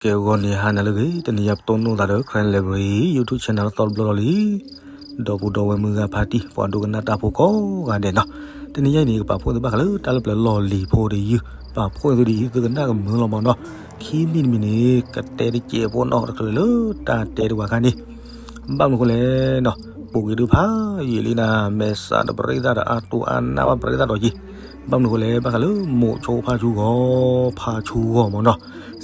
ကဲ ဂီၤနံၤဟါနၤလၢအဂ့ၤ, တနံၤအံၤပတိၢ်နီၣ်သးဒီး Karen Library YouTube channel လၢသီတဘျီလီၤလံ. ဒီပုၢ်ဒီဝဲၢ်မုၢ်ဂၤဖါတံၢ် ပှၤဒိကနၣ်တၢ်ဖိကိးဂၤဒဲးနီၤ, တနံၤအံၤန့ၣ် ကပာ်ဖှိၣ်သုဘၣ်ဃးလၢတၢ်လၢပျၢၤလီၢ်လံၤဖိတယုၢ်, ပာ်ဖှိၣ်သုဒ်အံၤ သုကနၣ်ကမုာ်လီၤမးနီၤ. ခံမံၤတမံၤန့ၣ် ကတဲတစဲးဖိနီၤ တချုးလၢတၢ်တဲတဝၤခါန့ၣ် ဘၣ်မနုၤအဃိလဲၣ်နီၤ, ပူၤကွံာ်ဒုးဖးယံာ်လံနၤ, မဲာ်ဆှးဒီးပရ့သၣ်ဒီးအါတိၢ်အါနၢ်ဘၣ်ပရ့သၣ်ဒီးယံာ်, ဘၣ်မနုၤအဃိလဲၣ် ဘၣ်ဃးလၢမိၤဆိဖါဆူဂီၤ, ဖါဆူဂီၤမးနီၤ,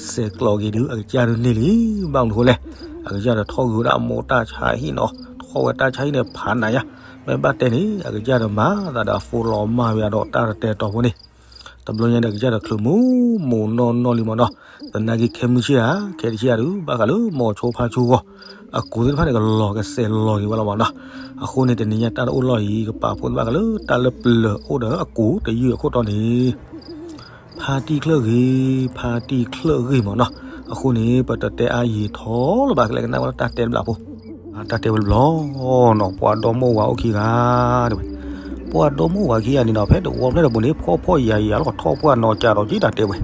ဆဲးကျိးက့ၤဒုး အကစၢ်ဒုးန့ၢ်လံ, ဘၣ်မနုၤအဃိလဲၣ်, အကစၢ်ဒီးထီၣ်ဂုာ်ဝဲဒၣ်အမိၢ်တၢ်ဆါဟံၣ်နီၤ, ထီၣ်ဝဲတၢ်ဆါဟံၣ်န့ၣ်ဖးနၤယါ, မ့ၢ်ဘၣ်တဲန့ၣ် အကစၢ်ဒီးမၤသးဒီးအဖိလီၤမၢ်ဝဲဒီး တၢ်တတဲတီၤဖိန့ၣ် တဘျီညါဒီး ကစၢ်ဒီးချုးမိၢ်မိၢ်နီၢ်နီၢ်လံမးနီၤ, သနာ်က့ခဲမုၢ်ဆ့ၣ်ဧါ, ခဲတဆ့ၣ်ဧါဒုး ဘၣ်ဃးလၢမိၤဆိဖါဆူဂီၤ, အကူးသ့ၣ်တဖၣ်န့ၣ် ကလီၤကစဲးလီၤက့ၤဝဲလီၤမးနီၤ. အဃိန့ၣ် တနံၤညါတၢ်တအိၣ်လီၢ်အံၤ ကပာ်ဖှိၣ်ဘၣ်ဃးလၢတၢ်လၢပျၢၤအိၣ်ဒီးအကူးတယုၢ်အခိၣ်တီန့ၣ် ဖါတံၢ်ချၢၣ်ဂ့ၤ, ဖါတံၢ်ချၢၣ်ဂ့ၤမးနီၤ. အဃိန့ၣ် ပတတဲအါယံာ်ထီၣ်လၢၤဘၣ်, ကလဲၤကနၣ်ဝဲလၢတၢ်တဲတဘျီဖိ, တၢ်တဲဝဲတဘျီနီၤ, ပှၤဒီမိၢ်ဝၤအိၣ်ခံဂၤ တဲဝဲ, ပှၤဒီမိၢ်ဝၤခံဂၤန့ၣ်နီၤ ဖဲတဝီဖျၢၣ်တပူၤန့ၣ် ဖှီၣ်ဖှီၣ်ယာ်ယာ်လီၤ ထီၣ်ပှၢ်နီၤကးဒီးက့တၢ်တဲဝဲ,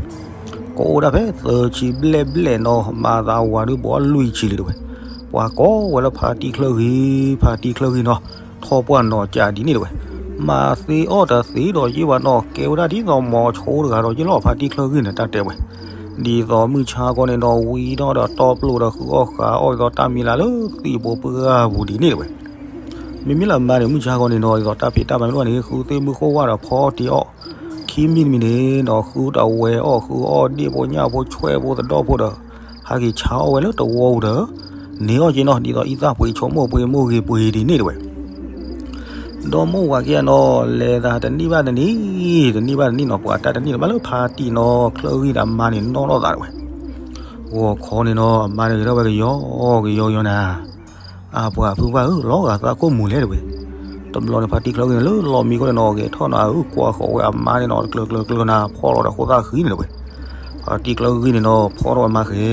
ကအိၣ်ဒၣ်ဖဲသၢဆံဘျဲၣ်ဘျဲၣ်နီၤ, မၤသးဝၤဒုးဘှီလွံၢ်ဆံလံတဲဝဲ, ပှၤကိးဝဲလၢဖါတံၢ်ချၢၣ်ဂ့ၤ, ဖါတံၢ်ချၢၣ်ဂ့ၤနီၤ, ထီၣ်ပှၢ်နီၤကးဒ်န့ၣ်တဲဝဲ, မၤသ့အီၣ်တသ့ဒီးယ့ၢ်ဘၣ်နီၤ, ကဲဝဲဒၣ်ဒ်သိးမိၤဆိတဂၤဒီးယ့ၢ်လီၤ ဖါတံၢ်ချၢၣ်ဂ့ၤန့ၣ် တၢ်တဲဝဲ ဒ်သိးမုၢ်ဆါခီန့ၣ်နီၤ ဝံထီၣ်ဒီးတီပျိာ်ဒီးဃုအီၣ်ဃုအီၣ်ဒ်သိးတၢ်မံၤလၢ်လၢသံၣ်ဘိပှၢ်ပူၤဒ်န့ၣ်တဲဝဲ, မ့မ့ၢ်လၢအမါန့ၣ် မုၢ်ဆါခီန့ၣ်နီၤ ဒ်သိးတၢ်ဖံးတၢ်မၤမ့ၢ်တအိၣ်န့ၣ် ဃုသ့ၣ်မုၢ်ဃိၣ်ဝၣ်ဒီးဖီတ့ၢ်အီၣ်, ခံမံၤတမံၤန့ၣ်နီၤ ဃုတဝဲအီၣ် ဃုအီၣ်ဒ့ၣ်ဖိညၣ်ဖိဆွဲၣ်ဖိသဒီၣ်ဖိဒီး ဟးက့ၤဆါအီၣ်ဝဲလၢတဝီပူၤဒီး န့ၢ်အီၣ်က့နီၤ ဒ်သိးအံသၣ်ပှ့ၤဆိကမိၣ်ပှ့ၤမိၢ်ဂ့ၤပှ့ၤဒ်န့ၣ်တဲဝဲ ဒီမိၢ်ဝၤခံဂၤနီၤ လဲၤသးတနံၣ်ဘၣ်တနံၣ်, တနံၣ်ဘၣ်တနံၣ်နီၤ ပှၤတၢ်တနံၣ်န့ၣ် ဘၣ်လၢဖါတံၢ်နီၤ ချၢၣ်ဂံၢ်ဒီးအမါန့ၣ် နီၣ်ထီၣ်သးတဲဝဲ, ဂီၤခီန့ၣ်နီၤ အမါန့ၣ်ဂဲၤထီၣ်ဝဲကယီကယီကယီနၤ, အပှၤဖုပှၢ်ဧၢ လီၤဂာ်သးခိၣ်မူၤလဲၣ်တဲဝဲ, တဘျီန့ၣ် ဖါတံၢ်ချၢၣ်ဂံၢ်န့ၣ် လၢလီၢ်မံခိၣ်န့ၣ်နီၤ ဂဲၤထီၣ်နၤဧၢ ကွၢ်ဃီၤဝဲအမါန့ၣ်နီၤ တကျၢၤကျၢၤကျၢၤနၤ ဖီၣ်လီၤဒီးဃိသၣ်ဃံန့ၣ်တဲဝဲ, ဖါတံၢ်ချၢၣ်ဂံၢ်န့ၣ်နီၤ ဖီၣ်ထီၣ်ဝဲမါဃဲ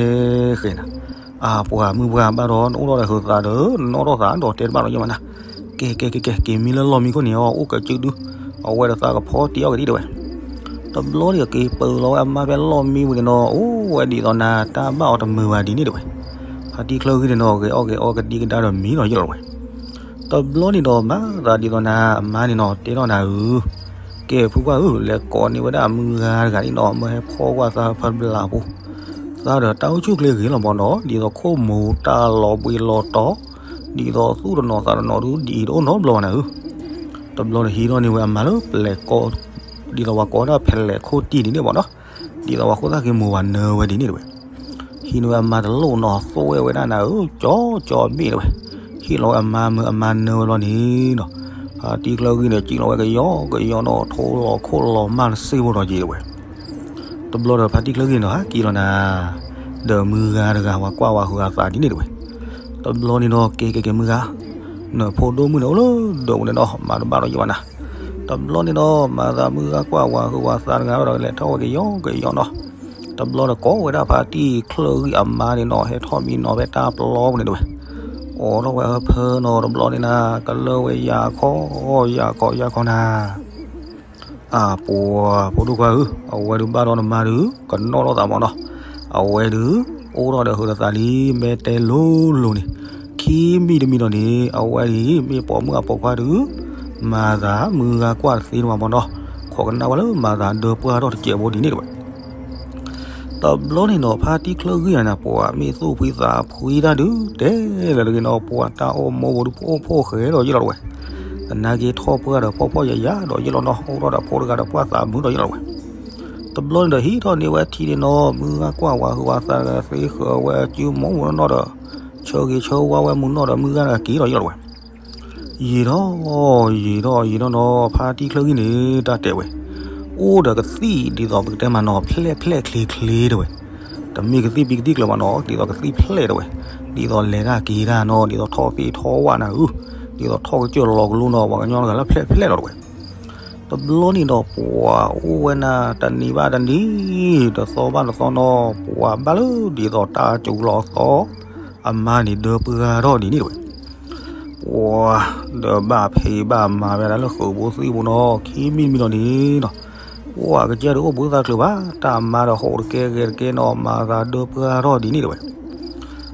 ဃဲနၤ, အပှၤမုၢ်ပှၢ်ဘၣ်ဒီး နအိၣ်ထီၣ်ဒီးဟုးသးဒီး နနီၣ်ထီၣ်သးဒီးတဲတဘၣ်လီၤယဲၢ်မးနၤ, ကဲကဲကဲကဲ က့ၤမံလၢလီၢ်မံခိၣ်န့ၣ်အီၤ အိၣ်ကစုဒု အဝဲဒီးသးကဖီတ့ၢ်အီၣ်ကဒံတဲဝဲ, တဘျီန့ၣ်က့ၤပၢၤလီၤဝဲအမါဖဲလီၢ်မံပူၤန့ၣ်နီၤ အိၣ်ဝဲဒ်သိးနၤ တၢ်ဘၣ်အီၤတမုာ်ဘၣ်ဒ်န့ၣ်တဲဝဲ, ဖါတံၢ်ချၢၣ်ဂံၢ်န့ၣ်နီၤ ဂဲၤအီၣ်ဂဲၤအီကဒံကဒါဒီးမံလီၤယဲၢ်လီၤဝဲ တဘျီန့ၣ်ဒီးမၤသးဒ်သိးနၤ အမါန့ၣ်နီၤ တဲထီၣ်နၤဧၢ, ကဲဖုပှၢ်ဧၢ လဲၤကိးန့ၢ်ဝဲဒၣ်အမုၢ်ဂၤတဂၤန့ၣ်နီၤ မၢဟဲဖီၣ်ကွၢ်သးဖၢတဘျီဖိ, သးဒီးတၢ်အိၣ်ဆူၣ်ချ့ဂ့ၤလီၤမးနီၤ ဒ်သိးခိၣ်မူၤတၢ်လီၤဘှံးလီၤတီၤ, ဒ်သိးသူၣ်တနီၤသးတနီၤဒုးဒ်အံၤတအိၣ်နီတဘျီဘၣ်နၤဧၢ, တဘျီန့ၣ်ဟံးထီၣ်န့ၢ်ဝဲအမါလၢပျဲၤကိး, ဒ်သိးပှၤကိးဒၣ်ဖဲလဲၣ်ခိၣ်တံၢ်ဒ်န့ၣ်မးနီၤ, ဒ်သိးပှၤဃိသၣ်က့ၤမိၢ်ဝၤနၢဝဲဒ်န့ၣ်တဲဝဲ ဟံးန့ၢ်ဝဲအမါတလိၣ်နီၤ သိၣ်ဝဲဝဲဒၣ်နၤဧၢ ကၠီကၠီဘ့ၣ်တဲဝဲ, ဟ့ၣ်လီၤဝဲအမါမၢအမါနၢဝဲဘျီန့ၣ်နီၤ, ဖါတံၢ်ချၢၣ်ဂံၢ်န့ၣ် စံၣ်လီၤဝဲကယီကယီနီၤ ထိလီၤခိၣ်လီၤမၢ်တစ့ဖိဒီးက့ၤတဲဝဲ, တဘျီဒီးဖါတံၢ်ချၢၣ်ဂံၢ်န့ၣ်ဒီးဟးက့ၤလီၤနၤ, ဒီးမုၢ်ဂၤတဂၤဝၤကွၢ်ဝၤဟုးအသးဒ်န့ၣ်တဲဝဲ, တဘျီန့ၣ်ဒီးကဲကဲကဲမုၢ်ဂၤ, နဖိဒိၣ်မုၣ်န့ၣ်အိၣ်လၢဒိးပူၤန့ၣ်ဒီး မၤတဘၣ်ဒီးယဲၢ်ဘၣ်နၤ, တဘျီန့ၣ်ဒီး မၤသးမုၢ်ဂၤကွၢ်ဝၤဟုးဝၤသးတဂၤဒီး လဲၤထီၣ်ဝဲကယီကယီနီၤ, တဘျီဒီးကိးဝဲဒၣ်ဖါတံၢ်ချၢၣ်ဂံၢ်အမါန့ၣ်နီၤ ဟဲထီၣ်မံနီၤဖဲတၢ်ပျီပူၤန့ၣ်တဲဝဲ, အိးထီၣ်ဝဲအဖၢနီၤ တဘျီန့ၣ်နၤ ကလၢၢ်ဝဲယၤခီ ယၤခီယၤခီနၤ အပှၤဖိဒိၣ်ခွါဧၢ, အဝဲဒုးဘၣ်ဒီးနမါဒုး ကနီၣ်ထီၣ်သးမးနီၤ, အဝဲဒုး အိၣ်ထီၣ်ဒီးဟုးဒီးသးလံ မ့ၢ်တဲလိၤလိၤန့ၣ်, ခံမံၤတမံၤဒီးန့ၣ် အဝဲဒၣ်မ့ၢ်ပိာ်မုၣ်အပိာ်ခွါဒုး မၤသးမုၢ်ဂၤကွၢ်တသ့န့ၣ်မးနီၤ, ခိးကနၣ်ဝဲလၢမၤသးဒၢပှၢ်ထီၣ်တစဲးဖိဒ်န့ၣ်တဲဝဲ တဘျီန့ၣ်ဒီး ဖါတံၢ်ချၢၣ်ဂံၢ်န့ၣ် ပှၤမ့ၢ်သူၣ်ဖှံသးဖှံတၢ်ဒုး တဲလၢတဂ့ၤနီၤ ပှၤတၢ်အိၣ်မူပူၤဒုး ဖိအိၣ်ဖိၣ်ဃဲဒီးယဲၢ်လီၤတဝဲ, သနာ်က့ထီၣ်ပှၢ်ဒီးဖှီၣ်ဖှီၣ်ယာ်ယာ်ဒီးယဲၢ်လီၤနီၤ အိၣ်ထီၣ်ဒီးဖိတဂၤဒီးပှၢ်သးမုာ်ဒီးယဲၢ်လီၤတဝဲ, တဘျီန့ၣ်ဒီးဟံးထီၣ်န့ၢ်ဝဲထံန့ၣ်နီၤ မုၢ်ဂၤကွၢ်ဝၤဟုးဝၤသးတဂၤသ့ဃၢၤဝဲအစုမူနီၢ်နီၢ်ဒီး ဆၢဂ့ၤဆၢဝါဝဲမုၢ်နီၢ်ဒီးမုၢ်ဂၤတဂၤက့ၤဒီးယဲၢ်လီၤတဝဲ ယံာ်ထီၣ် ယံာ်ထီၣ် ယံာ်ထီၣ်နီၤ ဖါတံၢ်ချၢၣ်ဂံၢ်န့ၣ် တၢ်တဲဝဲ, အိၣ်ဒီးကသံၣ်ဒ်သိးပကတဲမးနီၤ ဖျဲၣ်ဖျဲၣ်ချ့ချ့တဲဝဲ, တမ့ၢ်ကသံၣ်ပံကသံၣ်ကျၢၤမးနီၤ ဒ်သိးကသံၣ်ဖျဲၣ်တဲဝဲ, ဒ်သိးလဲၤတၢ်က့ၤတၢ်နီၤ ဒ်သိးထီၣ်သ့ၣ်ထီၣ်ဝၣ်နၤဧၢ, ဒ်သိးထီၣ်ကစၢၢ်လီၤကလိနီၤ ပှၤကညီတဂၤလၢဖျဲၣ်ဖျဲၣ်လီၤတဲဝဲ တဘျီန့ၣ်ဒီးပှၤအိၣ်ဝဲနၤ တနံၤဘၣ်တနံၤ တသီဘၣ်တသီနီၤ ပှၤဘၣ်လၢဒ်သိးတၢ်စူၤလီၤသီ အမါန့ၣ်ဒၢပှၢ်ထီၣ်ဒ်န့ၣ်တဲဝဲ, ပှၤဒီးဘၣ်ဖံးဘၣ်မၤဝဲဒၣ်လၢဃုာ်ဖိသံၣ်ဖိနီၤ ခံမံၤတမံၤဒီးန့ၣ်နီၤ, ပ ပှၤကစၢ်ဒုးအိၣ်ဘှံးသးချုးဘၣ်, တၢ်မါဒီးဟိးတကဲဂဲၤတကဲနီၤ, မၤသးဒၢပှၢ်ထီၣ်ဒ်န့ၣ်တဲဝဲ,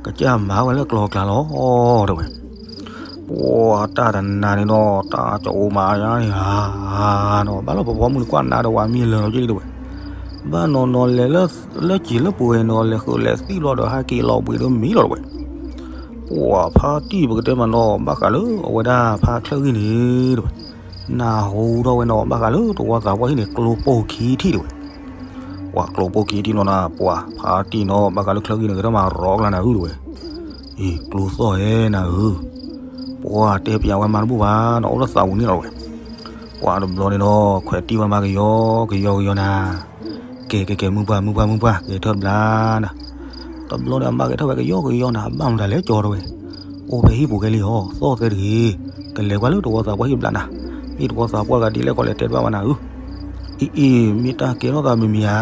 ကစၢ်မၤဝဲလၢကျီၤကျါလီၤတဲဝဲ. ပှၤတၢ်တနၤန့ၣ်နီၤ, တၢ်ကအိမၤယါန့ၣ်ဧါနီၤ, ဘၣ်လီၤပဖီမုၢ်ကွၢ်နၤဒီးဝၤမံလၢာ်လီၤက့လံတဲဝဲ, ဘၣ်နီၤနီၤလဲၤလၢ လၢစံာ်လၢပှဲၤနီၤ, လဲၤဃုာ်လဲၤသံၣ်လီၤဒီးဟးက့ၤလီၤဘှံးဒီးမံလီၤတဲဝဲ. ပှၤဖါတံၢ်ပကတဲမးနီၤ, ဘၣ်ဃးလၢအဝဲဒၣ်ဖါချၢဂံၢ်န့ၣ်တဲဝဲ, နၢ်ဟူထီၣ်ဝဲနီၤ, ဘၣ်ဃးလၢတဝီသးပှၢ်ဟံၣ်န့ၣ် ကျိပိၢ်ခံထံၣ်တဲဝဲ. ပှၤကျိပိၢ်ခံထံၣ်နီၤနၤ, ပှၤဖါတံၢ်နီၤ, ဘၣ်ဃးလၢချၢဂံၢ်န့ၣ် ကတၢၢ်မၤရီကျါနၤဧၢတဲဝဲ. အ့ ကျိသီၣ်ဧဲနၤဧၢ, ပှၤတဲပၠးဝဲမါတဘူၣ်ဘၣ်နီၤ, အိၣ်လၢသးပူၤန့ၣ်လီၤတဲဝဲ. ပှၤတဘျီန့ၣ်နီၤ, ခွဲးတံၢ်ဝဲမါကယီကယီကယီနၤ, ကဲကဲကဲ မုၢ်ပှၢ်မုၢ်ပှၢ်မုၢ်ပှၢ် ကဲထၢၣ်တဘျါနၤ. တဘျီန့ၣ်အမါကဲထီၣ်ဝဲကယီကယီနၤ, ဘၣ်မတၤလဲၣ်ကၠီတဲဝဲ, အိၣ်ဖဲဟံၣ်ပူၤခဲလံဧါ, သီၣ်သဲတဂ့ၤ, ကလဲၤကွၢ်လၢတဝီသးပှၢ်ဟံၣ်တဘျါနၤ, မ့ၢ်တဝီသးပှၢ်ဂၤဒ်လဲၣ်ကီးလဲၤတဲတဘၣ်ဘၣ်နၤဧၢ. အံၤအံၤ မ့ၢ်တၢ်ကဲထီၣ်သးမံၤမံၤဧါ,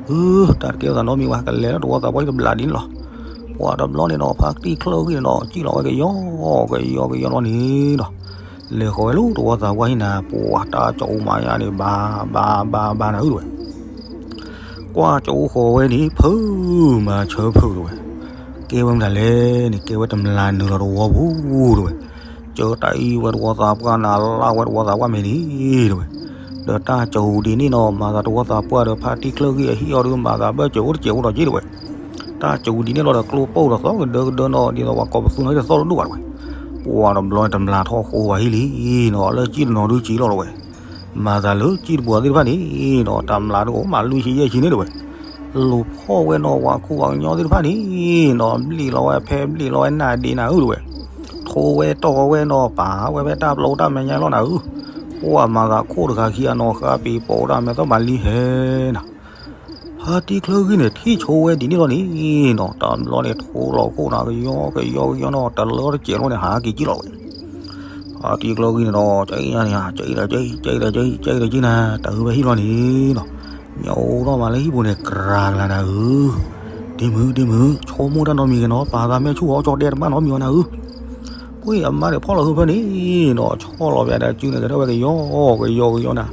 အၢ တၢ်တကဲထီၣ်သးနီတမံၤဘၣ်, ကလဲၤလၢတဝီသးပှၢ်ဟံၣ်တဘျါဒ်န့ၣ်လီၤ. ပှၤတဘျီန့ၣ်နီၤ, ဖါတံၢ်ချၢဂံၢ်န့ၣ်နီၤ, စံၣ်လီၤဝဲကယီကယီကယီလီၤန့ၣ်နီၤ, လဲၤဃီၤဝဲလၢတဝီသးပှၢ်ဟံၣ်နၤ, ပှၤတၢ်ကအိမၤယါန့ၣ် ဘၣ်ဘၣ်ဘၣ်ဘၣ်နၤဧၢတဲဝဲ. ကွၢ်ကအိဃီၤဝဲန့ၣ် ဖုမၤဆၢဖုတဲဝဲ, ကဲဝဲမတၤလဲၣ်န့ၣ်, ကဲဝဲတမျၢ်နုာ်လီၤတဝီပူၤတဲဝဲ, ကၢတၢ်အံၤဝဲတဝီသးပှၢ်နၤ, လၢ်ဝဲတဝီသးပှၢ်မဲာ်န့ၣ်တဲဝဲ. ဒီးတၢ်ကၠိဒ်န့ၣ်နီၤ, မၤသးတဝီသးပှၢ်ဒီးဖါတံၢ်ချၢဂံၢ်အဟံၣ်အီၤဒီး မၤသးဘၢၣ်စၢၤအိၣ်တစဲးအိၣ်ဒီးက့တဲဝဲ. တၢ်ကၠိဒ်န့ၣ်လီၤဒီး ကျိပိၢ်ဒီးသီၣ်ကဒၢကဒၢနီၤ, ဒ်သိးပှၤကိးပသူနီၤ တသီၣ်တဒိၣ်ဘၣ်တဲဝဲ. ပှၤတဘျီန့ၣ် တမျၢ်ထီၣ်ဃိဘၣ်ဟံၣ်လံနီၤ, လၢစံၣ်တနီၤဒုစံၣ်လီၤတဲဝဲ. မၤသးလၢစံၣ်တပှၤသ့ၣ်တဖၣ်န့ၣ်နီၤ, တမျၢ်ဒုးအိၣ်မးလွံၢ်ဆံယဲၢ်ဆံန့ၣ်တဲဝဲ. လူၤဖီၣ်ဝဲနီၤ, ပှၤကူပှၤကညီသ့ၣ်တဖၣ်န့ၣ်နီၤ, ဘျံးလီၤဝဲဖဲဘျံးလီၤဝဲနၤဒ့နၤဧၢတဲဝဲ. ထိဝဲတီၢ်ဝဲနီၤ, ပာ်ဝဲဖဲတၢ်ပျီတၢ်မဲာ်ညါလီၤနၤဧၢ. ပှၤမၤသးခိၣ်တဂၤခံဂၤနီၤ, ဃါပ့ၤပိာ်တၢ်မဲာ်သီၣ်ဘၣ်လံဟဲနၤ. ဖါတံၢ်ချၢဂံၢ်န့ၣ် ထံၣ်ဆိဝဲဒ်န့ၣ်လီၤန့ၣ်နီၤ, တဘျီန့ၣ် ထိလီၤခိၣ်နၤကယီကယီကယီနီၤ, တလၢတစဲးလီၤန့ၣ် ဟးက့ၤကံၣ်လီၤဝဲ. ဖါတံၢ်ချၢဂံၢ်န့ၣ်နီၤ, ကဲအံၤညါန့ၣ်, ကဲအံၤဒီးကဲအံၤ, ကဲအံၤဒီးကဲအံၤ, ကဲအံၤဒီးကဲနၤ, တၢ်ဟၢဖဲဟံၣ်လီၤန့ၣ်နီၤ. ညၣ်အိၣ်ထီၣ်မးလၢဟံၣ်ပူၤန့ၣ် ကြၤကလၤနၤဧၢ. ဒ့မုၣ် ဒ့မုၣ်, ဆိကမိၣ်တၢ်နီတမံၤဂ့ၤနီၤ, ပာ်သးမဲာ်ဆူၣ်အီၤ ကၠီတဲတဘၣ်နီတမံၤဘၣ်နၤဧၢ. ပှၤအမါန့ၣ်ဖီၣ်လီၤဟုဖၢန့ၣ်နီၤ, ဆီၣ်လီၤဝဲဒီးစုန့ၣ် ကထၢၣ်ဝဲကယီကယီကယီနၤ,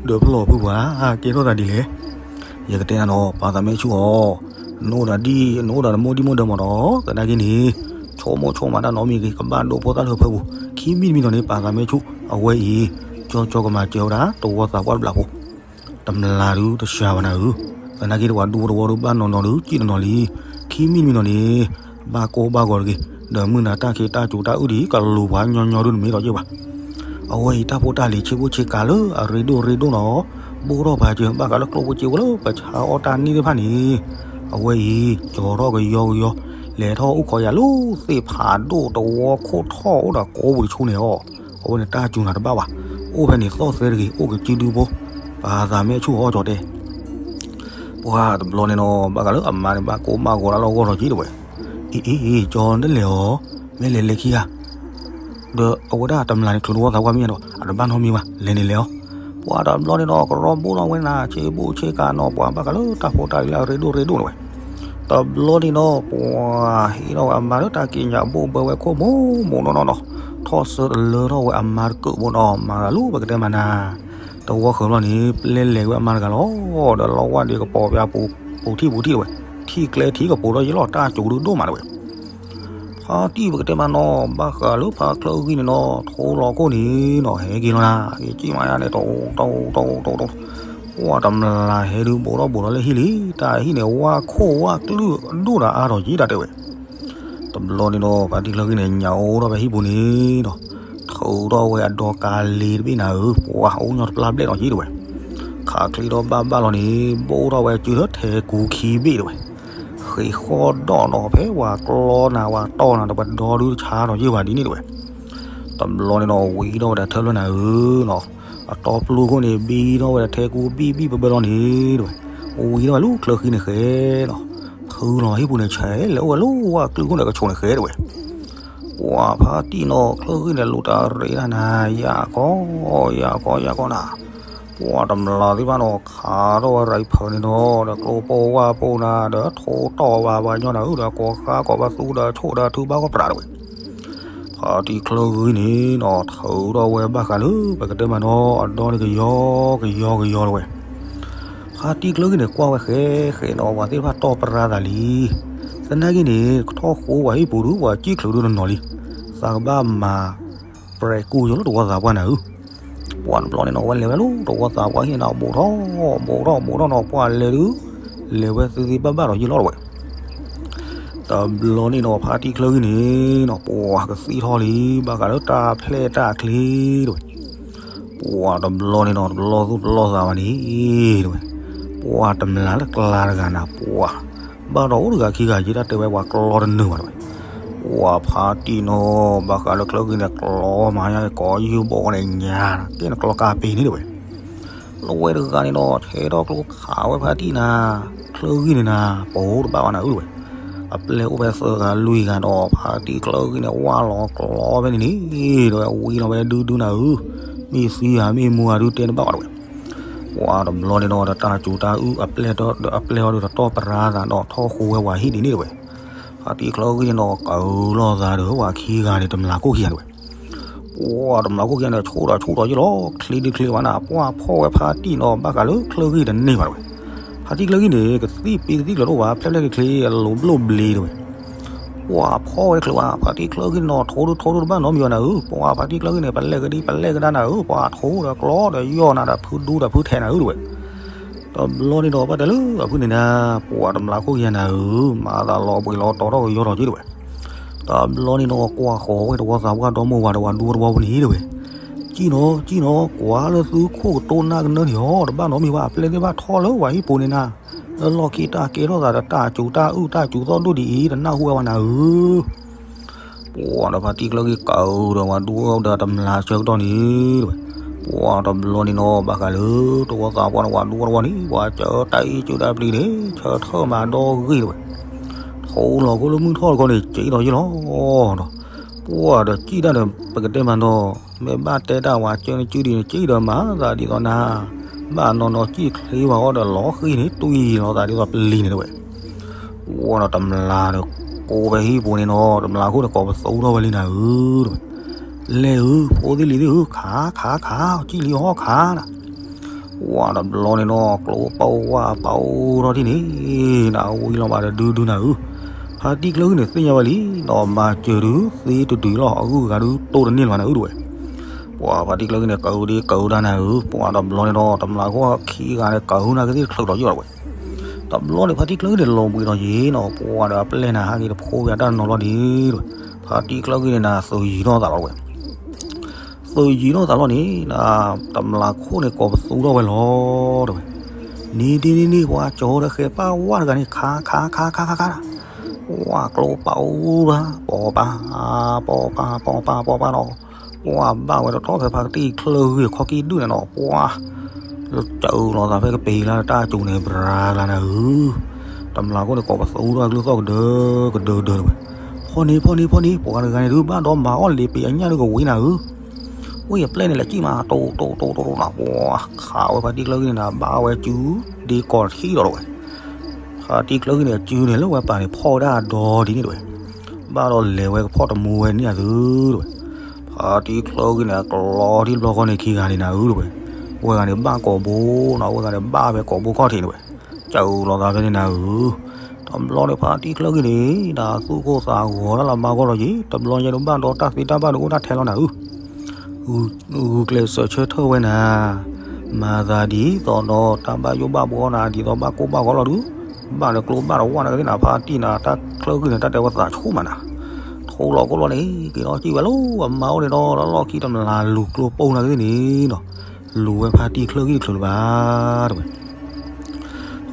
ဒီးဖျီၣ်ဖုပှၤ, ကဲထီၣ်သးဒ်လဲၣ်. ယကတဲနၤနီၤ, ပာ်သးမဲာ်ဆူၣ်အီၤ, နအိၣ်ဒီးဒ်, နအိၣ်ဒီးနမိၢ်ဒံၣ်မိၢ်ဒၢမးဒီး, သနာ်က့န့ၣ်, ဆိကမိၣ်ဆိကမးတၢ်နီတမံၤဂ့ၤ, ကဘၣ်ဒိဖိသၣ်လၢဟုဖၢပူၤ, ခံမံၤတမံၤနီၤန့ၣ် ပာ်သးမဲာ်ဆူၣ်, အဝဲအံၤ, ကၠီကၠီကမၤစၢၤဝဲဒၣ် တဝီသးပှၢ်တဘျီဖိ တမျၢ်ဒုးတစှၤဘၣ်နၤဧၢ. သနာ်က့တဝီဒူတဝီဒုးဘၣ်နီၢ်နီၢ်ဒုး ကံၣ်နီၢ်နီၢ်လံ. ခံမံၤတမံၤနီၤန့ၣ် ဘၣ်ကိၢ်ဘၣ်ဂီၤတဂ့ၤ, ဒီးမုၢ်နၤတၢ်ခ့တၢ်ကၠိတၢ်အုၣ်ဒံး ကလူၤပှၤညီညီဒုးနမ့ၢ်လီၤက့ၤဘၣ်. အဝဲအံၤတၢ်ဖိတၢ်လံၤဆ့ဘိဆ့ကၤလၢအရ့ဒိၣ်ရ့ဒိၣ်နီၤ, ဘိၣ်ထီၣ်ပာ်စၢၤ ဘၣ်ဃးလၢကျိၣ်ဖိစ့ဖိလၢပဆါအီၣ်တၢ်န့ၣ်သ့ၣ်တဖၣ်န့ၣ်, အဝဲအံၤ ကၠီၤထီၣ်ကယီကယီ, လဲၤထီၣ်အိၣ်ခိးယၤလၢသ့ၣ်ဖးဒိၣ်တဝီခိၣ်ထီၣ်အိၣ်ဒီးကိးပူၤတဆိန့ၣ်အီၤ, အဝဲန့ၣ်တၢ်စူၤနၤတဘၣ်ဘၣ်. အိၣ်ဖဲန့ၣ်သီၣ်သဲတဂ့ၤ, အိၣ်ကစုဒုဖိ, ပာ်သးမဲာ်ဆူၣ်အီၤကၠီၤတဲ ပှၤတဘျီန့ၣ်နီၤ, ဘၣ်ဃးလၢအမါန့ၣ် ဘၣ်ကိၢ်ဘၣ်ဂီၤတၢ်လီၢ်ဂီၢ်ထီၣ်က့ၤတဲဝဲ, အံၤအံၤအံၤ ကၠီၤနတလဲၤအီၤ, မ့ၢ်လဲၤလဲၤခံဂၤ, ဒီးအဝဲဒၣ်တမျၢ်န့ၣ် ချုးတဝီသးပှၢ်မ့ၢ်ညါဒီး အတဘၣ်နီတမံၤဘၣ်, လဲၤန့ၣ်လဲၤအီၤ. ပှၤတဘျီန့ၣ်နီၤ ကရီဘိၣ်ထီၣ်ဝဲနၤ ဆ့ဘိၣ်ဆ့ကၤနီၤ, ပှၤဘၣ်ဃးလၢတၢ်ဖိတၢ်လံၤလၢအရ့ဒိၣ်ရ့ဒိၣ်န့ၣ်ဝဲ. တဘျီန့ၣ်နီၤ ပှၤဟ့ၣ်ထီၣ်ဝဲအမါလၢတၢ်ကံးညာ်ဘိၣ်ဘၢဝဲခိၣ်မိၢ်မိၢ်နီၢ်နီၢ်နီၤ, ထီၣ်ဆၢတလၢထီၣ်ဝဲအမါတကုးဘိနီၤ, မၤသးလၢပကတဲမးနၤ တဝီဃၢၤဘျီန့ၣ် ပျဲလဲၤဝဲအမါတဂၤလီၤ. ဒီးလီဝါဒံးကပီၤပၠးပူၤထံၣ်ပူၤထံၣ်ဝဲ, ထံၣ်ကျဲထံၣ်ကပူၤထီၣ်ယံၤလီၤ, တၢ်စူၤဒုးဒိၣ်မးတဲဝဲ. ဖါတံၢ်ပကတဲမးနီၤ, ဘၣ်ဃးလၢဖါချၢဂံၢ်န့ၣ်နီၤ, ထိလီၤခိၣ်န့ၣ်နီၤ, ဟဲက့ၤလီၤနၤ, က့ၤကံၣ်မးယါန့ၣ် တိၢ်တိၢ်တိၢ်တိၢ်တိၢ်, ပှၤတမျၢ်ဟဲဒုးဘိးထီၣ်ဘိးထီၣ်လၢဟံၣ်လံ, တၢ်ဟံၣ်န့ၣ် ဝၣ်ခိၣ်ဝၣ်ကလုၢ်ဒိၣ်ဒီးအါထီၣ်က့ၤတၢ်တဲဝဲ. တဘျီန့ၣ်ဒီး ဖါတံၢ်ချၢဂံၢ်န့ၣ် ညၣ်အိၣ်ထီၣ်ဖဲဟံၣ်ပူၤန့ၣ်ဒီး ထုးထီၣ်ဝဲအဒီကၤလ့တဘ့ၣ်နၤဧၢ, ပှၤအိၣ်ညီတပျၢ်ဘျဲၣ်နီၤက့ၤတဲဝဲ. ခးချ့ထီၣ်ဘၣ်ဘၣ်လီၤန့ၣ် ဘိၣ်ထီၣ်ဝဲစုလၢထဲကူခံဘ့ၣ်တဲဝဲ. ဃ့ဃီၣ်ဒီးနီၤ ဖဲဝဲကျီနၤ ဝဲတီၢ်နၤ တပဒီဒုးတဆါနီၤက့ၤဝဲဒ်န့ၣ်တဲဝဲ. တဘျီန့ၣ်ဒီး ဝံထီၣ်ဝဲဒၣ်ထၢၣ်လၢနၤဧၢနီၤ, အတီပျိခိၣ်န့ၣ် ဘံထီၣ်ဝဲဒၣ်ထဲကူဘံၣ်ဘံၣ်ဘၢဘၢလီၤန့ၣ်တဲဝဲ. ဝံထီၣ်ဝဲလၢချၢဃံန့ၣ်ဃဲနီၤ, ဖုလီၤဟံၣ်ပူၤန့ၣ်ဆဲး လဲၤအိၣ်ဝဲလၢဝၣ်ကလုၢ်ခိၣ်န့ၣ်ကဆိးန့ၣ်ဃဲတဲဝဲ. ပှၤဖါတံၢ်နီၤ ချၢဃံန့ၣ် လူၤတၢ်ရ့ဒၣ်နၤ ယၢ်ကီ ယၢ်ကီ ယၢ်ကီနၤ. ပှၤတမျၢ်သ့ၣ်တဖၣ်နီၤ ခးထီၣ်ဝဲရၤဖၢန့ၣ်နီၤ ဒီးကျိပိၢ်ဝၣ်ပိၢ်နၤ ဒီးထိတီၢ်ဝဲပှၤညီနၤဧၢ ဒီးကိးဃါကိးပသူဒီးဆိၣ်ဒီးထုဘၣ်ကီးပြးတဲဝဲ. ဖါတံၢ်ချၢဃံန့ၣ်နီၤ ထုးထီၣ်ဝဲဘၣ်ဃးလၢ ပကတဲမးနီၤ အဒီန့ၣ်ကယီကယီကယီတဲဝဲ. ဖါတံၢ်ချၢဂံၢ်န့ၣ် ကွၢ်ဝဲဃဲဃဲဒီး ပှၤသ့ၣ်တဖၣ်တီၢ်ပြၢသးလံ. သနာ်က့န့ၣ် ကထီၣ်ဃိဝဲဟံၣ်ပူၤဒုး ပှၤစံၣ်ချုးဒုးတနီၤလံ. သးကဘၣ်မၤပြဲးကူၣ်ယိလၢတဝီသးပှၢ်နၤဧၢ. ပှၤတဘျီန့ၣ်နီၤ ဝဲလဲၤဝဲလၢတဝီသးပှၢ်ဟံၣ်န့ၣ် ဘူးထီၣ်ဘူးထီၣ်ဘူးထီၣ်နီၤ ပှၤလဲၤဒုး လဲၤဝဲသ့သ့ဘၣ်ဘၣ်ဒီးယ့ၢ်လီၤတဝဲ တဘျီန့ၣ်နီၤ ဖါတံၢ်ချၢဂံၢ်န့ၣ်နီၤ ပှၤကသံၣ်ထီၣ်လံ ဘၣ်ဃးလၢတၢ်ဖျဲၣ်တၢ်ချ့တဝဲ. ပှၤတဘျီန့ၣ်နီၤ တဘျီသူၣ်တဘျီသးဘၣ်န့ၣ် တဝဲ. ပှၤတမျၢ်လၢကျါတဂၤနၤ ပှၤ ဘၣ်ဒီးအိၣ်တဂၤခံဂၤ ယ့ၢ်တၢ်တဲဝဲပှၤကျီတနုာ်ဘၣ်တဝဲ. ပှၤဖါတံၢ်နီၤ ဘၣ်ဃးလၢချၢဂံၢ်န့ၣ် ကျီမၤညါ ကိးယုၢ်ဘီန့ၣ်ညါ ကဲန့ၣ်ကျီကါပ့ၤန့ၣ်တဝဲ လၢဝဲတဂၤန့ၣ်နီၤ ထဲထီၣ်ကျိခးဝဲဖါတံၢ်နၤ, ချၢဂံၢ်န့ၣ်နၤ ပအိၣ်တဘၣ်ဘၣ်နၤဧၢတဝဲ. အပျဲၢ်အိၣ်ဖဲသၢဂၤလွံၢ်ဂၤဒီး ဖါတံၢ်ချၢဂံၢ်န့ၣ် ဝၢ်လီၤကျီဖဲန့ၣ်န့ၣ် တဝဲ ဝံလီၤဝဲဒုဒုနၤဧၢ, မ့ၢ်သံဧါမ့ၢ်မူဧါဒုတဲတဘၣ်ဘၣ်တဝဲ. ပှၤတဘျီန့ၣ်နီၤ ဒီးတၢ်စူၤတၢ်အုၣ် အပျဲၢ်ဒီး အပျဲၢ်ဟီဒုးတတီၢ်ပြၢသးဒီးထီၣ်ဃိဝဲပှၤဟံၣ်ဒ်န့ၣ်တဝဲ. ဖါတံၢ်ချၢဂံၢ်န့ၣ်နီၤ ကၤလီၤသးဒီးပှၤခံဂၤန့ၣ် တမျၢ်ခိၣ်ခံဂၤတဝဲ ပှၤတမျၢ်ခိၣ်ခံဂၤန့ၣ် ဆိၣ်ဒီးဆိၣ်ဒီးယ့ၢ်လီၤ ချ့ဒုချ့ဘၣ်နၤ ပှၤဖီၣ်ဝဲဖါတံၢ်နီၤ ဘၣ်ဃးလၢချၢဂံၢ်တန့ၢ်ဘၣ်တဝဲ. ဖါတံၢ်ချၢဂံၢ်န့ၣ် ကသံၣ်ပ့ၤကသံၣ်ကျၢၤတအိၣ်ဘၣ် ဖျဲၣ်ဖျဲၣ်ချ့ချ့ အလိၤဘျိၣ်ဘျ့တဝဲ. ပှၤဖီၣ်ဝဲတချုးဘၣ် ဖါတံၢ်ချၢဂံၢ်နီၤ ထိဒုထိဒုတဘၣ်နီတမံၤဘၣ်နၤဧၢ, ပှၤဖါတံၢ်ချၢဂံၢ်န့ၣ် ပလဲၣ်ကဒံပလဲၣ်ကဒါနၤဧၢ, ပှၤထိဒီးကျီဒီးယီၢ်နၤဒီးဖုဒူဒီးဖုထဲးနၤဧၢတဝဲ. တဘျီန့ၣ်ဒီးဘၣ်တဲလၢအဖုန့ၣ်နၤ, ပှၤတမျၢ်ခိၣ်ခံဂၤနၤဧၢ, မၤသးလီၤဘှံးလီၤတီၤထီၣ်ကယီထီၣ်က့တဝဲ. တဘျီန့ၣ်ဒီးကွၢ်ဃီၤဝဲတဝီသးပှၢ်ဒီမိၢ်ဝၤဒီး ပှၤဒူတဝီပူၤန့ၣ်တဝဲ. ကံၣ်နီၤ ကံၣ်နီၤ ကွၢ်လၢသုခိၣ်ကတိၤနၢ်ကနၢန့ၣ်အီၤ တဘၣ်နီတမံၤဘၣ် အပျဲၢ်သ့ၣ်တဖၣ်ထီၣ်လၢပှၤဟံၣ်ပူၤန့ၣ်နၤ, လၢလီၢ်ခံတၢ်ကဲထီၣ်သးဒီးတၢ်စူၤတၢ်အုၣ်တၢ်စူၤသီၣ်ဒိၣ်ဒ်အံၤ တနၢ်ဟူဝဲဘၣ်နၤဧၢ. ပှၤဒီးဖါတံၢ်ချၢဂံၢ်ကၤအုၣ်ဒီးပှၤဒူဒီးတမျၢ်ဆၢကတီၢ်န့ၣ်တဝဲ. ပှၤတဘျီန့ၣ်နီၤ ဘၣ်ဃးလၢ တဝီသးပှၢ်ဒီးပှၤဒူတဝီန့ၣ် ပှၤစၢတၢ်အံၣ်စၢတၢ်ပျံၤန့ၣ် ဆၢထၢၣ်မၤဒီဂ့ၢ်တဝဲ. ထိလီၤခိၣ်လၢမုၢ်ထီၣ်တခီန့ၣ် က့ဒီးယ့ၢ်လီၤဒီး ပှၤဒီးကံၣ်တၢ်ဒီး ပကတဲမၤနီၤ မ့ၢ်ဘၣ်တဲတၢ်ဝဲကၢနကုဒ်န့ၣ် ကံၣ်ဒီးမၤသးဒ်သိးနၤ, ဘၣ်နီၢ်နီၢ်ကံၣ်ချ့ဝဲအီၤဒီးလီၤဃံၤန့ၣ် တွံၢ်လီၤသးဒ်သိးပျံၤန့ၣ်တဝဲ. ပှၤဒီးတမျၢ်ဒီးကိးဖဲဟံၣ်ပူၤန့ၣ်နီၤ တမျၢ်ခိၣ်န့ၣ်ကိးပသူထီၣ်ဝဲလံနၤဧၢတဝဲ. လဲၤဧၢ ဖိသ့ၣ်လံၤသ့ၣ်ဧၢ ခးခးခး ကံၣ်လံဟီၣ်ခးနၤ. ပှၤတဘျီန့ၣ်နီၤ ကျိပဝၢ်ပအိၣ်ထီၣ်ထံၣ်န့ၣ် နဝံလီၤဘၣ်ဒီးဒုဒုနၤဧၢ. ဖါတံၢ်ချၢဂံၢ်န့ၣ်သ့ၣ်ညါဝဲလံ ဒီးမၤစၢၤဒုးသ့တဒုးလီၤ အဂုၤအဂၤဒုးတိၢ်တန့ၢ်လၢၤဘၣ်နၤဧၢတဝဲ. ပှၤဖါတံၢ်ချၢဂံၢ်န့ၣ် ကၤအုၣ်ဒ့ကၤအုၣ်ဒၣ်နၤဧၢ, ပှၤတဘျီန့ၣ်ဒီး တမျၢ်ခိၣ်ခံဂၤန့ၣ် ကၤအုၣ်နၤကသ့ၣ်တချုးဒီးယိၣ်လီၤဝဲ. တဘျီန့ၣ် ဖါတံၢ်ချၢဂံၢ်န့ၣ် လီၤဘှံးဒီးယ့ၢ်နီၤ ပှၤဒီးအပျဲၢ်နၤဟးက့ၤတဖိဝဲအတၢ်နီၤလီၤဒံးတဝဲ. ဖါတံၢ်ချၢဂံၢ်န့ၣ်နၤ သုးယံၤထီၣ်သးလီၤတဝဲ. သုးယံၤထီၣ်သးလီၤန့ၣ် တမျၢ်ခိၣ်န့ၣ်ကိးပသူထီၣ်ဝဲလီၤတဝဲ. နံၤဒ်နံၤန့ၣ် ပှၤကၠီၤဒီးဃဲၤပၢ်ဝၢ်တဂၤန့ၣ် ခးခးခးခးခးခး, ပှၤကျိပအိၣ်ဘၣ် ပိာ်ပၢ် ပိာ်ပၢ်ပိာ်ပၢ်ပိာ်ပၢ်နီၤ, ပှၤဘၣ်ဝဲတထီၣ်ဖဲဖါတံၢ်ချၢဂံၢ်ခီၣ်ကံၣ်ဒုၣ်န့ၣ်နီၤ ပှၤ ကၢလီၤသးဖဲကပ့ၤလၢတၢ်စူၤန့ၣ် ပြၤကျါနၤဧၢ. တမျၢ်ခိၣ်န့ၣ် ကိးပသူထီၣ်ကျုသီၣ်ကဒၢကဒၢကဒၢတဝဲ. ဖီန့ၣ် ဖီန့ၣ် ဖီန့ၣ် ပှၤတဂၤန့ၣ်ဒုး ဘၣ်ဒီးမၤအီၣ်လံပံၤအညၣ်ဒုးကဝံၤနၤဧၢ. ဝံအပျဲၢ်န့ၣ် လဲၤကံၣ်မး တိတိတိတိနၤ ပှၤခးဝဲဖါတံၢ်ချၢဂံၢ်န့ၣ်နၤ ဘၣ်ဝဲစုဒ့ကီးထံဒီးတဝဲ. ဖါတံၢ်ချၢဂံၢ်န့ၣ် အစုန့ၣ်လၢဝဲပာ်န့ၣ် ဖီၣ်ဝဲဒၣ်အဒီဒ်န့ၣ်တဝဲ. ဘၣ်ဒီးလဲၤဝဲကဖီၣ်တမူဝဲန့ၣ်အသုတဝဲ. ဖါတံၢ်ချၢဂံၢ်န့ၣ် အကျီထံတဘျီဃီန့ၣ် ခံဂၤန့ၣ်နၤဧၢတဝဲ. ဝဲဂၤန့ၣ်ဘၣ်ကိာ်ဘိနီၤ ဝဲဂၤန့ၣ်ဘၣ်ဝဲကိာ်ဘိခီၣ်ထံးတဝဲ. ကၢလီၤသးဖဲန့ၣ်နၤဧၢ. တဘျီန့ၣ်ဖါတံၢ်ချၢဂံၢ်န့ၣ် နၤသူၣ်ကိၢ်သးဂီၤတၢ်လီၤမၤဂီၢ်လီၤယံၤ တဘျီယဲဒုးဘၣ်ဒီးတၢ်သ့တၢ်ဘၣ်ဒုးအိၣ်တၢ်ထဲလီၤနၤဧၢ. ဂုာ်ကျဲးစၢးဆၢထၢၣ်ဝဲနၤ, မၤသးဒ်သိးဒီးတၢ်ဘၣ်ယိၣ်ဘၣ်ဘှီနၤ ဒ်သိးဘၣ်ကိၢ်ဘၣ်ဂီၤလီၤဒုး, ဘၣ်ဒီးကျိဘၣ်ဒီးဝၣ်နၤကသ့ၣ်နၤ ဖါတံၢ်နၤ တၢ်ချၢဂံၢ်န့ၣ် တၢ်တဲဝဲသးဆူၣ်မးနၤ. ထိလီၤကိၢ်လီၤန့ၣ် က့ၤဒီးကံၣ်ဝဲလၢအမါအိၣ်န့ၣ်ဒီး လၢလီၢ်ခံတမျၢ်လူၤကျိပိၢ်နၤကသ့ၣ်န့ၣ်နီၤ, လူၤဝဲဖါတံၢ်ချၢဂံၢ်တချုးလၢၤဘၣ်တဝဲ.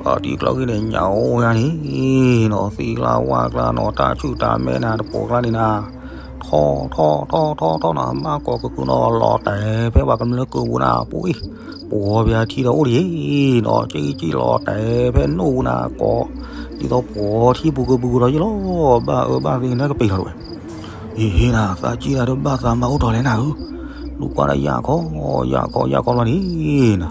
ဖါတံၢ်ချၢဂံၢ်န့ၣ် ညၣ်အိၣ်ဝဲန့ၣ်နီၤ သံကျါဝၣ်ကျါနီၤ တၢ်ဆူၣ်တၢ်မဲနၤ တပိာ်ကျါန့ၣ်နၤ, ထီၣ်ထီၣ်ထီၣ်ထီၣ်ထီၣ်နၤ ဘၣ်ကိးကကုနီၤ လီၤတဲာ်ဖဲပှၤကမျၢၢ်ကုပူၤနၤ ပှၤဘၣ်ထံဒီးအိၣ်တယံၤနီၤ ကံၣ်ကံၣ်လီၤတဲာ်ဖဲနိၣ်ပူၤနၤ ကိးဒ်သိးပှၤထံပူၤကုပူၤဒီးယံၤလီၤ ဘၣ်အၢဘၣ်သီနကပ့ၤလီၤတဝဲ. ဟ့ၣ်ဟ့ၣ်နၤ သးကံၣ်တၢ်ဒီးဘၣ်သးမၤအိၣ်ထီၣ်လဲၣ်နၤဧၢ, လူၤကွၢ်ဒၣ်ယၢ်ခီ ယၢ်ခီ ယၢ်ခီလီၤန့ၣ်နၤ,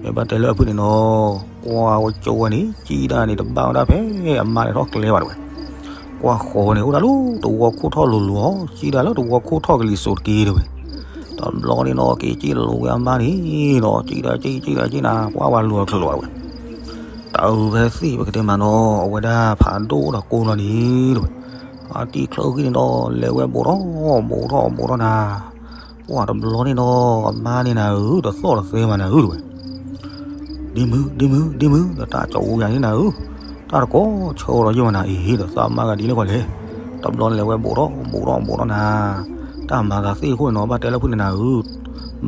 မ့ၢ်ဘၣ်တဲလၢအဖုၣ်န့ၣ်နီၤ, ကွၢ်ဝဲကၠိဝဲန့ၣ် ကံၣ်တၢ်န့ၣ် တဘၣ်ဝဲဒၣ်ဖဲအမါလဲၤထီၣ်ကျဲဘၣ်တဝဲ. ကွၢ်ဃီၤန့ၣ် အိၣ်ဒၣ်လၢတဝီခိၣ်ထီၣ်လိၤလိၤအီၤ ကံၣ်တၢ်လၢတဝီခိၣ်ထီၣ်ကလံၤစိးတက့ၢ်တဝဲ. တဘျီန့ၣ်နီၤ က့ၤကံၣ်လိၤဝဲအမါန့ၣ်နီၤ ကံၣ်တၢ်ကံၣ်ကံၣ်တၢ်ကံၣ်နၤ ပှၤဝဲလူၤအချုးလီၤဘၣ်တဝဲ. အဝဲသ့ၣ်ပကတဲမးနီၤ အဝဲဒၣ်ဖးဒိၣ်ဒီးကိၢ်လီၤန့ၣ်တဝဲ, ဖါတံၢ်ချၢဃံန့ၣ်ဒီး လဲၤဝဲဘိးထီၣ်ဘိးထီၣ်ဘိးထီၣ်နၤ, ပှၢ်တဘျီန့ၣ်ဒီး အမါန့ၣ်နၤဧၢ တသီၣ်တသဲဘၣ်နၤဧၢတဝဲ, ဒ့မုၢ် ဒ့မုၢ် ဒ့မုၢ် ဒီးတၢ်ကၠီၤအူယၤန့ၣ်နၤဧၢ, တၢ်တကိးဆၢဒီးယိၣ်မးနၤအံၤ ဒီးသးမါဂၤဒ်လဲၣ်ကွၢ်လဲၣ်, တဘျီန့ၣ်လဲၤဝဲဘိးထီၣ်ဘိးထီၣ်ဘိးထီၣ်နၤ, တၢ်မၤသးသ့ၣ်ခိၣ်န့ၣ်နီၤ ဘၣ်တဲလၢဖုၣ်န့ၣ်နၤဧၢ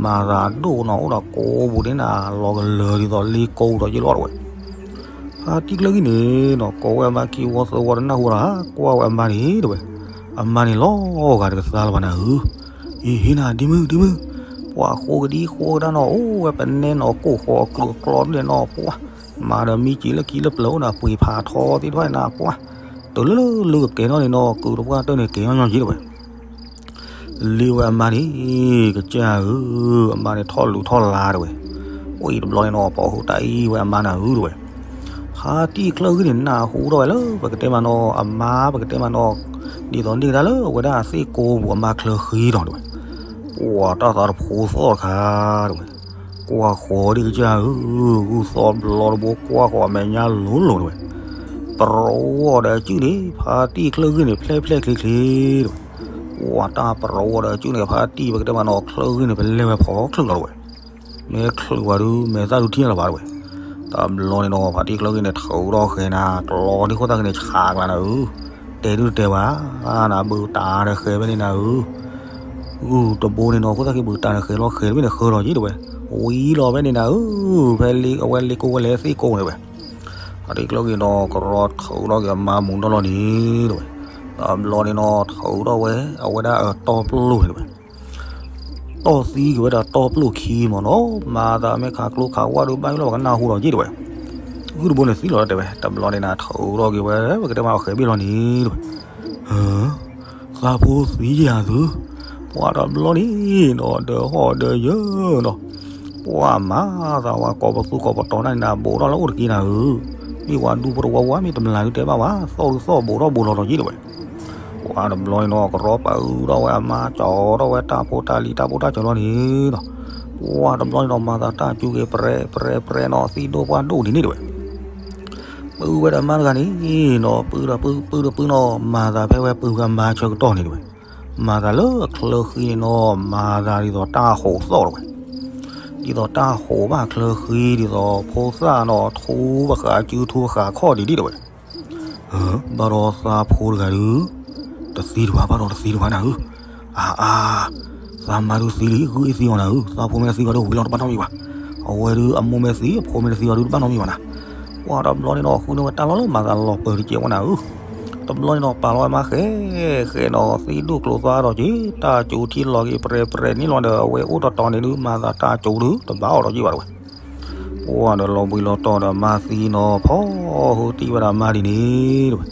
မၤသးဒိၣ်နီၤ အိၣ်ဒီးကိးပူၤဒ်နၤ လီၤကလၢၤဒ်သိးလ့ကိးဒီးယ့ၢ်လီၤတဝဲ, ဖါတံၢ်ကျၢၢ်ဂံၢ်န့ၣ်နီၤ ကိးဝဲအမါခံဝီသၢဝီတနၢ်ဟူဒီး ကွၢ်ဝဲအမါန့ၣ်တဝဲ, အမါန့ၣ်လီၤဂာ်တကသါလၢၤဘၣ်နၤဧၢ, အ့ ဟ့ၣ်နၤ ဒ့မုၢ် ဒ့မုၢ်, ပှၢ်ဃိကဒံဃိကဒါနီၤ အိၣ်ဝဲပနဲနီၤ ကိၢ်ဃီအကျိၤအကျီဒ်လဲၣ်နီၤ ပှၢ်, မၤဒီးမံက့ၤလၢခံလၢပျၢၤအိၣ်နၤ ပှ့ၤဖးထီသ့ၣ်တဖၣ်နၤ ပှၢ်, တလၢလၢကကဲၤနီၣ်န့ၣ်နီၤ ကုၤတပှၢ်တၢၢ်န့ၣ် ကဲၤညီညီယ့ၢ်တဝဲ လ့ဝဲအမါန့ၣ် ကစၢ်ဧၢ, အမါန့ၣ်ထီၣ်လူၤထီၣ်လါတဝဲ, အိၣ်အံၤတဘျီန့ၣ်နီၤ ပိာ်ဟူးတၢ်အံၤဝဲအမါနၤဧၢတဝဲ, ဖါတံၢ်ချၢဃံန့ၣ် နၢ်ဟူထီၣ်ဝဲလၢ ပကတဲမးနီၤ အမါပကတဲမးနီၤ, ဒ်သိးန့ၢ်ကဒါလၢအဝဲဒၣ်အသ့ၣ်ကိးပူၤအမါချၢဃံဒီးတဝဲ, ပှၢ်တၢ်သးတဖိသီၣ်တခါတဝဲ, ကွၢ်ဃီၤဒ်ကစၢ်ဧၢ, ဂုၢ်သီၣ်ဘျီတဘိကွၢ်ဃီၤအမဲာ်ညါလိၤလိၤတဝဲ, ပရိဝဲဒီးစုၣ်န့ၣ် ဖါတံၢ်ချၢဃံန့ၣ် ဖျဲၣ်ဖျဲၣ်ချ့ချ့တဝဲ, ပှၢ်တၢ်ပရိဝဲဒီးစုၣ်န့ၣ် ဖါတံၢ်ပကတဲမးနီၤ ချၢဃံန့ၣ် ပလဲၤဝဲဖီချုးလီၤတဝဲ, မ့ၢ်ချုးဝဲဒုး မဲာ်သၣ်ဒုးထံၣ်လၢၤဘၣ်တဝဲ, တဘျီန့ၣ်နီၤ ဖါတံၢ်ချၢဃံန့ၣ် ထုးထီၣ်ဃဲၤနၤ ကျီဒ်ခိၣ်သၣ်ဃံန့ၣ် ဆးကျါနၤဧၢ, တဲဒုးတတဲဘၣ်, နဘုးတၢ်ဒီးဃဲၤဖဲန့ၣ်နၤဧၢ, ဂုၢ်တဘိန့ၣ်နီၤ ခိၣ်သၣ်ဃံဘုးတၢ်ဒီး ဃဲၤလီၤဃဲၤတဘ့ၣ်န့ၣ် ဃၢလီၤက့တဝဲ, ဝံၤလီၤဖဲန့ၣ်နၤဧၢ, ဖဲအဝဲလ့ကိးဝဲလဲၤသ့ၣ်ကိးန့ၣ်ဝဲ, ဖါတံၢ်ချၢဃံနီၤ ကရီထုးထီၣ်က့ၤအမါမူးဒီလီၤန့ၣ်တဝဲ, တဘျီန့ၣ်နီၤ ထုးထီၣ်ဝဲ အဝဲဒၣ်အတီၢ်ပျိၢ်န့ၣ်တဝဲ တီၢ်သံက့ၤဝဲဒၣ်တီၢ်ပျိၢ်ခံမးနီၤ, မၤသးမ့ၢ်ခးကျိခးဝၣ်ဒုးဘၣ်ယိၣ်လီၤ ပှၤကနၢ်ဟူဒီးက့တဝဲ, ဂုၢ်တဘိန့ၣ်သံလီၤတဲဝဲ, တဘျီန့ၣ်နၤ ထုးထီၣ်က့ၤဝဲ ပကတဲမးအီၤဃဲၤဘ့ၣ်လီၤန့ၣ်တဝဲ, သးဖိသံယၤသု, ပှၢ်တဘျီန့ၣ်နီၤ ဒီးဟီၣ်ဒီးယၢၤနီၤ, ပှၢ်မၤသးဝဲကိးပသူကိးပတီၤန့ၣ်နၤ ဘိးထီၣ်လၢအိၣ်တက့ၢ်နၤဧၢ, မ့ၢ်ပှၤဒူဖိတဝါဝါ မ့ၢ်တမျၢ်ဒုးတဲဘၣ်ဝဲ သီၣ်ဒုးသီၣ်ဘိးထီၣ်ဘိးလီၤဒီးက့တဝဲ ပှၢ်တဘျီန့ၣ်နီၤ ကရီပာ်အုးထီၣ်ဝဲအမါ ကၠီထီၣ်ဝဲတၢ်ဖိတၢ်လံၤတၢ်ဖိတၢ်စၢၤလီၤန့ၣ်ဒီး, ပှၢ်တဘျီန့ၣ်နီၤ မၤသးတၢ်စူၤက့ၤ ပြဲပြဲပြဲနီၤ သံဒိၣ်ပှၢ်ဒိၣ်ဒ်န့ၣ်တဝဲ, ပုၢ်ဝဲဒၣ်မါတဂၤန့ၣ်နီၤ ပုၢ်ဒီးပုၢ် ပုၢ်ဒီးပုၢ်နီၤ မၤသးဖဲဝဲပုၢ်ဝဲမါဆၢကတီၢ်န့ၣ်တဝဲ, မၤသးလၢအချၢဃံန့ၣ်နီၤ မၤသးဒ်သိးတၢ်ဟိးသီၣ်တဝဲ, ဒ်သိးတၢ်ဟိးဘၣ်ချၢဃံ ဒ်သိးဖိသၣ်နီၤ ထူပဃာ်စုထူပဃာ်ခီၣ်ဒံးဒ်တဝဲ ဘၣ်ဒီးသးဖိတဂၤဒုး, တသံတဘၣ်ဘၣ်ဒီးတသံတဘၣ်နၤဧၢ, အါအါ, သးမါဒုးသံလံ ဂုၢ်အ့ၣ်သံအီၤနၤဧၢ, သးဖိမ့ၢ်တသံဘၣ်ဒီးဝံၤလီၤတဘၣ်နီတမံၤဘၣ်, အဝဲဒုးအမိၢ်မ့ၢ်သံ အဖိမ့ၢ်တသံဘၣ်ဒုးတဘၣ်နီတမံၤဘၣ်နၤ, ပှၢ်တဘျီန့ၣ်နီၤ ဃုန့ၢ်ဝဲတၢ်လီၢ်လၢမၤသးလီၤပၢၤတကဲးဝဲနၤဧၢ, တဘျီန့ၣ်နီၤ ပာ်လီၤဝဲမါဃဲးဃဲးနီၤ သံဒိၣ်ကျိၤသါဒီးက့ၤ တၢ်စူၤထံလီၤက့ၤ ပြဲပြဲန့ၣ်လီၤဒီး အဝဲအိၣ်တီတီန့ၣ်ဒုး မၤသးတၢ်စူၤဒုး တဘၣ်အီၤဒီးက့ၤဘၣ်တဝဲ ပှၢ်ဒီးလီၤဘှံးလီၤတီၤဒီးမါသံနီၤ ဖီဟူတံၢ်ဝဲဒၣ်မါဒ်န့ၣ်တဝဲ,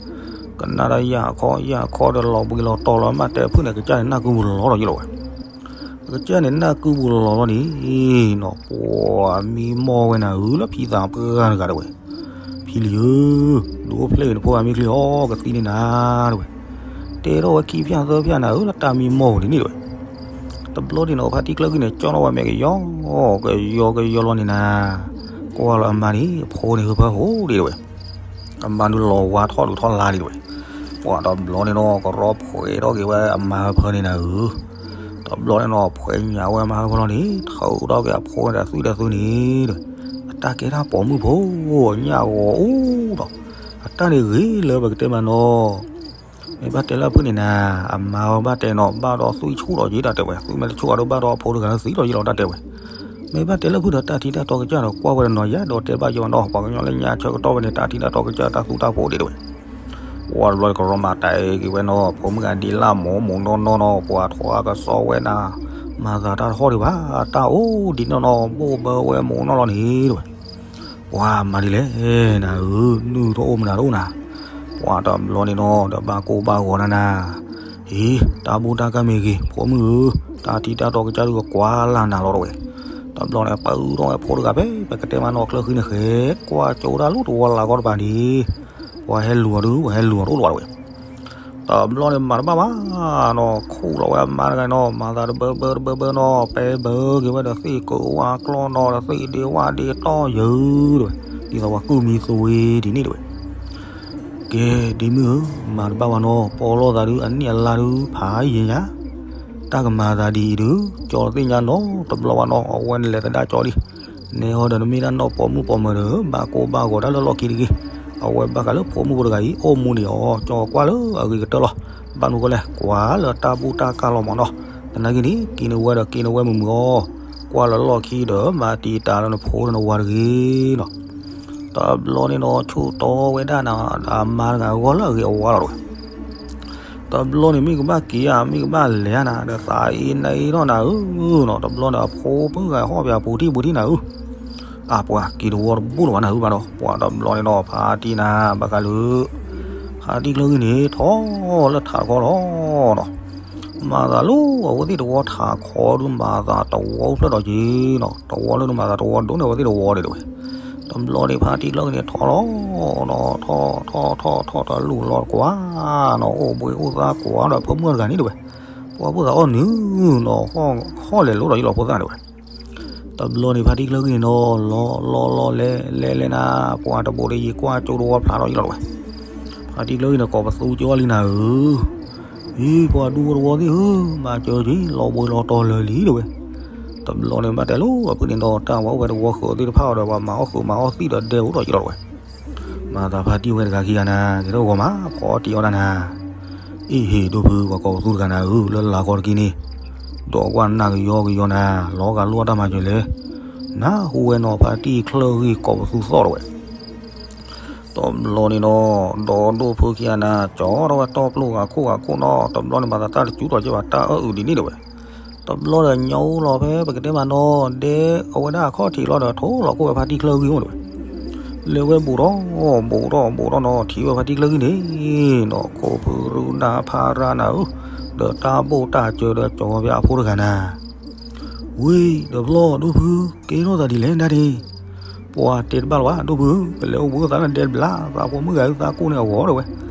ကနၣ်တၢ်ယၢ်ခီယၢ်ခီဒီးလီၤဘှံးလီၤတီၤလီၤ မ့ၢ်တဲဖုၣ်န့ၣ် ကစၢ်န့ၣ်နၢ်ကုပူၤလီၤလီၤယလီၤဝဲ, ကစၢ်န့ၣ်နၢ်ကုပူၤလီၤလီၤန့ၣ်နီၤ ပှၢ်မံမီၢ်ဝဲနၤဧၢ လၢဖံသးပှၢ်တဂၤတဝဲ, ဖံလံၤဧၢ, ဒုးအိၣ်ဖျဲၣ်ဂ့ၤနဖိဂၤမ့ၢ်ချံအီၤ ကသံန့ၢ်နၤတဝဲ, တဲထီၣ်ဝဲခံဖၠၣ်သၢဖၠၣ်နၤဧၢ လၢတၢ်မံမီၢ်ဝဲဒ်န့ၣ်တဝဲ တဘျီန့ၣ်နီၤ ဖါတံၢ်ကျၢၢ်ဂံၢ်န့ၣ် ကၠီထီၣ်ဝဲမဲာ်ကယီ ကယီကယီလီၤန့ၣ်နၤ, ကွၢ်လီၤအမါန့ၣ် အဖိန့ၣ်ဟၢဖၢဟိဒံးတဝဲ, အမါဒုးလီၤဝါထီၣ်ဒုးထီၣ်လါဒံးတဝဲ, ပှၢ်တဘျီန့ၣ်နီၤ ကရီဖှဲးထီၣ်က့ၤဝဲအမါဟၢဖၢန့ၣ်နၤဧၢ, တဘျီန့ၣ်နီၤ ဖှဲးညၣ်ဝဲအမါဟၢဖၢလီၤန့ၣ် ထုးထီၣ်က့ၤအဖိန့ၣ်ဒီးသွံၣ်ဒီးသွံၣ်န့ၣ်တဝဲ, အတၢ်ကဲထီၣ်ပိာ်မုၣ်ဖိ ညၣ်ဂီၤအိၣ်ဒီး, အတၢ်န့ၣ်ဂ့ၤလၢပကတဲမးနီၤ မ့ၢ်ဘၣ်တဲလၢအဖုၣ်န့ၣ်နၤ, အမါဝဲဘၣ်တဲနီၤ ဘၣ်ဒီးသွံၣ်ဆူၣ်ဒီးယ့ၣ်တၢ်တဲဝဲ, သွံၣ်မ့ၢ်တဆူၣ်အီၤဒီးဘၣ်ဒီးအဖိတဂၤလၢသံဒီးယ့ၣ်လီၤတၢ်တဲဝဲ, မ့ၢ်ဘၣ်တဲလၢအဖုၣ်ဒီးတၢ်ထံတၢ်တီကစၢ်ဒီးကွၢ်ဝဲဒီးနီၤ ယၤဒီးတဲဘၣ်ယိၣ်နီၤ ပှၤကညီလၢညါဆၢကတီၢ်ဝဲန့ၣ် တၢ်ထံတၢ်တီကစၢ်တၢ်သူတၢ်ဖိဒံးတဝဲ, ပှၢ်တဘျီကရီမၤတၢ်အံၤက့ၤဝဲနီၤ ဖိမုၣ်ဂၤဒံးလၢမိၢ်မိၢ်နီၢ်နီၢ်နီၤ ပှၤထွါကစီဝဲနၤ, မၤသးတၢ်တဟီၣ်ဒံးဘၣ် တၢ်အိၣ်ဒံးနီၢ်နီၢ် ဘိၣ်ဘၢဝဲမိၢ်နီၢ်လီၤန့ၣ်တဝဲ ပှၤမၤဒ်လဲၣ် နၤဧၢ, နုၢ်ထီၣ်အိၣ်မနုၤတအိၣ်နၤ, ပှၤတဘျီန့ၣ်နီၤ ဒီးဘၣ်ကိၢ်ဘၣ်ဂီၤနၤနၤ, အ့ တၢ်ဘူၣ်တၢ်ကၢ်မ့ၢ်ဂ့ၤ ဖိမုၣ်ဧၢ, တၢ်ထံတၢ်တီကစၢ်ဒုးကကွၢ်လၢနၤလီၤတဝဲ, တဘျီန့ၣ် ပၢထီၣ်ဝဲဖိတဂၤဖဲ ပကတဲမးနီၤ ချၢဃံန့ၣ်ဃဲ ကွၢ်ကၠိဒၣ်လၢတဝီလၢ်ဂီၢ်တပၤန့ၣ်, ပှၤဟဲလူၤအီၤဒုး ပှၤဟဲလူၤအီၤတအိၣ်လၢၤဘၣ်တဝဲ တဘျီန့ၣ်မၤတဘၣ်ဘၣ်နီၤ, ခူၣ်လီၤဝဲအမါတဂၤနီၤ မၤသးတဘၢဘၢတဘၢဘၢနီၤ ပဲဘၢက့ၤဝဲဒီးသ့ၣ်ကိးဝါကျီနီၤ ဒီးသ့ၣ်ဒ့ဝါဒ့တီယုာ်တဝဲ, ဒ်သိးပှၤကူၣ်မံသူဝဲဒ်န့ၣ်တဝဲ. ကဲ, ဒ်မုၣ်ဧၢ, မၤတဘၣ်ဝဲနီၤ, ပီလီၤသးဒုး အနံၣ်အလါဒုး ဖးယံၤညါ, တၢ်ကမၤသးဒ်အံၤဒုး ကၠီသ့ၣ်ညါနီတဘျီဘၣ်နီၤ, အဝဲနလဲၤသဒၣ်ကၠီလံ. နဲဟီဒီးနမ့ၢ်တၢ်နီၢ်ပိာ်မုၣ်ပိာ်မၢၤဒီး ဘၣ်ကိၢ်ဘၣ်ဂီၤတၢ်လၢလီၢ်ခံတဂ့ၤ. အဝဲဘၣ်ဃးလၢဖိမုၣ်ဖိတဂၤအံၤ အိၣ်မူဒံးအီၤ, ကၠီကွၢ်လၢအဂ့ၤကတၢၢ်လီၤ. ဘၣ်မနုၤဃိလဲၣ်, ကွၢ်လၢတၢ်ဘူၣ်တၢ်ကၢ်လီၤမးနီၤ. သနာ်က့န့ၣ် က့ၤနဝဲဒီးက့ၤနဝဲမုာ်မုာ်အီၤ, ကွၢ်လၢလီၢ်ခံဒီး မၤတံာ်တာ်လၢနဖိဒီးနဝၤတဂ့ၤနီၤ. တဘျီန့ၣ်နီၤ ဆိၣ်တီဝဲဒၣ်နၤ အမါတဂၤအဂီၢ်လၢအဂ့ၤအဝါလီၤတဝဲ. တဘျီန့ၣ် မ့ၢ်ကဘၣ်က့ၤဧါ မ့ၢ်ကဘၣ်လဲၤဧါနၤ ဒီးသးအ့န့ၣ်နီၤနၤဧၢနီၤ. တဘျီန့ၣ် အဖိမုၣ်ဂၤဟီၣ်ပှၤပူၤထံၣ်ပူၤထံၣ်နၤဧၢ, အပှၤက့ၤတဝီတဘူၣ်လၢၤဘၣ်နၤဧၢဘၣ်ဒီး ပှၤတဘျီန့ၣ်နီၤ ဖါတံၢ်နၤ ဘၣ်ဃးလၢ ဖါတံၢ်ချၢဂံၢ်န့ၣ် ထီၣ်လၢထးတခီလီၤနီၤ. မၤသးလၢအဝဲသ့ၣ်တဝီထးခီဒုး မၤသးတဝီအိၣ်ဖျၢၣ်ဒီးက့ၤနီၤ, တဝီလၢနမၤသးတဝီဒိၣ်န့ၢ်အဝဲသ့ၣ်တဝီဒံးတဝဲ. တဘျီန့ၣ် ဖါတံၢ်ချၢဂံၢ်န့ၣ် ထီၣ်လီၤနီၤ, ထီၣ်ထီၣ်ထီၣ်ထီၣ်ထီၣ်တလူၢ်လီၤတကွၢ်နီၤ, အိၣ်ဘှံးအိၣ်သါကွၢ်ဒီးဖိမုၣ်တဂၤန့ၣ်တဝဲ. ပှၤဖိသၣ်အီၣ်နုၤနီၤ ဟီၣ်လဲၤလိၤဒီးယလီၤဖိသၣ်တဝဲ. တဘျီန့ၣ် ဖါတံၢ်ချၢဂံၢ်န့ၣ်နီၤ လီၤလီၤလဲၤလဲၤလဲၤနၤ ပှၤတဘိးတယံၤကွၢ်ကၠိတဝီဖျါထီၣ်ယလီၤတဝဲ. ဖါတံၢ်ချၢဂံၢ်န့ၣ် ကိးပသူကၠိလံနၤဧၢ, အံၤ ပှၤဒူဖိတဝီသ့ၣ်ဧၢ, မၤစၢၤက့ၤ လီၤဘှံးလီၤတီၤလၢာ်လံတဝဲ. တဘျီန့ၣ် ဘၣ်တဲလိာ်အဖုၣ်န့ၣ်ဒီး တၢ်ဝဲအိၣ်ဝဲတဝီဃုာ်သ့ၣ်တဖၣ်အီၤဒီး ပှၤမၤအီၣ်ဃုာ်မၤအီၣ်သံၣ်ဒီးဒဲအိၣ်ထီၣ်ယလီၤတဝဲ. မၤသးဖါတံၢ်ဝဲတဂၤခံဂၤနၤ ကဲထီၣ်ဂီၤမး ဖီအီၣ်တံၢ်အီၣ်တၢ်နၤ. အ့ၣ်ဟ့ၣ် ဒိၣ်ဖု ပှၤကိးပသူတဂၤနၤဧၢ လၢလၤကီတကံန့ၣ် ဒီးကွၢ်နၢ်ကယီကယီနၤ လီၤဂာ်လိၣ်အီၣ်တၢ်မၤစၢၤလဲၣ်. နၢ်ဟူဝဲနီၤ ဖါတံၢ်ချၢဂံၢ်ကိးပသူသီၣ်တဝဲ. တဘျီန့ၣ်နီၤ ဒီးဒိၣ်ဖုခံဂၤနၤ ကၠီထီၣ်ဝဲတီၢ်ပျိၢ်ဂၤခိၣ်ဂၤခိၣ်နီၤ တဘျီန့ၣ် မၤသးတၢ်တစူထီၣ်က့ဘၣ် တၢ်အၢအုးဒ်န့ၣ်တဝဲ. တဘျီဒီးညီအိၣ်လီၤဖဲပကတဲမးနီၤ ဒဲအဝဲဒၣ်အခီၣ်ထံးလီၤဒီး ထိၣ်လီၤကိၣ်ဝဲဖါတံၢ်ချၢဂံၢ်အိၣ်တဝဲ. လဲၤဝဲဘူးထီၣ် ဘူးထီၣ်ဘူးထီၣ်နီၤ ထံၣ်ဝဲဖါတံၢ်ချၢဂံၢ်န့ၣ်နီၤ ခိၣ်ဖုရူနၢ်ဖါရၢ်နၤဧၢ, ဒီးတၢ်ဘိၣ်တၢ်စၢၤဒီးကၠီၤဝဲဖဲအဖိတဂၤနၤ. ဝ့ၢ် တဘျီ ဒိၣ်ဖု ကဲထီၣ်သးဒ်လဲၣ်ဒၣ်န့ၣ်. ပှၤတဲတဘၣ်လၢၤဘၣ် ဒိၣ်ဖုဧၢ, ပလဲၤအိၣ်ဘှံးအိၣ်သါလၢဒဲတဘျီ သးဖိမုၣ်ဂၤအုၣ်သးကိၢ်န့ၣ်အဂီၢ်တဝဲ.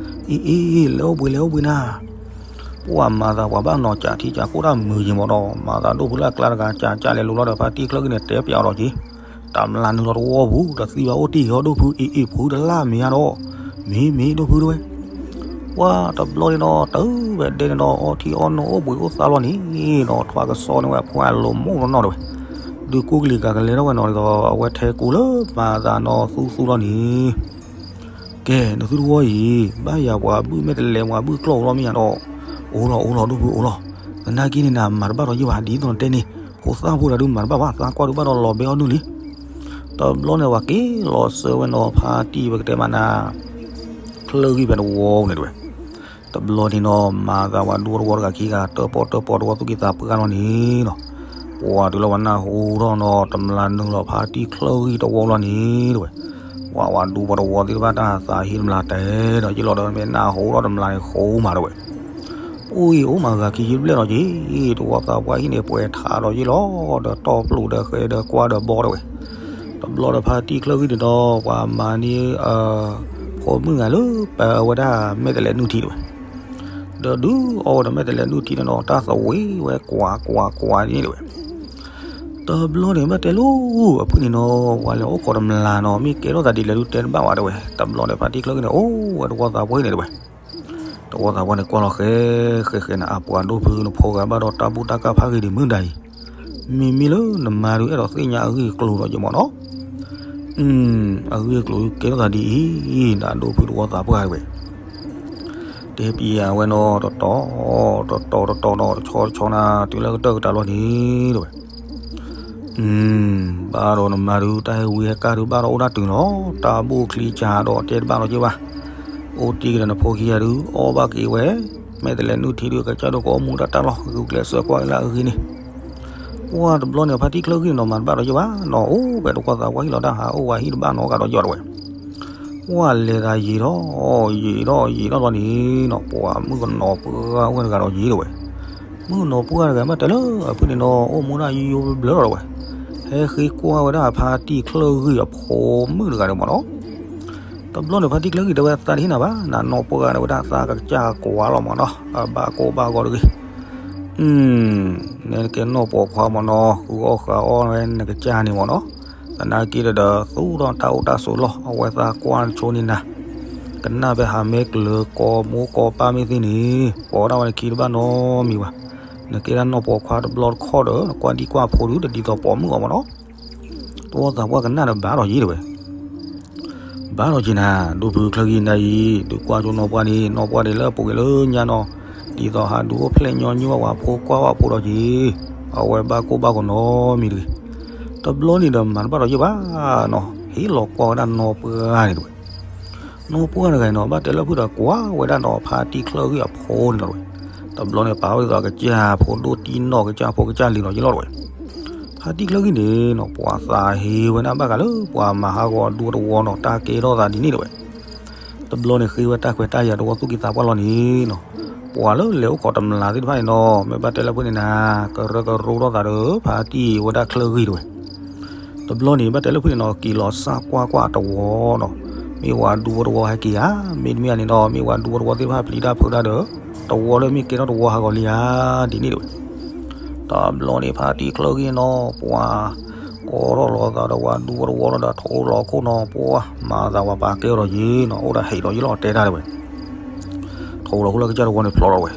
အ့ၣ်အ့ၣ် လဲၤအိၣ်ဘှံးလဲၤအိၣ်ဘှံးနၤ. ပှၤမၤသးပှၤဘၣ်နီၤ ကးထံကးကိၣ်တၢ်မုာ်ယံၤမးဒီး မၤသးဒိၣ်ဖုလၢအကျါတဂၤ ကးကးလဲၤလိၤလီၤဒီး ဖါတံၢ်ချၢဂံၢ်န့ၣ် တဲပၠးအီၤဒီးက့ၤ တမျၢ်နုာ်လီၤတဝီပူၤ တသံဘၣ်အိၣ်တ့ၢ်ဟီ ဒိၣ်ဖု အ့ၣ်အ့ၣ် ဖုတလၢ်မ့ၢ်ညါဒီး မ့ၢ်မ့ၢ် ဒိၣ်ဖုတဝဲ. ပှၤတဘျီန့ၣ်ဒီး တၢ်ဝဲဒဲန့ၣ်ဒီး အီထံအီနိၣ်အိၣ်ဘှံးအိၣ်သါလီၤန့ၣ်ဒီး ထွါကစီန့ၢ်ဝဲအဖိအလိၤမိၢ်နီၢ်နီၢ်တဝဲ. ဒုးကူကလံၤကၤကလဲထီၣ်ဝဲနီၤဒီး အဝဲထဲကူလၢမၤသးနီၤသူသူလီၤန့ၣ် ကဲ နသုတဝီအံၤ ဘၣ်ယၤပှၤဘုၣ်မဲာ်တဲးလဲး ပှၤဘုၣ်ကျီၢ်အိၣ်လီၤမ့ၢ်ယါဒီး အိၣ်လီၤအိၣ်လီၤ ဒိၣ်ဖုအိၣ်လီၤ. သနာ်က့န့ၣ်နၤ မၤတဘၣ်ဒီးယဲၢ်ဘၣ် ဒ်သိးနတဲန့ၣ် ဖိသၣ်ဖိတဂၤဒုးမၤတဘၣ်ဘၣ် သးကွၢ်ဒုးဘၣ်ဒီးလီၤဘဲအီၣ်နုၢ်လံ. တဘျီန့ၣ် ပှၤက့ၤလီၤဆၢဝဲနီၤ ဖါတံၢ်ပကတဲမးနၤ ချၢဂံၢ်ဖဲတဝီန့ၣ်တဝဲ. တဘျီန့ၣ်နီၤ မၤသးပှၤဒူတဝီတဂၤခံဂၤ တၢၣ်ပီၣ်တၢၣ်ပီၣ်တဝီသူၣ်က့သးပှၢ်လီၤန့ၣ်နီၤ ပှၤတုၤလၢပှၤနၢ်ဟူထီၣ်နီၤ တမျၢ်နုာ်လီၤဖါတံၢ်ချၢဂံၢ်တဝီလီၤန့ၣ်တဝဲ. ပှၤပှၤဒူပှၤတဝီသ့ၣ်တဖၣ်တၢ်သးဟ့တမျၢ်တဲဒီးယ့ၢ်လီၤဒီး မ့ၢ်နၢ်ဟူထီၣ်တမျၢ်န့ၣ်ဃိမးတဝဲ. အိၣ်အံၤအိၣ်မးဂၤခံဆံဘျဲၣ်လီၤက့ၤ တဝီသးပှၢ်ဟံၣ်န့ၣ် ပှဲၤထးဒီးယ့ၢ်လီၤ ဒီးတီၢ်ပျိၢ်ဒီးဃဲဒီးကွၢ်ဒီးဘီတဝဲ. တဘျီဒီးဖါတံၢ်ချၢဂံၢ်န့ၣ်ဒီး ပှၤမၤန့ၢ် ဖိမုၣ်ဂၤလၢပဝဲဒၣ်မဲာ်တဲးလဲးနုၢ်ထံတဝဲ. ဒီးဒုးအီၣ်ဝဲဒီးမဲာ်တဲးလဲးနုၢ်ထံန့ၣ်ဒီး တၢ်သဝ့ဝဲကွၢ်ကွၢ်ကွၢ်န့ၣ်တဝဲ. တဘျီန့ၣ် ဘၣ်တဲလိၤအဖုၣ်န့ၣ်နီၤ ပှၤလဲၤအိၣ်ခိးတမျၢ်နီၤ မ့ၢ်ကဲထီၣ်သးဒ်လဲၣ်ဒုးတဲတဘၣ်ဝဲတဝဲ. တဘျီန့ၣ် ဖါတံၢ်ချၢဂံၢ်န့ၣ် အိၣ်ဝဲတဝီသးပှၢ်န့ၣ်တဝဲ. တဝီသးပှၢ်န့ၣ် ကွၢ်လီၤဃဲဃဲဃဲန့ၣ် အပှၤဒိၣ်ဖုနဖိဂၤဘၣ်ဒီးတၢ်ဘူၣ်တၢ်ကၢ်ဖးဂ့ၤဒံးမုၢ်ဒၣ်အံၤ, မ့မ့ၢ်လၢနမါဒုးအဲၣ်ဒိးသ့ၣ်ညါအဂ့ၢ်အကျိၤဒီးယမ့ၢ်နီၤ. အဂ့ၢ်အကျိၤဒုးကဲထီၣ်သးဒ်အံၤ နဒိၣ်ဖုတဝီသးပှၢ်တဝဲ. တဲပယဝဲနီၤ တတီၤတတီၤတတီၤနီၤ တဆီတဆီနၤ တုၤလၢကတၢၢ်ကတၢၢ်လီၤန့ၣ်တဝဲ. ဘၣ်ဒီးနမါဒုး တၢ်ဟဲဝံဟဲကါဒုးဘၣ်ဒီးအိၣ်ဒၣ်တုၤလီၤ တၢ်ဘူၣ်ချံစၢ်ဒီးတဲတဘၣ်လီၤက့ၤဘၣ်. အိၣ်တ့ၢ်ကဒီးနဖိခံဂၤဒုး အီၣ်ဘၣ်က့ၤဝဲ မဲာ်တဲးလဲးနုၢ်ထံဒုး ကစၢ်ဒိၣ်ကအိၣ်မူတၢ်တၢ်လီၢ် ဂုာ်ကျဲးစၢးကွၢ်က့ၤလၢအဂ့ၤန့ၣ်. ပှၢ်တဘျီန့ၣ် ဖါတံၢ်ချၢဂံၢ်န့ၣ်နီၤ မၤတဘၣ်ဒီးယဲၢ်ဘၣ်နီၤ အိၣ်ဖဲတဝီသးပှၢ်ဟံၣ်လီၤ တၢ်ဟးအိၣ်ဝဲဟံၣ်တဘၣ်နီတဂၤဒီးယဲၢ်တဝဲ. ပှၢ်လဲၤသးယံာ်ထီၣ်ယံာ်ထီၣ်ယံာ်ထီၣ်လီၤန့ၣ်နီၤ ပှၤမုၣ်ကနီၤပှၢ်ဝဲတဂၤဒီးယဲၢ်တဝဲ. မုၣ်ကနီၤပှၢ်တဂၤ ဘၣ်တဲလၢအဖုၣ်န့ၣ်နီၤ အိၣ်မူဒၣ်ယိယိဘျၢလီၤတဝဲ. ဟဲဃ့ကွၢ်ဝဲဒၣ်ဖါတံၢ်ချၢဂံၢ်အဖိမုၣ်တဂၤန့ၣ်မ့ၢ်နီၤ. တဘျီန့ၣ် ဖါတံၢ်ချၢဂံၢ်တဲဝဲ သးတဟ့ၣ်နၤဘၣ် နနီၢ်ပှၢ်ဂၤန့ၣ်ဝဲဒၣ်သးကစၢ်ကွၢ်လီၤမ့ၢ်နီၤ အဘၣ်ကိၢ်ဘၣ်ဂီၤတဂ့ၤ. နဲနကဲနီၢ်ပိာ်ခွါမ့ၢ်နီၤ ဃုအီၣ်ဃုအီၣ်ဝဲနကစၢ်န့ၣ်မ့ၢ်နီၤ. သနာ်က့ဒီး သူၣ်ထီၣ်တၢ်အိၣ်တၢ်ဆိးလီၢ် အဝဲသးကွၢ်ဆိန့ၢ်နၤ, ကနၣ်ဖဲဟးမ့ၢ်ကျၢၤကိးမိၢ်ကိးပၢ်မ့ၢ်သ့န့ၣ်, ပိာ်ဒၣ်ဝဲနခံတဘၣ်နီတမံၤဘၣ်. နကဲဒၣ်နီၢ်ပိာ်ခွါတဘျီတခီၣ်ဒီး နကွၢ်ဒံကွၢ်ဖိဒုး တဒ်သိးပိာ်မုၣ်အီၤမးနီၤ. တဝီသးပှၢ်ကနၣ်ဒီးဘၣ်ထီၣ်ယံၤတဲဝဲ ဘၣ်ထီၣ်က့ၤနၤ, ဒိၣ်ဖုချၢဂံၢ်နၤအံၤ ဒုးကွၢ်ဆိနီၢ်ပှၢ်န့ၣ် နီၢ်ပှၢ်ဒံးလၢအပူၤကွံာ်လၢညါနီၤ, ဒ်သိးဟးဒုးအိၣ်ဖျဲၣ်ညီနုၢ်ဝဲပှၤဖိကွၢ်ဝဲဖိဒီးက့ၤ, အဝဲဘၣ်ကိၢ်ဘၣ်ဂီၤနီတမံၤတဂ့ၤ. တဘျီန့ၣ်ဒီးမၤတဘၣ်ထီၣ်ယံၤဘၣ်နီၤ, ဟ့ၣ်လီၤကွၢ်ဝဲဒၣ်နီၢ်ပှၢ်န့ၣ်တဲဝဲ နီၢ်ပှၢ်တဂၤအံၤနီၤ ဘၣ်တဲလၢဖုဒီးကွၢ်ဝဲဒၣ်နီၤ ဖါတံၢ်ချၢဂံၢ်အဖိန့ၣ်လီၤတဲဝဲ. တဘျီန့ၣ်ပာ်ဝဲဒ်သိးကစၢ်ဖိဒိၣ်တံၢ်နီၢ် ကစၢ်ဖိကစၢ်လံၤလီၤယံၤလီၤတဲဝဲ. ဖါတံၢ်ချၢဂံၢ်န့ၣ်နီၤ ပှၤသးဟ့ဝဲဒၣ်ဘၣ်ဃးလၢပှၤမၤဟးဂီၤအဒူအတဝီနီၤ တၢ်ကဲထီၣ်သးဒ်န့ၣ်တဲဝဲ. တဘျီန့ၣ်ဃ့ဝဲတၢ်ခွဲးတၢ်ယာ်တဝီသူၣ်ကံၢ်သးပှၢ်လီၤန့ၣ်နီၤ, ပှၤလၢလဲၤအိၣ်ခိးတမျးသ့ၣ်တဖၣ်န့ၣ်နီၤ မ့ၢ်ဘၣ်တဲလၢဖုန့ၣ်နၤ ကရၢကရိထီၣ်သးဒီး ဖါတံၢ်ဝဲဒၣ်ချၢဂံၢ်တဲဝဲ. တဘျီန့ၣ် ဘၣ်တဲလၢဖုန့ၣ်နီၤ က့ၤလီၤစၢ်ကွၢ်ကွၢ်တဝီနီၤ, မ့ၢ်ဝဲဒူဝဲတဝီဟဲက့ၤဧါ, မ့တမ့ၢ်န့ၣ်နီၤ မ့ၢ်ဝဲဒူဝဲတဝီသ့ၣ်တဖၣ်ပျံၤတၢ်ဖုးတၢ်ဒီး တဝီလၢမ့ၢ်ကဲထီၣ်တဝီဟးဂီၤလံဧါ, ဒ်န့ၣ်တဲဝဲ. တဘျီန့ၣ် ဖါတံၢ်ချၢဂံၢ်နီၤ ပှၤ ကိးထီၣ်လီၤသးဒီးဝဲဒူဝဲတဝီလီၤဒီး ထိလီၤခိၣ်နီၤ ပှၤမၤသးဝဲပာ်ကဲအီၤဒီးယ့ၤနီၤ အိၣ်ဒီးဟဲးဒီးယ့ၤလီၤတဲတၢ်တဲဝဲ. ထိလီၤခိၣ်လၢကစၢ်တဝီန့ၣ်ဖျီလီၤဝဲ.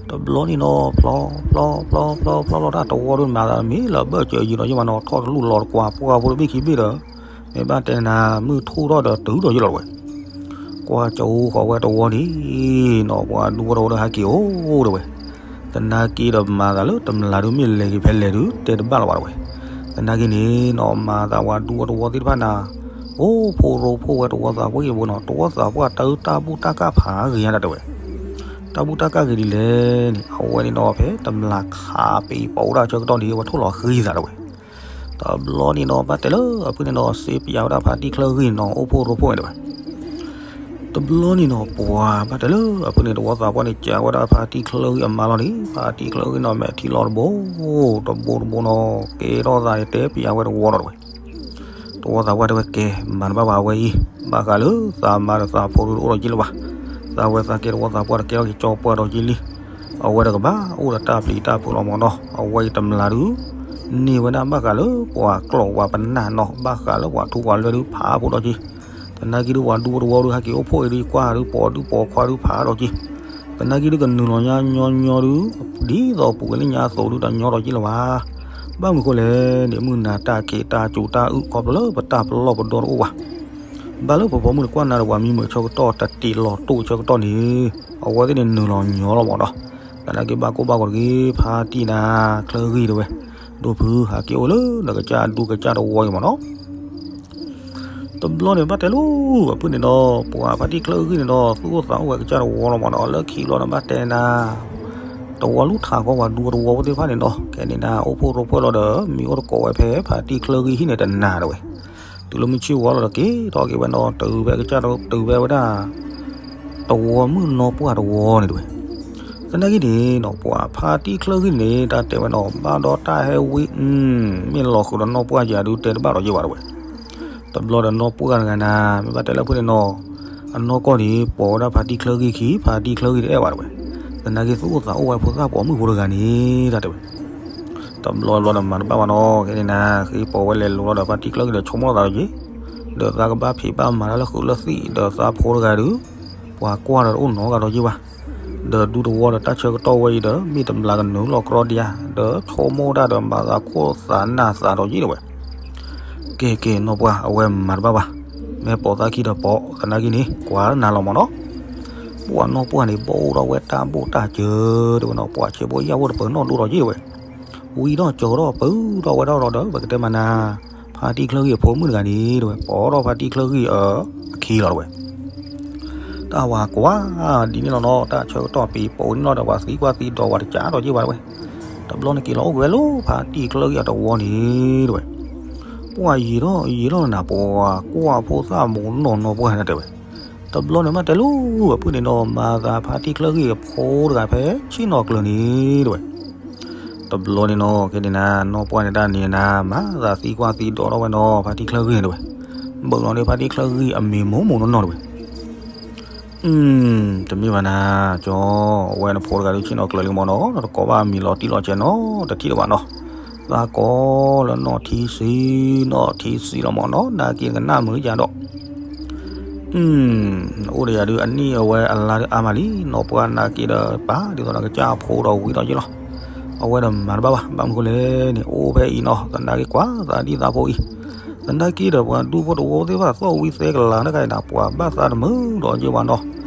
တဘျီန့ၣ်နီၤ ဖျီ ဖျီ ဖျီ ဖျီ ဖျီလီၤတၢ်တဝီဒီးမၤသးမ့ၢ်လၢအဘၢၣ်စၢၤယံၤနီၤ ယမးနီၤ ထီၣ်တလူၢ်လီၤတကွၢ်ပှၢ်ဖိတဘ့ၣ်ခံဘ့ၣ်ဒီး မ့ၢ်ဘၣ်တဲနၤ မုၢ်ထူၣ်ထီၣ်ဒီးတုၤဒီးယ့ၤလီၤတဲဝဲ. ကွၢ်ကၠိဃီၤဝဲတဝီန့ၣ်နီၤ ပှၤဒူဝဲတဝီဒီးဟဲက့ၤအိၣ်တဲဝဲ. သနာ်က့ဒီးမၤသးလၢတမျးဒုးမ့ၢ်လဲၤက့ၤဖဲလဲၣ်ဒုး တဲတဘၣ်လီၤဘၣ်တဲဝဲ. သနာ်က့န့ၣ်နီၤ မၤသးဝဲဒူဝဲတဝီသ့ၣ်တဖၣ်နၤ အိၣ်ဖှိၣ်ရိဖှိၣ်ဝဲတဝီသးပှၢ်က့ၤဘိနီၤ တဝီသးပှၢ်တၢ်အုၣ်တၢ်ဘူၣ်တၢ်ကၣ်ဖးဂ့ၤညါတၢ်တဲဝဲ. တၢ်ဘူၣ်တၢ်ကၣ်ဂ့ၤဒ်လဲၣ်န့ၣ် အဝဲန့ၣ်နီၤ ဖဲတမျးခးပံၤပိာ်ဝဲဒၣ်ဆၢကတီၢ်န့ၣ် အဝဲထိၣ်လီၤဃံသးတဲဝဲ. တဘျီန့ၣ်နီၤ ဘၣ်တဲလၢအဖုန့ၣ်နီၤ စ့ပၠးဝဲဒၣ်ဖါတံၢ်ချၢဂံၢ်နီၤ အိၣ်ဖှိၣ်ရိဖှိၣ်တဲဝဲ. တဘျီန့ၣ်နီၤ ပှၤဘၣ်တဲလၢအဖုန့ၣ် တဝီသးပှၢ်န့ၣ် ကးဝဲဒၣ်ဖါတံၢ်ချၢဂံၢ်အမါလီၤန့ၣ် ဖါတံၢ်ချၢဂံၢ်နီၤ မဲာ်ထံလီၤတဘိ တဘိတဘိနီၤ ကဲထီၣ်သးန့ၣ် တဲပၠးဝဲတဝီလီၤတဲဝဲ. တဝီသးပှၢ်တဲဝဲ ကဲ မၤတဘၣ်ဘၣ်ဝဲအံၤ ဘၣ်ဃးလၢသးမါဒီးသးဖိဒုးတအိၣ်ဒီးက့ၤလၢၤဘၣ်. သးဝဲသးကဲတဝီသးပှၢ်တကဲထီၣ်က့ၤကၠီပှၢ်ဒီးက့ၤလံ. အဝဲတကဘၣ်အိၣ်ဒီးတၢ်ပျံၤတၢ်ဖုးလီၤမးနီၤ အဝဲအံၤတမျးဒုး န့ၢ်ဝဲဒၣ်ဘၣ်ဃးလၢပှၤကျီၢ်ဝၤပနၢ်နီၤ ဘၣ်ဃးလၢပှၤထူပှၤလွဲၢ်ဒုးဖးဖိဒီးက့ၤ. သနာ်က့ဒုးပှၤဒူဖိတဝီဒုးဟဲက့ၤအိၣ်ဖှိၣ်အံၤဒုးကွၢ်ဒုးပိာ်ဒုးပိာ်ခွါဒုးဖးဒီးက့ၤ. သနာ်က့ဒုးကနုာ်လီၤညါညီညီဒုး ဒ်သိးပူၤကွံာ်လၢညါအသိးဒုးတညီဒီးက့ၤလၢၤဘၣ်. ဘၣ်မနုၤဃိလဲၣ်န့ၣ် မုၢ်နၤတၢ်ခံးတၢ်စူၤတၢ်အုၣ်ခီဖျိလၢပတၢ်ပလီၢ်ပဒီတအိၣ်ဘၣ်. ဘၣ်လၢပဖိမုၣ်တကွၢ်နၤဒီးပှၤမံမုာ်ဆၢကတီၢ်တတံးလီၤတိၢ်ဆၢကတီၢ်န့ၣ် အဝဲသ့ၣ်န့ၣ်နုာ်လီၤညီလီၤမးနီၤ. သနာ်က့ဘၣ်ကိၢ်ဘၣ်ဂီၤတဂ့ၤ ဖါတံၢ်နၤချၢဂံၢ်တဲဝဲ. ဒိၣ်ဖုဟးက့ၤအိၣ်လၢနကစၢ်အဒူကစၢ်တဝီအံၤမးနီၤ. တဘျီန့ၣ်ဘၣ်တဲလၢအဖုန့ၣ်ဒီး ပှၤဖါတံၢ်ချၢဂံၢ်န့ၣ်ဒီး သူၣ်အိၣ်သးအိၣ်ဝဲကစၢ်တဝီလီၤမးနီၤ လၢခံဘျီန့ၣ်ဘၣ်တဲနၤ တဝီလူထးဃီပှၤဒူတဝီဖိသ့ၣ်တဖၣ်န့ၣ်နီၤ ခဲန့ၣ်နၤ အိၣ်ဖှိၣ်ရိဖှိၣ်လီၤဒီး မ့ၢ်အိၣ်တကိးဝဲဖဲဖါတံၢ်ချၢဂံၢ်ဟံၣ်န့ၣ်တနၤတဲဝဲ. တုၤလၢမုၢ်ဆ့ၣ်ဝီလီၤဒီးက့ၤထီၣ်က့ၤဝဲနီၤ တုၤဖဲကစၢ်တဝီ တုၤဖဲဝဲဒၣ် တဝီမုၣ်နီၢ်ပှၢ်တဝီန့ၣ်တဲဝဲ. သနာ်က့န့ၣ်နီၤ ပှၤဖါတံၢ်ချၢဂံၢ်န့ၣ် တၢ်တဲဝဲနီၤ ဘၣ်ဒီးတၢ်ဟဲဝံ မ့ၢ်လီၤဃုာ်ဒီးနီၢ်ပှၢ်ယၤဒုးတဲတဘၣ်ဒီးယဲဘၣ်တဲဝဲ. တဘျီဒီးနီၢ်ပှၢ်တဂၤနၤ မ့ၢ်ဘၣ်တဲလၢဖုန့ၣ်နီၤ အနီၢ်ကီၢ်န့ၣ် ပိာ်ဝဲဒၣ်ဖါတံၢ်ချၢဂံၢ်ခံ ဖါတံၢ်ချၢဂံၢ်တအဲၣ်ဘၣ်တဲဝဲ. သနာ်က့သူၣ်အိၣ်သးအိၣ်ဝဲဖိသၣ်ပိာ်မုၣ်ဖိတဂၤန့ၣ် တၢ်တဲဝဲ. တဘျီဘျီဒီးမၤတဘၣ်ဘၣ်နီၤ ခဲန့ၣ်နၤ ဃ့ပိာ်ဝဲလဲၤလိၤလီၤဒီးဖါတံၢ်ချၢဂံၢ်ဒီးဆိကမိၣ်သးဒီးက့ၤ ဒီးသးကဘၣ်ဖံးဘၣ်မၤတၢ်လၢဃုာ်လၢသံၣ် ဒီးသးဖိတဂၤဒုး ပှၤကွၢ်ဒီးတအိၣ်နီတဂၤဒီးယဲဘၣ်. ဒီးဒူတဝီဒီးတၢ်ဆၢကတီၢ်ဝဲအံၤဒီး မ့ၢ်တမျးကနုာ်လီၤကြီဒံးဧါ ဒီးဆိကမိၣ်တၢ်ဒီးမၤသးခိၣ်သးနၢ်သးဒီးယဲတဲဝဲ. ကဲကဲနီၢ်ပှၢ် အဝဲမၤတဘၣ်ဘၣ်. မ့ၢ်ပိာ်သးခံဒီးပိာ် သနာ်က့န့ၣ် ကွၢ်နၤလီၤမးနီၤ. ပှၤနီၢ်ပှၢ်န့ၣ် ဘၣ်အိၣ်ထီၣ်ဝဲတၢ်ဘိၣ်တၢ်စၢၤတဲဝဲနီၤ ပှၤဆဲးဖိယာ်ဖိတပၢၤနီၣ်ဒိၣ်ဒီးယဲတဲဝဲ. ဝံထီၣ်စၢၤထီၣ်ပၢထီၣ်ဝဲဒၣ်ဒီး ပကတဲမးနၤ ဖါတံၢ်ချၢဂံၢ်အဖိမုၣ်တဂၤန့ၣ်တဲဝဲ ပိာ်ထီၣ်ဖါတံၢ်ချၢဂံၢ်အခံလီၤတဲဝဲ. တၢ်ဝၤကွၢ်ဒ်န့ၣ်လီၤနီၤ တၢ်ဆၢကတီၢ်ပံၤပိာ်န့ၣ်လီၤဒီး ပှၤသံကွၢ်သံဒိးဝဲတကးဒီးယဲဘၣ်တဲဝဲ. တဘျီန့ၣ်က့ၤလီၤအိၣ်က့ၤဝဲလၢဖါတံၢ်ချၢဂံၢ်အတဝီန့ၣ်တဲဝဲ. ပှၤယံာ်ထီၣ်ယံာ်ထီၣ်နၤ ပှၤကွၢ်ဖိသၣ်မုၢ်နီၢ်နီၢ်ပှၢ်န့ၣ်တဲဝဲ. တဘျီန့ၣ်မ့ၢ်တဲလၢအဖုန့ၣ်နီၤ မၤသးဖါတံၢ်ချၢဂံၢ်အဖိတဂၤဖဲဆ့ၣ်နီၤကျၢၤန့ၣ်တဲဝဲ. တဘျီန့ၣ်နီၤ ခဲန့ၣ်နၤ နီၢ်ပှၢ်န့ၣ်တၢ်န့ၣ်နၤ မၤသးသံကွၢ်သံဒိးထီၣ်ဝဲနီၤ ဖါတံၢ်ချၢဂံၢ်န့ၣ်တဲဝဲ. ဘၣ်လီၤန့ၣ်ဖါတံၢ်ချၢဂံၢ်အမံၤမိၢ်မိၢ်နီၢ်နီၢ်တဲဝဲ. တမ့ၢ်ဘၣ်နၤ ကၠီ အဝဲနဖိတဂၤဒုးဆ့ၣ်နီၤကျၢၤလံမးနီၤ နတကိးဘၣ်အမံၤလီၤတံၢ်လီၤဆဲးနီၤ တထံၣ်လၢၤဘၣ်နီၤ. သးကိးလၢနီၢ်ထံဆံး, နီၢ်ထံဆံးလီၤမၢ်နီၤ, နာ်က့နကနၣ်မုာ်ယၤဒီး အိၣ်ဒီးယၤဒုး အနံၣ်အဝဲအလါဒုးအါမးလံ, နီၢ်ပှၢ်နာ်က့ဒီး ပာ်ဒ်သိးဒီးကစၢ်ဖိဒီးဝံၤဒီးယ့ၢ်လီၤ. အဝဲဒီးမၤတဘၣ်ဘၣ်, ဘၣ်မနုၤဃိလဲၣ်န့ၣ် အိၣ်ဖဲအံၤနီၤ, သနာ်က့ကွၢ်သးဒ်သးဖိအံၤ, သနာ်က့ဒီးပှၤဒူဖိတဝီသ့ၣ်တဖၣ်သီၣ်ဝံသဲကလၤတခါအံၤန့ၣ် ပှၤဘၣ်သးတမုာ်ဒီးယ့ၢ်ဘၣ်နီၤ,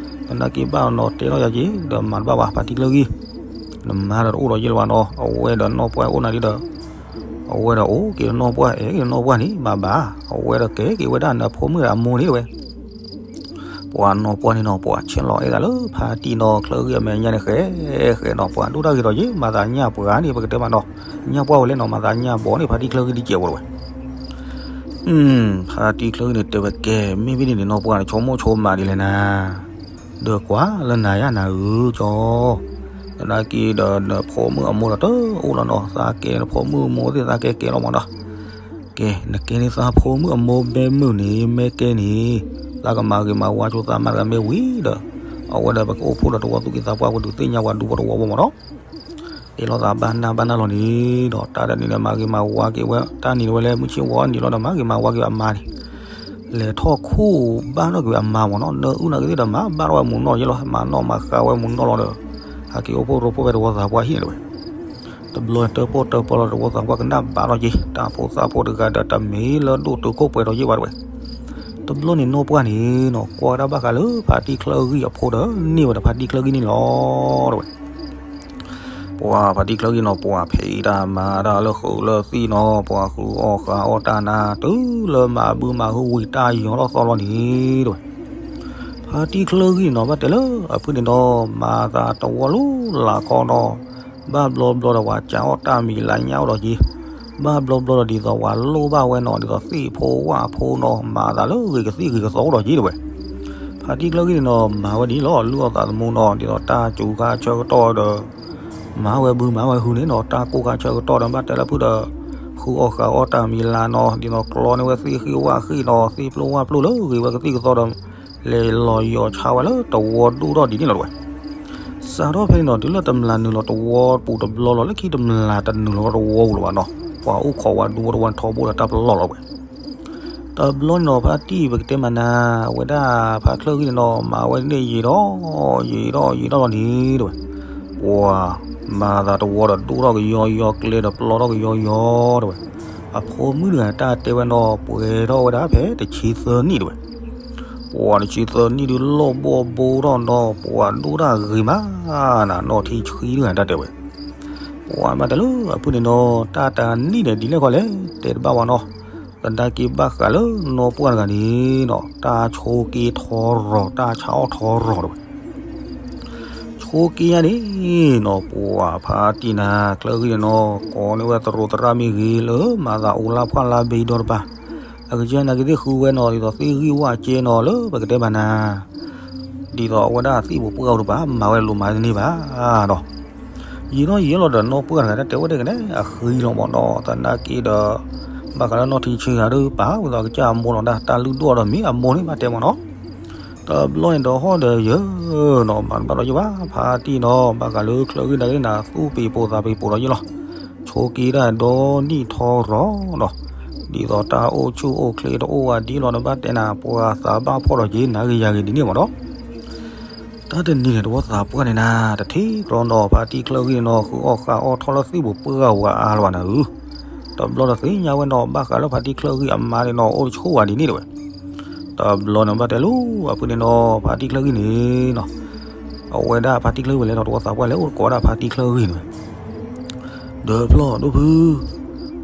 သနာ်က့ဘၣ်နီၤတဲထီၣ်ယၤက့ၤ ဒီးမၤတဘၣ်ဘၣ် ဖါတံၢ်ချၢဂံၢ်, နမၤဒီးတအိၣ်ဒီးယ့ၢ်လၢၤဘၣ်နီၤ, အဝဲဒီးနီၢ်ပှၢ်အိၣ်နၤဒ်ဒီး အဝဲဒီးအိၣ်က့ၤနီၢ်ပှၢ် အဲၣ်က့ၤနီၢ်ပှၢ်န့ၣ် ဘၣ်ဘၣ်, အဝဲဒီးကဲက့ၤဝဲဒၣ်နဖိမုၣ်ဒီးအမိၢ်န့ၣ်တဝဲ ပှၤနီၢ်ပှၢ်န့ၣ်နီၤ ပှၤဆဲးလီၤအဲၣ်သးလၢဖါတံၢ်နီၤ ချၢဂံၢ်အမဲာ်ညါန့ၣ် ဃဲဃဲနီၤ, ပှၤဒိၣ်တၢ်ဂ့ၤဒီးယ့ၢ် မၤသးညၣ်ပှၤန့ၣ် ပကတဲမးနီၤ, ညၣ်ပှၢ်ဝဲလဲၣ်နီၤ မၤသးညၣ်ဘီန့ၣ် ဖါတံၢ်ချၢဂံၢ်ဒ်ကဲးဝဲတဝဲ ဖါတံၢ်ချၢဂံၢ်န့ၣ်တဲဝဲ ကဲ မ့ၢ်ဖဲန့ၣ်န့ၣ် နီၢ်ပှၢ်န့ၣ် ဆိကမိၣ်ဆိကမးဒ်လဲၣ်နၤ, ဒီးကွၢ်လၢနၤယါနၤဧၢကၠီ, သနာ်က့ဒီးနဖိမုၣ်အမိၢ်ဒီးတအိၣ်လီၤနီၤ, သးကဲနဖိမုၣ်အမိၢ်သ့ၣ် သးကဲကဲလီၤမးနီၤ, ကဲ နကဲန့ၣ်သးဖိမုၣ်အမိၢ်မ့ၢ်မုာ်န့ၣ် မ့ၢ်ကဲန့ၣ် သးကမၤဂ့ၤမၤဝါဆိသးမါတဂၤမ့ၢ်ဝံၤဒီး အဝဲဒီးပကအိၣ်ဖှိၣ်ဒီးတဝီသူၣ်ကံၢ်သးပှၢ်ပဒုးသ့ၣ်ညါပှၤဒူဖိတဝီဖိမးနီၤ တဲလီၤသးဘၣ်နၢ်ဘၣ်နၢ်လီၤန့ၣ်ဒီး တၢ်တနံၤဒီးမၤဂ့ၤမၤဝါက့ၤဝဲ တၢ်နံၤတဝဲလၢမုၢ်ဆ့ၣ်ဝီနံၤလီၤဒီး မၤဂ့ၤမၤဝါက့ၤအမါန့ၣ်, လဲၤထီၣ်ခူၣ်ဘၣ်ထီၣ်က့ၤဝဲအမါမးနီၤ, နၢအုၣ်နာ်က့သ့ၣ်ဒီး မၤဘၣ်ထီၣ်ဝဲမူးနီၢ်ယ့ၢ်လီၤ, မၤနီၣ်မၤဃါဝဲမူးနီၢ်လီၤဒီး ဟဲက့ၤအိၣ်ဖှိၣ်ရိဖှိၣ်ဖဲတဝီသးပှၢ်ဟံၣ်န့ၣ်တဝဲ တဘျီန့ၣ် တၢၣ်ပီၣ်တၢၣ်ပီလီၤ တဝီသးပှၢ်ကနၣ်ဘၣ်ထီၣ်က့ၤ တၢ်ဖိသၣ်ဖိတဂၤဒီး တမ့ၢ်လၢဒိၣ်တုာ်ခိၣ်ပှဲၤထီၣ်ယ့ၢ်ဘၣ်တဝဲ, တဘျီန့ၣ်နီၢ်ပှၢ်န့ၣ်နီၤ ကွၢ်ကဒါဘၣ်ဃးလၢဖါတံၢ်ချၢဂံၢ်အဖိဒီး န့ၢ်ဝဲဒီးဖါတံၢ်ချၢဂံၢ်န့ၣ်လီၤတဝဲ ပှၤဖါတံၢ်ချၢဂံၢ်နီၤ ပှၤဖံးတၢ်မၤတၢ်လၢဃုာ်လၢသံၣ်နီၤ ပှၤဃုအီၣ်ဃုအီၣ်တၢ်နၤ တုၤလၢမၤဘုမၤဟုဝံၤတၢ်ယီၤထီၣ်သီလီၤန့ၣ်တဝဲ, ဖါတံၢ်ချၢဂံၢ်နီၤ ဘၣ်တဲလၢအဖုၣ်န့ၣ်နီၤ မၤသးတဝီလူလၢ်ခီနီၤ, ဘၣ်ဘျီဘျီဒီး ပှၤကးအီၣ်တၢ်မံၤလၤညါအိၣ်ဒီးက့ၤ, ဘၣ်ဘျီဘျီဒီး ဒ်သိးပှၤလိၣ်ဘၣ်ဝဲနီၤ ဒ်သိးသ့ၣ်ဖိဝၣ်ဖိနီၤ မၤသးလၢဂ့ၤကသံၣ်ဂ့ၤကသီအိၣ်ဒီးက့ၤတဝဲ ဖါတံၢ်ချၢဂံၢ်န့ၣ်နီၤ မၤဝဲဒ်လီၤ လုၢ်အီၣ်သးသမူနီၤ ဒ်သိးတၢ်စူၤခါဆၢကတီၢ်ဒီး မၤဝဲဘုမၤဝဲဟုန့ၣ်နီၤ တၢ်ကိၢ်ခါဆၢကတီၢ်ဒီး ဘၣ်တဲလၢဖုၣ်ဒီး ဃုအီၣ်ဃုအီၣ်တၢ်မံၤလၤနီၤ ဒ်သိးကျီန့ၢ်ဝဲသ့ၣ်ဃံဝၣ်ဃံနီၤ သ့ၣ်ပျိဝၣ်ပျိလၢဂ့ၤဝဲကသံၣ်ကသီဒီး လဲၤလီၤယီၤဆါဝဲလၢတဝီဒူၣ်ထီၣ်ဒ်န့ၣ်လီၤတဝဲ စးထီၣ်ဖဲန့ၣ်နီၤ တုၤလၢတမျၢ်နုာ်လီၤတဝီပူၤတဘျီလီၤ လၢခံတမျၢ်တနုာ်လီၤတဝီပူၤလၢၤဘၣ်နီၤ ပှၤအိၣ်ခိးဝဲဒူဖိတဝီထီဘိဒီးတၢ်ပလီၢ်လီၤဝဲ တဘျီန့ၣ်နီၤ ဖါတံၢ်ပကတဲမၤနၤ ဝဲဒၣ်ဖါချၢဂံၢ်န့ၣ်နီၤ မၤဝဲန့ၣ်ယံာ်ဒီး ယံာ်ဒီးယံာ်ဒီးလီၤန့ၣ်တဝဲ ပှၤမၤသးတဝီဒီးဒူၣ်ထီၣ်ကယီယီ ကျဲဒီးပျီထီၣ်ကယီယီတဝဲ အဖိမုၣ်တဂၤတၢ်တဲဝဲနီၤ ပှဲၤထီၣ်ဝဲဒၣ်ဖဲတဆံသၢနံၣ်တဝဲ ပှၤတဆံသၢနံၣ်ဒုးလီၢ်ဘီၣ်ဘိထီၣ်နီၤ ပှၤဒိၣ်တၢ်ဂ့ၤမးနၤ နီၢ်ထံဆှံတဂၤတၢ်တဲဝဲ ပှၤမၤတဲလၢအဖုၣ်န့ၣ်နီၤ တၢ်တနံၣ်န့ၣ်ဒ်လဲၣ်ခီလဲၣ် တဲတဘၣ်ဝဲနီၤ သနာ်က့ဘၣ်ဃးလၢနီၢ်ပှၢ်တဂၤန့ၣ်နီၤ တၢ်ဆိးက့ထီရီၤ တၢ်ဆါအီၣ်ထီရီၤတဝဲ ဆိးက့ယါန့ၣ်နီၤ ပှၤဖါတံၢ်နၤ ချၢဂံၢ်န့ၣ်နီၤ ကိးန့ၢ်ဝဲသရိာ်သရၣ်မ့ၢ်ဂ့ၤ လၢမၤသးအိၣ်လၢဖှၣ်လၢဘ့ဒီတပၤ အကစၢ်နာ်က့သ့ၣ်ဃုဝဲနီၤ ဒ်သိးသ့ၣ်ဂံၢ်ဝၣ်ကဲနီၤ လၢပကတဲဘၣ်နၤ ဒ်သိးအဝဲဒၣ်သ့ၣ်ပူၤပှၢ်အူတပၤ မၤဝဲလိၤမၤတန့ၢ်ဘၣ်နီၤ ယံာ်ထီၣ်ယံာ်လီၤဒီးနီၢ်ပှၢ်တဂၤတၢ်တဲဝဲဒၣ်ကနဲ အဃံလီၤမးနီၤ သနာ်က့ဒီး ဘၣ်ဃးလၢနီၢ်ထံဆှံဂၤဒီး ပာ်ဝဲဒၣ်ကစၢ်အမိၢ်လီၤဒၣ် တၢ်လုၢ်ဒိၣ်ဒီးမ့ၢ်အမိၢ်န့ၣ် ဘၣ်တဲမးနီၤ တဘျီန့ၣ်ဒီးဟီၣ်ဒီးယၢၤနီၤ မၤတဘၣ်ဒီးယဘၣ် ဖါတံၢ်နီၤ ဘၣ်ဃးလၢချၢဂံၢ်နၤဂ့ၤနၤ သူၣ်ပ့ၤပိာ်သးပ့ၤပိာ်ဒီးယလီၤ ဆိးက့တၢ်ဒီနံၣ်ထီရီၤနီၤ ဒ်သိးတၢ်အိၣ်ဆူၣ်အိၣ်ချ့တအိၣ်ဝဲဒ်လီၤ နဘၣ်တဲနၤ ပှၤသးဘၣ်ဖှီၣ်ဒီးက့ၤ နၤဂ့ၤယၤဂ့ၤဒ်န့ၣ်မးနီၤ တၢ်တနံၤန့ၣ် တဝီသးပှၢ်န့ၣ်နၤ တထံၣ်ကြီနီၤ ဖါတံၢ်ချၢဂံၢ်န့ၣ်နီၤ ဃုအီၣ်ဃုအီၣ်ထီၣ်လၢသ့ၣ်ပူၤပှၢ်ဝၤအါလီၤဘၣ်နၤဧၢ တဘျီဒီးသ့ၣ်ညါဝဲနီၤ ဘၣ်ဃးလၢဖါတံၢ်ချၢဂံၢ်အမါန့ၣ်နီၤ အိၣ်တဆိၣ်ဝဲဒ်န့ၣ်တဝဲ တဘျီန့ၣ်ဘၣ်တဲလၢ အဖုၣ်န့ၣ်နီၤ ဖါတံၢ်ချၢဂံၢ်န့ၣ်နီၤ အဝဲဒၣ်ဖါတံၢ်ချၢဂံၢ်ဝဲလဲၣ်နီၤ တဝီသးပှၢ်လဲၣ် အိၣ်တကိးဝဲဒၣ်ဖါတံၢ်ချၢဂံၢ်န့ၣ်ဝဲ ဒီးဖျီၣ်ဒိၣ်ဖု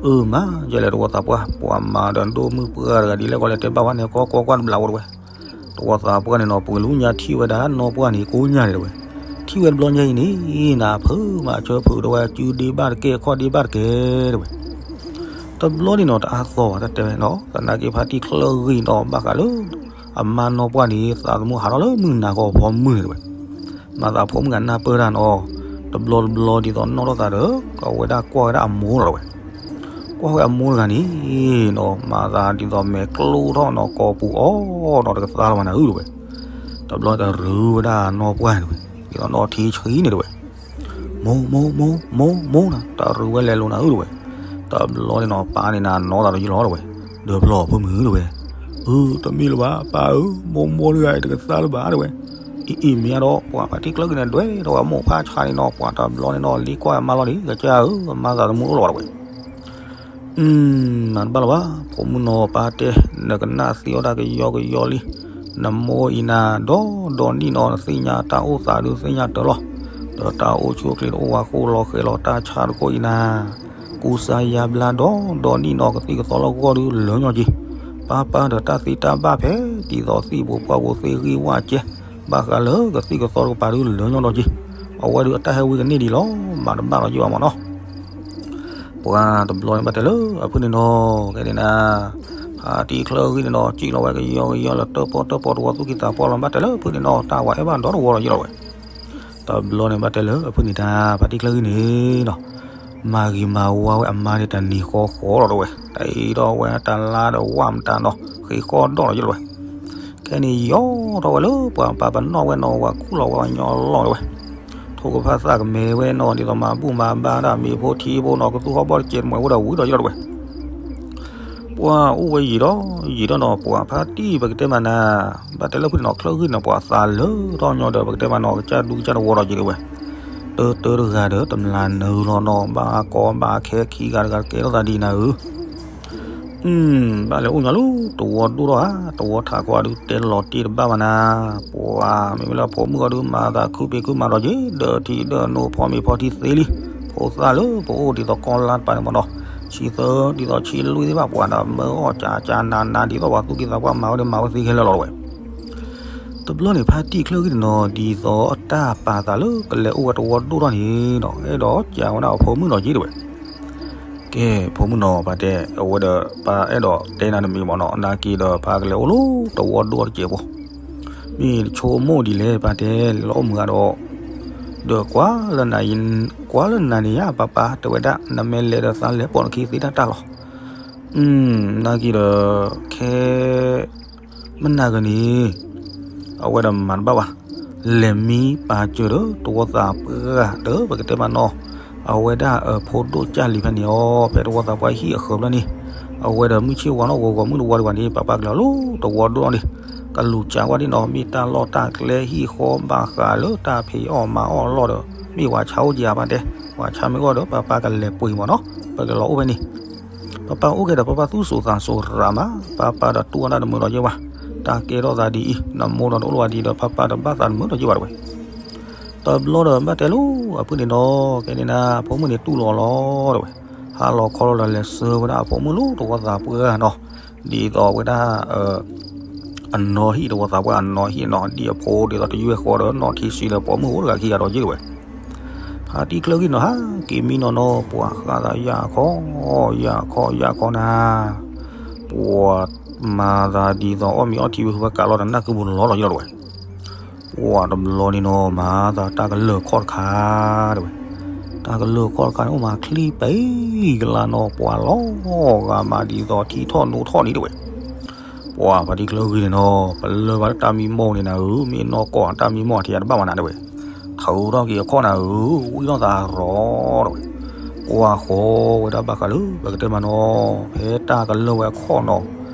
အၢမး ယဲလဲၣ်တဝီသးပှၢ် ပှၤမၤဒီးဒိၣ်မုၢ်ပှၢ်တဂၤဒ်လဲၣ်ကီလဲၣ် တဲဘၣ်ဝဲန့ၣ် ကီကီကွၢ်တဘျီအိၣ်တဝဲ တဝီသးပှၢ်န့ၣ်နီၤ ပှဲၤလူညါထံၣ်ဝဲဒၣ်နီၢ်ပှၢ်န့ၣ် ကိးညါန့ၣ်တဝဲ ထံၣ်ဝဲတဘျီညါအံၤန့ၣ် နဖုမၤဆၢဖုးတဝဲ စုဒ့ဘၣ်တကဲ ခီၣ်ဒ့ဘၣ်တကဲတဝဲ တဘျီန့ၣ်နီၤ တအါသီဘၣ် တၢ်တဲဝဲနီၤ သနာ်က့ဖါတံၢ်ချၢဂံၢ်နီၤ ဘၣ်ဃးလၢ အမါနီၢ်ပှၢ်န့ၣ် သးသမူဟးထီၣ်လၢမုၢ်နၤကီၢ်ဖီမုၢ်န့ၣ်တဝဲ မၤသးဖိမုၣ်ဂၤနၢ်ပၢၢ်တၢ်နီၤ တဘျီတဘျီဒ်သိးနီၢ်ထီၣ်သးဒီး အဝဲဒၣ်ကွၢ်ဝဲဒၣ်အမိၢ်လီၤတဝဲ ကွၢ်ဝဲအမိၢ်တဂၤန့ၣ်နီၤ မၤသးဒ်သိးမဲာ်ကျိထီၣ်နီၤ ကိာ်ပူၤအီၤနီၤ တကသါလီၤမးနၤဧၢတဝဲ တဘျီတရူးဝဲဒၣ်နီၢ်ပှၢ်န့ၣ်တဝဲ ဒ်သိးနီၢ်ထံဆှံန့ၣ်တဝဲ မိၢ် မိၢ် မိၢ် မိၢ် မိၢ်နၤ တရူးဝဲလဲၤလိာ်နၤဧၢတဝဲ တဘျီန့ၣ်နီၤ ပၢ်န့ၣ်နၤနီၢ်သးဒီးယလီၤတဲဝဲ, ဒီးပလီၢ်ဖိမုၣ်တဲဝဲ, အၢ တမ့ၢ်လၢၤဘၣ် ပၢ်ဧၢ, မိၢ်မိၢ်တဂၤအံၤတကသါလၢၤဘၣ်တဲဝဲ, အံၤအံၤမ့ၢ်ဧါဒီး ပှၤပှၤထံၣ်ချၢဂ့ၤန့ၣ် ဒွဲၣ်ထီၣ်ဝဲမိၢ်ဖးဆါန့ၣ်နီၤ ပှၤတဘျီန့ၣ်နီၤ လ့ကွၢ်အမါလီၤဒံး ကစၢ်ဧၢ အမါသးသမူအိၣ်လီၤတဲဝဲ မၤတဘၣ်လၢၤဘၣ် ဖိမုၣ်နီၤ ပၢ်တဲ, နကနၣ်သံအီၣ်တၢ်ကယီကယီလံ, နမိၢ်အံၤနၤ ဒီဒီနံၣ်နီၤ နသ့ၣ်ညါတၢ်အိၣ်သးဒုးသ့ၣ်ညါတၢ်လီၤ, ဒီးတၢ်အိၣ်ဆူၣ်အိၣ်ချ့တအိၣ်ဝဲဃိလီၤဃဲလီၤ တၢ်ဆါတကိးအံၤနၤ, ကူစါယါဘျါဒီဒီနံၣ်နီၤ ကသံၣ်ကသီလၢဂီၢ်ဒုးလၢညီက့ၤ, ပၢ်ပၢ်ဒီးတၢ်သ့တၢ်ဘၣ်ဖဲ ဒ်သိးသံၣ်ဘိပှၢ်ဘိသ့ၣ်ဂံၢ်ဝၣ်ကဲ, ဘၣ်ဃးလၢကသံၣ်ကသီတကပၤဒုးလၢညီဒီးက့ၤ, အဝဲဒုးအတၢ်ဟဲဝံကန့ၢ်ဒံးလီၤ မၤတဘၣ်လီၤယံာ်ဘၣ်မၢ်နီၤ ပှၤတဘျီန့ၣ်ဘၣ်တဲလၢအဖုၣ်န့ၣ်နီၤ ကဲန့ၣ်နၤ, ဖါတံၢ်ချၢဂံၢ်န့ၣ်နီၤ စံၣ်လီၤဝဲကယီကယီလၢတၢၣ်ပီၣ်တၢၣ်ပီတဝီသူၣ်ကံၢ်သးပှၢ်လီၤ ဘၣ်တဲလၢအဖုၣ်န့ၣ်နီၤ တၢ်ဝဲအဲၣ်ဘၣ်ဒီတဝီလီၤယံာ်လီၤဝဲ, တဘျီန့ၣ်ဘၣ်တဲလၢအဖုၣ်န့ၣ်တၢ် ဖါတံၢ်ချၢဂံၢ်န့ၣ်နီၤ, မၤဂ့ၤမၤဝါဝဲအမါန့ၣ်တနံၤဃီဃီလီၤတဲဝဲ, တအံၤဒီးဝဲတလါဒီးဝၣ်မတၤနီၤ ဃ့ဃီဒီၣ်လီၤယံာ်လီၤဝဲ ခဲန့ၣ်ယီၤထီၣ်ဝဲလၢပှၤပၢ်ပနီၣ်ဝဲနီၤ ပှၤခူၣ်လီၤဝဲညီလီၤတဲဝဲ, ထိၣ်ကဖၣ်သၣ်ကမဲဝဲနီၤ ဒ်သိးမၤဘူၣ်မၤဘါဒၣ်မ့ၤဖိထံဖိနီၤ ကသူဟီၣ်ဘီၣ်တစဲးတမှဲၤဝဲဒီးဝံၤဒီးယံာ်လီၤတဲဝဲ, ပှၤအိၣ်ဝဲယံာ်ဒီးယံာ်ဒီးနီၤ ပှၤဖါတံၢ်ပကတဲမးနၤ, ဘၣ်တဲလၢဖုၣ်န့ၣ်နီၤ ချၢဂံၢ်န့ၣ် ပှၤသးလၢထီၣ်ညီဒီး ပကတဲမးနီၤ ကစၢ်ဒူကစၢ်တဝီဒီးယံာ်တဲဝဲ, တၢတၢတဂၤဒီးတမျးနၢလီၤနီၤ ဘၣ်ကီဘၣ်ခဲခံဂၤတဂၤကဲထီၣ်သးဒ်နၤဧၢ ဘၣ်လဲၤအိၣ်ညီလၢတဝီဒိၣ်ထီၣ်ဧါ, တဝီထးကွၢ်ဒုးတဲလီၤတ့ၢ်တဘၣ်ဘၣ်နၤ, ပှၤမ့မ့ၢ်လၢဖိမုၣ်အီၤဒုးမၤသးခုပ့ၤခုမၤဒီးက့ၤ ဒီးထံဒီးနိဖီမ့ၤဖီထံသ့လံ, ဖိသၣ်လၢပအိၣ်ဒ်သိးကီလါတပၤန့ၣ်မၢ်နီၤ, ဆံသၢဒ်သိးဆံလွံၢ်သ့ၣ်တဖၣ် ပှၤဒီးမၢအီၣ်ကၠးကၠးနးနး ဒ်သိးပှၤသူၣ်ကံၢ်သးပှၢ်မၤဝဲဒီးမၤဝဲသ့ခဲလၢာ်လီၤတဲဝဲ တဘျီန့ၣ် ဖါတံၢ်ချၢဂံၢ်န့ၣ်နီၤ ဒ်သိးတၢ်ပာ်သးလၢကလဲၤအိၣ်ဝဲတဝီဒိၣ်ထီၣ်န့ၣ်နီၤ အဲၣ်ဒိးကးဝဲဒၣ်အဖိမုၣ်နီၤက့တဲဝဲ, ကဲ ဖိမုၣ်နီၤ ပၢ်တဲ အဝဲဒီးပၢ်အဲၣ်ဒိးတဲနၤတမံၤမၢ်နီၤ နာ်က့ဒီးပၢ်ကလဲၤအိၣ်လၢတဝီဒိၣ်ထီၣ်တစဲးဖိ, မ့ၢ်တဆိကမိၣ်ဒ်လဲၣ် ပၢ်တဲ လဲၤလီၤအိၣ်မုာ်ဂၤဒီး ဒီးကွၢ်လၢနၤ ကွၢ်လၢနၤန့ၣ်ယါ ပၢ်ပၢ်တဲဝဲဒၣ် နမ့ၢ်လဲၤဒီးသးလဲၤပိာ်နခံသ့တၢ်တၢ်လီၤ, နာ်က့ဒီး ခဲ မနၤဂၤန့ၣ် အဝဲဒီးမၤတဘၣ်ဘၣ်, လဲၤမံပာ်စၢၤဒီးတဝီသးပှၢ်ဒီး ပကတဲမးနီၤ, အဝဲဒၣ်အဖိဒိၣ်ကၢ်လံၤဖဲန့ၣ်အီၤ ဖဲတဝီသးပှၢ်ဟံၣ်အဃၢၤဘျီန့ၣ်, အဝဲဒီးမုၢ်ဆ့ၣ်ဝါနီၣ်ဂီၤဂီၤမုၢ်တဝီဒံးဘၣ်န့ၣ် ပၢ်ပၢ်ကလဲၤလီၤလၢတဝီဒိၣ်ထီၣ်န့ၣ်, ကလူၤကးဝဲဒၣ်နီၤ မ့ၢ်တၢ်လီၢ်တၢ်ကျဲဟံၣ်ဃီဘၣ်ဃးလၢတၢ်ဖံးအီၣ်မၤအီၣ်အလီၢ်ဒီး မ့ၢ်ပှၤဆါအိၣ်က့ၤဧါ ပၢ်တဲ, ပှၤဆါမ့ၢ်အိၣ်ဒီး ပၢ်ပၢ်ကလဲၤပှ့ၤမၢ်နီၤ, ပကလဲၤလီၤအိၣ်ဖဲန့ၣ် ပၢ်ပၢ်အိၣ်က့ၤဒီး ပၢ်ပၢ်သူၣ်စိၤသးစိၤရးမး, ပၢ်ပၢ်ဒီးတူၢ်ဝဲဒၣ်တမုာ်ဒီးယဲၢ်ဝဲ, တၢ်ကဲထီၣ်သးဒ်အံၤ နမိၢ်ဒီးတအိၣ်လၢၤဘၣ်ဒ်ဒီး ပၢ်ပၢ်ဒီးဘၣ်သးတမုာ်ဒီးယဲၢ်ဝဲတဲဝဲ, တဘျီဒီးဘၣ်တဲလၢအဖုၣ်န့ၣ်ဒီး ကဲန့ၣ်နၤ ဖိမုၣ်န့ၣ်တူၢ်လိာ်အီၤလီၤတဲဝဲ, ဟါလီၤခီလီၤဒီးလဲၤဆှၢဝဲဒၣ်အဖိမုၣ်လၢတဝီသးပှၢ်နီၤ, ဒ်သိးဝဲဒၣ် အနီၢ်ဟံၣ်တဝီသးပှၢ်အနီၢ်ဟံၣ်နီၤ ဒ်အဖိဒ်သိးတယုၢ်ဃီဒီးနီၢ်ထံဆံးဒီး ပိာ်မုၣ်အိၣ်တဂၤခံဂၤဒီးယဲၢ်တဲဝဲ, ဖါတံၢ်ချၢဂံၢ်နီၤ ဟးက့ၤမံနီၤနီၤ ပှၤဃးသးယၢ်ခီ ယၢ်ခီ ယၢ်ခီနၤ, ပှၤမၤသးဒ်သိးအီၣ်မ့ၤအီထံဝံၤ ဝဲကးလီၤဒီးနၢ်ကုပူၤလီၤဒီးယဲၢ်တဲဝဲ, ပှၤတဘျီန့ၣ်နီၤ မၤသးတၢ်ကလၢၢ်ခီၣ်တခါတဲဝဲ, တၢ်ကလၢၢ်ခီၣ်တခါန့ၣ် အိၣ်မးချံပံကလါနီၤ ပှၤလီၤဂာ်မးဒ်သိးထံထီၣ်နိထီၣ်န့ၣ်တဲဝဲ ပှၤဖါတံၢ်ချၢဂံၢ်န့ၣ်နီၤ ပလၢၢ်ဘၣ်လၢတၢ်မံမီၢ်န့ၣ်နၤဧၢ, မ့ၢ်နီၢ်ကီၢ်တၢ်မံမီၢ်အထံအတဘၣ်မးနၤတဲဝဲ, ထုးထီၣ်က့ၤအခီၣ်နၤဧၢ, ဝံၣ်ထီၣ်သးရီၤတဲဝဲ, ကွၢ်ဃီဝဲဒၣ်ဘၣ်ဃးလၢ ပကတဲမးနီၤ ဖဲတၢ်ကလၢၢ်ဝဲအခီၣ်နီၤ,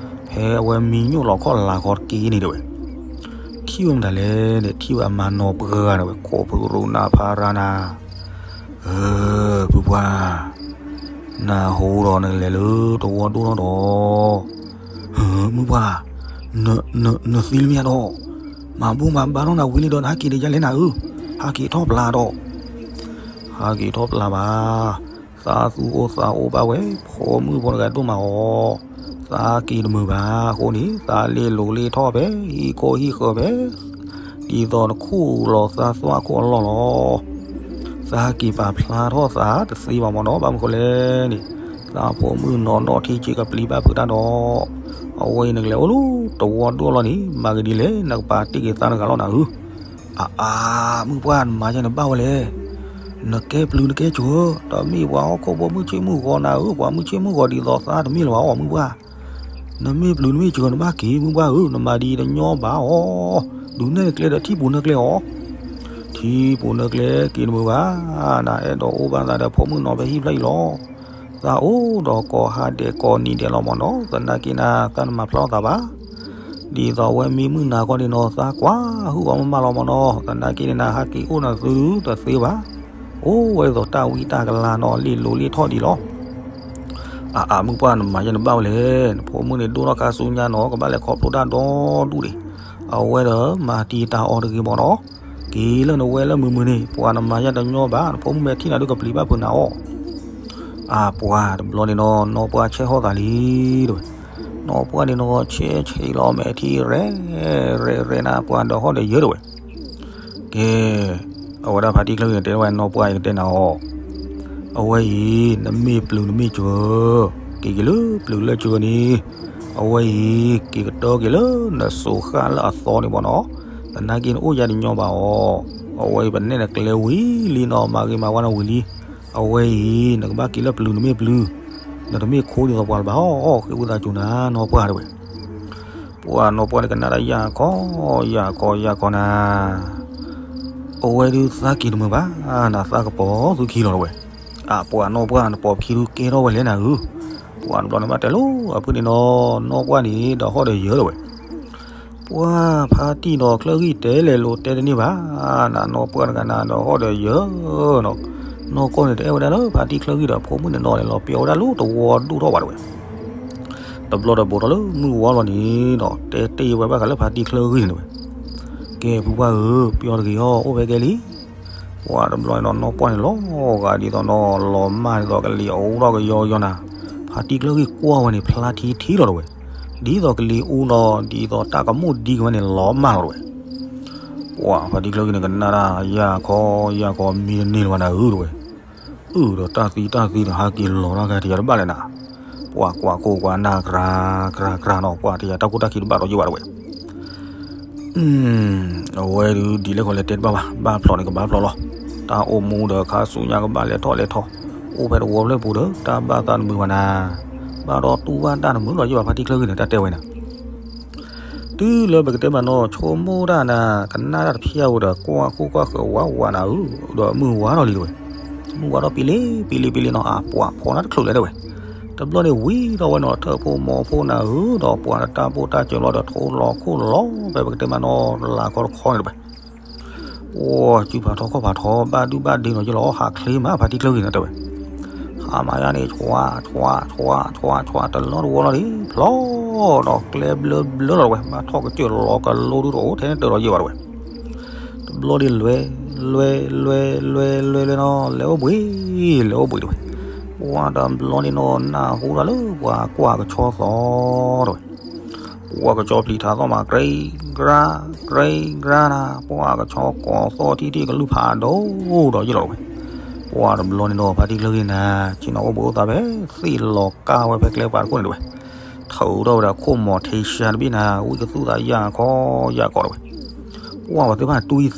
ဖဲအဝဲမံညိၣ်လီၤခီၣ်လၤဃီတက့ၢ်န့ၣ်တဲဝဲ, ထံၣ်ဝဲမတၤလဲၣ်န့ၣ် ထံၣ်ဝဲအမါနီၢ်ပှၢ်နၤဝဲ ခိၣ်ဖုရူနၤဖါရၤနၤ ဧၢ, ဖုပှၢ်, နဟးဒီးနလဲၤလၢတဝီဒိၣ်ထီၣ်ဒီး, မုၢ်ပှၢ်, နသံလၢမ့ၢ်ဧါဒီး, မၤဘူၣ်မၤဘါထီၣ်နၤဝံၤလံဒီး နဟးက့ၤဒီးယၤလဲၣ်နၤဧၢ, ဟးက့ၤထီၣ်ပျၢ်ဒီး, ဟးက့ၤထီၣ်ပျၢ်ဘၣ်, သးသူၣ်အိၣ်သးအိၣ်ဘၣ်ဝဲ ဖိမုၣ်ဖိတဂၤဒိၣ်မးအီၤ, သးက့ၤတမုာ်ဘၣ်အဃိန့ၣ် သးလ့ၤလိၤလ့ၤထီၣ်ဖဲ ဟံၣ်ခိၣ်ဟံၣ်ဃၢၤဖဲ ဒ်သိးတခူၣ်လီၤသးသွၣ်ခိၣ်အလီၢ်လီၤ. သးက့ၤပာ်ဖျါထီၣ်သးတသ့ဘၣ်မၢ်နီၤ, ဘၣ်မနုၤဃိလဲၣ်န့ၣ်, သးဖိမုၣ်နီၢ်နီၢ်ထံဆံးကပျံၤဘၣ်ဖုးတၢ်ဒီး, အဝဲအံၤနကလဲၤအိၣ်လၢတဝီဒိၣ်လီၤန့ၣ် မၤကဒ်လဲၣ် နကပာ်တ့ၢ်က့ၤသးတဂၤလီၤနၤဧၢ. အါအါ, မုၢ်ပှၢ်နမၤယဲနဘၣ်ဝဲလဲၣ်. နကဲပျုၤနကဲစၢၤ, တမ့ၢ်ပှၤဟီၣ်ခိၣ်ဖိမုၢ်ဆ့ၣ်မုၢ်ဂီၤနၤဧၢ, ပှၤမုၢ်ဆ့ၣ်မုၢ်ဂီၤဒ်သိးသးတမ့ၢ်လၢၤဘၣ်အီၤမုၢ်ပှၢ်. နမ့ၢ်ပျုၤနမ့ၢ်စၢၤနဘၣ်က့ၤမုၢ်ပှၢ်ဧၢ, နမၤဒ်တညီဘၣ်အီၤ, ဒုးနဲၣ်ကျဲဒီးထံပူၤနဲၣ်ကျဲအီၤ, ထံပူၤနဲၣ်ကျဲက့ၤတမုာ်ဘၣ်, နအဲၣ်ဒိးအိၣ်ဘၣ်သးဒီးဖိမုၣ်နီၢ်ဖဲဟံၣ်ဖျၢၣ်အံၤလီၤ. သးအိၣ်ဒီးကိးဟါဒဲးကိးနံၤဒဲးလီၤမၢ်နီၤ, သနာ်က့နၤ သးနမၤဖျါထီၣ်သးဘၣ်. ဒ်သိးအဝဲမ့ၢ်မုၢ်နၤခီန့ၣ်နီၤ သးကွၢ်ဟုၣ်အီၤမးမးလီၤမၢ်နီၤ, သနာ်က့န့ၣ်နၤ ဟးက့ၤအိၣ်နၤသုတသ့ဘၣ်. အိၣ်ဝဲဒ်သိးတၢ်ဝံတၢ်ကလၤနီၤ လ့ၣ်လိၤလ့ၣ်ထီၣ်ဒံးလီၤ. အါအါ မုၢ်ပှၢ် နမၤယဲနဘၣ်ဝဲလဲၣ်, နဖိမုၣ်န့ၣ်ဒိၣ်ထီၣ်ခါဆူညါနီၤ ကဘၣ်လဲၤခီဖျိတၢ်ဒီဒူၣ်ဒံး, အဝဲဒီးမၤတံာ်တာ်အီၤတဂ့ၤမၢ်နီၤ. က့ၤလၢနဝဲလၢမုာ်မုာ်န့ၣ် ပှၤနမၤယဲတညီဘၣ်, နဖိမုၣ်မဲာ်ထံၣ်နၤဒုးကပျံၤဘၣ်ဖုးနၤအီၤ. အါပှၤတဘျီန့ၣ်နီၤ နီၢ်ပှၢ်ဆဲးဟီၣ်သးလံတဝဲ. နီၢ်ပှၢ်န့ၣ်နီၤ ဆဲးဆဲးလီၤမဲာ်ထံၣ်ရဲၣ်ရဲၣ်ရဲၣ်နၤ ပှၤဒီးဟီၣ်ဒီးယၢတဝဲ. ကဲ အဝဲဒၣ်ဖါတံၢ်ချၢဂ့ၤန့ၣ် တဲဝဲနီၢ်ပှၢ်အံၤကတဲနၤအီၤ, အဝဲအံၤ နမ့ၢ်ပျုၤနမ့ၢ်စှၤ, က့ၤက့ၤလၢပျုၤလၢစှၤန့ၣ်, အဝဲအံၤ က့ၤကတၢၢ်က့ၤလၢနစိၤဃၣ်လၢအသီန့ၣ်ဘၣ်နီၤ, သနာ်က့နအိၣ်ယါတညီဘၣ်အီၤ, အဝဲအံၤပနဲၣ်နကျဲဝံၤလံနီၤ မၤဂ့ၤမၤဝါနၤဝံၤလံ, အဝဲအံၤနကဘၣ်က့ၤလၢပျုၤနမ့ၢ်ပျုၤ, နတမ့ၢ်ခိဒ်သိးပှၤလၢၤဘၣ်အီၤ, ဃ့ဝံသးစူၤနၤ နီၢ်ပှၢ်တဝဲ. ပှၤနီၢ်ပှၢ်န့ၣ်ကနၣ်တၢ်ယၢ်ခီ, ယၢ်ခီ ယၢ်ခီနၤ, အဝဲဒုးသးက့ၤတမုာ်ဘၣ်, နသးကပီၤသုခံလီၤတဝဲ. အါပှၤနီၢ်ပှၢ်နပိာ်ခံဒုးကဲထီၣ်ဝဲလဲၣ်နၤဧၢ, ပှၤတဘျီန့ၣ်ဘၣ်တဲလိာ်အဖုၣ်န့ၣ်နီၤ, နီၢ်ပှၢ်န့ၣ် ဒီးဟီၣ်ဒီးယၢတဝဲ. ပှၤဖါတံၢ်ဒီးချၢဂ့ၤတဲလဲၤလိာ်တဲတန့ၢ်ဘၣ်, နနီၢ်ပှၢ်တဂၤနၤဒီးဟီၣ်ဒီးယၢနီၤ, နီၢ်ကီၢ်န့ၣ်တအဲၣ်ဝဲဒၣ်လၢဖါတံၢ်ချၢဂ့ၤဒီး ဖိမုၣ်န့ၣ်နီၤလဲၤလီၤပျီဝဲဒၣ်လၢတဝီဒိၣ်ထီၣ်ဘၣ်တဝဲ. တဘျီဒီးဘူးထီၣ်လၢမုၢ်ဝါလီၤန့ၣ်ဒီး တဲတ့ၢ်ဝဲဘၣ်ဃးလၢဖါတံၢ်ချၢဂ့ၤန့ၣ်တဝဲ. ကဲဖုပှၢ်ဧၢ, ပျီတဂ့ၤအီၤ အိၣ်ဖဲကဲလံ. ပှၤတဘျီန့ၣ်နီၤ နီၢ်ပှၢ်န့ၣ်လီၤဂာ်ဒ်သိးနီၤ လီၤမၢ်ဒ်သိးကလံၤအူထီၣ်ကယီကယီနၤ, ဖါတံၢ်ချၢဂ့ၤကွၢ်ဝဲန့ၣ် ဖျါထံထံလီၤတဝဲ, ဒ်သိးကလံၤအူနီၤ ဒ်သိးတၢ်ကမိၣ်ဒံကဝဲန့ၣ် လီၤမၢ်လီၤတဝဲ. ပှၤဖါတံၢ်ချၢဂ့ၤန့ၣ် ကနၣ်တၢ်ယၢ်ခီယၢ်ခီ မံတန့ၢ်လၢၤဘၣ်နၤဧၢတဝဲ. အၢ ဒီးတၢ်သံတၢ်သံန့ၣ် ဟးက့ၤလီၤထီၣ်ကဲထံယၤတဘၣ်လဲၣ်နၤ, ပှၤကွၢ်ခိၣ်ကွၢ်နၢ်ကြၤကြၤကြၤနီၤ ကွၢ်ထံယၤတၢ်ခိၣ်တၢ်ခံတဘၣ်ဒီးယ့ၢ်ဘၣ်တဝဲ. အဝဲဒုးဒ်လဲၣ်ခီလဲၣ်တဲတဘၣ်ဘၣ်, ဘၣ်ဖျိးန့ၣ်ကဘၣ်ဖျိးလီၤ. တၢ်အိၣ်မူဒီးခါဆူညါကဘၣ်လဲၤထီၣ်လဲၤထီၣ်, အိၣ်ဖဲတဝီဖျၢၣ်ပူၤဒီး တၢ်ဘၣ်သးတမုာ်ဘၣ်နၤ, ဘၣ်ဒီးတူၢ်ဘၣ်တၢ်တမုာ်လီၤယ့ၢ်ဘၣ် ဖါတံၢ်ချၢဂ့ၤန့ၣ် တၢ်တဲဝဲန့ၣ်. တုၤလၢပကတဲမးနီၤ ဆိကမိၣ်တၢ်နၤ ကနၣ်တၢ်တဖျၢၣ်ဧိၤဒီး ကွၢ်ဃူကွၢ်ဃၢၤဝးဝးနၤဧၢ, ဒီးမုၢ်ဝါထီၣ်လံတဝဲ. မုၢ်ဝါထီၣ်ပံလံ, ပံလံပံလံနီၤ, အါပှၤ ဖီနၢ်တချုးလဲၣ်တဝဲ. တဘျီန့ၣ်ဝံၤဒီးဝဲနီၤ ထၢၣ်ဖိမီၤဖိနၤဧၢ, ဒီးပှၤတၢ်ဘိၣ်တၢ်စၢၤလီၤဒီး ထိလီၤခိၣ်လီၤ ဖဲပကတဲမးနီၤ လၢခီတခီန့ၣ်တဝဲ. အိၣ် စုဖးထီခီၣ်ဖးထီ ဘၣ်ဒုၣ်ဘၣ်ဒ့နီၤယ့ၢ်လီၤ ဟးချ့မး ဖါတံၢ်ချၢဂ့ၤန့ၣ်တဲဝဲ. ဟးမးယါန့ၣ် ဆွး ဆွး ဆွး ဆွး ဆွး တလီတဝီလီၤလံ ဖျီဒီး ကျဲဘျၢဘျၢလီၤတဝဲ ဘၣ်ထီၣ်ကစၢၢ်လီၤကလိဒုးတအိၣ်ထဲန့ၣ်တၢ်ဒီးယ့ၢ်ဘၣ်တဝဲ. တဘျီဒ်လဲၤ လဲၤ လဲၤ လဲၤ လဲၤ လဲၤနီၤ လဲၤအိၣ်ဘှံး လဲၤအိၣ်ဘှံးတဝဲ. ပှၤတဘျီန့ၣ်နီၤ နၢ်ဟူတၢ်လၢပှၤကွၢ်ကဆီသီတဝဲ. ပှၤကဆီပျံၤထးသီၣ်မး ကြဲကြၢ ကြဲကြၢနၤ ပှၤကဆီကိးသီၣ်ထံထံကလုၢ်ဖးဒိၣ်ဒီးယ့ၢ်လီၤတဝဲ. ပှၤတဘျီန့ၣ်နီၤ ဖါတံၢ်ချၢဂ့ၤနၤ ဆ့ၣ်နီၤအိၣ်ဘှံးအိၣ်သါဖဲ သ့ၣ်လီၤကါဝဲဖဲကျဲပၤတခိၣ်န့ၣ်တဝဲ. ထုးထီၣ်ဝဲဒၣ်ခိၣ်မီၤထံဆါတဘ့ၣ်နၤ ဝံသးစူၤသးယၢ်ခီယၢ်ကီးတဝဲ. ပှၤပှၤသ့ၣ်တဖၣ်တွံၢ်သ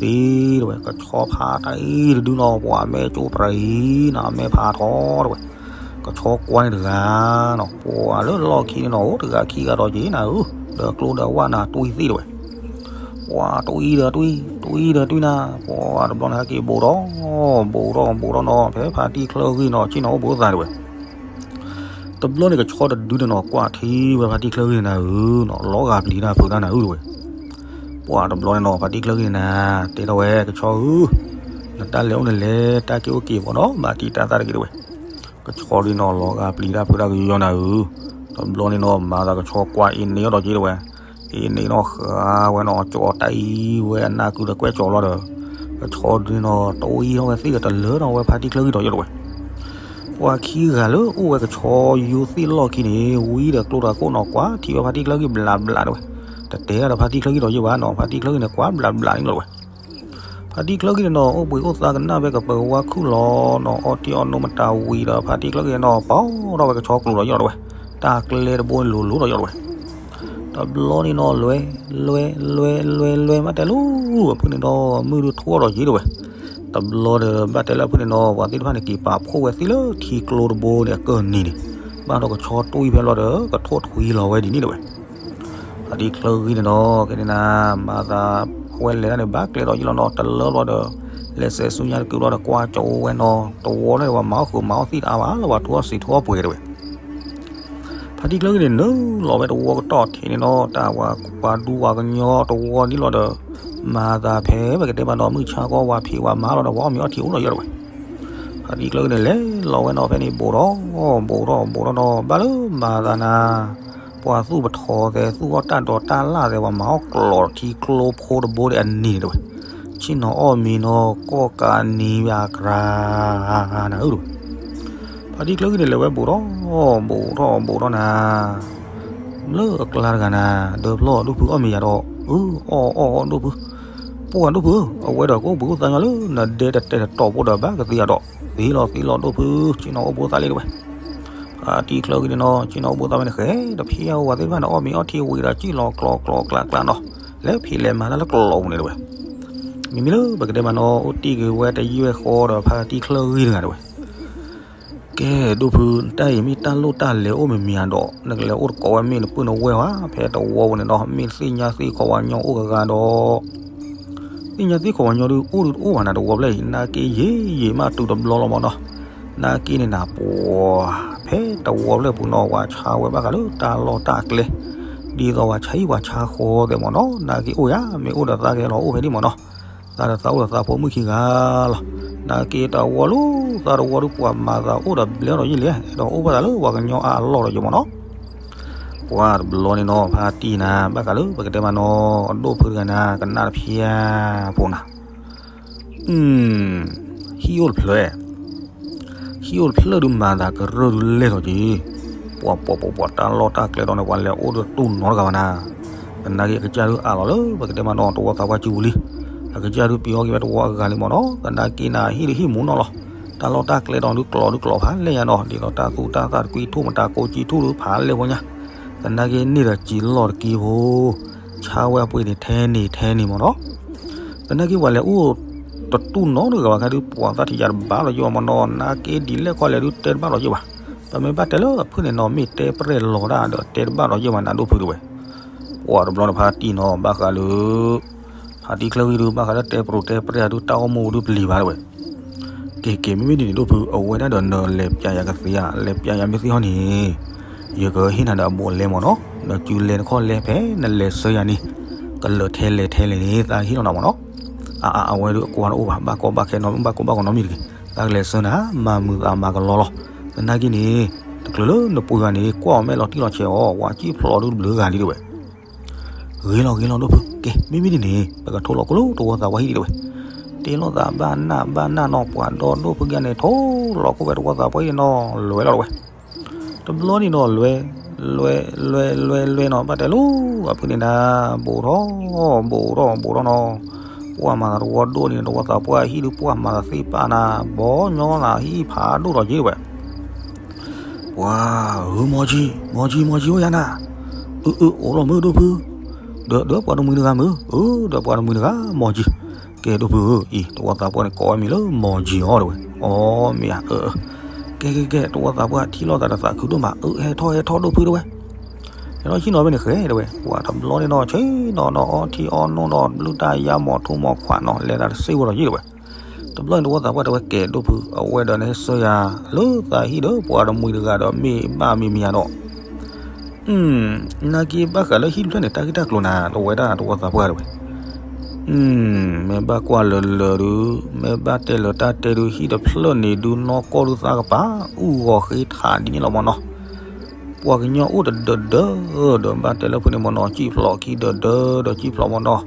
့တဝဲ ကဆီဖးတၢ်အံၤတဒုနီၤ ပှၤမဲာ်ကၠိပြံၤနၤ မဲာ်ဖးထီတဝဲ. ကဆီကွၢ်န့ၣ်တဂၤနီၤ ပှၤလၢလီၢ်ခံန့ၣ်နီၤ အိၣ်တဂၤခံဂၤဒီးက့ၤနၤဧၢ, ဒီးကျိဒီးဝၣ်နၤတွံၢ်သ့တဝဲ. ပှၤတွံၢ်ဒီးတွံၢ် တွံၢ်ဒီးတွံၢ်နၤ ပှၤတဘျီန့ၣ်ဟဲက့ၤဘူးထီၣ် ဘူးထီၣ်ဘူးထီၣ်နီၤ ဖဲဖါတံၢ်ချၢဂ့ၤနီၤ ဆ့ၣ်နီၤအိၣ်ဘှံးအိၣ်သါတဝဲ. တဘျီန့ၣ်ကဆီတဒုန့ၣ်နီၤ ကွၢ်ထံဝဲဖါတံၢ်ချၢဂ့ၤနၤဧၢနီၤ လီၤဂာ်ပျံၤတၢ်ဖုးတၢ်နၤဧၢတဝဲ. ပှၤတဘျီန့ၣ်နီၤ ဖါတံၢ်ချၢဂ့ၤနၤ တဲထီၣ်ဝဲ ကဆီဧၢ, နတၢ်လဲၤအိၣ်န့ၣ်လဲၤ တၢ်က့ၤအိၣ်က့ၤဘၣ်ဒီး ဘၣ်တံာ်တာ်သးတဂ့ၤတဝဲ. ကဆီဒုန့ၣ်နီၤ လီၤဂာ်ပျံၤတၢ်ဖုးတၢ်ကယီယီနၤဧၢ. တဘျီန့ၣ်နီၤ မၤသးကဆီကွၢ်အ့ၣ်န့ၢ်အီၤဒီးက့ၤတဝဲ. အ့ၣ်န့ၢ်နီၤဃာ်ဝဲနီၤ ကၠီတၢ်အံၤဝဲအနၢ်ကုဒီးကွဲးကၠီလီၤဒီး ကဆီဒုန့ၣ်နီၤ တအိၣ်အံၤထီၣ်ဝဲသ့ၣ်ဒီးတလၢထီၣ်ဝဲဖါတံၢ်ချၢဂ့ၤဒီးယ့ၢ်တဝဲ. ပှၤခံဂၤလၢအိၣ်ဝဲကဆီယိသ့ၣ်လီၢ်ခံန့ၣ် ဝံဒီးကျိဒီးခိၣ်နီၤ ကွၢ်ထံဝဲဖါတံၢ်ချၢဂ့ၤဘျးဘျးတဝဲ. တတဲဒၣ်ဒီးဖါတံၢ်ချၢဂ့ၤဒီးယ့ၢ်ဘၣ်နီၤ ဖါတံၢ်ချၢဂ့ၤန့ၣ် ကွၢ်ဘျးဘျးန့ၣ်လီၤတဝဲ. ဖါတံၢ်ချၢဂ့ၤန့ၣ်နီၤ အိၣ်ဘှံးအိၣ်သါကနၣ်ဝဲကပၢၤဝါခုၣ်လီၤနီၤ အီၣ်တ့ၢ်အီၣ်နိမတၤဝံၤဒီးဖါတံၢ်ချၢဂ့ၤန့ၣ်နီၤ ပီၢ်ထီၣ်ဝဲကဆီကျိၤဒီးယ့ၢ်လီၤတဝဲ. တၢ်ကျဲတဘိလိၤလိၤဒီးယ့ၢ်လီၤတဝဲ. တဘျီန့ၣ်နီၤ လွဲ လွဲ လွဲ လွဲ လွဲ မးတဲလူၤ အဖုၣ်န့ၣ်ဒီး မုၢ်ဒုးထီၣ်ဒီးယ့ၢ်တဝဲ. တဘျီဒီးဘၣ်တဲလၢအဖုၣ်န့ၣ်နီၤ ပှၤသ့ၣ်တဖၣ်န့ၣ်က့ၤပာ်ဖှိၣ်ဝဲသ့ၣ်လၢထံကျိတဘိန့ၣ် အကၢၢ်နံၤန့ၣ် ဘၣ်ဒီးကဆီတွံၢ်ဖဲလီၤဒီး ကထိၣ်ထွံလီၤဝဲဒ်န့ၣ်တဝဲ. ဖါတံၢ်ချၢဂ့ၤန့ၣ်နီၤ ကဲန့ၣ်နၤ မၤသး အဝဲလဲၤတၢ်န့ၣ် ဘၣ်ကျဲဒီးယ့ၢ်လီၤနီၤ တလၢလီၤဒီး လဲၤစဲးဆူညါတကုာ်ဘျီဒီး ကွၢ်ကၠီဝဲနီၤ တဝီလၢပှၤမၤအီၣ်ဃုာ်မၤအီၣ်သံတအါဘၣ်လၢပှၤထူအီၣ်စံးထူအီၣ်ပှဲၤတဲဝဲ. ဖါတံၢ်ချၢဂံၢ်န့ၣ် နုာ်လီၤဝဲတဝီကတီၢ်ထံးန့ၣ်နီၤ တၢ်ဝၤပှၤဒူဝၤကညီတဝီဒ်လီၤဒီး မၤသးဖဲပကတဲမးနီၤ မုၢ်ဆါကီဝၤဖံးဝၤမၤလီၤဒီး ပှၤအီၣ်မ့ၤအီထံအိၣ်လီၤယီၤတဲဝဲ. ဖါတံၢ်ချၢဂံၢ်န့ၣ် လဲၤလီၤဝဲနီၤဖဲန့ၣ် ဘူးထီၣ် ဘူးထီၣ် ဘူးထီၣ်နီၤ ဘၣ်လၢမၤသးနၤ ပှၤသူၣ်ပထီသဲး သူၣ်အီၣ်တၢ်ဒိးတၢ်လၣ်သဲး ပှၤမၤအီၣ်ကျိးထံကျိဖိတဘိဒဲးအနံၤန့ၣ်တဲဝဲ. ဆ့ၣ်နီၤအီၣ်မ့ၤနီၤ ကီၢ်ကးနံၤယၤကြၤ နၤဧၢတဲဝဲ. ဖါတံၢ်ချၢဂံၢ်န့ၣ် လဲၤဝဲဘူးထီၣ် ဘူးထီၣ် ဘူးထီၣ်နၤ လၢအကျါတဂၤနၤ ဒၢဖျီၣ်ဒိၣ်ဖုအီၣ်မ့ၤယၤဒီး အၢ အီၣ်အီၣ်အီၣ်ဒိၣ်ဖု ပှၢ်ဒိၣ်ဖုဧၢ အဝဲဒီးကအိၣ်ဘှံးအိၣ်သါညီလၢနဒဲတတဲတတီၤဖိဒီးဘၣ်ကသ့အဒီး သ့လီၤသ့လီၤဒိၣ်ဖု ဆ့ၣ်နီၤအိၣ်ဘှံးအိၣ်သါလံတဲဝဲ. ဖါတံၢ်ချၢဂံၢ်န့ၣ်နီၤ ဆ့ၣ်နီၤအိၣ်ဘှံးအိၣ်သါဝဲန့ၣ် ဃဲတဖျဲဝဲသ့ၣ်တဖၣ်န့ၣ် အီၣ်မ့ၤအီထံဝံၤဒီး စံၣ်လီၤကျိးကျိးကျးကျးနီၤ လဲၤဖံးလဲၤမၤတၢ်လၢကျိးပူၤန့ၣ်တဲဝဲ. မ့မ့ၢ်လၢပကတဲမးနီၤ အိၣ်တ့ၢ်ဂ့ၤဝဲတယဲၢ်ဃီဒီး ဖါတံၢ်ချၢဂံၢ်တဂၤတဲဝဲ ကဲဒိၣ်ဖု တၢ်အံၤမ့ၢ်တၢ်လိၣ်တၢ်လဲၤအိၣ်မ့မ့ၢ်ဧါဒီး နကလဲၤအိၣ်တကိးဝဲမ့ၢ်နပုၢ်နဝဲၢ်ဧါ ဖဲတဝီပူၤန့ၣ်ဒီး မ့ၢ်သ့ၣ်ညါသ့ၣ်ခီပှၤညီအိၣ်ကဂၤဒီး သ့ၣ်ညါသ့ၣ်ခီပှၤညီဒုး အိၣ်ဒုးတအိၣ်ဘၣ်နၤတဝီဖျၢၣ်အံၤ နာ်က့ယံာ်ယံာ်မးတုၤတဘျီလီၤမးနီၤ. နာ်က့န့ၣ်နၤ ပှၤ ဖဲတဝီဖျၢၣ်ပူၤနီၤ ပှၤဆါဝဲဘၣ်ဃးလၢတၢ်လီၢ်တၢ်ကျဲ ဒ်သိးပှၤဆါဟံၣ်ပှၤဆါဃီသဲးမးနီၤ. နာ်က့အိၣ်ယၤ မ့ၢ်အိၣ်ဒီးသးကဟဲလီၤအိၣ်ဖဲဒံၣ်မးနီၤ. သးဒီးသးအိၣ်ဒီးသးဖိမုၣ်ခံဂၤလီၤ. နာ်က့တဝီလၢသးတဝီဒုး ပှၤမၤသးအိၣ်ဒီးဘျဲဒီးယံာ်လံ အဲၣ်ဒိးအိၣ်ဘၣ်သးလၢပှၤကညီအါအလီၢ်ဒီးယမးနီၤ. ပှၤတဘျီန့ၣ်နီၤ ဖါတံၢ်နၤ ဘၣ်ဃးလၢပကတဲမးနီၤ အဒိၣ်ဖုတဂၤနၤ ကနၣ်တဖျၢၣ်ဖိနၤ ဟံၣ်အိၣ်တဖျၢၣ် ဟံၣ်အိၣ်တဖျၢၣ်ဒုးမၤသးကရၢၢ်ဒုးလဲၢ်ထီၣ်က့ၤ ပှၤပှၤပှၤပှၤတၢ်လီၢ်တၢ်ကျဲဒီးန့ၣ် ပှၤလဲၤအိၣ်ဒီးတူၢ်နီတဂၤဘၣ်နၤ. သနာ်က့အကစၢ်ဒုးအးလီၤလၢပကတဲမးနီၤ တဝီသးပှၢ်စုပူၤလံ. အကစၢ်ဒုးပျံၤအီၣ်က့ၤဝဲတဝီအဂၤလံမးနီၤ. သနာ်က့နၤ ဟံၣ်ဒုးဟံၣ်မူနီၤလီၤ. တၢ်လီၢ်တၢ်ကျဲဒီးဒုးကျိးဒုးကျိးဖးလဲၢ်ညါနီၤ ဒ်သိးတၢ်သူတၢ်သၣ်တကွံထူၣ်မတၤကိးကံထူၣ်ဒုးဖးလဲၢ်ဖိညါ သနာ်က့န့ၢ်ဒီးစံးလီၢ်တက့ၢ်ဖိ ဆါဝဲအပှ့ၤန့ၣ်ထဲန့ၣ်ထဲန့ၣ်မးနီၤ. သနာ်က့ပှၤလဲၤအိၣ်တတူၢ်နီတဂၤဘၣ်ခါဒုး ပှၤသးထံၣ်ယၤတဘၣ်လီၤယိၣ်ဘၣ်မးနီၤ. နာ်က့ဒ်လဲၣ်ခီလဲၣ်ဒုးတဲတဘၣ်လီၤယိၣ်ဘၣ်. ပမ့ၢ်ဘၣ်တဲလၢအဖုၣ်န့ၣ်နီၤ မ့ၢ်တဲပြဲၢ်လီၤဒၣ်ဒီးတဲတဘၣ်လီၤယိၣ်ဘၣ်နၤဒိၣ်ဖုတဲဝဲ. ပှၤတဘျီန့ၣ်ဖါတံၢ်နီၤ ဘၣ်ဃးလၢ ဖါတံၢ်ချၢဂံၢ်ဒုး ဘၣ်ဃးလၢတဲပြိၤတဲပြဲၢ်ဒုး တၢ်အိၣ်မူဒုးပျံၤဘၣ်တဲဝဲ. ကဲကဲ မ့မ့ၢ်ဒ်န့ၣ်ဒိၣ်ဖု အဝဲဒၣ်ဒီးနလဲၤပျးယၤကသ့ဧါ လဲၤပျးယၤမ့ၢ်သ့ဟီန့ၣ် ယကဟ့ၣ်နၤဒီးအဘူးအလဲမးနီၤ. နစုလဲၤနခီၣ်လဲၤဖဲနလဲၤဆှၢယၤန့ၣ် ကလၢာ်ထဲလဲၣ်ထဲလဲၣ်န့ၣ် သးဟ့ၣ်လီၤနၤမးနီၤ. အအအဝဲဒုးအကွၢ်တအိၣ်ဘၣ် ဘၣ်ကီဘၣ်ခဲနီတမံၤ ဘၣ်ကီဘၣ်ခဲနီတမံၤတဂ့ၤ သးကလဲၤဆှၢနၤ မၤမုာ်သးမၤကလီလီၤ. သနာ်က့န့ၣ် တချုးလၢနပှ့ၤဂၤန့ၣ် ကွၢ်အီၤမဲာ်လီၤတံၢ်လီၤဆဲးအီၤ ပှၤစံၣ်ဖျိးဒုးတဘျုးဂၤလံတဲဝဲ. ဂ့ၤလီၤဂ့ၤလီၤဒိၣ်ဖု ကဲ မ့မ့ၢ်ဒ်န့ၣ် ပကထိးလီၤကိၣ်လၢတဝီသးပှၢ်ဟံၣ်ဒံးတဲဝဲ. တ့လီၤသးဘၣ်နၢ်ဘၣ်နၢ်နီၤ ပှၤဒီဒိၣ်ဖုကဲန့ၣ် ထိးလီၤကိၣ်ဖဲတဝီသးပှၢ်ဟံၣ်ဒံးနီၤ လဲၤလီၤတဲဝဲ. တဘျီန့ၣ်နီၤ လဲၤ လဲၤ လဲၤ လဲၤ လဲၤနီၤ ဘၣ်တဲလၢအဖုန့ၣ်နၤ ဘူးထီၣ် ဘူးထီၣ် ဘူးထီၣ်နီၤ. ပှၤမၤသးတဝီဒိၣ်န့ၣ် တဝီသးပှၢ်ဟံၣ်ဒုး ပှၤမၤသးသ့ပာ်နၤ ဘီညီနၤဟံၣ်ဖးဒိၣ်ထီၣ်က့တဲဝဲ. ပှၤဧၢ မီၤကံ မီၤကံ မီၤကံအိၣ်ယၤနၤ. အၢ အၢ အိၣ်လီၤမုၢ်ဒိၣ်ဖု. ဒီး ဒီးပှၤတမှံၤတဂၤမုၢ် အၢ ဒီးပှၤတမှံၤတဂၤ မီၤကံ. ကဲဒိၣ်ဖုဧၢ အံၤ တဝီသးပှၢ်န့ၣ်ကိးဝဲမံၤလၢမီၤကံအီၤတဲဝဲ. အီ မ့ၢ်ဧါ အၢ အၢ ကဲ ကဲ ကဲ တဝီသးပှၢ်ထံၣ်လိာ်သးဒီးသးခုဒိၣ်မး အၢ ဟဲထီၣ် ဟဲထီၣ်ဒိၣ်ဖုတဲဝဲ. ဟဲထီၣ်ဆံၣ်နီၤဖဲန့ၣ်ဃဲတဲဝဲ ပှၤတဘျီန့ၣ်နီၤ ဆ့ၣ်နီၤနီၤ အီထံအီနိနီၤ ဘျုးတၢ်ယါမီၤထူမီၤခွးနီၤ လဲၤသးတစ့ဝဲဒီးယ့ၣ်တဲဝဲ. တဘျီန့ၣ်တဝီသးပှၢ်တဲဝဲ ကဲဒိၣ်ဖု အဝဲဒီးနဟဲဆှၢယၤ လၢသးဟံၣ်ဒီးပှၤတမှံၤတဂၤဒီးမ့ၢ်ဘၣ်မံၤမံၤယၤဒီး နာ်က့ဘၣ်ဃးလၢဟံၣ်တဖျၢၣ်န့ၣ် တၢ်ဂ့ၢ်တၢ်ကျိၤနၤ တဝဲဒၣ်တဝီသးပှၢ်တဲဝဲ. မ့ၢ်ဘၣ်ကွၢ်လၢာ်လၢာ်ဒုး မ့ၢ်ဘၣ်တဲလၢာ်တၢ်တဲဒုး ဟံၣ်တဖျၢၣ်န့ၣ်ဒုး နီၢ်ကီၢ်ဒုးသးကပၤ အူၣ်ဂီၤဃ့ထးဒ်န့ၣ်လီၤမးနီၤ. ပှၤကညီအိၣ်တဒၢးဒၢး ဒီးဘၣ်တဲလၢဖုန့ၣ်မးနီၤ စံၣ်ဖျိးခံဒၢးဒၢး ဒီးစံၣ်ဖျိးမးနီၤ.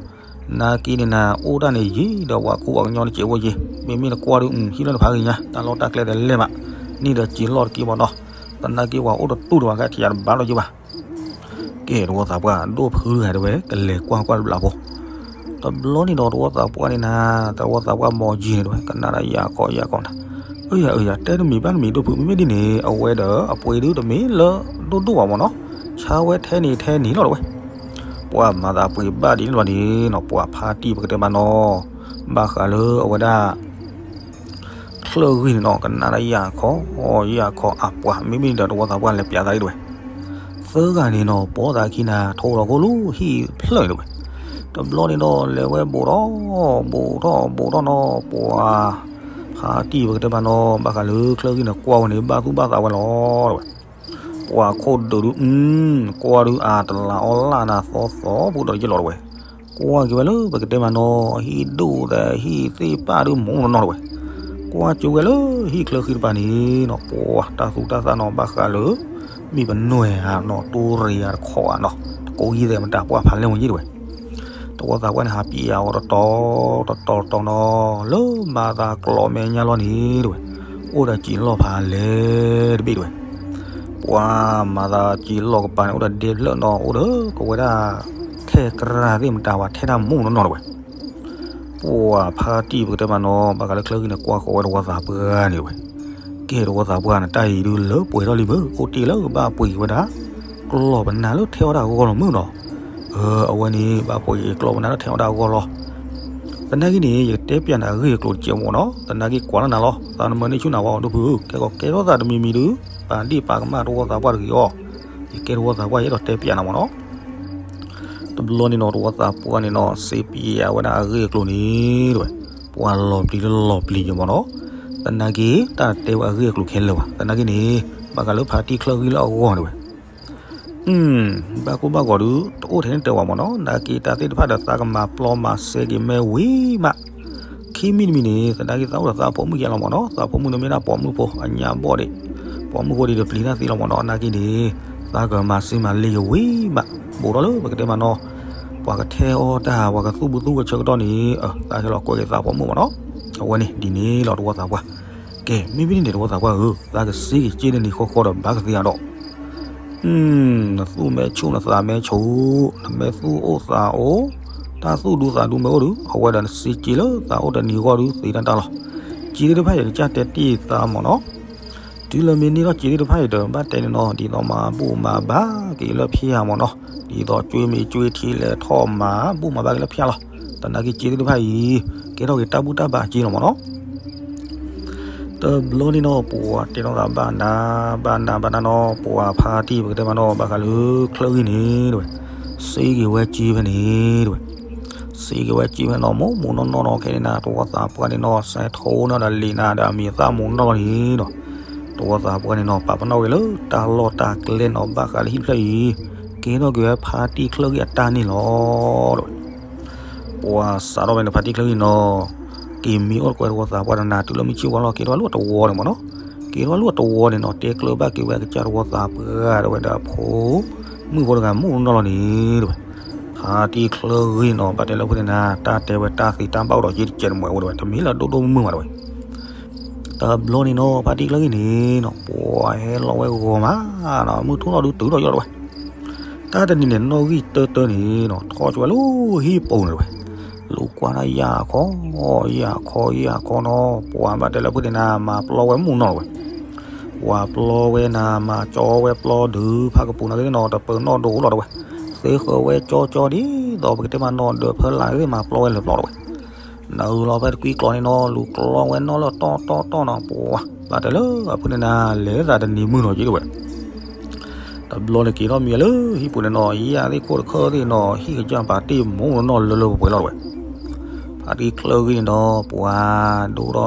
နာ်က့န့ၣ်နၤ အိၣ်တၢ်န့ၣ်ယံာ်ဒီးပှၤကူပှၤကညီတစဲးဖိယ့ၣ် မ့မ့ၢ်နကွၢ်ဒုး ဟံၣ်လၢနဖးဂ့ၤညါ တၢ်လီၢ်တၢ်ကျဲတလဲၢ်ဘၣ် န့ၣ်ဒီးစံၣ်လီၢ်တက့ၢ်မးနီၤ. သနာ်က့ပှၤအိၣ်တတူၢ်တဝၤကဲထံၣ်ယၤတဘၣ်လီၤယ့ၣ်ဘၣ်. ကဲတဝီသးပှၢ် ဒိၣ်ဖုတဂၤတဲဝဲ ကလဲၤကွၢ်ကွၢ်တဘျီဖိ တဘျီန့ၣ်ဒီးတဝီသးပှၢ်န့ၣ်နၤ တဝီသးပှၢ်မီၤကံၤန့ၣ်တဲဝဲ ကနၣ်ဒၣ်ယၤခီယၤခီနၤ အၢယၤအၢယၤ တဲတမံၤဘၣ်တမံၤဒိၣ်ဖု မ့မ့ၢ်ဒ်န့ၣ် အဝဲဒီးအပှ့ၤဒုးတမ့ၢ်လၢဒိၣ်ဒိၣ်ဘၣ်မးနီၤ ဆါဝဲထဲန့ၣ်ထဲန့ၣ်လီၤတဲဝဲ. ပှၤမၤသးပှ့ၤဘၣ်ဒ်န့ၣ်လီၤန့ၣ်နီၤ ပှၤဖါတံၢ်ပကတဲမးနီၤ ဘၣ်ဃးလၢအဝဲဒၣ် ချၢၣ်ဂံၢ်န့ၣ်နီၤ ကနၣ်ဒၣ်ယၤခီ ယၤခီအပှၤ မ့မ့ၢ်ဒီးတဝီသးပှၢ်လဲၤပျးသးဒ်တဲဝဲ. သၢဂၤန့ၣ်နီၤ ပိာ်သးခံနၤ ထိးလီၤကိၣ်လၢဟံၣ်ဖျၢၣ်န့ၣ်တဲဝဲ. တဘျီန့ၣ်ဒီး လဲၤဝဲဘူးထီၣ် ဘူးထီၣ် ဘူးထီၣ်နီၤ ပှၤ ဖါတံၢ်ပကတဲမးနီၤ ဘၣ်ဃးလၢချၢဂံၢ်န့ၣ် ကွၢ်ဝဲန့ၣ် ဘၣ်သူၣ်ဘၣ်သးဝဲလီၤ တဲဝဲ. ပှၤခိၣ်ဒုးဒုး ကွၢ်ဒုးအတလးအီလၢ်နၤသီသီ ပူၤဒီးယ့ၢ်လီၤ တဲဝဲ. ကွၢ်က့ၤဝဲလၢပကတဲမးနီၤ ဟံၣ်ဒိၣ်ဒီးဟံၣ်သ့ၣ်ပၢ်ဒုးမူနီၢ်နီၢ် တဲဝဲ. ကွၢ်က့ၤဝဲလၢဟံၣ်ချၢဃံတပၤန့ၣ်နီၤ ပှၤတၢ်သူၣ်တၢ်သၣ်နီၤ ဘၣ်ဃးလၢ မ့ၢ်ပနွဲၢ်ဧါနီၤ တိရံဧါတခီဧါနီၤ တကိးယံၤသဲးမတၤ ပှၢ်ဖးလဲၢ်ဝဲယ့ၢ် တဲဝဲ. တဝီသးပှၢ်န့ၣ် ဟးပျံၤအီၤတတီၤ တတီၤတတီၤနီၤ လၢမၤသးကျိးမဲာ်ညါလီၤန့ၣ် တဲဝဲ. အိၣ်ဒီးစံာ်လီၢ်ဖးလဲၢ်တဘ့ၣ် တဲဝဲ. ပှၤမၤသးစံာ်လီၢ်ကပၤန့ၣ် အိၣ်ဒီးဒဲဖျၢၣ်နီၤ အိၣ်ဒီးကဝဲဒၣ် ထဲကြၢးသ့ၣ်မတၤ ပှၤထဲတၢ်မူနီၢ်နီၢ် တဲဝဲ. ပှၤဖါတံၢ်ပကတဲမးနီၤ ဘၣ်ဃးလၢချၢဂံၢ်န့ၣ် ကွၢ်ဃီၤဝဲတဝီသးပှၢ်န့ၣ် တဲဝဲ. ကဲတဝီသးပှၢ်န့ၣ် တၢ်အံၤဒုးလၢပှဲၤထီၣ်လံမ့ၢ် အိၣ်တ့ၢ်လၢကဘၣ်ပှ့ၤဝဲဒၣ် ကျီၢ်ပနၢ်လၢထဲအီၣ်တၢ်အဂီၢ်လီၤမ့ၢ်နီၤ. အဝဲန့ၣ် ဘၣ်ပှ့ၤကျီၢ်ပနၢ်လၢထဲအီၣ်တၢ်အဂီၢ်လီၤ. သနာ်က့န့ၣ် ယကတဲပျးနၤအဂ့ၢ်အကျိၤတစဲးမ့ၢ်နီၤ သနာ်က့ကွၢ်လၢနၤလီၤ သးနမၢန့ၢ်ဆူၣ်နၤဝဲအီၤဒိၣ်ဖု ကဲကီးကဲထီၣ်သးတမံၤမံၤဒုး ပာ်ဒ့ၣ်ပာ်ကမၣ်တဝီသးပှၢ်တဂ့ၤအီၤ. ယကဲတဝီသးပှၢ် ယအဲၣ်ဒိးတဲပျးနၤမ့ၢ်နီၤ. တဘျီန့ၣ်နီၤ တဝီသးပှၢ်န့ၣ်နီၤ စံးပျးဝဲဒၣ်အဂ့ၢ်အကျိၤန့ၣ် တဲဝဲ. ပှၤလီၤပျံၤလၢလီၤပျံၤယမ့ၢ်နီၤ. သနာ်က့ တၢ်တတဲဝဲအဂ့ၢ်အကျိၤခဲလၢာ်ဘၣ်. သနာ်က့န့ၣ် ဘၣ်ဃးလၢဖါတံၢ်ချၢဂံၢ်လၢအဂီၢ် တဲဝဲ. ဘၣ်ကိၢ်ဘၣ်ဂီၤဒုး တအိၣ်ထဲန့ၣ်တဲဝဲမ့ၢ်နီၤ. နာ်က့တၢ်သ့ၣ်တဖၣ်ဒီး သးကမၤပျီမၤစဲက့ၤမဲာ်ဝံၤမး ခံမံၤတမံၤန့ၣ် သနာ်က့သးအိၣ်ဒီးသးဖိမုၣ်ယါလီၤမ့ၢ်နီၤ. သးဖိမုၣ်န့ၣ်မ့ၢ်ဒၣ်ပိာ်မုၣ်ဖိအညၣ်ဘီၣ်ဒံး, ပိာ်မုၣ်ဖိဒံးဒီးပျံၤတၢ်သ့လီၤမ့ၢ်နီၤ. နာ်က့န့ၣ် သးကမၤစ့မၤလ့က့ၤဝံၤမး ဘူးထီၣ်လၢပကတဲမးနီၤ ပှၤကထဲအီၣ်တၢ် ပှၤကသူၣ်ဘုသူၣ်ဝဲဆၢကတီၢ်န့ၣ် သးဟဲလီၤကွဲက့ၤသးပိာ်မုၣ်မ့ၢ်နီၤ. အဝဲန့ၣ်ဒ်န့ၣ်လီၤတဝီသးပှၢ်. ကဲ မ့မ့ၢ်ဒ်န့ၣ်တဝီသးပှၢ်ဧၢ, သးကစ့က့ၤစ့န့ၣ်နံၤဃီဃီဒီးဘၣ်ကသ့အါဒီး နသူၣ်မဲာ်ဆူၣ်နသးမဲာ်ဆူၣ်, နမ့ၢ်သူၣ်အိၣ်သးအိၣ်, တၢ်သူၣ်ဒူသးဒူမ့ၢ်အိၣ်ဒီး အဝဲဒီးနစ့က့ၤလၢသးအိၣ်တနံၤဂီၢ်ဒီးသ့တၢ်တၢ်လီၤ. စ့သ့ၣ်တဖၣ်အံၤကစၢ်တဲတ့ၢ်သးမ့ၢ်နီၤ. တုၤလၢမ့ၢ်န့ၢ်ထီၣ်စ့သ့ၣ်တဖၣ်အံၤဒီး ဘၣ်တဲန့ၣ်နီၤ ဒ်သိးမၤဘူၣ်မၤဘါက့ၤလၢဖၠၣ်မ့ၢ်နီၤ, ဒ်သိးကၠွ့မ့ၢ်ကၠွ့ထံလဲၤထီၣ်မၤဘူၣ်မၤဘါက့ၤလၢဖၠၣ်လီၤ. သနာ်က့စ့သ့ၣ်တဖၣ်အံၤ ကဲထီၣ်က့ၤတၢ်ဘူၣ်တၢ်ဘါစ့လီၤမ့ၢ်နီၤ. တဘျီန့ၣ်နီၤ ပှၤတဲထီၣ်သးဘၣ်နၤ ဘၣ်နၤဘၣ်နၤနီၤ ပှၤဖါတံၢ်ပကတဲမးနီၤ ဘၣ်ဃးလၢချၢဂံၢ်န့ၣ်တဲဝဲ, စ့က့ၤဝဲစ့ဖဲန့ၣ်တဲဝဲ, စ့က့ၤဝဲစ့ဖဲနီၤ မိၢ်မိၢ်နီၢ်နီၢ်နီၤ ခဲန့ၣ်နၤ တဝီသးပှၢ်န့ၣ်နီၤ စဲးထိနီၤဒီးလံာ်နၤဒီးအမံၤသၣ်မိၢ်နီၢ်လီၤန့ၣ်နီၤ, တဝီသးပှၢ်န့ၣ်နီၤ ပာ်ပနီၣ်ဝဲလၢတၢ်လီၢ်တၢ်ကျဲနီၤ ဘၣ်ဃးလၢဟံၣ်ဖျၢၣ်အံၤ ကဲထီၣ်က့ၤဝဲဖါတံၢ်ချၢဂံၢ်အတၢ်န့ၣ်လီၤတဲဝဲ. ပှၤစးထီၣ်ဖဲန့ၣ် ဖါတံၢ်ချၢဂံၢ်နီၤ က့ၤမံအိၣ်တကွဲးတဝီသးပှၢ်ဒီးနၤ တုၤလၢမုၢ်ဆ့ၣ်ဝါလီၤ က့ၤထီၣ်ဝဲလၢတဝီန့ၣ်မ့ၢ်နီၤ, က့ၤထီၣ်ဝဲလၢတဝီန့ၣ်နီၤ တဲကျၢၤဘၣ်က့ၤဝဲအကစၢ်တဝီသးပှၢ်ဒီးဝဲဒီးဖိ မုၣ်ဖိတဂၤမိၢ်နီၢ်လီၤန့ၣ်တဲဝဲ, ဖါတံၢ်ချၢဂံၢ်နီၤ ဘၣ်တဲလၢဖိသ့ၣ်နၤ တၢ်တဲဝဲတၢ်သ့တၢ်ဘၣ်အိၣ်ဒီးယ့ၢ်တကဲးတမှဲးအိၣ်တဲဝဲ တမ့ၢ်လၢဒိၣ်ဒိၣ်မုၢ်မုၢ်ဘၣ်တဲဝဲ. တဘျီန့ၣ်နီၤ ဖါတံၢ်ချၢဂံၢ်န့ၣ်နီၤ ပှၤဟဲလီၤဝဲဂီၤမး မုၢ်ထူၣ်လီၤဒုးတုၤထီၣ်ယီၢ်တဲဝဲ, တၢ်တနံၤန့ၣ် နီၣ်ဂံၢ်တၢတၢန့ၣ်နီၤ ထီၣ်ကၠိဝဲလၢဟံၣ်ပူၤန့ၣ်တဲဝဲ, လူၤကွၢ်တၢ်ယၢ်ခီ ယၢ်ခီ ယၢ်ခီနီၤ ပှၤဘၣ်တဲလၢဖိသ့ၣ်နၤ မၤပျီဝဲမုၢ်နီၤတဲဝဲ, ပှၤပျီဝဲနၤ မၤကၠီဝဲပျီဒုး ဖးကပူၤနာ်က့သ့ၣ်နီၤ တပၢၤနီၣ်ဒိၣ်လီၤတဲဝဲ, သ့ဃၢၤဝဲကၠီကၠီဒ်သိးပကတဲမးနီၤ ဒၢးဖၢလၢ်သ့ၣ်မၤပျီဝဲလၢာ်ပျီတဲဝဲ နုာ်လီၤဖဲတကွံကျီန့ၣ်နီၤ လူၤကျီဝဲနီၣ်လၢတီတီတီနီၤ ပှၤဘၣ်တဲလၢအဖိန့ၣ်နၤ လဲၤသးတနံၤမုၢ်နီၤက့တဲဝဲ. တဘျီန့ၣ်က့ၤထီၣ်မံၤလၢဟံၣ်ပူၤန့ၣ်နီၤ ယၤသ့ၣ်ခိၣ်တခၢၣ်သ့ၣ်နီၤ ဟံၣ်ကစၢ်ပာ်တ့ၢ်မူနီၣ်လၢလၢပှဲၤပှဲၤလီၤတဲဝဲ. ဖါတံၢ်ချၢဂံၢ်န့ၣ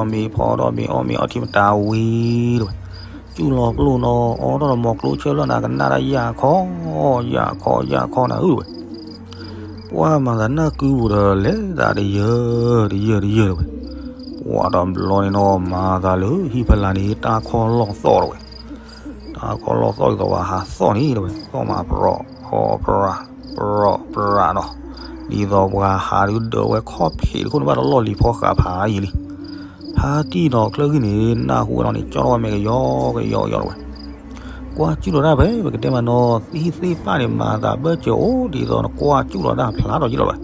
်နီၤ ပှၤဒိၣ်ထီၣ်မ့ၤဖီထီၣ်မ့ၤအီၣ်မ့ၤအီထံမတၤဝံၤတဲဝဲ, စူၣ်လီၤပျိၢ်နီၤ အီထီၣ်လီၤမီၤကျိဆၢလၢနၤကနၣ်တၢ်ယၢ်ခီ ယၢ်ခီ ယၢ်ခီနၤဧၢတဲဝဲ. ပှၤမၤသးနၢ်ကုပူၤဒီး လဲၤသးတယၢၢ် တယၢၢ် တယၢၢ်တဲဝဲ. ပှၤတဘျီန့ၣ်နီၤ မၤသးလၢဟံၣ်ဖီလာ်န့ၣ် တၢ်ခီၣ်လီၢ်သီၣ်တဲဝဲ. တၢ်ခီၣ်လီၢ်သီၣ်ဒ်သိးပှၤဟးသီၣ်န့ၣ်တဲဝဲ သီၣ်မးပြီ ဟီ ပြၤ ပြၤ ပြၤနီၤ, ဒ်သိးပှၤဟးဒုးဒၢးဝဲခီၣ်ဖံးတခိၣ်န့ၣ်ဘၣ်တလီၢ်လံၤဖီဃးဖးယံာ်လံ. ဖါတံၢ်နီၤ ချၢဂံၢ်န့ၣ် နၢ်ဟူဝဲလီၤန့ၣ် ကၠီထီၣ်ဝဲမဲာ်ကယီကယီကယီတဲဝဲ. ကွၢ်စူၣ်လီၤတၢ်ဖဲ ပကတဲမးနီၤ သံသ့ၣ်ပၢ်န့ၣ် မၤသးဘၢၣ်စၢၤအိၣ်ဒ်သိးနကွၢ်စူၣ်လီၤတၢ်ဖျါထီၣ်ယံာ်လီၤတဲဝဲ.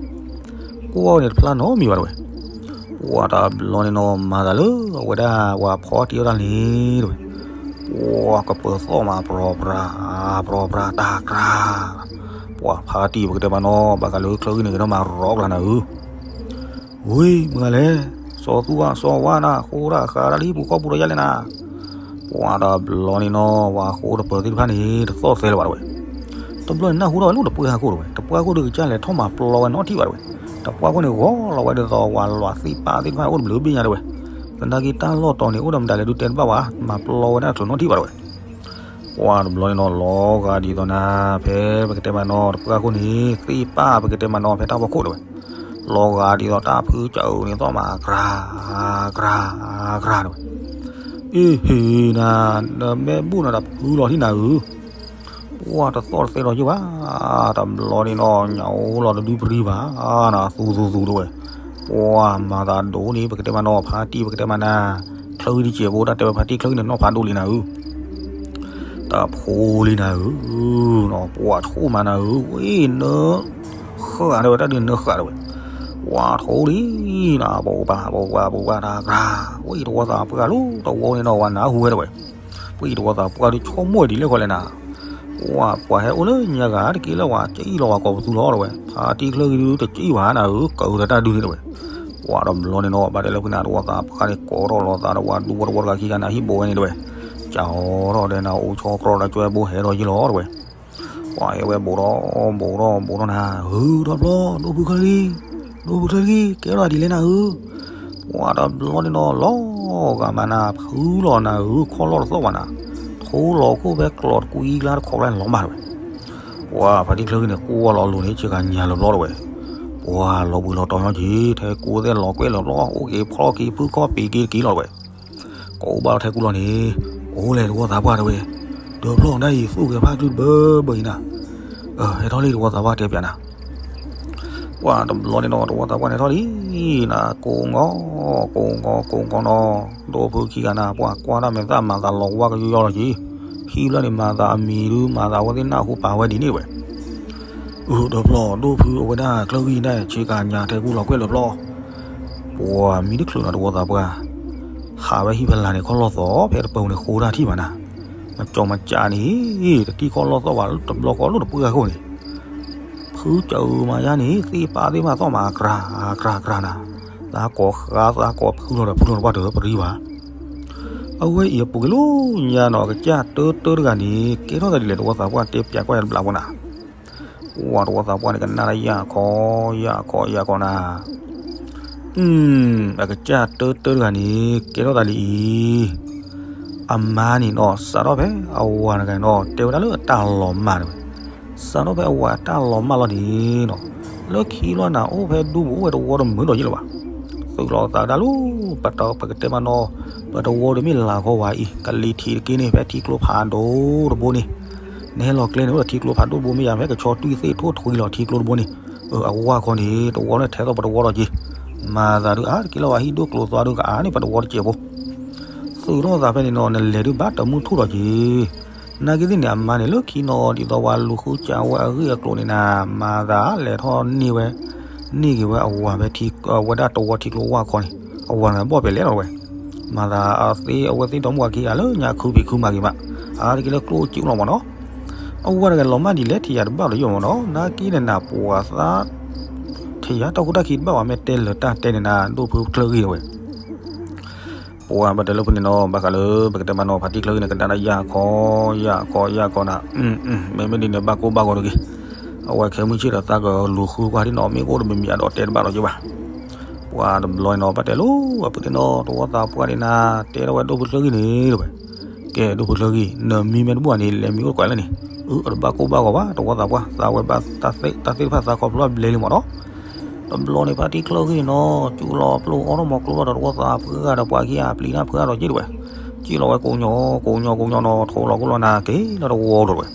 ကွၢ်ဝဲန့ၣ်တဖျါနီတမံၤဘၣ်တဲဝဲ. ပှၤတဘျီန့ၣ်နီၤ မၤသးလၢအဝဲဒၣ်ပှၤဖီတံၢ်အီၣ်တၢ်န့ၣ်တဲဝဲ. ပှၤကပၢၤသီၣ်မးပြီၤပြၤ ပြီၤပြၤတၢ်ကြၤ, ပှၤဖါတံၢ်ပကတဲမးနီၤ ဘၣ်ဃးလၢချၢဂံၢ်န့ၣ် ကဒီးမၤရီကျါနၤဧၢ ဝံၤမုၢ်ဂၤလဲၣ်, စီၤသူၣ်ဝါစီၤဝါနၤ ဃိတၢ်ဃးတၢ်လၢဟံၣ်ပူၤဃီပူၤဒီးယါလဲၣ်နၤ. ပှၤတဘျီန့ၣ်နီၤ ပှၤဃိတပၢၤသ့ၣ်တဖၣ်န့ၣ် တသီၣ်သဲလၢၤဘၣ်တဲဝဲ. တဘျီန့ၣ်နၢ်ဟူထီၣ်ဝဲလၢတပှၢ်ဟးခိၣ်တဲဝဲ, တပှၢ်ဟးခိၣ်ဒီးကစၢ်လဲၤထီၣ်မၤပျီဝဲနီတထံၣ်ဘၣ်တဲဝဲ. တပှၢ်ခိၣ်န့ၣ် ဂီၤလီၤဝဲဒ်သိးဝၤလီၤသ့ၣ်ပၢ်သ့ၣ်တဖၣ်အိၣ်တဘျုးဘ့ၣ်ညါတဲဝဲ, သနာ်က့တၢ်လီၢ်တီၤန့ၣ် အိၣ်ဒီးမတၤလဲၣ်ဒုးတဲတဘၣ်ဘၣ်, မၤပျီဝဲဒၣ်ချုးနီထံၣ်ဘၣ်တဲဝဲ. ပှၢ်တဘျီန့ၣ်နီၤ လီၤဂာ်ဒ်သိးနၤ ဖဲပကတဲမးနီၤ တပှၢ်ခိၣ်န့ၣ် သ့ၣ်ပၢ်ပကတဲမးနီၤ ဖဲတၢ်ဖီခိၣ်တဲဝဲ, လီၤဂာ်ဒ်သိးတၢ်ဖုကၢအုးန့ၣ် သီၣ်မး ကြၤ ကြၤ ကြၤတဲဝဲ. အ့ဟ့နၤ, နမ့ၢ်ဘူၣ်နၤဒီးဖုလီၤထံၣ်နၤဧၢ, ပှၢ်တသီၣ်တသဲဒီးယ့ၢ်ဘၣ်, တဘျီန့ၣ်နီၤ ညၣ်အိၣ်လီၤတဒုပရံဘၣ်, နသူသူသူတဲဝဲ. ပှၢ်မၤသးဒိၣ်န့ၣ် ပကတဲမးနီၤ ဖါတံၢ်ပကတဲမးနၤ, ချၢဂံၢ်တစဲးဖိ တၢ်တဲဝဲဖါတံၢ်ချၢဂံၢ်န့ၣ် နီၢ်ဖးဒိၣ်လံနၤဧၢ, တၢ်ဖိလံနၤဧၢ, ပှၢ်ထိၣ်မးနၤဧၢ, ဝဲနၢ ဃၣ်တဲဝဲ တၢ်ဒုးနၢဃၣ်တဲဝဲ, ပှၢ်ထိၣ်လံနၤ ပှၢ်ပှၢ်ပှၢ်ပှၢ်ပှၢ်တၢ်ကြၤ, ဝဲတဝီသးပှၢ်လၢတဝီန့ၣ်နီၤ ဝၤနၢ်ဟူဝဲတဲဝဲ. ပှၢ်တဝီသးပှၢ်ဒုးဆိကမိၣ်ဒ်လဲၣ်ဃီလဲၣ်နၤ, ပှၢ်ပှၤဟဲအိၣ်လၢညါဂၤတက့ၢ်လၢၤ ဝၤကအံၣ်လီၤဝၤကိးပသူလီၤတဲဝဲ, ဖါတံၢ်ချၢဂံၢ်ဒုးတကအံၣ်ဘၣ်နၤဧၢ ကၢၢ်ဒီးတၢ်ဒုးန့ၣ်တဲဝဲ. ပှၢ်တဘျီန့ၣ်နီၤ ဘၣ်တဲလၢဖုနၤ တဝီသးပှၢ်န့ၣ် ကိးထီၣ်လီၤသးဒီးဝၤဒူဝီတဝီတဂၤခံဂၤနၤ ဟံၣ်ဘိဝဲန့ၣ်တဲဝဲ, ကၠီထီၣ်ဒီးနၤ အိၣ်ဆီကြီဒီးကွဲဘိဟဲဒီးယ့ၢ်လီၤတဲဝဲ. ပှၢ်ဟဲဝဲဘူးထီၣ်ဘူးထီၣ်ဘူးထီၣ်နၤ, ဟုဒီဖျီ ဒိၣ်ဖုချၢဂံၢ်, ဒိၣ်ဖုချၢဂံၢ် ကဲထီၣ်ဒ်လဲၣ်နၤဧၢ, ပှၢ်တဘျီန့ၣ်နီၤ လီၤဂာ်မးနၤ ဖုလီၤနၤဧၢ ခီၣ်လီၢ်တသီၣ်ဘၣ်နၤ, ထိလီၤခိၣ်ဖဲကျီးတကွံကျါတခိးကျါန့ၣ်လီၤမၢ်တဲဝဲ. ပှၢ်ဖါတံၢ်ချၢဂံၢ်န့ၣ် ကွၢ်လီၤလိၤန့ၣ် ဆ့ကၤညါလၢၤဘျီတဲဝဲ, ပှၢ်လီၤဘှံးလီၤတီၤညီက့ၤ ထဲကူသ့ၣ်လီၤကွဲလၢၤဘျီ အိၣ်က့ၤဖျီက့ၤဖုခီၣ်ပံၤက့ၤတက့ၢ်လီၤတဲဝဲ. ကိးဘၣ်လီၤထဲကူလီၤန့ၣ်, အိၣ်လဲၣ်တဝီသးပှၢ်တဲဝဲ, ဒီဖျီနၤအံၤ သူၣ်ဂဲၤဖးကလုၢ်တဘၢဘၢအံၤနၤ, ဟဲထီၣ်လံတဝီသးပှၢ်တဲပၠးနၤ ပှၢ်တဘျီန့ၣ်နီၤ တဝီသးပှၢ်န့ၣ်ထီၣ်လံနၤ ကိးငီၤ, ကိးငီၤ ကိးငီၤနီၤ, ဒိၣ်ဖုခံဂၤနၤ ပှၢ်ကွၢ်တၢ်မဲာ်သၣ်မၤသးလီၤဝါကယီယီလီၤက့ၤ, ဟံၣ်ဖျၢၣ်န့ၣ် မၤသးအမံၤဒုး မၤသးအဝဲသ့ၣ်နၢ်ဟူပာ်ဝဲဒ်န့ၣ်ဝဲ. အၢ ဒီဖျီ ဒိၣ်ဖုအဝဲဒၣ်ချၢဂံၢ်ဒၣ် ဆ့ကၤညါထဲကူလီၤကွဲလၢၤဖျီ, ပှၢ်မံတချုးနီၤ တဝီသးပှၢ်, ဟးဝဲဟံၣ်ဖဲလၢ်န့ၣ် ခီၣ်လီၢ်သီၣ် ဖဲတပူၤန့ၣ် ဃိတၢ်ထံၣ်ဘၣ်နၤ, မကၠီမကၠးန့ၣ် တထံၣ်ခီၣ်လီၢ်သီၣ်ဘၣ် တဘျီဃီလၢတပှၢ်ခိၣ်န့ၣ် ဖုကၢအုးမၤယါန့ၣ် သ့ၣ်ပၢ်သ့ၣ်မးသီၣ်မး ကြၤ ကြၤ ကြၤနၤ, သးကိးဃါ သးကိးဖုလီၤဒီး ဖုလီၤတပှၢ်တပရံဘၣ်. အဝဲအံၤအပူၤကွံာ်လီၤညါနီၤ ကစၢ်တၢတၢတဂၤန့ၣ် ကဲထီၣ်သးဒ်လဲၣ် တဝီသးပှၢ်တဲပၠးကွၢ်ယၤတဘျီဖိနၤ. ပှၢ်တဝီသးပှၢ်န့ၣ် ကနၣ်တၢ်ယၢ်ခီ ယၢ်ခီ ယၢ်ခီနၤ အကစၢ်တၢတၢတဂၤန့ၣ် ကဲထီၣ်သးဒ်အံၤ, အမါန့ၣ်နီၤ စးထီၣ်ဖဲအဝၤတဂၤန့ၣ်နီၤ တဲဝဲဒၣ်လၢအတၢ်လီၤမၢ်တဲဝဲ, စးထီၣ်ဖဲအဝၤအတၢ်လီၤမၢ်လီၤန့ၣ်နီၤ, လၢခံလီၤနၤ အိၣ်ဖဲဒူပူၤအိၣ်ဝဲတဝီတမုာ်ဒီးယ့ၢ်လၢၤဘၣ်. သုးလီၤသးဒၣ်လၢ ပတ ပကတဲမးနီၤ ပတဝီဒီးမ့ၢ်လၤခီဝဲအံၤ ကလံၤထံးတက့ၢ်န့ၣ် ဖဲထံကျိဖးဒိၣ်တဘိန့ၣ်, နဟဲလီၤကျဲန့ၣ် အိၣ်ဒီးထံကျိဖးဒိၣ်တဘိမ့ၢ်ယၤ ဖဲကဆီတွံၢ်သ့ၣ်ထိၣ်ထွံလီၤထံကျိတဘိန့ၣ်, အဝၤခီန့ၣ် တဝီန့ၣ်ထဲသိးပတဝီဒီးက့ၤ, မၤသးဒုးအါတက့ၢ်လီၤ ဝဲဟံၣ်ဒိၣ်ကျိၤသွါဒုးကအါန့ၢ်ပတဝီတစဲးဖိ သုးထီၣ်သးဖဲန့ၣ်နီၤ နလဲၤဒုးဘၣ်တမုၢ်ထူၣ်ဒီးက့ၤ, နာ်က့သ့ၣ်န့ၣ် အမါန့ၣ် လၢခံနီၤ ဒ်သိးဝဲလူၤဃုစၢ်ဝဲအဂ့ၢ်အကျိၤန့ၣ်နၤ မၤသးလဲၤထီၣ်န့ၢ်ဝဲ, န့ၢ်က့ၤဝဲအဝၤဖဲ ဝဲဒၣ်တဝီထံကျိဝၢ်ခီန့ၣ်, အဝၤန့ၣ်ဘီၣ်ပဲာ်လဲၣ်လီၤဝဲ, မၤသးအသ့အဝဲသ့ၣ်ဒီမါဝၤခံဂၤလၢညါခုဖံးခုမၤက့ၤမး, အါတက့ၢ်လၢကျိၣ်စ့လီၤမးနီၤ, အဝၤတဂၤလီၤမၢ်ဒ်လဲၣ်ထံၣ်ယၤတဘၣ်ဒီးယိာ်မးနီၤ နာ်က့န့ၣ်နၤပှၤသး ထံၣ်ယၤတၢ်ခိၣ်တၢ်ခံတဘၣ်ဝဲ မ့ၢ်တဲလၢတၢ်တဲန့ၣ်နၤ ဒိၣ်ဖုချၢဂံၢ်ဝဲ ပှၤဘၣ်တဲလၢဖဲန့ၣ်နီၤ ဘၣ်ဃးလၢပကတဲမးနီၤ ဖါတံၢ်ချၢဂံၢ်န့ၣ် ကနၣ်တၢ်ယၢ်ခီ ယၢ်ခီ ယၢ်ခီနၤ, မ့မ့ၢ်ဒ်န့ၣ် ဘၣ်ကိၢ်ဘၣ်ဂီၤတဂ့ၤ, အဝဲခဲမုၢ်ဆ့ၣ်ဒီးသးကလူၤဃုကွၢ်ဒ်နီၤ မ့ၢ်ကအိၣ်တမံၤမံၤအဒီးတဲတဘၣ်ဒီးက့ၤဘၣ်, ပှၤတဘျီန့ၣ်နီၤ ဘၣ်တဲလၢ အပုၢ်သ့ၣ်နီၤ တဝီသးပှၢ်န့ၣ်နၤ တဲထီၣ်ဝဲဒိၣ်ဖုချၢဂံၢ်န့ၣ်တဲဝဲ, ကဲဒိၣ်ဖုချၢဂံၢ် နမံၤမ့ၢ်တဘူၣ်ဘၣ်န့ၣ် လဲၤမံၤအိၣ်တကွၢ်လၢန့ၣ်, အတဘၣ်ကိၢ်ဘၣ်ဂီၤဘၣ် တဝီသးပှၢ် သးဝဲဘၣ်တၢ်သ့ၣ်တဖၣ်သးခီဖျိဘျဲလံမးနီၤ တဘျီန့ၣ် ဖါတံၢ်ချၢဂံၢ်န့ၣ်နီၤ စူးလီၤပျိၢ်အီထီၣ်မီၤကျိလီၤဒီးတဝီသးပှၢ်ဒီးပှၤခံဂၤပျံၤတၢ်ဖုးအါဒီးက့ၤတဲဝဲ, စံၣ်လီၤဝဲကိးညီ ကိးညီကိးညီနီၤ ထိးလီၤကိၢ်လီၤနၤက့ၤလၢတဝီတဲဝဲ,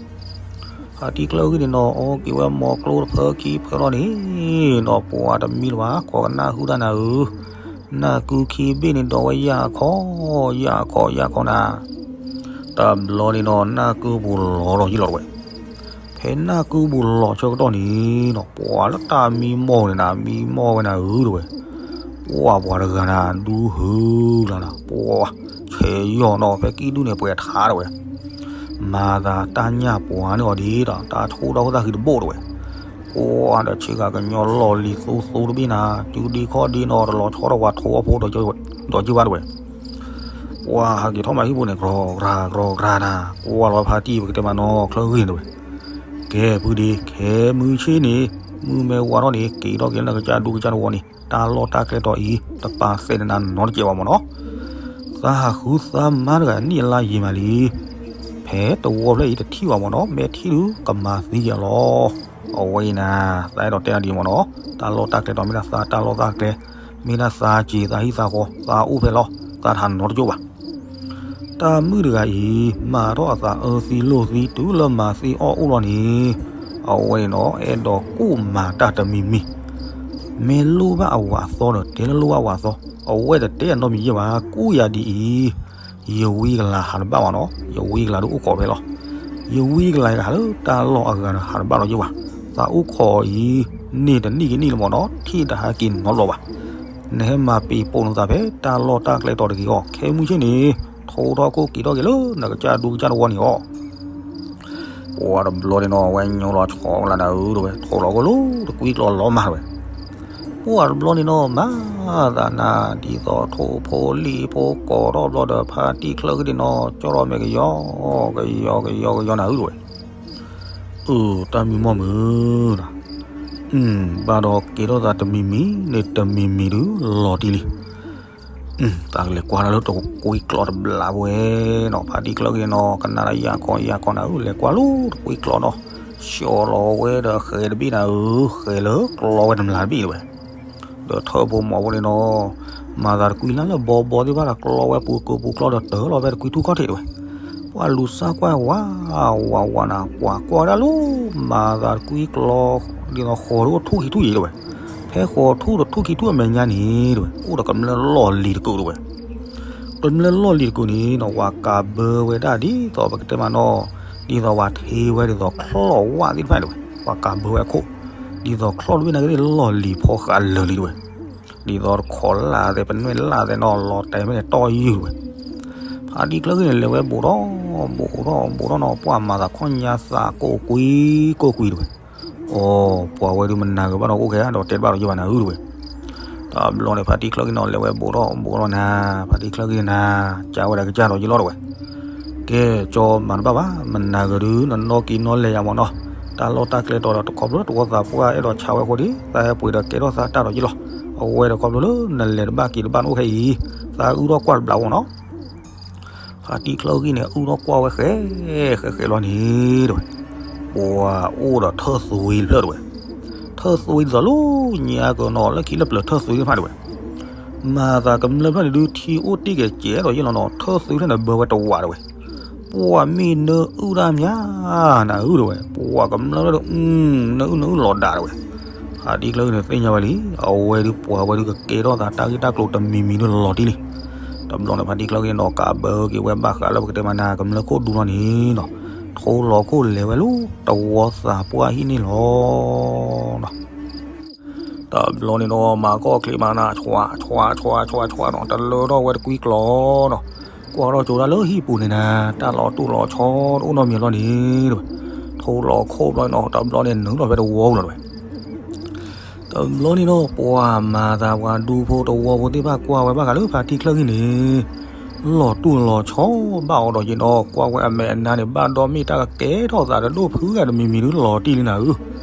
ဖါတံၢ်ချၢဂံၢ်န့ၣ်နီၤ အီက့ၤဝဲမီၤကျိတဖၢခံဖၢလီၤန့ၣ်နီၤ ပှၤတမံၤလၢၤဘၣ် ခိးကနၣ်ဟုၣ်တၢ်နၤဧၢ, နၢ်ကုခံဘ့ၣ်န့ၣ်ဒီးဝဲယၢ်ခီ ယၢ်ခီ ယၢ်ခီနၤ တဘျီန့ၣ်နီၤ နၢ်ကုပူၤလီၤဒီးယ့ၢ်လီၤတဝဲ, ဖဲနၢ်ကုပူၤလီၤဆၢကတီၢ်န့ၣ်နီၤ ပှၤလၢတၢ်မံမီၢ်န့ၣ်နၤ မံမီၢ်ဝဲနၤဧၢတဝဲ, ပှၤပှၤတဂၤနၤ ဒူဟုလၢနၤ ပှၤ ဆဲးယီၤနီၤ ဖဲကံၣ်ဒူၣ်န့ၣ် ပှဲၤထါတဝဲ, မၤသးတၢ်ညၣ်ပှၤန့ၣ်အီၤဒ်ဒီး တၢ်ဆိၣ်ဒီးဃိသၣ်ဃံတဘိၣ်တဝဲ, ပှၤဒီးဆ့ကၤကညီလီၢ်လံၤသိသိတဘ့ၣ်နၤ စုဒံခီၣ်ဒံနီၤ တလီၤဆီဒီးပှၤထိအီဖိဒီးက့ၤဘၣ်တဝဲ ပှၤဟးက့ၤထီၣ်မၤဟံၣ်ပူၤန့ၣ် ကြီကြၤကြီကြၤနၤ ကွၢ်လီၤဖါတံၢ်ပကတဲမးနီၤ ချၢဂ့ၢ်တဝဲ, ကဲဖုဒ့ ခဲမုၢ်ဆ့ၣ်န့ၣ် မုၢ်မ့ၢ်ဝါထီၣ်န့ၣ် က့ၤထီၣ်က့ၤလၢနကစၢ်ဒူကစၢ်သဝီန့ၣ် တၢ်လီၢ်တၢ်ကျဲတီၤအံၤ တပာ်သဲးနၤနီတစဲးဘၣ်မ့ၢ်နီၤ. သးဟးဃုသးမါတဂၤနံၣ်အလါယံာ်မးလံ. ဖဲသဝီဖျၢၣ်အံၤတထံၣ်ဘၣ်မ့ၢ်နီၤ, မ့ၢ်ထံၣ်ဒုးကမၤသံက့ၤလီၤ. အဝဲအံၤနၤ သးအဲၣ်ဒိးတဲနၤဒ်မ့ၢ်နီၤ, တၢ်လီၢ်တၢ်ကျဲတီၤ မ့ၢ်ဒၣ်သးတၢ်လီၢ်တၢ်ကျဲ, မ့ၢ်ဒၣ်သးစ့ၤသးဟံၣ်သးဃီ, သးအိၣ်ဖဲလီၤ, သးတဟးနီတကၠိၣ်ဘၣ်. တၢ်မုၣ်တဂၤအံၤ မၤထီၣ်အသးအၢသံလိာ်သံတုၤလၢမၤသံအီၣ်အိၣ်လီၤန့ၣ်, အဝဲန့ၣ်နီၤ အဲၣ်ဒိးကူၣ်မၤတၢ်တမံၤမံၤ, မ့ၢ်လိၣ်ဘၣ်အဝၤအသီဒီး တဲလၢလိၣ်ဘၣ်အဝၤအသီ, အဝဲတတဲအနီတမံၤယဲၢ်ဘၣ်, ကူၣ်ယၤဒ်အံၤ, ယဝံကလၤဟးတဘၣ်မ့ၢ်နီၤ, ယဝံကလၤဒုးအိၣ်ခိးဖဲလီၤ. ယဝံကလၤကဟးလၢတၢ်လီၢ်အဂၤဒီးဟးတဘၣ်လီၤယဲၢ်ဘၣ်, သးအိၣ်ခိးအံၤ, န့ၢ်တနံၣ်ကနံၣ်လၢမ့ၢ်နီၤ, ထံၣ်တဟဲက့ၤနီတဘျီဘၣ်. နဟဲမၤပ့ၤပိာ်နသးဖဲတၢ်လီၢ်တၢ်ကျဲတီၤတဂ့ၤအီၤ, ခဲမုၢ်ဆ့ၣ်န့ၣ် ထိထီၣ်ခိၣ်က့ၤထီၣ်က့ၤလၢနကစၢ်ဒူကစၢ်သဝီန့ၣ်အီၤ. ပှၤတဘျီန့ၣ်နီၤ အဝဲညိလီၤဆီကလါနၤဧၢတဝဲ, ထိလီၤကီလီၤတကွံကျီလီၤမးတဝဲ. ပှၤတဘျီန့ၣ်နီၤ မၤသးနၤ ဒ်သိးထိၣ်ဖိလံာ်ဖိကိးထီၣ်ဘျီဒီး ဖါတံၢ်ချၢဂ့ၢ်န့ၣ်နီၤ ကၠီထီၣ်မဲာ်ကယီ ကယီကယီကယီနၤဧၢတဝဲ. အၢ တၢ်မံမီၢ်မုၢ်နီၤ, ဘၣ်ဒီးကဲထီၣ်သးတမံၤမံၤန့ၣ် တမံၤမံၤဒုးလီၤတံၢ်လံ. သးကလဲၤကွၢ်တၢ်လၢတကွံကျီတဘျီဝဲနီၤ, ဖါတံၢ်ချၢဂ့ၢ်နီၤ ကနၣ်ဒီးယၤခီယၤခီနၤဧၢ, လဲၤကွၢ်လၢတကွံကျီနီၤ, ဆှီလီၤဝဲဒီးဃဲၤတဘ့ၣ်နၤဧၢ, ဃဲၤလၢကျီဝဲတမျးတဘ့ၣ်တဝဲ. ဒီးထၢၣ်ဖိမီၤဖိန့ၣ်နီၤ, မၤသးတကွံလၢလၢဘီဘီသ့ၣ်တဖၣ်ဒီး ကျီဝဲပူၤကိာ်ပူၤကျီဒီးတၢၢ်လီၤဖဲတကွံထူၣ်ခီၣ်ထံးတဝဲ. ပှၤလူၤစၢ်ကွၢ်ဝး ဝးဝးနၤ ပှၤကွၢ်ဝဲဒၣ်လၢ မၤသးတကွံကျီ ဒ်သိးဃီၤဒုးအိၣ်ထူၣ်ခံထူၣ်ယံၤတဝဲ. ဖဲဃီၤထူၣ်ဒီးထူၣ်ခံထူၣ်အမဲာ်ညါန့ၣ်တဝဲ အိၣ်ဒီးကမျၢၢ်လီၢ်လံၤတကုာ်တဝဲ. ကမျၢၢ်လီၢ်လံၤတကုာ်န့ၣ်နီၤ ပှၤကးဘၢဝဲဒၣ်ဒ်သိးပကတဲမးနီၤ, ဒ်သိးပှၤထ့ဝဲဒ်သိးချီၣ်ဝၣ်သ့ၣ်တဖၣ်တဝဲ, ပှၤကးဘၢဝဲအခိၣ်, ဒ်သိးချီၣ်တဘ့ၣ်နာ်က့ၤလီၢ်လံၤဖီဃးလၢာ်လံတဝဲ. ဒ်သိးတခိးလၢ်သဲး ပနွဲၣ်လၢ်သဲးနီၤ လီၤတဲာ်ဖဲန့ၣ်တီၢ်ယုၢ်တဝဲ. ဖါတံၢ်ချၢဂ့ၢ်န့ၣ် လဲၤဝဲဘူးထီၣ် ဘူးထီၣ် ဘူးထီၣ်နီၤ ပှၤမၤသးခီၣ်ညါသးကိးကွံ ကိးကွံတဝဲ. အိ ပှၤဝဲဒုးမနၤဂ့ၤဘၣ်ဒီးအိၣ်ခဲဒီးတဲတဘၣ်ဒီးယဘၣ်နၤဧၢတဝဲ. တဘျီန့ၣ် ဖါတံၢ်ချၢဂ့ၢ်နီၤ လဲၤဝဲဘူးထီၣ်ဘူးထီၣ်နၤ, ဖါတံၢ်ချၢဂ့ၢ်နၤ ကးဝဲဒၣ်ကစၢ်ဒီးယလီၤတဝဲ. ကဲ ကၠီမၤတဘၣ်ဘၣ် မနၤဂ့ၤဒုး နနီၢ်ကံနီၢ်လဲၤယၤမ့ၢ်နီၤ, တၢ်လီၢ်တၢ်ကျဲတီၤဒီးတခီဖျိ တဝီသးပှၢ်အဲၣ်ဒိးဆါဝဲအဃိဒီး သးဟဲပှ့ၤဒီးကဲထီၣ်သးတၢ်ဒီးယလီၤ. အဝဲဒီးခီဖျိလၢနလဲၤတဘၣ်က့ၤတဘၣ်နအိၣ်ခဲအံၤ သးအုထီၣ်ကွၢ်တဘျီမ့ၢ်နီၤ. ဖါတံၢ်ချၢဂ့ၢ်န့ၣ် အုထီၣ်ကွၢ်ဝဲဃဲ ဃဲဃဲလီၤန့ၣ်တဝဲ, ပှၤအိၣ်ဒီးထၢၣ်သွံဖျၢၣ်တဝဲ, ထၢၣ်သွံဒ်သိးလၢညါကနီၤ လၢခံလၢပျၢၤထၢၣ်သွံသ့ၣ်တဖၣ်တဝဲ, မၤသးကမျၢၢ်ဖျၢၣ်န့ၣ်ဒုး ထံအိၣ်တ့ၢ်ကဲးကဲးဒီးယလီၤနီၤ ထၢၣ်သွံဖျၢၣ်န့ၣ်ဘၢဝဲတဝးတဝဲ, ပှၤမ့ၢ်နၢအုၣ်တၢ်မး နၤအုၣ်တဝဲ, ပှၤကမျၢၢ်ဖျၢၣ်ဒီး နၢအုၣ်နၢအုၣ်လီၤဒးတဝဲ. ဖါတံၢ်ချၢဂ့ၢ်န့ၣ်သ့ၣ်ညါဝဲလံ အဝဲဒုးပှၤဝဲဒုးကကဲထီၣ်သးတၢ်ဂ့ၢ်တၢ်ကျိၤတမံၤမံၤဒုးလီၤတံၢ်လံ. တဘျီန့ၣ် ဖါတံၢ်ချၢဂ့ၢ်န့ၣ်နီၤ ကးဘၢက့ၤဝဲဘၣ်ဃးလၢပကတဲမးနၤ ကမျၢၢ်ခိၣ်ဒူလီၤန့ၣ်နီၤ, ထိလီၤခိၣ်လဲၤဝဲလၢတဝီသးပှၢ်ဟံၣ်န့ၣ်လီၤနီၤ. တဘျီန့ၣ်နီၤ မၤကီၢ်ချံးမးနၤ ဆွးဆွးဆွးဆွးနီၤ တလၢထီၣ်ဝဲတကွံကျီနီၤ, ကွၢ်ထီၣ်ကၠိဒၣ်လၢဟံၣ်ပူၤန့ၣ်နၤ တၢ်လီၤတူၢ်လီၤဆီတအိၣ်နီတမံၤလီၤန့ၣ်တဝဲ, ထိလီၤခိၣ်ဘျီန့ၣ်နီၤ တဘျီန့ၣ်နုာ်လီၤဖဲတဝီပူၤလီၤတဝဲ. တဘျီန့ၣ်နီၤ ပှၤမၤသးပှၤဒူဖိတဝီဖိသ့ၣ်တဖၣ်ကွၢ်ဝဲဘၣ်ဃးလၢဖါတံၢ်ချၢဂ့ၢ်န့ၣ် လီၤတူၢ်လီၤဆီဘၣ်အီၤဒီးက့ၤနီၤ ကွၢ်ဝဲအမဲာ်အနါန့ၣ် ဘၣ်ဒီးမ့ၢ်တၢ်ကကဲထီၣ်သးတဒိၣ်ဖုဂၤတမံၤမံၤဒုးလီၤတံၢ်လံနၤဧၢ,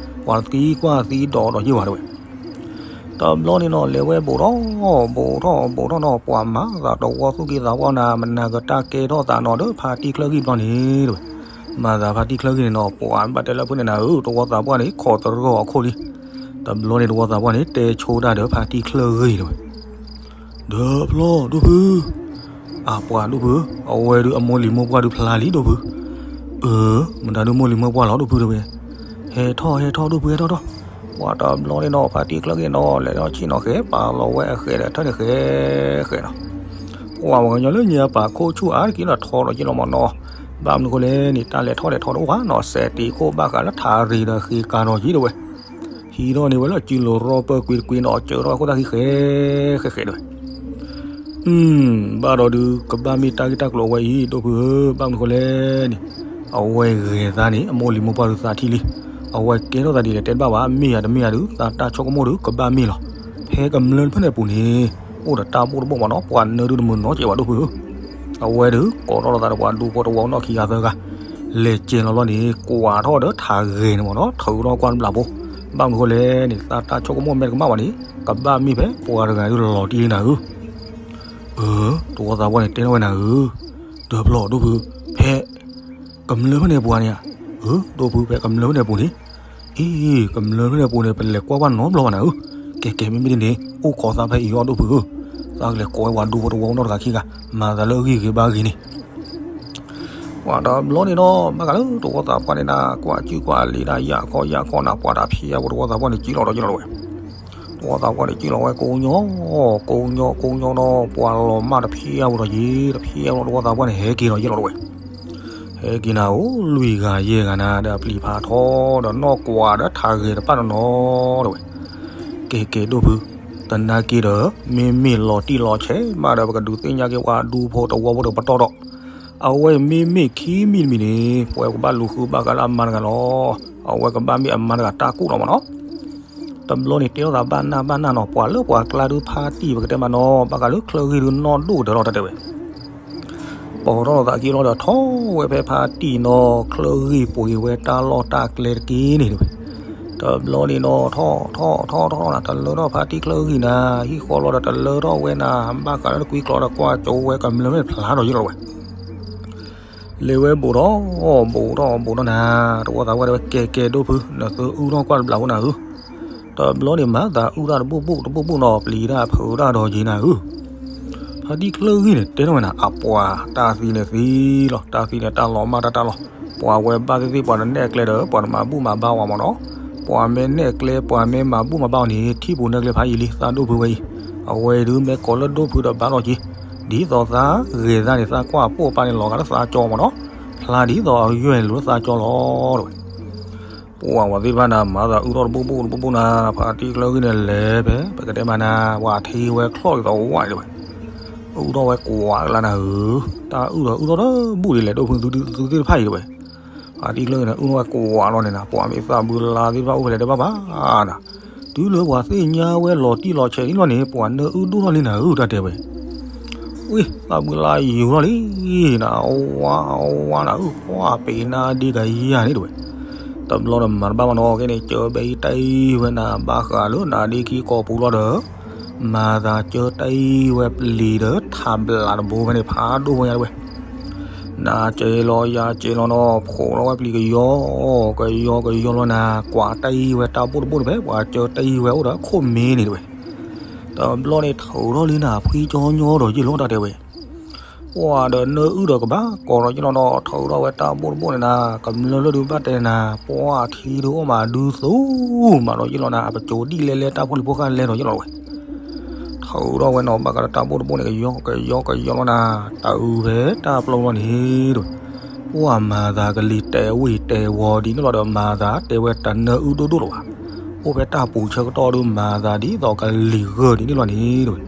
ပှၤသံကွၢ်သံဒိးဒီးယ့ၢ်ဝဲတဝဲ. တဘျီန့ၣ်နီၤ လဲၤဝဲဘူးထီၣ် ဘူးထီၣ်နီၤ ပှၤမၤသးတဝီသူၣ်က့သးပှၢ်နၤ မနၤကတၢ်ကဲထီၣ်သးနီၤဒီးဖါတံၢ်ချၢဂ့ၢ်ဘျီန့ၣ်တဝဲ. မၤသးဖါတံၢ်ချၢဂ့ၢ်န့ၣ်နီၤ ပှၤဘၣ်တဲလၢဖုန့ၣ်နၤဧၢ တဝီသးပှၢ်န့ၣ် ခိးတရီၢ်အခိၣ်လံ. တဘျီန့ၣ်တဝီသးပှၢ်န့ၣ် တဲဆိတၢ်ဒီးဖါတံၢ်ချၢဂ့ၢ်တဝဲ. ဒီးဖျီဒိၣ်ဖု, အပှၤဒိၣ်ဖု, အဝဲဒုးအမိၢ်လံၤမိၢ်ပှၢ်ဒုးဖျါလံဒိၣ်ဖု. အၢ, မတၤဒုးမိၢ်လံၤမိၢ်ပှၢ်လီၤဒိၣ်ဖုတဝဲ. ဟဲထီၣ်ဟဲထီၣ်ဒိၣ်ဖုဟဲထီၣ်ထီၣ်. ပှၤတဘျီန့ၣ်နီၤ ဖါတံၢ်ချၢဂ့ၢ်နီၤ လဲၤထီၣ်ဆ့ၣ်နီၤဃဲ ပာ်လီၤဝဲအဃဲဒီးထၢၣ်န့ၣ်ဃဲ ဃဲနီၤ. ပှၤမၤကညီလၢညါပာ်ခိၣ်ဆူၣ်အါတက့ၢ်လီၤထီဒီးက့ၤလီၤမ့ၢ်နီၤ. ဘၣ်မနုၤဃိလဲၣ်န့ၣ် တၢ်လဲၤထီၣ်လဲၤထီတအိၣ်ဘၣ်နီၤ စဲးတ့ၢ်ခိၣ်ဘၣ်ဃးလၢထးရံၤဒီးဃ့ကၤဒီးက့ၤတဝဲ. ဟံးထီၣ်န့ၢ်ဝဲလၢစုလိၤရီပၢကွံာ်တကွံာ်နီၤ စၢၤထီၣ်ခိၣ်သၣ်ခံဃဲ ဃဲဃဲတဝဲ. ဘၣ်ဒီးဒုး ကဘၣ်မ့ၢ်တၢ်ဂ့ၢ်တၢ်ကျိၤအဝဲအံၤ ဒိၣ်ဖုဧၢ, ဘၣ်မနုၤဃိလဲၣ်န့ၣ် အဝဲဂဲၤသးန့ၣ် အမိၢ်လံၤမိၢ်ပှၢ်ဒုးသးထံၣ်လံ. အဝဲကဲထီၣ်သးဒ်လဲၣ်တဲတဘၣ်ဘၣ် မ့ၢ်ယၤတမ့ၢ်ယၤဒုး သးတၢ်ဆိကမိၣ်ဒုး ကဘၣ်မ့ၢ်လီၤ. ဖဲကမျၢၢ်တဖျၢၣ်န့ၣ်အပူၤန့ၣ် အိၣ်ဒီးတၢ်ဘိၣ်တဘိၣ်မ့ၢ်နီၤ ပှၤနၢဒုးတမုာ်နီတစဲးဘၣ်ဒိၣ်ဖုဧၢ. အဝဲဒုး ကိးထီၣ်လိာ်သးဒီးပှၤဒူဖိတဝီနီၢ်ခံဂၤသၢဂၤ လဲၤစဲၤလီၤဘျီန့ၣ် ကွၢ်ထီၣ်ဒီးထးဂဲၤန့ၣ်မ့ၢ်နီၤ ထုးထီၣ်ကွၢ်တဘျီဖိ ဘၣ်မနုၤဃိလဲၣ်န့ၣ် သးတၢ်ဆိကမိၣ်မဲာ်တကမၣ်ဘၣ်န့ၣ် ကဘၣ်မ့ၢ်ဖဲပှၤတဂၤဒုးလီၤတံၢ်လံနၤဧၢ. အၢ တဝီသးပှၢ်န့ၣ်တဲထီၣ်ဝဲနၤဧၢ, ဒီဖျီၣ်ဒိၣ်ဖု ဖဲ ကမျၢၢ်ဖဲန့ၣ်ပူၤဧါန့ၣ်ဧါ. အၢ ဒိၣ်ဖု ဖဲကမျၢၢ်ဖဲန့ၣ်ပူၤန့ၣ်. အ့ ကမျၢၢ်ဖဲန့ၣ်ပူၤန့ၣ် ပလဲၤကွၢ်ဘၣ်နီတဘျီဘၣ်နၤဧၢ. ကဲကဲ မ့မ့ၢ်ဒ်န့ၣ် အိၣ်ခိးသးဖဲအံၤအီၤဒိၣ်ဖုဧၢ, သးကလဲၤကိးဝဲပှၤဒူဖိတဝီနီတဂၤခံဂၤ မၤသးလၢအဂ့ၢ်ဂ့ၤဘၣ်ဂ့ၤန့ၣ် ပှၤတဘျီန့ၣ်ဒီး ဘၣ်ဃးလၢတဝီသးပှၢ်န့ၣ်နၤ ကွၢ်စုကွၢ်လံၤဒၣ် ယၣ်ခီယၣ်ခီနၤ ပှၤတၢ်ဖံးအါဖိတဝီသးပှၢ်န့ၣ် ကံလီၤဒီးယ့ၢ်လီၤတဝဲ. တဝီသးပှၢ်န့ၣ် ကံလီၤဝဲကိးညီ, ကိးညီကိးညီဒီး ပှၤလီၤမၢ်တဖံးအါဖိဒီးယ့ၢ် တဖံးအါဖိဒီး တဝီသးပှၢ်န့ၣ် ဟဲက့ၤဒီးယ့ၢ်လီၤတဝဲ. ဟဲက့ၤနၤဧိၤ လွံၢ်ဂၤယဲၢ်ဂၤနၤ ဒီးအပျံၤဖးထီဒီး နီၢ်ကွၢ်ဒီးထးဂဲၤတပၣ်နီၤနီၤတဝဲ. ကဲကဲဒိၣ်ဖု, သနာ်က့ဒီး မ့မ့ၢ်လီၤတံၢ်လီၤဆဲးမးဒီး ပကဒုးသ့ၣ်ညါက့ၤပှၤဒူဖိတဝီဖိဒီးပတီၢ်ဒီး, အဝဲမ့မ့ၢ်ခံမံၤတမံၤန့ၣ် ပဝဲကဘၣ်လူၤဃုဘၣ်ဃးလၢအမါတဂၤလီၤ. အဝဲကဘၣ်မ့ၢ်အမါတဂၤတၢ်ကူၣ်လီၤမးနီၤ. တဘျီန့ၣ်တဲထီၣ်သးဘၣ်နၢ်ဘၣ်နၢ်နီၤ ပှၤလၢပှၤကျါဒုးဖါတံၢ်ပကတဲမးနီၤ ဘၣ်ဃးလၢချၢဂ့ၢ်ဒုးနီၢ်ဒိၣ်ကတၢၢ်လီၤတၢ်တဲဝဲ ပိာ်ထီၣ်သးက့ၤလီၤဒီး ထီၣ်ဝဲဖဲဖါတံၢ်နီၤ ချၢဂ့ၢ်ပှ့ၤဝဲတၢ်လီၢ်တၢ်ကျဲတက့ၢ်န့ၣ်တဝဲ. တဘျီန့ၣ်နီၤ ထီၣ်ထီၣ်ထီၣ်ထီၣ်ထီၣ်နၤ တလၢထီၣ်ဖါတံၢ်ချၢဂ့ၢ်နၤ ဟံၣ်ဃီလီၤဒီးတလၢထီၣ်ဝဲနၤ ဘၣ်ဃးလၢနကွံကျီဒီးကွၢ်ကၠိဝဲကမျၢၢ်မ့ၢ်ဖျါဒီးယ့ၢ်လီၤဝဲ လဲၤဝဲဘူးထီၣ်ဘူးထီၣ်ဘူးထီၣ်နၤ, တဝီသးပှၢ်တဲဝဲ ကဲကဲဒိၣ်ဖု နသုအုၣ်ထီၣ်ကွၢ်တဘျးဖိနၤဧၢ. တဘျီန့ၣ်မၤသးအုၣ်တၢ်တဘူၣ်ဘူၣ်တဘူၣ်ဘူၣ်နီၤ ပျံၤတၢ်ဖုးတၢ်ဒီးက့ၤနၤဧၢ. ဖါတံၢ်ချၢဂ့ၢ်န့ၣ် တဲထီၣ်ဝဲနၤ အပှၤတၢ်သံန့ၣ်သံလီၤ တၢ်သံန့ၣ်တၢ်လီၤမၢ်တၢ်တၢ်လီၤ. ပှၤဝဲဘၣ်သ့ၣ်သ့ၣ်ပှၤတနဲၣ်ကျဲဒီး ပှၤတမၤဘူၣ်မၤဘါဝဲမးနီၤ. ပှၤမ့ၢ်နဲၣ်ကျဲ ပှၤမ့ၢ်မၤဘူၣ်မၤဘါအီၤန့ၣ် ထံၣ်ပူၤနဲၣ်ကျဲဖးယံာ်လံ သးဒိၣ်ဖုဝဲအံၤ. အဝဲဒုးမ့ၢ်ကိးလၢဒိၣ်ဖုဒီးဘါထီၣ်က့ၤ ဒ်သိးသးဂဲၤသးန့ၣ် သးကွၢ်ပိာ်ပာ်န့ၣ်လီၤဂာ်လၢသးကၠီမးနီၤ. ဖျါဒ်သိးအယွဲၢ်လိာ်လၢသးကၠီလီၤတဝဲ. ပှၤဝဲသ့ၣ်တဖၣ်န့ၣ် မၤသးအုၣ်ထီၣ်တဘူၣ်ဘူၣ်တဘူၣ်ဘူၣ်နၤ ဖါတံၢ်ချၢဂ့ၢ်န့ၣ်လဲၤဖဲ ပကတဲမးနၤ ပှၤထံဝဲချီၣ်ဒ်သိးဝဲတဝဲ. အုၣ်ထီၣ်ဝဲကွၢ်ကလါနၤဧၢ. တၢ်အုၣ်ဒီးအုၣ်ထီၣ်တဘူၣ်ဒ်လဲၣ် ဒိၣ်ဖုသုသ့ၣ်တဖၣ်အံၤတဝဲ. ဖါတံၢ်ချၢဂ့ၢ်န့ၣ် အုၣ်ထီၣ်ဝဲကွၢ်လီၤန့ၣ်နၤ ပှၤမ့ၢ်သးဘုလါသ့ၣ်တဖၣ်အိၣ်ဖဲလဲၣ်တဲဘၣ်ဘၣ်နၤ. တုၤလၢပှၤသ့ၣ်ညါဝဲလီၤတံၢ်လီၤဆဲးန့ၣ်လီၤန့ၣ် ပှၤနၢအုၣ်ဒိၣ်ထီၣ်လံနၤဧၢ တၢ်တဲဝဲ. ဝံ သးဘုလါယူၤထီၣ်လံနၤ အဝါအဝါနၤဧၢ ပှၤပ့ၤနါဒ့ကယၤန့ၣ်တဝဲ. တဘျီဒီးမၤတဘၣ်မးနီၤ ကဲန့ၣ် ကၢဘဲအံၤတၢ်အံၤဝဲနၤ ဘၣ်ဃးလၢနၤဒ့ခံကိာ်ပူၤလီၤဒီး မၤသးကၢတၢ်အံၤဝဲပျံၤဒီးထးဘျးတဘိဖဲန့ၣ် ဖးဒိၣ်ဝဲညါတဝဲ. နၤကဲလီၤယၤကဲလီၤနီၤ ဖိးလီၤဝဲပျံၤကယီ ကယီကယီလီၤနၤ ကွၢ်တၢ်အံၤဝဲတၢ်ဘိၣ်တဘိၣ်န့ၣ်ဖဲ ပှၤကၢတၢ်အံၤဝဲအိၣ်ဒီးခိၣ်မ့ၢ်န့ၣ်တဝဲ. တဘျီန့ၣ်ထုးထီၣ်လံနၤ ဖှံကၠီညီဒီးယ့ၢ်လီၤတၢ်တဲဝဲ. ပှၤဒီးနၢအုၣ်ဒီးကဘၣ်ကိးဒီးယ့ၢ်လီၤနီၤ ထုးထီၣ်ဝဲတၢ်ဘိၣ်တဘိၣ်န့ၣ်နၤ ကမျၢၢ်လၢဒုးဘၣ်တဲနၤ ပှၤထံဒုးအိၣ်မးဒုးသူမးဒီးယ့ၢ်လီၤနၤ အပကိၤဒံၣ်လဲလဲတၢ်ဖိလံၤဖိဃၢ်လဲဒီးယ့ၢ်လီၤတဝဲ. ထုးထီၣ်ဝဲနီၤ ဘၣ်ဃးဒီးတၢ်ဘိၣ်တဘိၣ်န့ၣ် ကယီကယီကယီလီၤနၤ တၢ်အုၣ်ဖဲတၢ်ပျီလီၤန့ၣ်တဝဲ. ပှၤမၤသးကလံၤတဲာ်ဝံၤတဲာ်ဝီၤဒ်န့ၣ်လီၤဒီး မၤသးတဲဝဲတနၢအုၣ်ဒိၣ်ဒိၣ်လၢၤဘၣ်. အိၣ်ဖဲတၢ်ပူၤဆၢကတီၢ်ဒုး မၤသးဒ်သိးကလံၤဂၢၢ်ဒ်န့ၣ်လီၤန့ၣ်တဝဲ.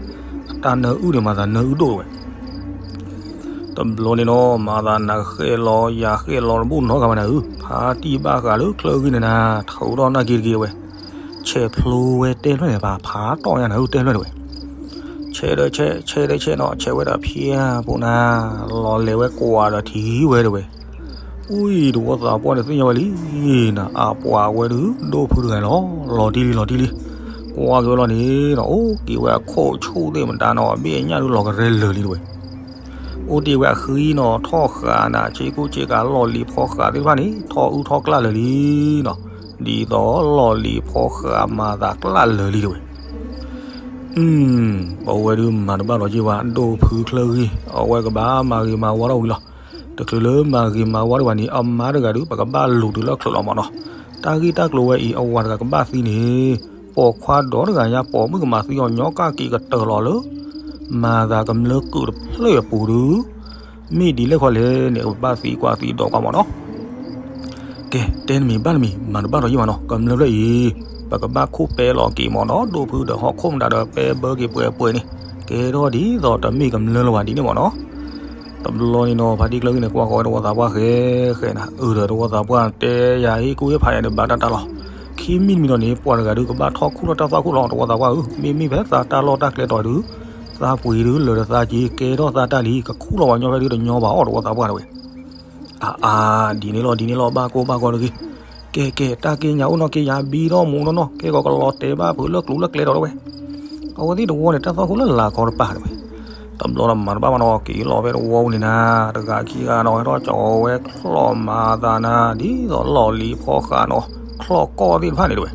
အတၢ်နၢအုၣ်န့ၣ် မၤသးနၢအုၣ်ဒိၣ်ဝဲ တဘျီန့ၣ်နီၤ မၤသးနၤဃဲၣ်လီၤယၤဃဲၣ်လီၤတဘူၣ်နီတဂၤဘၣ်နၤဧၢ, ဖါတံၢ်ဘၣ်ဃးလၢချၢဂ့ၢ်န့ၣ်နၤ ထုးထီၣ်နာ်က့ၤတက့ၤတဝဲ. ဆဲးဖျိဝဲတဲဖျၢၣ်န့ၣ် ပှၤဖးတီၢ်ညါနၤဧၢ တဲဖျၢၣ်တဝဲ. ဆဲးဒီးဆဲး ဆဲးဒီးဆဲးနီၤ ဆဲးဝဲဒီးဖၠါဖိနၤ လီၤလဲၤဝဲကွၢ်ဒီးထံဝဲတဝဲ. အူအံၤ တဝီသးပှၢ်န့ၣ်သ့ၣ်ညါဝဲလံနၤ အပှၤဝဲဒုး ဒိၣ်ဖုတဂၤလီၤ လီၤတံၢ်လံလီၤတံၢ်လံ. ကွၢ်က့ၤဝဲလီၤန့ၣ်နီၤ အိၣ်က့ၤဝဲအခိၣ်ဆူၣ်သ့ၣ်မတၤနီၤ အဘ့ၣ်ညၣ်ဒုးလီၤကရဲလၢာ်လံတဝဲ. အိၣ်တ့ၢ်ဝဲအဃံနီၤ ထီၣ်ဃာ်နၤ ဆ့ကူဆ့ကၤလီၢ်လံၤဖီဃာ်သ့ၣ်တဖၣ်န့ၣ် ထီၣ်အုၣ်ထီၣ်ကျၢ်လၢာ်လံနီၤ, ဒ်သိးလီၢ်လံၤဖီဃာ်မၤသးကျၢ်လၢာ်လံတဝဲ. အၢ ပဝဲဒုးမၤတဘၣ်လီၤက့ၤဝဲ ဒိၣ်ဖုချၢဂ့ၢ် အဝဲကဘၣ်မၤဂ့ၤမၤဝါထီၣ်ဝံၤလီၤ. တချုးလၢမၤဂ့ၤမၤဝါထီၣ်ဝံၤန့ၣ် အမါတဂၤဒုး ပကဘၣ်လူၤတုၤလၢချုးလီၤမးနီၤ. တၢ်ဂ့ၢ်တၢ်ကျိၤဝဲအံၤ အဝၤတဂၤကဘၣ်သံန့ၣ် ပိာ်ခွါဒီတဂၤညါ ပိာ်မုၣ်ကမၤသံအီၤ ညီကၣ်က့ၤကတၢၢ်လီၤလၢ မၤသးကမျၢၢ်ကုာ်တဖျၢၣ်အပူၤဒုး မ့ၢ်ဒ်လဲၣ်ခီလဲၣ်န့ၣ် ပဘၣ်သံကွၢ်သံဒိးကွၢ်မးနီၤ. ကဲ တဲတမံၤဘၣ်တမံၤ မၤတဘၣ်လီၤက့ၤမးနီၤ. ကမျၢၢ်ဖျၢၣ်အံၤ ပကဘၣ်ခိၣ်ပဲလီၤက့ၤမးနီၤ. ဒိၣ်ဖုဒီးဟီၣ်ခိၣ်မတၤဒီး ပဲဘၢက့ၤပှဲၤပှဲၤန့ၣ် ကဲထီၣ်ဒ်သိးတမ့ၢ်ကမျၢၢ်လၢၤဘၣ်ဒ်န့ၣ်မးနီၤ. တဘျီန့ၣ်နီၤ ဖါတံၢ်ကျၢဂ့ၢ်န့ၣ် ကွၢ်ဃီၤဝဲတဝီသးပှၢ်ဃဲဃဲနၤ အၢ ဒီးတဝီသးပှၢ်တဲယၤဟ့ၣ်ကူၣ်ဟ့ၣ်ဖးယၤန့ၣ် ဘၣ်တၢ်တၢ်လီၤ. ခံမံၤတမံၤဒီးန့ၣ် ပှၤတဂၤဒုးကဘၣ်ထီၣ်ခူၣ်ထီၣ်တၢ်သၣ်ခူၣ်လီၤ တဝီသးပှၢ်ဧၢ. မ့မ့ၢ်ဖဲသးတၢ်လီၢ်တၢ်ကျဲတီၤဒုး သးပှ့ၤဒုးလၢာ်ဒီးသးက့ၤ ကဲထီၣ်သးတၢ်လံ ကခူၣ်လီၤပှၤညီဖဲဒုးတညီဘၣ်အီၤ တဝီသးပှၢ်တဝဲ. အါအါ ဒ်န့ၣ်လီၤ ဒ်န့ၣ်လီၤ ဘၣ်ကိၢ်ဘၣ်ဂီၤတဂ့ၤ. ကဲကဲ တၢ်က့ညါအိၣ်နီၢ်က့ယၤဘံဒီးမူးနီၢ်နီၢ် ကဲကီးကလီၤတဲာ်ဘၣ်ဖုးလၢကျူလၢကျဲဒီးတဲဝဲ. အဝဲသ့ၣ်တဝီန့ၣ် တၢ်သီၣ်ခိၣ်လၢလာ်ခီတပၤတဲဝဲ. တဘျီဒီးမၤတဘၣ်ဘၣ်နီၤ က့ၤလီၤဖဲတဝီပူၤန့ၣ်နၤ, တဂၤခံဂၤနီၤ ဟဲထီၣ်ကၠီဝဲချီၣ်မၤသးနၤ ဒ်သိးလီၢ်လံၤဖီဃးနီၤ ချီၣ်ကီၢ်သ့ၣ်တဖၣ်န့ၣ်တဲဝဲ.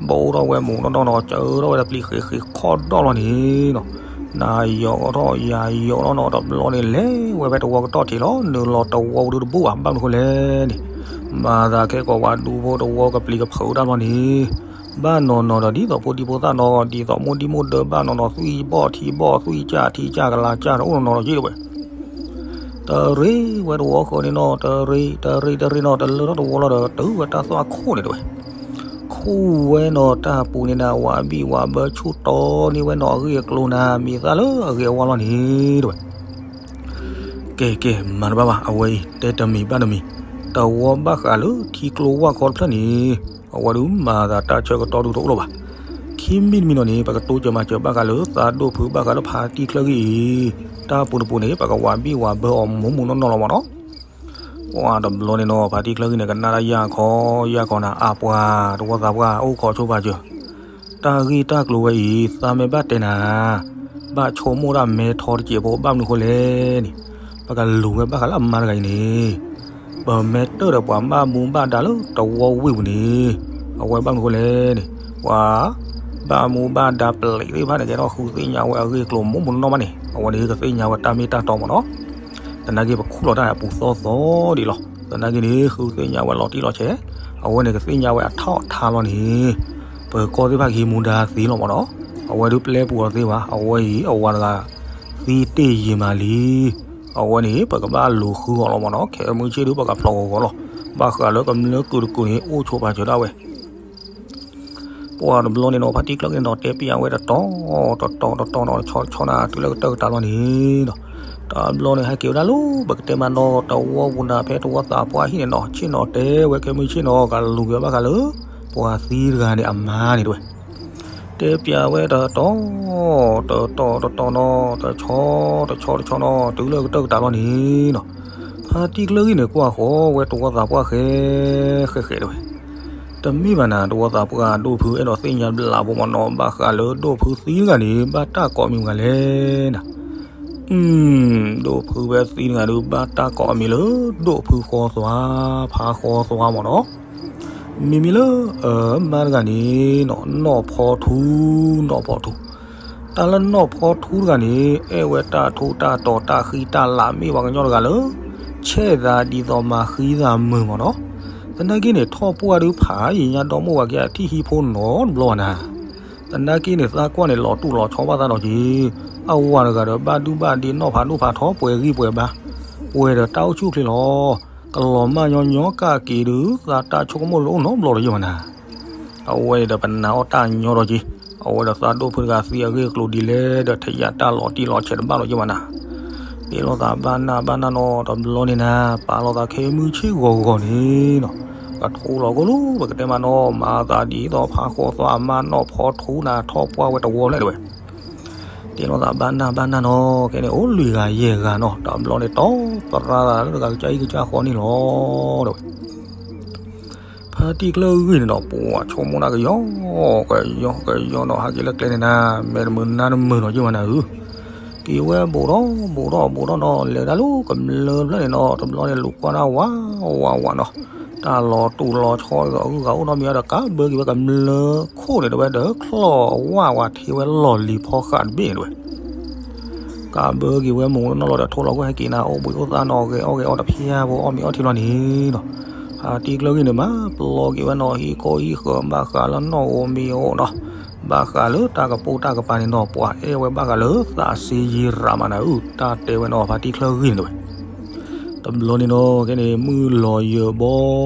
ဘိးထီၣ်ဝဲမူးနီၢ်နီၢ်နီၤ စၢထီၣ်ဝဲဒီးပျံၤဃ့ဃ့ခီၣ်ဒီၣ်လီၤန့ၣ်နီၤ. နၤယီၤထီၣ်ယၤယီၤနီၤနီၤ တဘျီန့ၣ်လဲၤဝဲဖဲတဝီကတီၢ်ထံးလီၤ နုာ်လီၤတဝီဒုတဘိဘၣ် ဘၣ်မနုၤဃိလဲၣ်န့ၣ် မၤသးခဲကီးဝဲဒူဖိတဝီကပျံၤကဖုးတၢ်လီၤန့ၣ် ဘၣ်နီၢ်နီၢ်ဒီးဒ်သိးဖိဒံဖိသၣ်နီၤ ဒ်သိးမိၢ်ဒံမိၢ်ဒၢဘၣ်နီၢ်နီၢ် သွံၣ်ဘီၣ်ထံဘီၣ် သွံၣ်ကၢ်ထံကၢ်ကလၤကၢ်ဒီးအိၣ်နီၢ်နီၢ်ဒီးယ့ၢ်တဲဝဲ. တရံးဝဲတဝီဃီန့ၣ်နီၤ တရံးတရံးတရံးနီၤ တလၢထီၣ်တဝီလီၤဒီး တုၤဝဲတၢ်သွၣ်ခိၣ်န့ၣ်တဲဝဲ. ခိၣ်ဝဲနီၤ တၢ်ပူၤန့ၣ်နၤ ဝးဘံၣ်ဝးဘၢဆူၣ်တီန့ၢ်ဝဲနီၤ အဂ့ၢ်အကျိၤနၤ မံၤသၣ်လၢအဂ့ၤအဝါလီၤန့ၣ်တဲဝဲ. ကဲကဲ မၤတဘၣ်ဘၣ် အဝဲအံၤ တဲတမံၤဘၣ်တမံၤ, တဝီဘၣ်ဃးလၢထံကျိဝၢ်ခီတဖျၢၣ်န့ၣ် အဝဲဒုးမၤသးတၢ်ဆၢကတီၢ်ဒုတအိၣ်လၢၤဘၣ်. ခံမံၤတမံၤနီၤန့ၣ် ပကတိစၢၤမၤစၢၤဘၣ်ဃးလၢသးဒိၣ်ဖုးဘၣ်ဃးလၢဖါတံၢ်ချၢဂံၢ်အံၤ, တၢ်ပူၤတပူၤန့ၣ် ပကဝးဘံၣ်ဝးဘၢအီၤမူးမူးနီၢ်နီၢ်လီၤမးနီၤ. ပှၤတဘျီန့ၣ်နီၤ ဖါတံၢ်ချၢဂံၢ်န့ၣ် ကနၣ်တၢ်ယၢ်ခီယၢ်ခီနၤ အါပှၤတဝီသးပှၢ် အိၣ်ခိးဆိပာ်စၢၤ တၢ်ဂ့ၢ်တၢ်ကျိၤဝဲအံၤ သးမ့ၢ်ဘၣ်တဲနၤ, ဘၣ်ဆိကမိၣ်တၢ်မဲထီတစဲးဖိ ဘၣ်မနုၤဃိလဲၣ်န့ၣ်, ပကလူၤဝဲဘၣ်ဃးလၢအမါတဂၤအံၤန့ၣ်, ပမဲတၢၢ်ဒီးပှၤဘၣ်မူဘၣ်ဒါလၢတဝီဝ့ၢ်ပူၤန့ၣ်, အဝဲဘၣ်မနုၤဃိလဲၣ်န့ၣ်, ပှၤဘၣ်မူဘၣ်ဒါပျံၤသ့ၣ်တဖၣ်န့ၣ် ကဲထီၣ်ဃုသ့ၣ်ညါဝဲအဂ့ၢ်အကျိၤမူးမူးနီၢ်နီၢ်မးန့ၣ် အဝဲန့ၣ်ကသ့ၣ်ညါဝဲတၢ်မ့ၢ်တၢ်တီမးနီၤ. သနာ်က့ပခူၣ်လီၤတၢ်အပူၤသီသီဒံးလီၤ. သနာ်က့န့ၣ် ဃုသ့ၣ်ညါဝဲလီၤတံၢ်လီၤဆဲး, အဝဲန့ၣ်ကသ့ၣ်ညါဝဲအထီၣ်အထါလီၤန့ၣ်, ပကီၢ်သ့ၣ်တဖၣ်ကဟံးမူဒါသ့လီၤမးနီၤ. အဝဲဒုးပျဲပူၤအီၤသ့ဘၣ်, အဝဲအံၤအဝၤတဂၤသံတ့ၢ်ယံာ်မးလံ. အဝဲန့ၣ် ပကဘၣ်လူၤဃုအီၤလီၤမးနီၤ. ခဲမုၢ်ဆ့ၣ်ဒုးပကဖျိးဂီၤဂီၤလီၤ. ဘၣ်ဃးလၢကမျၢၢ်ကုာ်တကုာ်န့ၣ် အိၣ်ဆိပာ်စၢၤဒၣ်ဝဲ ပှၤတဘျီန့ၣ်နီၤ ဖါတံၢ်ချၢဂံၢ်န့ၣ်နီၤ တဲပျးဝဲတတီၤတတီၤတတီၤနီၤ တဆီတဆီနၤ တုၤလၢကတၢၢ်ကတၢၢ်လီၤန့ၣ်နီၤ, တဘျီန့ၣ် ဟဲက့ၤဝဲဒၣ်လၢ ပကတဲမးနီၤ တဝီပူၤနၤ ဖဲတဝီသးပှၢ်ဟံၣ်န့ၣ်နီၤ ဆ့ၣ်နီၤတဲဝဲ ခဲမုၢ်ဆ့ၣ်နီၤ ကလူၤက့ၤဘၣ်ဃးလၢ ပှၤသံတဂၤန့ၣ်အမါန့ၣ်တဲဝဲ. တဲပျးဝဲတတီၤတတီၤတတီၤနီၤ တဆီတဆီတဆီနီၤ တုၤလၢကတၢၢ်ကတၢၢ်လီၤန့ၣ်နီၤ, ဖါတံၢ်ချၢဂံၢ်န့ၣ် ကွၢ်ဃီဝဲတဝီသးပှၢ်ဃဲဃဲဃဲတဲဝဲ. တမ့ၢ်ဘၣ်နၤ တဝီသးပှၢ် ဒိၣ်ဖုအဲၣ်ဒိးသ့ၣ်ညါဘျးဖိမးနီၤ ဘၣ်ဃးလၢဒိၣ်ဖုသံတဂၤန့ၣ် ဘၣ်တၢ်ကိးမံၤမတၤလဲၣ်နၤ. ဒိၣ်ဖုဝဲသံတဂၤဒုး ဘၣ်တၢ်ကိးအမံၤလၢ ဒိၣ်ဖုဃီသွါ ဖါဃီသွါမးနီၤ. မ့မ့ၢ်လၢ အမါတဂၤန့ၣ်နီၤ နီၢ်ဖီထူ နီၢ်ဖီထူ တၢ်လၢနီၢ်ဖီထူတဂၤန့ၣ် အဲၣ်ဝဲတၢ်ထူးတၢ်တီၤတၢ်ဃံတၢ်လၤ မ့ၢ်ပှၤကညီတဂၤလၢ ဆဲၣ်သးဒ်သိးမၤဃံသးမုာ်မးနီၤ. သနာ်က့န့ၣ် ထီၣ်ပှၢ်ဒုးဖးယံာ်ညါဒီမိၢ်ဝၤက့ၤအထံၣ်ဟံၣ်ဖိနီတဘျီဘၣ်နၤ. သနာ်က့န့ၣ် သးကွၢ်န့ၣ် လီၤတူၢ်လီၤဆီဘၣ်သးဒီးက့ၤ အဝၤတဂၤဒီး ဘၣ်ဒုၣ်ဘၣ်ဒ့ နီၢ်ဖးဒိၣ်ဖးထီ ပှဲၤဂံၢ်ပှဲၤဘါ ပှဲၤဒီးတၢ်အိၣ်ဆူၣ်အိၣ်ချ့လီၤ. ကလီၤမၢ်ညီညီကၢ်က့ၤဒုး သးတၢ်ဆိကမိၣ်လၢအိၣ်နီတဘျီဒီးယဲၢ်မးနၤ. အဝဲန့ၣ်ဒီးပနာ်အီၣ်တၢ်ညီဒီးက့ၤ အဝဲဒီးသးဒိၣ်ဖုတဂၤသံအဂ့ၢ်အကျိၤဒ်လဲၣ်ဒီး ထဲယၤတၢ်လီၤတံၢ်လီၤဆဲးတဘၣ်လီၤယဲၢ်မးနၤ. တဲလိာ်သးဘၣ်နၢ်ဘၣ်နၢ်နီၤ တဘျီန့ၣ်နၤ ပာ်လီၤသးခဲမုၢ်ဆ့ၣ်ဂီၤဂီၤန့ၣ်နီၤ ကထိလီၤကိၣ်လိ ပကတဲမးနီၤ မၤသးဒ်သိးဖးဃီသွါအမါနီၢ်ဖီထူနၤ ထီၣ်ပှၢ်ဝဲတဝီဖျဲၣ်တဲဝဲ. တဲလိာ်သးဘၣ်နၢ်ဘၣ်နၢ်နီၤ ခဲန့ၣ်အိၣ်လွံၢ်ဂၤယဲၢ်ဂၤနီၤ တဘျီန့ၣ် တီပရၢသးလၢတဂၤကစၢ်အံၣ်ကစၢ်ဃီန့ၣ်လီၤတဲဝဲ. ဖါတံၢ်ချၢဂံၢ်န့ၣ်ဒီး ပှၤဆိကမိၣ်ဒၣ်ကယီကယီကယီနီၤ ဟဲက့ၤလၢကျဲန့ၣ်နၤ မဲာ်တမုာ်နါတမုာ်နီၤယဲၢ်မးနၤဧၢ. က့ၤဝဲဘူးထီၣ်ဘူးထီၣ်ဘူးထီၣ်နီၤ လဲၤဒၣ်လၢကမျၢၢ်ဖျၢၣ်န့ၣ်နီၤ တဘျီန့ၣ်လူၤကွၢ်ဒၣ်ဝးဝးဝးနီၤ တၢ်လီၤတူာ်လီၤဆီဒ်သိးအဂုၤအဂၤအိၣ်နီတမံၤဒီး ကးဘၢက့ၤဝဲကမျၢၢ်ခိၣ်န့ၣ်တဲဝဲဒီး ချီၣ်ဝးဝးထံဝဲလီၢ်လံၤဖီဃးတဘ့ၣ်န့ၣ်တဲဝဲ. ကးဘၢက့ၤဝဲမုၢ်နီၢ်နီၢ်လီၤဒီး ထိလီၤကွၢ်ဟဲက့ၤနၤ အိၣ်ဘှံးအိၣ်သါနီၤ ဂဲၤအီၣ်ဂဲၤအီတဖျၢၣ်ဖိ အီၣ်မ့ၤအီထံလီၤန့ၣ်နီၤ. ဖါတံၢ်ချၢဂံၢ်န့ၣ် မၤပျီက့ၤဝဲနီၤ ဟံၣ်ခိၣ်ဟံၣ်ဃၢၤ ဘၣ်ဃးလၢနီၣ်ဧိၤမံၤဧိၤနီၤ ဘၣ်ဃးလၢတၢ်ကပိာ်တၢ်ကပၤန့ၣ်နီၤ ပှၤအဲၣ်ဝဲဘၣ်ဃးလၢသးစ့ယံရးမးနၤဧၢ တၢ်တဲဝဲနီၤ ဖါတံၢ်ချၢဂံၢ်န့ၣ်တဲဝဲ. တဘျီန့ၣ်နီၤ ခဲန့ၣ် မုၢ်လီၤယၢၤဘီ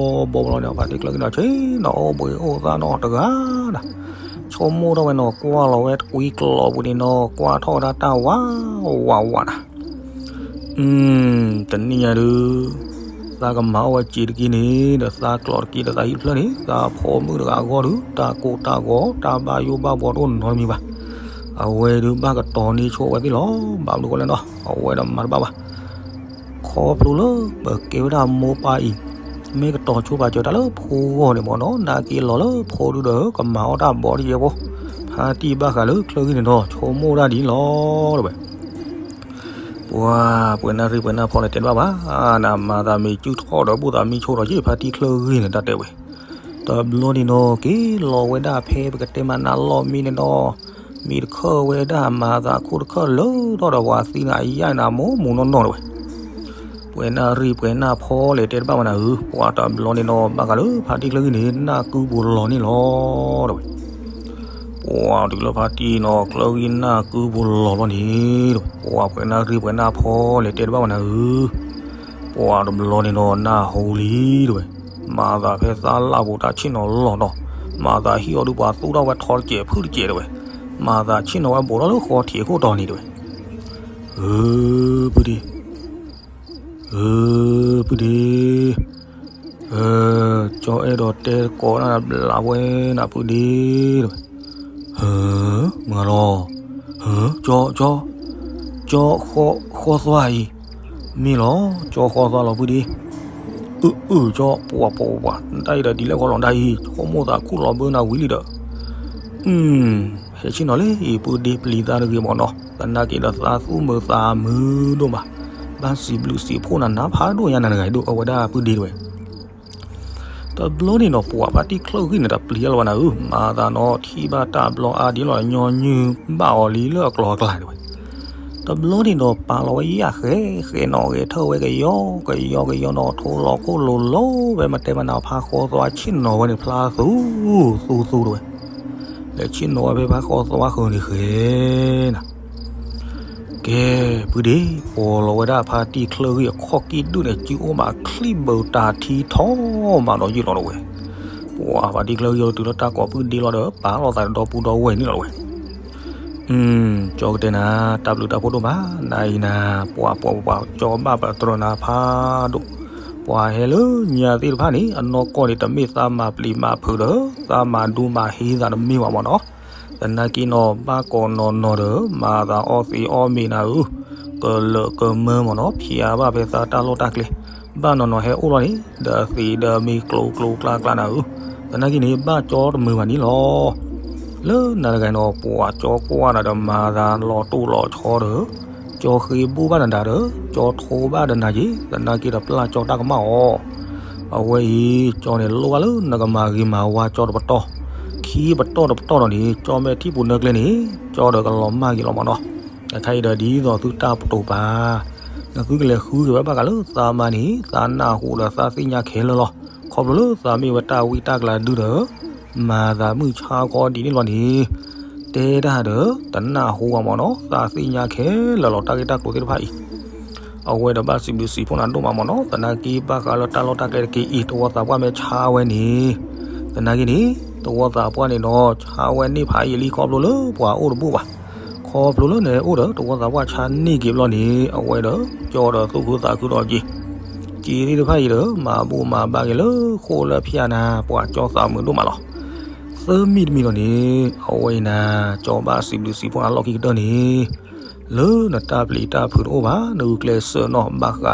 ဘီဘီလီၤန့ၣ် ဖါတံၢ်ချၢဂံၢ်န့ၣ် ဆ့ၣ်နီၤအိၣ်ဘှံးအိၣ်သါနီၤတဂၤနၤ ဆိကမိၣ်ထီၣ်ဝဲနီၤ ကွၢ်လီၤဝဲတကွံကျိာ်ပူၤန့ၣ်နီၤ ကွၢ်ထီၣ်ဝဲဒၣ်တၢ်ဝးဝးဝးနၤ တနံၣ်ညါဒုး သးကမၤအီၣ်ဝဲစ့တက့ၢ်န့ၣ် ဒီးသးကျိာ်တက့ၢ်ဒီးသးဟံၣ်တဖျၢၣ်န့ၣ် သးဖိမုၣ်တဂၤအဂီၢ်ဒုး တၢ်ကိၢ်တၢ်ဂီၤ တၢ်ဘၣ်ယိၣ်ဘၣ်ဘှီတအိၣ်နီတမံၤဘၣ်. အဝဲဒုးဘၣ်ကတီၤန့ၢ်ဆိဝဲသ့ၣ်လီၤ. ဘၣ်မနုၤဃိလဲၣ်နီၤ အဝဲဒီးမၤတဘၣ်ဘၣ် ခီဖျိလၢပကဲဝဲဒၣ်မိၢ်ပၢ်အံၤ မ့ၢ်ကတီၤဆိပာ်စၢၤတၢ်လၢဖိဂီၢ်န့ၣ်မ့ၢ်နီၤ, နာ်က့ၤလီၤလၢဖိဒုဒီး ကမၤအီၣ်တၢ်ဘီတယဲၢ်ဖိ, ဖါတံၢ်ဘၣ်ဃးလၢချၢဂံၢ်န့ၣ်ဒီး ဆိကမိၣ်တၢ်ဒ်လီၤ တဲဝဲ. ပှၤပှဲၤနၢ်ရံၣ်ပှဲၤနၢ်ဖီလဲၤတဲတဘၣ်ဘၣ်, နမၤသးမ့ၢ်စုၣ်ထီၣ်ဒီးဘူၣ်သးမံဆိဒီးက့ၤ ဖါတံၢ်ချၢဂံၢ်န့ၣ် တၢ်တဲဝဲ. တဘျီန့ၣ်နီၤ က့ၤလီၤဝဲဒၣ်ဖဲပကတဲမးနၤလီၢ်မံန့ၣ်ဒီး မံတခၢၣ်ဝဲဒၣ်မၤသးခိၣ်တခၢၣ်လၢထီၣ်ဒီးပှၤသံန့ၣ် အယၣ်န့ၣ်မိၢ်မိၢ်နီၢ်နီၢ် တဲဝဲ. ပှဲၤနၢ်ရံၣ်ပှဲၤနၢ်ဖီလဲၤတဲတဘၣ်ဘၣ်နၤဧၢ, ပှၤတဘျီန့ၣ်နီၤ ဘၣ်ဃးလၢဖါတံၢ်ချၢဂံၢ်န့ၣ် နၢ်ကုပူၤလီၤန့ၣ်လီၤ တဲဝဲ. ပှၤတုၤလၢဖါတံၢ်နီၤ ချၢဂံၢ်နၢ်ကုပူၤလီၤဘျီန့ၣ် တဲဝဲ, ပှၤပှဲၤနၢ်ရံၣ်ပှဲၤနၢ်ဖီလဲၤတဲတဘၣ်ဘၣ်နၤဧၢ, ပှၤတဘျီန့ၣ်နီၤ နၢ်ဟူလံ တဲဝဲ. မၤသးဖဲသၣ်လၣ်ပူၤတၢ်ဆ့ၣ်နီၤလီၤဒီး မၤသးဟံၣ်အီၤဒုးပှၤသူၣ်ထီၣ်ဝဲထီတကဲးဖုၣ်တကဲး တဲဝဲ, မၤသးဆ့ၣ်နီၤဝဲဘူးထီၣ်လၢဃီထံးခိၣ်တီန့ၣ် တဲဝဲ. ဧၢ ပုၢ်ဒ့, ဧၢ ပုၢ်ဒ့, ကၠီအဲၣ်ဒိးတဲကိးနၤဘျးဝဲနၤ ပုၢ်ဒ့ တဲဝဲ. ဧၢ မုၢ်ဂၤလီၤ, ဧၢ ကၠီ, ကၠီ, ကၠီဃီသွါအံၤ, မ့ၢ်လီၤ ကၠီဃီသွါလီၤ ပုၢ်ဒ့. အၢ အၢ ကၠီ ပှၤ ပှၤ ပှၤ တၢ်အံၤဒီးဒ်လဲၣ်ဃီလီၤ တၢ်အံၤ ဆိကမိၣ်သးခူၣ်လီၤဘၢနၤဝံၤလံဒီး ဟဲဆ့ၣ်နီၤလံအံၤ ပုၢ်ဒ့ ပျံၤသးတဂ့ၤမ့ၢ်နီၤ, သနာ်က့ဒီးသးသူၣ်မုာ်သးမုာ်ဒိၣ်မး, ဘၣ်စံးဘျုးစံးဖှိၣ်နၤနါဖးဒိၣ်ညါနၤတဂၤအံၤဒိၣ် အဝဲဒၣ်ပုၢ်ဒ့ တဲဝဲ. တဘျီန့ၣ်နီၤ ပှၤဖါတံၢ်ချၢဂံၢ်န့ၣ် တပျံၤအလီၤဘၣ်နၤဧၢ, မၤသးနီၤ ထံၣ်ဘၣ်တၢ်ဘျီအါဒ်လီၤ ညီနုၢ်ဘၣ်အီၤလံလၢအကျိၤအကျဲ တဲဝဲ. တဘျီန့ၣ်ဒီး ပာ်လီၤဝဲယၣ်ဃဲဃဲနီၤ ဂဲၤထၢၣ်ဝဲကယီကယီကယီနီၤ ထိလီၤခိၣ်လိၤလိၤဝဲ မတဲမနၤဖါဃီသွါဆ့ၣ်နီၤဝဲန့ၣ် ဖျါသူသူသူ တဲဝဲ. လဲၤဆ့ၣ်နီၤဝဲဖဲဖါဃီသွါဃုာ်န့ၣ်ဃဲနၤ ကဲ ပုၢ်ဒ့ ပီၤလီၤဝဲဒၣ်ဖါတံၢ်ချၢဂံၢ်အခီၣ်ကံၢ်ဒုၣ်န့ၣ် စုအိၣ်ဘၣ်ချံၣ်ဘၢတၤထံထီၣ်မးဒီးယုၢ်လီၤ တဲဝဲ. ပှၤဖါတံၢ်ချၢဂံၢ်အီၤတုၤလၢတၢ်ကိးပုၢ်ဒ့လီၤဒီး ပာ်လီၤသးဒီပုၢ်ဒီဝဲၢ်န့ၣ်လီၤ တဲဝဲ. ကၠီကတဲနၤ တၢ်ဘျုးတၢ်ဖှိၣ်ဒိၣ်မး နၤအံၤနၤ ပှၤပှၤပှၤ ကၠီဘၣ်ပတြၢၤနၤဖးဒိၣ်, ပှၤဟဲလၢညါသ့ၣ်တဖၣ်န့ၣ် အနီၢ်ကီၢ်န့ၣ် တမ့ၢ်သးမၤပျံၤမၤဖုးဒီး သးမၤဒူမၤဟ့သးတမ့ၢ်ဘၣ်မ့ၢ်နီၤ, သနာ်က့နီၤ ဘၣ်ကိးနီၤနီၤဒီး မၤသးအီၣ်သံးအီၣ်မ့ၤနၤဧၢ, ကလၢာ်ကမၢမ့ၢ်နီၤ ဖျါဘၣ်ဖဲသးတၢ်လီၢ်တၢ်ကျဲ, ဘၣ်နီၤနီၤဟဲအိၣ်လီၤန့ၣ် ဒီးသံးဒီးမ့ၤကျိၤကျိၤကျါကျါနၤဧၢ, သနာ်က့န့ၣ် ဘၣ်ကၠီတမုာ်ဘၣ်န့ၣ်လီၤ. လၢနၤတဂၤနီၤ ပှၤကၠီကွၢ်နၤဒီးမၤသးလီၤတိၢ်လီၤဆီဒီး ကၠီဃ့ဘိၣ်ဘၣ်နၤဒီး ကၠီထိဘၣ်ဒီးနၤက့ၤ သနာ်က့ဒီးပျၢ်ကၠီတၢ်ကမၣ်အီၤ, အဝဲအံၤ ကၠီန့ၣ်လိၣ်ဘၣ်လၢနကမၤဂ့ၤမၤဝါကၠီတပတီၢ်, ခံပတီၢ်တပတီၢ်ဒီးန့ၣ် ကၠီမ့ၢ်ထံၣ်ပူၤနၢကျဲန့ၣ် ကၠီဒီးကလီၤမၢ်က့ၤလီၤမ့ၢ်နီၤ, အခါအံၤဒီးဒ်သိးသုတၢ်ပတိာ်ပာ်, နသုကလဲၤဃုက့ၤဝဲဘၣ်ဃးလၢသးမါန့ၣ် သးနၢ်ဟူဒီးသးသ့ၣ်ညါခဲလၢာ်လီၤ, ခီဖျိလၢသးမ့ၢ်ဝဲတၢ်ဝံတၢ်ကျါဒုဒီး မၤသးမုၢ်ဆါခီဒ်န့ၣ်လီၤန့ၣ်, တဲတၢ်ဒီး တနၢ်ဟူဘၣ်မ့ၢ်နီၤ သးသ့ၣ်ညါခဲလၢာ်လီၤတၢ်ဂ့ၢ်တၢ်ကျိၤသ့ၣ်တဖၣ်အံၤ, အဝဲဒီးဘၣ်စံးဘျုးစံးဖှိၣ်နၤဒိၣ်မးမ့ၢ်နီၤ, သနာ်က့ဘၣ်ဃးလၢတၢ်လီၢ်တၢ်ကျဲတက့ၢ်အံၤ တဝီသးပှၢ်မ့ၢ်ဆါဝဲန့ၣ်, သနာ်က့န့ၣ် တဝီသးပှၢ်န့ၣ်နီၤ ဆါဝဲန့ၢ်ဖးယံာ်လံခီဖျိလၢပှၤအိၣ်တဘူၣ်ဘၣ်, ခီဖျိလၢနအိၣ်ဒီးတဝီသးပှၢ်ဆါန့ၢ်က့ၤဘျီန့ၣ် အဝဲဒီး ကၠီဒီးသူၣ်ခုသးခုဒီးက့ၤ က့ၤသ့ၣ်တဖၣ်အံၤဒီး မၤဘူၣ်မၤဘါက့ၤလၢဃိၣ်လၢဖၠၣ်နၤ ပှၤကၠီသးမုာ်ဒိၣ်မးလီၤ. သၢမံၤတမံၤဒီးန့ၣ် အဝဲအံၤနၤ ကၠီဘၣ်စံးဘျုးစံးဖှိၣ်နၤလီၢ်ခံကတၢၢ်န့ၣ် လၢနတၢ်ပျံၤတၢ်ဖုးတအိၣ်ဘၣ် နဂုာ်ကျဲးစၢးနီၤ ဘၣ်ဃးလၢ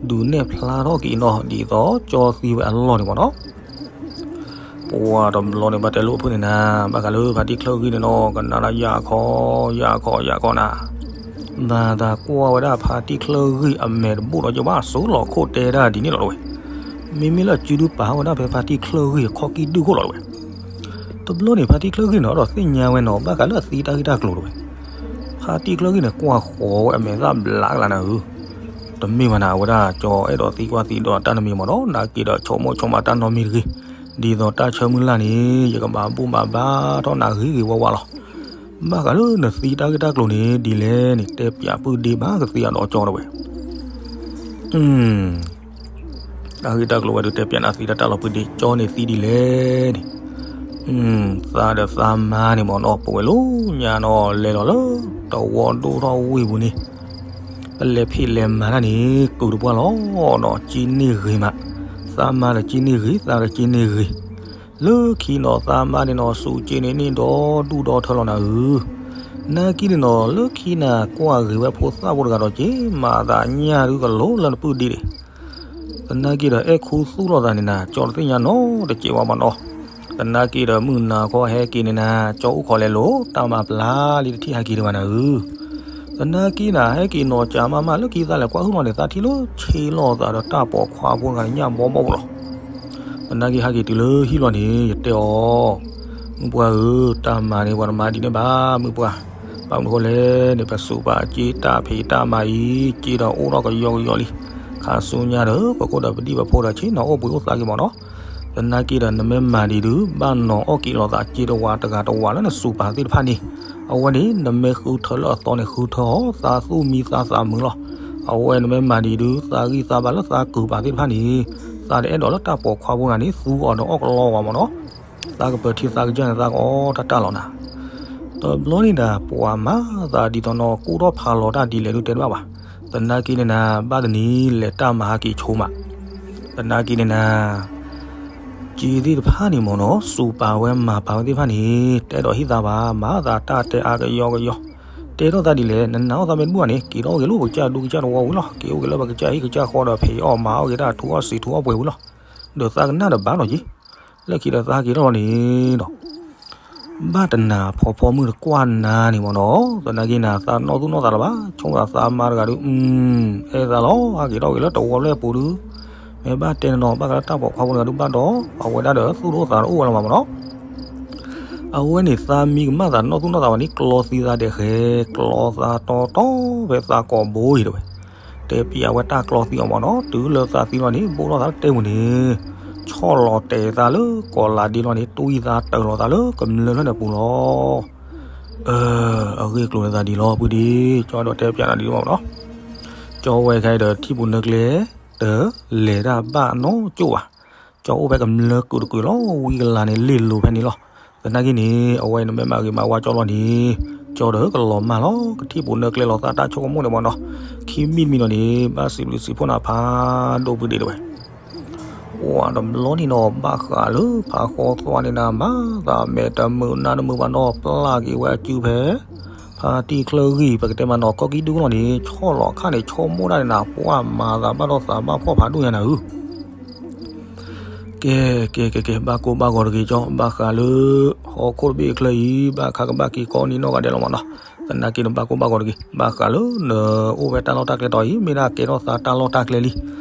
ဒုးနဲၣ်ဖျါထီၣ်က့ၤနီၤ ဒ်သိးကၠီသံဝဲအလီၢ်န့ၣ်မ့ၢ်နီၤ ပှၤတဘျီန့ၣ်ဘၣ်တဲလိာ်ဖုၣ်န့ၣ်နၤ ဘၣ်ဃးလၢဖါတံၢ်ချၢဂံၢ်န့ၣ်နီၤ ကနၣ်ဒၣ်ယၢ်ခီ ယၢ်ခီ ယၢ်ခီနၤ မၤသးကွၢ်ဝဲဒၣ်ဖါတံၢ်ချၢဂံၢ်အမဲာ်တဘိၣ်ဒီး ယဘၣ်စိလီၤခိၣ်တဲဒၣ်ဒ်န့ၣ်လီၤတဝဲ, မ့မ့ၢ်လၢအစုဒုပာ်ဝဲဒၣ်ဖဲဖါတံၢ်ချၢဂံၢ်အခီၣ်ကံၢ်ဒုၣ်ခိၣ်လီၤတဝဲ. တဘျီန့ၣ် ဖါတံၢ်ချၢဂံၢ်န့ၣ် ဒီးသ့ၣ်ညါဝဲနီၤ ဘၣ်ဃးလၢအသံတၢ်ဂ့ၢ်တၢ်ကျိၤတဝဲ. ဖါတံၢ်ချၢဂံၢ်န့ၣ် ကွၢ်ဃီၤဝဲအမဲာ်သၣ်ဘျးကလါနၤဧၢ တမ့ၢ်ဘၣ်နၤ အဝဲဒၣ်ကၠီအဲၣ်ဒိးသံကွၢ်သံဒီးတၢ်တမံၤမ့ၢ်နီၤ နာ်က့ဒီးဆိကမိၣ်ဆိကမးတၢ်နီတမံၤတဂ့ၤ, ဒ်သိးတၢ်ဆၢမုၢ်လၢ်န့ၣ် ယကဘၣ်ဘူၣ်ဘၣ်ဘါထီၣ်နၤဂ့ၤဂ့ၤဝါဝါလီၤ. ဘၣ်ဃးလၢနသံတၢ်ဂ့ၢ်တၢ်ကျိၤန့ၣ် ဒ်လဲၣ်န့ၣ် တဲပၠးပုၢ်ဒ့ဘၣ်ကသ့အဒီးကၠီတဝဲ တၢ်ဂ့ၢ်တၢ်ကျိၤဝဲဒၣ်တဲပၠးနၤသံတၢ်တၢ်လီၤပုၢ်ဒ့ ကၠီန့ၣ်သံဒ်လဲၣ်န့ၣ်, သးဒီးသးမါန့ၣ်မ့ၢ်နီၤ ပဝဲလၢညါနီၤ လဲၤလီၤလၢ တဝီဒိၣ်ထီၣ်ဝ့ၢ်ပူၤန့ၣ်, ပလဲၤဖံးလဲၤမၤတၢ်န့ၣ် ကုာ်တပှၢ်လီၤနီၤ ကၠ့န့ၢ်ဂ့ၤမး, သးမါဒီးကၠ့န့ၢ်ဂ့ၤ သးဒီးကၠ့န့ၢ်ဂ့ၤ လၢခံနီၤ သးမါန့ၣ်နီၤ စူးကၠ့န့ၣ်န့ၢ်ဒီဒူၣ်ဒီထၢလီၤနၤဧၢ, နာ်က့န့ၣ်နီၤ လၢခံနၤကွၢ်ဂ့ၤဝဲဖိသၣ်ဖိတဂၤဒီးက့ၤ မၤသးညၣ်ဒုကလိၤလၢနပုၢ်ဒ့ဒ့ၣ် သနာ်က့ဒီး အဲၣ်ခူသူၣ်လိာ်သးန့ၣ်နၤ ကၠီတသ့ၣ်ညါနီတစဲးဝဲမၢ်နီၤ. သနာ်က့ဒီး မုၢ်နၤခီဟဲက့ၤန့ၣ်နၤ ကၠီအိၣ်ခိးလဲၤလိာ် တၢ်မၤပျၢ်လံတထံၣ်ဟဲက့ၤဒံးဘၣ်နၤဧၢ. သနာ်က့နၤ ဟဲက့ၤနီၢ်ကၠးမးမးလၢခံ သးလဲၤကွၢ်ဟုၣ်လီၤန့ၣ် သးထံၣ်လၢဆ့လိာ်သးဒီးတၢ်ပိာ်ခွါဖိတဂၤန့ၣ် ညၣ်ဘီဘီပူၤလီၤ. သနာ်က့ဟဲက့ၤတုၤလၢဟံၣ်လီၤန့ၣ် ယတဲအီၤ, မုၢ်ပှၢ်ဧၢ, တၢ်မၤန့ၣ် ပှၤတမၤဒ်န့ၣ်ဘၣ် မုၢ်ပှၢ်. ဘၣ်မနုၤဃိလဲၣ်န့ၣ် ပစူးပာ်စ့တၢ်ဖံးတၢ်မၤအံၤ စ့ဒီးအိၣ်ထီၣ်ကယီကယီလံ. ခါဆူညါဒီး ပကအိၣ်ဒီးပဒံၣ်ပဖိဒီး ဆ့ၣ်နီၤအိၣ်ဘှံးအိၣ်သါက့ၤမၢ်နီၤ. သနာ်က့ဒီး နမ့ၢ်မၤဒ်ဒုး ဘၣ်နီၤအီၣ်က့ၤလိာ်သးစ့တဝးတဂၤတဝးလၢနစူးပာ်သ့ၣ်တဖၣ်န့ၣ်, အဝဲန့ၣ် နမ့ၢ်ဃုထၢလၢအသီန့ၣ် ဃုထၢအီၤ သးသူၣ်မံသးသးမုာ်လီၤ. အဝဲနမ့ၢ်မၤဒ်ဒုး သးဂံၢ်သးဘါလၢသးကုာ်ပာ်သ့ၣ်တဖၣ်န့ၣ် သးတအဲၣ်ဒိးလၢတၢ်ပိာ်ခွါဖိတဂၤန့ၣ် သူအီၤဒီးအီၣ်ကလီဝဲမၢ်နီၤ. သးကပၢၤထံသးကစၢ်န့ၣ် သးကအီၣ်တၢ်တၢ်လီၤနၤ. တဘျီန့ၣ်ဒၣ် ပှၤမၤသးဒ်သိးနီၢ် ကူၣ်ထီၣ်ဖးလီၤတၢ်ဒ်လဲၣ်ဒုးတဲတဘၣ်ဘၣ်. သနာ်က့န့ၣ်နၤ ဘၣ်တနံၤ လဲၤတၢ်မၤဟးက့ၤဆိမး. သနာ်က့န့ၣ်နၤ စ့သ့ၣ်တဖၣ်န့ၣ်မၢ်နီၤ စူးပာ်ဝဲမၤပာ်ဝဲသ့ၣ်တဖၣ်န့ၣ် တအဲၣ်ဒိးဟ့ၣ်သးဘၣ် မၤသးတၢ်တဲအါကယီကယီ. တဲထီၣ်သးဒ်လဲၣ် နနာ်အီၣ်သးမ့ၢ်တဘူၣ်ဘၣ်န့ၣ် က့ၤထီၣ်ဂ့ၤလၢပကစၢ်ဒူကစၢ်သဝီဝံၤလီၤ. က့ၤအိၣ်က့ၤလၢပကစၢ်ဟံၣ်ကစၢ်ဃီဒီး ဖံးအီၣ်မၤအီၣ်က့ၤတၢ် ထူအီၣ်စံးထူအီၣ်ပှဲၤဝံၤလီၤ. ဒီးသးကနၣ်ဒီးဘၣ်လီၤက့ၤ လၢခံဒီးသးဟဲက့ၤထီၣ်လီၤန့ၣ်ဒီး ဘၣ်တနၤ ဖီဖီမုၢ်တကွၢ်နၤန့ၣ်မၢ်နီၤ သနာ်က့နၤ သးနီၢ်သူၣ်နီၢ်သးလၢၤဘၣ် ဆိကမိၣ်သးမါတဂၤဒုး အဲၣ်သးလီၤ ဟဲက့ၤထီၣ်က့ၤလၢတဝီဖျၢၣ်ပူၤဒုး မ့ၢ်ဘၣ်တဲန့ၣ်နီၤ ဘၣ်ဃးလၢတၢ်ပိာ်ခွါဖိတဂၤဒုးဘၣ်ဒီး အဝဲဒၣ်ဒီးသူၣ်တအိၣ်သးတအိၣ်ဝဲလီၤမၢ်မၢ်နီၤ အဝဲန့ၣ်သးမံကမၣ်သးနီၢ်သူၣ်နီၢ်သးဝဲန့ၣ် ကျီသံသးဒဲးဃဲ ကျီသးတီတီဖဲသးကိာ်ဘိအံၤတဲဝဲ တဲပျးဝဲတၢ်ကျီသံအီၤမၢ်နီၤ တုၤလၢသးသံလီၤန့ၣ် ဘိၣ်ထီၣ်သးလၢတဲပူၤန့ၣ် ဆီၣ်လီၤတဲာ်သးလၢကီၤလၤဒ့လီၤန့ၣ် တွံၢ်သးတၢၢ်လီၤသးလၢကမျၢၢ်ဖျၢၣ်န့ၣ်ပူၤလီၤ အဂ့ၢ်ကျိၤန့ၣ်သးဒ်လီၤ ပုၢ်ဒ့ ကၠီအဲၣ်ဒိးတဲပျးနၤဒ်လီၤမၢ်နီၤ ကၠီဝဲခဲအံၤဒီးထံၣ်ပူၤနၢကျဲ တလဲၤတၢ်ဘၣ်နီတကၠိၢ်ဘၣ် ကၠီအိၣ်ဖဲကမျၢၢ်ကုာ်တကုာ်လီၤ ဝံကလၤန့ၣ် လ့ၣ်လိၤဖဲန့ၣ်လီၤ သနာ်က့န့ၣ် အဝဲအံၤနမ့ၢ်မၤဂ့ၤမၤဝါကၠီလီၤန့ၣ် ကၠီဒီးကလီၤမၢ်လီၤ ကထံၣ်ပူၤနၢကျဲလီၤသးတၢ်ဆိကမိၣ်န့ၣ်မၢ်နီၤ ခံမံၤတမံၤလီၤန့ၣ် ဘၣ်စံးဘျုးစံးဖှိၣ်နၤဖးဒိၣ်ပုၢ်ဒ့တဲဝဲ ပှၤတဘျီန့ၣ်နီၤ ဘၣ်ဃးလၢဖးဃီသွါန့ၣ်နၤ မၤသးမဲာ်တမုာ်နါတမုာ်ဘၣ်နီၤ ပျၢ်က့ၤဝဲအစုဖဲ ဖါတံၢ်ချၢဂံၢ် ပကတဲမးနီၤ ကီၢ်ကံၢ်ဒူၣ်လီၤန့ၣ် ဆီၣ်လီၤခါန့ၣ် ဆိကမိၣ်ဒၣ်န့ၣ်နၤ ပှၢ်မၤသးဘၣ်ဒီးသးဘၣ်ဖှီၣ်ဖးဒိၣ်ညါနၤဧၢ ကဲ ကဲ ကဲ ကဲ ဘၣ်ကိၢ်ဘၣ်ဂီၤတဂ့ၤကၠီ ဘၣ်ဃးလၢ ဟီၣ်ခိၣ်တဘ့ၣ်အချၢအံၤ ဘၣ်ခါကဘၣ်က့ၤကိးနံၤနီၢ်ဂၤဒဲးလီၤမၢ်နီၤ သနာ်က့နဘၣ်ကိၢ်ဘၣ်ဂီၤတဂ့ၤ ဘၣ်ဃးလၢနအိၣ်ဝဲတၢ်လီၢ်တၢ်ကျဲတီၤအံၤ မ့ၢ်ဒၣ်ကဲထီၣ်သးတၢ်လီၢ်တၢ်ကျဲလံ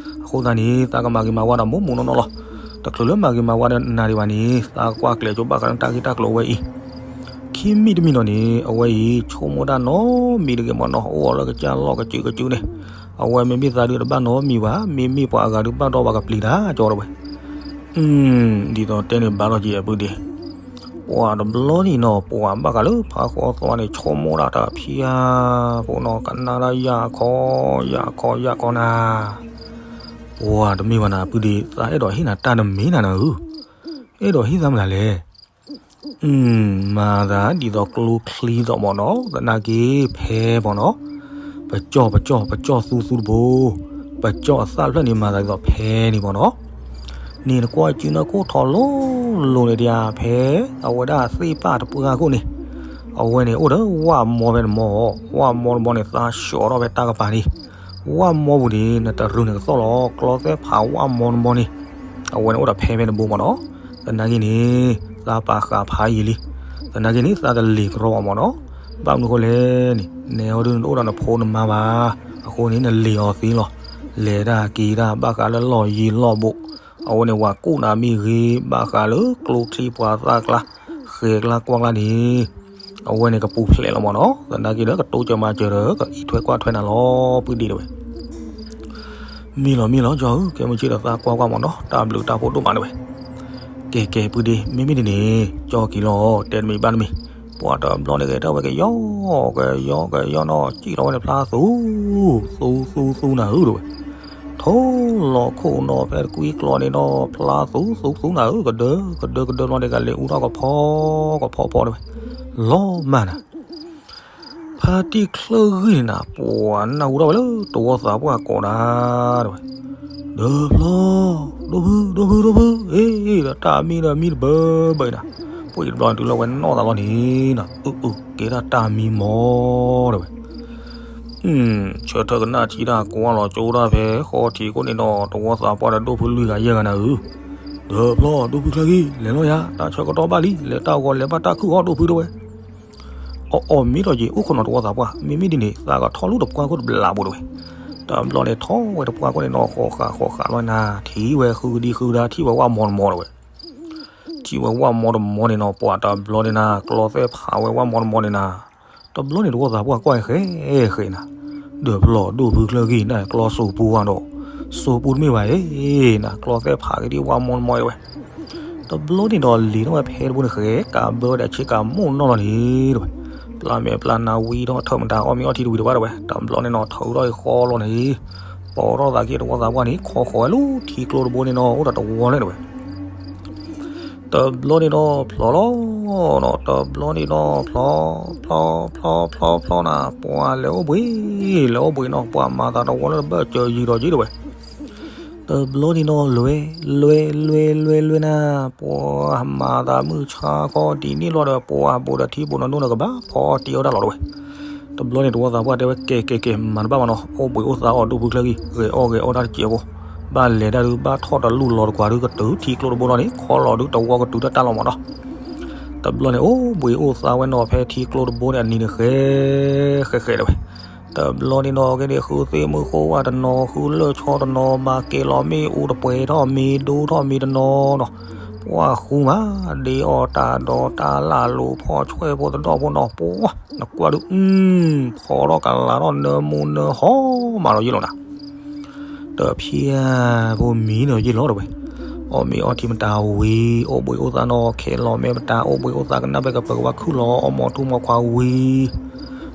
အဃိသတးန့ၣ် သးကမၤဂ့ၤမၤဝါဒီးမိၢ်မိၢ်နီၢ်နီၢ်လီၤ တချုးလၢမၤဂ့ၤမၤဝါဒီးနၤဒံးဘၣ်န့ၣ် သးကွၢ်ကျဲၤကၠိဘၣ်ဃးလၢတၢ်ဂ့ၢ်တၢ်ကျိၤအဝဲအံၤ ခံမံၤတမံၤနီၤန့ၣ် အဝဲအံၤ ဆိကမိၣ်ဒၣ်နီတမံၤတဂ့ၤမၢ်နီၤ အိၣ်အီၤလၢကစၢ်လီၢ်ကစုးကစုးန့ၣ် အဝဲမ့မ့ၢ်သးဒုးတဘၣ်နီတမံၤဘၣ် မ့မ့ၢ်ပှၤအဂၤဒုးဘၣ်ဒီးပှၤကပျံၤတၢ်ကၠီတဲဝဲ ဒ်သိးတဲန့ၣ်ဘၣ်လီၤက့ၤအပုၢ်ဒ့ ပှၤတဘျီန့ၣ်နီၤ ပှၤဘၣ်ဃးလၢဖးဃီသွါန့ၣ် ဆိကမိၣ်ဒၣ်တၢ်ဖံးဧါ ဖိနီၤ ကနၣ်ဒၣ်ယၢ်ခီ ယၢ်ခီ ယၢ်ခီနၤ ပှၤတမ့ၢ်ဘၣ်နၤ ပုၢ်ဒ့ သးအဲၣ်ဒိးဟ့ၣ်နၤတၢ်တမ့ၢ်နၤနၤဧၢ အဲၣ်ဒိးဟ့ၣ်သးမနုၤလဲၣ် မၤသးဒ်သိးကျိချံသိးမၢ်နီၤ သနာ်က့ဖဲမၢ်နီၤ ပကၠီၣ် ပကၠီၣ် ပကၠီၣ်သူသူတဘိ ပကၠီၣ်အသၣ်ဖျၢၣ်န့ၣ်မၤသးဒ်သိးဖဲန့ၣ်မၢ်နီၤ န့ၣ်နကွၢ်စုနၢခိၣ်ထီၣ်လိၤလိၤန့ၣ်ဒံးဧါ ဖဲအဝဲဒၣ်သ့ၣ်ပၣ်တပှၢ်ခိၣ်န့ၣ် အဝဲန့ၣ်အိၣ်ဒီးဝၣ်မီဖဲန့ၣ်မၢ် ဝၣ်မီတဘီန့ၣ် သးဆှီထီၣ်ဖဲတၢ်ကပၤန့ၣ် ဝၣ်မီပူၤန့ၣ် နတရုၤန့ၣ်ကသီၣ်လီၤ ကျီသဲဖးဝၣ်မီတဘီန့ၣ် အဝဲန့ၣ်အိၣ်ဒီးဖဲဖဲတဘိမၢ်နီၤ သနာ်က့န့ၣ် သးပာ်ဃာ်ဖးယံာ်လံ သနာ်က့န့ၣ် သးတလ့ၤကရီအီၤမၢ်နီၤ ဘၣ်မနုၤဃိလဲၣ်န့ၣ် နဲဟီဒုးနတအိၣ်ဒီးနဖိနမါဘၣ် အဃိန့ၣ် နလ့ၤအီၤသ့လီၤ လဲၤတၢ်က့ၤတၢ်ဘၣ်ဃးလၢလီၢ်ယံၤလီၢ်ဘူး အဝဲန့ၣ် ဝၤကူၣ်နၤမ့ၢ်ဂ့ၤ ဘၣ်ဃးလၢကျိချံပှၤသၣ်ကျါ ဃဲၤကျါကွၢ်ကျါန့ၣ် အဝဲန့ၣ်ကပူၤဖျဲးလီၤမၢ်နီၤ သနာ်က့ဒီးကတိစၢၤမၤစၢၤဒီး ကအံးထွဲကွၢ်ထွဲနၤလီၤ ပုၢ်ဒ့တဲဝဲ မ့ၢ်လီၤမ့ၢ်လီၤ ကၠီဧၢ ကဲမုၢ်ဆ့ၣ်ဒီးသးကွၢ်ကွၢ်မၢ်နီၤ တၢ်ဘျုးတၢ်ဖှိၣ်ဒိၣ်မးတဲဝဲ ကဲကဲ ပုၢ်ဒ့ မ့မ့ၢ်ဒ်န့ၣ် ကၠီက့ၤလီၤ တဲတမံၤဘၣ်တမံၤ ပှၤတဘျီန့ၣ်ဂဲၤထၢၣ်ဝဲကယီ ကယီ ကယီနီၤ စံၣ်ထီၣ်ဝဲန့ၣ်ဖျါသူ သူ သူ သူနၤဧၢ တဲဝဲ ထိလီၤခိၣ်နီၤ ဖဲတကွံကျီန့ၣ်နီၤ ဖျါသူ သူ သူနၤဧၢ ကဒၢ ကဒၢ ကဒၢဘျီန့ၣ် ကလဲၤအူထီၣ်ကဖီ ကဖီဖီတဲဝဲ လီၤမၢ်နၤ ဖါတံၢ်ချၢဂံၢ်န့ၣ်နၤ ပှၤနၢ်ဟူထီၣ်ဝဲလၢတဝီသးပှၢ်ကိးနၤ တဲဝဲ ဒၢဖျီ ဒိၣ်ဖု ဒိၣ်ဖု ဒိၣ်ဖု အ့ ဒီးတၢ်မံဒီးမံတဘၢဘၢအံၤနၤ ပှၤအံၤတဘျီန့ၣ်တုၤလၢဝဲနီၢ်သးလီၤန့ၣ်နၤ အု အု ကဲဒၣ်တၢ်မံမီၢ် တဲဝဲ ဆၢထၢၣ်ကနၣ်ထံတၢ်ကွၢ်လီၤကၠိတၢ်ဖဲဃီထံးခိၣ်န့ၣ်ဒီး တဝီသးပှၢ်ဒီးဒိၣ်ဖုလွံၢ်ဂၤယဲၢ်ဂၤနၤဧၢ, ဒီးဖျီဒိၣ်ဖုချၢဂံၢ် လဲၤလီၤယၤ တၢ်ဆၢကတီၢ်ဘၣ်လံ လဲၤတၢ်ဂီၤလဲၤဘၣ်တၢ်ခုၣ်အီၣ်ဒိၣ်ဖုတဝဲ အီၣ်အီၣ်မ့ၢ်ဒီးယံာ်အိၣ်ခိးနီၤတဝီသးပှၢ် မ့မ့ၢ်ဒ်န့ၣ် သးကထီၣ်လူၢ်တပှၢ်ခိၣ်တဘျးဘိတဝဲ, တဘျီန့ၣ်ထီၣ်ဝဲတပှၢ်ခိၣ်န့ၣ်နီၤ ဃီဃးဃီဃးလီၤနၤ ထံၣ်ဝဲဃုကဒံဃုကဒါ ထံၣ်ဝဲဝၣ်မီတမီတဝဲ ထံၣ်ဝဲဝၣ်မီတမီန့ၣ်နီၤ ပှၤတဘျီန့ၣ်နၤ ကျီသဲၣ်ဖးဝဲဝၣ်မီတမီန့ၣ်နၤ, တဘျီန့ၣ်တဝီသးပှၢ်ကွၢ်ဃဲဃဲနၤ, ဒီးဖျီဒိၣ်ဖုချၢဂံၢ်နၤ ကျီစိပူဝါဒီး, စိပူတမ့ၢ်ဘၣ်ဧ့နၤ ကျီသဲၣ်ဖးက့ၤဒံးဝၣ်မီတမီဝဲ, တဘျီန့ၣ်ဒီးလံၤထီၣ်ဝဲဖဲတဘိန့ၣ်ဃဲ ကးဘၢဝဲဒၣ်ဆ့ကၤမိၢ်နီၢ်လီၤန့ၣ်တဝဲ, ပျၢ်မဲာ်ပျၢ်နါဝံထီၣ်ထၢၣ်မတၤအီၣ်မ့ၤအီထံတဝံၤတဘၣ်တဝဲ တဘျီန့ၣ်နီၤ ထုးထီၣ်ဃီလီၤန့ၣ် ပိာ်ထီၣ်သးက့ၤတဝီသးပှၢ်န့ၣ် ခီဃီၤဝဲလၢထံကျိတဘိန့ၣ်နီၤ အိၣ်ဒီးတဝီလၢတဝဲ, တဘျီန့ၣ်ဒီးဖျီလီၤ, တဘျီန့ၣ်ဒီးဖျီ, ဖျီဖျီဖျီဖျီနၤ ပှၤလဲၤအိၣ်ဘှံး, လဲၤအိၣ်ဘှံးနီၤ ပှၤမၤသးတဝီလၢတဘၢၣ်စၢၤယံၤဒီးက့တဝဲ, တဘျီန့ၣ်ဒီးလွဲ, လွဲလွဲလွဲလွဲနၤ, ပှၤမၤသးမုၢ်ဆါခီဒ်န့ၣ်လီၤဒီး ပှၤဘိးဒီးထံဘိးနီၢ်နီၢ်ဒီးကဘၣ်ဖီအီၣ်တ့အီၣ်တၢ်လီၤတဝဲ, တဘျီန့ၣ်တဝီသးပှၢ်တဲဝဲ ကဲကဲကဲ မၤတဘၣ်မနီၤ အိၣ်ဘှံးအိၣ်သါအီၣ်ဒိၣ်ဖုချၢဂံၢ် ဂဲၤအီၣ်ဂဲၤအီၣ်တၢ်တစဲးဖိ, ဘၣ်လဲၤဒၣ်ဒုး ဘၣ်ထီၣ်တလူၢ်လီၤတကွၢ်ဒုး ကတုၤထံကျိတဘိလီၤန့ၣ် ခီလီၤဒုးတဝီကတုၤတၢ်တၢ်လီၤမနီၤ, တဘျီန့ၣ် အိၣ်ဘှံးအိၣ်သါဝဲနီၤ ဖဲထံကျိတဘိန့ၣ် အနံၤန့ၣ်ဃဲ ဃဲဃဲတဝဲ, တဘျီန့ၣ်နီၤ ကဲန့ၣ် ဃုသ့ၣ်မုၢ်ဃိဝၣ်တနီၤ ဃုလၢၢ်ဆီတနီၤ မၤကဲၤလီၤမ့ၣ်အူတပှဲၤထီၣ် မ့ၢ်ဒိထီၣ်မ့ၢ်တနီၤနီၤ, ပှၤဃူမး ဒ့အီၣ်တၢ်ဒီးတၢ်လၢ်လိၤဖီၣ်ဆွဲၣ်ဖိတဒီၣ်ဖိနီၤ ပှၤ နကွၢ်ဒုး ဖီထီၣ်ကလၤထီၣ်နၢမူနၢဟီမးဒီးယ့ၢ်လီၤနၤ တဖျၢၣ်ဖိမံၤနီၤယ့ၢ်လီၤတဝဲ, အီၣ်မ့ၤအီထံမတၤဝံၤ အိၣ်ဘှံးအိၣ်သါနီၤ ခဲလီၤမဲာ်မတၤ အိၣ်ဘှံးအိၣ်သါကနၣ်ပဲကပၢၤကဘၣ်ခုၣ်လီၤ အီၣ်မီၤထူမီၤခွါဝံၤ,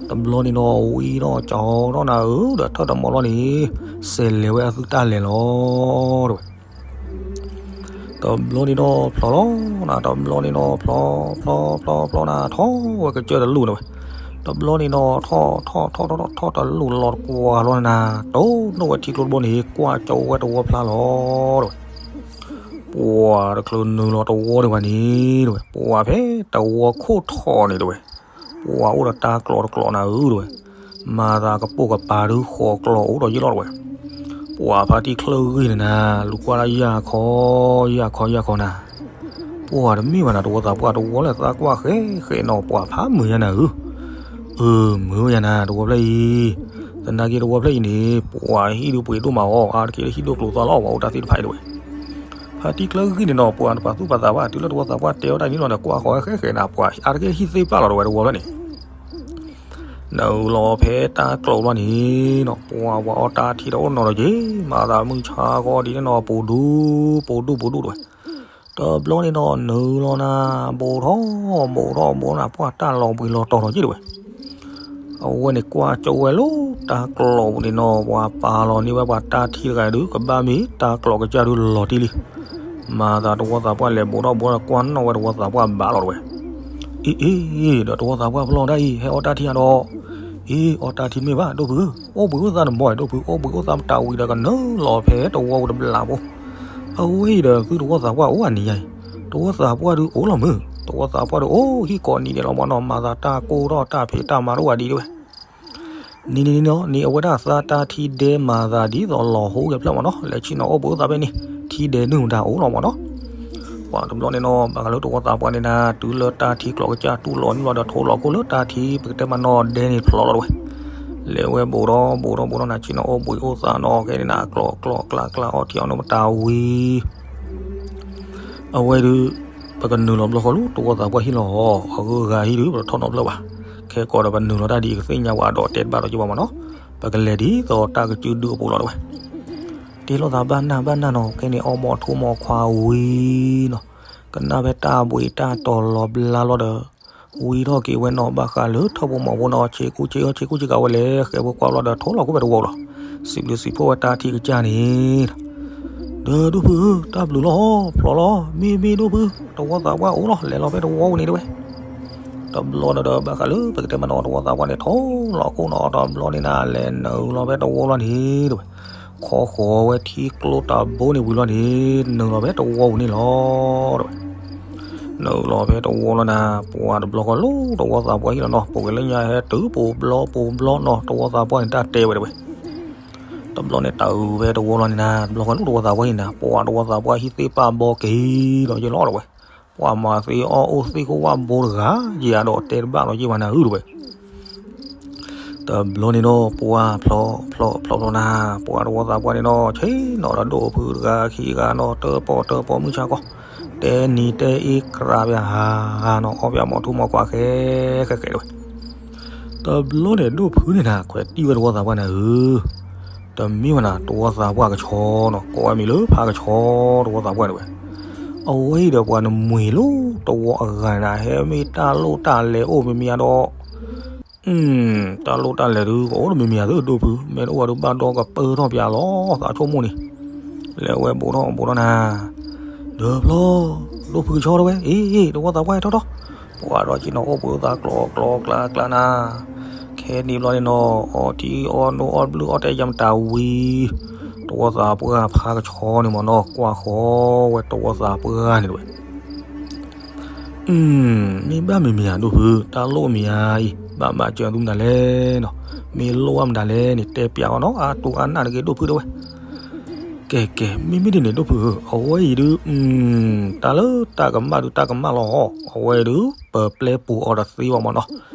တဘျီန့ၣ်နီၤ ဝံထီၣ်ကၠီထီၣ်နၤဧၢ ဒီးထၢၣ်တမီၤလီၤန့ၣ် စဲးလဲၤဝဲအသုတၢ်လဲၤလီၤတဝဲ တဘျီန့ၣ်ဒီးဖျီလီၤနၤ တဘျီန့ၣ်ဒီးဖျီ ဖျီ ဖျီ ဖျီနၤ ထီၣ်ဝဲကစၢၢ်တလူၢ်န့ၣ်ဝဲ, တဘျီန့ၣ်ဒီးထီၣ် ထီၣ် ထီၣ် ထီၣ် ထီၣ်တလူၢ်လီၤတကွၢ်လီၤနၤ တိၢ်နီၣ်ဝဲထံကျိတဘိန့ၣ် ကွၢ်ကၠီဝဲတဝီဖျါလီၤတဝဲ, ပှၤတချုးနုာ်လီၤတဝီန့ၣ်ဘၣ်န့ၣ်တဝဲ ပှၤဖဲတဝီခိၣ်ထီၣ်န့ၣ်တဝဲ ပှၤအိၣ်ဒီးတၢ်ကျိးတကျိးနၤဧၢတဝဲ, မၤသးကပိာ်ကပၤဒုးဃီၤကျိးအိၣ်ဒီးယ့ၢ်လီၤတဝဲ, ပှၤဖါတံၢ်ချၢဂံၢ်န့ၣ်နၤ လူၤကွၢ်လၢယၢ်ခီ ယၢ်ခီ ယၢ်ခီနၤ, ပှၤတမ့ၢ်ဘၣ်နၤတဝီသးပှၢ်တဝီလၢသးကွၢ်ဃဲဃဲနီၤ ပှၤဖးမုာ်ယၤနၤဧၢ, အၢ မုာ်ဝဲယၤနၤ တဝီဖျၢၣ်အံၤ, သနာ်က့တဝီဖျၢၣ်အံၤန့ၣ် ပှၤဟံၣ်ဒုးပှ့ၤဒိၣ်မးအီၤ အါတက့ၢ်လၢဟံၣ်ဒိၣ်ကျိၤသီလီၤ ပှၤအိၣ်တၢ်သ့ၣ်တဖၣ်အံၤတဝဲ ဖါတံၢ်ချၢဂံၢ်န့ၣ်နီၤ ပှၤတပာ်သူၣ်ပာ်သးဘၣ် တုၤလၢတဝီသးပှၢ်တဲဝဲတၢ်န့ၣ်လီၤဒီး ကွၢ်ဃီၤဝဲဃဲဃဲနၤ ပှၤအါတက့ၢ်ဟံၣ်သ့ၣ်ပျၢ်လီၤတဝဲတဝီဖျၢၣ်န့ၣ်, နုာ်လီၤဖဲတၢ်ကျိးဘျီန့ၣ်နီၤ ပှၤဝဲအီၣ်တၢ်ထံတအိၣ်နီတဂ့ၤ မၤသးမုၢ်ဆါဂီၤဒ်န့ၣ်နီၤ ပူၤဒူ ပူၤဒူ ပူၤဒူတဝဲ, တဘျီန့ၣ်နီၤ နုာ်လီၤနၤ ဘိးထီၣ် ဘိးထီၣ် ဘိးထီၣ်နၤ ပှၤတၢ်လီၤဘှံးလီၤတီၤနီၤက့တဝဲ အဝဲန့ၣ်ကွၢ်ကၠီဝဲလၢတၢ်ကျိးပူၤန့ၣ်နီၤ ပှၤပာ်လီၤန့ၢ်ဝဲပှၤတၢ်ထံတဂၤဒုး ကဘၣ်မ့ၢ်တၢ်ကျိးကစၢ်ဒုးလီၤတံၢ်လံ. မၤသးတဝီသးပှၢ်လဲၤဘိးထီၣ်ဘိးထီၣ်ကွၢ်နီၣ်ဝဲတဝီသးပှၢ်ဘၣ်လီၤတဝဲ. အ့ အ့ ဒီးတဝီသးပှၢ်ဖျီဒၣ်အံၤ ဟဲအီၣ်တၢ်ထံဧါဒီး, အ့ အီၣ်တၢ်ထံမ့ၢ်ဘၣ် ဒိၣ်ဖုဧၢ, အိၣ်ဘှံးအိၣ်သါနမီၢ် ဒိၣ်ဖု အိၣ်ဘှံးအိၣ်သါမတၤဝံၤဒီးကနုာ်လီၤဖဲတဝီပူၤတဘျီဖိ အဝဲအံၤဒီးသုတဝီသးပှၢ်အိၣ်အနံၤညါအံၤ, တဝီသးပှၢ်ဒုးအိၣ်လီၤမုၢ်, တဝီသးပှၢ်ဒုးအိၣ်ဟံၣ်ကိးနံၤဒဲးလီၤမနီၤ မၤသးတၢ်ကိၢ်ထီၣ်တၢ်ဖံးတၢ်မၤတအိၣ်ဘၣ်ဒံးတဝဲ. နံၤနံၤနံၤနီၤ နံၤအဝဲဒၣ်သါတၢ်ထံဒဲမၤသးဒ်သိးလီၤဟိကဲဖျၢၣ်မနီၤ လဲၤဆ့ၣ်နီၤအိၣ်ဘှံးအိၣ်သါဖဲန့ၣ် ထံဒဲနုၢ်မတၤအိၣ်လီၤမနီၤ. ပှၤတဘျီန့ၣ်နီၤ ဘၣ်ဃးလၢတဝီသးပှၢ်န့ၣ်နၤ တုၤလၢတၢ်ထံကျိးကစၢ်တူၢ်လီၤန့ၣ်လီၤဒီးထိလီၤခိၣ်လၢတၢ်ထံပကတဲမနီၤဒဲန့ၣ်ဖျီလီၤတဝဲ လဲၤဝဲဘိးထီၣ်ဘိးထီၣ်ဘိးထီၣ်နၤ ဆ့ၣ်နီၤအိၣ်ဘှံးအိၣ်သါနီၤ ခဲန့ၣ်နၤ ကျိးကျိးကျါကျါအီထံအီနိၣ်မတၤဝံၤ အဝဲဒုး ပကနုာ်လီၤဘျီဃီလၢ တဝီသးပှၢ်ဟံၣ်လီၤ အဂုၤအဂၤဟံၣ်ဒုး ပတထီၣ်နီတဖျၢၣ်ဘၣ်. ခဲကိးဒီးပနုာ်လီၤတၢ်ဒ်အံၤ ကသ့ၣ်ညါပှၤဒီးတဲတဘၣ်ဒီးက့ၤဘၣ်မနီၤ. ပကလဲၤဒ်သိးတၢ်ကစုဒုအပူၤလီၤတဝဲ. တ့လီၤသးဘၣ်နၢ်ဘၣ်နၢ်နီၤ ခဲန့ၣ် အီၣ်မီၤထူမီၤခွါဝံၤနီၤ. ကနၣ်ဖဲတၢ်ဘှံးတၢ်တီၤလီၤဘျါလီၤဒီး ဝံထီၣ်က့ၤဝဲနီၤ ဘၣ်ဃးလၢထၢၣ်ဖိမီၤဖိနီၤ ဆ့ကူဆ့အီဆ့ကူဆ့ကၤဝဲလဲၣ် ဃဲဖိကွၢ်လီၤဒီးထိလီၤခိၣ်ဖဲတဝီလီၤ. စံးဘျုးစံးဖှိၣ်ဝဲတၢ်ထံကစၢ်န့ၣ် ဒီးဒိၣ်ဖုဧၢ တၢ်ဘျုးလီၤ ဖျီလီၤ မ့ၢ်မ့ၢ်ဒိၣ်ဖု တဝီသးပှၢ်အိၣ်လီၤ လဲၤလီၤဖဲတဝီပူၤန့ၣ်တဝဲ. တဘျီန့ၣ်ဒီး ဘၣ်ဃးလၢပကတဲမနီၤ တဝီသးပှၢ်န့ၣ် ထိလီၤခိၣ်နီၤ တဘျီန့ၣ်နၤ လဲၤနုာ်လီၤဖဲတဝီလီၤန့ၣ်တဝဲ. ခီဃီၤဝဲထံကျိတၢ်ဘိန့ၣ်ဝံၤလီၤန့ၣ် နုာ်လီၤဖဲတဝီပူၤန့ၣ်လီၤတဝဲ. နုာ်လီၤဖဲတဝီလီၤနၤ, ပှၤတဘျီဃီလၢတဝီသးပှၢ်ဟံၣ်လီၤနီၤ, ပှၤကလၢညါဟဲတုၤပိာ်ဘျီပိာ်ဘျီနီၤ, တဝီသးပှၢ်န့ၣ်တၢ်တဲဝဲတဝဲ. တဘျီန့ၣ်တၢ်အုးဖဲတဝီလီၤန့ၣ်နၤ, တဘျီဃီလၢတဝီသးပှၢ်ဟံၣ်နၤ, ပှၤတဝီသးပှၢ်ဟံၣ်သ့ၣ်ပာ်ဘီက့ၤလီၤယ့ၢ်လီၤတဝဲ. ပှၤမၤသ့အီၣ်အိၣ်သ့ၣ်ခိၣ်ဝၣ်ဘိတဂၤ, ယၤဒီးတဲတဘၣ်လီၤယ့ၢ်ဘၣ်နၤအုးတဝဲ. တဘျီန့ၣ်နီၤ ပှၤဖျီဖျီဖျီဖျီနၤ, ပှၤတဝီသးပှၢ်န့ၣ်နီၤ, ဆ့ၣ်နီၤဒီးဒိၣ်ဖုတဂၤခံဂၤနီၤ, တၢပီၣ်တၢပီၣ်မုၢ်ဆါခီ, တဲနံၤတဲအ့ကြၤပၠးဟးနီၤ, အီၣ်ပၠးမီၤထူမီၤကွၢ်ဃဲဃဲဃဲတဝဲ. တဘျီန့ၣ်ဒိၣ်ဖုန့ၣ်နၤ, ခွဲးတံၢ်ဝဲတဝီသးပှၢ်နၤဧၢ, တမ့ၢ်ဝဲနၤ တဝီသးပှၢ်ကဆီနီၤ, ကိးဝဲမံၤလၢဖါကဆီ တဝီသးပှၢ်တဝဲ. အဝဲအံၤဒီးပှၤနမှံၤလၢတဝီအဂၤန့ၣ်နၤ, ဟဲမ့ၢ်တၢ်လိၣ်တၢ်လဲၤအိၣ်မံၤမံၤဒီး တၢ်လိၣ်တၢ်လဲၤဒုး ကအိၣ်တမံၤမံၤဧါသ့ၣ်ဒိၣ်ဖု, မ့ၢ်တအိၣ်ဝဲဒုးဘၣ်ဒီကပၢၢ်ထီၣ်ပၠးလီၤ, သးဆိကမိၣ်န့ၣ်, လဲၤဝဲဘူးထီၣ်ဘူးထီၣ်နၤ. ဒီးဖျီ ဒိၣ်ဖုကဆီတဝဲ, အ့ၣ် တဝီသးပှၢ်ဟဲထီၣ်ထီၣ်, ပှၤဒီးက့ၤနီၤအိၣ်ဘှံးအိၣ်သါကျီကျီကျါကျါနၤ. ခဲနံၤဘျီန့ၣ်နီၤ အီထံအီနိအီၣ်ဘျုးအီၣ်တဲယၤမတၤဝံၤ, တဝီသးပှၢ်ဖါကဆီန့ၣ်မ့ၢ်နီၤ ကွၢ်ဃီဝဲတဝီသးပှၢ်န့ၣ်တဝဲ. မ့ၢ်ဘၣ်မံၤမံၤဧါဒိၣ်ဖု, တၢ်လိၣ်မံၤဧါအံၤ ဘၣ်မၤစၢၤသုမတၤလဲၣ်နီၤ, မ့ၢ်လိၣ်ဘၣ်မတၤလဲၣ်န့ၣ် တဲပၠးအီၤနီၤ အါတူၢ်အါနၢ်တဂ့ၤဒိၣ်ဖုတဝဲ. ကဲကဲ မ့မ့ၢ်ဒ်န့ၣ်ဒိၣ်ဖုဧၢ, အဝဲအံၤဒုး တၢ်လၢတၢ်ကမၣ်ဒုးတၢ်ကမၣ်လီၤဟီ, အဝဲဒုး ပပျဲပူၤအီၤတသ့ဘၣ်မ့ၢ်နီၤ,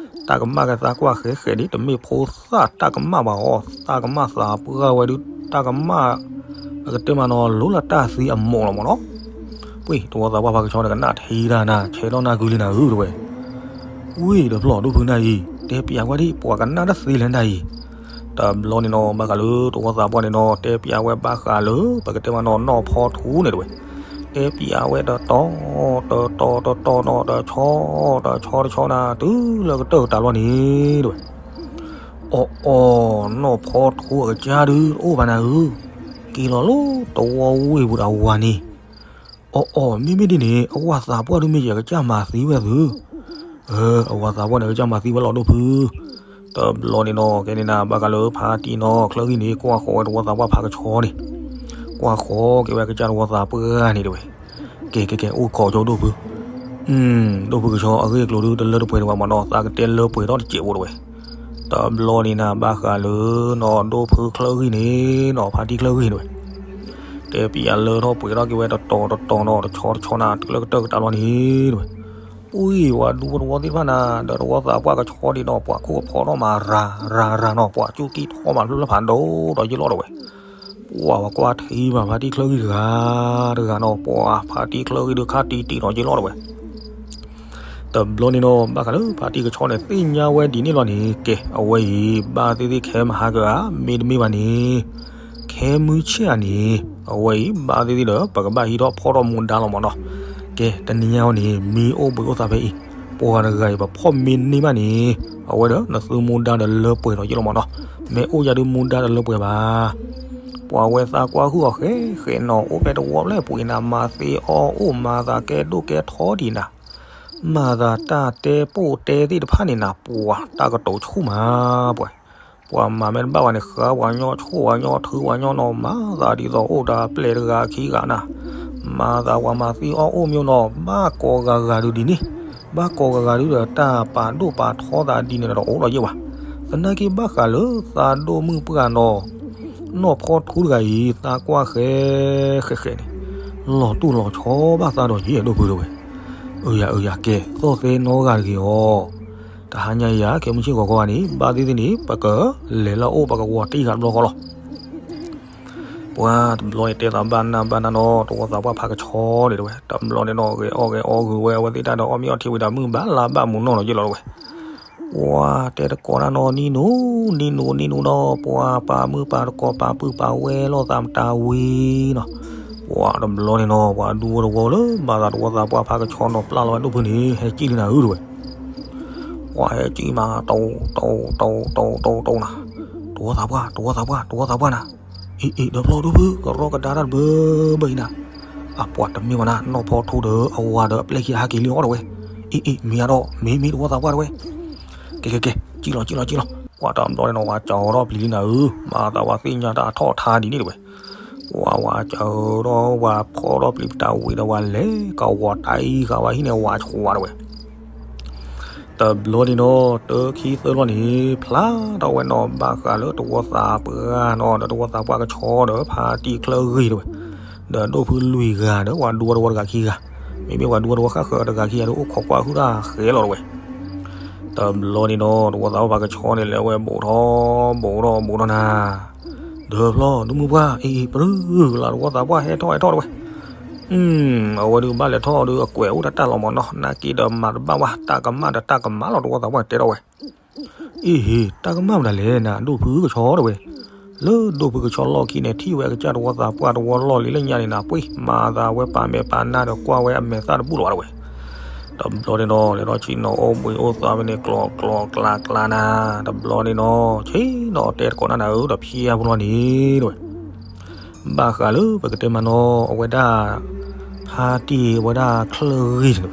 တၢ်ကမၣ်ကသးကွၢ်ဃဲဃဲဒ် တမ့ၢ်ဖိသၣ်တၢ်ကမၣ်ဘၣ်ဟီ, တၢ်ကမၣ်သးပှၢ်ဝဲဒုး တၢ်ကမၣ် အကတဲမးနီၤ လိၤလၢတၢ်သံအမိၢ်လီၤမ့ၢ်နီၤ. ပှ့ၤ တဝီသးပှၢ်ဖါကဆီန့ၣ် ကနၣ်ထံတၢ်နၤ ဆဲးထီၣ်နၢ်ကုလံနၤဧၢတဝဲ. ဝံၤ တဖျီၣ်ဒိၣ်ဖုနၢ်အံၤ တဲပၠးဝဲဒ် ပှၤကနၣ်တၢ်သ့လဲၣ်နၢ်အံၤ. တဘျီန့ၣ်နီၤ ဘၣ်ဃးလၢတဝီသးပှၢ်န့ၣ်နီၤ တဲပၠးဝဲဘၣ်ဃးလၢ ပကတဲမးနီၤ နီၢ်ဖီထူန့ၣ်တဝဲ. တဲပၠးဝဲတတီၤ တတီၤ တတီၤနီၤ တဆီ တဆီ တဆီနၤ တုၤလၢကတၢၢ်ကတၢၢ်လီၤန့ၣ်တဝဲ. အီၣ်အီၣ် နီၢ်ဖီထူအကစၢ်ဒုးတအိၣ်ဘၣ်နၤဧၢ, က့ၤလီၤလၢတဝီဝ့ၢ်ပူၤဒီးအဝၤန့ၣ်. အီၣ်အီၣ် မ့မ့ၢ်ဒ်န့ၣ် အဝၤသးပှၢ်ဒုးမ့ၢ်ယဲၢ်ကစၢ်မၤသံဝဲသု, အဝၤသးပှၢ်န့ၣ် ကစၢ်မၤသံဝဲလီၤဒိၣ်ဖု. တဘျီန့ၣ်နီၤ ကဲန့ၣ်နၤ ဘၣ်ဃးလၢဖါတံၢ်နီၤ ချၢဂံၢ်န့ၣ် ကွၢ်ဃီဝဲတဝီသးပှၢ်ဖါကဆီန့ၣ်, ကွၢ်ဃီက့ၤဝဲကစၢ်တဝီသးပှၢ်န့ၣ်တဝဲ. ကဲကဲကဲ အိၣ်ခိးကၠိဒိၣ်ဖု, ဒိၣ်ဖုကဆီအဂ့ၢ်အကျိၤဒုး တလၢတပှဲၤတဝဲမ့ၢ်နီၤ သးကတဲလၢပှဲၤထီၣ်တစဲးဖိတဝဲ. တဘျီန့ၣ်နၤ ဘၣ်ဃးလၢနီၤ ဒိၣ်ဖုချၢဂံၢ်န့ၣ်နီၤ ဖါတံၢ်ချၢဂံၢ်န့ၣ်တဝဲ. တဲပၠးလၢထီၣ်ပှဲၤထီၣ်က့ၤဝဲတတီၤတတီၤနီၤ တဆီတဆီနၤ တုၤလၢကတၢၢ်ကတၢၢ်လီၤန့ၣ်တဝဲ. ပှ့ၤ ပှၤဒူဖိတဝီသ့ၣ်တဖၣ်နၤ ဒီးတဝီသးပှၢ်ကဆီဒ်နီၤ ပှၤခိၣ်ကဖီထီၣ်မးရၤရၤရၤနီၤ ပှၤကၠူၣ်ကံၢ်ထီၣ်မးဖျၢၣ်ဖးဒိၣ်ဒီးယ့ၢ်လီၤတဝဲ. ပှၤ ပှၤကွၢ်ထံမး ဖါတံၢ်ချၢဂံၢ်တဂၤတဂၤနီၤ ပှၤဖါတံၢ်ချၢဂံၢ်ဒုးခါတံၢ်တံၢ်နီၤယ့ၢ်လီၤတဝဲ. တဘျီန့ၣ်နီၤ ဘၣ်ဃးလၢဖါတံၢ်ကဆီန့ၣ် သ့ၣ်ညါဝဲဒ်န့ၣ်လီၤန့ၣ် ကဲ အဝဲအံၤ ဘၣ်သ့ၣ်သ့ၣ်ခဲမဟါကဂၤ မ့တမ့ၢ်ဘၣ်န့ၣ် ခဲမုၢ်ဆ့ၣ်ဧါန့ၣ် အဝဲအံၤ ဘၣ်သ့ၣ်သ့ၣ်ဒီး ပကဘၣ်ဟံးထီၣ်ဖီၣ်ထီၣ်မူဒါလီၤမ့ၢ်နီၤ. ကဲ တနံၤညါအံၤန့ၣ် မ့ၢ်အိၣ်ဘှံးအိၣ်သါဖဲအံၤ ပှၤတဂၤအံၤ ပဖီၣ်မ့ၢ်န့ၢ်ဘၣ်န့ၣ် အဝဲဒီးနသုမူဒါဒီးလၢပှဲၤဒီးယ့ၢ်လီၤမ့ၢ်နီၤ. မ့ၢ်အိၣ်ယၤဒုးမူဒါဒီးလၢပှဲၤဘၣ်. ပှၤဝဲသးကွၢ်ဟုၣ်အီၤဃဲဃဲနီၤ အိၣ်ဖဲတဝီဖျဲၣ်ပှ့ၤနၤ မၤသ့အီၣ်အိၣ်မၤသးကဲဒိၣ်ကဲထီဒံးနၤ မၤသးတၢ်တဲပိၢ်တဲသ့ၣ်တဖၣ်န့ၣ်နၤ ပှၤတၢ်ကတိၤဆူၣ်မးပှၤ, ပှၤမၤမ့ၢ်တဘၣ်ဘၣ်န့ၣ် ဃါပှၤညီဆိၣ်ပှၤညီထုပှၤညီနီၤ မၤသးဒ်သိးအိၣ်ဒီးပျဲၢ်တဂၤခံဂၤနၤ, မၤသးပှၤမၤသ့အီၣ်အိၣ်မ့ၢ်နီၤ ဘၣ်ကိးဂၤဂၤဒုးဒ်န့ၣ်, ဘၣ်ကိးဂၤဂၤဒုးဒီးတၢ်ပာ်ဒိၣ်ပာ်ထီသးဒ်န့ၣ်ဒီးအိၣ်လီၤယဲၢ်ဘၣ်. သနာ်က့ဘၣ်ဃးလၢသးဒိၣ်မုၣ်ပှၢ်နီၤ နီၢ်ဖီထူတဂၤအံၤ သးကွၢ်ဃဲဃဲဃဲန့ၣ် လီၤတူၢ်လီၤဆီဘၣ်သးဒီးယဲၢ်ဒိၣ်ဖုတဝဲ. အၢယၤအၢယၤ ကဲသီၣ်သဲနီဂၤတဂ့ၤအီၤ, တဟါညါအံၤယၤ ခဲမုၢ်ဆ့ၣ်ဂီၤခီဂၤန့ၣ် ဘၣ်သ့ၣ်သ့ၣ်န့ၣ် ပကလဲၤလၢအအိၣ် ပကဝီၤတံၢ်ဃာ်တဘျီဃီလီၤ. ပှၤတဘျီအံၤတဲသးဘၣ်နၢ်ဘၣ်နၢ်နီၤ တဝီသးပှၢ်ဖးကဆီန့ၣ်တဝဲ တဘျီန့ၣ်နီၤ ဂဲၤအီၣ်ဂဲၤအီဂုၤဝဲ အဝဲသ့ၣ်တၢ်ဒီးအီၣ်မ့ၤအီထံဝံၤဒီး မုၢ်ဘၣ်လါဘၣ်မုၢ်နီၢ်နီၤယ့ၢ်လီၤတဝဲ. ပှၤတဲတကိးတၢ်နီၤ နံၤနူၤ နံၤနူၤ နံၤနူၤနီၤ ပှၤပာ်မုၢ်ပာ်တကိးပာ်ပုၢ်ပာ်ဝဲၢ်လိာ်သးမတၤဝံၤနီၤ. ပှၤတဘျီန့ၣ်နီၤ ပှၤဒူဖိတဝီလၢ ဘၣ်သးတဝီသးပှၢ်ဖးကဆီနီၤ ပျၢ်လီၤဝဲဒိၣ်ဖုန့ၣ် ဟဲကံၣ်လံနၤဧၢတဝဲ. ပှၤဟဲကံၣ်မး တိၢ်တိၢ်တိၢ်တိၢ်တိၢ်နၤ, တဝီသးပှၢ် တဝီသးပှၢ် တဝီသးပှၢ်နၤ. အ့ၣ်အ့ၣ် ဒီဖျီဒိၣ်ဖု ကရီကဒါတၢ်တဘၢဘၢအံၤနၤ. အပှၤတမ့ၢ်ဝဲနၤ နီၢ်ဖီထူဒီးအဝၤဒီးအပျဲၢ်ခံဟးက့ၤလံအီၤတဝဲ. အ့ၣ်အ့ၣ် မ့ၢ်အါဒီး မ့ၢ်မ့ၢ်တဝီသးပှၢ်တဝဲ. ကဲကဲကဲ ကံၣ်လီၤ ကံၣ်လီၤ ကံၣ်လီၤ. ပှၤတဘျီန့ၣ်နီၤ ပှၤကၠီၤထီၣ်ပျံၤလံနၤဧၢ, မၤသးပှၤသ့ၣ်ညါတၢ်အထီၣ်အထါဒ်န့ၣ်တဝဲ. ပှၤဝၤစၢၤထီၣ်ဝၤဖီထီၣ်ပျံၤပတၢ်ဝံၤဒီး ဝၤလဲၤကဝီၤတၢ်အံၤဃာ်ဝဲဟံၣ်န့ၣ် ဝၤဆှီဝဲတဝဲ. တဘျီန့ၣ်ဒီး တၢ်ခံသၢလီၢ်န့ၣ် ဖျါထီၣ်ဝဲနီၤ ဘၣ်ဃးလၢတဝီသးပှၢ်နီၤ ဒီးတဝီသးပှၢ်ကဆီဒီး ဖါတံၢ်ချၢဂ့ၤတဝဲ, ဒီးဒိၣ်ဖုလွံၢ်ဂၤဒီး ပှၤဒူဝီတဝီတဂၤခံဂၤ, မ့မ့ၢ်ပှၤဒူဝီတဝီဃၣ်ဃၢၤတဂၤခံဂၤဒီး အိၣ်ခိးကွၢ်ဟုၣ်တၢ်ဃဲလီၤတဝဲ. တဘျီန့ၣ်ဒီး တဝီသးပှၢ်ကဆီန့ၣ် လဲၤဝဲဘူးထီၣ်ဘူးထီၣ်ဘူးထီၣ်နၤ, ဒီးဖျီ ဒိၣ်မုၢ်ပှၢ် အ့ၣ်အ့ၣ် ပြၢကလၤ တဝီသးပှၢ်ဟဲထီၣ်ဟဲထီၣ်တဝဲ. အဝဲဒုးဘၣ်လဲၤထီၣ်ဒီး အကွဲးအိၣ်တၢ်တၢ်လီၤမၢ်နီၤ, နာ်က့ဒီးမၤတဘၣ်ဝဲ တၢ်ကမၣ်ဒီးတၢ်ကမၣ်လီၤ တဝီသးပှၢ်တဲထီၣ်ဝဲ. အ့ၣ်ဟ့ၣ် တၢ်ကမၣ်မတၤလဲၣ်နၤ ဒိၣ်ဖုကဆီတဝဲ. လၢဒိၣ်ဖုကဆီလီၢ်ခံန့ၣ် ထံၣ်ဝဲအကစၢ်တဝီသးပှၢ်တဝီလီၢ်လံၤလၢညါန့ၣ်နၤ ပှ့ၤမၤသးဝဲပာ်မဲာ်ပာ်နါဒီး ကွၢ်ဝဲအမဲာ်သၣ်တဘူၣ်လီၤဘၣ်တဝဲ. တဘျီန့ၣ်ဒီး လဲၤထီၣ်ဆ့ၣ်နီၤအိၣ်ဘှံးအိၣ်သါဝဲန့ၣ် ကျီကျီကျါကျါနၤ, တဘျီန့ၣ်ဒီး ဆ့ၣ်နီၤတဲတကိးနၤနၤဧၢ ဒီးဖျါဖိလီၤန့ၣ်တဝဲ. ဘၣ်ဃးလၢပကတဲမးနီၤ အဝဲဒၣ် ဖါတံၢ်အဝဲဒၣ်ချၢဂ့ၤန့ၣ်တဝဲ.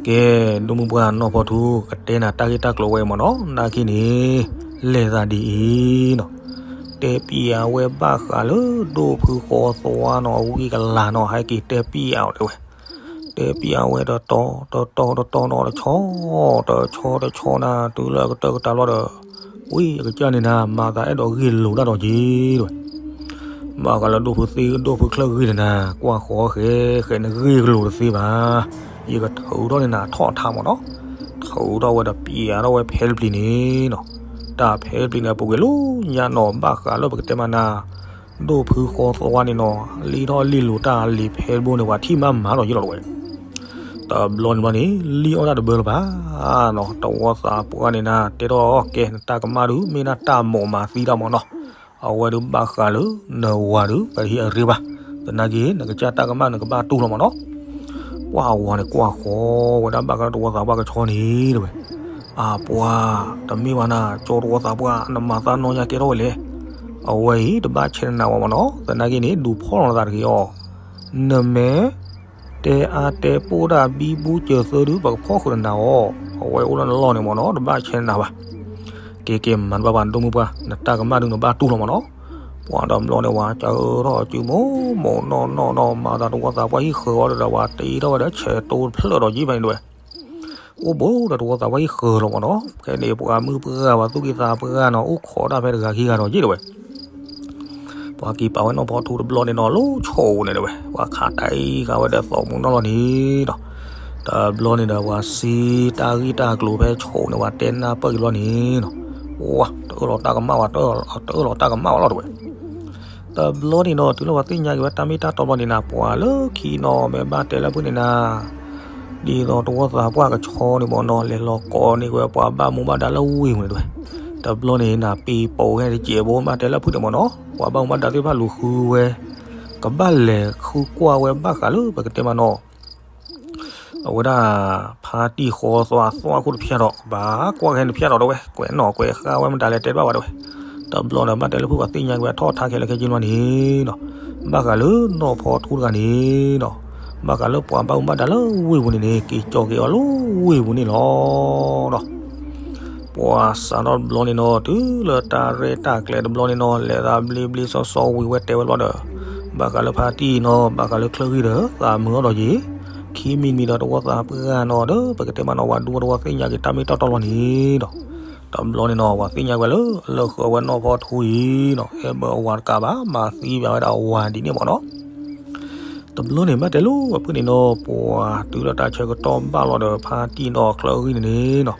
ကဲ ဒိၣ်မုၢ်ပှၢ်နီၢ်ဖီထူ ကတဲနၤတၢ်ဂ့ၢ်တၢ်ကျိၤဝဲအံၤမၢ်နီၤ, နာ်က့န့ၣ် လဲၤသးဒ်အံၤနီၤ, တဲပျးဝဲဘၣ်ဃးလၢဒိၣ်ဖုဃီသွါနီၤ အဝံၣ်ကလၤနီၤ ဟဲက့ၤတဲပျးအီၤတဝဲ. တဲပျးဝဲတတီၤတတီၤတတီၤနီၤ တဆီတဆီတဆီနၤ တုၤလၢအကတၢၢ်ကတၢၢ်လီၤဒီး ဝံၣ်အကစၢ်န့ၣ်နၤ မၤသးအဲၣ်ဒိးဂ့ၢ်လိာ်တၢ်ဒီးက့ၤတဝဲ. ဘၣ်ဃးလၢဒိၣ်ဖုသ့ ဒိၣ်ဖုချၢဂ့ၤန့ၣ်နၤ ကွၢ်ဃီဃဲဃဲန့ၣ်ဂ့ၢ်ကလိာ်တသ့ဘၣ်. ယကထုးထီၣ်န့ၣ်နၤထီၣ်ထါမၢ်နီၤ, ထုးထီၣ်ဝဲဒီးပျးထီၣ်ဝဲဖဲတပျံၤန့ၣ်နီၤ, တၢ်ဖဲတပျံၤန့ၣ် ပူၤကွံာ်လၢညါနီၤ ဘၣ်ဃးလၢပကတဲမးနၤ ဒိၣ်ဖုဃီသွါန့ၣ်နီၤ လံထီၣ်လံလိာ်တၢ်လံာ်ဖဲတဘိန့ၣ် ပှၤထံၣ်မးမးလီၤယ့ၢ်လီၤတဝဲ. တဘျီန့ၣ်ဘျီန့ၣ် လံအီၣ်တၢ်တဘၢလၢၤဘၣ်နီၤ, တဝီသးပှၢ်န့ၣ်နၤ တဲထီၣ်ကဲ နတၢ်ကမၣ်ဒုး မ့ၢ်ဒၣ်တၢ်မိာ်မၤသံတၢ်မၢ်နီၤ, အဝဲဒုးဘၣ်ဃးလၢ နဝၤဒုး ပဟံးအရ့ဘၣ်, သနာ်က့ နကစၢ်တၢ်ကမၣ်နကဘၣ်တူၢ်လီၤမၢ်နီၤ. ပှၤဝၤန့ၣ်ကွၢ်ဃီဝဲဒၣ်ဘၣ်ဃးလၢတဝီသးပှၢ်ကဆီန့ၣ်တဝဲ. အပှၤ တမ့ၢ်ဘၣ်နၤ ကၠီတဝီသးပှၢ် နမၤသးနီၢ်ညါကဲထီၣ်ဝဲလဲၣ်. အဝဲအံၤ တဘၣ်ဆဲးနနၤဝဲမၢ်နီၤ, သနာ်က့န့ၣ် ဒုးဖီၣ်လီၤနသးတဂ့ၤအီၤ, နမ့ၢ် တဲအါတဲပိၢ်ဒၣ်ဘံဘူစၢၤသၢဒုး ပကဖီၣ်ဃုာ်နနၤအီၤ, အဝဲအိၣ်လၢနလီၢ်န့ၣ်မၢ်နီၤ တဘၣ်ဆဲးနနၤဘၣ်. ကဲကဲ မၤတဘၣ်ဘၣ် ဒိၣ်မုၢ်ပှၢ် နတၢ်ကမၣ်ဒုးနဘၣ်တူၢ်လီၤမၢ်နီၤ. ပှၤတဘျီန့ၣ် ဝၤစၢၤထီၣ်စုမိၢ်မိၢ်နီၢ်နီၢ်နီၢ် မၤသးတဝီသးပှၢ်ဟံၣ်ဃၢၤအီၤဒီး ဝၤတ့ထီၣ်ဝဲဒီးဆဲးတိဖျၢၣ်ဒီးယံာ်ဖဲန့ၣ်တဝဲ. အိၣ်ဘိဒီးတဝီသးပှၢ်ဟံၣ်ဃၢၤလီၤမၢ်နီၤ, ဖဲန့ၣ် ပှၤမုၢ်ပှၢ် ပှၤသူၣ်ကံၢ်သးပှၢ်နီၤ အိၣ်ခိးတၢ်ဖဲတဂၤခံဂၤဒီးယံာ်တဝဲ. ပှၤက့ၤပာ်ဝဲနီၢ်ဖီထူတဘျီန့ၣ်နီၤ လီၤဆီအိၣ်န့ၣ်တဝဲ, ပှၤခးတၢ်အံၤဃာ်ဝဲဒီးသီၣ်မူနီၢ်လီၤန့ၣ်ဒီး တဘျီန့ၣ်ဒီး ပှၤစံးတၢ်ဂ့ၢ်တၢ်ကျိၤဖဲဆီအိၣ်န့ၣ် ပှၤတဲနၢ်ပၢၢ်က့ၤဘျီန့ၣ်နီၤ, ပှၤတအၢၣ်လီၤတၢ်ကမၣ်ဝဲ တအၢၣ်လီၤတၢ်ကမၣ်ဝဲလီၤတဝဲ. တဘျီန့ၣ်နီၤ တုၤလၢပှၤသ့ၣ်ညါက့ၤဝဲတၢ်မ့ၢ်တၢ်တီဘျီန့ၣ်နၤ ပှၤလၢခံနီၤ မ့ၢ်ဘၣ်တဲလၢဖုၣ်န့ၣ်နၤ, ဒ်သိးတဝီသးပှၢ်ကဆီန့ၣ်မ့ၢ်နီၤ လဲၤလီၤကိးန့ၢ်ဝဲပှၤဘၣ်မူဘၣ်ဒါလၢဝ့ၢ်ပူၤန့ၣ်တဝဲ. တဘျီန့ၣ်နၤ ပ့ၤပိာ်ဝဲတစဲးဘိ ဘၣ်တဲလၢဖုၣ်န့ၣ်မ့ၢ်နီၤ ပှၤဘၣ်မူဘၣ်ဒါသ့ၣ်တဖၣ်လူၤဃုဝဲ, ကဘၣ်လဲၤဃုကွၢ်ဝဲဘၣ်ဃးလၢပကတဲမးနီၤ အဝဲဒၣ် ဖါတံၢ်ဃီသွါသွါခိၣ်တဖၠၣ်ဒီး ကဘၣ်ကွၢ်ကဟဲတဖၠၣ်ဒီးတဝဲ ကွဲးနီၣ်ကွဲးဃါဝဲမတၤလဲၣ်တဲတဘၣ်ဘၣ်တဝဲ. တဘျီဒီး ဘၣ်တဲလၢဖုၣ်ပှၤသ့ၣ်ညါက့ၤဝဲထီၣ်ထါခဲလၢာ်ခဲဆ့လီၤန့ၣ်နီၤ, ဘၣ်ဃးလၢနီၢ်ဖီထူတဂၤန့ၣ်နီၤ, ဘၣ်ဃးလၢပှၤဘၣ်မူဘၣ်ဒါလၢဝ့ၢ်ပူၤန့ၣ်န့ၣ် က့ၤကၠီၤက့ၤအီၤလၢဝ့ၢ်ပူၤန့ၣ်လီၤနီၤ. ပှၤစးထီၣ်တဘျီန့ၣ်နီၤ တုၤလၢတၢ်ရဲၣ်တၢ်ကျဲၤတဘျီန့ၣ်နီၤ လဲၤသးဘျ့ဘျ့စီစီဝံၤဝဲတဲဝဲတဘျီဒီး ဘၣ်ဃးလၢဖါတံၢ်နီၤ ဘၣ်ဃးလၢချၢဂံၢ်ဒီး သးမုာ်အီၤဒီးယံာ် ခံမံၤမံၤဒီးတဝီသးပှၢ်နီၤဒီး ပကတဲမးနီၤ ဝၤဒူဝီတဝီသ့ၣ်ညါက့ၤတၢ်မ့ၢ်တၢ်တီလီၤန့ၣ်ဒီး တဘျီန့ၣ်နီၤ ပှၤသ့ၣ်ညါဝဲလၢ အလၢဃၢၤဝဲနီၢ်ဖီထူအံၤနီၤ အဲၣ်ဘၢအဝၤတကးဘၣ် မၤသံဘၣ်ဝဲဒၣ်အဝၤဒ်န့ၣ်မ့ၢ်နီၤ. တဘျီန့ၣ် ဘၣ်တဲလၢအဖုၣ်န့ၣ်နီၤ ပှၤတုၤလၢတၢ်ဆၢကတီၢ်ဘၣ်လီၤဒီး ဖါတံၢ်ဒီးချၢဂံၢ်န့ၣ်န့ၣ်နီၤ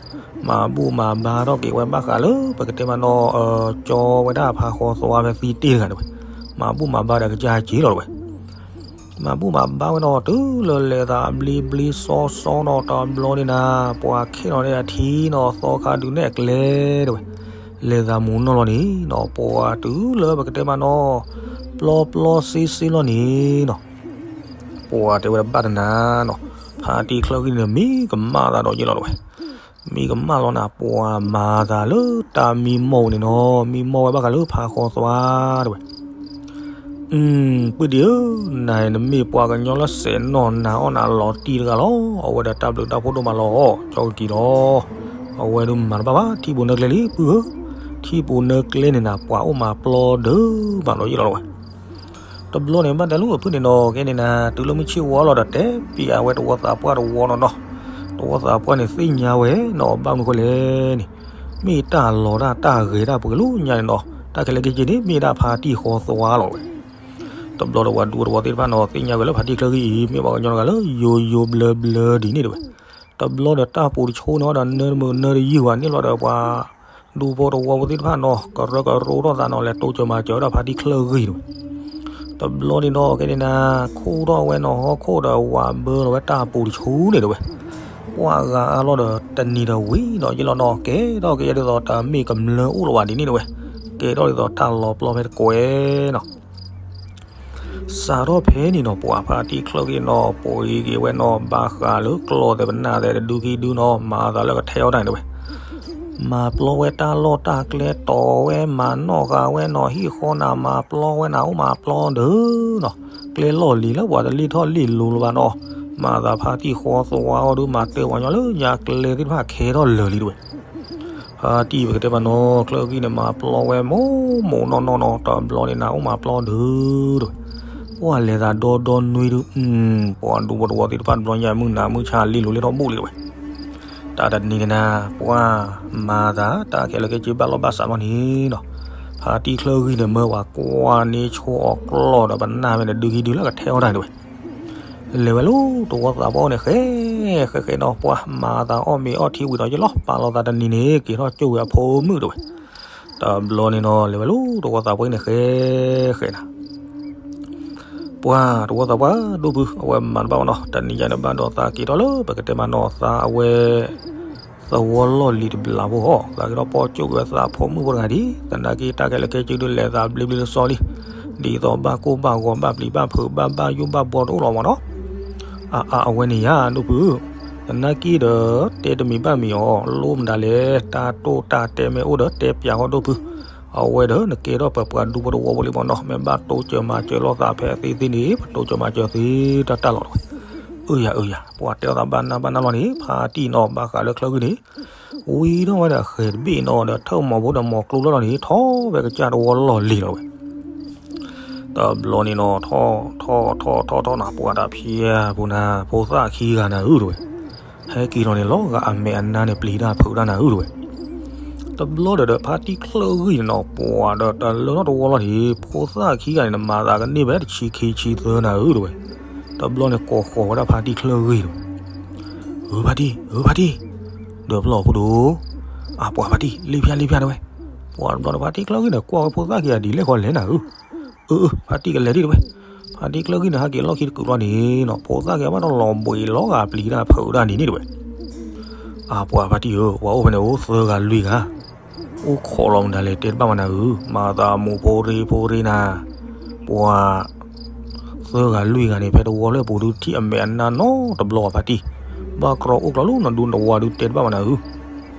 မၤဘူၣ်မၤဘါထီၣ်က့ၤဝဲဘၣ်ဃးလၢ ပကတဲမးနီၤ ကၠီဝဲဒၣ်ဖါဃီသွါဖဲသံတ့ၢ်တဂၤတဝဲ မၤဘူၣ်မၤဘါဒီးကစၢ်က့ၤလီၤတဝဲ မၤဘူၣ်မၤဘါဝဲနီၤ တုၤလၢလဲၤသးအဘျ့ဘျ့စီစီနီၤ တဘျီန့ၣ်နၤ ပှၤခဲနီၤန့ၣ်အထံနီၤ သီခါဒုးနဲၣ်အကျဲတဝဲ လဲၤသးမူနီၢ်လီၤန့ၣ်နီၤ ပှၤတုၤလၢပကတဲမးနီၤ ပျီပျီစ့စ့လီၤန့ၣ်နီၤ ပှၤတဲဝဲဒၣ်ဘၣ်တနၤနီၤ ဖါတံၢ်ချၢဂံၢ်န့ၣ် မံကမၣ်သးဒီးယ့ၢ်လီၤတဝဲ မံကမၣ်လီၤနၤ ပှၤမၤသးလၢတၢ်မံမီၢ်ဝဲန့ၣ်နီၤ မံမီၢ်ဝဲဘၣ်ဃးလၢဖါဃီသွါတဝဲ ပုၢ်ဒံးဧၢ, နၤနမ့ၢ်ပှၤကညီလၢစဲးနီၢ် နၤအီၣ်နၤလီၤတံၢ်တဂၤလီၤ. အဝဲဒီးတၢ်ဘျုးတၢ်ဖှိၣ်ဒိၣ်မးလီၤ ကၠီကကံၤလီၤ. အဝဲဒုးမၤတဘၣ်ဘၣ် ထံၣ်ပူၤနၢကျဲလံ ပုၢ်ဧၢ, ထံၣ်ပူၤနၢကျဲန့ၣ်နၤ ပှၤအိၣ်မးပျီဒၢးဘၣ်လီၤယ့ၢ်လီၤဝဲ တဘျီန့ၣ် ဘၣ်တဲလိာ်အဖုၣ်န့ၣ်နီၤ ကဲန့ၣ်နၤ တုၤလၢမုၢ်ဆ့ၣ်ဝါလီၤဒီး တဲပျးဝဲတဝီသးပှၢ်တဝီနီၤနီၤ. တဝီသးပှၢ်န့ၣ်သ့ၣ်ညါဝဲနီၤ ဘၣ်မနုၤဃိလဲၣ်န့ၣ် မ့ၢ်တၢ်လီၤတၢ်တၢ်ဂဲၤတၢ်ပှဲၤလၢညါန့ၣ်နီၤ. တၢ်ခဲလၢာ်ခဲဆ့န့ၣ် မ့ၢ်ဒၣ်ဖါတံၢ်ဃီသွါလီၤဝဲ. တဘျီဒီးပှၤဒူပတဝီသ့ၣ်တဖၣ်နီၤ သ့ၣ်ညါဝဲလၢဖါတံၢ်ချၢဂံၢ်အံၤ မ့ၢ်ပှၤကညီတဂၤလၢယိယိဘျၢဘျၢဒ်န့ၣ်တဝဲ. တဘျီဒီးတၢ်ပူၤတဆိန့ၣ်ဒီး နၢတမုာ်နၢတယုၢ်ဘၣ်န့ၣ်လီၤဒီး ပှၤဒူဖိတဝီဖိသ့ၣ်တဖၣ်နီၤ ကရၢကရိထီၣ်သးနီၤ လဲၤတိစၢၤမၤစၢၤဝဲဒၣ်ဖါတံၢ်ချၢဂံၢ်တဝဲ. တဘျီန့ၣ်နီၤ ကဲန့ၣ်နၤ ခူၣ်ထီၣ်ဝဲနီၤ ဟီၣ်ခိၣ်ဒီးဝးဘၢလီၤဝဲတၢ်ပူၤတဆိန့ၣ်တဝဲ. ပှၤဂၤအါလီၤဒီး တနံၤဒီးဝံၤဒီးယ့ၢ်လီၤနီၤ ကဲထီၣ်က့ၤဒ်သိးတၢ်မ့ၢ်ကမျၢၢ်အိၣ်လီၤဘၣ်ဒ်န့ၣ်တဝဲ. ကဲထီၣ်ဒ်သိးတၢ်လီၤပျီဖဲတကွဲးနီၤ စးထီၣ်ဖဲန့ၣ်နီၤ ပှၤဖါတံၢ်ချၢဂံၢ်နီၤ ပှ့ၤက့ၤဝဲနီၤ ဘၣ်ဃးလၢကျီၢ်သဲးပနၢ်သဲးတဒုခံဒုနီၤ မၤသးလၢကထဲအီၣ်တၢ်န့ၣ်တဝဲ. မၤပျီဝဲတၢ်လီၢ်တၢ်ကျဲတီၤဝဲ မၤနီၣ်ဃာ်ဝဲနီၤ ဟံၣ်ဃီနၤ မၤပျီဝဲနၤ အိၣ်မၤပျီဒုနီၤ ကျဲလီၢ်လံၤလၢပှၤတလ့ၢ်ထီၣ်လ့ၢ်လိၤလၢၤဘၣ်နီၤ. မၤသးဖါတံၢ်ဃီသွါအီၤဒု မၤတဲပှၤကညီလၢညါကျဲသ့ၣ်တဖၣ်ခဲထီၣ်လၢာ်လံတဝဲ. ဖါတံၢ်ပကတဲဘၣ်နီၤ ချၢဂံၢ်န့ၣ် မၤပျီဝဲမိၢ်မိၢ်နီၢ်နီၢ်နီၤ တဘျီန့ၣ်နၤ အိၣ်မၤပျီဒုတဝဲ. ပှၤလဲၤသးဒီဒီနွံဒု ပှၤဒူဖိတဝီသ့ၣ်တဖၣ်တဘျီညါ မုၢ်နၤမုၢ်ဆါလ့ၢ်လိၤလ့ၢ်ထီၣ်ဘူးလံတဝဲ. တၢ်တနံၤန့ၣ်နၤ ပှၤမၤသးတၢ်ခဲလၢာ်ခဲဆ့ဘၣ်လီၢ်ဘၣ်စးလီၤန့ၣ်နီၤ ဖါတံၢ်ချၢဂံၢ်န့ၣ် မၢပှၤကွၢ်န့ၢ်ဆိအီၤကျီၢ်ဒီးပနၢ်ဖဲန့ၣ် ဒုခံဒုလၢကထဲအီၣ်တၢ်န့ၣ်တဝဲ. လဲၤဝဲလၢတဝီသးပှၢ်အိၣ်န့ၣ် ဃဲ ဃဲဃဲနီၤ ပှၤမၤသးအီၣ်မ့ၤအီထံဝံၤဒီးယ့ၢ်လီၤ ပာ်လီၤသးတနံၤန့ၣ် က့ၤထီၣ်ကၠိဝဲအဖိမုၣ်တဝဲ. တဘျီန့ၣ်နီၤ လဲၤဝဲလၢတဝီသးပှၢ်န့ၣ် ဃဲ ဃဲနၤ ပှၤတဝီသးပှၢ်ဒိၣ်ဖု အဝဲမၤတဘၣ်ဘၣ်နီၤ တနံၤညါန့ၣ် ဘၣ်ဒီးသးက့ၤထီၣ်လၢပကတဲမးနီၤ သးအဝဲ သဝီလီၢ်လံၤတဘျီဖိဟီ သးက့ၤထီၣ်ပိာ်ကၠိက့ၤဝဲသးဖိမုၣ်ဖိတဂၤဒ် သနာ်က့တၢ်ခဲလၢာ်ခဲဆ့ဒုးလဲၤသးဘျ့ဘျ့လၢစီလံ ဒ်သိးဘၣ်ကိၢ်ဘၣ်ဂီၤဘၣ်ပျံၤဘၣ်ဖုးဘၣ်ဘၣ်ယိၣ်ဘၣ်ဘီတအိၣ်လီၤမးနီၤ အအဝဲန့ၣ်ယၤဒိၣ်ဖု သနာ်က့ဒီး တဲတမံၤဘၣ်မံၤအီၤ လိၣ်မတၤလဲၣ် တၢ်တိၢ်တၢ်တဲမ့ၢ်အိၣ်ဒီးတဲပျးဃီဒိၣ်ဖု အဝဲဒီးနကဲထီၣ်ပပှၤဒူဖိတဝီဖိလံမးနီၤ မ့ၢ်ဘၣ်တိစၢၤမၤစၢၤလိာ်သးဖဲသ့သ့န့ၣ် ပတိစၢၤမၤစၢၤသ့တၢ်တၢ်လီၤတဝဲ. အၢယၤအၢယၤ ပှၤတဲအီၤသးဘၣ်နၢ်ဘၣ်နၢ်လီၤန့ၣ် ဖါတံၢ်နီၤ ဘၣ်ဃးလၢချၢဂံၢ်န့ၣ် ဝံၤထီၣ်ဝဲဒီးဃဲၤတဘ့ၣ်နီၤဒီးထၢၣ်မီၤဖိဒီးမီၤကျိလီၢ်လီၤန့ၣ် ထီၣ်ဝဲကစၢ်တဝီလီၢ်လံၤလီၤဝဲ. တဘျီန့ၣ်နီၤ ထီၣ်ထီၣ်ထီၣ်ထီၣ်ထီၣ်နၤ ပှၤတၢ်ဖံးဖိနၤ ဖိသၣ်ခံဂၤနၤဧၢတဝဲ. ဟဲက့ၤလီၤန့ၣ် လီၤဂာ်အမဲာ်အနါန့ၣ် ပျံၤတၢ်ဖုးတၢ်နၤဧၢတဝဲ. တဘျီဒီးဒီးဖါတံၢ်ချၢဂံၢ်န့ၣ်နီၤ ပှၤဒီးတလၢထီၣ်တဝီလီၤန့ၣ် ဖိသၣ်ခံဂၤန့ၣ် နမၤသးကန့ၢ်ဖဲတဆံခံဆံသၢနၤဧၢတဝဲ. တဘျီန့ၣ်ကိးဃီၤဝဲဒၣ်ဖါတံၢ်ချၢဂံၢ်တဝဲ. ဧၢဖါတံၢ် ဧၢဖါတံၢ် ဒီးပလီၢ်ဖိဒိၣ် အပှၤဖါတံၢ် လ့ၣ်ဖၠၣ်လ့ၣ်ဖၠၣ်တဝဲ. ပှၤတဘျီဒီးဖါတံၢ်ချၢဂံၢ်န့ၣ် ကွၢ်ဝဲဖိသၣ်ခံဂၤဒ်လဲၣ်ဃီလဲၣ်နၤဧၢ. အၢ အၢ ဖါတံၢ်ကလဲၤဒံးတဝဲ. ဖါတံၢ်ချၢဂံၢ်န့ၣ် ဟဲက့ၤလီၢ်ခံတကုာ်လီၤန့ၣ်နီၤ ဖိသၣ်ခံဂၤဘၣ်ဒီးလီၤဘှံးလီၤဂာ်ပျံၤတၢ်ဖုးတၢ်န့ၣ်န့ၣ်တဝဲ. အပှၤဖါတံၢ်ဧၢ ပှၤအိၣ်ဖဲန့ၣ်အိၣ်သၢဂၤလွံၢ်ဂၤ အိၣ်ခိးလီၤမတၤလဲၣ် တဲတဘၣ်မးနၤဧၢ, မၤသးမူးဖိရ့ဖိရ့နၤ, ပှၤ သၢဂၤလွံၢ်ဂၤန့ၣ် ဖဲတဝီလၢပူၤဒုးထံၣ်အမဲာ်အနါနီတဘျီဘၣ်ဖါတံၢ်, ဘၣ်ကြီအိၣ်ကြီလၢနဒူနဝါဒုးတဲတဘၣ်မးနၤဧၢ,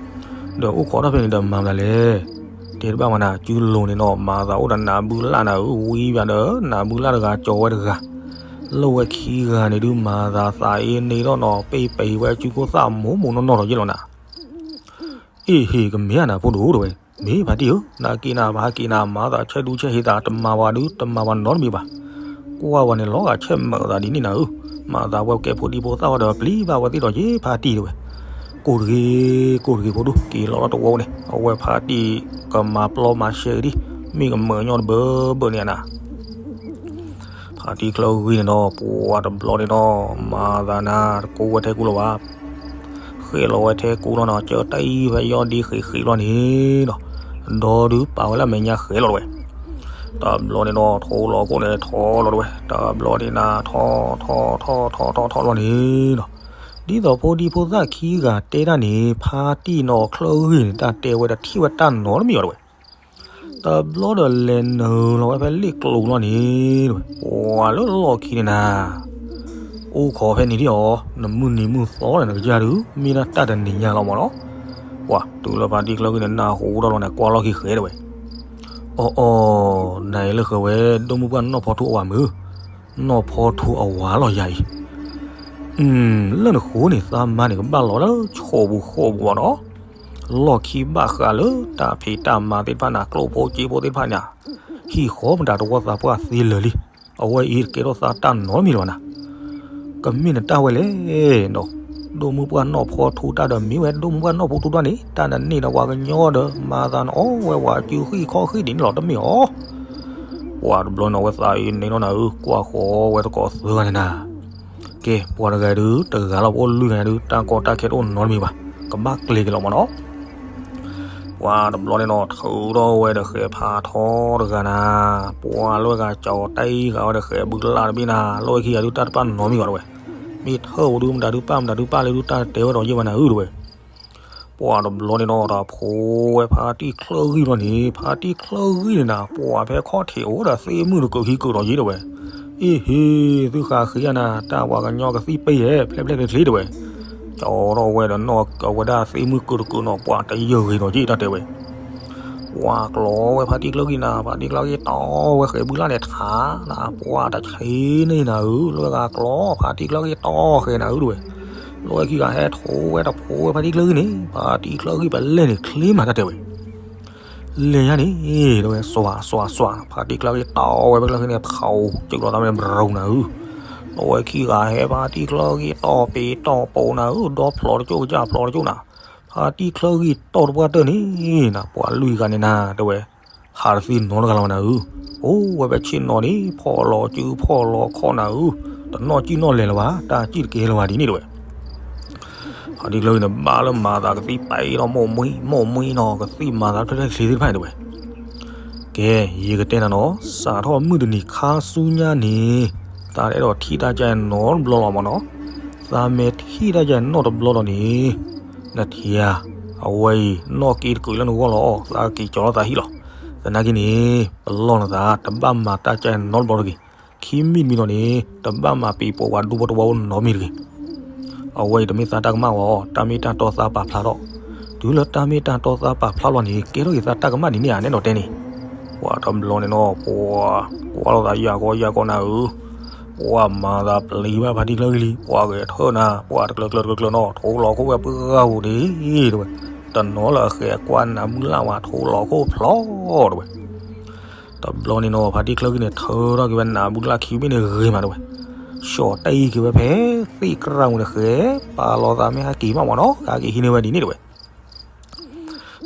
ဒီးအိၣ်ခိးတၢ်ဖဲန့ၣ်ဒီးမၤမနုၤလဲၣ်, တဲတဘၣ်မးနၤ စုလိၤန့ၣ်နီၤ မၤသးအိၣ်ဒီးနးဘုလၢ်နၤဧၢ, ဝံဘၣ်ဒီး နးဘုလၢ်တဂၤကၠီၤဝဲတဂၤ, လၢဝဲခံဂၤန့ၣ်ဒုးမၤသးသးအ့န့ၢ်ထီၣ်နီၤ ပ့ၢ်ပံၤဝဲစုခိၣ်သၣ်မိၢ်မိၢ်နီၢ်နီၢ်ဒီးယ့ၢ်လီၤနၤ အ့ၣ်ဟ့ၣ် ကမ့ၢ်နၤဖိဒိၣ်တဝဲ, မ့ၢ်ဖါတံၢ်ဧၢ, နက့ၤနၤ ပဟးက့ၤနၤ မၤသးဆဲးဒူဆဲးဟ့သး တမၤဝဲဒုး တမၤဝဲနီတမံၤဘၣ်, ကွၢ်ဝဲန့ၣ် လီၤဂာ်ဆဲးမုာ်သးဒ်န့ၣ်နၤဧၢ, မၤသးဝဲကဲဖိဒံဖိသၣ်ဝဲဒီးပျံၤဘၣ်ဝဲသ့ၣ်ဒီးက့ၤဖါတံၢ်တဝဲ, ကိၢ်တဂ့ၤ ကိၢ်တဂ့ၤဖိဒိၣ် က့ၤလီၤလီၤတဝီန့ၣ် အဝဲဖါတံၢ်ကမၤပျီမၤရှဲက့ၤဒံး မ့ၢ်ကမုာ်ညီတဘၢဘၢန့ၣ်နၤ ဖါတံၢ်ချၢဂ့ၤန့ၣ်ဒီး ပှၤတဘျီန့ၣ်ဒီး မၤသးနၤ တကိးဝဲထဲကူလီၤဘၣ်, ဃဲးလီၤဝဲထဲကူလီၤနီၤ, ကၢတၢ်အံၤဖဲယီၢ်ဒ့ဃ့းဃ့းလီၤန့ၣ်နီၤ, ဒီးဒုးပာ်ဝဲလၢအမဲာ်ညါဃဲးလီၤတဝဲ, တဘျီန့ၣ်ဒီး ထိလီၤခိၣ်န့ၣ် ထီလီၤတဝဲ, တဘျီန့ၣ်နၤ ထီ ထီ ထီ ထီ ထီ ထီလီၤန့ၣ်နီၤ, ဒ်သိးဖိဒံဖိသၣ်ခံဂၤတဲတၢ်န့ၣ် ဖါတံၢ်နီၤချၢဂ့ၤန့ၣ် တၢ်တဲဝဲတထံၣ်ဝဲတၢ်နီတမံၤအီၤတဝဲ တဘျီဒီးလဲၤနုာ်လီၤဝဲဖဲလ့ၣ်ကျိၤလီၤန့ၣ်တဝဲ, ပှၤလၢလီၢ်ခံန့ၣ်နၤ, အိၣ်ခိးဖဲန့ၣ်ဒံးအီၤ, နမုၢ်နံၤမုၢ်သီဒီးနကစၢ်ဒုး မ့ၢ်ဒၣ်တၢ်တနံၤညါလီၤမးနီၤ, ပှၤတုၤလၢဖါတံၢ်ချၢဂ့ၤန့ၣ် နၢ်ဟူဒီးလီၤန့ၣ် ကွၢ်လီၢ်ခံဃဲးတဝဲ, အီၣ်အီၣ်, နၤအံၤလၢဃဲၤဝဲ ဒိၣ်မုၢ်ပှၢ်နီၢ်ဖီထူအဝၤမုၢ်, နီၢ်ဖီထူအဝၤလီၤယၤအံၤ လၢနဃိန့ၣ် သးမါန့ၣ် ကဘၣ်လီၤလၢဆိးပူၤဃိးပူၤဘၣ်နီၤ, လီၢ်ခံဘၣ်ဃးလၢတၢ်ဖံးတၢ်မၤသ့ၣ်တဖၣ်န့ၣ် ကျိၣ်ဖိစ့ဖိသ့ၣ်တဖၣ်န့ၣ်, ဟံၣ်ဃီပတၢ်တဝီသးပှၢ်သ့လၢာ်လံ, အဝဲအံၤတကဲထီၣ်သးတၢ်နီတမံၤလၢၤဘၣ်နၤ. ကမ့ၢ်နတၢ်ဝဲလဲၣ်ဒီး, ဒိၣ်မုၢ်ပှၢ်နီၢ်ဖီထူတၢ်ဒီးမ့ၢ်ဝဲဒိၣ်မုၢ်ပှၢ်နီၢ်ဖီထူတၢ်န့ၣ် တၢ်နန့ၢ်ဒီးပှၤကညီဒီး မၤသးနအီၣ်ဝဲပှၤစုဃံၣ်ခီၣ်ဃံၣ်ဒ်န့ၣ်လီၤတမ့ၢ်အီၤ. ပှၤတဘျီန့ၣ်အဝဲသးအံၤန့ၣ်နီၢ်နၤဧၢ, ကွၢ်ဃီဝဲသကိးသၢဂၤန့ၣ်နၤ. ကဲ ပှၤတဂၤဒုး တဂၤလီၤပအိၣ်လွံၢ်ဂၤဒုး တၢ်ကီတၢ်ခဲတအိၣ်နီတမံၤဘၣ်, ကဘၣ်ကျဲၤက့ၤလီၤမ့ၢ်နီၤ. ပှၤတဘျီန့ၣ်နီၤ ထုးထီၣ်ဝဲဒီးဃဲးဖးထီတဂၤနၤ, ပှၤလၢဂၤကၠီၤတၢ်အံၤဃာ်ဝဲဒီးဃဲးဘုလၢ်တဘ့ၣ်နၤ, လီၢ်ခံဂၤဒုးတၢ်တပာ်နီတမံၤဘၣ်တဝဲ, မ့ၢ်ထၢၣ်ပူၤဒုးမတၤဒုးပာ်မတၤဒုးပာ်လၢဒုးတၢ်တတဲဝဲဒီးယဲၢ်ဘၣ်နၤဧၢတဝဲ. ပှၤတဘျီန့ၣ်နီၤ တၢ်ဖိဝဲဖါတံၢ်ချၢဂံၢ်ဘျီန့ၣ်, ဖါတံၢ်ချၢဂံၢ်န့ၣ်နၤ ပှၤဖဲခီၣ်ထံးအိၣ်ဒီးသ့ၣ်မုၣ်တကုးခံကုးဒီးယဲၢ်တဝဲ. အ့ဟ့, သုဃးဃ့ယၤနၤ, တၢ်ပှၤကညီကသံၣ်ပ့ၢ်ယဲၢ် ဖျဲၣ်ဖျဲၣ်ချ့ချ့တဝဲ. ကၠီထီၣ်ဝဲဒီးနီၢ်ဝဲဒၣ်သ့ၣ်မုၣ်ကုးတကုးနီၤ ပှၤတယၢၢ်ဂ့ၤဒီးယဲၢ်တၢ်တဲဝဲ. ပှၤကျီဝဲဖါတံၢ်ချၢဂံၢ်နၤ, ဖါတံၢ်ချၢဂံၢ်တီဝဲဃဲးဘုလၢ်န့ၣ်ထါ, နၤပှၤတဆ့န့ၣ်နၤဧၢ, လၢဂၤကျီဖါတံၢ်ချၢဂံၢ်တီဃဲးနၤဧၢတဝဲ. လီၢ်ခံဂၤဟဲထိးဝဲတဖိဝဲဖါတံၢ်ချၢဂံၢ်န့ၣ်, ဖါတံၢ်ချၢဂံၢ်ပလဲၢ်န့ၣ်ချ့မးတၢ်တဲဝဲ. လဲၤယါန့ၣ် တဝဲ စွၤစွၤစွၤ, ဖါတံၢ်ချၢဂံၢ်တီဝဲဖါတံၢ်ချၢဂံၢ်န့ၣ် ဖီးကၠုးလီၤသးမ့ၢ်ဘြူၤနၤဧၢ. လီၢ်ဝဲခံဂၤဟဲဖါတံၢ်ချၢဂံၢ်တီပ့ၤတီပိးနၤဧၢ, ဒီဖျိးတကၠိၢ်ကစၢ်ဖျိးတကၠိၢ်နၤ. ဖါတံၢ်ချၢဂံၢ်တီတပှၢ်တၢၢ်န့ၣ်နၤ ပှၤလွံၢ်ဂၤန့ၣ်နၤ တဝဲ ဟးတသ့နီတဂၤလီၤဘၣ်နၤဧၢ. အိၣ်ဝဲဖဲဆ့ၣ်နီၤန့ၣ် ဖီၣ်လီၤစုဖီၣ်လီၤခီၣ်နၤဧၢ, တနီၣ်စံၣ်နီၣ်လဲၤလၢၤဘၣ်, တၢ်စံၣ်တကဲလၢၤဘၣ်ဒ်န့ၣ်တဝဲ. ဖါတံၢ်ချၢဂံၢ်န့ၣ် ဘၣ်လၢမၤသးကသံၣ်ပံးဒီးမိၢ်မှံမိၢ်မှံနီၤ, ကသံၣ်မၤသးဖျဲၣ်ဖျဲၣ်ချ့သ့ၣ်တဖၣ်န့ၣ်တဝဲ. ကဲ ယကတဲနၤနီၤ, စးထီၣ်မုၢ်တနံၤခါဆူညါန့ၣ် သးတအဲၣ်ဒိးထံၣ်တၢ်ကဲနီတဘျီလီၤမ့ၢ်နီၤ. သးမ့ၢ်ထံၣ်တၢ်ကဲနီတဘျီလီၤန့ၣ် နထံၣ်ဧါ, အဝဲအံၤ နီၣ်က့တကုးလၢနဂီၢ်လီၤ, သးက့ၤကၠီၤလီၤသးဟံၣ်လီၤ. သနာ်က့န့ၣ် ပလီၢ်နသး တဘၣ်မၤတၢ်ကဲနီတဘျီတဂ့ၤ. ခံမံၤတမံၤလီၤန့ၣ် တဘၣ်မၤပံၤပိာ်ပှၤဒူဖိတဝီအိၣ်နီတမံၤတဂ့ၤ. အဝဲအံၤတမ့ၢ်သးတၢ်ကမၣ်ဝဲ, တၢ်မ့ၢ်တၢ်တီသးပာ်ဖျါထီၣ်. တုၤလၢတၢ်မ့ၢ်တၢ်တီသးပာ်ဖျါလီၤန့ၣ် ကဲထီၣ်က့ၤသးတၢ်ကမၣ်ဒ်န့ၣ်ဧါ နဲဒီးတဲန့ၣ်. ပှၤတဘျီန့ၣ်နီၤ ပှၤကွၢ်လိာ်သးယၤကီယၤကီနၤဧၢ, ပှၤမၤသးပျံၤဘၣ်ဖါတံၢ်ချၢဂံၢ်လံ, ပှၤဂဲၤထၢၣ်နၤ, ပှၤတကျၢၤကျၢၤတကျၢၤကျၢၤနီၤ ထိလီၤခိၣ်ဝဲပှၢ်ဂၤပူၤန့ၣ် တဝဲ, တနီၤလၢအဃဲးကွၢ်နးဘုလၢ်ဝဲထိလီၤခိၣ်ဖျီတဝဲ. တဘျီန့ၣ်နီၤ ဖါတံၢ်ချၢဂံၢ်န့ၣ် ထၢထီၣ်က့ၤဝဲနးဘုလၢ်ခံဘ့ၣ်န့ၣ်ဂ့ၤမးတဝဲ, ဆှီၣ်တ့ၢ်က့ၤဝဲဖဲသ့ၣ်ကြၢ်ပူၤန့ၣ်ဃဲ, ပာ်လီၤသးမ့ၢ်ဟဲက့ၤမးမ့ၢ်နီၤ ကဟဲက့ၤဟံးန့ၢ်ဝဲဒ်န့ၣ်တဝဲ.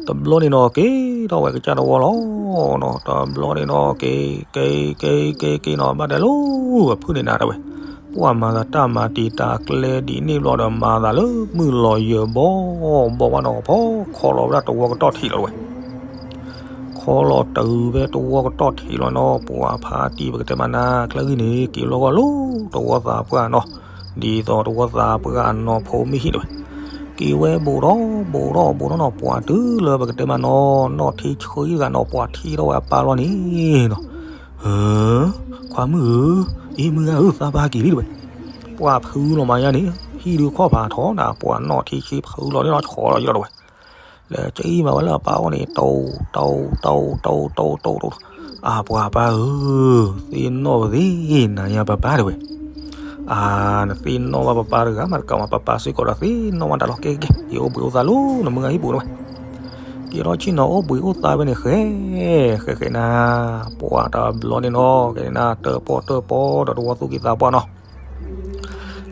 တဘျီန့ၣ်နီၤ က့ၤထီၣ်ဝဲကစၢ်တဝီလီၤနီၤ, တဘျီန့ၣ်နီၤ က့ၤ က့ၤ က့ၤ က့ၤ က့ၤနီၤ ဘၣ်တဲလီၤ အဖုၣ်န့ၣ်နၤတဝဲ, ပှၤမၤသးတၢ်မၤတံာ်တာ်ကျဲဒ်န့ၣ်ဘျီဒီး မၤသးလၢမုၢ်လီၤယၢၤဘီဘီဘၣ်နီၤ ဖီခိးလီၤဝဲဒၣ်တဝီကတီၢ်ထံးလီၤတဝဲ. ခီလီၤတုၤဖဲတဝီကတီၢ်ထံးလီၤနီၤ ပှၤဖါတံၢ်ပကတဲမးနၤ ချၢဂံၢ်န့ၣ် က့ၤလီၤဂီၢ်လၢတဝီသးပှၢ်နီၤ, ဒ်သိးတဝီသးပှၢ်အနီၢ်ဖိမ့ၢ်ဟံၣ်တဝဲ. က့ၤဝဲဘူးထီၣ်ဘူးထီၣ်ဘူးထီၣ်နီၤ ပှၤတုၤလၢပကတဲမးနီၤ နီၢ်ထံဆှံတဂၤနီၤ ပှၤထံၣ်ထီၣ်ဝဲအပၢ်လီၤန့ၣ်နီၤ, ဧၢ, ခွါမုၣ်ဧၢ, အ့ မုၢ်ဂၤဧၢ သးပၢ်က့ၤလံတဝဲ. ပှၤဖုလီၤမးယါန့ၣ် ဟံၣ်ဒုးခီၣ်ဖးထီနၤ ပှၤနီၢ်ထံဆှံဖုလီၤန့ၣ်နီၤ ဆီလီၤယံၤလီၤတဝဲ. လဲၤကံၣ်မးဝဲလၢအပၢ်အအိၣ်န့ၣ် တိၢ်တိၢ်တိၢ်တိၢ်တိၢ်တိၢ်တိၢ်, အၢ ပှၤပၢ်ဧၢ, သ့ၣ်နီၣ်ပသ့ၣ်နၤယါပၢ်ပၢ်တဝဲ. အၢ နသ့ၣ်နီၣ်ဘၣ်ပၢ်ပၢ်တဂၤမးတကးမး ပၢ်ပၢ်စ့ၢ်ကီးဒီးသ့ၣ်နီၣ်ဘၣ်တၢ်လီၤ ကဲကဲ က့ၤအိၣ်ဘှံးအိၣ်သါလၢနမုၢ်ဂၤဟံၣ်ပူၤတဝဲ. က့ၤထီၣ်ဆ့ၣ်နီၤအိၣ်ဘှံးအိၣ်သါဝဲန့ၣ်ဃဲ, ဃဲဃဲနၤ, ပှၤတဘျီန့ၣ်နီၤ ကဲန့ၣ်နၤ တၢၣ်ပီၣ်တၢၣ်ပီဒီးတဝီသူၣ်က့သးပှၢ်နီၤ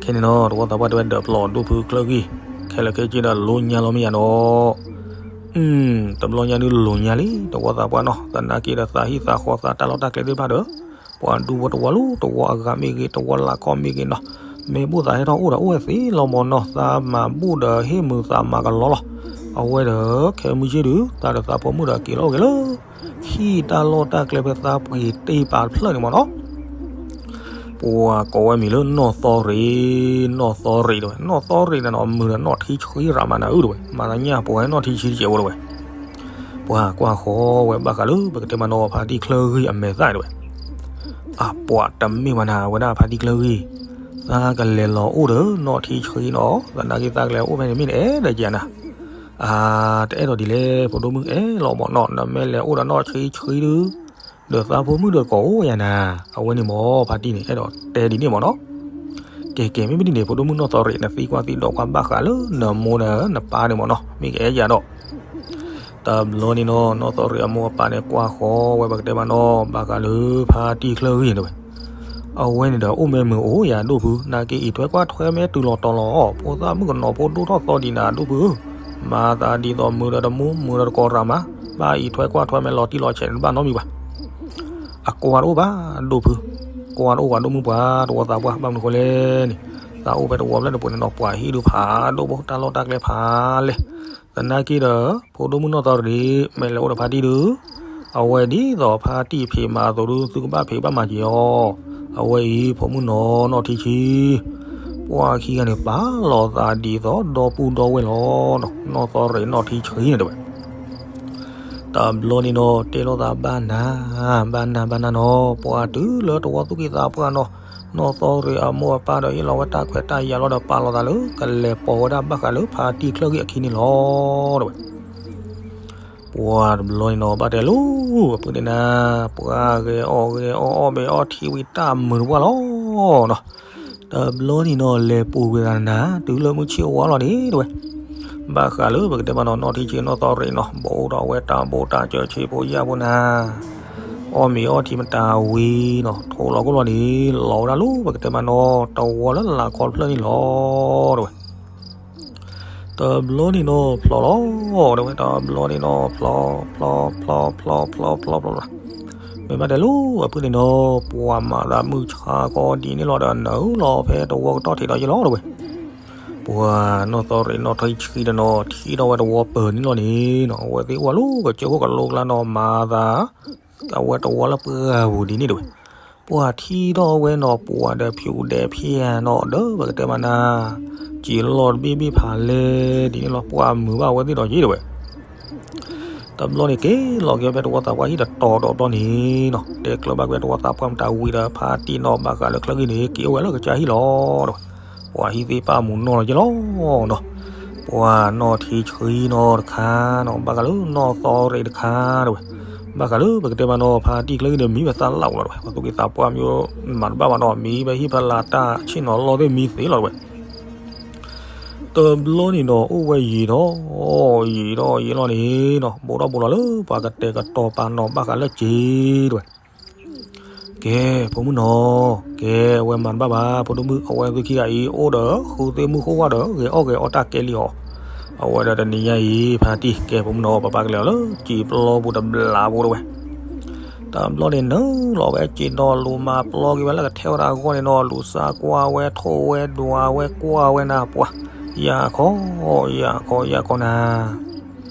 ခဲန့ၣ်နီၤ တဝီသးပှၢ်တဲဝဲ ဒၢးဖျိးဒူၣ်ဖုချၢဂံၢ်, ခဲလၢာ်ခဲဆ့ဒီးလိညါလီၤမ့ၢ်ယါနီၤ. တဘျီညါဒုးလိညါလံ တဝီသးပှၢ်နီၤ သနာ်က့ဒီးသးဟံၣ်သးဃီသးတၢ်လီၢ်တၢ်ကျဲသ့ၣ်တဖၣ်ဒီး ပှၤဒူဖိတဝီလၢတဝီအဂၤမ့ၢ်ဂ့ၤ တဝီလၢ်ခီမ့ၢ်ဂ့ၤနီၤ, မ့ၢ်ဘူၣ်သးဟဲထီၣ်အိၣ်ဒီးအိၣ်ဝဲသ့လီၤမ့ၢ်နီၤ သးမၤဘူၣ်ဒီးဟ့ၣ်မုာ်သးမၤကလီလီၤ. အဝဲဒီး ခဲမုၢ်ဆ့ၣ်ဒုး သးဒီးသးဖိမုၣ်ဒီးက့ၤလီၤအိၣ်က့ၤလၢ ဟံၣ်တၢ်လီၢ်တၢ်ကျဲဖဲသးပှ့ၤတ့ၢ်ပာ်တဖျၢၣ်န့ၣ်မ့ၢ်နီၤ ပှၤကိးဝဲမံၤလၢနီၢ်သီရံး, နီၢ်သီရံးတဝဲ, နီၢ်သီရံးန့ၣ်နီၤ မုာ်ဒီးနီၢ်ထံဆှံရးမးနၤဧၢတဝဲ, မၤသးညၣ်ပှၤနီၢ်ထံဆှံတစဲးဖိတဝဲ. ပှၤကွၢ်ဃီဝဲဘၣ်ဃးလၢပကတဲမးနီၤ ဖါတံၢ်ချၢဂံၢ်အမဲာ်သၣ်တဝဲ, အပှၤတမ့ၢ်ဘၣ်နၤ ဝဲဒၣ်ဖါတံၢ်ချၢဂံၢ်, သးကလဲၤလီၤအိၣ်ဒီးနီၢ်ထံဆှံနီၤ, သနာ်က့သးကလဲၤအိၣ်ဖဲန့ၣ်မ့ၢ်နအဲၣ်ဒိးက့ၤနၤ အါ တအဲၣ်ဒိးဒ်လဲၣ် ဖိဒိၣ်မုၣ်အဲၣ်လီၤမ့ၢ်နီၤ, နမ့ၢ်လဲၤအိၣ်ဒီးနီၢ်ဆံးဆံးဒုး ဒီးသးဖိမုၣ်ဒီးကိးအိၣ်ယၤနၤ, အဝဲန့ၣ်မ့ၢ်ဖါတံၢ်န့ၣ် အဲၣ်ဒိးတဲဒ်န့ၣ်မ့ၢ်နီၤ. ကဲကဲ မ့မ့ၢ်ဒ်န့ၣ် ဖိဒိၣ်မုၣ်နီၢ်သီရံး နသံကွၢ်သံဒိးကွၢ်ဘၣ်ဃးလၢနမိၢ်ဒီးနပၢ်န့ၣ်မ့ၢ်နီၤ, မ့ၢ်ကအဲၣ်ယၤဒီး တဘျီန့ၣ်နီၤ နီၢ်သီရံးအမိၢ်အပၢ်န့ၣ် ကွၢ်ဃီဝဲပကတဲမးနီၤ ဘၣ်ဃးလၢဖါတံၢ်ချၢဂံၢ်တဝဲ. အဝဲန့ၣ်ဒီးအိၣ်မ့ၢ်မုာ်အိၣ်ယၤဒိၣ်ဖု, နာ်က့အံးထွဲကွၢ်ထွဲမ့ၢ်တုၤလီၤတီၤလီၤ, ဖိသၣ်မုၣ်ကနီၤဖိဒိၣ်ထီၣ်သီဒံးနၤဒိၣ်ဖုဧၢ, မၤသးဒ်သိးမုာ်ဒီးတမူ မုာ်ဒီးတကိးရၤမး, ဘၣ်အံးထွဲကွၢ်ထွဲမ့ၢ်လီၤတံၢ်လီၤဆဲးန့ၣ်တဘၣ်နီတမံၤဘၣ်. အကွၢ်တအိၣ်ဘၣ်ဒိၣ်ဖု, ကွၢ်တအိၣ်ဘၣ်ဒိၣ်မုၣ်ပှၤတဝီသးပှၢ် ဘၣ်မနုၤဃိလဲၣ်န့ၣ်, သးအိၣ်ဖဲတဝီဖျၢၣ်န့ၣ်ပှဲၤန့ၣ်နီၤ ပှၤဟံၣ်ဒုးဖးဒိၣ်ဘိ တၢ်လီၢ်တၢ်ကျဲဖးလဲၢ်, သနာ်က့ဒီး ဖိဒိၣ်မုၣ်နီၢ်သီရံၤ မ့ၢ်လဲၤအိၣ်ဒီးဖါတံၢ်ဒုး အဝဲဒ်သိးဖါတံၢ်ဖံးမၤအသိးဒုး သုကဘၣ်ဖံးဘၣ်မၤက့ၤအီၤ, အဝဲအံၤ ဖိမုၣ်နီၢ်နီၢ်ထံဆှံ, ပှၤခံဂၤန့ၣ် ပာ်လီၤသးဒ်သိးဒီပုၢ်ဒီဝဲၢ်လီၤနီၤ, နီၢ်သီရံၤနီၢ်ထံဆှံန့ၣ်တဲဝဲ တဘျီန့ၣ်နီၤ တဲလိာ်သးဘၣ်နၤ, ဘၣ်နၤ ဘၣ်နၤနီၤ, ပှၤတုၤလၢတဝီသူၣ်ကံၢ်သးပှၢ်နီၤ, နီၢ်သီရံၤအမိၢ်အပၢ်ဒီးဟ့ၣ်လီၤဝဲတၢ်ခွဲးတၢ်ယာ်လီၤဒီး ပာ်လီၤသးလၢကလဲၤပိာ်ဝဲဒၣ်ဘၣ်ဃးလၢဖါတံၢ်ချၢဂ့ၢ်အခံန့ၣ်လီၤ တဲဝဲ ပှၤတဘျီန့ၣ်နီၤ ဘၣ်တဲလိၤ အပုၢ်န့ၣ်နၤ, ပှၤဂဲၤအီၣ်ဂဲၤအီၣ် အီၣ်မ့ၤအီထံဝံၤတၢ်မုာ်တပှၢ်လီၤနီၤ, တဘျီန့ၣ်နီၤ လဲၤပိာ်ကွံာ်သးနၤ တုၤလၢမုၢ်ဆ့ၣ်ဝါလီၤန့ၣ်တဲဝဲ, ဘၣ်ဃးလၢပကတဲမးနီၤ နီၢ်ထံဆှံနီၢ်သီရံၤနီၤ ဘိးဒီးဝဲတၢ်ဘိးတၢ်စၢၤဆ့ဖိယာ်ဖိနၤ အီၣ်မ့ၤအီထံမတၤဝံၤနီၤ ထိးလီၤကိၢ်လီၤန့ၣ် လီၤဝဲဒၣ်လၢပကတဲမးနီၤ တဝီလၢလၢ်ခီတဖျၢၣ်န့ၣ်လီၤ တဲဝဲ တဘျီန့ၣ်နီၤ ဖျီလီၤ တဲဝဲ တဘျီန့ၣ်နီၤ ဖျီ ဖျီ ဖျီ ဖျီ ဖျီ ဖျီ ဖျီ ဖျီ မ့ၢ်ဘၣ်တဲလိၤ အပုၢ်န့ၣ်နီၤ ပှၤမၤသးမုၢ်ဆါခီဒ်န့ၣ်လီၤဒီး နုာ်လီၤဖဲတဝီကတီၢ်ထံးဒီးယလီၤ တဲဝဲ ပှၤနီၢ်သီရံၤနီၢ်ထံဆှံဒီးနီၤ ထံၣ်ထီၣ်ဝဲတဝီပၢၤန့ၣ်လီၤန့ၣ်နီၤ အဝဲသ့ၣ်အိၣ်ဝဲလၢကစၢၢ်ခိၣ်ကလိကျါနီၤ မၤသး အဝဲတဝီလၢပှၢ်ပူၤဒ်န့ၣ်တဲဝဲ ပှၤထံၣ်ထီၣ်ဝဲနီၤ ပှၤဒီးဖၠူးဒဲးဖၠါနီၤ ဒီးပကတဲမးနၤ စံးလီၤတဘ့ၣ်ဘ့ၣ်ဖးလဲၢ်ဒ်န့ၣ်လီၤ ပှၤမုာ်ဘၣ်အဝဲသ့ၣ်ဒီးယ့ၣ်တဲဝဲ တဘျီန့ၣ်က့ၤလီၤက့ၤဖဲတဝီသးပှၢ်ဟံၣ်တတီၤဒီးဘျီန့ၣ်နီၤ တဲကျၢၤဘၣ်ကွံာ်တဝီသးပှၢ်မတၤဝံၤဒီး ဖါတံၢ်နီၤ ဘၣ်ဃးလၢချၢဂ့ၢ်န့ၣ် က့ၤအိၣ်ဝဲလၢကစၢ်ဟံၣ်လီၤတဲဝဲ ပှၤဟံၣ်သ့ၣ်ပာ်မူနီၢ်လီၤက့ၤလီၤနီၤ ပှၤနီၢ်ထံဆှံနီၤတခါနီၤ ဘၣ်ဃးလၢနီၢ်သီရံၤတခါတဲဝဲ ဘၣ်ဃးလၢပကတဲမးနီၤ ဖါတံၢ်ချၢဂ့ၢ်န့ၣ် မံဖဲသးလၢ်ဝဲလီၤတဲဝဲ ပှၤသူၣ်က့သးပှၢ်မ့ၢ်မၤတဘၣ်ဘၣ်နီၤ မံဖဲဟံၣ်ဖဲလၢ်တၢ်ဆ့ၣ်နီၤလီၢ်သ့ၣ်မံသ့လီၤတဲဝဲ တဘျီန့ၣ်နီၤ အိၣ်ဝဲယံာ်ဒီး ယံာ်ဒီးယံာ်လီၤန့ၣ်နီၤ ဘိးထီၣ်ဘိးလီၤလၢပှၤကတဲာ်ကတီၤပာ်နီၤဘၣ်ဃးလၢစ့တဲဝဲ ကဲ ဖိမုၣ်နီၤ, ကဲ အဝဲမၤတဘၣ်ဘၣ် ဖိဒိၣ်မုၣ် အဝဲသ့ၣ်ခံဂၤအံၤ အိၣ်ဒီးဃုသ့ၣ်မုၢ်ဃိၣ်ဝါဒီး ဂဲၤအီၣ်ဂဲၤအီတၢ်ကဲလံအီၤ, အဝဲဒီးတနံၤညါအံၤ ဖါတံၢ် ကဲ ဖိမုၣ်နီၤ ပပၢ်ကလဲၤအီၤလၢ စံာ်ပျီပူၤတဘျးဖိတဲဝဲ တဘျီန့ၣ် နုာ်လီၤဝဲစ့ဒီး လူၤမၤပျီက့ၤဝဲလၢကထဲဝဲဒၣ်အဂီၢ်န့ၣ်နီၤ လူၤစါကွၢ်ဝဲ ထိၣ်ဝဲ ဒွးဝဲ ကွၢ်ဝဲနၤ ပှၤ ယၤခီ ယၤခီ ယၤခီနၤ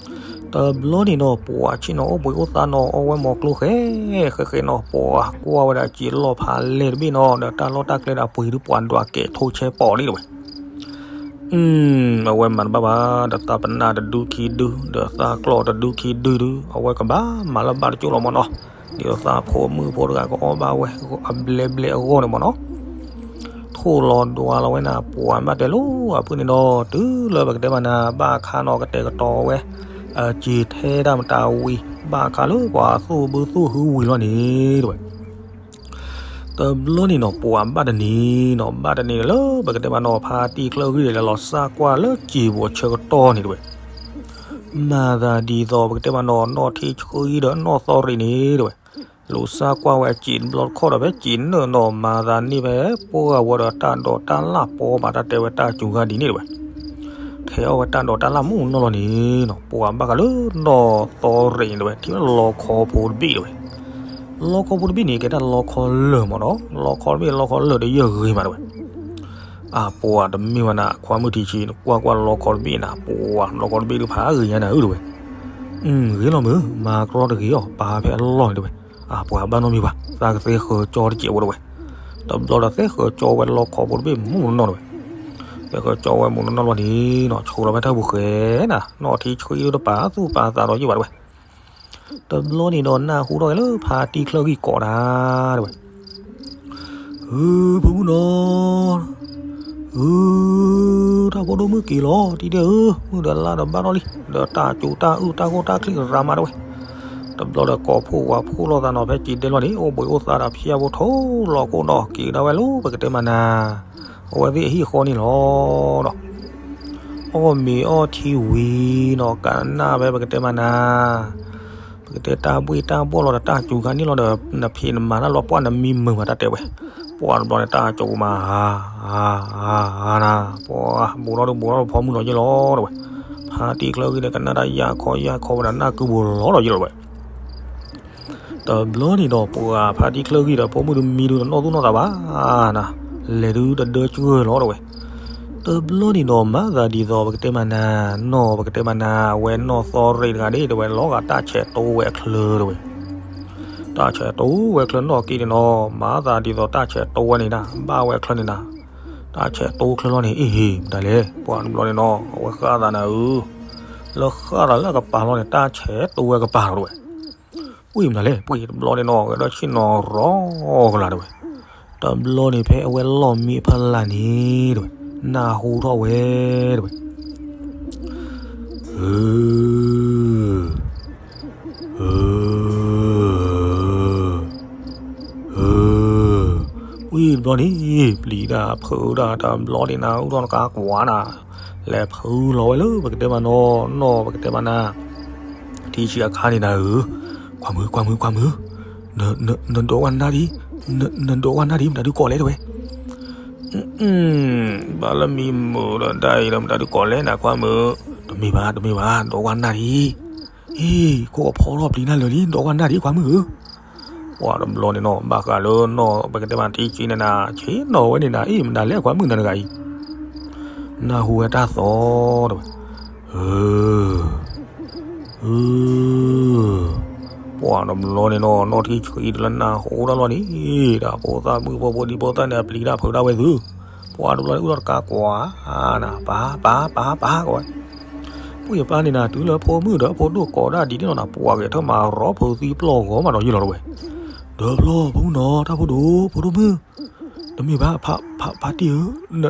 တဘျီန့ၣ်နီၤ ပှၤဆ့ၣ်နီၤအိၣ်ဘှံးအိၣ်သါနီၤ အီၣ်ဝဲမီၤကျိဃဲ ဃဲဃဲနီၤ ပှၤကွၢ်ဝဲဒၣ်စ့လီၢ်ဖးလဲၢ်တဘ့ၣ်နီၤ ဒီးတၢ်လီၢ်တၢ်ကျဲဒီးပှ့ၤဒုးပှၤဒွးကဲးထိၣ်ဆဲးပီးလံတဲဝဲ အဝဲမၤတဘၣ်ဘၣ် ဒီးသးပနၢ်တဒုခံဒု ဒီးသးကျီၢ်တဒုခံဒုဒု အဝဲကဘၣ်မၤလၢဘၣ်တကၠိၢ်လီၤမၢ်နီၤ ဒ်သိးသးဖိမုၣ်ဖိတဂၤကအီၣ်ဘၣ်ဝဲ အဘျဲဘျဲအဂီၢ်န့ၣ်မၢ်နီၤ ထိၣ်လီၤဒွးလီၤဝဲနၤ ပှၤဘၣ်တဲလိၤ အပုၢ်န့ၣ်ဒီး တုၤလၢပကတဲမးနၤ ဘၣ်ခါနီၤကတဲာ်ကတီၤဝဲ အစ့ထဲတၢ်မတၤဝံၤ ဘၣ်ခါလၢပှၤသူၣ်ဘုသူၣ်ဟုဝံၤလီၤန့ၣ်တဲဝဲ တဘျီန့ၣ်နီၤ ပှၤဘၣ်တနံၤနီၤ ဘၣ်တနံၤလၢပကတဲမးနီၤ ဖါတံၢ်ချၢဂ့ၢ်ဒီး လဲၤလီၤစါကွၢ်လၢစံာ်ပူၤအဆၢကတီၢ်န့ၣ်တဲဝဲ မၤသးဒ်သိးပကတဲမးနီၤ နီၢ်ထံဆှံဒီးနီၢ်သီရံၤန့ၣ်တဲဝဲ လူၤစါကွၢ်ဝဲအစံာ်တဘျီတခီၣ်ဒီး ဖဲစံာ်နုာ်နီၤ မၤသးန့ၢ်ဖဲပှၢ်ဂၤဝဲဒီးတၢ်ဒိးတၢ်လၢ်ပီဘၣ် တၢ်တဲဝဲတၢ်စူၤဂၤဒ်န့ၣ်တဲဝဲ ထဲအီၣ်ဝဲတၢ်ဒိးတၢ်လၢ်မုၢ်နီၢ်လီၤန့ၣ်နီၤ ပှၤဘၣ်ဃးလၢနီၢ်သီရံၤန့ၣ်တဲဝဲ ထံၣ်ဝဲလီခီဖိတဘ့ၣ်တဲဝဲ လီခီဖိတဘ့ၣ်န့ၣ် ကဲတၢ်လီခီလၢာ်မၢ်နီၤ လီခီတဘ့ၣ်လီခီလၢာ်ဒီးယဲၢ်ဂ့ၤမးတဲဝဲ အပှၤတမ့ၢ်ဝဲနၤ ခွါမုၣ်ထံဆှံ နကွၢ်ကွၢ်လီခီတဘ့ၣ်နၤ ပှၤလီခီတဘ့ၣ်ဒုးဖးဂ့ၤညါနၤဧၢတဲဝဲ ဂ့ၤလီၤမုၢ် မၤကြီတဂ့ၤအီၤ ပာ်ဖဲအလီၢ်န့ၣ်တဲဝဲ အပှၤဘၣ်နီတမံၤဘၣ် သးကသ့ဃၢၤကၠီတစဲးဖိတဲဝဲ တဘျီဒီးသ့ဃၢၤကၠီဝဲလီခီဖိတဘ့ၣ်မုၢ်နီၢ်နီၢ်တဲဝဲ သ့ဃၢၤကၠီဝဲမုၢ်နီၢ်နီၢ်လီၤန့ၣ်နီၤ ဆိးလီၤဖဲတၢ်ပူၤဃဲနၤ နီၢ်ထံဆှံဒုးတပာ်သူၣ်ပာ်သးဒီးယုၢ်ဘၣ်တဲဝဲ တဘျီန့ၣ်ဒီးနၢ်ဟူထီၣ်က့ၤလၢဖါတံၢ်ချၢဂ့ၢ်ကိးဒၣ်တဲဝဲ ဧၢ ဖိမုၣ်နီၤ ဧၢ တၢ်ဖိဒိၣ်မုၣ်က့ၤလီၤ တံၤဒဲးဧၢ မုၢ်ဒီးလါဒီးဘၣ်ထီၣ်လံ ဒီးတၢ်စူၤတၢ်အုၣ်တၢ်ဂိၢ်တၢ်ချံရၤမးတဲဝဲ တဘျီဒီးကိးဖှိၣ်ဝၤဖှိၣ်လိာ်သးနီၤ ဖဲစံာ်ဒဲးလီၤန့ၣ် အိၣ်ဘှံးအိၣ်သါဒီးဖၠါဖိထိၣ်လီၤကိၢ်ဒီးက့ၤဒၣ်ဝဲလၢပကတဲမးနၤ အဝဲသ့ၣ်အဟံၣ်အဃီန့ၣ်လီၤဒီး အီၣ်မ့ၤအီထံဝံၤနီၤ ကနၣ်ဖဲပကတဲမးနၤ ပကတဲတၢ်ဘှ့ၣ်တၢ်ဘှီၣ်လီၤဒီး တၢ်စူၤခါန့ၣ်လီၤဒီး နဖံးနမၤတၢ်လီၤ ပှၢ်နမံမုာ်မးတၢ်တဲဝဲ, ပှၢ်တဘျီန့ၣ် တၢ်စူၤမး ဟါ ဟါ ဟါ နၤ, ပှၢ် ဘူးထီၣ်ဒုးဘူးထီၣ်ဒီးဖိမုၣ်လီၤယ့ၢ်လီၤတဲဝဲ, ဖါတံၢ်ချၢဂံၢ်န့ၣ် ကနၣ်တၢ်ယၢ်ခီယၢ်ခီဝဲဒၣ် နၢ်ကုဘူးလီၤဒီးယ့ၢ်လီၤဝဲ တဘျီန့ၣ်ဒီး ပှၢ်ဖါတံၢ်ချၢဂံၢ်ဒီး ဖိမုၣ်တမံဒုးတနီၣ်သူၣ်နီၣ်သးဘၣ်နၤ, လဲၤဒုးတဒၢကၢၢ်လီၤတဲဝဲ, တဘျီန့ၣ်ဒီး မၤသးဒ်သိး ပကတဲမးနၤ, နီၢ် ပကတဲမးနၤ အဝဲနီၢ်သီရ့းတဂၤန့ၣ် တဲဝဲ လီၤဂာ်တၢ်ဆဲးတိဝဲအချၢတဲဝဲ, တၢ်ဆဲးတိဝဲအချၢနီၢ်က့န့ၣ်နီၤ, မၤသးဒ်သိးတၢ်ဆဲးတိဝဲန့ၣ်နၤ ဘၣ်ဝဲအချၢန့ၣ်နၤ, တၢ်ဆဲးတိချၢလီၤန့ၣ် အ့ၣ်ဟ့ၣ် မတၤလဲၣ် ပှၢ်တဘျီန့ၣ်နီၤ အဝဲဃၣ်သးနၤဧၢ, လၢဃၣ်သးလၢအကပၤလီၤန့ၣ် တၢ်ဆဲးတိဝဲအကပၤလီၤတဲဝဲ ပှၢ်မတၤလဲၣ် ပှၢ်တဘျီန့ၣ်နီၤ ဂဲၤဒီးဆ့ၣ်နီၤရီကလာ်တဲဝဲ, တဘျီန့ၣ်ဖဲအဝဲလီၢ်မံအဖီလာ်န့ၣ်တဲဝဲ, နၢ်ဟူထီၣ်ဝဲတဲဝဲ, အ အ ပှၢ်တဘျီန့ၣ် ပျံၤတၢ်ဖုးတၢ်တဘျီန့ၣ်နၤ အူထီၣ်တကါကွၢ်နၤ, လဲၤဖုးလီၤဝဲလၢပကတဲမးနီၤ နီၢ်ပကတဲမးနၤ ထံဆံးအခါန့ၣ်နၤဧၢ, ကွၢ်မုၢ် ကွၢ်မုၢ် ကွၢ်မုၢ်, နဒိးဝဲနၢ်ဒံး, နဒိးဝဲနၢ်ဒံး မတၤဒုးကိးလဲၣ်တဲဝဲ, ဘၣ်လၢမံမုာ်ဒီးဒၣ်အံၤဒီး မတၤဒုးကိးလဲၣ်နၤ ကွၢ်မုၢ်, တမ့ၢ်ဘၣ် တမ့ၢ်ဘၣ် ဒိးဝဲနၢ်ဒံး, အ့ ခိၣ်ကဖီထီၣ်ပျံၤနၢ်လၢာ်လံ ဒိးဝဲနၢ်ဒံး ကွၢ်မုၢ်ဧၢ ပှၢ်တဘျီန့ၣ်နီၤ ဘၣ်ဃးလၢနီၢ်ပကတဲမးထံဆံးန့ၣ်နၤ ဆ့ၣ်နီၤဝဲန့ၣ်နၤ အ့ မတၤလဲၣ်ကွၢ်မုၢ်နၤတဂၤအံၤ, နၢ်ဟူဝဲတၢ်သီတဲဝဲ, အ အ ပှၢ်တဘျီန့ၣ်နီၤ နီၢ်ထံဆံးတလၢနၢ်ဟူတၢ်လီၤန့ၣ်, တၢ်ဖိသၣ်မုၣ်ဖိဖိဒံဖိသၣ်န့ၣ် အပျံၤတၢ်ဖုးတၢ်ဝဲသု, ပှၢ်တဘျီန့ၣ် အူထီၣ်တကါကွၢ်နၤ ပၢ် ပၢ် ပၢ် ပၢ် ကိးဝဲ, ပှၢ်ယပၢ်န့ၣ်နၤ တုၤလၢဖိမုၣ်ဒီးဖိဒိၣ်ကိးဒၣ်ဒ်န့ၣ်လီၤနၤ ပှၢ်ဂဲၤထၢၣ်မၤရီဖုးသံပျီၢ်ဂီၤမးဒီးယ့ၢ်လီၤတဲဝဲ, ဒီးဖျီဖိမုၣ်နီၤ တၢ်ဖိဒိၣ် ဖိဒိၣ်မုၣ် တမ့ၢ်ဘၣ် ဖါတံၢ်ဧၢ,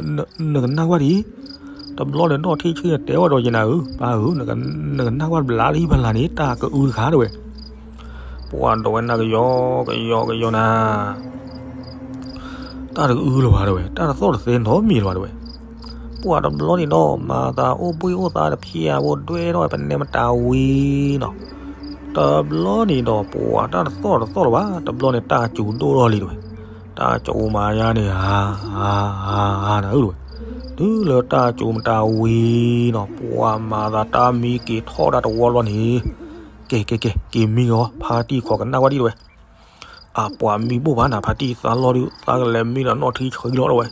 နကနၢ်ကွၢ်ဒံး, တဘျီန့ၣ်နီၢ်ထံဆံးန့ၣ်တဲဝဲဒီးယဲနၤဧၢ, ပၢ်ဧၢ, နကနၢ်ကွၢ်ဘျါလံဖီလာ်န့ၣ် တၢ်ကအုတခါတဲဝဲ, ပှၢ်ဒိးဝဲနၢ်ကယီကယီကယီနၤ, တၢ်တကအုလၢၤဘၣ်တဲဝဲ, တၢ်တသီၣ်တသဲနီတမံၤလၢၤဘၣ်တဲဝဲ, ပှၢ်တဘျီန့ၣ်ဒီး မၤသးအိၣ်ဘှ့ၣ်အိၣ်သါတဖျၢၣ်ဧိၤဒွဲၣ်ထီၣ်ဝဲပနဲမတၤဝံၤနီၤ, တဘျီန့ၣ်ဒီး ပှၢ်တၢ်တသီၣ်တသီၣ်လၢၤဘၣ်, တဘျီန့ၣ်တၢ်စူၤဒိၣ်ထီၣ်လံတဲဝဲ, တၢ်စူၤမၤယါန့ၣ် ဧ ဧ ဧ နၤဧၢတဲဝဲ, တုၤလၢတၢ်စူၤမတၤဝံၤနီၤ ပှၢ်မၤသးတၢ်မံက့ၤထီၣ်ဒၣ်တဝီဘျီန့ၣ်, ကဲ ကဲ ကဲ က့ၤမံဂီၤ ဖါတံၢ်ခိးကနၣ်ကွၢ်ဒံးတဲဝဲ, အပှၤမံဘိၣ်ဘၣ်နၤ ဖါတံၢ်သးလီၢ်ဒုး သးကလဲၤမံဒီးနီၢ်ထံဆံးလီၤတဲဝဲ,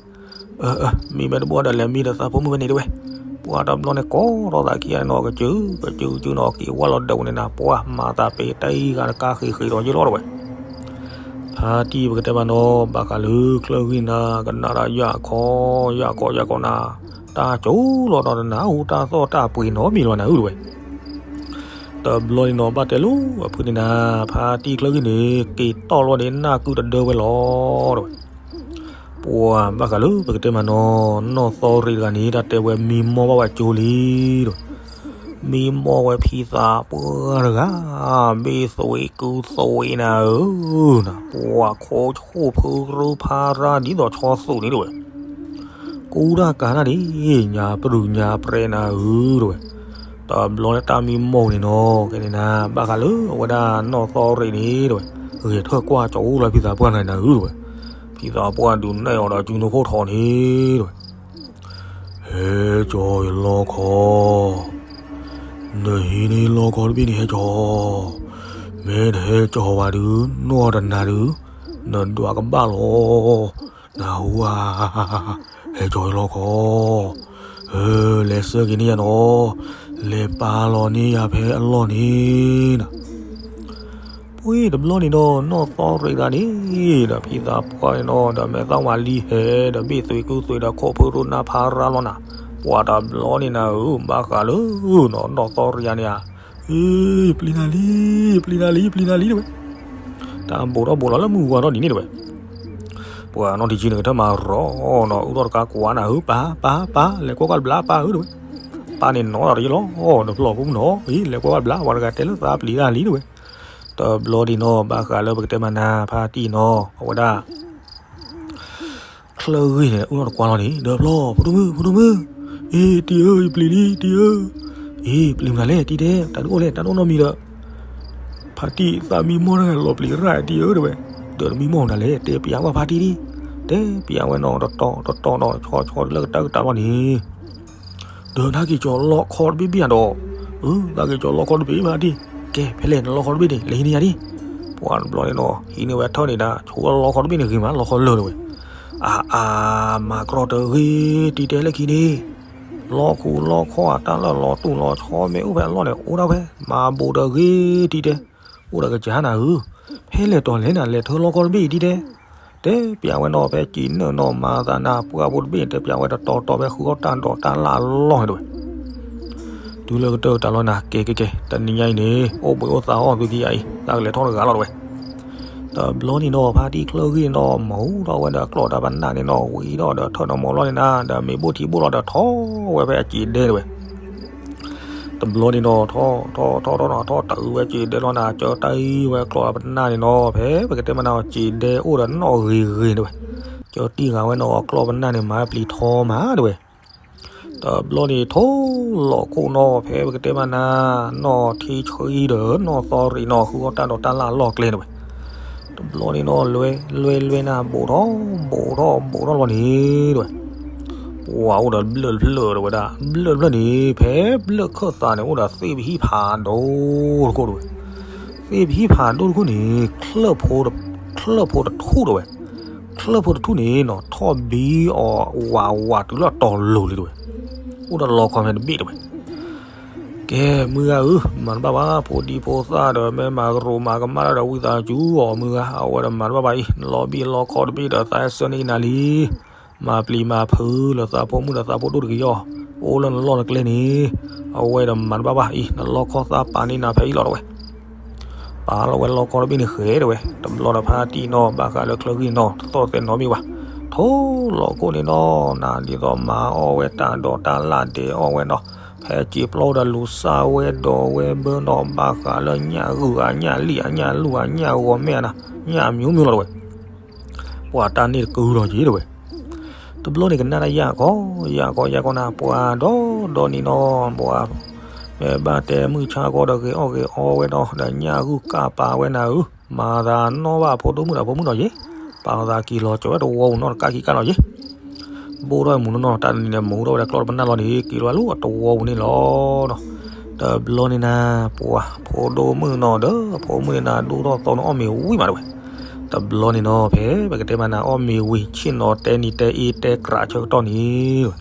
အ အ မံမ့ၢ်တဘိၣ်ဒီးလဲၤမံဒီးသးဖိမုၣ်ဖဲန့ၣ်တဲဝဲ, ပှၢ်တဘျီန့ၣ်ကိးထီၣ်သးခံဂၤန့ၣ်နီၤ ကစၢၢ် ကစၢၢ်ကစၢၢ်နီၤ က့ၤဝဲလီၤဒၢးပူၤန့ၣ်နၤ ပှၢ်မၤသးပ့ၤတၢ်အံၤဂၤတကါဃ့ၢ်ဃ့ၢ်ဒီးယ့ၢ်လီၤတဲဝဲ, ဖါတံၢ်ပကတဲမးနီၤ ဘၣ်ဃးလၢချၢဂံၢ်နၤ ကနၣ်တၢ်ယၢ်ခီ ယၢ်ခီ ယၢ်ခီနၤ, တၢ်စူၤလီၤဒီးနနၢ်ဟူတၢ်သီၣ်တၢ်ပှ့ၤနီတမံၤလၢၤဘၣ်နၤဧၢတဲဝဲ, တဘျီန့ၣ်နီၤ ဘၣ်တဲလိာ်အဖုန့ၣ်နၤ, ဖါတံၢ်ချၢဂံၢ်န့ၣ် က့ၤတီၢ်လီၤန့ၣ် နၢ်ကုတဒၢဝဲလီၤတဲဝဲ, ပှၢ်ဘၣ်ဃးလၢပကတဲမးနီၤ, နီၢ်သီရ့းတဂၤန့ၣ် တၢ်တဲဝဲမံမီၢ်ဘၣ်ဝဲကၠိလံတဲဝဲ, မံမီၢ်ဝဲဖံသးပှၢ်တဂၤ, ဘ့ၣ်သွံးကုသွံးနၤဧၢ, နၤ ပှၢ်ခိၣ်ဆူၣ်ဖုရူဖးရၢ်ဒ်သိးဆီသူၣ်န့ၣ်တဲဝဲ ကူတၢ်ကၤတၢ်န့ၣ် ညါပြူၤညါပြဲးနၤဧၢတဲဝဲ, တဘျီန့ၣ်တၢ်မံမီၢ်န့ၣ်နီၤ ကဲန့ၣ်နၤ ဘၣ်ဃးလၢအဝဲဒၣ်နီၢ်သီရ့းန့ၣ်တဲဝဲ, ဂဲၤထၢၣ်ကွၢ်ကၠိလီၤဖံသးပှၢ်နၤနၤဧၢတဲဝဲ, ဖံသးပှၢ်ဒုးနဲၣ်အီၤဒီးစုနခိၣ်ထီၣ်န့ၣ်တဲဝဲ, ဟဲကၠီယလီခီ, နဟံးန့ၢ်လီခီတဘ့ၣ်န့ၣ်ဟဲကၠီ, မ့ၢ်တဟဲကၠီဘၣ်ဒုး နီၢ်တနၤဒုး နဒွးကဘၣ်လီၤ, နဟူဧါ, ဟဲကၠီယလီခီ, လဲၤဆှၢက့ၤန့ၢ်ယၤနီၤ, လဲၤပာ်လီၤန့ၢ်ယၤဖဲအလီၢ်န့ၣ်နၤ ပှၢ်တဘျီန့ၣ်ဒီး နီၢ်သီရ့းတဂၤန့ၣ် ဒီးဖံသးပှၢ်န့ၣ်နီၤ ဒီးမဲာ်သၣ်ဝါလံဟဲ ဒီးဘ့ၣ်သွံးကုသွံးဒီးခိၣ်ဖုရူနါဖးရၢ်လီၤနၤ, ပှၢ်တဘျီန့ၣ်နၤဧၢ ဘၣ်ဃးလၢနီၢ်သီရ့းတဂၤန့ၣ်ဧါ, အ့ ပျံၤနၤလံ, ပျံၤနၤလံ, ပျံၤနၤလံတဲဝဲ, တၢ်ဘိးထီၣ်ဘိးလီၤလၢမုၢ်ဝါထီၣ်ဒ်န့ၣ်တဲဝဲ, ပှၢ်နီၢ်ထံဆံးန့ၣ်ကထၢၣ်မၤရီနီၤ အူထီၣ်တကါကွၢ်နၤဧၢ ပၢ် ပၢ် ပၢ် လဲၤကွၢ်ကွၢ်တဘျါပၢ်ဧၢတဲဝဲ, ပၢ်န့ၣ်နီၤဒီးယလီၤ နဖျီၣ်ဖိမုၣ်နီၤ အ့ လဲၤကွၢ်ကွၢ်တဘျါ ပှၤတဂၤတဲလၢသးပျံၤတၢ်လံတဲဝဲ, တဘျီဒံးနီၤ ဘၣ်ဃးလၢပကတဲမးနၤ ဖါတံၢ်နီၤ အဝဲဒၣ် ချၢဂ့ၢ်န့ၣ် အူထီၣ်တကွၢ်လီၤန့ၣ် ဒီးဖျီၣ် ဖိဒိၣ်မုၣ် ဖိဒိၣ်မုၣ်, အ့ တံၢ်ဧၢ ယပျံၤလံ တံၢ်ဧၢ, အ့ ပျံၤမနုၤလဲၣ် တံၢ်တဲ တၢ်တအိၣ်လဲၣ် တၢ်တအိၣ်နီတမံၤဒီး, ဖ ဖါတံၢ်သးမံမီၢ်တဂၤလီၤပျံၤရၣ်တံၢ်ဧၢ တဲဝဲ, ဒီးတမံမီၢ်မနုၤလဲၣ် တဲပျးဝဲဖါတံၢ်ဒံး, တဲပျးဝဲနီၤတတီၤတတီၤနီၤ ဆီဆီတလၢကတၢၢ်ကတၢၢ်လီၤန့ၣ်, ဒီးနက့ၤကၠီၤလီခီတဘ့ၣ်ဘ့ၣ်ဧါဒီး, အၢ သးက့ၤကၠီၤလီခီတဘ့ၣ်ဖါတံၢ်, ကဲဖဲလဲၣ်နလီခီတဘ့ၣ်န့ၣ် လဲၤဟံးန့ၢ်ယၤဒံး, ပှၤတဘျီန့ၣ်နီၤ ဟံးန့ၢ်ဝဲထၢၣ်န့ၣ်ဒၣ် ဆိလီခီတဘ့ၣ်န့ၣ်ဂ့ၤမး လီခီလၢာ်တဝဲ, အါအါ မၤကြီတဂ့ၤတံၢ်တဲလၢခံန့ၣ် လီခူလီခီအတၢ်လၢလီၤတူၢ်လီၤဆီမ့ၢ်အိၣ်ဖဲအလီၢ်န့ၣ် အိၣ်ဒၣ်ဖဲ မၤဘိးတဂ့ၤတံၢ်တဲ, အိၣ်ဒီးကစၢ်နၤဧၢ, ဖဲလဲၣ်တီၤလဲၣ်နၤ လဲၤထၢလီခီတဘ့ၣ်အံၤတံၢ်တဲ, တဲပျးဝဲနီၤ ဖဲက့ၤနုာ်နီၤမၤသးနၤ ပှၢ်ဖိတဘ့ၣ်န့ၣ် တဲပျးဝဲတတီၤတီၤဖဲဃုအီၣ်တၢ်ဒိးတၢ်လၢ်အလီၢ် တဝဲ တုၤလၢကတၢၢ်တၢ်လီၤနၤ ကဲကဲကဲ တနံၤညါအံၤန့ၣ် အိၣ်ဘှံးအိၣ်သါအီၣ်သုခံဂၤအံၤ သးကလဲၤထီၣ်တဂၤလီၤတဝဲ, တဘျီန့ၣ်နီၤ ဖါတံၢ်ချၢဂံၢ်န့ၣ်နီၤ မၤဟူထီၣ်ဝဲဒီးကျီၢ်တၢ်ပနၢ်န့ၣ်နီၤ ဝံၤဒီးဒီးထၢၣ်နီၤမီၤလီၢ်န့ၣ်နၤ ဒီးမ့ၢ်ဘိၣ်ထံဘိၣ်လီၤဒီးထီၣ်ဝဲဖဲအစံးဒဲတဝဲ, တဘျီန့ၣ်နီၤ ထီၣ်ထီၣ်ထီၣ်ထီၣ်နီၤ ထီၣ်တအုးဝဲစံးဒဲလီၤနၤ ကၢတၢ်အံၤဝဲကျီၢ်တၢ်ပနၢ်န့ၣ်နီၤ ဖဲပကတဲမနၤအီၤစံးဒဲအိၣ်ဒီးနီၣ်ဂ့ၤဂ့ၤတဝဲ, ကၢတံၢ်ဂၤဝဲနီၤ အကျီၢ်ပနၢ်န့ၣ် မၤပျံၤထီမးတဝဲ တဘျီန့ၣ်ထိၣ်လီၤခိၣ်နီၤ ဖဲပကတဲမနၤ နီၢ်ထံဆှံဒီးနီၢ်သီရံၣ်နီၤ ဃုအီၣ်တၢ်ဒိးတၢ်လၢ်အလီၢ်ကျဲတဝဲ, တဘျီန့ၣ်နီၤ လွဲလွဲလွဲနၤ ဘိးထီၣ်ဘိးထီၣ်ဘိးထီၣ်လီၤန့ၣ်တဝဲ, ပှၤအိၣ်ဒီးဘျၢၣ်တဖျၢၣ်တဝဲဒၣ် ဘျၢၣ်တဖျၢၣ်န့ၣ် ဖဲဘျၢၣ်ခၢၣ်သးန့ၣ် အိၣ်ဒီးသ့ၣ်ပဟံၣ်ဖးဒိၣ်တခိၣ်တဝဲ, သ့ၣ်ပဟံၣ်ဖးဒိၣ်တခိၣ်န့ၣ် ချၢၣ်ဖိတထူၣ်တဝဲ, ချၢၣ်ဖိတထူၣ်န့ၣ်နီၤ ထီၣ်ဘံအီၤဝးဝးတုၤလၢအတီၤလိၤလံတဝဲ, အိၣ်ဒီးလီခီဖဲတဘ့ၣ်တဝဲ, ကဲမုၢ်ဂၤဧၢ မၤတဘၣ်ဘၣ် ဖိဒံဖိသၣ်ဒီး မ့ၢ်မၤကရူးမၤကမၣ်တၢ်ဒီး ဝံသးစူၤအီၤ မုၢ်ဂၤ အဝဲဒီးမၤတဘၣ်ဘၣ်အံၤ နလီၤဘံၣ်လီခီတဘ့ၣ်ဒီး သးအဲၣ်ဆၢန့ၢ်နၤလံ, မၤပျံၤမၤဖုးလၢသးဖိမုၣ်ဒီးသးဖိဒိၣ်တက့ၢ်အီၤ, အိၣ်လၢနလီၢ်နကျဲန့ၣ်, အဝဲဒီးမၤတဘၣ်ဘၣ်အံၤ နလီခီသးပာ်န့ၢ်နၤဖဲအံၤလီၤတဝဲ ပာ်လီၤဝဲလီခီတဘ့ၣ်န့ၣ်ဃဲတဝဲ, တဘျီဒီးဖါတံၢ်နီၤ ဘၣ်ဃးလၢချၢဂံၢ်နီၤ တသီၣ်သဲးနီတမံၤဘၣ်, ထိၣ်လီၤခိၣ်န့ၣ်နီၤ နၤဒ်သိးမၤအီၣ်ဝဲတၢ်ဒိးတၢ်လၢ်ဒဲးအီၣ်ဝဲနီၤ, ဖဲစံာ်ပျီဒီးလူၤစၢ်ဝဲဒီးဝဲဘၢနီၤ ဘၣ်ဃးလၢညၣ်ဂုၢ်ဂၤညၣ်လံၣ်အညၣ်လူၢ်အညၣ်ဂီၤမဲာ်အနၤ ညၣ်မျိုးမျိုးလီၤတဝဲ ပှၤတၢ်န့ၣ်တကုၤလီၤက့ၤတဝဲ, တဘျီန့ၣ်ကနၣ်တၢ်ယၢ်ကီ ယၢ်ကီ ယၢ်ကီနၤ ပှၤဒီးဒီးန့ၣ်နီၤ ပှၤ မ့ၢ်ဘၣ်တဲမုၢ်ဆါကီဒီးဂ့ၤအီၣ်ဂ့ၤအီဝဲနီၤ ဒီးညၣ်ဂုၢ်ကၢ်ပာ်ဝဲနၤဧၢ, မၤသးနီၣ်ဘၣ်ဖိဒိၣ်မုၣ်ဒီးဖိမုၣ်နီၤက့ၤ, ပာ်သးက့ၤလီၤကၠီၤဝဲတဝီပူၤနီၤတကးခံကးလီၤက့ၤ, ဘိၣ်ထီၣ်မူနီၢ်နီၢ် တၢ်တနံၤန့ၣ် မူထီၣ်ဝဲဒၣ်ကျီၢ်တပနၢ်လီၤန့ၣ် က့ၤလီၤလၢအတဝီပူၤန့ၣ်လီၤနီၤ, တဘျီန့ၣ်နၤ ပှၤဖိဒိၣ်မုၣ်နီၤဒီး ဖိမုၣ်န့ၣ်နၤ ဒိၣ်ထီၣ်သီန့ၣ်အီၣ်မ့ၤဝံၤမးတဝဲ, တဘျီန့ၣ်နီၤ ဖဲပကတဲမးနၤအီၣ်မ့ၤဝံၤ ဆ့ၣ်နီၤတဲနံၤတဲအ့တဲကြးဆၢကတီၢ်န့ၣ်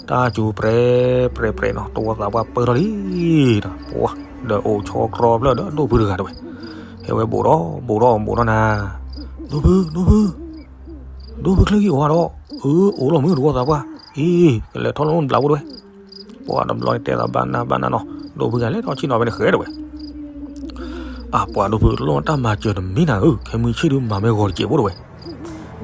တၢ်စူၤပြဲးပြဲးပြဲးနီၤ တဝီသးပှၢ်ပၢၢ်ထီၣ်လံ, ပှၤဒီးအိၣ်ဆီကြီဖျၢၣ်ဒီးဒိၣ်ဖုတဂၤတဝဲ, ဟဲဝဲဘူးဒီးဘူးဒီးဘူးဒီးနၤ, ဒိၣ်ဖု ဒိၣ်ဖု ဒိၣ်ဖုချၢဂံၢ်အိၣ်ဒီး, အၢ အိၣ်လီၤမုၢ်တဝီသးပှၢ်, အ့ ကလဲၤထီၣ်လၢနဘျးဘိတဝဲ, ပှၤတဘျီန့ၣ်တဲသးဘၣ်နၢ်ဘၣ်နၢ်နီၤ, ဒိၣ်ဖုဂၤလဲၤထီၣ်ဆ့ၣ်နီၤဖဲန့ၣ်ဃဲတဝဲ အပှၤဒိၣ်ဖုတလိၣ်တၢ်မၤစၢၤတမံၤနၤဧၢ, ခဲမုၢ်ဆ့ၣ်ဒုးမၤမ့ၢ်ဂီၤတစဲးဖိတဝဲ,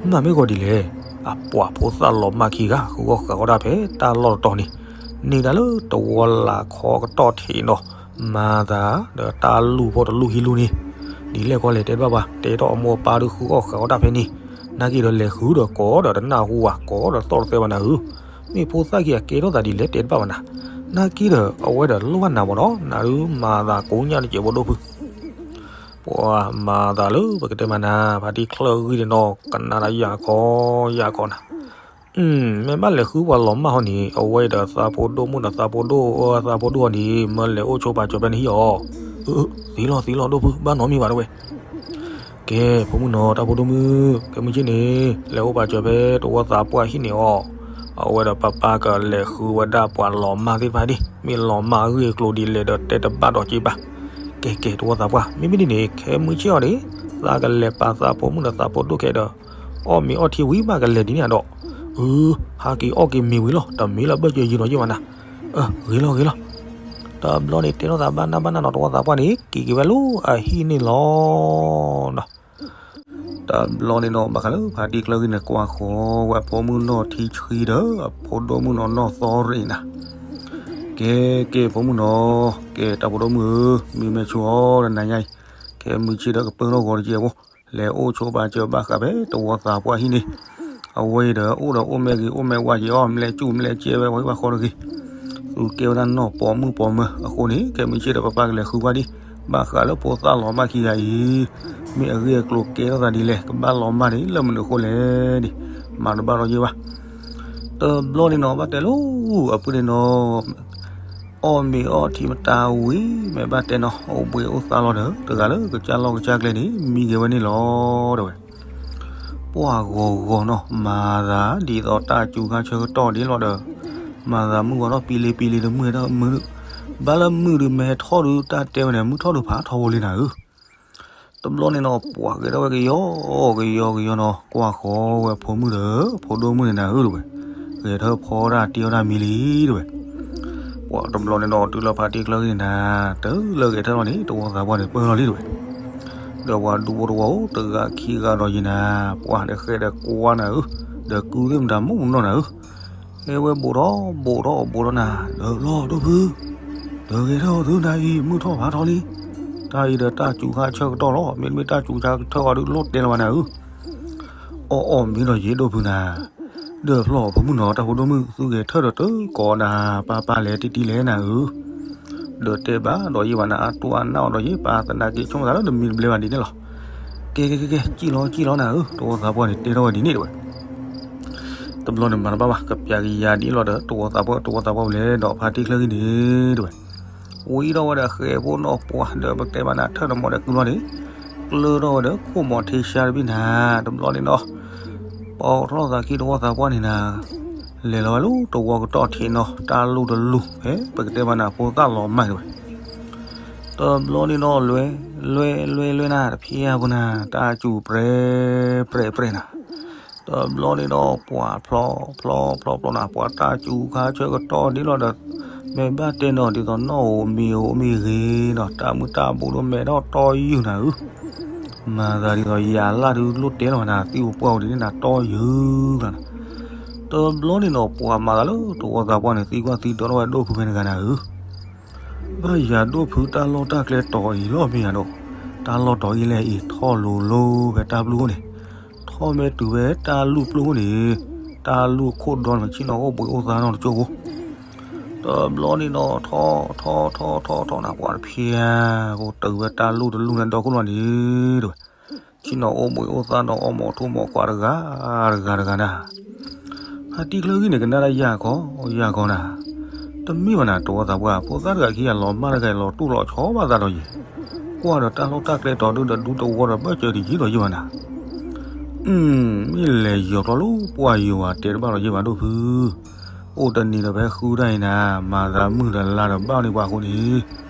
မၤမ့ၢ်ဂီၤဒ်လဲၣ်, အပှၤဖိသၣ်လီၤမၢ်ခံဂၤ ဃုအီၣ်ဃးအီၣ်တၢ်ဖဲတၢ်လီၢ်တတီၤန့ၣ်, န့ၢ်ဒၣ်လၢတဝီလးခီကတီၢ်ထံးနီၤ, မၤသးဒီးတၢ်လူၢ်ဖိတလူၢ်ဟံးလူၢ်န့ၣ်, ဒ်လဲၣ်ကီလဲၣ်တဲတဘၣ်ဘၣ်, တဲထီၣ်အမိၢ်အပၢ်ဒုးဃုအီၣ်ဃးအီၣ်တၢ်ဖဲန့ၣ်, နာ်က့ဒီးလဲၤဃုဒီးကိးဒီးတနၢ်ဟူဘၣ် ကိးဒီးသီၣ်တသဲဘၣ်နၤဧၢ, မ့ၢ်ဖိသၣ်ခံဂၤကဲထီၣ်သးဒ်လဲၣ် တဲတဘၣ်ဘၣ်နၤ, နာ်က့ဒီးအဝဲဒီးလိၣ်ဘၣ်နၤမ့ၢ်နီၤ နၤဒုးမၤသးကိးညၣ်တစဲးဖိဒိၣ်ဖု ပှၤမၤသးလၢပကတဲမးနၤ ဖါတံၢ်ချၢဂံၢ်န့ၣ်နီၤ ကနၣ်တၢ်ယၢ်ခီယၢ်ခီနၤ, မ့ၢ်ဘၣ်လဲၤဃုပှၤလီၤမၢ်ဟီန့ၣ် အဝဲဒီးသးဖိဒိၣ်မုၣ်ဒီးသးဖိဒိၣ်အသးဖိဒိၣ်အီၤန့ၣ် မၢလဲၤအိၣ်ဆိးပာ်စၢၤဖဲနဟံၣ်အီၤ, အၢ သ့လီၤသ့လီၤဒိၣ်ဖု ဘၣ်နီတမံၤဘၣ်တဝဲ ကဲ ဖိမုၣ်နီၤ တၢ်ဖိဒိၣ်မုၣ် ခဲမုၢ်ဆ့ၣ်န့ၣ် လဲၤအိၣ်ပာ်စၢၤဖဲတဝီသးပှၢ်ဟံၣ်န့ၣ်အီၤ, အဝဲဒီးပၢ်ပၢ်ကလဲၤဃုဝဲဒၣ်ပှၤလီၤမၢ်သ့ၣ်တဖၣ်ဒ် မ့ၢ်လီၤမၢ်အဂ့ၢ်အကျိၤဒ်လဲၣ်ဒီးတဲတဘၣ်ဒီးက့ဘၣ်, ကဲကဲ တဝီသးပှၢ် မ့မ့ၢ်ဒ်န့ၣ် ခဲမုၢ်ဆ့ၣ်အီၤန့ၣ် သးကလဲၤပာ်သးဖိမုၣ်ဒီးသးဖိဒိၣ်ခဲဒီး အီၣ်မ့ၤအီထံဝံၤမးကလဲၤဒ်န့ၣ်ဒီး, အၢ ဟးက့ၤအီၣ်က့ၤမ့ၤဝံၤလီၤ တမ့ၢ်လၢဘၢၣ်စၢၤယံၤနီၤယံၤမးနၤ, ဂ့ၤလီၤဂ့ၤလီၤ တဘျီန့ၣ်တဲထီၣ်သးဘၣ်နၢ်ဘၣ်နၢ်နီၤ တဝီသးပှၢ်န့ၣ် က့ၤက့ၤဝဲလၢအဟံၣ်န့ၣ်လီၤနီၤ, တဘျီန့ၣ်နီၤ ဘၣ်ဃးလၢဖါတံၢ်ကျၢဂံၢ်န့ၣ် ကွၢ်ဃီဝဲအဖိမုၣ်နီၢ်ထံဆှံဒီး အဖိဒိၣ်မုၣ်နီၢ်နီၢ်သီရ့ၣ်နၤ, ကဲကဲဖိမုၣ်နီၤ, ကဲတၢ်ဖိဒိၣ်မုၣ်ဧၢ, မ့မ့ၢ်ဆိအီၤဒီးနၤညါအံၤ, ခဲမုၢ်ဆ့ၣ်ဒီးကပၢၢ်ထီၣ်ဂီၤတကဲးဖိ လဲၤအိၣ်ဆိးပာ်စၢၤဘၣ်ဃးဖဲတဝီသးပှၢ်ဟံၣ်န့ၣ်, အဝဲအံၤဒီးအိၣ်ဒီးအိၣ်မ့ၢ်ဂ့ၤအိၣ်မ့ၢ်ဝါက့ၤအီၤ မလဲၤစူၣ်မလဲၤကဲဝဲဝံၤဘၣ်ဃီတဂ့ၤ, သူကဲဝဲဒၣ်နီၢ်ပိာ်မုၣ်ပိာ်မၢၤအဃိန့ၣ် ခဲမုၢ်ဆ့ၣ်ဒီးပၢ်ပၢ်ကလဲၤဃုကွၢ်ဒံး, ဘၣ်ဃးလၢဖိသၣ်လီၤမၢ်ခံဂၤအံၤ မ့ၢ်အဂ့ၢ်အကျိၤကဲထီၣ်သးဒ်လဲၣ်, ကဘၣ်လီၤမၢ်န့ၣ် လၢမနုၤအဃိလဲၣ်န့ၣ် မၤတဘၣ်ဒီးယ့ၢ်ဘၣ်. တဘျီန့ၣ်နီၤ ဘၣ်တဲလီၤအဖုန့ၣ်နီၤ, အီၣ်မ့ၤအီထံမတၤဝံၤ မ့ၢ်ဘၣ်တဲနီၤ အိၣ်ဘှံးအိၣ်သါလီၤဒီး တဂၤလၢကစၢ်လီၢ်ကစၢ်ကျဲန့ၣ် မံက့ၤဝဲန့ၣ်လီၤ တဲဝဲ. ပှၢ်ဂီၤဂီၤနီၤ မၤသးဒ်သိးတၢ်စူၤခါဆၢကတီၢ်ဒ်လီၤဒီး မၤသးမုၢ်ဝါထီၣ်ပံလ့ပံလ့ဒီး မုၢ်ဟဲထီၣ်မုၢ်, ဘၣ်လၢမုၢ်ဒုးမ့ၢ်ဟဲထီၣ်ဒုး တၢ်တဲဝဲန့ၣ် မုၢ်ထီၣ်ဒုးဖးထီဘိလံနၤဧၢ. တဘျီန့ၣ်နီၤ ပှၤဂဲၤထီၣ်ဝဲကယီကယီကယီနီၤ ကွၢ်ဃီဝဲဖိမုၣ်ဒီး ဖိဒိၣ်မုၣ်န့ၣ်နၤဧၢ တဲဝဲ. ဂဲၤထၢၣ်ဖီဒၣ်တံၢ်အီၣ်တၢ်မံလံ တဲဝဲ. ပှၤတဘျီန့ၣ်နီၤ တုၤလၢဖါတံၢ်ချၢဂံၢ်န့ၣ်နၤ တလၢဂဲၤထၢၣ်လီၤန့ၣ် တဝီသးပှၢ်န့ၣ် ပၢၢ်လီၤလံ တဲဝဲ. ဒီးပှၤဒူဖိတဝီအိၣ်တဂၤခံဂၤဒီးယံၤနၤ ပှၤဒီးဃဲဒီးကွၢ်နၤဧၢ, ဒီးကုသ့ၣ်မတၤမုၢ်မနီၢ်နၤဧၢ. ဟဲဝဲဘိးထီၣ်ဘိးထီၣ်ဘိးထီၣ်နၤ ဒီးလီၤဒိၣ်ဖု, ဒီးဂဲၤထၢၣ်အီၤသုနၤအံၤ မုၢ်ထီၣ်ဖးထီလံ. တၢ်အံၤဒီးတၢ်စူၤခါဆၢကတီၢ်လီၤ, မ့တမ့ၢ်တၢ်စူၤခါဆၢကတီၢ်ဒီးလိၣ်တဲလီၤဘၣ်နၤဧၢ. အီၣ်အီၣ်မ့ၢ်ဒီးယဲဒိၣ်ဖုနၤ, ဒီးဖျီၣ်ဖိမုၣ်နီၤ တၢ်ဖိဒိၣ်မုၣ် သုဂဲၤထၢၣ်ဒီးတကိးနၤ ပၢ်ပၢ်လဲၤတံၢ်တံၢ်လဲၣ်နၤဧၢ. ဒီးတဲဘၣ်ဒီးယ့ၢ်ဘၣ်နၤ အတူၢ်အနၢ်အီၤဒီးယ့ၢ် ပၢ်သနာ်က့ဆိကမိၣ်သးလၢနမံၤတဘျဲဘၣ်ဒ်န့ၣ်လီၤ. ကဲကဲကဲကဲ စံၣ်လီၤစံၣ်လီၤနၤဧၢ, တဝီသးပှၢ်န့ၣ် တဲထီၣ်ဝဲဒ်န့ၣ် တဲဝဲ. တဘျီန့ၣ်မၤတဘၣ်ဘၣ် ကပျးကယၤဒ်လီၤဒီး တဝီသးပှၢ် တဝီသးပှၢ်ပူၤလဲၣ်ဒီး ဖါတံၢ်ချၢဂံၢ်န့ၣ် တဲဝဲ. ဝံၤဒီးဝဲဒီးဃဲၤဖိနီၢ်ပှၢ်ဒီး ပတဲဘၣ်နၤထၢၣ်တမီၤဒီးကုလီၤန့ၣ်, ကျၢၢ်ထီၣ်ဝဲဒီးခိၣ်မီၤထံဆါတဘ့ၣ်နၤ, တဘျီန့ၣ်နီၤ ပိာ်ထီၣ်သးခံတဝီသးပှၢ်န့ၣ်နၤ, လဲၤလီၤဝဲလၢတဝီကတီၢ်ထံးနီၤ တၢ်လူၢ်တလူၢ် ဖဲပကတဲဘၣ်နၤဖိသၣ်လီၤမၢ်တဲဝဲ. တဘျီန့ၣ်နီၤ လွဲလွဲလွဲလွဲနၤ တဖျဲၣ်ဖိနၤ တၢ်စူၤပြဲပြဲပြဲနၤ တဘျီန့ၣ်ဒီး ပှၤဖျီဖျီဖျီဖျီနၤ ပှၤတၢ်စူၤခါဆၢကတီၢ်ဒ်လီၤဒီး မ့ၢ်ဘၣ်တဲနီၤ ဒ်သိးနီၣ်ဧိၤမံၤဧိၤမ့ၢ်ဂ့ၤနီၤ တၢ်မုၢ်တၢ်ဘိဒိၣ်မဲထီၣ်တီယုၢ်နၤဧၢ, မၤသးဒ်သိးယၤလၢ်ဒုးလိၣ်တဲလီၤနၤ သံၣ်ဧိၤပှၢ်ဧိၤဒ်န့ၣ်နၤ တီယုၢ်ကျါနၤ. တဘျီန့ၣ်ဒီး ပှၤမၤသးလၢတဝီသးပှၢ်န့ၣ် သံကွၢ်သံဒိးထီၣ်ဝဲဒိၣ်ဖုဖဲန့ၣ်ဂၤနၤဧၢ. ဘၣ်ယၤဒိၣ်ဖုတၢ်လီၢ်တၢ်ကျဲတီၤအံၤလီၤမ့ၢ်ယၤဒီး, တၢ်လီၢ်တီၤအံၤလဲၣ်အံၤ ထီၣ်လိၤလိၤဖဲတၢ်ဘျုးအိၣ်န့ၣ်, ထီၣ်မ့ၢ်တုၤဖဲတၢ်လူၢ်ပျိၢ်အိၣ်န့ၣ်, တၢ်လူၢ်အခိၣ်ဒီန့ၣ် ဆ့ၣ်နီၤအိၣ်ဘှံးအိၣ်သါနီတကၠိၢ်ဖိ. တဘျီန့ၣ်ဒီး ထီၣ်ထီၣ်ထီၣ်ထီၣ်ထီၣ်နၤ ပှၤတဖျဲၣ်ဖိတုၤဖဲတၢ်လူၢ်တလူၢ်န့ၣ်ဒီခိၣ်လီၤန့ၣ် တဲဝဲ. ဆ့ၣ်နီၤအိၣ်ဘှံးအိၣ်သါနီၤ အီၣ်မီၤထူၣ်မီၤခွါတဂၤတဂၤတဂၤနၤ. ဖါတံၢ်ချၢဂံၢ်န့ၣ် ကနၣ်တၢ်ယၢ်ခီ ယၢ်ခီနၤ, တမ့ၢ်ဘၣ်နၤ တဝီသးပှၢ် ဖိသၣ်တဂၤခံဂၤလီၤမၢ်တဂၤလီၤတူၢ်လီၤဆီဘၣ်သးဒီးယဲ, ကွၢ်ဒီးတၢ်လီၢ်တၢ်ကျဲတီၤဒုဒီးဒူတဝီဒီးဘၣ်စၢၤတယံာ်ဒီးယဲဘၣ်နၤ. မ့ၢ်လဲၤယီၤကျီလၢပှၢ်ယိၤဧါ တဲတဘၣ်ဒီးယဲဘၣ်ဒိၣ်ဖု. အိၣ်တနံၤဒီးဖဲဃုတၢ်အံၤနၤ, မၤသးမုၢ်ဒီးလါဒီးဘၣ်န့ၢ်ပှၤအဃိန့ၣ်,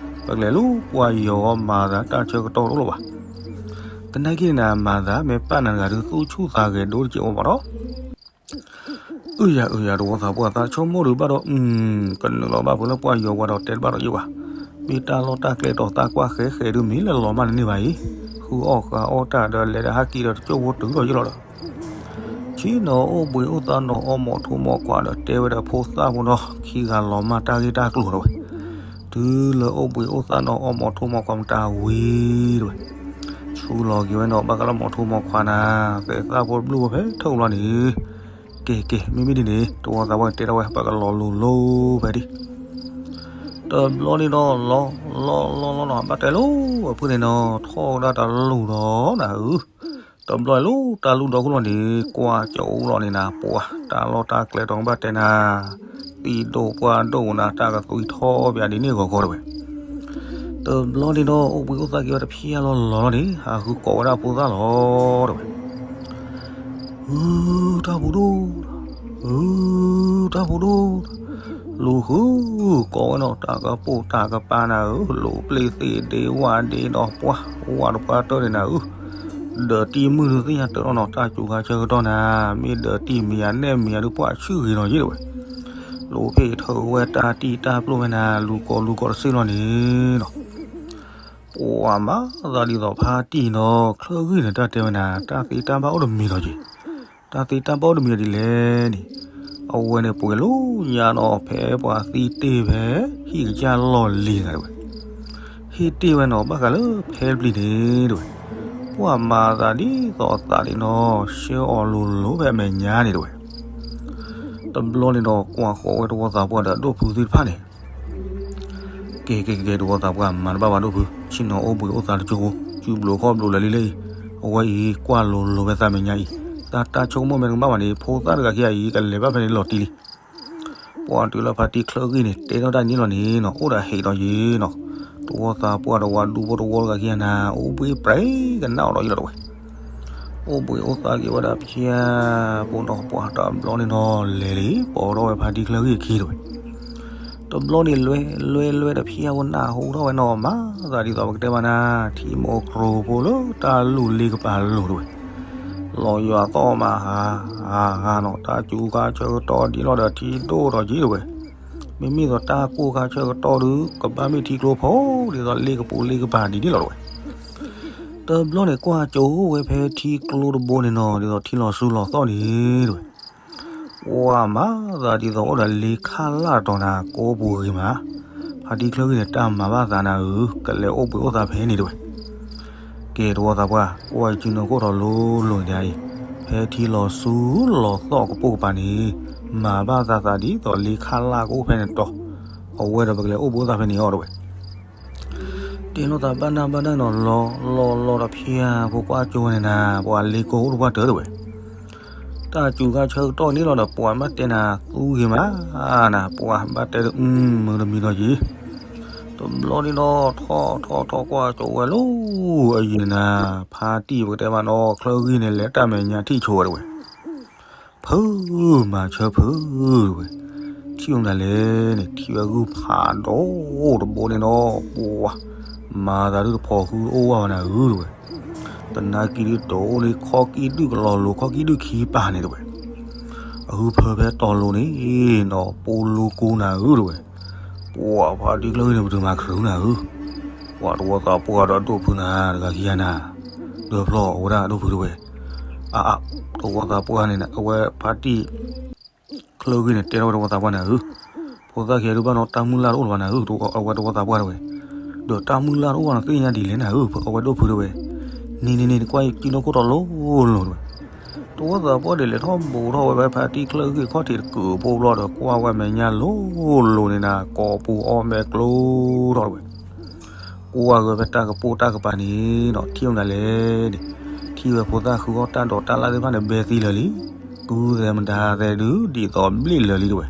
ပကလဲၤလၢပှၢ်ယိၤအီၤ မၤသးတၢ်ဆၢကတီၢ်တအိၣ်လၢၤဘၣ်. သနာ်က့န့ၣ်နၤ မၤသးမ့ၢ်ပာ်နၤတဂၤဒုး သူၣ်ဆူၣ်သးဂဲၤဒိၣ်တကဲးအိၣ်ဘၣ်ဒီး အုၣ်ယၤအုၣ်ယၤ တဝီသးပှၢ် သးဆိကမိၣ်ဒုးဘၣ်ဒီး ကနုာ်လီၤဘၣ်ဖဲလၢပှၢ်ယိၤပှၤဒီးတဲတဘၣ်ဒီးယဲဘၣ်. မ့ၢ်တၢ်လီၢ်တၢ်ကျဲတီၤသးကွၢ်ဃဲဃဲဒုး မ့ၢ်လၢလီၤမၢ်တန့ၢ်ဘၣ်အံၤ, ဃုအီၣ်ဃာ်အီၣ်တၢ်ဒီးလဲၤဒီးဟးက့ၤဒီးတကၠိၢ်ဖိတုၤဒီးယဲလီၤဒီး ဆ့ၣ်နီၤအိၣ်ဘှံးအိၣ်သါနီၤ အီၣ်မီၤထူၣ်မီၤခွါဒီးတဲဝဲဒီးဖိသၣ်ဖိနီၤ ခံဂၤလီၤမၢ်တၢ်ဂ့ၢ်တၢ်ကျိၤဒီးဝဲ, တုၤလၢအိၣ်ဘှံးအိၣ်သါနီၤ အီၣ်မီၤထူၣ်မီၤခွါမတၤဝံၤဒီးဝဲ, ဆူလီၤက့ၤဝဲနီၤ ဘၣ်ဃးလၢမီၤထူၣ်မီၤခွါနၤ သဲးသၣ်ဖိတဘျုးဝဲဖဲထၢၣ်လီၤန့ၣ်, ကဲကဲ မ့မ့ၢ်ဒ်န့ၣ် တဝီသးပှၢ်တဲထီၣ်ဝဲ ပကလီၤလိၤလိၤဖဲဒံး တဘျီန့ၣ်ဒီး လီၤလီၤလီၤလီၤနီၤ ဘၣ်တဲလီၤ အဖုန့ၣ်နီၤ ထီၣ်ဝဲဒၣ်တၢ်လူၢ်ဒီးနၤဧၢ, တဘျီလၢတၢ်လူၢ်ဒီခိၣ်လီၤန့ၣ် ကွၢ်ကၠီအူလီၤန့ၣ်နၤ ပှၤတၢ်လီၢ်တၢ်ကျဲတီၤဘၣ်တဲနၤ, သံၣ်ဒိၣ်ပှၢ်ဒိၣ်နၤ တၢ်ကသွံထီၣ်ပယၤဒ်န့ၣ်ဂီၤဂီၤတဲဝဲ. တဘျီန့ၣ်ဒီး အိၣ်ဘှံးအိၣ်သါက့ၤဝဲတဖျၢၣ်လီၤလီၤလီၤန့ၣ် ဟးဃုကိးဝဲဒၣ်ဖိသၣ်လီၤတဲဝဲ. ဧၢ တၢ်ဖိဒိၣ်, ဧၢ တၢ်ဖိဒိၣ်, လူၤဃုကိးဝဲနီၤ တၢ်ကပိာ်တၢ်ကပၤနၤဧၢ, လူၤပျ့ၤသ့ၣ်ဒ့ဝၣ်ဒ့ဒီးပှၢ်ဝၣ်တပှၢ်တၢၢ်န့ၣ်နၤဧၢ, ဒီးတံၢ်မုၢ်ဒုးသ့ၣ်ညါတၢၢ်နီၤနီၤ တၢ်စူၤခါဆၢကတီၢ်နၤ, မ့ၢ်ဒီးတံၢ်မံၤယၤနဲၣ်မံၤယၤဒုးပှၢ်ဆူၣ်ဂ့ၤနီၤယ့ၣ်တဲဝဲ, လူၤဖ့ၣ်ထၢၣ်ဝဲတၢ်တံၢ်တၢ်ပျိၢ်ဝဲနၤ လူၤကိးလူၤကိးတစ့ၢ်လီၤန့ၣ်နီၤ ပှၤမၤသးဒ်သိးဖါတံၢ်နီၤ ချၢဂံၢ်န့ၣ် တၢ်တဲဝဲနၤ တၢ်သ့တၢ်ဘၣ်အိၣ်တမံၤလီၤက့ၤ, တၢ်သ့တၢ်ဘၣ်အိၣ်တမံၤဒ်လဲၣ်န့ၣ်, အဝဲန့ၣ်ပှဲၤလီၤညါနီၤ ဖဲပှၤသံတ့ၢ်ဖဲ ဟံၣ်ကစၢ်လီၢ်လံၤနၤတဲဝဲ, ဟ့ၣ်တ့ၢ်ဝဲနီၤ ဘၣ်ဃးလၢဖဲပျံၤန့ၣ်တဲဝဲ, ပှၤမၤသးဒ်သိးသးန့ၣ်နီၤ ဆှၢအီၤလိၤလိၤဖဲအမဲာ်ညါန့ၣ်တဲဝဲ တဘျီန့ၣ်ဒီး ကွၢ်ဃီၤဝဲတဝီသးပှၢ်ဒီးဒိၣ်ဖုသ့ၣ်တဖၣ်န့ၣ်, ကဲ ကဲ ကဲ တဝီသးပှၢ် မၤတဘၣ်ဘၣ်ဒိၣ်ဖု, ဆ့ၣ်နီၤအိၣ်ဘှံးအိၣ်သါတကၠိဖိ, စုဘျုးခီၣ်ဘျုးလၢာ်လံလၢအံၤ, အဝဲအံၤကွၢ်လိၤလိၤဝဲသးမဲာ်ညါအံၤ, တၢ်တၢ်ဆိကမိၣ်မ့ၢ်တကမၣ်ဘၣ်န့ၣ် ဖိသၣ်တဂၤခံဂၤအံၤ ကလဲၤဘၣ်ဖဲန့ၣ်လီၤတံၢ်လံ. ပှၤတုၤလၢဖါတံၢ်ချၢဂံၢ်န့ၣ် တဲထီၣ်တၢ်န့ၣ်လီၤန့ၣ်နီၤ အိၣ်ဒီးဟ့ၣ်ဒီးယ့ၤနီၤ, တဝီသးပှၢ်ဒီးဝၤဒူဖိတဝီတဂၤခံဂၤန့ၣ် အိၣ်ဘှံးပြဲကနၣ်အီၤဒီးယ့ၤလီၤတဝဲ အိၣ်ဘှံးအိၣ်သါက့ၤဝဲဒၣ်ဖၠၣ်ဖိနီၤ ပှၤတဘျီန့ၣ်နီၤ လဲၤလံ ပိာ်ထီၣ်ဝဲဖါတံၢ်ချၢဂံၢ်အခံတဝဲ, တဘျီန့ၣ် လွဲလွဲတဖၠၣ်ဖိနၢ်ဟူထီၣ်ဝဲနီၤ မၤသးဒ်သိးပကတဲဘၣ်နၤ ထံမိၢ်ကြိၤဖိလၢတၢ်လူၢ်လ့ကပၤလိၤတဝဲ, လီၤယွၤသီၣ်မးဟး ဟးဟးနီၤ တၢ်စူၤခါဆၢကတီၢ်ဒ်လီၤဒီးထံဒိၣ်ထီၣ်က့ၤတဝဲ, မ့မ့ၢ်သိးတၢ်ကိၢ်ခါဆၢကတီၢ်ဒုး ကဘၣ်မ့ၢ်ထံကျိဖိ ဒ်သိးလ့ကပူၤလ့ကပၤဒ်န့ၣ်လီၤတဝဲ တဘျီန့ၣ်ကွၢ်ကၠိဝဲဖဲထံကျိတဘိန့ၣ်နီၤ ဒ်သိးထံလီၤဆူလီၤသီၣ်န့ၣ်တဝဲ, ပှၤမၤသးဒ်သိးအိၣ်ဒီးလ့ခါလၢ်တီၤနၤ ကိးပူၤဂ့ၤမး, ဖါတံၢ်ချၢဂံၢ်န့ၣ် တၢ်မၤဘၣ်သးနၤဧၢ, ကလဲၤအိၣ်ဘှံးအိၣ်သါဖဲန့ၣ်တဝဲ ကဲတဝီသးပှၢ် ကွၢ်ယစုနၢၤခိၣ်ထီၣ်လိၤလိၤန့ၣ်ဒ်အံၤ, ဖဲထံလီၤဆူလီၤသီၣ်ကပိာ်ကပၤန့ၣ်, မၤဘၣ်သးသးဒ်သိးလ့ခါလၢ်ကအိၣ်ဖဲန့ၣ်တီၤ, အဝဲဒီးပကလဲၤအိၣ်ဘှံးအိၣ်သါဖဲန့ၣ်အီၤတဝဲ တဲလိာ်သးဘၣ်နၢ်ဘၣ်နၢ်နီၤ လီၤလီၤလီၤတဖၠၣ်ဖိကွၢ်ကၠိဝဲန့ၣ်နၤ ပှၤလ့ကိၢ်အိၣ်တပှၢ်တၢၢ်တဝဲ တၢ်စူၤခါဆၢကတီၢ်န့ၣ်လီၤဒီး ပှၤဘၣ်တဲနၤသူဂ့ၤမးနၤ ပှၤဘၣ်တဲဒ်အူမုၢ်တမံၤနီၤက့ၤ, တဘျီန့ၣ်ဒီး ထီၣ်ထီၣ်ထီၣ်ကွၢ်ကၠိဝဲလီၤ, အယံၤန့ၣ်နၤ ဖါတံၢ်ပကတဲဘၣ်နီၤ ချၢဂံၢ်န့ၣ် လဲၤတၢ်မဲာ်ညါထံၣ်ဆိဝဲတဝဲ ဖုမၤဆၢဖုတဝဲ, ထံၣ်အိၣ်မနုၤလဲၣ်န့ၣ် ထံၣ်ဝဲဂုၢ်ဖးဒိၣ်တဘိန့ၣ်နီၤ ပှၤ မၤသးဒုးတဖိးဃုတအိၣ်ဝဲဘၣ်နၤဧၢတဝဲ, သနာ်က့ဒုးတအိၣ်လၢခီၣ်ကံၣ်ဒုၣ်ကလီၤလိၤ ခီၣ်ကံၣ်ဒုၣ်ခံပၤန့ၣ်တဝဲ, အဂုၢ်ဖၢဖဲတီၤလိၤန့ၣ်နီၤ ပိာ်လိကိနၤဧၢတဝဲ, ပှၤဖါတံၢ်ချၢဂံၢ်န့ၣ် ပတုာ်မၤခရူနၤဧၢ, ပှၤတဝီသးပှၢ်ဒီးဒိၣ်ဖုနၤတဂၤခံဂၤနၤ, ဒၢဖျီၣ်ဝဲဒၣ်ဒိၣ်ဖုတဝဲ, အအ တဝီသးပှၢ်န့ၣ် အဝဲဖါတံၢ် ချၢဂံၢ်န့ၣ် တဲထီၣ်ဝဲတဝီသးပှၢ်နၤဧၢ, ဖိသၣ်ခံဂၤဒုးဘၣ်နီၤ တၢ်မုၢ်လၢ်တအိၣ်လၢၤဘၣ်နၤဧၢ, အဝဲတဝီသးပှၢ်တဝဲ, ဒီးတၢ်မုၢ်လၢ်တအိၣ်ဘၣ်နီၤ သ့ၣ်ညါဒ်လဲၣ်နၤဧၢ, အဝဲဒိၣ်ဖုတဝဲ, န့ၣ်န့ၣ်န့ၣ် ကွၢ်ယစုနၢၤခိၣ်ထီၣ်လိၤလိၤတဝဲ, တဝီသးပှၢ်ဒ်လဲၣ်ထီၣ်ဘူးထီၣ်ဝဲဖဲဖါတံၢ်ချၢဂံၢ်ခီၣ်ထံးတကုာ်ဖိဘျီဒီး ကွၢ်ဝဲမဲာ်ညါလိၤလိၤန့ၣ်နၤ ကိာ်ပူၤအီၣ်မဲာ်ကျိထီၣ်တဝဲ ကွၢ်က့ၤဝဲဖဲတၢ်ကပိာ်တၢ်ကပၤန့ၣ်နီၤ ထံၣ်အိၣ်မနုၤလဲၣ်န့ၣ်, ထံၣ်ဝဲဖိသၣ်ဃုအီၣ်တၢ်ဒိးတၢ်လၣ်သ့ၣ်တဖၣ်န့ၣ် ဘဲသံလၢာ်လံ, ကူသဲမတၤသဲဒုး ဒ်သိးဘျ့ၣ်လၢာ်လံတဝဲ,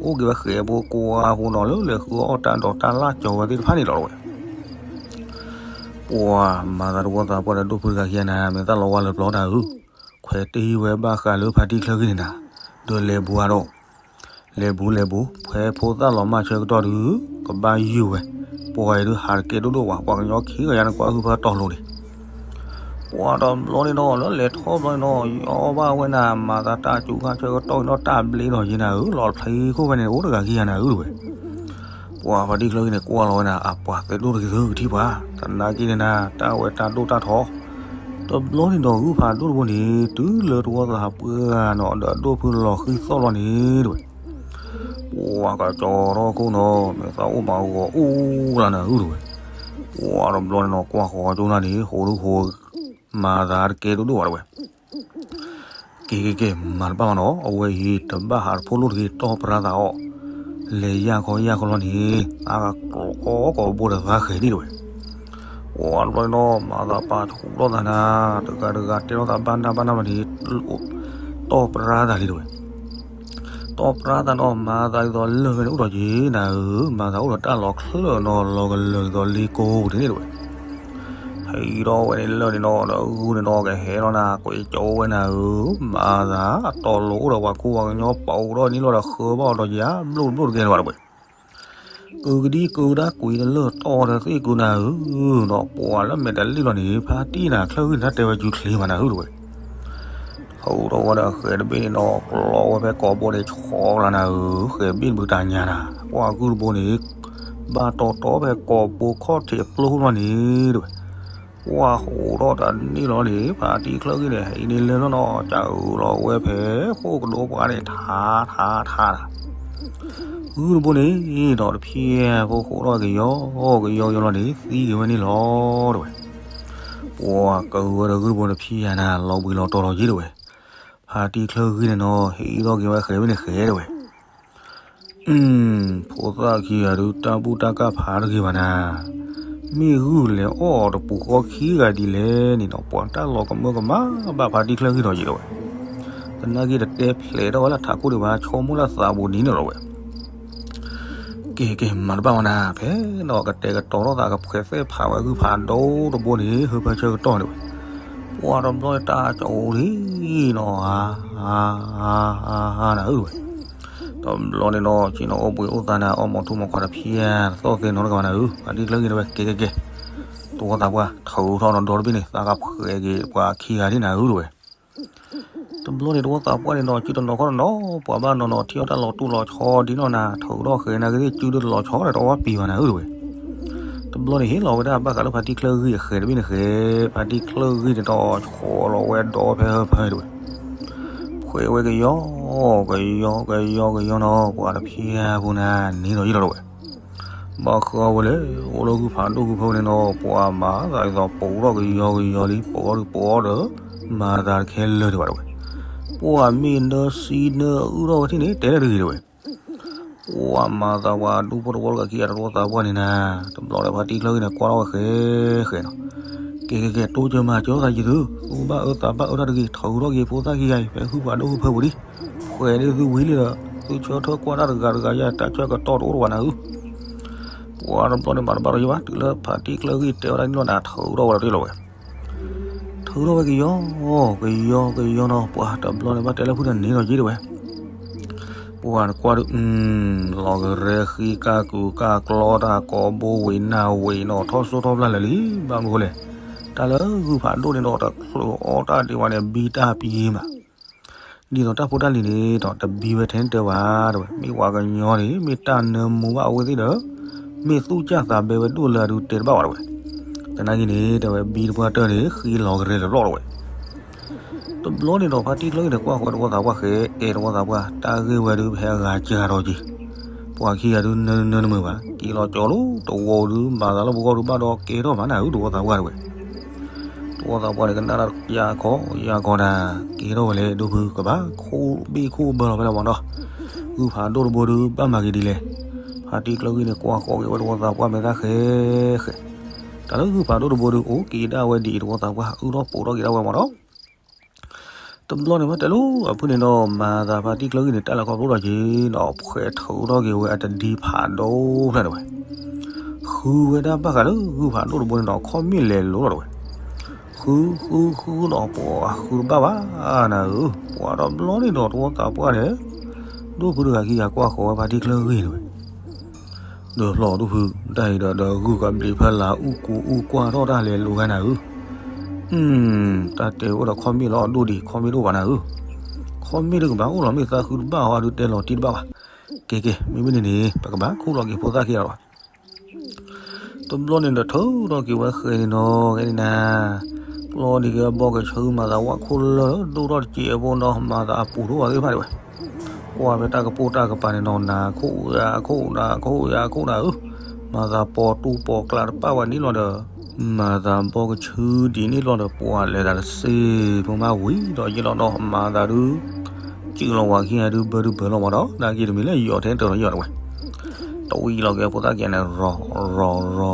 အိၣ်က့ၤဝဲဃဲးဖိကွၢ်ဖိနီၤ လၢလဲၤဃုအီၣ်တၢ်ဒိးတၢ်လၣ်ကၠီၤဝဲသ့ၣ်တဖၣ်န့ၣ်လီၤတဝဲ ပှၤမၤသးတဝီသးပှၢ်ဒီးဒိၣ်ဖုတဂၤခံဂၤနၤ မဲာ်သၣ်လီၤဝါလၢပျီတၢ်ဧၢ, ခွဲးတ့ၢ်ဝဲဘၣ်ဃးလၢဖါတံၢ်ချၢဂံၢ်န့ၣ်နၤ, ဒီးလဲၤဘူးအါဒီး လဲၤဘူးလဲၤဘူး ဖဲဖိသၣ်လီၤမၢ်ဆၢကတီၢ်ဒုး ကဘၣ်ယုၢ်ဝဲ, ပှၤအံၤဒုးဟးတကဲဒိၣ်ဒိၣ်ဘၣ် ပှၤကညီခံဂၤယါန့ၣ်ကွၢ်ဟုၣ်ဖၢတီၤလိၤန့ၣ် ပှၤတဘျီန့ၣ်နီၤ လၢလဲၤထီၣ်ဘျီန့ၣ်နီၤ ယီၣ်ဘၣ်ဝဲနၤ မၤသးတၢ်စူၤခါဆၢကတီၢ်နီၤ တၢ်ဘျ့နီၤယ့နၤဧၢ လီၤဖျ့ခိၣ်ဖဲန့ၣ် အိၣ်တဂၤခံဂၤနၤဧၢတဝဲ ပှၤဖါတံၢ်ချၢဂံၢ်န့ၣ် ကွၢ်လီၤဝဲနၤ အပှၤသဲဒိၣ်တဂ့ၤသုကထံၣ်ပှၤ, သနာ်က့န့ၣ်နၤ တၢ်ဝဲတၢ်ဒိၣ်တၢ်ထီ, တဘျီန့ၣ်ဒီးဂုၢ်ဖးဒိၣ်တဘိန့ၣ် တုၤလၢတဝီသးပှၢ်နီၤ ဒီးဒိၣ်ဖုလီၤဃံသီၣ်လီၤန့ၣ်တဝဲ ပှၤကကၠီထီၣ်ခိၣ်နီၤ မဲာ်သၣ်အိၣ်မးဂီၤအူလၢနၤဧၢတဝဲ, ပှၤတဘျီန့ၣ်နီၤ ကွၢ်ဃီကၠိနၤန့ၣ် ဟိးဒုဟိး မၤသးတကဲဒိၣ်ဒိၣ်ဘၣ်တဝဲ က့ၤက့ၤက့ၤ မၤတဘၣ်ဘၣ်နီၤ အဝဲအံၤ တဘၣ်ဟးတဖိလိၣ်တဂ့ၤ တီၢ်ပြါသးအီၤ, လဲၤယၢ်ခီယၢ်ခီလီၤန့ၣ် အါဂၤကျီကိာ်ဘိဒီးသးဃဲၤဒံးတဝဲ, ပှၤတဘျီန့ၣ်နီၤ မၤသးပာ်ထူထီၣ်သးနၤ, တဂၤတဂၤတဲထီၣ်သးဘၣ်နၢ်ဘၣ်နၢ်ဘၣ်န့ၣ်, တီၢ်ပြါသးလံတဝဲ တီၢ်ပြါသးနီၤ မၤသးဒ်သိးလၢၢ်ဖဲန့ၣ်အိၣ်ဒီးက့ၤနၤဧၢ, မၤသးအိၣ်ဒီးတၢ်လီၤချၢၣ်နီၤ လီၤကလၢာ်ဒ်သိးလ့ကိးပူၤန့ၣ်တဝဲ, ဟံးထီၣ်ဝဲန့ၣ်လၢၢ်န့ၣ်နီၤ ဒီးဂုၢ်န့ၣ်နီၤ ကဟဲလီၤနၤ ကွဲးကၠီဝဲနၤဧၢ, မၤသးအတီၤလိၤအိၣ်ဒီးပှၤကိးပှၤကညီပာ်အိၣ်ဒီးန့ၣ်လီၤဒီးဃၢဘၣ်အီၤဒီးယၤ ဘျိၣ်တဘျိၣ်တကဲလၢၤဘၣ်တဝဲ ကုကဒံကုကဒါကွံာ်တလၢၢ်တီၢ်ဒီးသ့ၣ်ကုနၤဧၢ, ဒီးပှၤလၢမဲာ်တလံၣ်လီၤန့ၣ် ဖါတံၢ်နၤချၢဂံၢ်န့ၣ် တၢ်တဲဝဲစုချ့မးနၤဧၢတဝဲ ဟူးထီၣ်ဝဲဒီးဃဲးတဘ့ၣ်န့ၣ်နီၤ ကျီဝဲဖဲကိာ်ဘိန့ၣ် ဆီကလၤနၤဧၢ, ဃဲးဘ့ၣ်တဘုတၢ်ညါနၤ, ပှၤကုၢ်တဘိန့ၣ် ဘၣ်တီတီဖဲကိာ်ဘိခီၣ်ထံးအပျိၢ်လီၤန့ၣ်တဝဲ, ပှၤဟူးထီၣ်တၢ်န့ၣ်လီၤန့ၣ် ဖါတံၢ်ချၢဂံၢ်န့ၣ် ဟဲအံၤန့ၣ်လၢၢ်လီၤနီၤ ကးအုးလီၤဝဲဖဲဃိၣ်ကဒိပှၤန့ၣ် ထါထါထါနၤ ဂုၢ်တဘိန့ၣ်ဒီးတဖျဲၣ်ဖိဃိးထီၣ်ကယီကယီကယီလီၤန့ၣ် သံက့ၤဝဲန့ၣ်လီၤတဝဲ, ပှၤကဝဲဒီးဂုၢ်တဘိန့ၣ်တဖျဲၣ်နၤ လီၤဘှံးလီၤတီၤလီၤယ့ၢ်တဝဲ, ဖါတံၢ်ချၢဂံၢ်န့ၣ်နီၤ ဟ့ၣ်အံၤထီၣ်က့ၤဝဲဃဲးဝဲန့ၣ်ဃဲးတဝဲ, ဖိသၣ်ခံဂၤဒုး တၢ်ဘူၣ်တၢ်ကၢ်ဖးတဂ့ၤဘၣ်နၤ, မ့ၢ်ဂုၢ်လဲၤအီၣ်တပူၤဃီခံဂၤဒ်လဲၣ်န့ၣ်ဒီး ပှၤတၢ်လီၤကမၢကမၣ်ဘၣ်ဖါတံၢ်ချၢဂ့ၢ်ဒီးယံၤဒီးဝဲ, သနာ်က့တတဲဖျဲးထီၣ်ဝဲလၢထးခိၣ်ဒံးဘၣ် ဆိကမိၣ်လၢသးပူၤဒ်န့ၣ်လီၤဝဲ က့ၤက့ၤ မၤတဘၣ်ဝဲနၤ ဖဲဒီးကတဲာ်ကတီၤထီၣ်သး ကဖှဲးသဲၣ်ဖးဝဲဂုၢ်ဖးဒိၣ်တဘိန့ၣ် ဟၢဖၢဆၢကတီၢ်န့ၣ်ဝဲ, ပှၤတဘျီတၢ်ကၠီလံနီၤ ဧါ ဧါ ဧါ နၤဧၢဝဲ, တဘျီန့ၣ်ဒီး ဆ့ၣ်နီၤအိၣ်ဘှံးအိၣ်သါနၤ အီၣ်မီၤထူမီၤခွါတဖျၢၣ် တသီၣ်သ့နီတဂၤဘၣ်နၤဧၢ, ဖါတံၢ်ချၢဂ့ၢ်န့ၣ်ဝဲ က့ၤက့ၤက့ၤ, တဝီသးပှၢ် ထုးထီၣ်နီၤဒီတဘ့ၣ်န့ၣ် သးကဖှဲးက့ၤပှၤခံဂၤဒ်နၤဧၢဝဲ တဘျီန့ၣ်တဝီသးပှၢ်န့ၣ်ဒီး စုတနီၤခီၣ်တနီၤ ပှၤဘၣ်နီၤနီၤထံၣ်အီၣ်တၢ်လီၤတူၢ်လီၤဆီဒ်နီၢ်နၤ ထုးထီၣ်ဃဲၤနၤကသ့ၣ် စုဒုတလီၤဆီဒီးတဝီပံၤဘၣ်နၤဧၢတဝဲ, တဘျီန့ၣ်ဟ့ၣ်လီၤဝဲဒၣ်ဘၣ်ဃးလၢဖါတံၢ်ချၢဂ့ၢ်အဃဲၤတဘ့ၣ်န့ၣ်ဃဲၤ, ဖါတံၢ်ချၢဂ့ၢ်န့ၣ်ဒီးဆီလီၤဝဲဒီးဖဲဟၢဖၢတဝဲ, ဖှဲးဝဲကယီ ကယီ ကယီ ကယီနီၤ ပှၤတဖျၢၣ်ဖိနၤန့ၣ်ဒီးယံၤလီၤတဝဲ ဘၣ်ဃးဝဲလၢ အိၣ်လၢဂုၢ်ဖးဒိၣ်ဂုၢ်ဖၢန့ၣ်ဒီး ပှၤမၤသးဒ်သိးပိာ်ထီၣ်ကယီကယီလံ ပိာ်ထီၣ်ဒုးပိာ်ထီၣ်ဒီး မၤသးတခဲလၢာ်ဒံးဘၣ်တဝဲ, ပှၤမ့ၢ်နၢစံနၢအုၣ်ထီၣ်ဝဲထံၣ်န့ၣ် တဲလၢတဂ့ၤတဝဲ, ပှၤမၤသးပှၤဒူဖိတဝီတဂၤခံဂၤတဝီသးပှၢ်န့ၣ်နၤ, တဘျီလၢဖါတံၢ်ချၢဂ့ၢ်န့ၣ်ကွၢ်ထီၣ်ဝဲဃဲၤဃဲၤနီၤ, ကဲကဲကဲ တိစၢၤမၤစၢၤသးယံၤသု, သုဘၣ်အၢသးဘၣ်အၢတၢ်တဂ့ၤ ထုးထီၣ်က့ၤဖိသၣ်ခံဂၤအံၤ ဖဲဂုၢ်ဖးဒိၣ်ဂုၢ်ဖၢပူၤလံ, ဖှဲးဒ်သုဝံၤလံဒီး သုဆၢထၢၣ်ကွၢ်တၢ်တဂၤတဂၤယါ တၢ်ဆၢကတီၢ်တအိၣ်တဝဲနၤဧၢ ပှၤတဘျီန့ၣ်မၤတဘၣ်ဒီးယံၤဘၣ် တုၤလၢဖါတံၢ်ချၢဂ့ၢ်တဲဝဲဒၣ်န့ၣ်လီၤနၤ ထုးထီၣ်ဝဲဒီးတ့ၢ်လီၤဝဲ, ထုးထီၣ်ဝဲကယီ ကယီ ကယီနီၤ ပှၤတဘျီန့ၣ်ဘၣ်တဲလၢဖုတန့ၢ်ဒီးယံၤတဝဲ, ပှၤတကွၢ်ဒုး လီၤကရဲဃံကၢ်ကုာ်ကၢ်ကျီတၢ်ကိးဘိဝံၤနၢ်ဝံၤနီၤ ထီၣ်စိထီၣ်ဖျါလၢာ်လံ ဘၣ်မနုၤဃိလဲၣ်, တၢ်လၢဂုၢ်ဖးဒိၣ်န့ၣ်ဒီးတချုးအီၣ်တၢ်ဒံးဘၣ်န့ၣ် ဘံတၢ်ပယ့မး ဒ်သိးတၢ်ဖိတၢ်လံၤန့ၣ်ဒီး တဘံဝဲထဲတၢ်ဘၣ်တဝဲ, မ့ၢ်ပှၤကညီန့ၣ် မ့ၢ်တၢ်နၢမူဘၣ်အဝဲသ့ၣ်ဒီး မ့ၢ်သူၣ်စၢ်သးဘဲဝဲဒိၣ်လၢအဒုးတဲတဘၣ်ဘၣ်တဝဲ, သနာ်က့န့ၣ် တဲဝဲဘံတပှၢ်တၢၢ်န့ၣ် ဃံလီၤကရဲလၢာ်လီၤတဝဲ, တဘျီန့ၣ်ဒီးဖါတံၢ်ချၢဂ့ၢ်န့ၣ် ကွၢ်ဃီတဝီသးပှၢ်ဃဲ အဲၣ်တဝီသးပှၢ် တၢ်ဂ့ၢ်ဝဲဒုးဖဲအဂၤစှၤဒီးက့ၤ, ပှၤခံဂၤဒုးနၢနၢနၢနမုာ်ဘၣ် က့ၤလီၤကၠီလိၤတဝီဒုး မၤသးလၢပဂီၢ်ဒုးဘၣ်ဒီးကဲထီၣ်မးနၤဧၢ တဝီသးပှၢ်တဝဲ တဝီသးပှၢ်န့ၣ် ကနၣ်တၢ်ယၤခီယၤခီနၤ, ကဲထီၣ်ဝဲလဲၣ်ဒိၣ်ဖု ကဘၣ်ခိၣ်ဘ့ၣ်ခိၣ်ဘၢလီၤဖဲလဲၣ်မနီၤ, ဂုၢ်ဖးဒိၣ်တဘိဒုး ဘၣ်မၤက့ၤဒ်လဲၣ်, ဖါတံၢ်ချၢဂ့ၢ်န့ၣ် ကွၢ်ဃီက့ၤဝဲတဝီသးပှၢ်မဲာ်သၣ်ဃဲဃဲ, တၢ်လၢဂုၢ်ဖးဒိၣ်တဘိဒုး အိၣ်က့ၤဒၣ်ဝဲဒ်အံၤ တဝီသးပှၢ် အုၣ်ထီၣ်ပိာ်ထီၣ်က့ၤဒၣ်ဝဲမနီၤ တဘျီန့ၣ်ဝဲတဲလိၤအဖုန့ၣ်ဒီး မၤသးဖါတံၢ်ချၢဂ့ၢ်န့ၣ် တၢ်လၢခီဖျိဒီးက့ၤဒီး ဖှဲးထုးထီၣ်က့ၤဝဲအတဒံဖးဒိၣ်ဖျၢၣ်တဝဲ, ဃုဝဲဒၣ်ဘၣ်ဃးလၢဂုၢ်ဖးဒိၣ်တဘိန့ၣ်ဒီး ခီၣ်မ့ၣ်လဲၤလိၤလီၤတဝဲ, ဃုဃုဃုဒီးပှၤဃုတဘၣ်ဘၣ်နၤဧၢ, ပှၤတဘျီန့ၣ်ဒီးတဝီသးပှၢ်န့ၣ် ဒိၣ်ဖုတဂၤခံဂၤကွၢ်ဃီဝဲဖါတံၢ်ချၢဂ့ၢ်တဝဲ ဒီးဖျီၣ်ဒိၣ်ဖု တၢ်အံၤဒီး ဒီးဂုၢ်ကဘျံးဖဲလၢအူၣ်ကူအူၣ်ကွၢ်ထီၣ်တၢ်လဲၤလိၤဂၤနၤဧၢ, တၢ်တဲဝဲဒီးခီၣ်မ့ၣ်လီၤအဒိၣ်ဒံး ခီၣ်မ့ၣ်ဒိၣ်ဘၣ်နၤဧၢ, ခီၣ်မ့ၣ်တကဘၣ်အိၣ်လီၤ မ့ၢ်သးဃုတဘၣ်ဟီဒုးတဲလီၤတံၢ်တဘၣ်ဘၣ်, ကဲကဲ မ့မ့ၢ်န့ၣ်န့ၣ် ပကဘၣ်ခူၣ်လီၤက့ၤဖိသၣ်ခံဂၤလီၤ တဘျီန့ၣ်ဒီး ထုးထီၣ်က့ၤဝဲဃဲၤန့ၣ်နီၤ ကဲန့ၣ်နၤ, ကျီဒံးက့ၤအဘီကဆၢ မၤသးဝၣ်ခိၣ်လၢဒိၣ်ထီၣ်တစဲးအဘိနီၤ မၤသးအပူၤထီၣ်ဘၣ်သ့ၣ်တဖၣ်ဒံးဝဲ, ကွၢ်ဖဲတၢ်ကပိၢ်တၢ်ကပၤန့ၣ်နီၤ နၤခိၣ်ယၤခိၣ် နၤခိၣ်ယၤခိၣ်နၤဧၢ, မၤသးပိာ်တူၢ်ပိာ်ကျါတပၣ်ဝဲန့ၣ်လီၤဒီး မၤသးဘီကဆၢဒ်န့ၣ်လီၤဒီး ပှၤလဲၤသးတစ့ဖိမးဝံၤဒီးယံာ်လီၤဒီး မၤသးဒုး စုၣ်လီၤဝဲခံဂၤဒုး ဘၢဒုးဘၢလီၤမးဒီး နာ်က့တမ့ၢ်လၢယီၤထဲတၢ်လီၤယီၤတဝဲ တဝံၤလီၤက့ၤဖိသၣ်ခံဂၤန့ၣ် ရီၤ ရီၤ ရီၤ ရီၤ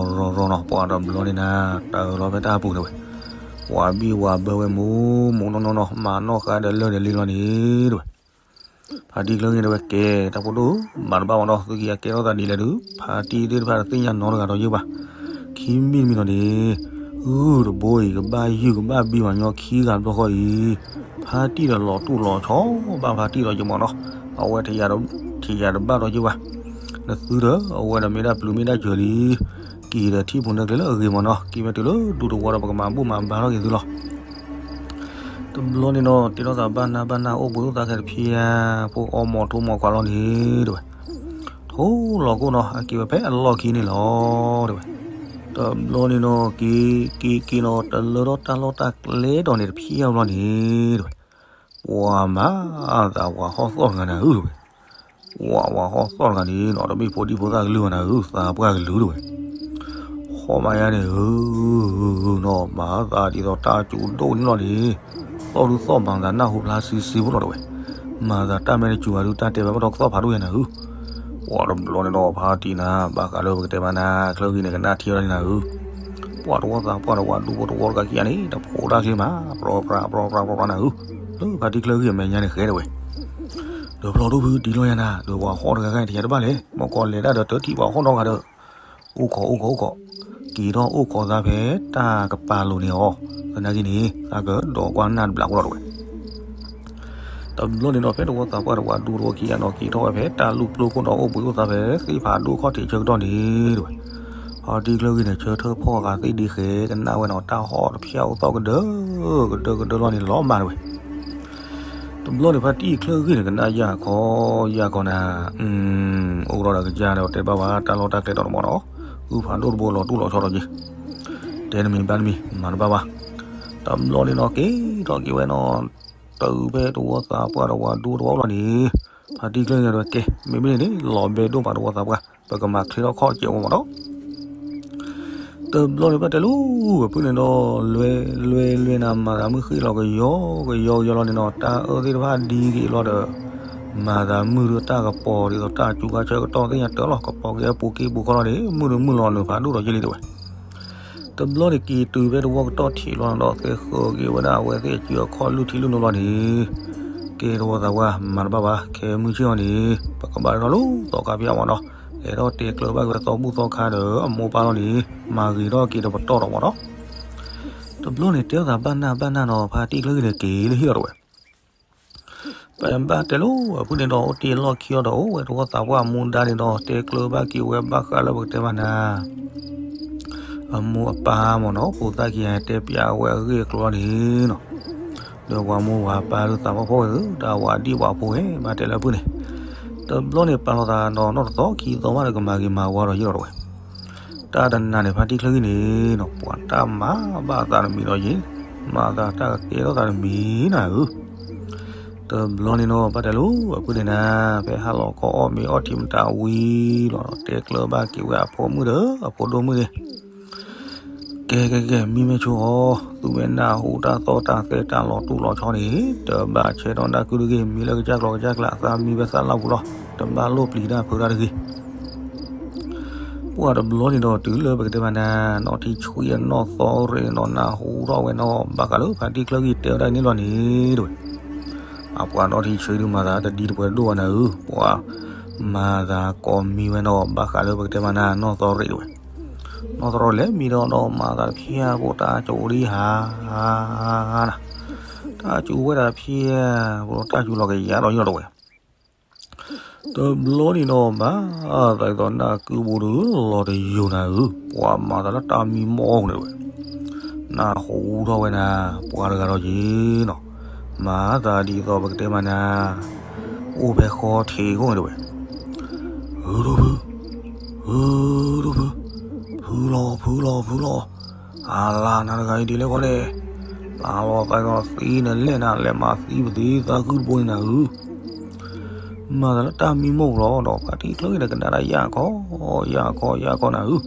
ရီၤနီၤ ပှၤတဘျီန့ၣ်နၤ တၢ်လီၤဖဲတၢ်ပူၤတဝဲ, ဝၤဘံၣ်ဝၤဘၢဝဲမူ မူနီၢ်နီၢ်နီၤ မၤနီၢ်ဃာ်ဒီးလၢာ်ဒီးလံလီၤန့ၣ်တဝဲ, ဖါတံၢ်ချၢဂ့ၢ်န့ၣ်ဝဲကဲ တၢ်ဖိဒိၣ် မၤတဘၣ်မးနီၤ သုကယၤကဲထီၣ်သးဒ်လဲၣ်ဒုး ဖါတံၢ်သ့ၣ်တဖၣ်တသ့ၣ်ညါနီတဂၤဒီးယုၢ်ဘၣ်, ခံမံၤတမံၤနီၤန့ၣ် ဂုၢ်တဘိအံၤ ကဘၣ်ယုၢ်ကဘၣ်ဘံၣ်ပှၤညီခံဂၤတဘျီဃီအံၤ, ဖါတံၢ်ဒီးလီၤတူၢ်လီၤဆီ ဘၣ်ဖါတံၢ်ဒီးယမးနီၤ, အဝဲထံၣ်ယၤတဘၣ်ဒီးယုၢ်ဘၣ်, နသုဒီး အဝဲဒီးမ့ၢ်ဒၣ်ပျုၤမ့ၢ်ဒၣ်စၢၤလံ, က့ၤဒီးထံၣ်ဖိနၢ်ကျဲလၢအဂ့ၤမးနီၤ က့ၤဝဲတုၤလၢဒူသဝီဒီး ပကမၤဘူၣ်မၤဘါထီၣ်က့ၤသုလီၤ တဘျီန့ၣ်နီၤ တ့ထီၣ်သးဘၣ်နၢ်ဘၣ်နၢ်အိၣ်ဘှံးအိၣ်သါခဲတဖံးဧါ, ဖိအီၣ်မီၤထိးမီၤခွါလီၤန့ၣ်တဝဲ, ထိၣ်လီၤခိၣ်နီၤ အက့ၤဝဲဖဲအလီၢ်ခံန့ၣ်လီၤတဝဲ, တဘျီန့ၣ်နီၤ က့ၤက့ၤက့ၤနီၤ တလၢထီၣ်တၢ်လီၢ်တၢ်ကျဲဒီးန့ၣ်တဖံးဧါဘျီန့ၣ်တဝဲ, ပှၤမၤသးပှၤဟီၣ်သီၣ်တဂၤနၤဧၢတဝဲ ဝၤဝၤဟီၣ်သီၣ်တဂၤန့ၣ်နီၤ တမ့ၢ်ဖိဒံဖိသၣ်ကလုၢ်ဘၣ်နၤဧၢ သးပှၢ်ကလုၢ်တဝဲ, ဟီၣ်မးယါန့ၣ်ဧၢ, နီၤ မၤသးဒ်သိးတၢ်စူၤဒိၣ်န့ၣ်လီၤန့ၣ်, သီၣ်ဒုးသီၣ်မၤသးနၢ်ဟူဖျါဆံဆံဖိလီၤတဝဲ, မၤသးတၢ်မဲာ်တစူၤဘၣ်ဒုး တၢ်တဲဘၣ်ဘၣ်ဒီးကသီၣ်ဖးဒိၣ်ယါနၤဧၢ, ပ ပှၤတဘျီန့ၣ်ဒီးဖါတံၢ်နၤ ဘၣ်ဃးလၢပကတဲမးနၤ ချၢဂံၢ်န့ၣ် ကနၣ်ထံဝဲဒၣ်န့ၣ်နၤဧၢ, ပှၤတဝီသးပှၢ်တဝီဒူဖိတဝီတဂၤခံဂၤန့ၣ် တဖိးတၢ်ချ့မး ပြီပြါပြီပြါပြီပြါနၤဧၢ, လၢဖါတံၢ်ချၢဂံၢ်အမဲာ်ညါန့ၣ်ဃဲဒၣ်ဝဲ, ဒီးဖျီဒိၣ်ဖုတံၢ်လီၤယၤနၤ ဒီးပှၤဟီၣ်တဂၤဂၤန့ၣ် တယၤတဘၣ်လဲၣ် မ့ၢ်ကီးလဲၤတၢ်ဒီးတထံၣ်ပှၤဟီၣ်နီတဂၤဒီး အိၣ်ခိးအိၣ်ခိးအိၣ်ခိး, က့ၤထီၣ်အိၣ်ခိးသးဖဲတၢ်ကပၤလိၤန့ၣ်အီၤ, သနာ်က့န့ၣ် သးကဒီးကွၢ်နၢ်တဘျးဃီလီၤတဝဲ တဘျီန့ၣ်ဒီး ဖဲတဝီသးပှၢ်တဝီဒူတဝီခံဂၤနီၤ က့ၤထီၣ်ဝဲဖဲတၢ်လူၢ်ပျိခိၣ်ဒီးအိၣ်ဘှံးအိၣ်သါဖဲသ့ၣ်ဖးဒိၣ်ခီၣ်ထံးဆၢကတီၢ်န့ၣ်တဝဲ, ဖါတံၢ်ချၢဂံၢ်န့ၣ် ဆၢထၢၣ်ဖီၣ်အသးသ့ၣ်ဒ့ဃဲ ကနၣ်ဝဲနီၤ တၢ်ဟီၣ်တဖျၢၣ်အိၣ်သီၣ်ကဒၢ ကဒၢကဒၢလီၤန့ၣ် လီၤမၢ်တဝဲ တဘျီန့ၣ် ဖါတံၢ်ချၢဂံၢ်န့ၣ် ကနၣ်ယၢ်ခီယၢ်ခီနၤ, အိၣ်ကဒီးဒီးကစၢ်ဒီးတဲဘၣ်ဝဲ တၢ်လီၢ်တၢ်ကျဲတီၤတမီၤနီၤ, ဂုၢ်ဖးဒိၣ်တဘိလီၤတူၢ်လီၤဆီဒီးက့ၤ, တဲတမံၤဘၣ်တမံၤ မၤတဘၣ်ဘၣ်, တဘျီန့ၣ်နီၤ က့ၤထီၣ်က့ၤဝဲနီၤ, တုၤဖဲတဝီသးပှၢ်တဝီဒူတဝီလီၤန့ၣ်, ဖါတံၢ်ချၢဂံၢ်ဒီးကဲ မ့မ့ၢ်န့ၣ်န့ၣ် လီၤဘဲဒိၣ်မးတဝီသးပှၢ် ပကမၤချ့ထီၣ်ခီၣ်ကဲးဝဲမးနီၤ တဘျီန့ၣ်ဘၣ်တဲလိၤ ဝဲဖုန့ၣ်ဒီး လွဲလွဲလွဲနၤ မၤသးမုၢ်ဃ့ၢ်လီၤ ကယီကယီကယီလီၤန့ၣ်နီၤ, တၢ်အၢသ့ၣ်တဖၣ်ဒ်က့ၤလီၤဒီး မၤသးမုၢ်ဒီးတၢ်ကပီၤဒ်သိးတၢ်စူၤခါဆၢကတီၢ်သ့ၣ်ညါတၢ်လီၤ, ကပီၤက့ၤအပူၤက့ၤပူၤခီလီၤန့ၣ် မုၢ်ဒီးမုၢ်လီၤနုာ်ဖးဒိၣ်ဒီးယဲလံတဝဲ တဘျီန့ၣ်က့ၤတုၤဖဲတဝီကတီၢ်ထံးလီၤဒီး သဲဃၢၤက့ၤဝဲဒၣ်အဝဲသ့ၣ်အစုအခီၣ်လုၢ်ထံလုၢ်နိလီၤန့ၣ်, ကဲတဝီသးပှၢ် မၤတဘၣ်ဘၣ် ခဲမုၢ်ဆ့ၣ်အီၤန့ၣ် ပကဘၣ်ထီၣ်လိၣ်သီခါဖဲအမးနီၤ, အဲၣ်ဒိးတဲကျၢၤဘၣ်က့ၤဝဲသီဘူၣ်သီခါဒီးအမိၢ်ပၢ်လီၤန့ၣ် မၤဂ့ၤထီၣ်က့ၤတပတီၢ်ဒီးမးနီၤ တဘျီန့ၣ်တဲအသးဘၣ်နၢ်ဘၣ်နၢ်နီၤ ဖါတံၢ်ချၢဂံၢ်န့ၣ်က့ၤလၢဟံၣ်လီၤတဝဲ ပဘၣ်တဲလိၤ အဖုန့ၣ်ဒီး အိၣ်တ့ၢ်လီၢ်ခံအီၤဒီး အိၣ်ဝဲတဝီသးပှၢ်အမူဒါန့ၣ်ဒီး တဲကျၢၤဘၣ်က့ၤဝဲဘၣ်ဃးလၢပကတဲမးနၤ အမိၢ်အပၢ်မ့ၢ်နီၤ ဖိသၣ်ခံဂၤတဲပျးဝဲအဂ့ၢ်အကျိၤန့ၣ်နီၤ, ဒီးပှၤမိၢ်ပှၤပၢ်ဒုးသးပှၢ်ဖီၣ်ဝဲသု တၢ်ဝၤဒံၣ်ဝၤဖိဝဲ ဘၣ်တဲလၢအဖုန့ၣ်, တဘျီန့ၣ်ပာ်လီၤသးနီၤ နီၣ်တသီခံသီမးဒီးကမၤဂ့ၤမၤဝါဒီးယဲၢ်လီၤတဝဲ တၢ်တနၤန့ၣ် ဖါတံၢ်ချၢဂံၢ်န့ၣ်နီၤ ပှၤတၢ်မၤဘၣ်သးတမံၤဒီးယဲၢ်, မၤသးတၢ်ကကဲထီၣ်သးတမံၤနၤဧၢ တဘျီန့ၣ်နီၤ ဘၣ်တဲလိၤ အဖုန့ၣ်နၤ ဖဲဟါလီၤခီအီၣ်မ့ၤအီထံမတၤဝံၤလီၤဒီး တဲကျၢၤဘၣ်က့ၤဝဲအဖိမုၣ်ဒီး အဖိဒိၣ်မုၣ်န့ၣ် ကဲကဲကဲ မံမ့ၢ်ဆိအီၤ သုမ့ၢ်နၢ်ဟူတၢ်သီၣ်တၢ်သဲတၢ်လီၤတူၢ်လီၤဆီန့ၣ် တဘၣ်ဆဲးဒီးနၢ်ကုတဂ့ၤ မံလၢကစၢ်ကျီကစၢ်ကျး သးမံဖဲသးလၢပူၤလီၤ တဘၣ်လိၣ်ပျံၤတၢ်ဖုးတၢ်တဂ့ၤ ပှၤတဘျီန့ၣ်ဒီးတုၤလၢပကတဲမးနၤ နီၢ်ထံဆှံအနီၢ်သီရ့ၣ်နီၢ်နၢ်ဟူထီၣ်ဝဲနီၢ် ဘၣ်ဃးလၢဖါတံၢ်ချၢဂံၢ်တဲဝဲဒၣ်န့ၣ်လီၤန့ၣ်တဝဲ, အပှၤနီၢ်ထံဆှံဒုးမၤသးတဒံတပှဲၤဒိၣ်ဘၣ်နၤဧၢ, ပှၤမၤသးကိးမံဝဲနီၢ် ဘၣ်ဃးလၢပကတဲမးနၤ နီၢ်သီရ့ၣ်တဝဲ, နီၢ်သီရ့ၣ်လဲၤမံဒီးနီၢ်မၤသးတဖျၢၣ်ဖိတၢ်ကၠိဒံးဟါနၤ, တၢ်ကၠိဝဲဒၣ်ဖျၢၣ်ဖိတၢ်ကၠိလီၤကယၤဒီးယဲၢ်လီၤတဝဲ တဘျီန့ၣ်ဒီးမၤသးဒ်သိးနၢ်ကုပူၤဒီးလီၤတယိာ်နၤဧၢ, ပှၤမၤသးလၢတၢ်မံမီၢ်န့ၣ်ဝဲ, နၢ်ဟူထီၣ်ဝဲနၤ ပှၤတဂၤဒီးယ့ၢ်နီၤ, မၤသးဒ်သိးပကတဲမးနၤ, အိၣ်ဖဲဃီထံးခိၣ်န့ၣ်တဝဲ, ဧၢဒိၣ်ဖု, ဧၢဒိၣ်ဖု, ဖုလီၤ ဖုလီၤ ဖုလီၤ အလၢနၤတဂၤအံၤဒ်လဲၣ်ဃီလဲၣ်, ပာ်လီၤသးဒီးသံနလဲၣ်နၤ လဲၤမၤသံပသ့သးဂုၢ်တဘိန့ၣ်နၤဧၢ, မၤသးလၢတၢ်မံမီၢ်လီၤဒီး ဖါတံၢ်ချၢဂံၢ်န့ၣ် ကနၣ်တၢ်ယၢ်ခီ, ယၢ်ခီ ယၢ်ခီနၤဧၢ,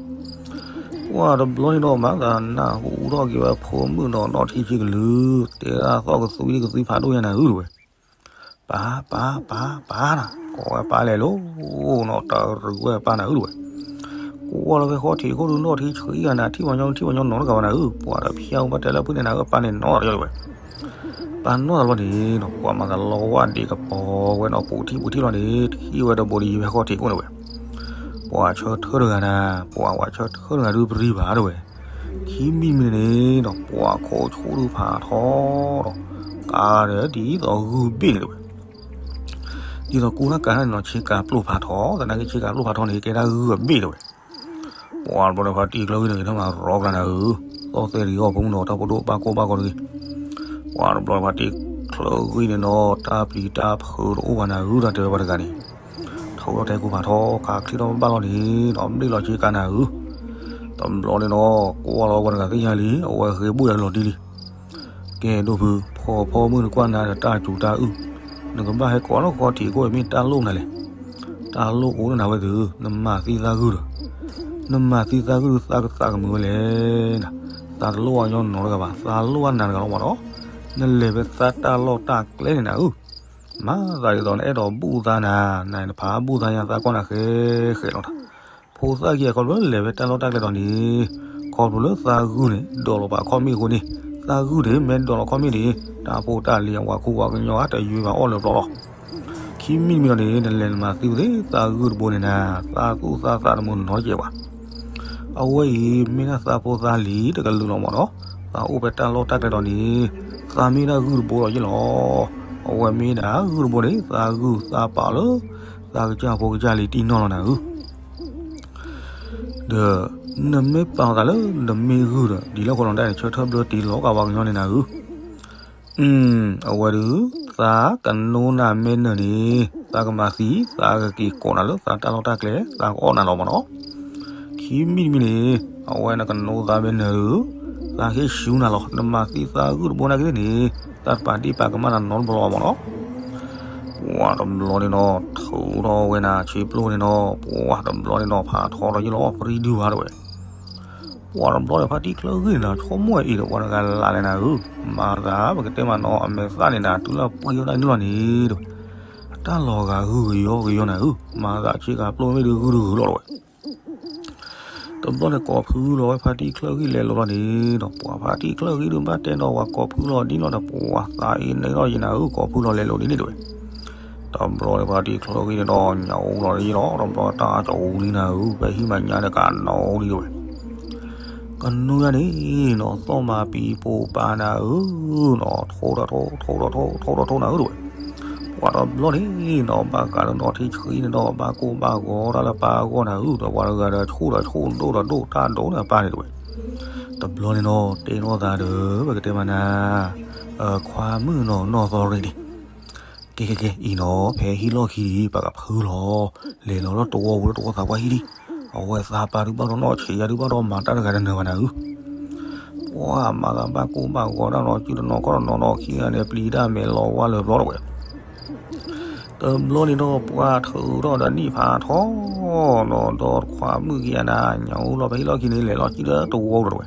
ပှၤတဘျီန့ၣ်ဒီးမၤသးနၢ်ဟူထီၣ်က့ၤဝဲဖိမုၣ်ဒီးနီၢ်ထံဆှံကလုာ်, တဲဒၣ်သီၣ်ကသွံကသွံဖးဒိၣ်ညါနၤဧၢတဝဲ ပၢ် ပၢ် ပၢ် ပၢ်နၤ, ကိးဝဲပၢ်လဲၣ်လိၤနီၤ တၢ်ရူးဝဲပၢ်နၤဧၢတဝဲ, ကွၢ်လီၤဖဲဃီထံးခိၣ်ဒုးနီၢ်ထံဆှံဂၤနၤ ထံၣ်ပှၤညီထံၣ်ပှၤညီနီတဂၤဘၣ်နၤဧၢ, ပှၤတဖျၢၣ်အိၣ်ဘၣ်တဲလၢဖုန့ၣ်နၤဧၢ ပၢ်န့ၣ်နီတဂၤလီၤတဝဲ, ပၢ်နီတဂၤလီၤန့ၣ်နီၤ ပှၤမၤသးလီဝဲဒံးကပီၤဝဲနီၤ ပူၤထံၣ်ပူၤထံၣ်လီၤန့ၣ် ထံၣ်ဝဲတဘိဒီးယံၤဖဲဃီထံးခိၣ်န့ၣ်ဝဲ, ပှၤဆၢထၢၣ်တဂၤနၤ, ပှၤဝဲဆၢထၢၣ်တဂၤဒုးပရံဘၣ်တဝဲ ခံမံၤမံၤန့ၣ်နီၤ ပှၤခိးဆူၣ်ဒုးဖးထီဒီး ကါဒီးဒ်သိးဂုၢ်ဘ့ၣ်န့ၣ်တဝဲ, ဒ်သိးကူတၢ်ကၤန့ၣ်နီၤ ဆ့ကၤပျိၢ်ဖးထီ, သနာ်က့ဆ့ကၤပျိၢ်ဖးထီန့ၣ် ကဲဒၣ်ဂုၢ်အဘ့ၣ်တဝဲ, ပှၤတဘျီဒီးဖါတံၢ်ချၢဂံၢ်န့ၣ် ကထၢမၤရီကျါနၤဧၢ, သီၣ်သဲတဂ့ၤအီၣ်ဖိမုၣ်နီၤ တၢ်ဖိဒိၣ်ဘၣ်ကိၢ်ဘၣ်ဂီၤတဂ့ၤ, ပှၤတဘျီဒီးဖါတံၢ်ချၢဂံၢ်န့ၣ်နီၤ တၢ်ပျံၤတၢ်ဖုးတအိၣ်ဘၣ်နၤဧၢ တၢ်တဲဝဲပှၤတဂၤန့ၣ် ထီၣ်ထီၣ်ထဲကူဖးထီ ခးချံထီၣ်ဘၣ်လီၤန့ၣ်နီၤ ဘ့ၣ်လီၤဆ့ကၤနၤဧၢ, တဘျီန့ၣ်နီၤ ကွၢ်လီၤပှၤတဂၤသ့ၣ်ညါလံ အဝဲဃ့ဘိၣ်ယၤလီၤတံၢ်လံ ကဲဒိၣ်ဖု ဖီဖီမုၢ်နကွၢ်နၤဒီးတၢ်စူၤတၢ်အုၣ်, နကဘၣ်ဟဲကိးလၢဃီထံးခိၣ်အံၤမ့ၢ်တၢ်လိၣ်နၤလဲၣ်, တၢ်လိၣ်အိၣ်လၢနၤဝဲသု, နမၤသံသးဂုၢ်ဒီး, နမၤသံသးဂုၢ်ဒီးသးကသးကမုာ်ဝဲလဲၣ်နၤ, သးတလိၣ်အညီနီတဂၤဘၣ် သးလိၣ်အနၤတဂၤလီၤမးဒီး, နလဲၤဖဲသးတၢ်လီၢ်တၢ်ကျဲန့ၣ်နၤဧၢ မၤသးဒ်သိးနအဲၣ်ဒိးဘူၣ်သးနၤ, နၤနဖးဘူၣ်သးညါသးကီၢ်နၤဃဲဃဲလီၤနၤ. ဖိသၣ်ခံဂၤခီဖျိလၢလဲၤဝဲတၢ်လီၢ်တၢ်ကျဲဒီးန့ၣ်, ခီဖျိလၢသးဂုၢ်န့ၣ် ဒိးလီၤပာ်ခီၣ်မ့ၣ်အဃိန့ၣ်, သးဂုၢ်န့ၣ် မ့ၢ်ဒိးလီၤခီၣ်မ့ၣ်န့ၣ် တၢ်ဖိတၢ်လံၤအဝၤခူဝၤကညီအတယွ့ဘၣ်အီၣ်လၢၤဘျီလီၤ. ခံမံၤတမံၤဒီးန့ၣ် နလဲၤနမၤသံဝဲသ့ၣ်သးဂုၢ်တဘိန့ၣ်နၤ, သးသူၣ်သးသးတမုာ်နီတကဲးဘၣ်. အဝဲအံၤ မ့ၢ်ဒၣ်သးဖိသးလံၤတကလုာ်လီၤမးနီၤ. သးအိၣ်ဖဲတၢ်လီၢ်တၢ်ကျဲဒီးန့ၣ်, သးမ့ၢ်ဒၣ်ဂုၢ်တဘိလီၤယ့ၣ်လီၤ. အဝဲမ့ၢ်ဒၣ်ဂုၢ်တဘိန့ၣ် သးဂုၢ်သးပာ်လၢ သးကစၢ်ဖိကစၢ်လံၤတံၢ်နီၢ်လီၤနၤဧၢ. ဒီး နမ့ၢ်ပာ်သးလၢနမ့ၢ်ဂုၢ်ဒီး ဒ်လဲၣ်ဃီလီၤဒၣ်န့ၣ် ဆၢထၢၣ်ဘျၢတ့ၢ်လီၤကဝၤကညီန့ၣ်နၤဧၢ. အဝဲဒုး သးကနိနၤမ့ၢ်နၢၤန့ၣ် သးကမၤသံ သးကက့ၤကိးနၤလၢသးတၢ်လီၢ်တၢ်ကျဲ သးကအီၣ်နၤလီၤမးနီၤ. ခံမံၤတမံၤန့ၣ် အဝဲနကနိသးမ့ၢ်နၢၤဒုး သးဟ့ၣ်ဆူနၤလီၤ. နမၤသံသးဂုၢ်တဘိနာ်က့န့ၣ် သးတပာ်ဒ့ၣ်ပာ်ကမၣ်နၤနီတဘျီဘၣ်မးနီၤ. ပှၤတဘျီန့ၣ်နီၤ ထုးထီၣ်ဝဲနၤဆ့ပျိန့ၣ်နီၤ ပှၤတဘျီန့ၣ်နီၤ ဖးထီဒီးယ့ၣ်လီၤ ပြံဒုဘၣ်တဝဲ. ပှၤတဘျီန့ၣ် ဖါတံၢ်ချၢဂံၢ်န့ၣ်နီၤ ဆိကမိၣ်အံၤဒီး ပှၤတဂၤလၢ်လၢ်နၤဧၢ, မၤသးပကတဲမးနီၤ အမဲာ်သၣ်န့ၣ်နၤ တုၤလၢပှဲၤယိၣ်တၢ်န့ၣ်လီၤန့ၣ်တဝဲ, အတၢ်လီၤဂာ်ဂုၢ်ကယီကယီနၤဧၢ, မၤသးဆ့ကၤပျိမ့ၢ်ဒုးဂုၢ်ဒုးဂုၢ်လီၤတဝဲ. တဘျီန့ၣ် ကိးဖုလီၤဝဲဖါတံၢ်ချၢဂံၢ်လဲၤလိၤလီၤန့ၣ်ဒီး ပှၤဖါတံၢ်ချၢဂံၢ်ဒုးဘၣ်တဲနီၤ ပှၤကိးဖုလီၤဒ်လီၤဒီး ပှၤသးအံၤန့ၣ်လီၤယနၤဧၢ ကိးဖုလီၤလဲၤလိၤဒ်န့ၣ်တဝဲ. တဘျီန့ၣ် ဖါတံၢ်ချၢဂံၢ်န့ၣ်ဒီး ညၣ်အူလီၤယ့ၣ်လီၤ တဘျီတၢ်ကၠီအူလံနၤဧၢ, ဖဲဟံၣ်မၤညါန့ၣ် ကနိဒံးတဝဲ. ကနိယါန့ၣ်နီၤ သီၣ်မၤပံၤပိာ်ပၤနၤဧၢနီၤ, ထိဒီးထိ ထိဒီးထိ ထိဒီးထိနၤဧၢတဝဲ. ပှၤတဘျီန့ၣ်နီၤ ဘၣ်ဃးလၢနီၢ်ထံဆှံန့ၣ်ဒီး ဘၣ်ကိၢ်ဘၣ်ဂီၤတၢ်လၢပၢ်အဂီၢ်နၤဧၢ, ဒီးပှၤတဂၤဒီးဆူၣ်ဒီးဆူၣ်ဒိၣ်ဒီးဒိၣ်တၢ်ဒိၣ်န့ၢ်အပၢ်န့ၣ်တဝဲ. တဘျီန့ၣ်နီၤ တဲနီၢ်သးဒီး ပကတဲမးနၤ ခွါမုၣ်နီၤ နီၢ်သီရ့ၣ်န့ၣ် ကဲကဲကဲ အံၤနီၤ ဖဲဟံၣ်လီၢ်ခံဒံး ပကဖုလီၤ, လဲၤလီၤလၢတဝီပူၤလၢတဝီသးပှၢ်ဟံၣ်ဒံး, အဝဲသးပၢ်ဒုးဘၣ်ဒီးနီၢ်ဆံးယါဒုးဘၣ်ဒီးမၤတၢ်တဂၤတနၢၤဘၣ်နၤဧၢ. ပှၤမၤသးဘၣ်ကိၢ်ဘၣ်ဂီၤတၢ်နီၤ စုတနီၤခီၣ်တနီၤနီၤ ခံဂၤန့ၣ် ပျံၤတၢ်မဲာ်လီၤဝါလၢာ်ဘျီတဝဲ. တဘျီန့ၣ်ဒီး ပှၤထုးထီၣ်ဒီးနံၣ်ဖးထီနီၤဒီးခွါမုၣ်ခံဂၤန့ၣ် ညၣ်အူလီၤဖဲဟံၣ်လီၢ်ခံန့ၣ် လဲၤလီၤကံၣ်ဒီးတဝီတဝဲ.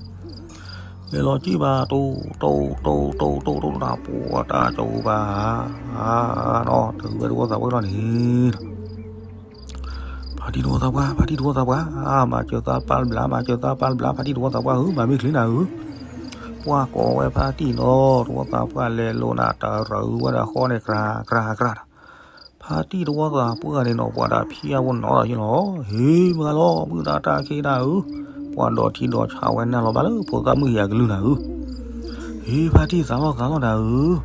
လဲၤလီၤကံၣ်ဘၣ် တိၢ်တိၢ်တိၢ်တိၢ်တိၢ်တိၢ် ပှၤတၢ်ကၠီပၤ နီၤ တဂုၤဝဲတဝီသးပှၢ်လီၤန့ၣ်ဒီး ဖါတံၢ်တဝီသးပှၢ် ဖါတံၢ်တဝီသးပှၢ် မၤစၢၤသးပၢ်တဘျီ မၤစၢၤသးပၢ်တဘျီ ဖါတံၢ်တဝီသးပှၢ်ဧၢ မၤမ့ၢ်ချ့နၤဧၢ. ပှၤကိးဝဲဖါတံၢ်နီၤ တဝီသးပှၢ်လဲၤလိၤနၤ တရၢဝဲဒၣ်ဃီန့ၣ် ကြၤကြၤကြၤဒီး ဖါတံၢ်တဝီသးပှၢ်န့ၣ်နီၤ ပှၤတၢ်ဖံးအဝဲနီၤဒီးယ့ၣ်လီၤ. ဟ့ၣ်မုၢ်ဂၤလီၤ မုၢ်သးတၢ်ခံးနၤဧၢ, ပှၤဒီးထံဒီးဆးဝဲနၤလီၤဘၣ်လၢဖိသၣ်မုၣ်ကယၤကလုၢ်နၤဧၢ. ဟ့ၣ်ဖါတံၢ်သးလီၤသးလီၤနၤဧၢ,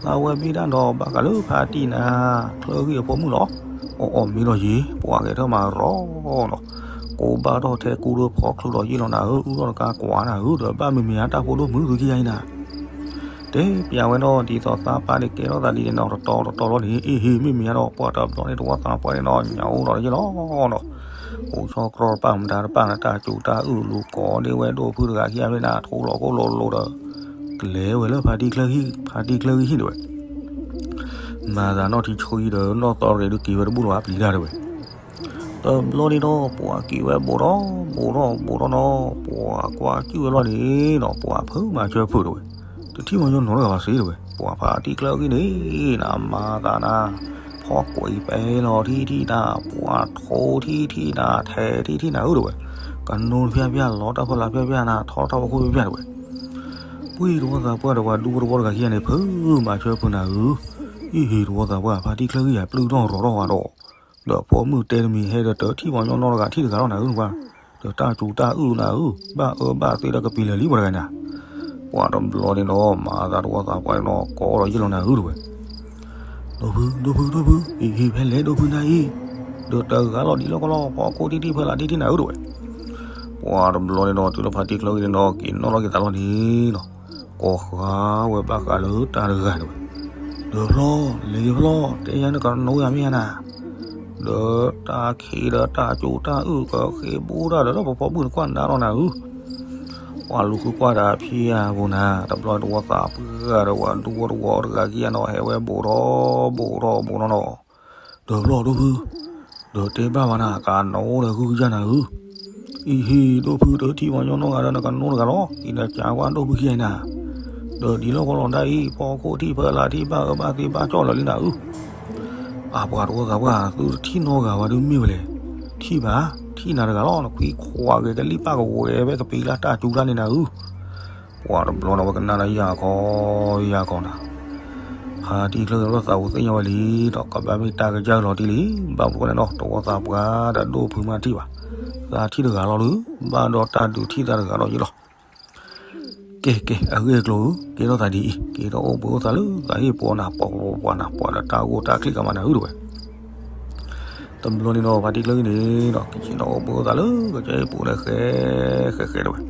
သးဝဲဘ့ၣ်ဒၣ်ဒီးဘၣ်ဃးလၢဖါတံၢ်နၤ ချၢဂံၢ်အဖိမုၣ်လီၤ. အီၣ်အီၣ်မ့ၢ်ဒီးယ့ၣ် ပှၤဂဲၤထၢၣ်မၤရီၤနီၤ, ကိးဘၣ်ထီၣ်ထဲကူဒီးဖီချုးဒီးယ့ၣ်လီၤနၤဧၢ, အုၣ်ထီၣ်တကါကွၢ်နၤဧၢ, ဒီးဘၣ်မုာ်မုာ်ဧါတၢ်ဖိဒိၣ်မုာ်သူခံဂၤအံၤနၤ တဲပျးဝဲနီၤ ဒ်သိးသးပၢ်န့ၣ်ကဲထီၣ်သးဒ်န့ၣ်နီၤ တတီတတီလီၤန့ၣ် အ့ၣ်ဟ့ၣ်မ့ၢ်မ့ၢ်ဧါဒီး ပှၤတဘျီန့ၣ်တဝီသးပှၢ်န့ၣ်နီၤ ညၣ်အူလီၤယ့ၣ်လီၤနီၤ, အိၣ်ဆီကြီတပၢ်မတၤတပၢ်န့ၣ် တၢ်စူၤတၢ်အုၣ်လူၤကိးဒ့ဝဲဒိၣ်ဖုတဂၤခံဂၤဖဲန့ၣ် ထိးလီၤခိၣ်လိၤလိၤဒီး ကလဲၤဝဲလၢဖါတံၢ်ချၢဂံၢ် ဖါတံၢ်ချၢဂံၢ်ဟံၣ်တဝဲ မၤသးနီၢ်ထံဆှံဒီးနီၢ်သီရ့ၣ်ဒုးက့ၤဝဲတဘူၣ်လၢၤဘၣ်ပျံၤတၢ်တဝဲ. တဘျီန့ၣ်ဒီး ပှၤက့ၤဝဲဘူးထီၣ်ဘူးထီၣ်ဘူးထီၣ်နီၤ, ပှၤကွၢ်ကၠုၣ်ဝဲလီၤန့ၣ်နီၤ ပှၤဖုးမၤစၢၤဖုးတဝဲ, တထံၣ်မီၤညီနီတဂၤဘၣ်စ့တဝဲ, ပှၤဖါတံၢ်ချၢဂံၢ်န့ၣ် နမၤသးနၤ, ဖီကွံာ်ပဲလီၤထံထံၣ်နၤ, ပှၤထိထံထံၣ်နၤ, ထဲထံထံၣ်နၤဧၢတဝဲ, ကနိဖျၢၣ်ဖျၢၣ်လီၤတၢ်ဖီလာ်ဖျၢၣ်ဖျၢၣ်နၤ, ထီထီၣ်ဖီခိၣ်ဖျၢၣ်ဖျၢၣ်တဝဲ ပှၤတဝီသးပှၢ်ဒီးပှၤဒူဖိတဝီတဂၤခံဂၤန့ၣ် ဖုးမၤစၢၤဖုးနၤဧၢ, အ့ၣ်ဟ့ၣ်တဝီသးပှၢ် ဖါတံၢ်ချၢဂံၢ်ယၤပျုၢ်ထီၣ်ရီၤထီၣ်ဝဲဒီး, ဒီးဖိမုၣ်တဲတမံၤဟဲဒီးတထံၣ်မီၤညီနီတဂၤထံၣ်တဂၤလီၤနၤဧၢနကွၢ်, ဒီးတၢ်စူၤတၢ်အုၣ်နၤဧၢ, ဘၣ်အၢဘၣ်သီဒီးကပံာ်လၢာ်လံပှၤတဂၤန့ၣ်, ပှၤတဘျီန့ၣ်ဒီး မၤသးတဝီသးပှၢ်န့ၣ်ဒီး ကိးဒီးယ့ၣ်လီၤနၤဧၢတဝဲ ဒိၣ်ဖု ဒိၣ်ဖု ဒိၣ်ဖု အ့ၣ်ဟ့ၣ်ဖဲလဲၣ်ဒိၣ်ဖုနၤအံၤ, ဒီးတဂၤလီၤဒ်လီၢ်ကီလီၢ် ဖီခိၣ်ထံထံၣ်ဖဲလၢထံထံၣ်နၤဧၢတဝဲ, ပှၤတဘျီန့ၣ်ဒီး တုၤလၢဖါတံၢ်ချၢဂံၢ်န့ၣ်ဒီး က့ၤနီၣ်ထီၣ်က့ၤသးလီၤန့ၣ်နီၤ, ကိးဃာ်ဝဲဘၣ်ဃးလၢတၢ်တဂၤတဝဲ, ဒီးဖျီ လဲၤက့ၤဖျီ တဲယၤနကနိယၤမ့ၢ်ယၤနၤ, ဒီးတၢ်ခံးဒီးတၢ်စူၤတၢ်အုၣ်ကဃ့ဘူးတၢ်ဒီးလၢပဖိမုၣ်နကွၢ်နၤလီၤနၤဧၢ ပှၤလူၤဃုကွၢ်ဒီးဖံးယၤပူၤနၤ, တဘျီတဝီသးပှၢ်ဒီးပှၤဒူဖိတဝီတဂၤခံဂၤနီၤ ဟဲဝဲဘူးထီၣ်ဘူးထီၣ်ဘူးထီၣ်နီၤ, ဒီးဖျီဒိၣ်ဖု, ဒီးတဲဘၣ်ဝဲနၤ ကနိဒီးဂုၢ်ကစၢ်နၤဧၢ, အံၤဟ့ၣ်ဒိၣ်ဖုတထံၣ်မီၤညီနီတဂၤဒီးနကနိတဂၤလီၤ, အံၤနကးကွၢ်ဒိၣ်ဖုခံဂၤအံၤနၤ, ဒီးဒ်လီၢ်ကီလီၤဒၣ်အံၤ ဖီခိၣ်ထံၣ်ဖၢလၢထံၣ်ဘၣ်အၢဘၣ်သီဘၣ်ကၠီၣ်လီၤလံနၤဧၢ. အပှၤတဝီသးပှၢ် သုတထံၣ်နီတဂၤဘၣ်ဒုးမ့ၢ်ဝဲလဲၣ်. ထံၣ်ဘၣ်, ထံၣ်နၤတဂၤလီၤ. နခွံခွါဂဲၤကလံၣ်ပၢ်ကဝဲၤဖဲကပံၤလၢတၢ်စူၤတၢ်န့ၣ်နၤဧၢ. ပှၤတဘျီန့ၣ် ဝဲကနၣ်ဒၣ်ယၤခီယၤခီနၤ, ဖါတံၢ်ချၢဂ့ၤလီၤသးဝူသ့ၣ်ညါဝဲလံ, ဒီးကဘၣ်မ့ၢ်တၢ်ကစၢ်လီၤတံၢ်လံ. ဘၣ်မနုၤဃိလဲၣ်နီၤ တဝီသးပှၢ်ဒီးဒိၣ်ဖုမၤထံၣ်ဘၣ်, သးထံၣ်တဂၤလီၤလၢ ဘၣ်ဒီးတၢ်ဒုးထံၣ်သးတဂၤဒီးယ့ၢ်လီၤ. ကဲကဲ အဂ့ၢ်အကျိၤဧၢ, ကဲထီၣ်သးဒ်အံၤ, က့ၤထီၣ်အိၣ်ဘှံးအိၣ်သးလၢသးဟ့ၣ်ပှၤနၤ ပှၤပှၤပှၤနၤ ပှၤဒီးတၢ်ဂိၢ်တၢ်ချံၣ်ကမၤနၤဧၢတဝဲ. တဘျီန့ၣ်ဒီး ဖါတံၢ်ချၢဂ့ၤန့ၣ်ဒီး က့ၤထီၣ်အိၣ်ဘှံးအိၣ်သးလၢကစၢ်ဟ့ၣ်ပှၤန့ၣ် ဃဲဃဲဃဲတဝဲ.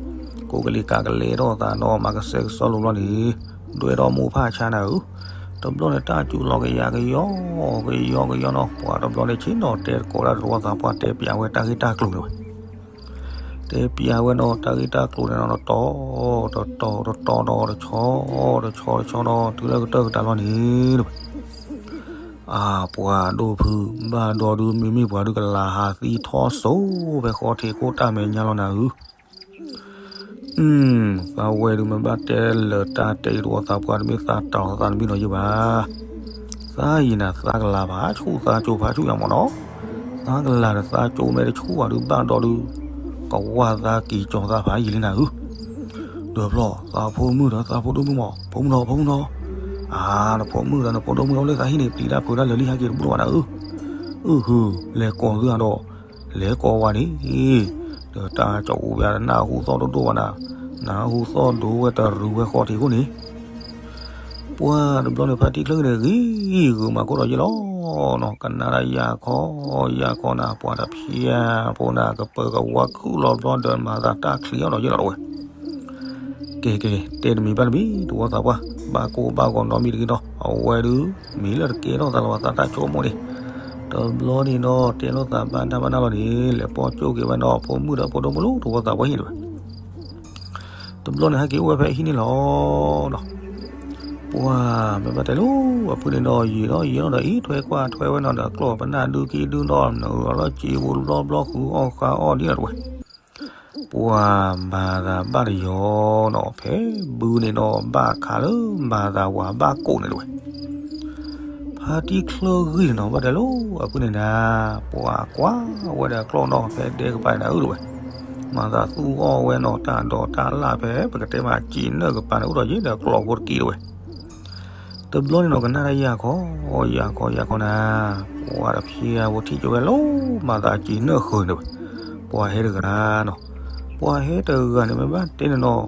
ကိးကလံၤကၤကလဲထီၣ်သးဒီး မၤကစဲကစီလိၤဘျီန့ၣ် ဒွဲၣ်ထီၣ်မိၢ်ဖးဆါနၤဧၢ. တဘျီန့ၣ် တၢ်စူၤလီၤကယၤကယီ ကယီကယီနီၤ, ပှၤတဘျီန့ၣ် ဆ့ၣ်နီၤတဲသကိးဒၣ်တဝီသးပှၢ် တဲပျးဝဲတၢ်ဂ့ၢ်တၢ်ကျိၤန့ၣ်ဝဲ. တဲပျးဝဲနီၤ တၢ်ဂ့ၢ်တၢ်ကျိၤန့ၣ်နီၤ တတီၤတတီၤတတီၤဒီး တဆီတဆီတဆီနီၤ တုၤလၢကတၢၢ်ကတၢၢ်လီၤန့ၣ်တဝဲ. အပှၤဒိၣ်ဖု ဘၣ်ဒီးဒုး မ့မ့ၢ်ပှၤဒုးကလၤဟးသံထီစိၤ ဖဲဃီထံးခိၣ်တၢ်မဲာ်ညါလီၤနၤဧၢ. သးဝဲဒုး မ့ၢ်ဘၣ်တဲလၢတၢ်တဲအံၤတဝီသးပှၢ် တမ့ၢ်သးတၤလီၤသးတမံၤနီၤယ့ၢ်ဘၣ်. သးအံၤနၤ သးကလၤဖးဆူၣ်သးကၠိဖးဆူၣ်ညါမးနီၤ. သးကလၤဒီးသးကၠိမဲာ်တဆူၣ်ဘၣ်ဒုး ဘၣ်ဒီးဒုး ကဝၢ်သးက့ၤကၠီၤသးဖးယံာ်လံနၤဧၢ. ဒီးဖျီၣ် သးဖိမုၣ်ဒီး သးဖိဒိၣ်မုၣ်မး ဖိမုၣ်နီၤ ဖိမုၣ်နီၤ. အါ နဖိမုၣ်ဒီးနဖိဒိၣ်မုၣ်အိၣ်လၢသးဟံၣ်န့ၣ် ပျံၤတၢ်ဖုးတၢ်လၢာ်လံ ဟဲက့ၤတဘူၣ်လၢၤဘၣ်နၤဧၢ. အုဟၢ လဲၤကိးသုဒီး လဲၤကိးဝဲန့ၣ် ဒီးတၢ်ကၠီၤအူဝဲနၢ်ဟူသီၣ်ဒိၣ်ဒိၣ်ဘၣ်နၤ, နၢ်ဟူသီၣ်ဒိၣ်ဝဲတရူးဝဲဃီထံးခိၣ်န့ၣ် ပှၤတဘျီန့ၣ် ဖါတံၢ်ချၢဂ့ၤန့ၣ် ဂံၢ်ဂုာ်မၤခိၣ်ဒီးယ့ၢ်လီၤ. ကနၣ်ဒၣ်ယၤခီ ယၤခီနၤ ပှၤတဖျၢၣ်ဖိနၤ ကပၢၤကဝါခုၣ်လီၤဘျီဒီး မၤသးတၢ်ချံးအီၤဒီးယ့ၢ်လီၤတဝဲ. ကဲကဲ တဲတမံၤဘၣ်တမံၤ တဝီသးပှၢ် ဘၣ်ကိၢ်ဘၣ်ဂီၤနီတမံၤတဂ့ၤဒီး အဝဲဒုး မ့ၢ်လၢတကဲထီၣ်သးလၢၤဘၣ်သးတၢ်ဆိကမိၣ်န့ၣ်, တဘျီန့ၣ်ဒီး တဲလိာ်သးဘၣ်တၢ်ဘၣ်နၢ်လီၤန့ၣ် လဲၤပိာ်ကၠိက့ၤဝဲနီၤ ဖိမုၣ်ဒီးဖိဒိၣ်မုၣ်လၢတဝီသးပှၢ်ဟံၣ်တဝဲ. တဘျီန့ၣ် ဟဲက့ၤအိၣ်ဝဲဖဲအဟံၣ်န့ၣ်လီၤ. ဒီး ပှၤမ့ၢ်ဘၣ်တဲလၢအဖုန့ၣ်ဒီး ယံာ်ဒီးယံာ်ဒီး အံးထွဲကွၢ်ထွဲဝဲနီၤဒီး ကျီၢ်ပနၢ်ဒုးက့ဒုးဒီး နုာ်လီၤလၢစံာ်ပူၤတဘျီဘျီ ဃုအီၣ်ဃါအီၣ်ဒ်နီၤတဝဲ. ပှၤမၤသးဘၣ်တယီၤနီၤ ဖဲဘုန့ၣ်ဒီး ဘၣ်ခးလၢမၤသးဝၤဘၣ်ကိးန့ၣ်တဝဲ. ဖါတံၢ်ချၢဂ့ၤန့ၣ်နီၤ ဘၣ်တဲလၢအဖုန့ၣ်နၤ, ပှၤကွၢ်ဝဲဒီးကျီၢ်နီၤ ဖဲဒဲကပၤန့ၣ်နၤဧၢတဝဲ. မၤသးသူၣ်အီၣ်ဝဲနီၤ တၢ်ဒိးတၢ်လၣ်ဖဲ ပကတဲမးစံာ်နၢၣ်ကပၤန့ၣ် အိၣ်ဒီးယ့ၢ်ဒီးကျီၢ်ဖိတက့ၢ်တဝဲ. တဘျီန့ၣ်နီၤ ကနၣ်ဒၣ်ယၤခီ ယၤခီ ယၤခီနၤ, ပှၤတဖျၢၣ်ဖိထံၣ်ကၠိဝဲလီၤ မၤသးစံာ်နၢၣ်ဃၢၤန့ၣ်တဝဲ. ပှၤဟဲတဂၤနီၤ, ပှၤဟဲတဂၤ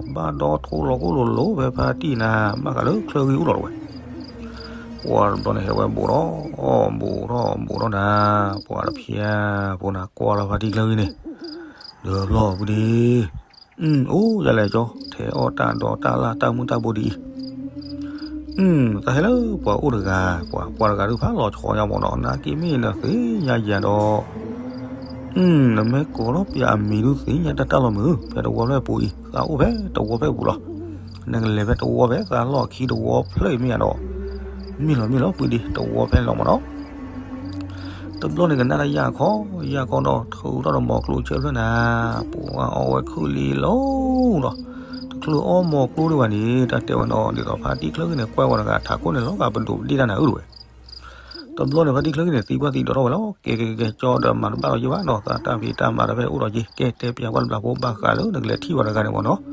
န့ၣ် မ့ၢ်ဘၣ်တဲန့ၣ်နီၤ ဘၣ်ဒီထိလီၤကိၢ်လိၤလိၤဖဲဖါတံၢ်နၤ ဘၣ်ဃးလၢချၢဂ့ၤအိၣ်လီၤတဝဲ. ပှၤတဘျီန့ၣ် ဟဲဝဲဘူးထီၣ် ဘူးထီၣ် ဘူးထီၣ်နၤ, ပှၤတဖျၢၣ်ဖိနၤ ကွၢ်လီၤဖါတံၢ်ချၢဂ့ၤန့ၣ်, ဒီးဖျီၣ်ပူၤဒ့ အိၣ်ယၤလဲၣ်ကၠီ ထဲအီၣ်တၢ်ဒိးတၢ်လၣ်တၢ်မုၢ်တၢ်ဘိဒ်အံၤ, သးဟဲလၢပှၤအိၣ်တဂၤ, ပှၤ ပှၤတဂၤဒုးဖးလီၤဆီညါမ့ၢ်နီၤ နက့မ့ၢ်နသ့ၣ်ညါယၤဒီး နမ့ၢ်ကိးထီၣ်ပှၤအမံၤဒုးသ့ၣ်ညါတၢ်တၢ်လီၤမုၢ် ဖဲတဝီဖျၢၣ်ပူၤအံၤ သးအိၣ်ဖဲတဝီဖျၢၣ်ပူၤလီၤ. နကလဲၤဖဲတဝီဖဲသးလီၢ်ခံတဝီဖျၢၣ်အံၤမ့ၢ်ယါဒီး မ့ၢ်လီၤမ့ၢ်လီၤ ပူၤဒ့တဝီဖဲန့ၣ်လီၤမ့ၢ်နီၤ. တဘျီန့ၣ် ကနၣ်တၢ်ယၢ်ခီ ယၢ်ခီဒီး ထုးထီၣ်ဒီးမိၤကျိဆၢဖျၢၣ်နၤ, ပှၤအီၣ်ဝဲခုၣ်လံလီၤဒီး တချုးအီၣ်မိၤကျိဒံးဘၣ်န့ၣ် တၢ်တဲဝဲနီၤ ဒ်သိးဖါတံၢ်ချၢဂ့ၤန့ၣ် ကွၢ်ဝဲတဂၤထးခိၣ်န့ၣ် လီၤဂာ်ပဒိးပဒ့ၣ်တၢ်နၤဧၢတဝဲ. တဘျီန့ၣ် ဖါတံၢ်ချၢဂ့ၤန့ၣ် သံကွၢ်သံဒိးထီၣ်ဝဲလီၤ. ကဲကဲကဲ ကၠီဒီးမၤတဘၣ်လီၤယ့ၢ်ဘၣ်နီၤ, သးတၢ်ဖံးတၢ်မၤတဖဲအိၣ်ဒီးက့ၤ ကဲတဲပျးကွၢ်တဘျီဖိဘၣ်ဃးလၢနကလဲၤထံၣ်ဝဲတဂၤန့ၣ်မ့ၢ်နီၤ.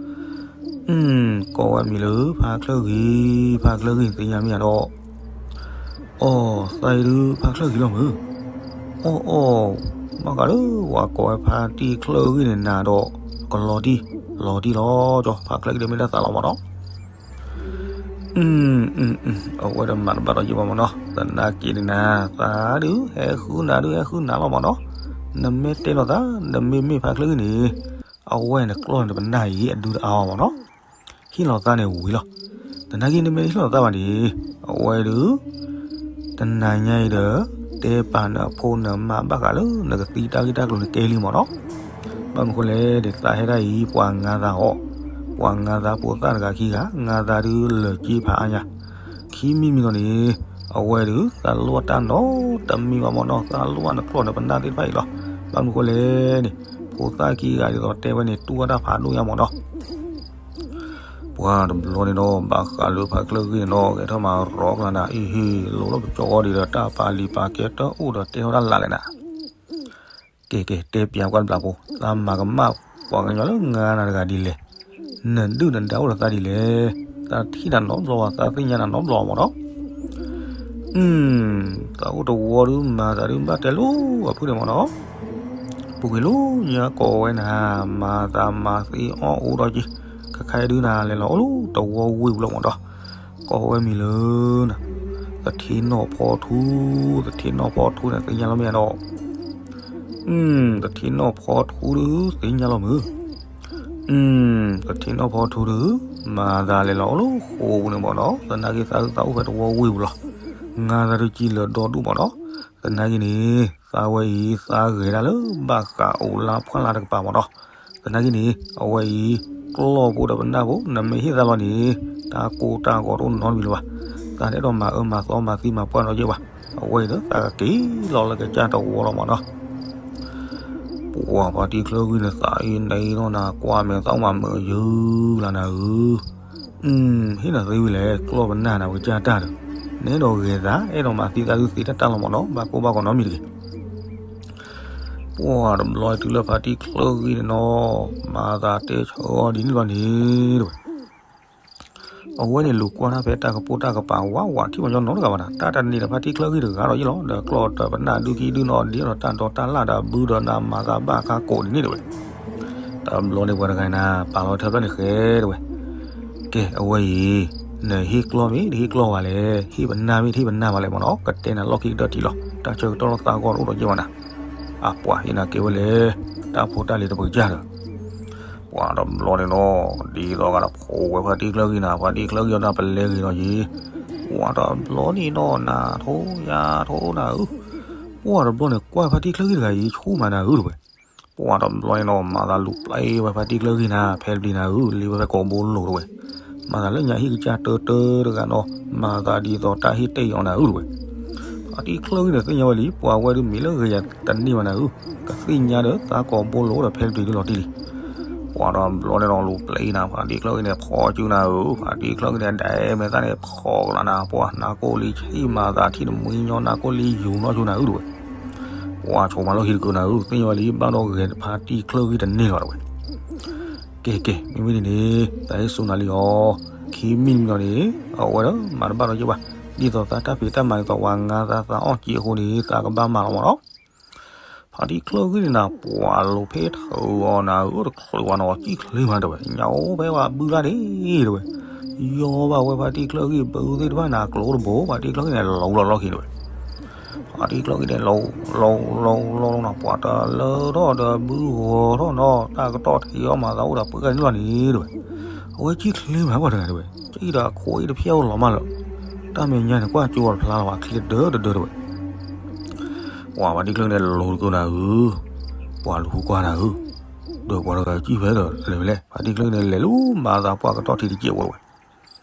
ကိးဝဲမံၤလၢဖါချၢဂ့ၤ, ဖါချၢဂ့ၤသ့ၣ်ညါမ့ၢ်ယါဒီး အီၣ်သးအံၤဒုး ဖါချၢဂ့ၤလီၤမုၢ်. အီၣ်အီၣ်, ဘၣ်ဃးလၢပှၤကိးဝဲဖါတံၢ်ချၢဂ့ၤန့ၣ်နၤဒီး ကလီၤတံၢ်, လီၤတံၢ်လီၤကၠီ, ဖါချၢဂ့ၤဒီးမ့ၢ်တၢ်သးလီၤမ့ၢ်နီၤ. အဝဲဒီးမၤတဘၣ်ဒီးယ့ၢ်ဘၣ်မ့ၢ်နီၤ, သနာ်က့န့ၣ်နၤ, သးဒုးဟဲဃုနၤဒုးဟဲဃုနၤလီၤမ့ၢ်နီၤ. နမ့ၢ်တဲလိာ်သး, နမ့မ့ၢ်ဖါချၢဂ့ၤန့ၣ်, အဝဲန့ၣ်ကျီၢ်န့ၣ်ပနၢ်အံၤအဒုတအါအီၤမ့ၢ်နီၤ. ဟ့ၣ်လီၤသးန့ၣ်ဝံၤလီၤ. သနာ်က့နမ့ၢ်တဟ့ၣ်လီၤသးဘၣ်န့ၣ်, အဝဲဒုး တနၤညါအံၤဒီး တဲပာ်နဖိနမါဘၣ်ဃးလၢနကသံတၢ်ဂ့ၢ်တၢ်ကျိၤန့ၣ်ကဲလံမ့ၢ်နီၤ. ဘၣ်မနုၤဃိလဲၣ်န့ၣ် သးဟဲဒၣ်အံၤ ပှၤငါသးအီၤ, ပှၤငါသးဖိသၣ်တဂၤခံဂၤ, ငါသးဒုးလၢာ်က့ဖးအါညါ, ခံမံၤမံၤဒီးန့ၣ်, အဝဲဒုးသးလိၣ်တၢ်နီတမံၤဘၣ်မ့ၢ်နီၤ, သးလိၣ်နကျီၢ်နပနၢ်သ့ၣ်တဖၣ်အံၤလီၤ. ဘၣ်မနုၤဃိလဲၣ်န့ၣ်, ဖိသၣ်ခံဂၤဒ်သိးတဲဝဲန့ၣ် တူၢ်ဝဲတၢ်ဖးဒိၣ်ညါမ့ၢ်နီၤ. ပှၤတဘျီန့ၣ်ဒီး ဘၣ်ဃးလၢဖါတံၢ်ချၢဂံၢ်န့ၣ်ဒီး ဂဲၤထၢၣ်မၤရီကျါနၤ အံၤဟ့ၣ်လိာ်လီၤပကၠီအီၤဒ်ဒီး တၢ်ပာ်လံာ်ပာ်ကဲတအိၣ်ဒီးတဲထီၣ်တၢ်လၢ်လဲၣ်နၤ. ကဲ ကဲ တဲပၠးကွၢ်တဘျီဖိ သးမၤကမၣ်ပှၤကညီလၢငါနၤတဂၤဒ်လဲၣ်. နဒုၣ်နဒါအိၣ်ဒီးသးဒ်လဲၣ်. သးထံၣ်နၤနီတဘျီဘၣ် သးသ့ၣ်ညါနၤနီတဘျီဘၣ်မၢ်နီၤ. သးအိၣ်တဝီဒုး မၤသးဒုးဘၣ်တဲလိၤအဖုန့ၣ်မၢ်နီၤ. ပူၤကွံာ်လီၤညါကိးဝဲနၤ မၤသးမၤသ့အီၣ်အိၣ်ဒီးက့ၤ ခဲခါအံၤဒုးနၤလဲၤလီၤအိၣ်လၢတဝီဝ့ၢ်ပူၤလီၤမၢ်နီၤ. ကိးဝဲမံၤလၢနၤ သထ့နီၢ်ဖီထူ, သထ့နီၢ်ဖီထူန့ၣ် သ့ၣ်ညါလီၤမ့ၢ်ဧါနီၤ. သထ့နီၢ်ဖီထူဒုး သ့ၣ်ညါလီၤမုၢ်. သထ့နီၢ်ဖီထူဒုး မၤသးလဲၤလီၤအိၣ်လၢဃိာ်ပူၤန့ၣ်မၢ်နီၤ. သနာ်က့သးဒုးသးအိၣ်ဖဲတဝီဝ့ၢ်ပူၤလီၤ. ငါသးဒုးကံလၢာ်ဒီဒူၣ်မၢ်နီၤ. သနာ်က့န့ၣ် သးဝဲအံၤ သးဂဲၤဒၣ်လၢဘၣ်ဃးအိၣ်လၢဖှၢ်လၢ်တကပၤမၢ်နီၤ. သနာ်က့န့ၣ် အဝဲအံၤ ကျီၢ်ဖိဒီးပနၢ်ဖိ နမ့ၢ်ဟ့ၣ်သးလီၤန့ၣ် တၢ်ကိၢ်တၢ်ဂီၤတအိၣ်နီတမံၤလၢၤဘၣ်. သးတအဲၣ်ဒိးမၤအၢမၤသီမၤသံမၤပှၢ်နီတကဲဘၣ်. အဝဲအံၤဒီးသးကက့ၤလီၤလၢကစၢ်တဝီလီၤမၢ်နီၤ. ပှၤဖါတံၢ်ချၢဂံၢ်န့ၣ် သးအံၤနအံၤနီၢ်နၤ ကွၢ်မဲာ်သးမၤမုာ်ယုၢ်လၢနၤဧၢ. ဟ့ၣ်နၤသ့ဝံၤလဲၣ် ကျီၢ်ပနၢ်နၤ ပကစၢ်တၢ်ဒီး နအဲၣ်ဒိးဂဲၤသး အဲၣ်ဒိးမၤသံသးဒုးသ့တၢ်တၢ်လီၤမၢ်နီၤ ဘၣ်ကိၢ်ဘၣ်ဂီၤနီတမံၤတဂ့ၤ. ပှၤတဘျီတုၤလၢဖါတံၢ်ချၢဂံၢ်န့ၣ်နီၤ မၤသးတဲဆၢအီၤဒ်န့ၣ်လီၤန့ၣ်တဝဲ. အဝဲန့ၣ်လူၤကွၢ်တၢ်ဖဲတၢ်ကပိၢ်တၢ်ကပၤဝးဝး ထံၣ်ပှၤညီနီတဂၤဘၣ်နၤ တၢ်တန့ၢ်ဒီးဖါတံၢ်ချၢဂံၢ်တဂၤဒီးယ့ၣ်လီၤ ဒီးကျီၢ်ဒီးပနၢ်ဒုးခံဒုးနီၤ ဒ်ဒီးတၢ်ဒိးတၢ်လၢ်ဒီးဘုဒီးနၤ မၤသးဘၣ်ခါကိးဒ်န့ၣ်တဝဲ. တဘျီန့ၣ်ပှၤတဂၤနၤ ပာ်လီၤထၢဖျၢၣ်န့ၣ်ဃဲတဝဲ. ကဲ အဝဲအံၤ နဟ့ၣ်ကျီၢ်မ့ၢ်တဟ့ၣ်ကျီၢ်ဘၣ်လဲၣ် ဟ့ၣ်ပနၢ်မ့ၢ်တဟ့ၣ်ပနၢ်ဘၣ်လဲၣ်မၢ်နီၤ ကတဲနၤလီၢ်ခံကတၢၢ်ထံလီၤ တၢ်ဆၢကတီၢ်လီၤသးဂီၢ်တအိၣ်ဒီးယ့ၣ်ဘၣ်နၤ. အပှၤဟ့ၣ်နၤကဲဝဲလဲၣ် တၢ်ဖိတၢ်လံၤတပကစၢ်ဒီး ပှၤတဘျီန့ၣ်နီၤ ဒ်သိးဂၤဒီးဖိဝဲဖါတံၢ်ချၢဂံၢ်နၤ ဖါတံၢ်ချၢဂံၢ်အီၤတၢ်ပလဲဂ့ၤနီၤယ့ၣ်. ပှၤတဘျီန့ၣ်နီၤ နၤထိယၤထိနၤဧၢ. ပှၤတဘျီန့ၣ် ကွၢ်ဖါတံၢ်ချၢဂံၢ်တဂၤအံၤ ဆူၣ်မးနၤဧၢတဝဲ. ပှၤတဘျီန့ၣ်နီၤ မၤသးလူၤပျဲဝဲဖါတံၢ်ချၢဂံၢ်နၤ ဖဲတပျံၤနၤဧၢ လ့ဝဲဖဲကိာ်ဘိလိၤတဝဲ. မၤသးလၢညါဟံၣ်ကစၢ်တၢတၢတဂၤနီၤ မၤသးဒ်သိးတၢ်ဟ့ၣ်တ့ၢ်အီၤနၤဧၢတဝဲ. ဖါတံၢ်ချၢဂံၢ်န့ၣ်သ့ၣ်ညါဝဲလံ ပှၤဝဲဒုးမ့ၢ်လၢဂ့ၤယၤတန့ၢ်ဘၣ်နၤဧၢ, ကသ့ၣ်ညါဒီးသးကိာ်ဘိလိၤဒီးဖဲတပျံၤဒုးလီၤတံၢ်လံ. ပှၤတဘျီန့ၣ်နီၤ လူၤပျဲနၤ ဖါတံၢ်ချၢဂံၢ်န့ၣ် ဖီကၠူနၤဧၢ, ဖါတံၢ်ချၢဂံၢ်န့ၣ် ဒဲမဲာ်သၣ်န့ၣ် ဖီကလးနၤ ပှၤနၤကိၢ်လံဆံၣ်မၤသးထံၣ်တမှံညီနၤကိၢ်လံယူၤနီၢ်ဆူနၤဧၢတဝဲ. ပှၤဆိးမၤလီၢ်ခံတကုာ်နၤဧၢ, သ့ၣ်ညါဝဲလံ ဘၣ်ဒီးဂဲၤဖါတံၢ်ချၢဂံၢ်တန့ၢ်လီၤတဝဲ. ကဲကဲ မ့မ့ၢ်ဒ်န့ၣ် သးဟ့ၣ်စူၤနၤလံအီၤ, ခံမံၤတမံၤလီၤန့ၣ် အဝဲဒီးမၤတဘၣ်ဒီးယ့ၣ်ဘၣ်, ဒ်သိးသးတၢ်ဖံးတၢ်မၤဒ်သိးပှၤငါသးသးအီၣ်က့အဃိန့ၣ် သးကဘၣ်မၤလီၤမၢ်နီၤ. ဖါတံၢ်ချၢဂံၢ်န့ၣ်နၤ ပှၤလူၤဖဲထၢအီၤနၤဧၢ, တချုးဝဲနီၤ ကံၣ်ချ့မးတဝဲ, ညါအိၣ်ဖဲဝဲဘုလၢ်န့ၣ်တဝဲ, ယီဘၣ်ဝဲဖါတံၢ်ချၢဂံၢ်ဘုသ့ၣ်တဖၣ်န့ၣ် ကျိတဘိ, ဖါတံၢ်ချၢဂံၢ်န့ၣ် လူၤလီၤလီၢ်ခံတဝဲ. ဖါတံၢ်ချၢဂံၢ်န့ၣ် လူၤ လူၤ လူၤ လူၤနီၤ ပှၤတလၢထီၣ်ဒီးဘုဂီၤထီၣ်နီၤ တၢ်ကတီၢ်ထံအီၣ်မၤသးအိၣ်ဒီးပှၤကန့ၣ်လီၤန့ၣ်တဝဲ. အဝဲကံၣ်ချ့မးပှၤတဂၤတဝဲ, ကံၣ်ဒီးအခိၣ်အံၤတဖျၢၣ်အိၣ်လီၤမးလၢာ်, တၢ်မဲာ်ညါန့ၣ် ကွၢ်ကၠိအီၤတဖျါလီၤဘၣ် ချံတဒၢတဒၢတဝဲ. ပှၤဖါတံၢ်ချၢဂံၢ်န့ၣ် လူၤတကိးနၤဧၢ, ပှၤလူၤဃုကွၢ်နၤဧၢ, ဒီးပှၤတဂၤကံၣ်ဖဲဒီးလဲၤဖဲလဲၣ်, ဖါတံၢ်ချၢဂံၢ်န့ၣ်လဲၤလူၤမၤသးပှၢ်ကတီၢ်ထံတစဲးဖိတဝဲ.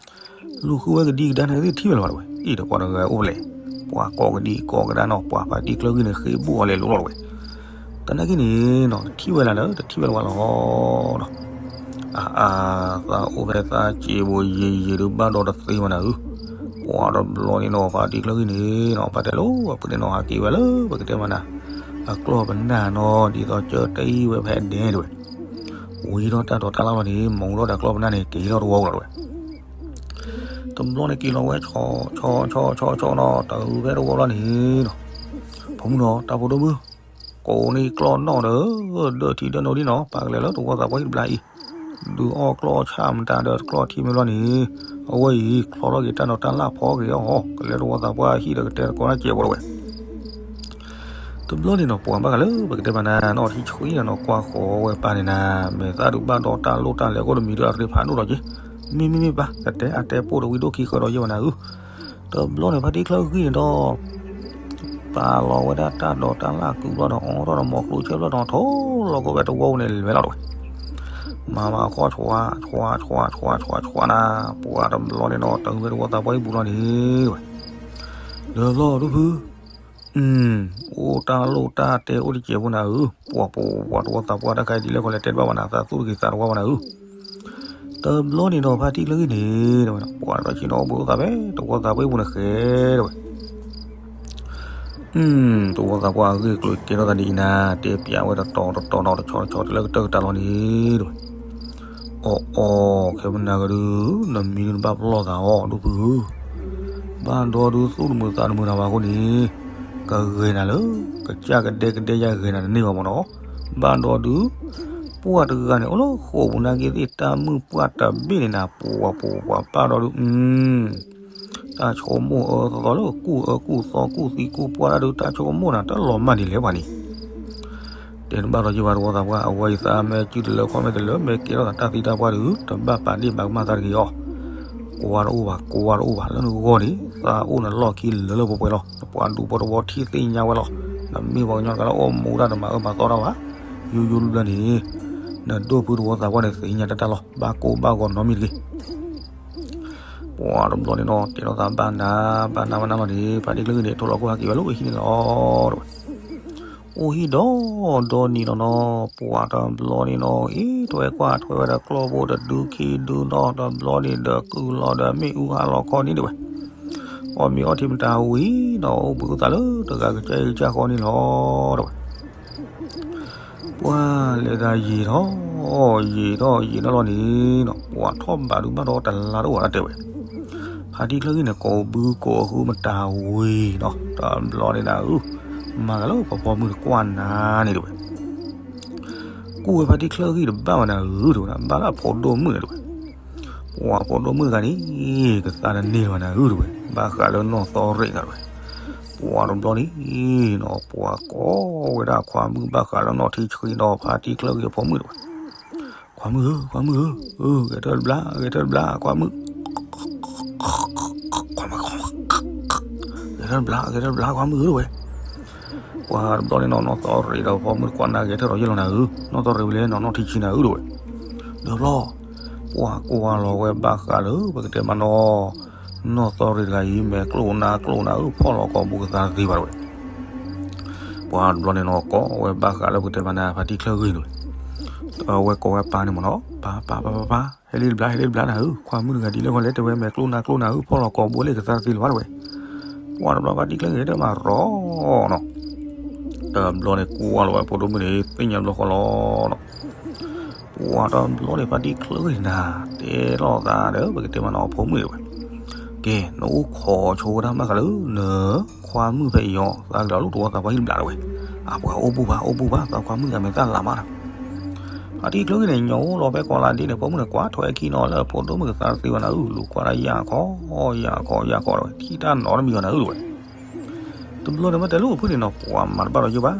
လူၤဃုဝဲကဒံကဒါန့ၣ် သ့ၣ်ထံၣ်ဝဲလၢၤဘၣ်တဝဲ, အ့ၣ်ဒီးပှၤတဂၤအိၣ်ဖဲလဲၣ်, ပှၤကိးကဒံကိးကဒါနီၤ ပှၤဖါတံၢ်ချၢဂံၢ်န့ၣ် ဃ့ဘိၣ်အီၤလဲၤလူၤလီၤတဝဲ. သနာ်က့န့ၣ်နီၤ တထံၣ်ဝဲလၢၤဒီး တထံၣ်ဝဲလၢၤဘၣ်လီၤနီၤ. အါအါ သးအိၣ်ဖဲသးစဲးဘိယံာ်ယံာ်ဒုးဘၣ်ဒီးတသ့ဘၣ်နၤဧၢ. ပှၤတဘျီန့ၣ်နီၤ ဖါတံၢ်ချၢဂံၢ်န့ၣ်နီၤ ပတဲလိၤ အပူၤန့ၣ်နီၤ ဟးက့ၤဝဲလၢပကတဲမးနၤ အကျီၢ်ပနၢ်နီၤ ဒ်သိးကၢတအံၣ်ဝဲဖဲဒဲတဝဲ. ဝံၤထီၣ်တၢ်ဒိးတၢ်လၢ်လီၤန့ၣ် မူထီၣ်ဒီးကျီၢ်ပနၢ်န့ၣ် က့ၤထီၣ်တဝီလီၤတဝဲ. တဘျီန့ၣ်က့ၤလီၤဝဲ ဆီဆီဆီဆီဆီနီၤ တုၤဖဲတဝီလီၤန့ၣ်နီၤ. ဖိမုၣ်နီၤ တၢ်ဖိဒိၣ်မုၣ်, ကိးန့ၢ်ကျီၢ်နီၣ်ဒီး ဒၢထံဒၢနိဒ်နီၤ ပာ်ကလဲၤလၢတဝီသးပှၢ်ဟံၣ်တဘျီအံၤ, ဒုးအီၣ်ကျီၢ်အီၣ်ဆၣ်မတၤဒီးတကျီၢ်ထံမ့ၢ်ဘျီန့ၣ်, အဝဲအံၤ ချီထီၣ်က့ၤတၢ်ဒိးတၢ်လၢ်ဖီက့ၤအီၤ ကလဲၤတဝီသးပှၢ်ဟံၣ်ဒီးကတဲတကိးတၢ်စဲးဖိတဝဲ. တဘျီန့ၣ်နီၤ ပှၤဘၣ်ဃးလၢပကတဲမးနၤ နီၣ်ထံဆှံနၤနီၤ ကွၢ်ဃီၤဝဲပၢ်န့ၣ်နၤ, မဲာ်သၣ်ဒုးဘၣ်ဒီးတၢ်လိၣ်တၢ်လဲၤအဃိတမံၤဒီးအသ့ဖးဒိၣ်လီၤက့ၤ, မ့မ့ၢ်မ့ၢ်ပၢ် ကတဲအတဲပိၢ်တဝံၤဒိၣ်ခံဃၢၤဒီးယဲၢ်ဝဲနၤဧၢ. တဘျီန့ၣ် ဖါတံၢ်ချၢဂံၢ်န့ၣ်ဒီး ပာ်လီၤဝဲဒၣ်တၢ်ဒိးတၢ်လၢ်ကုဘျီဒီး အီထီၣ်ဒီးမိၤကျိဆဲဘျီဒီး ထိလီၤကီဝဲတဝီန့ၣ်လဲၤလီၤတဝဲ. မၤမၤဃီ ဆွါ ဆွါ ဆွါ ဆွါ ဆွါ နၤ, ပှၤတဘျီန့ၣ်နီၤ တုၤဝဲတဝီသးပှၢ်ဟံၣ်ပူၤလီၤန့ၣ်တဝဲ. ဒီးဘျီဒုဖု အိၣ်တၢ်လိၣ်တၢ်တဲအိၣ်တစဲးဖိနၤဧၢ, ပှၤပှၤပှၤတဝီသးပှၢ်တၢ်ခါအံၤဒ်လဲၣ်ခီလဲၣ်တဲတဘၣ်ဘၣ်နၤ သးသူၣ်တဂ့ၤသးတဝီဘၣ်နၤဧၢ. တဘျီန့ၣ်ဒီး ဖါတံၢ်ချၢဂံၢ်န့ၣ် တဲဝဲဒၣ် ပှၤဒီးဆ့ၣ်နီၤအိၣ်ဘှံးအိၣ်သါဖဲ သဝီသးပှၢ်ပူၤန့ၣ်ဃဲ တဲဝဲ. သဝီသးပှၢ်အဂ့ၢ်ကျိၤတဲထီၣ်သးဒ်အံၤနၤ, တဲပျးဝဲတတီၤတတီၤနီၤ တဆီတဆီ တလၢကတၢၢ်ကတၢၢ်လီၤန့ၣ် တဲဝဲ. အီၣ်အီၣ် ခဲမနၤကဒု, နမံၤဒုနဘၣ်ပလီၢ်သးအီၤ ဒိၣ်ဖုဧၢ. ဘၣ်ဒီဒု သူၣ်တမုာ်သးတမုာ်တၢ်ဘၣ်အဃိန့ၣ် ကဂဲၤနၤလၢ ကစၢ်ကဒဲကဒဲယၤဂဲၤနၤတန့ၢ်ဘၣ်မ့ၢ်နီၤ. ဘၣ်ဒီဒု ပှၢ်တဂၤန့ၣ် အိၣ်လၢဃိာ်ပူၤနာ်က့သ့ၣ် တၢ်မုၢ်ပှၢ်တဘ့ၣ်န့ၣ်နၤ ပှၤပှၤပှၤဘၣ်ဒီဒု တၢ်ဆိကမိၣ်အၢသီသီလၢ ကူၣ်အၢကူၣ်သီကူၣ်သံကူၣ်ပှၢ်တၢ်ဒု တၢ်ဆိကမိၣ်နၤ တလီၤမၢ်ဒ်လဲၣ်ပှၤန့ၣ် တဲတဘၣ်ဒီးယဘၣ် သဝီသးပှၢ် အဝဲအံၤသးမ့ၢ်စုတလၢခီၣ်မ့ၢ်တလၢ မ့ၢ်ကဲထီၣ်သးတၢ်သံတၢ်ပှၢ်ဒု တဘၣ်ပာ်ဒ့ၣ်ပာ်ကမၣ်သးတဂ့ၤအီၤ. ကွၢ်တအိၣ်ဘၣ် ကွၢ်တအိၣ်ဘၣ် လၢနဂီၢ်န့ၣ် သးအိၣ်နလီၢ်ခံလၢလၢပှဲၤပှဲၤလီၤ. နပှၤဒူဖိတဝီထံၣ်သ့ၣ်ညါဝဲလီၤ. နမ့ၢ်ပှၤကညီတဂၤလၢအိၣ်မူတၢ်တမၤအၢမၤသီတၢ်ဘၣ် ယူယူတဘျီန့ၣ် နဒိၣ်ဖုသဝီသးပှၢ်န့ၣ် သ့ၣ်ညါတၢ်တၢ်လီၤ. ဘၣ်ကိၢ်ဘၣ်ဂီၤနီတမံၤတဂ့ၤ. ပှၤတဘျီန့ၣ်နီၤ တဲထီၣ်သးဘၣ်နၤ ဘၣ်နၤဘၣ်နၤလီၤန့ၣ် ဖါတံၢ်ချၢဂံၢ်န့ၣ် ထိၣ်လီၤခိၣ်ဟဲက့ၤဝဲလၢအဟံၣ်န့ၣ်လီၤ တဲဝဲ. အိၣ်ဟံၣ်ဒီဒီနံၤလီၤနီၤ ပှၤတဘျီန့ၣ်နီၤ အ့ၣ် ထွဲကွၢ်ထွဲဝဲဒီးကျီၢ်ဖိတဒုခံဒုနီၤ တဘျီန့ၣ်ဒီးကုၢ်လီၤဒီးမ့ၣ်အူဟးလီၤခီန့ၣ် တဲဝဲ. အီၣ်မ့ၤအီထံမတၤဝံၤနီၤ အိၣ်ဘှံးအိၣ်သါလၢတဂၤကစၢ်အ့ၣ်ကစၢ်ဃီန့ၣ်လီၤ တဲဝဲ. ပှၤလဲၤဒၣ်ယံာ်ထီၣ် ယံာ်ထီၣ်ယံာ်ထီၣ်လီၤန့ၣ်နီၤ ပှၤထီၣ်ဘးဒုးဘၣ်ဒီးတလါတအိၣ်ဘၣ်တဲဝဲ. ဖါတံၢ်ချၢဂံၢ်န့ၣ် ကိးဘုကိးအဃုမတၤဝံၤနီၤ တဘျီန့ၣ်နၤဧၢ မၤဂၤလၢပှၤပိာ်မုၣ်တကွၢ်နၤန့ၣ်တဲဝဲ. ကူၣ်ဝဲဖါတံၢ်ချၢဂံၢ်တဘၣ်ဘၣ်နၤဧၢ တဲဝဲဒၣ် ဘၣ်လၢအဖိဒိၣ်မုၣ်န့ၣ်တဲဝဲ. ပှၤဖိဒိၣ်မုၣ်တဂၤန့ၣ် ကသါတန့ၢ်လၢၤဘၣ်နၤဧၢ တဲဝဲ ဘၣ်ဃးလၢနီၢ်သီရ့ၣ်နၤတဲဝဲ. ပှၤတဘျီန့ၣ်နီၤ ပှၤကိးဝဲဒၣ်ခွါမုၣ်ဘၣ်ဃးလၢနီၢ်ထံဆှံဒီးဖါတံၢ်ချၢဂံၢ်အဖိမုၣ်တဲဝဲ. ခွါမုၣ်ဧၢ ခွါမုၣ်ဧၢ ဂဲၤထၢၣ်တဘျါ ဂဲၤထၢၣ်တဘျါ ခွါမုၣ် ခွါမုၣ် ဂဲၤထၢၣ်တဘျါ ဂဲၤထၢၣ်တဘျါ ခွါမုၣ်ဧၢ တဲဝဲ. ပှၤတဘျီန့ၣ်နီၤ နီၢ်သီရ့ၣ်ဒီးဖိမုၣ်တကွၢ်နၤ ဂဲၤထၢၣ်ဒီးယဲၢ်လီၤနၤဧၢ နီၢ်သီရ့ၣ်ဝံၤလဲၣ်နီၤ နီၢ်ထံဆှံနၤဧၢ တဲဝဲ. ဒီးဘျီ ပှၤကွၢ်လီၤဝဲဘၣ်ဃးလၢပကတဲမးနီၤ နီၢ်သီရ့ၣ်တဂၤအံၤ မဲာ်ကျိၣ်နါကျိၣ်နၤဧၢ ဖီၣ်လီၤကိာ်ပူၤကသါတသ့ဘၣ်တဲဝဲ. ပှၤတဘျီန့ၣ်နီၤ ကိးဝဲဘၣ်ဃးလၢပကတဲမးနၤ ဖါတံၢ်ချၢဂံၢ်တဲဝဲ. အဝဲကိးဝဲပၢ်န့ၣ်မးနီၤ ပၢ် ပၢ် ပၢ် ပၢ် ပၢ် ဟဲလံတဘျါ ဟဲလံတဘျါနၤဧၢ ခွါမုၣ်တဂၤဒ်လဲၣ်ဂီၤလဲၣ် တဲဝဲ မဲာ်ကျိၣ်နါကျိၣ်နၤဧၢ ဖီၣ်လီၤကိာ်ပူၤလၢကသါတသ့လၢၤဘၣ်တဲဝဲ. ပှၤတဘျီဖါတံၢ်ချၢဂံၢ်တဲမးရီနီၤ တဘျီန့ၣ်ကွၢ်လီၤဝဲဖိဒိၣ်မုၣ်န့ၣ် သ့ၣ်ညါဘျီဃီလီၤနီၤ. ပှၤတဘျီန့ၣ် ဖါတံၢ်ချၢဂံၢ်နၤ တဲလိာ်သးဒီး ပကတဲမးနီၤ အဖိမုၣ်တဲဝဲ. ကဲ နအိၣ်ခိးဆိဝဲဒၣ်မးဃးလၢနခွါမုၣ်ဖဲအံၤအီၤ သးကဒီးလၢသဝီသးပှၢ်ဟံၣ်တဘျါတဲဝဲ. အပှၤအိၣ်ဘူးဘၣ် အိၣ်ဘူးဘၣ် သးခွါမုၣ်တဂၤမဲာ်သၣ်လၤမးနီၤ. ဖါတံၢ်ချၢဂံၢ်န့ၣ် ညီအိၣ်လီၤဖဲကိးလါဒ့န့ၣ် ဖိမုၣ်န့ၣ်ကွၢ်ထွဲခံနီၤလၢအဖိဒိၣ်မုၣ်ကသါတသ့ဘၣ်နၤဧၢ လူၤကွၢ်ဒၣ်ယၢ်ခီ ယၢ်ခီ ယၢ်ခီတဲဝဲ ထံၣ်တၢ်နီတမံၤဘၣ်နၤဧၢတဲဝဲ. တဘျီန့ၣ်မ့ၢ်တဲလၢအဖုၣ်န့ၣ်နီၤ ပှၤမၤတဘၣ်ဒီးယိၣ်ဘၣ်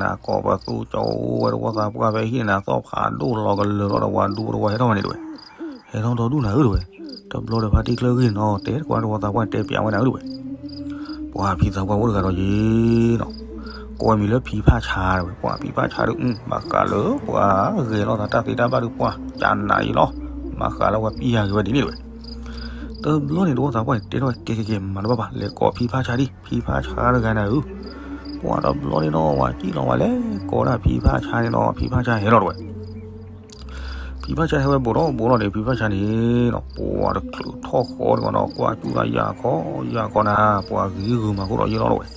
နကိးပသူကၠီအိၣ်ဝဲသဝီသးပှၢ်ဖဲဟံၣ်န့ၣ်နၤ သီၣ်ဖးဒိၣ်လီၤကလၢာ်လီၤဒီးပှၤဒူဖိတဝီဟဲထီၣ်ဝဲန့ၣ်တဲဝဲ. ဟဲထီၣ်ဒီဒူၣ်နၤဧၢတဲဝဲ. တဘျီဒီးဖါတံၢ်ချၢဂံၢ်နီၤ တဲတကွၢ်သဝီသးပှၢ်တဲပျးဝဲနၤဧၢတဲဝဲ. ပှၤဖံသးပှၢ်အိၣ်တဂၤဒီးယံာ်နီၤ ကိးဝဲမံၤလၢဖံဖၣ်ဆါတဲဝဲ. ပှၤဖံဖၣ်ဆါဒီး ဘၣ်ဃးလၢပှၤဂဲၤလိာ်သးတၢ်သ့တၢ်ဘၣ်ဒီးပှၤကနးအံၤလီၤ. ဘၣ်ဃးလၢပှၤပျးက့ၤဝဲဒ်န့ၣ်တဲဝဲ. တဘျီန့ၣ်သဝီသးပှၢ်န့ၣ်တဲထီၣ်ဝဲ ကဲကဲကဲ မၤတဘၣ်ဘၣ် လဲၤကိးဖံဖၣ်ဆါဒံး ဖံဖၣ်ဆါတဂၤနၤဧၢ. ပှၤတဘျီန့ၣ်နီၤ ဝဲစံၣ်လီၤဝဲလဲၤကိးဒၣ်ဖံဖၣ်ဆါန့ၣ်နီၤ ဖံဖၣ်ဆါဟဲလီၤတဲဝဲ. ဖံဖံဆါဟဲဝဲဘူးဒီးဘူးလီၤန့ၣ် ဖံဖံဆါန့ၣ်နီၤ ပှၤတချုးထီၣ်ဃီန့ၣ်နီၤ ကွၢ်ကၠူၣ်ဒၣ်ယၢ်ခီ ယၢ်ခီနၤ ပှၤဂ့ၤဂုာ်မၤဃိဒီးယဲၢ်လီၤတဲဝဲ.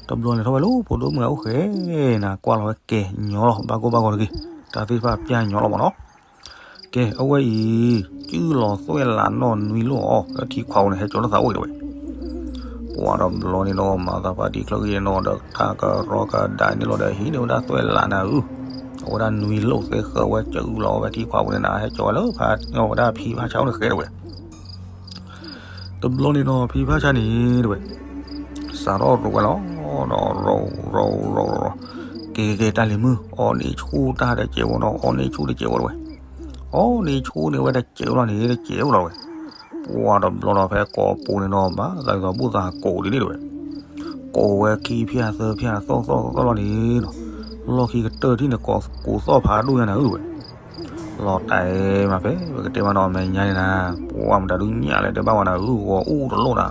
တဘျီန့ၣ်ထီၣ်ဝဲလၢဖိဒိၣ်မုၣ်အအိၣ်ဃဲနၤ ကွၢ်လီၤဝဲကဲညီလီၤ ဘၣ်ကိၢ်ဘၣ်ဂီၤတဂ့ၤ တၢ်သ့ၣ်တဖၣ်ပျၢ်ညီလီၤမးနီၤ. ကဲ အဝဲအံၤ ကၠုၣ်လီၤသွဲၣ်လးနီၢ်နွံလိၣ်အီၤ လၢထံခွးပူၤန့ၣ် ဟဲကၠီၤလၢသးအိၣ်အံၤတဲဝဲ. ပှၤတဘျီန့ၣ်နီၤ မၤသးဖါတံၢ်ချၢဂံၢ်န့ၣ်နီၤ ဒီးတၢ်ကရီကဒါန့ၢ်လိာ်ဒီးဟံးန့ၢ်ဝဲဒၣ်သွဲၣ်လးနၤဧၢ. အဝဲဒၣ်နွံလိၣ်သ့ဃၢၤဝဲကၠုၣ်လီၤဝဲထံခွးပူၤန့ၣ်နၤ ဟဲကၠီၤဝဲလၢဖါ ဝဲဒၣ်ဖံဖၣ်ဆါအိၣ်န့ၣ်ဃဲတဲဝဲ. တဘျီန့ၣ်နီၤ ဖံဖၣ်ဆါန့ၣ်တဲဝဲ စးထီၣ်ရိးဝဲလီၤ ဒီးရိးရိးရိးရိး ကဲကဲကဲ တၢ်လံၤမုၣ် အီၣ်န့ၢ်ဆူၣ်တၢ်တစဲးဖိနီၤ အီၣ်န့ၢ်ဆူၣ်တစဲးဖိတဲဝဲ. အီၣ်န့ၢ်ဆူၣ်န့ၢ်ဝဲတစဲးဖိလီၤန့ၣ် တစဲးဖိလီၤတဲဝဲ. ပှၤတဘျီဒီးဖဲကိးပူၤန့ၣ်နီၤ ဘၣ်သးကသီဘူၣ်သးကိးဒ်န့ၣ်တဲဝဲ. ကိးဝဲခံဖၠၣ်သၢဖၠၣ်သီၣ်သီၣ်သီၣ်သီၣ်လီၤန့ၣ်နီၤ လီၢ်ခံကတၢၢ်ထံၣ်န့ၣ် ကိးသီၣ်ဖးဒိၣ်ညါနၤဧၢတဲဝဲ. လီၤတဲာ်မးဖဲ ပကတဲမးနီၤ အမဲာ်ညါန့ၣ်နၤ ပှၤမတၤဒုညၣ်လဲၣ်တဲဘၣ်ဝဲနၤဧၢ ဂီၤအူတလိၣ်နၤ.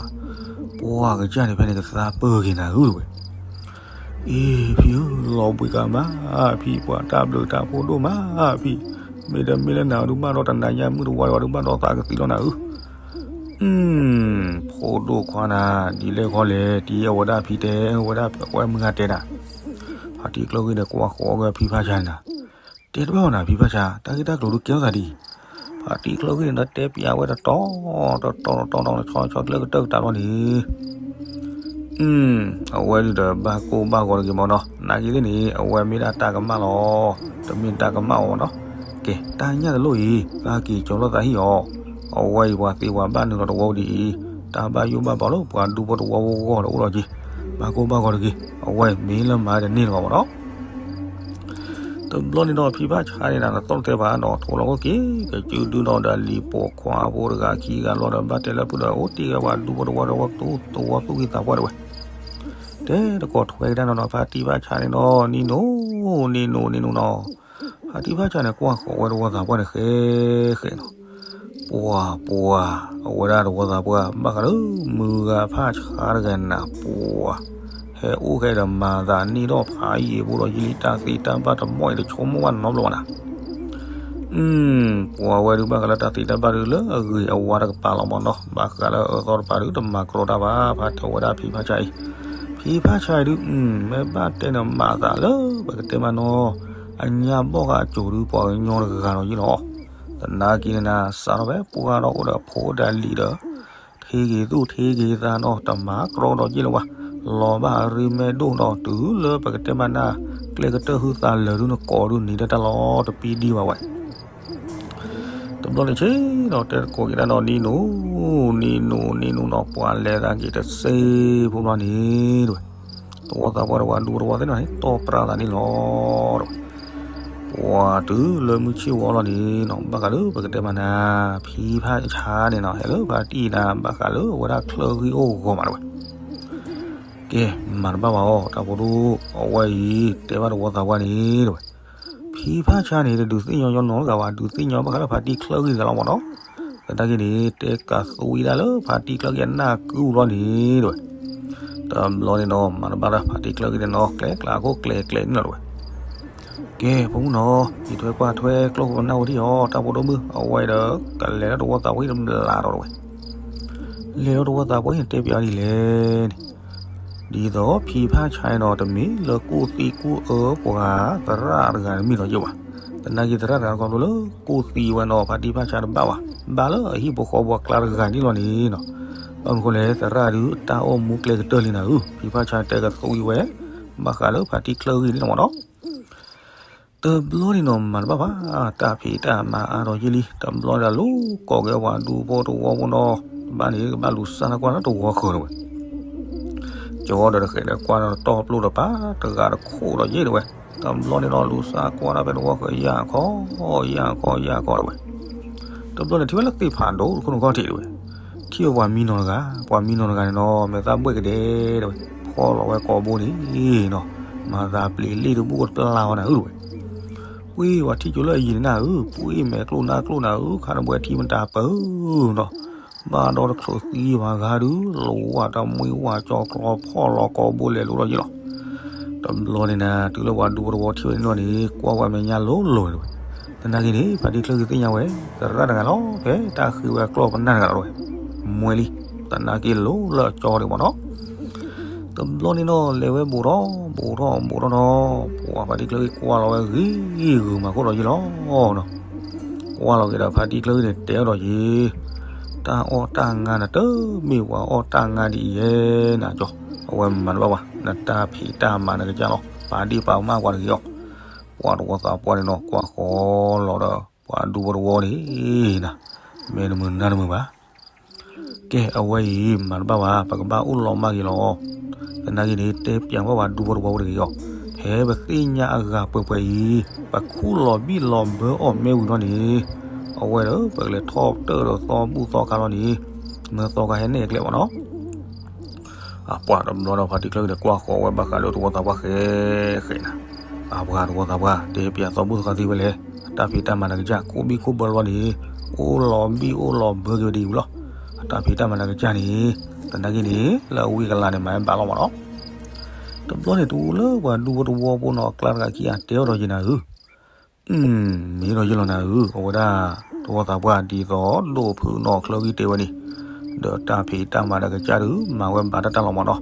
ပှၤကစၢ်န့ၣ်ဖဲန့ၣ်ကသါပၢၢ်က့ၤနၤဧၢတဲဝဲ. အ့ ဖံဧၢ လီၤဘှံးကါမး ဖံ ပှၤတၢ်ဘျုးတၢ်ဖှိၣ်ဒိၣ်မး ဖံ, ဘၣ် မ့ၢ်ဒီးမ့ၢ်လၢနၤဒုးဘၣ်ဒီးတနၤညါမုၢ်တဝါဒီးဒုးဘၣ်ဒီးသးကသံလီၤနၤဧၢ. အု ဖိဒိၣ်ခွါနၤ ဒ်လဲၣ်ခီလဲၣ် တံၤအဝဲဒၣ်ဖံတဲ ဝဲဒၣ်ဝဲမုၢ်ဂၤတဲနၤ, ဖါတံၢ်ချၢဂ့ၢ်ဒီးကွၢ်ဃီၤဝဲဖံဖးဆါန့ၣ်နၤ, တဲတဘၣ်အီၤနၤ ဖံဖးဆါ တၢ်ဂ့ၢ်တၢ်ကျိၤဒုးကဲထီၣ်သးဒ်အံၤ, ဖါတံၢ်ချၢဂ့ၢ်န့ၣ်ဒီးတဲပၠးဝဲတတီၤ တတီၤတတီၤဒီးဆီဆီကျၢကတၢၢ်ကတၢၢ်လီၤန့ၣ် အဝဲဒုးဒီးဘၣ်ကိၢ်ဘၣ်ဂီၤတဂ့ၤမ့ၢ်နီၤ, နာ်က့သ့ၣ်န့ၣ် အဝဲမ့ၢ်ဒၣ်တၢ်ကမၣ်လီၤ, တမ့ၢ်တၢ်ကမၣ်အီၤမ့ၢ်နီၤ, ကဲ တၢ်ညၣ်တလိၣ်အံၤ သးက့ၤကၠီၤလိာ်သးဟံၣ်အီၤ, အဝဲအံၤပှၤသ့ပှၤဘၣ်နုာ်လီၤတဝီဒ်အံၤ, တၢ်ဘၣ်ယိၣ်ဘၣ်ဘီလၢပှၤဒူဖိတဝီဖိဂီၢ်ဒီးအိၣ်လီၤက့ၤ, ဘၣ်ကိၢ်ဘၣ်ဂီၤတဂ့ၤ, အဝဲမ့ၢ်လၢမၤတန့ၢ်တဂီၢ်မ့ၢ်နီၤ တဘျီန့ၣ်ဒီးဖံဖးဆါန့ၣ်နၤ နသီၣ်တသဲဘၣ်နီၤ ထိးလီၤခိၣ်က့ၤ ကစုဒုနီၤဒီးလံၤပိာ်ခွါဖိတဂၤခံဂၤလီၤဒီး ဘၣ်တဲလၢဖုဒီး အိၣ်တ့ၢ်ဝဲပှၤဒူဖိတဝီတဝီ တဝီသူၣ်ဂံၢ်သးပှၢ်တဝဲ, တဲတကိးထွဲကဒါနီၤနီၤ ဖါတံၢ်ဖးဆါန့ၣ်နီၤ နံၤနိနီၤ နံၤနိနီၤနီၤ, ဖါတံၢ်ဖးဆါန့ၣ် ကွၢ်ဃီၤဝဲတဝီသးပှၢ်န့ၣ်ဃဲဃဲနီၤ ပှၤပှၤ အဝဲဒၣ်တဝီသးပှၢ် ဘၣ်ဃးလၢမုၢ်ဂၤဖးဆါတဂၤနၤ ပှၤ ဟဲအိၣ်ဟဲဒီးမၤသးန့ၢ်ထီၣ်ဖးယံာ်ဖိဒီးယလံ တၢ်သ့တၢ်ဘၣ်တမီၢ်အံၤတဆိကမိၣ်ဘၣ်နီတဘျီဘၣ်နၤ, ပှၤဝဲဒုးဘၣ်ဃးလၢတၢ်သ့တၢ်ဘၣ်ဒုးလၢအဂ့ၤအဝါတကပၤလီၤမ့ၢ်နီၤ ဘၣ်ဃးလၢအအၢသီတပၤဒုးတမၤကြီတၢ်ဘၣ် ဖါတဲဝဲဒၣ်ဖံဖးဆါအံၤ, ဖံဖးဆါအံၤဒုး မ့ၢ်ဘၣ်တဲနမၤသးလၢပကတဲမးနီၤ အညၣ်ဘီၣ်ဃာ်အစိၤဒုး ပှၤကညီတဂၤဒီးယ့ၢ်လီၤ, သနာ်က့န့ၣ်နၤ စးထီၣ်ဖဲပှၤဒီးအိၣ်ဒီးဖိဒီးလံၤဒီး ထံဂ့ၤသူၣ်ထံဂ့ၤသးနီၤ တမၤကြီဒီးယ့ၢ်လၢၤဘၣ်, လီၤဘၣ်အရ့မဲဒိၣ်နီၤ တုၤလၢပကတဲမးနၤ ကျဲကတၢၢ်ဟုသးလၢာ်ဒုးနကိးဒုးနံၤဒၣ်တၢ်လီၤတပံဒံဘၣ်ဝဲ တဘျီန့ၣ်ဆ့ဒီးတဲတကိးက့ၤတၢ်နီၤ နံၤနိ, နံၤနိ, နံၤနိနီၤ ပှၤလဲၤသးက့ၤတစ့ဖိဘျီန့ၣ်တဝဲ, တဝီသးပှၢ်တဝီဒူဖိတဝီသ့ၣ်နီၤန့ၣ် တီၢ်ပြၢသးန့ၣ်လီၤတဝဲ, ပှၤတုၤလၢမုၢ်ဆ့ၣ်ဝီလီၤန့ၣ်နီၤ ဘၣ်ဃးလၢပကတဲမးနၤ ဖံဖးဆါန့ၣ်နီၤ ဟဲလၢဖါတံၢ်နၤ ဘၣ်ဃးလၢအဝဲဒၣ်ချၢဂ့ၢ်အိၣ်ဂီၤမးတဝဲ, ကဲ မၤတဘၣ်ဘၣ်အီၤ တၢ်ဖိဒိၣ် အဝဲအံၤ တဲဘၣ်တဝီသးပှၢ်န့ၣ်တဝဲ ဖံဖးဆါန့ၣ် တဒုးသ့ၣ်ညါညီညီနီတဂၤဘၣ် ဒုးသ့ၣ်ညါဘၣ်ဃးလၢဖါတံၢ်ချၢဂ့ၢ်တဂၤလီၤမ့ၢ်နီၤ, သနာ်က့န့ၣ် တဲကးသူအံၤဒၣ်လၢဖါတံၢ်ချၢဂ့ၢ်အနၢ်ကုလီၤန့ၣ်တဝဲ, တဘျီန့ၣ်နီၤ မၤတဘၣ်လၢဖါတံၢ်ချၢဂ့ၢ်န့ၣ်နီၤ ကျဲကျးခိၣ်ကျဲကျဲန့ၣ်လီၤတဝဲ, ကဲ ဖိမုၣ်နီၤ ယထွဲကွၢ်ထွဲကျိၣ်ဖိနၢ်ဝဲဒၣ်အီၤ တၢ်ဖိဒိၣ်မုၣ် အဝဲဒီး ကလဲၤလၢတဝီသးပှၢ်အံၤတဘျီဒီးတဝဲ လဲၤလၢတဝီသးပှၢ်အံၤန့ၣ် တဲပၠးအီၤဒ်လဲၣ်န့ၣ်, ဒ်သိးဖံဖးဆါအံၤနီၤ တမ့ၢ်လၢကူၣ်သံကူၣ်အၢပှၤသရၣ်တဂၤတမ့ၢ်လီၤယ့ၢ်ဘၣ်, သနာ်က့သရၣ်တဂၤခီဖျိလၢကူၣ်သံဝဲနီၤ ဖါတံၢ်ဖးဆါတဘၣ်ဘၣ်, ဘၣ်လၢအဟံၣ်ဖိဃီဖိအကျါတဂၤန့ၣ်လီၤန့ၣ်နီၤ, ဘၣ်မနုၤဃိလဲၣ် သရၣ်ဒုးတၢ်အိၣ်မူကျဲကတၢၢ်လံနၤဧၢ, ဖံဖးဆါတဲကသူအံၤဝဲ ဘၣ်ဃးလၢဖါတံၢ်ချၢဂ့ၢ်န့ၣ်လီၤမ့ၢ်နီၤ တဘျီန့ၣ်နီၤ မၤတဘၣ်ဘၣ် တၢ်ဖံးတၢ်မၤအါထီၣ်ယ့ၢ်လံ, တဘျီန့ၣ်ဒီးလူၤကိးက့ၤပှၤဒူဖိတဝီဖိနီၤ, ဘၣ်န့ၣ်ကဘၣ်လူၤစၢ်နကွၢ်လၢတဝီဃၢၤတဝဲ, ကၠီဒီးတဃဲးဒီးကွၢ်ဒီးတီၢ်ပျိၢ်ဒီးပာ်တဂၤတခိၣ်ဒီးယ့ၢ်တဝဲ, တဘျီန့ၣ်ဒီးလူၤစၢ်ကွၢ်ဒၣ်ဖဲတဝီဃၢၤ ယၢ်ခီ ယၢ်ခီ ယၢ်ခီတဝဲ တဘျီန့ၣ်ထံၣ်ဝဲလၢသ့ၣ်ဖးဒိၣ်တခိၣ်နူာ်ခီၣ်ထံးတဝဲ, ထံၣ်ဝဲပှၤမံနီၤတဂၤ, ပှၤမံနီၤတဂၤန့ၣ်နီၤ မဲာ်သၣ်ဘှဲၣ်ကဒဲတဝဲ, ဖီၣ်လီၤဝဲကိာ်ဘိန့ၣ်နီၤ, မၤသးပျံၤလ့ၣ်တဘူၣ်ကတပျၢ်ဝဲနၤဧၢတဝဲ, ပှ့ၤဝဲထံၣ်ကၠိလၢအယံၤန့ၣ်နၤဧၢ, ပှ့ၤမဲာ်ကျိၣ်နါကျိၣ်နၤဧၢ, ခါတဘှဲထံမတၤပၢၤနီၤ, ဘၣ်ဒီတချုးသံဝဲဂၤဒုး လီၤဝဲတမှံဝဲကၠီကျီဖီၣ်လီၤကိာ်ဘိလဲၤလိၤဒီးယ့ၢ်လီၤ တဘျီန့ၣ်နၤ တုၤလၢပှၤဒူဖိတဝီထံၣ်ဝဲန့ၣ်လီၤန့ၣ် ကွၢ်ဝဲမဲာ်ညါလိၤလိၤတဝဲ, သနာ်က့န့ၣ် ဖါတံၢ်ချၢဂ့ၢ်သ့ၣ်ညါဝဲ သရၣ်တဂၤလီၤ ဖဲတၢ်ဃ့ဝဲကျီၢ်ပနၢ်တဂၤလီၤတဝဲ, မွဲလံ, သနာ်က့လိၤလၢအကၠီဒံးမ့ၢ်နီၤ, တဘျီန့ၣ်နီၤ လဲၤဝဲဘူးထီၣ် ဘူးထီၣ် ဘူးထီၣ်နီၤ, ပှၤဖါတံၢ်ချၢဂ့ၢ်ကွၢ်လီၤဝဲဂ့ၤဂ့ၤမၤခိၣ်ဒီးယ့ၢ်လီၤ ကွၢ်လီၤက့ၤဒီးဖါတံၢ်ချၢဂ့ၢ်န့ၣ် တဲအီၤဒီးယ့ၢ်, တၢ်အီၣ်တၢ်ငါနတမ့ၢ်ပှၤအီၣ်တၢ်ငါဒ်အံၤယဲနၤကၠီ, အဝဲမၤတဘၣ်ဘၣ် နတၢ်ဖံးတၢ်မၤနကစၢ်လီၤ, ပာ်ဒ့ၣ်ပာ်ကမၣ်ပှၤတဂ့ၤအီၤ, ပှၤတဝီသးပှၢ်န့ၣ်နီၤ ကွၢ်ဃီလီၤဒီး ပှၤဒူဖိတဝီန့ၣ်နၤ, မ့ၢ်တမုာ်နၤတမုာ်ဘၣ် ကဲ အဝဲအံၤ မၤတဘၣ်ဘၣ် ပကဘၣ်အိၣ်လီၤမၢ်က့ၤလီၤ. သနာ်က့န့ၣ် တဲပျးဘၣ်ပှၤဒူဖိတဝီဖိတဂ့ၤအီၤ, ဖဲပသ့ၣ်ညါအဂၤပှဲၤပှဲၤအံၤ ပခူၣ်လီၤဘံၣ်လီၤဘၢအီၤမ့ၢ်ဝံၤလီၤန့ၣ်, အဝဲဒီး ပကလဲၤထီၣ်ပတၢၢ်ဒီးသီဘူၣ်သီခါလီၤန့ၣ်, မၢသီခါဟဲနဲၣ်ကျဲမ့ၢ်နီၤ. အပှၤတဘျီဒီး ဖါတံၢ်ချၢန့ၣ် ကွၢ်ဃီၤဝဲဘၣ်ဃးလၢတဝီသးပှၢ်ဃဲဃဲနၤ, အပှၤတဝီသးပှၢ် တဲပျးသီဘူၣ်သီခါသ့ဝဲလဲၣ်, အတၢ်ဖံးတၢ်မၤနကစၢ် ခူၣ်ဘံၣ်ခူၣ်ဘၢလီၤန့ၣ်, အိၣ်လီၤဘံၣ်အိၣ်လီၤဘၢက့ၤဝဲဒ်အံၤဝံၤလီၤ. အတၢ်ဖံးတၢ်မၤနကစၢ်န့ၣ်, သနာ်က့န့ၣ် လၢအဝံၣ်ကလၤန့ၣ် မၤဘၣ်လီၤမ့ၢ်နီၤ. တဘျီန့ၣ် တအိၣ်လၢပှၤဒူဖိတဝီဖိနီၤ အကျါတဂၤခံဂၤတဲအီၤဒီးယနၤဧၢ, မ့ၢ်ဒီးယလီၤနၤဧၢ, အဝဲဒၣ် သဝီသးပှၢ်ဒ်သိးဒိၣ်ဖုနီၣ်ချၢဂံၢ်တဲဝဲန့ၣ်, ဒီးတၢ်ဖံးတၢ်မၤဒီးကစၢ်ဒုး မၤဝဲဘၣ်တၢ်တၢ်လီၤမးနီၤ,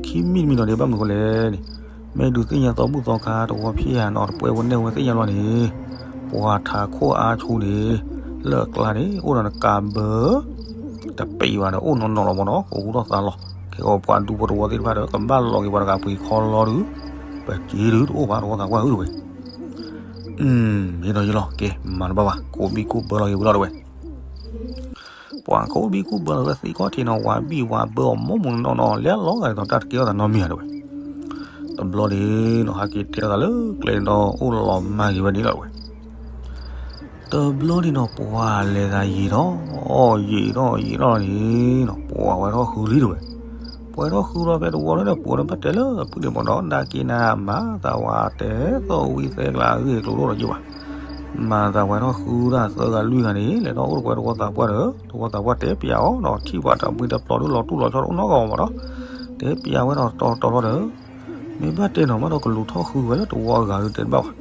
ခံမံၤတမံၤနီၤဒ်ဘၣ်မနုၤဃိလဲၣ်န့ၣ်, မ့ၢ်ဒုးသ့ၣ်ညါသီဘူၣ်သီခါတဝီဖံးဧါနီၤ တပှဲၤဝဲနဲၣ်ဝဲသ့ၣ်ညါလီၤန့ၣ်, ပှၤထးခိၣ်အါဆူန့ၣ် လၢအကျါန့ၣ် အိၣ်ဒီးနကးဘၢ တပ့ၤဘၣ်ဒီး အိၣ်နီၢ်နီၢ်လီၤမးနီၤ ကဟူထီၣ်သါလီၤ, ခဲကီးပှၤဒူဖိတဝီသ့ၣ်တဖၣ်ဒီး ကဘၣ်လီၤက့ၤပှၤတဂၤပှ့ၤခီလီၤဒုး, ပစ့ဒုးတအိၣ်ဘၣ်သဝီသးပှၢ်ဧၢတဝဲ မ့ၢ်ဒီးယလီၤ ကဲ မၤတဘၣ်ဘၣ် ကိးဘံၣ်ကိးဘၢလီၤက့ၤဝံၤလီၤတဝဲ, ပှၤကိးဘံၣ်ကိးဘၢလီၤဝဲသ့ၣ်ခီၣ်ထံးနီၤ ဝးဘံၣ်ဝးဘၢအီၤမိၢ်မိၢ်နီၢ်နီၢ် လဲၤလီၤဂာ်ဒ်သိးတၢ်တကဲထီၣ်သးနီတမံၤဧါတဝဲ, တဘျီန့ၣ်နီၤ ဟဲက့ၤတဲထီၣ်သးလၢကျဲန့ၣ်ဒီး အိၣ်လီၤမၢ်က့ၤဝဲန့ၣ်လီၤတဝဲ တဘျီန့ၣ်နီၤ ပှၤလဲၤသးယံာ်ထီၣ်, ယံာ်ထီၣ်ယံာ်ထီၣ်န့ၣ်နီၤ ပှၤဝဲထီၣ်ဃုလံတဝဲ, ပှၤထီၣ်ဃုလီၤဖဲတဝီလၢဒီး ပှၤဒီးဘၣ်တဲလၢအဖုန့ၣ်မးနီၤ နာ်က့နၤ မၤသးဝဲတဲသိၣ်ဝံသဲကျါအဂ့ၢ်အကျိၤတအိၣ်ဒီးယဘၣ်, မၤသးဝဲထီၣ်ဃုဒၣ်သၢဂၤလွံၢ်ဂၤန့ၣ် လဲၤထီၣ်အိၣ်တကွဲးသဝီသးပှၢ်ဒီး သဝီသးပှၢ်တဲပျးအီၤဒီး ထံၣ်ပှၤတမှံတပျီဒုးလီၤတူၢ်လီၤဆီတအိၣ်နီတဂၤမးနီၤ, တဲပျးဝဲဒီးတီတီလီၤဒီး မ့ၢ်ဘၣ်တဲနီၤ မ့ၢ်ဒီးကလူၤထီၣ်ဃုဝဲလၢတဝီအဂၤဒုးတဲတဘၣ်ဘၣ်,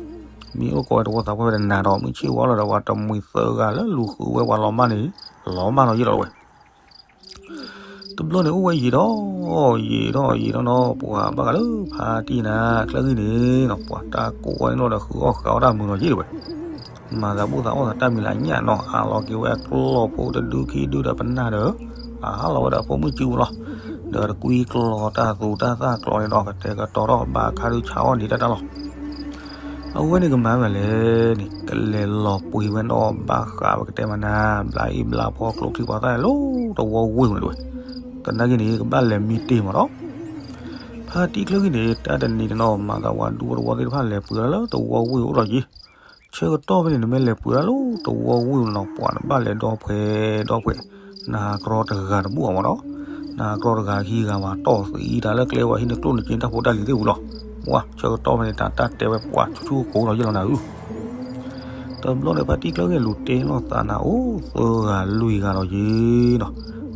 မ့ၢ်အိၣ်ကိးဝဲသဝီသးပှၢ်ဝဲတနၤဒီး မုၢ်ဆ့ၣ်ဝါလီၤဒီး ပှၤတမှံသၢဂၤလၢလူၤဃုဝဲပှၤလီၤမၢ်န့ၣ် လီၤမၢ်နီၤယ့ၣ်လီၤတဝဲ, တဘျီန့ၣ်အိၣ်ဝဲယံာ်ဒီး ယံာ်ဒီးယံာ်ဒီးနီၤ ပှၤဘၣ်ဃးလၢဖါတံၢ်နၤ ချၢဂံၢ်န့ၣ်နီၤ ပှၤတၢ်ကိးဝဲန့ၣ်လီၤဒီးဃုအီၣ်ဃုအီတၢ်မုာ်နီၤယ့ၣ်တဝဲ မၤသးဘူၣ်သးအီၣ်သးတၢ်မံၤလၢညၣ်နီၤ အးလီၤက့ၤဝဲအကျီၢ်ဖိတဒုခံဒုဒီးပနၢ်ဒီး အဟးလီၤဝဲဒီးအဖိမုၣ်စုပူၤလီၤ, ဒီးတကွံကျီတၢ်သူတၢ်သၣ်ကျီန့ၣ်ဒီး ကတဲာ်ကတီၤထီၣ်ဘၣ်ခါဒုးဆါအီၣ်န့ၣ်တၢ်တၢ်လီၤ, အဝဲန့ၣ်ကမၤမနုၤလဲၣ်န့ၣ် ကလဲၤလီၤပှ့ၤဝဲနီၤ ဘၣ်ဃးပကတဲမနၤ ဘျါအံၣ်ဘျါဖီကျိချံပှၤသၣ်လၢတဝီဝ့ၢ်ပူၤန့ၣ်တဝဲ, သနာ်က့န့ၣ် ကဘၣ်လဲၤမံတ့ၢ်မးဒီး ဖါတံၢ်ချၢဂံၢ်န့ၣ် တၢ်တနံၤန့ၣ်နီၤ မၤသးဝဲဒူဖိတဝီသ့ၣ်တဖၣ်လဲၤပှ့ၤဝဲဒၣ်လၢတဝီဝ့ၢ်အိၣ်ဒီးယံၤ, ဆၢကတီၢ်ဖဲန့ၣ် နမ့ၢ်လဲၤပှ့ၤဒၣ်လၢတဝီဝ့ၢ်နီၤ ပှၤနဘၣ်လဲၤဒီဖှဲဒီဖှဲ, နဟးကြီတဂၤတဘူၣ်အီၤမးဒီး, နဟးကြီတဂၤခံဂၤဘၣ် တီၢ်သံတၢ်လၢကျဲဝဲဟံးန့ၢ်ကျိၣ်န့ၢ်စ့တၢ်ဖိတၢ်လံၤသ့ၣ်ဝံၤလီၤ, ပှၤဆၢကတီၢ်ဖဲန့ၣ် တၢ်တၢ်တဲဝဲပှၤဆူၣ်ဆူၣ်ကိးလီၤယ့ၣ်လီၤနၤဧၢ တဘျီန့ၣ် ဖါတံၢ်ချၢဂံၢ်လူၤတဲလိာ်သးနၤ အိၣ်သၢဂၤလွံၢ်ဂၤလီၤယ့ၣ်နီၤ,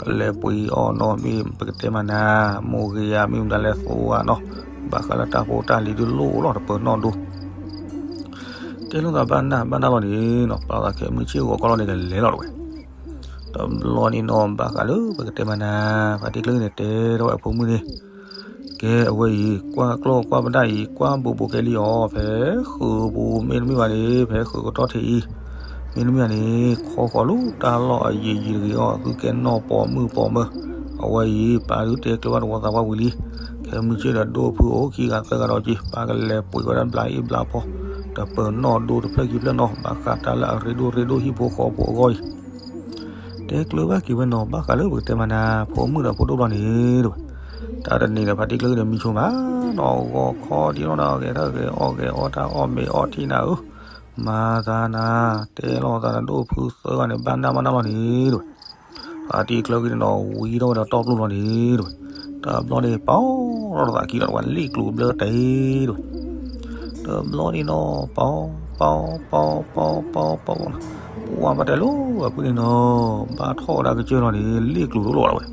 ကလဲၤပှ့ၤအီၤနီၤ မ့ၢ်ပကတဲမနၤ, မိၢ်ဂ့ၤယၤ မ့ၢ်မတၤလဲၣ်သိဂၤနီၤ, ဘၣ်ဃးလၢတၢ်ဖိတၢ်လံၤဒုးလိၣ်လီၤတပၢၤနီၣ်ဒိ, တဲလိာ်သးဘၣ်နၢ်ဘၣ်နၢ်လီၤန့ၣ်နီၤ ပာ်သးခဲမုၢ်ဆ့ၣ်ဂီၤကီလီၤန့ၣ် ကလဲၤလီၤတဝဲ တဘျီန့ၣ်နီၤ ဘၣ်ဃးလၢပကတဲမနၤ, ဖါတံၢ်ချၢဂံၢ်န့ၣ် တဲထီၣ်ဝဲအဖိမုၣ်န့ၣ်, ကဲအဝဲအံၤ ကွၢ်ကျီၢ်ကွၢ်ပဒၣ်အံၤ ကွၢ်ဘူးဘူးကဲလံအီၤ ဖဲဃုာ်ပူၤမ့တမ့ၢ်ဘၣ်န့ၣ် ဖဲဃုာ်ကတီၢ်ထံးအံၤ, မ့တမ့ၢ်ဘၣ်န့ၣ် ခီဃီၤလူၤတၢ်လီၢ်အယံာ်ယံာ်တဂ့ၤအီၤ သုကဲနီၢ်ပိာ်မုၣ်ပိာ်မၢၢ်, အဝဲအံၤ ပၢ်ဒုးတဲကျၢၤဘၣ်တဝီသးပှၢ်ဝံၤလံ, ခဲမုၢ်ဆ့ၣ်ဒီးဒိၣ်ဖုအိၣ်ခံဂၤသၢဂၤဒီးက့ၤ ပၢ်ကလဲၤပှ့ၤဝဲဒၣ်ဘျါအံၣ်ဘျါဖီ, တပၢၤနီၣ်ဒိတဖျၢၣ်ခံဖျၢၣ်နီၤ ဘၣ်ဃးတၢ်လၢအရ့ဒိၣ်ရ့ဒိၣ်ဟံၣ်ဖိဃီဖိအဂီၢ်အံၤ တဲကျၢၤဘၣ်က့ၤဝဲနီၤ ဘၣ်ဃးလၢပကတဲမနၤ ဖိမုၣ်ဒီးဖိဒိၣ်ဘျီန့ၣ်တဝဲ, တၢ်တနံၤဒီး ဖါတံၢ်ချၢဂံၢ်န့ၣ်မံဆိမးနီၤ ဂီၤခီဒံးလီၤနၤ ဂဲၤထၢၣ်ဂဲၤအီၣ်ဂဲၤအီတၢ်အီၣ်မ့ၤအီထံနၤဧၢ, မၤသးနၤ တဲလိာ်သးနၤ ဒိၣ်ဖုသၢဂၤန့ၣ် ဘၣ်နၢ်ဘၣ်နၢ်လီၤန့ၣ်တဝဲ, ဖါတံၢ်ချၢဂံၢ်န့ၣ်နီၤ ဝံထီၣ်ဝဲဒီးတီၢ်ပျိလီၤန့ၣ်တဝဲ, တဘျီန့ၣ် ပီၤထီၣ်သးခံလီၤတဝဲ လ့ၣ်ကျိၤဘျၢတ့တဝဲ တဘျီန့ၣ်နီၤ ပီၤ ပီၤ ပီၤ ပီၤ ပီၤ ပီၤ ပီၤ ပှၤဘၣ်တဲလီၤ အဖုန့ၣ်နီၤ ဘၣ်ထီၣ်ဝဲဒၣ်ကစၢၢ်လီၤန့ၣ် လ့ၣ်ကျိၤတအိၣ်လီၤတဝဲ,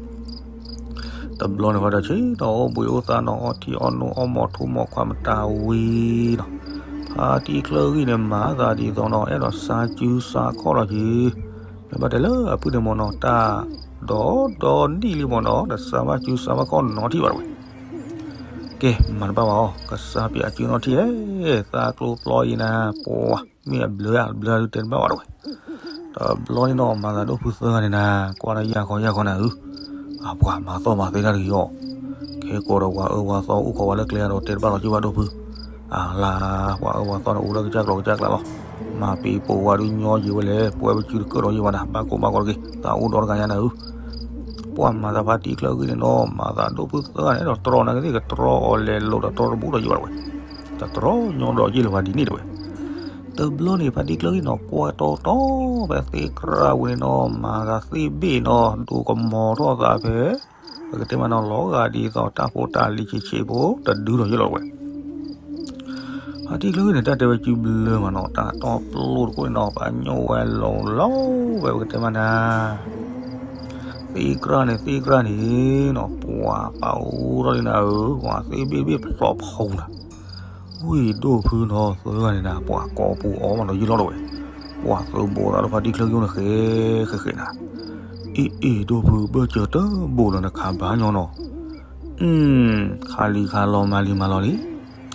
တဘျီန့ၣ်ဃီဒီးဆ့ၣ်နီၤအိၣ်ဘှံးအိၣ်သါနီၤ အီထံအီနိအီမိာ်ထူမိာ်ခွါမတၤဝံၤနီၤ, ဖါတံၢ်ချၢဂံၢ်န့ၣ် မၤသးဒ်သိးနီၤ အဲၣ်ဒိးစါစုစါခီၣ်လီၤက့ၤ, မ့ၢ်ဘၣ်တဲလၢအဖုန့ၣ်မ့ၢ်နီၤ တၢ်ဒီးဒီနံၣ်လံမ့ၢ်နီၤ တစါဘၣ်စုစါဘၣ်ခီၣ်နီထံၣ်ဘၣ်တဝဲ ကဲ မၤတဘၣ်ဘၣ်အီၤ ကစါပၠးအစုနီထံၣ်ဧၢ, သးကျိပျီအံၤနၤ ပှၤမ့ၢ်အဘျၢဧါ ဘျၢဒုးတဲတဘၣ်ဘၣ်တဝဲ, တဘျီန့ၣ်နီၤ မၤသးဒိၣ်ဖုသၢဂၤန့ၣ်နၤ ကွၢ်လၢယၢ်ခီယၢ်ခီနၤဧၢ, အပှၤမၤသီၣ်မၤသ့တၢ်တဂ့ၤအီၤ, ခဲကိးဒီးပှၤအၢပှၤသီအိၣ်ခိးဝဲလၢကျဲဒီးတဲတဘၣ်လီၤက့ၤဝဲဒိၣ်ဖု, အလါ ပှၤအၢပှၤသီန့ၣ်အိၣ်လၢကစၢ်ကျိၤကစၢ်ကျးလီၤ, မၤပံၤပိာ်ဝဲဒုးညီယံၤဝဲလဲၣ် ပဝဲပစုတကၢၢ်ဒီးယံၤဝဲနၤ ဘၣ်ကိၢ်ဘၣ်ဂီၤတဂ့ၤ သးအိၣ်ဒီတဂၤညါနၤဧၢ ပှၤမၤသးဖါတံၢ်ချၢဂံၢ်န့ၣ်နီၤ မၤသးဒိၣ်ဖုသၢဂၤန့ၣ်ဒီးတြီနၤကသ့ၣ်ကတြီအီၤလဲၤလိာ်ဒီးတြီတဘူးဒီးယံၤဘၣ်တဝဲ, တတြီညီဒီးယံၤလၢၤဘၣ်ဒ်န့ၣ်တဝဲ, တဘျီန့ၣ် ဖါတံၢ်ချၢဂံၢ်နီၤ ကွၢ်တီတီဖဲသ့ၣ်ကြၢ်ဝံၤန့ၣ်နီၤ မၤသးသ့ၣ်ဘ့ၣ်နီၤ ဒိကမီၤထီၣ်သးဖဲ ပကတဲမးနီၤ လီၤဂာ်ဒ်သိးတၢ်ဖိတၢ်လံၤဆံးဆံးဖိ တဒုဒီးယံၤလီၤတဝဲ, ဖါတံၢ်ချၢဂံၢ်န့ၣ် တၢ်တဲဝဲစုဘျၢမးနီၤ တၢ်တီပျိတခိၣ်န့ၣ်နီၤ ပှၤညိၣ်ဝဲလီၤလီၤဝဲ ပကတဲမးနၤ သ့ၣ်ကြၢ်န့ၣ် သ့ၣ်ကြၢ်န့ၣ်နီၤ ပှၤပာ်အူထီၣ်လံနၤဧၢ ပှၤသ့ၣ်ဘ့ၣ်ဘ့ၣ်ဖျိးဖှိးနၤ, ဝံၢ်ဒိၣ်ဖုနီၤ သၢဂၤန့ၣ်နၤ ပှၤကိးပူၤအီၣ်မးဒီးယံာ်လီၤတဝဲ, ပှၤသုးဘိးသးဒီးဖါတံၢ်ချၢကယိန့ၣ်ဃဲဃဲဃဲနၤ, အ့ၣ်အ့ၣ်ဒိၣ်ဖု ဘၢၣ်စၢၤတဘိးလီၤနခးဘါညီနီၤ, ခါလံခါလီၤမၤလံမၤလီၤလံ,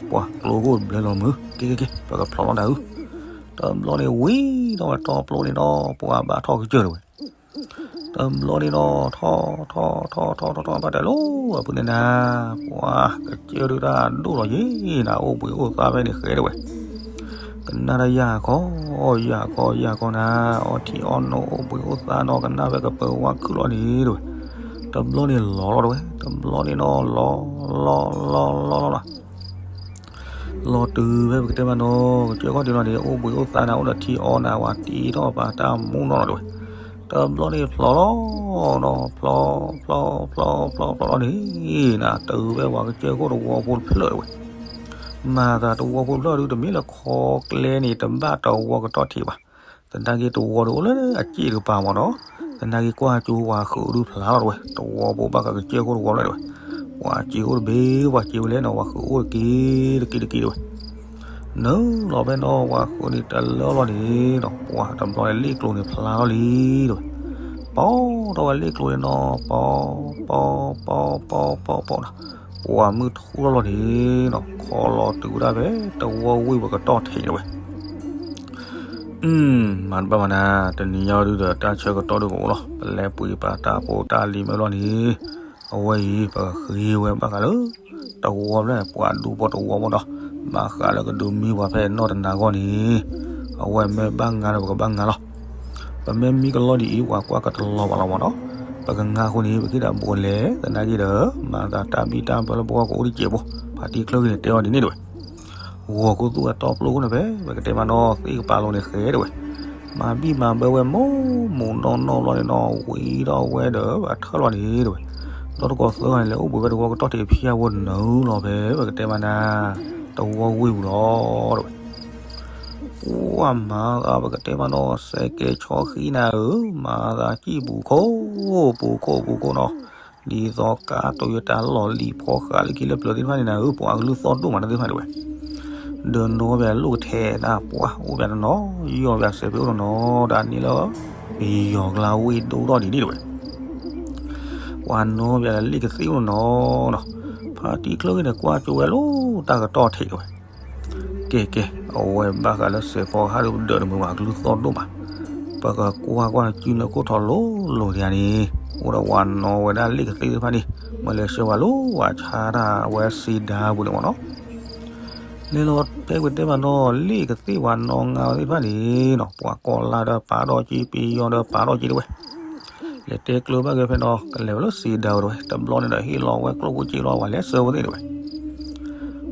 ပှၤကျိခိၣ်ဘျဲလီၤမုၢ် ကဲကဲကဲ ပကဖျိးလီၤနၤဧၢ, တဘျီန့ၣ်ဝံၤဒီးဝဲတီပျိန့ၣ်ဒီး ပှၤဘၣ်ထီၣ်ကစၢၢ်တဝဲ တဘျီန့ၣ်ဒီး ထီၣ်ထီၣ်ထီၣ်ထီၣ်ထီၣ်ထီၣ်ဘၣ်တၢ်လီၤ အဖုန့ၣ်နၤ, ပှၤကစၢၢ်ဒုတၢ်ဒိၣ်လီၤယံၤနၤ အိၣ်ဘှံးအိၣ်သါဖဲန့ၣ်ဃဲတဝဲ, ကနၣ်တၢ်ယၢ်ခီ ယၢ်ခီ ယၢ်ခီနၤ, အီထံအီနိၣ်အိၣ်ဘှံးအိၣ်သါနီၤ ကနၣ်ဖဲကပၢၤဝါခုၣ်လီၤန့ၣ်တဝဲ, တဘျီန့ၣ်လီၤလီၤတဝဲ တဘျီန့ၣ်ဒီး လီၤလီၤလီၤလီၤလီၤလီၤ လီၤတုၤဖဲပကတဲမးနီၤ ကစၢၢ်ခီၣ်ထံးလီၤန့ၣ် အိၣ်ဘှံးအိၣ်သါနၤ အိၣ်ဒီးထံအီနၤ ပှၤတံထီၣ်ပာ်တၢ်မူနီၤလီၤတဝဲ, တဘျီန့ၣ်ဖျိးလီၤနီၤ ဖျိးဖျိးဖျိးဖျိးဖျိးလီၤန့ၣ်နၤ တုၤဖဲပှၤကစၢၢ်ခိၣ်တဝီဖိတဖျၢၣ်တဝဲ, မၤသးတဝီဖိတဖျၢၣ်ဒု တမ့ၢ်လၢခီကျဲန့ၣ် တဘၣ်တဝီကတီၢ်ထံးဘၣ်, သနာ်က့တဝီဒုအိၣ်လၢအစ့ၣ်တကပၤမးနီၤ, သနာ်က့ကွၢ်ကၠိပှၤဃုးဒုဖျါလီၤတဝဲ တဝီဖိဘၣ်ဃးကစၢၢ်ခိၣ်တဝီဖျၢၣ်တဝဲ, ပှၤစ့အိၣ်တဘ့ၣ် ပှၤစ့ဝဲလဲၣ်နီၤ ပှၤဃုးအိၣ်တက့ၢ်တက့ၢ်တက့ၢ်တဝဲ နုာ်လီၤဖဲနီၤ ပှၤဃုးန့ၣ်တလၢလီၤန့ၣ်နီၤ ပှၤတဘျီန့ၣ်လ့ၣ်ကျိၤန့ၣ်ဖျါလီၤလံတဝဲ, ပီထီၣ်ဝဲလ့ၣ်ကျိၤန့ၣ်နီၤ ပီ ပီ ပီ ပီ ပီ ပီ ပီနီၤ, ပှၤမုၢ်ထူလီၤလီၤန့ၣ်နီၤ ခီလီၤတုၤဝဲဒၣ်ဖဲတဝီဝ့ၢ်ပကတီၢ်ထံးတဝဲ မၤတဘၣ်ဘၣ်နၤ, တနံၤညါဒုဒီးတၢ်ဆၢကတီၢ်ဒုကအိၣ်လီၤ ပလဲၤပှ့ၤပာ်တၢ်ဖိတၢ်လံၤမ့ၢ်လီၤန့ၣ်, အဝဲအံၤ ပကဃ့ဝဲဘၣ်ဃးလၢ တဝီဖျၢၣ် ပှၤဒူဖိတဝီဖိဒီး ဘၣ်ဃးလၢကဒုးမံပှၤဖဲနီၢ်တနၤဂီၢ်န့ၣ်, အဝဲမ့ၢ်ဘၣ်ငါဒီးပကဘၣ်ငါလီၤ. ပမ့ၢ်မံကလီဒ်အံၤ ပှၤကွၢ်ကတလီၤဘၣ်လီၤမးနီၤ, ပကငါအဃိန့ၣ် ပကဟ့ၣ်ဒၣ်ဘူးလဲၣ် သနာ်က့ဒီး မၤသးတၢ်ဘံၣ်တၢ်ဘၢလၢပဂီၢ်ကအိၣ်တစဲးဖိ, ဖါတံၢ်ချၢဂ့ၤန့ၣ်တဲအီၤဒ်န့ၣ်တဝဲ ဂီၤခူသူၣ်အတီပျိၢ်ခိၣ်န့ၣ်ဖဲ ပကတဲမးနီၤ သ့ၣ်ကပၤလိၤန့ၣ်ဃဲတဝဲ, မၤဘံၣ်မၤဘၢဝဲမိၢ်မိၢ်နီၢ်နီၢ်ဘျီန့ၣ်နီၤ ဝံၤဒီးဝဲဒီးအထၢၣ်လီၤန့ၣ်တဝဲ, ဒီးတကိးသၢဂၤန့ၣ် လဲၤအိၣ်ဘှံးဝဲတဝီကတီၢ်ထံးဖၠၣ်ဝဲနုာ်လီၤဖဲ ပကတဲမးနၤ တဝီဝ့ၢ်ပူၤလီၤတဝဲ ပှၤမၤသးပကတဲမးနီၤ စဲးကဲဆီဃံနၤဧၢ, မၤသးစံၣ်ပူၤခိၣ် ပူၤခိၣ်ပူၤခိၣ်နီၤ, ဒ်သိးကါတိၤယတၢ်လီၢ်လံၤဖီဃာ်လၢခံလၢပျၢၤသ့ၣ်တဖၣ်န့ၣ်နၤဧၢ, ပှၤကလုၢ်သီၣ်ဒိၣ်မးတၢ်သ့ၣ်တဖၣ်တဝဲ, ဒီးနီၢ်ပၠးလိၣ်ကထဲနၤ ပှၤအိၣ်ပၠးတနီၤ ယီၢ်ပၠးစဲးဖ့အိၣ်တနီၤ ဒ်န့ၣ်လၢ ပယီၤကျါဝ့ၢ်ဒိၣ်ထီၣ်ဒ်န့ၣ်တဝဲ ပှၤနီၢ်ပၠးလၢလ့ၣ်ကသ့ၣ်အိၣ်နီၤနီၤ, ဖါတံၢ်ချၢဂ့ၤန့ၣ် ကွၢ်ကၠိဝဲလၢတၢ်ကတီၢ်ထံးတဝဲ, ကဲကဲ, အဝဲဘၣ်ဃးလၢစဲးဖီဟးဒုးပဒၢးတမုာ်ဘၣ် ကလုၢ်သီၣ်ဒိၣ်မး, ပကကွၢ်ကွၢ်စုနၢခိၣ်ထီၣ်လိၤလိၤဒ်န့ၣ်, အိၣ်ဒီးဝၤနီၢ်ဝဲဒၣ်လ့ၣ်ကသ့ၣ်သ့ၣ်တဖၣ်န့ၣ်, မ့ၢ်လဲၤဆှၢဝဲလၢဝၤဆါတၢ်ဝဲစံဒၤပူၤန့ၣ်မ့ၢ်နီၤ လဲၤလီၤဖဲပတဲမးနီၤ လ့ၣ်ကသ့ၣ်ဝၤနီၢ်ငါဝဲသ့ၣ်တဖၣ်န့ၣ်နီၤ ပှၤကီၢ်လါဒီးပာ်ထီၣ်က့ၤ ပယီၤဒီးပာ်ထီၣ်က့ၤတဝဲ, လဲၤတဲကျၢၤဘၣ်က့ၤဖဲနီၤ ကလဲၤဝဲလၢစံဒၤတဝဲ, တဘျီန့ၣ်ဒီးဟ့ၣ်လီၤဝဲကျိၣ်ဖိစ့လီၤ ပှၤလဲၤဆှၢဝဲသ့ၣ်တဝဲ,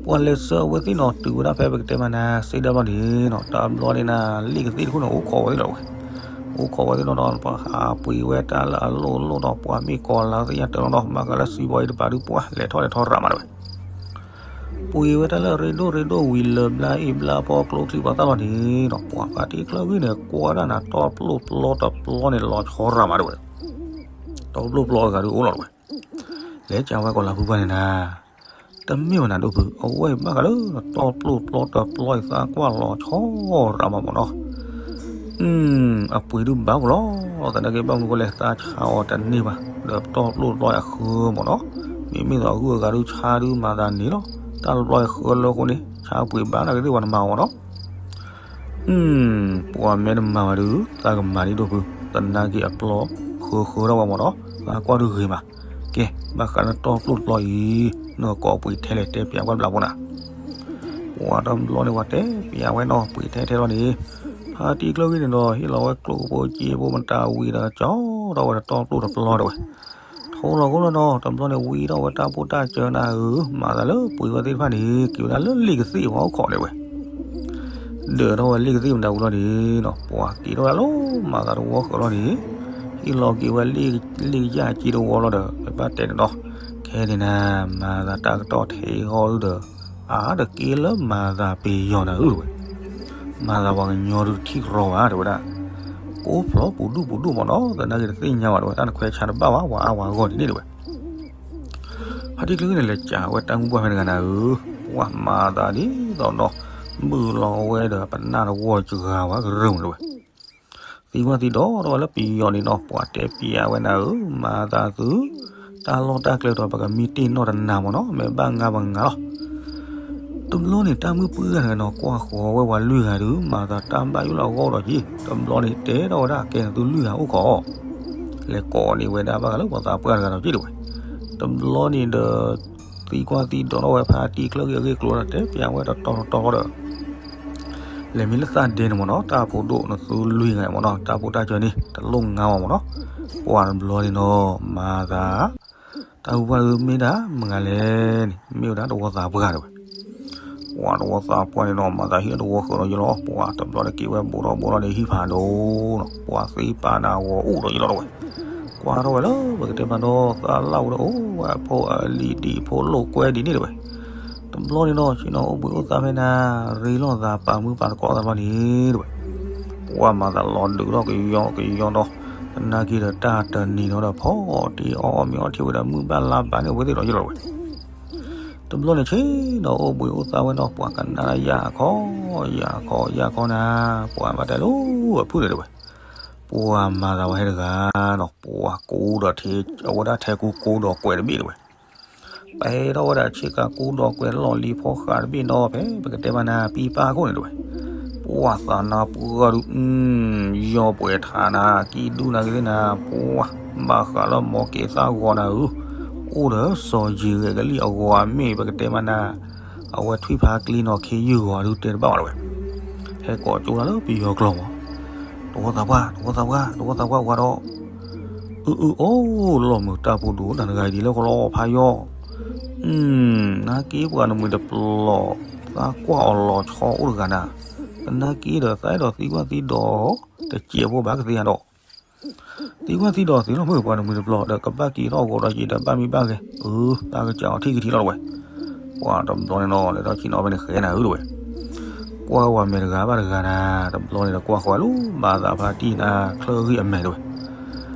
ပှၤလဲၤဆှၢဝဲသ့ၣ်နီၤ တုၤဝဲဒၣ်ဖဲပကတဲမးနၤ စံဒၤဘျီန့ၣ်နီၤ တဘျီန့ၣ်နၤ လ့ၣ်ကသ့ၣ်တခိၣ်န့ၣ် အိၣ်ခိးဝဲသ့ၣ်လီၤဝဲ, အိၣ်ခိးဝဲသ့ၣ်လီၤဒီး ပှၤဟးပှ့ၤဝဲတၢ်လၢအလိၣ်လိၣ်ဒီး ပှၤမ့ၢ်ကီၢ်လါသ့ၣ်ညါတၢ်လီၤဒီး ဘၣ်ဃးလၢစံဘီအံၤတပၤဒုးပှၤလဲၤထီၣ်လဲၤထီၣ်ရၤမးတဝဲ ပှ့ၤဝဲတၢ်လၢအရ့ဒိၣ်ရ့ဒိၣ်ဝံၤလၢဘျါအ့ၣ်ဘျါဖီကျိချံပှၤသၣ်လီၤန့ၣ်နီၤ ပှၤဖါတံၢ်ချၢဂ့ၤန့ၣ် ကွၢ်ဒၣ်နၤ တီပျိၣ်ပျီတပျီန့ၣ် လီၤဆီရၤမးတဝဲ, တီပျိၣ်ပျီအဂၤဒုးအိၣ်လီၤတဝဲ, လဲၤကးဝဲကီၢ်လါဖုပှၢ်န့ၣ်နၤ, တမ့ၢ်ဝဲနၤဒိၣ်ဖု အဝဲဘၣ်ဃးလၢတီပျိၣ်ပျီတပျီအံၤသးကွၢ်လီၤဆီရၤမးမ့ၢ်နီၤ အပှ့ၤဒုးဘၣ်ပူၤလီၤ, သနာ်က့ဘၣ်မနုၤဃိလဲၣ် သးဆါအီၤတန့ၢ်ဘၣ်, ဒီးတီပျိၣ်တပျီအဃၢမ့ၢ်နီၤ, မ့မ့ၢ်သိးအဂုၤအဂၤဒုးဆါဒုးမၤသးန့ၣ်လီၤ, တၢ်တပျီအဃၢလၢအဃိန့ၣ် ဆါပှ့ၤဘၣ်နာ်က့သ့ၣ်ပှၤတမၤအီၤမ့ၢ်နီၤ ပှၤမ့ၢ်တမၤဘၣ်ဒုး သးကမၤဒ်ဒိၣ်ဖု, သနာ်က့အပျီဃၢဃၢထီၣ်ဝဲမ့ၢ်နီၤ, သးကွၢ်ဒုးဂ့ၤမး, ကဲ ဘၣ်ဃးလၢတီပျိၣ်တပျီအံၤ နကိးပှ့ၤထဲလဲၣ်တဲပျးဝဲဘျးဖိနၤ ပှၤတဘျီန့ၣ် ပှၤတဲပျးဝဲနီၤ ပှ့ၤထဲထဲလီၤန့ၣ်, ဖါတံၢ်ကျၢၢ်ဂ့ၤန့ၣ်ဒီး ဟ့ၣ်လီၤဝဲကျိၣ်ဖိစ့ဖိမတၤဝံၤဒီး ကၠီထီၣ်ဝဲဒီးတီပျိၣ်တပျီတဝဲ, ထိလီၤခိၣ်လီၤနီၤ တဘျီန့ၣ် ဝံထီၣ်ဝဲတၢ်ဖိတၢ်စၢၤနၤဧၢ, မၤသးလၢပှ့ၤဝဲသ့ၣ်တဖၣ်န့ၣ် က့ၤဝဲဒၣ်လၢလ့ၣ်ကသ့ၣ်ဝဲအိၣ်ခိးဒဲးဝဲ ဒၢးထီၣ်ဝဲလ့ၣ်ကသ့ၣ်မတၤဝံၤလီၤန့ၣ်နီၤ ပှၤက့ၤထီၣ်ဝဲလၢမၤသးတဝီဃၢၤလီၤန့ၣ်, ဟ့ၣ်လီၤက့ၤဝဲလ့ၣ်ကယၢ်က့တဝီလီၤဒီး ပဘၣ်တဲန့ၣ်နီၤ, ခဲန့ၣ်နၤ မၤသးတၢ်ကတီၢ်ထဲအံၤဃီဒုဒီး အါတက့ၢ်လၢမၤသးပယီၤနၤဧၢဝဲ, မၤသးပှၤကညီဒုတထံၣ်ကရီဘၣ်တဲဝဲဒၣ်, ကိးဖျိပူၤဒူၣ်ပူၤဒူၣ်မ့ၢ်နီၤ သနာ်က့တသ့ၣ်ညါဘၣ်တဲဝဲ တၢ်တခွဲးဆါတဘၣ်ဘၣ် ပှၤအါပှၤဂီၢ်ဒ်န့ၣ်တဲဝဲ ဖါတံၢ်ကျၢၢ်ဂ့ၤန့ၣ် လဲၤကးဝဲတၢ်မုၢ်ပှၢ်ဖဲတဂၤနၤဧၢ, ပှၤမၤသးဒ်သိးဒီး ဘုၣ်လီၤဝဲဒီးပနၢ်တဝီတစှၤဝဲကရၢၢ်မးတဝဲ. သံကွၢ်သံဒိးထီၣ်ဝဲလၢပယီၤန့ၣ်နီၤ ပှၤတဲပျးဝဲနၤဧၢ, မၤသးသု တၢ်လီၢ်တၢ်ကျဲဒီး ပကမံတ့ၢ်နီၢ်တနၤမ့ၢ်နီၤ, မ့ၢ်ဘၣ်ငါပငါလီၤ. တဘျီန့ၣ် တၢ်မုၣ်ပှၢ်တဂၤနီၤ ကွၢ်ဃီၤဝဲပှၤလွံၢ်ဂၤဒုး မၤသးတၢ်ဘၣ်ယိၣ်လၢအဂီၢ်ဒီးက့ၤ, တဘျီန့ၣ်တဲထီၣ်ဝဲဒၣ် ကဲနသုလွံၢ်ဂၤအိၣ်ခိး လဲၤကိးန့ၢ်ဝဲဒၣ်ဘၣ်ဃးလၢပှၤသးပှၢ်တဂၤဒီးက့ၤတဝဲ. တဘျီန့ၣ်ဒီး သံကွၢ်သံဒိးထီၣ်ဝဲဖါတံၢ်ချၢဂ့ၤအဂ့ၢ်ကျိၤဒီး တဲပျးဝဲတတီၤတတီၤဒီး လဲၤမံလၢသးဒ့န့ၣ်မ့ၢ်နီၤ, တၢ်ဖိဒိၣ်နသုလွံၢ်ဂၤမ့ၢ်နီၤ, တၢ်ဖိတၢ်စၢန့ၣ် တလိၣ်ငါအီၤမ့ၢ်နီၤ. ပှၤတဘျီန့ၣ်နီၤ မၤသး တၢ်ဟူဘၣ်ဒုးမ့ၢ်ဒၣ်မတၤလဲၣ်န့ၣ် မ့ၢ်ဝဲဒၣ်တဝီသးပှၢ်တဝဲ. ပှၤတဝီသးပှၢ်န့ၣ်နီၤ မၤသးဟံးလၢတဝီဃၢၤဒီးယလီၤ, ပှၤတဘျီန့ၣ်က့ၤဝဲဘူးထီၣ်ဘူးထီၣ်ဒီးဟံးဖးဒိၣ်နီၤ, ပှၤသ့ပာ်နၤဂီၤအိၣ်ဒီးယလီၤတဝဲ. ကွၢ်ထီၣ်ဝဲလၢပကတဲမးနီၤ သးလၢ်ဝဲဒီးအိၣ်ဝဲအဖိအလံၤဒံးဖိလိာ်ကွဲဒ်န့ၣ်တဝဲ. တဘျီန့ၣ်နီၤ ဆ့ၣ်နီၤအိၣ်ဘှံးအိၣ်သါဖဲန့ၣ် ရ့လိာ်သးပာ်မုၢ်ပာ်သကိးသးဘျီန့ၣ်တဝဲ. ပှၤမၤသးလီၤဒုးထီၣ်ကယီကယီဒီး သနာ်က့ဒီးတၢ်တနံၤနီၤဒီးဖီၣ်တ့ၢ်အီၣ်အီၣ်မ့ၤအီထံဝဲဒီးမုၢ်ဘၣ်လါဘၣ်န့ၣ် အဝဲသ့ၣ်ဒီးယလီၤတဝဲ. တဘျီန့ၣ်ဆ့ၣ်နီၤအိၣ်ဘှံးအိၣ်သါဝဲနီၤ ပှၤကနၣ်ယၢ်ခီ ယၢ်ခီ ယၢ်ခီနၤ, ပှၤဘၣ်တဲလၢအဖုၣ်န့ၣ်တဝဲ. ပှၤမၤသးဝဲဟဲတဂၤနီၤ ပှၤကူဒီးထံ အဝဲဒၣ်ထဲကူကူဒီးကွဲးတဘ့ၣ်တဝဲ. ပှၤဟဲထီၣ်ဝဲဒၣ်ဆ့ကၤကူဒီးကွဲးလီၢ်လံၤဖီဃးတဘ့ၣ်နီၤ ဖဲပကတဲမးနၤ ပံပၢ်ခိၣ်န့ၣ်တဝဲ. ပှၤသးနါပှၢ်ဒုး ယီၢ်ပှဲၤထးနၤ ကံၣ်ဒူၣ်နၤဂ့ၤသ့ၣ်နၤ ပှၤဘၣ်ဃးလၢမီၤက့ၤသၣ်ဂီၤနၤဧၢ, အိၣ်ဒီးစီၤယံၤဂဲၤကလံၣ်အဂီၤအမ့ၢ် ပကတဲမးနၤ အဝဲထွံၣ်ဖးကျံနီၤ ခ့ယုၢ်ဂီၤဒုးတဲတဘၣ်ဘၣ်တဝဲ. ဟဲကိးကၠိတၢ်လၢပယီၤကျိာ်မး, တဝီသးပှၢ် တဝီသးပှၢ် တဝီသးပှၢ်ဝါဒီး အၢ အၢ အိၣ် လီၢ်မုာ်တၢ်ဖိဒိၣ် တၢ်တဂၤအံၤဒ်လဲၣ်ဃီလီၤ ဖးယီၢ်, နာ်က့ပှၤတမှံၤတပျီၤ သးကွၢ်အီၤလီၤဆီအိၣ်တဂၤနၤ, သနာ်က့ဒီးသးအဲၣ်ဒိးသံကွၢ်သံဒိး တစဲးဖိဘၣ်ကသ့ဧါဒီး, သံကွၢ်သံဒိးသ့လီၤမုာ်ပှၤတမှံၤတပျီၤ ဒီးကဘၣ်က့ၤထီၣ်အဂီၤဒီးက့ၤဒီးဘၣ်မံဘၣ်ဂဲၤ, အၢ သးကစးအီၤထံၣ်ကထံၣ်လီၤတဝဲ. ပှၤတဘျီန့ၣ်နီၤ လဲၤထီၣ်ဆ့ၣ်နီၤဖဲန့ၣ်ဃဲနၤဧၢတဝဲ. ကွၢ်ဝဲမဲာ်တဂၤဘၣ်တဂၤနၤ, တဘျီန့ၣ်ဒီးကွၢ်ဃီၤဝဲလၢ မၤသးဖါတံၢ်နၤ ချၢဂ့ၢ်အမဲာ်တဝဲ.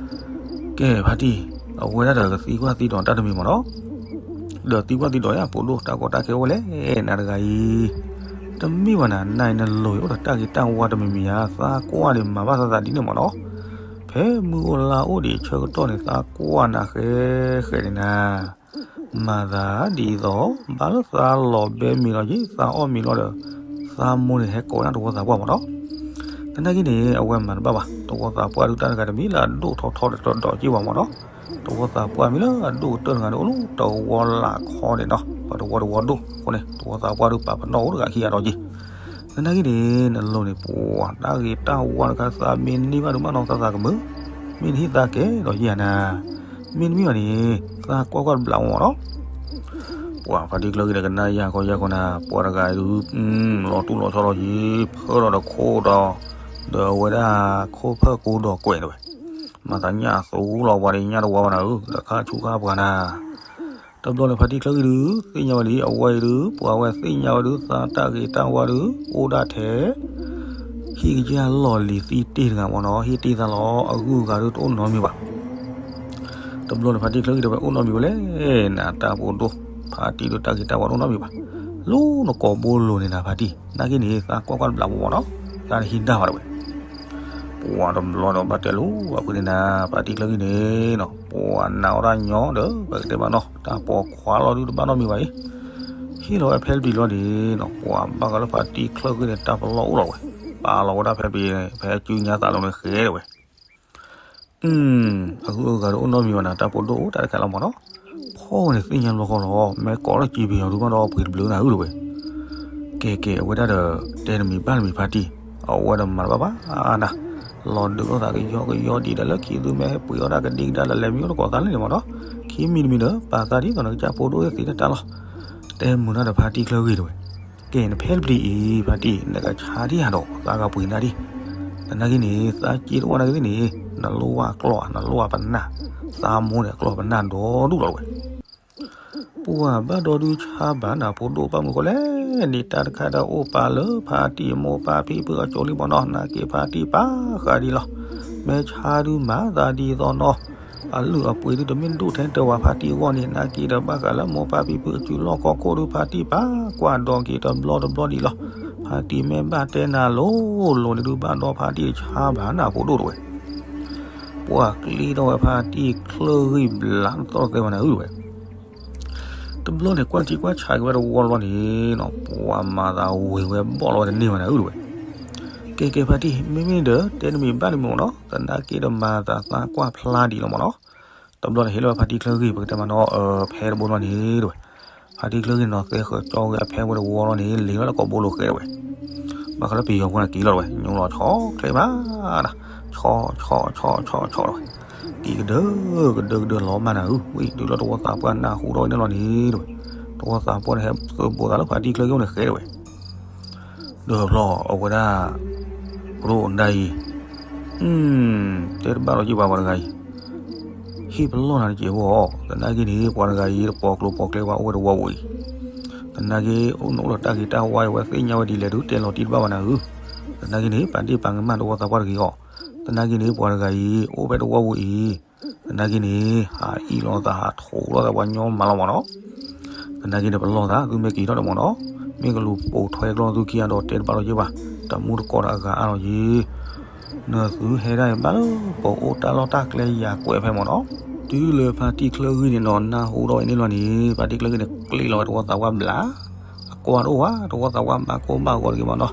ကဲဖါတံၢ်, အဝဲဒၣ်ဒီးကသံကွၢ်သံဒိးတၢ်တမံၤမ့ၢ်နီၤ, ဒီးသံကွၢ်သံဒိးယါ ဖိဒိၣ်တၢ်ကီတၢ်ခဲအိၣ်လဲၣ် နၤတဂၤအံၤ, တမ့ၢ်ဘၣ်နၤ နၤအံၤနလိၤအံၤအိၣ်ဒီးတၢ်ဂ့ၤတၢ်ဝါတမံၤမံၤဧါ, သးကွၢ်န့ၣ်မၤဘၣ်သးသးဒ်န့ၣ်မ့ၢ်နီၤ, ဖဲမုၢ်အိၣ်လါအိၣ်ဒံးဆၢကတီၢ်န့ၣ် သးကွၢ်နၤဃဲဃဲန့ၣ်နၤ မၤသးဒ်သိး ဘၣ်လၢသးလီၤဘဲမံၤလီၤက့ၤ သးအီၣ်မံၤလီၤဒီး သးမိၢ်န့ၣ်ဟဲကိးနၤတဝီသးပှၢ်မ့ၢ်နီၤ. သနာ်က့န့ၣ် အဝဲမၤတဘၣ်ဘၣ်, တဝီသးပှၢ်ဒုးတၢ်တဂၤတမံၤလၢအဒိၣ်ထီထီဒီးဒီးက့ၤဝဲမ့ၢ်နီၤ. တဝီသးပှၢ်မံၤလၢအဒိၣ်ကတၢၢ်တဂၤန့ၣ် အိၣ်လၢတဝီလၢခီန့ၣ်နီၤ, ပှၤတဝီတဝီဒိၣ်အဃိန့ၣ် တဝီသးပှၢ်ဒုးပာ်ပနီၣ်အိၣ်တဂၤခံဂၤဒီးက့ၤ. သနာ်က့န့ၣ် နလိၤန့ၣ် ပှၤတၢ်ဂ့ၤတၢ်ဝါတခါ သးမ့ၢ်န့ၢ်ဘၣ်ဒုးဘၣ်နီၤ သးသးကမုာ်, မ့ၢ်နဟံၣ်သးကဲဒီးယၤနၤ မ့တမ့ၢ်ဘၣ်န့ၣ် သးကွၢ်ကွၢ်တဘျီမ့ၢ်နီၤ. ပှၤဖါတံၢ်ချၢဂ့ၤဒီးကနၣ်ယၢ်ခီယၢ်ခီနၤ, ပှၤတဂၤအံၤဒုး လီၤတူၢ်လီၤဆီလီၤယံၤ ဖၢလီၤဒီးခိၣ်ဒီး ဒီးအဝဲဒၣ်ခိၣ်ဖၢၣ်ကိဒီးကွဲးန့ၣ်ဝဲ, မၤသးညၣ်သူလီၤပှၤဒ်ညၣ်တဝါဘၣ်နၤဧၢ, ဒီးခါဆူခါပှၤနၤ တဘျီန့ၣ်ဖါတံၢ်ချၢဂ့ၤဒုး သ့ၣ်ညါဝဲလံ အဝဲအံၤဒုး ပှၤဝဲသ့ၣ်ညါဝဲဒုး သးတၢ်ဂ့ၤတၢ်ဝါဒုး အိၣ်ဒၣ်ထဲ ဟံၣ်ကယၢ်လီၢ်လံၤသံတ့ၢ်တဂၤမ့ၢ်နီၤ, ဟံၣ်တ့ၢ်သးလီၤ အဂုၤအဂၤဒုးတအိၣ်နီတမံၤဘၣ်. တဘျီန့ၣ်ဖါတံၢ်ချၢဂ့ၤဒီးဝဲအိၣ်နီတမံၤဝဲလဲၣ်, နတၢ်ဖိဒိၣ် ဖါတံၢ်ဒုးတၢ်ဂ့ၤတၢ်ဝါတအိၣ်နီတမံၤဘၣ်. လၢနကိာ်ဘိလိၤန့ၣ်နၤဖါတံၢ်, နာ်က့န့ၣ် သးကွၢ်ကွၢ်တဘျီမ့ၢ်နီၤ, သးတဟံးဒၣ်ဘၣ်တဝဲ ပှၤတဘျီဒီးဘၣ်တဲလိာ်အဖုန့ၣ်နၤ ဖါတံၢ်ချၢဂ့ၤန့ၣ်နီၤ, ပှၤနာ်အီၣ်တၢ်ညီဒီး ပကတဲဘၣ်နီၤ တၢ်ပိာ်ခွါလီၤဒုးတဘၣ်နီတမံၤဘၣ်အံၤ, ဟ့ၣ်လီၤဝဲဖဲတပျံၤလီၤန့ၣ်နီၤ, ပှၤဘၣ်ဃးလၢဖါတံၢ်ချၢဂ့ၤန့ၣ် တၢ်ပလီၢ်အိၣ်လီၤဝဲ, ပာ်လီၤဝဲဒၣ်ဖဲတပျံၤန့ၣ် ဖဲအစုညါသးလီၤန့ၣ်ဃဲဒၣ်ဝဲ အဂုၤအဂၤဒီးအိၣ်နီတမံၤဘၣ်နၤ တၢ်ဖိဒိၣ်အိၣ်တၢ်တခါလီၤမ့ၢ်နီၤ, ဖီၣ်န့ၣ်သ့ၣ်ညါဘျီဃီလီၤ, မ့ၢ်ကိးလၢစံးပယီၤဒုးဘၣ်ဒီးပှ့ၤတဘျုးနၤဧၢတဝဲ, ကဲကဲ အဝဲဒၣ်ဒီး တဲတမံၤဘၣ်တမံၤဖါတံၢ်, အဝဲဒီးမၤတဘၣ်ဘၣ်နၤ, လီၤဒုးလိာ်သးကယီကယီဒံးဒီးလၢခံသုမဲဟဲပှ့ၤအီၣ်တၢ်ကဒံကဒါဒီးလဲၤမံအိၣ်တကိးသးလၢန့ၣ်မ့ၢ်နီၤ, ခံမံၤတမံၤဒီး ပာ်သးဒ်သိးနကစၢ်ဖိဒိၣ်သ့ၣ်တၢ်လီၤ, တဲမုာ်နၤဒီးဖါတံၢ်ချၢဂ့ၤတဝဲ ကဲ နဖဲတပျံၤအံၤ ဖါတံၢ် နကဆါဒံးဧါဒီး သးကပှ့ၤနၤဒံး, သနာ်က့န့ၣ် သးက့တအိၣ်နၤကသ့ၣ်န့ၣ် နလိၣ်ဘၣ်ကျီၢ် နလိၣ်ဘၣ်ပနၢ်, သးမိၢ်န့ၣ် ကျီၢ်ပနၢ်ဒီဒူၣ်လီၤတဝဲ, ပှၤဘၣ်ဒီဒုးဆါဘၣ်နၤဖိဒိၣ်ဘၣ်မုၢ်ဃိလဲၣ်န့ၣ် တၢ်တခါဒီးအိၣ်ပာ်လၢဖါတံၢ်အမိၢ်ပၢ်ဖံဖုအစိၤလံမ့ၢ်နီၤ, နာ်က့ဖါတံၢ်ပာ်ဃာ်ဒံးလီၤ, မ့ၢ်ဆါဒုးမၤသးဒ်သိးနီၤ အလုၢ်အပှ့ၤဒုးတမ့ၢ်ဒိၣ်ထဲတဝၤဖါတံၢ်အဂီၢ်န့ၣ် နာ်က့ဒီးဘၣ်ဃးလၢမိၢ်ပၢ်ဖံဖုအစုလီၢ်ခီၣ်ခိၣ်ဒုး ဖါတံၢ်ပာ်ကွၢ်ဒီးက့ၤတဘျီတဘျီဒံးလီၤ. ဖါတံၢ်မ့ၢ်ဘၣ်တဲနၤလိၤလိၤန့ၣ်ဒုး ဘၣ်ဒီးဖါတံၢ်ဆါဘၣ်နၢ်ဖိဒိၣ်တဝဲ. ပှၤကျ့ထီၣ်ဝဲဖါတံၢ်ချၢဂံၢ်ဘျးတသီၣ်တသဲဘၣ်နၤဧၢတဝဲ. တဘျီန့ၣ် ကွၢ်ထံကွၢ်ဆးက့ၤဝဲတဝီလီၤန့ၣ်နီၤ ပှၤမၤသးဝ့ၤဝဲဘီၣ်လီၤဝဲတန့ၢ်ဘၣ်နၤဧၢတဝဲ. ကဲကဲဖါတံၢ် မ့မ့ၢ်ဒီး တဲတမံၤဘၣ်တမံၤမ့ၢ်နီၤ သနာ်က့ဒီးမၤသးသးကွၢ်ဖျါဒံးလီၤမ့ၢ်နီၤ. တဘျီန့ၣ် ဟ့ၣ်လီၤဝဲဖါတံၢ်ချၢဂံၢ် ပကတဲမးနီၤ အဖဲတဘိလီၤန့ၣ်တဝဲ. ဖါတံၢ်ချၢဂံၢ်နီၤ သဲဃၢၤကၠီဝဲအဖဲဝဲတဝီလီၤန့ၣ် လ့ၤလီၤလၢကိာ်ဘိလိာ်ဃဲတဝဲ. ဘၣ်ဃးလၢပယီၤဖိန့ၣ်က့ၤလီၤတဝဲ ညိလီၤဆီချ့မးနၤ ဆီဆီဆီဆီဆီတဝဲ. က့ၤကဒၢကဒၢကဒၢလီၤမးနၤဧၢ ဝံၤတုၤလၢတဝီသးပှၢ်နၢ်ဟူထီၣ်ဝဲန့ၣ်လီၤန့ၣ်တဝဲ. တဝီသးပှၢ်န့ၣ် ဟဲသုးဘိးသးလၢဖါတံၢ်ချၢဂံၢ်န့ၣ်ဃဲတဝဲ. ဒီးဖျီအဝဲဒၣ် ရိၣ်ဒၣ်အံၤ တဲတဘၣ်လီၤက့ၤဘၣ်ပှၤတဂၤအံၤ ဟ့ၣ်ပလီၢ်နၤတကဲးဖိအီၤ သနာ်က့န့ၣ် ပှၤတဂၤအံၤတပိာ်ကျိၤပိာ်ကျဲပှၤအိၣ်ဝဲတဝီပူၤအံၤ သနာ်က့အိၣ်နုာ်လီၤတၢ်ဂ့ၤတၢ်ဝါအံၤ ဝဲသ့ၣ်ညါဝဲဒ်လဲၣ်ဒုး တဲလီၤတံၢ်တဘၣ်ဘၣ်နၤဧၢ. သနာ်က့န့ၣ် ပာ်ဒ့ၣ်ပာ်ကမၣ်တဝီသးပှၢ်တဂ့ၤအီၤ. သနာ်က့န့ၣ် ပှၤတဂၤအံၤ အိၣ်ဖဲတဝီပူၤအံၤ သနာ်က့န့ၣ် ဟးအံၣ်လိာ်သးဟးထိးလိာ်သးပှၤညီမးလီၤမးနီၤ. သနာ်က့န့ၣ် ပလီၢ်သး သုမ့ၢ်က့ၤထီၣ်ဒီးမးနီၤ မ့ၢ်ကလူၤပိာ်ထွဲကျီသုခံဂၤဒီးတဲတဘၣ်လီၤက့ၤဘၣ် တမူတကိးဒီးအဂၤအါလီၤက့ၤ နသုဟဲဒၣ်အံၤဘၣ်လၢပအိၣ်တၢ်လီၢ်တၢ်ကျဲယၤကွဲးဖဲမးနီၤ. တုၤလၢဖါတံၢ်ချၢဂံၢ်န့ၣ်နီၤ နၢ်ဟူထီၣ်ဝဲန့ၣ်လီၤန့ၣ် ဖါတံၢ်ချၢဂံၢ်န့ၣ် ကျ့လီၤဝဲတဝီသးပှၢ်ဘျး အကွၢ်တအိၣ်ဘၣ် တဝီသးပှၢ်ဘၣ်ကိၢ်ဘၣ်ဂီၤတဂ့ၤမးနီၤ.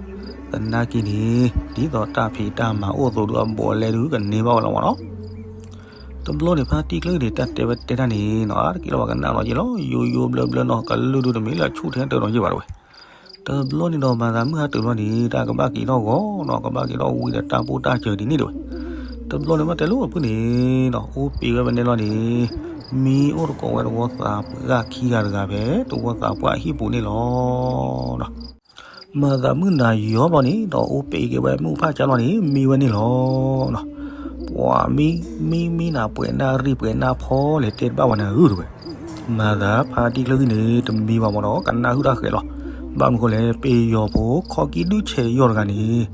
သနာ်က့န့ၣ် ဒ်သိးတၢ်ဖံးတၢ်မၤအိၣ်အသိးဒုး အဘူးအလဲဒုးကန့ၢ်ဘၣ်ဝဲလီၤမးနီၤ. တဘျီန့ၣ် ဖါတံၢ်ချၢဂံၢ်န့ၣ် တၢ်တဲဝဲတဲတၢ်န့ၣ်နီၤ အါတက့ၢ်လီၤ ပှၤကနၣ်လီၤက့ၤလီၤ ယိယိဘျၢဘျၢနီၤ ကလုၢ်ဒုးတမ့ၢ်လၢဆူၣ်ထဲတၢ်နီၤယ့ၢ်ဘၣ်တဝဲ. တဘျီန့ၣ်ဒီး မၤသးမုၢ်ဟါတၢၤဘျီန့ၣ် တၢ်ကဘၣ်က့ၤထီၣ်ဂီၤနီၤ ကဘၣ်က့ၤထီၣ်ဝံၤဒီးတၢ်ပိၢ်တၢ်စၢၤဒ်န့ၣ်တဝဲ. တဘျီန့ၣ် ဘၣ်တဲလိာ်အဖုၣ်န့ၣ်နီၤ အိၣ်ပ့ၤဝဲဖဲန့ၣ်လီၤန့ၣ် မံအိၣ်တကိးဝဲတဝီသးပှၢ်ခံဂၤတဂၤဖဲ တဝီသးပှၢ်အဟံၣ်ပူၤန့ၣ်လီၤ. မၤသးမုၢ်နၤယီၤဘျီန့ၣ်ဒီး အိၣ်ပ့ၤက့ၤဝဲမုၢ်ဖၣ်ကၢ်လီၤန့ၣ် မံဝဲန့ၣ်လီၤ. ပှၤမံ မံမံနၤပှဲၤနၢ်ရံၣ်ပှဲၤနၢ်ဖီလဲၣ်တဲတဘၣ်ဝဲနၤဧၢတဝဲ. မၤသးဖါတံၢ်ချၢဂံၢ်န့ၣ် တမံဘၣ်မးဒီး ကနၣ်ဟုၣ်တၢ်ဃဲးလီၤ. ဘၣ်မနုၤဃိလဲၣ် ပယီၤဖိခီၣ်ကံၢ်ဒုးဆဲးယီၢ်တဂၤန့ၣ်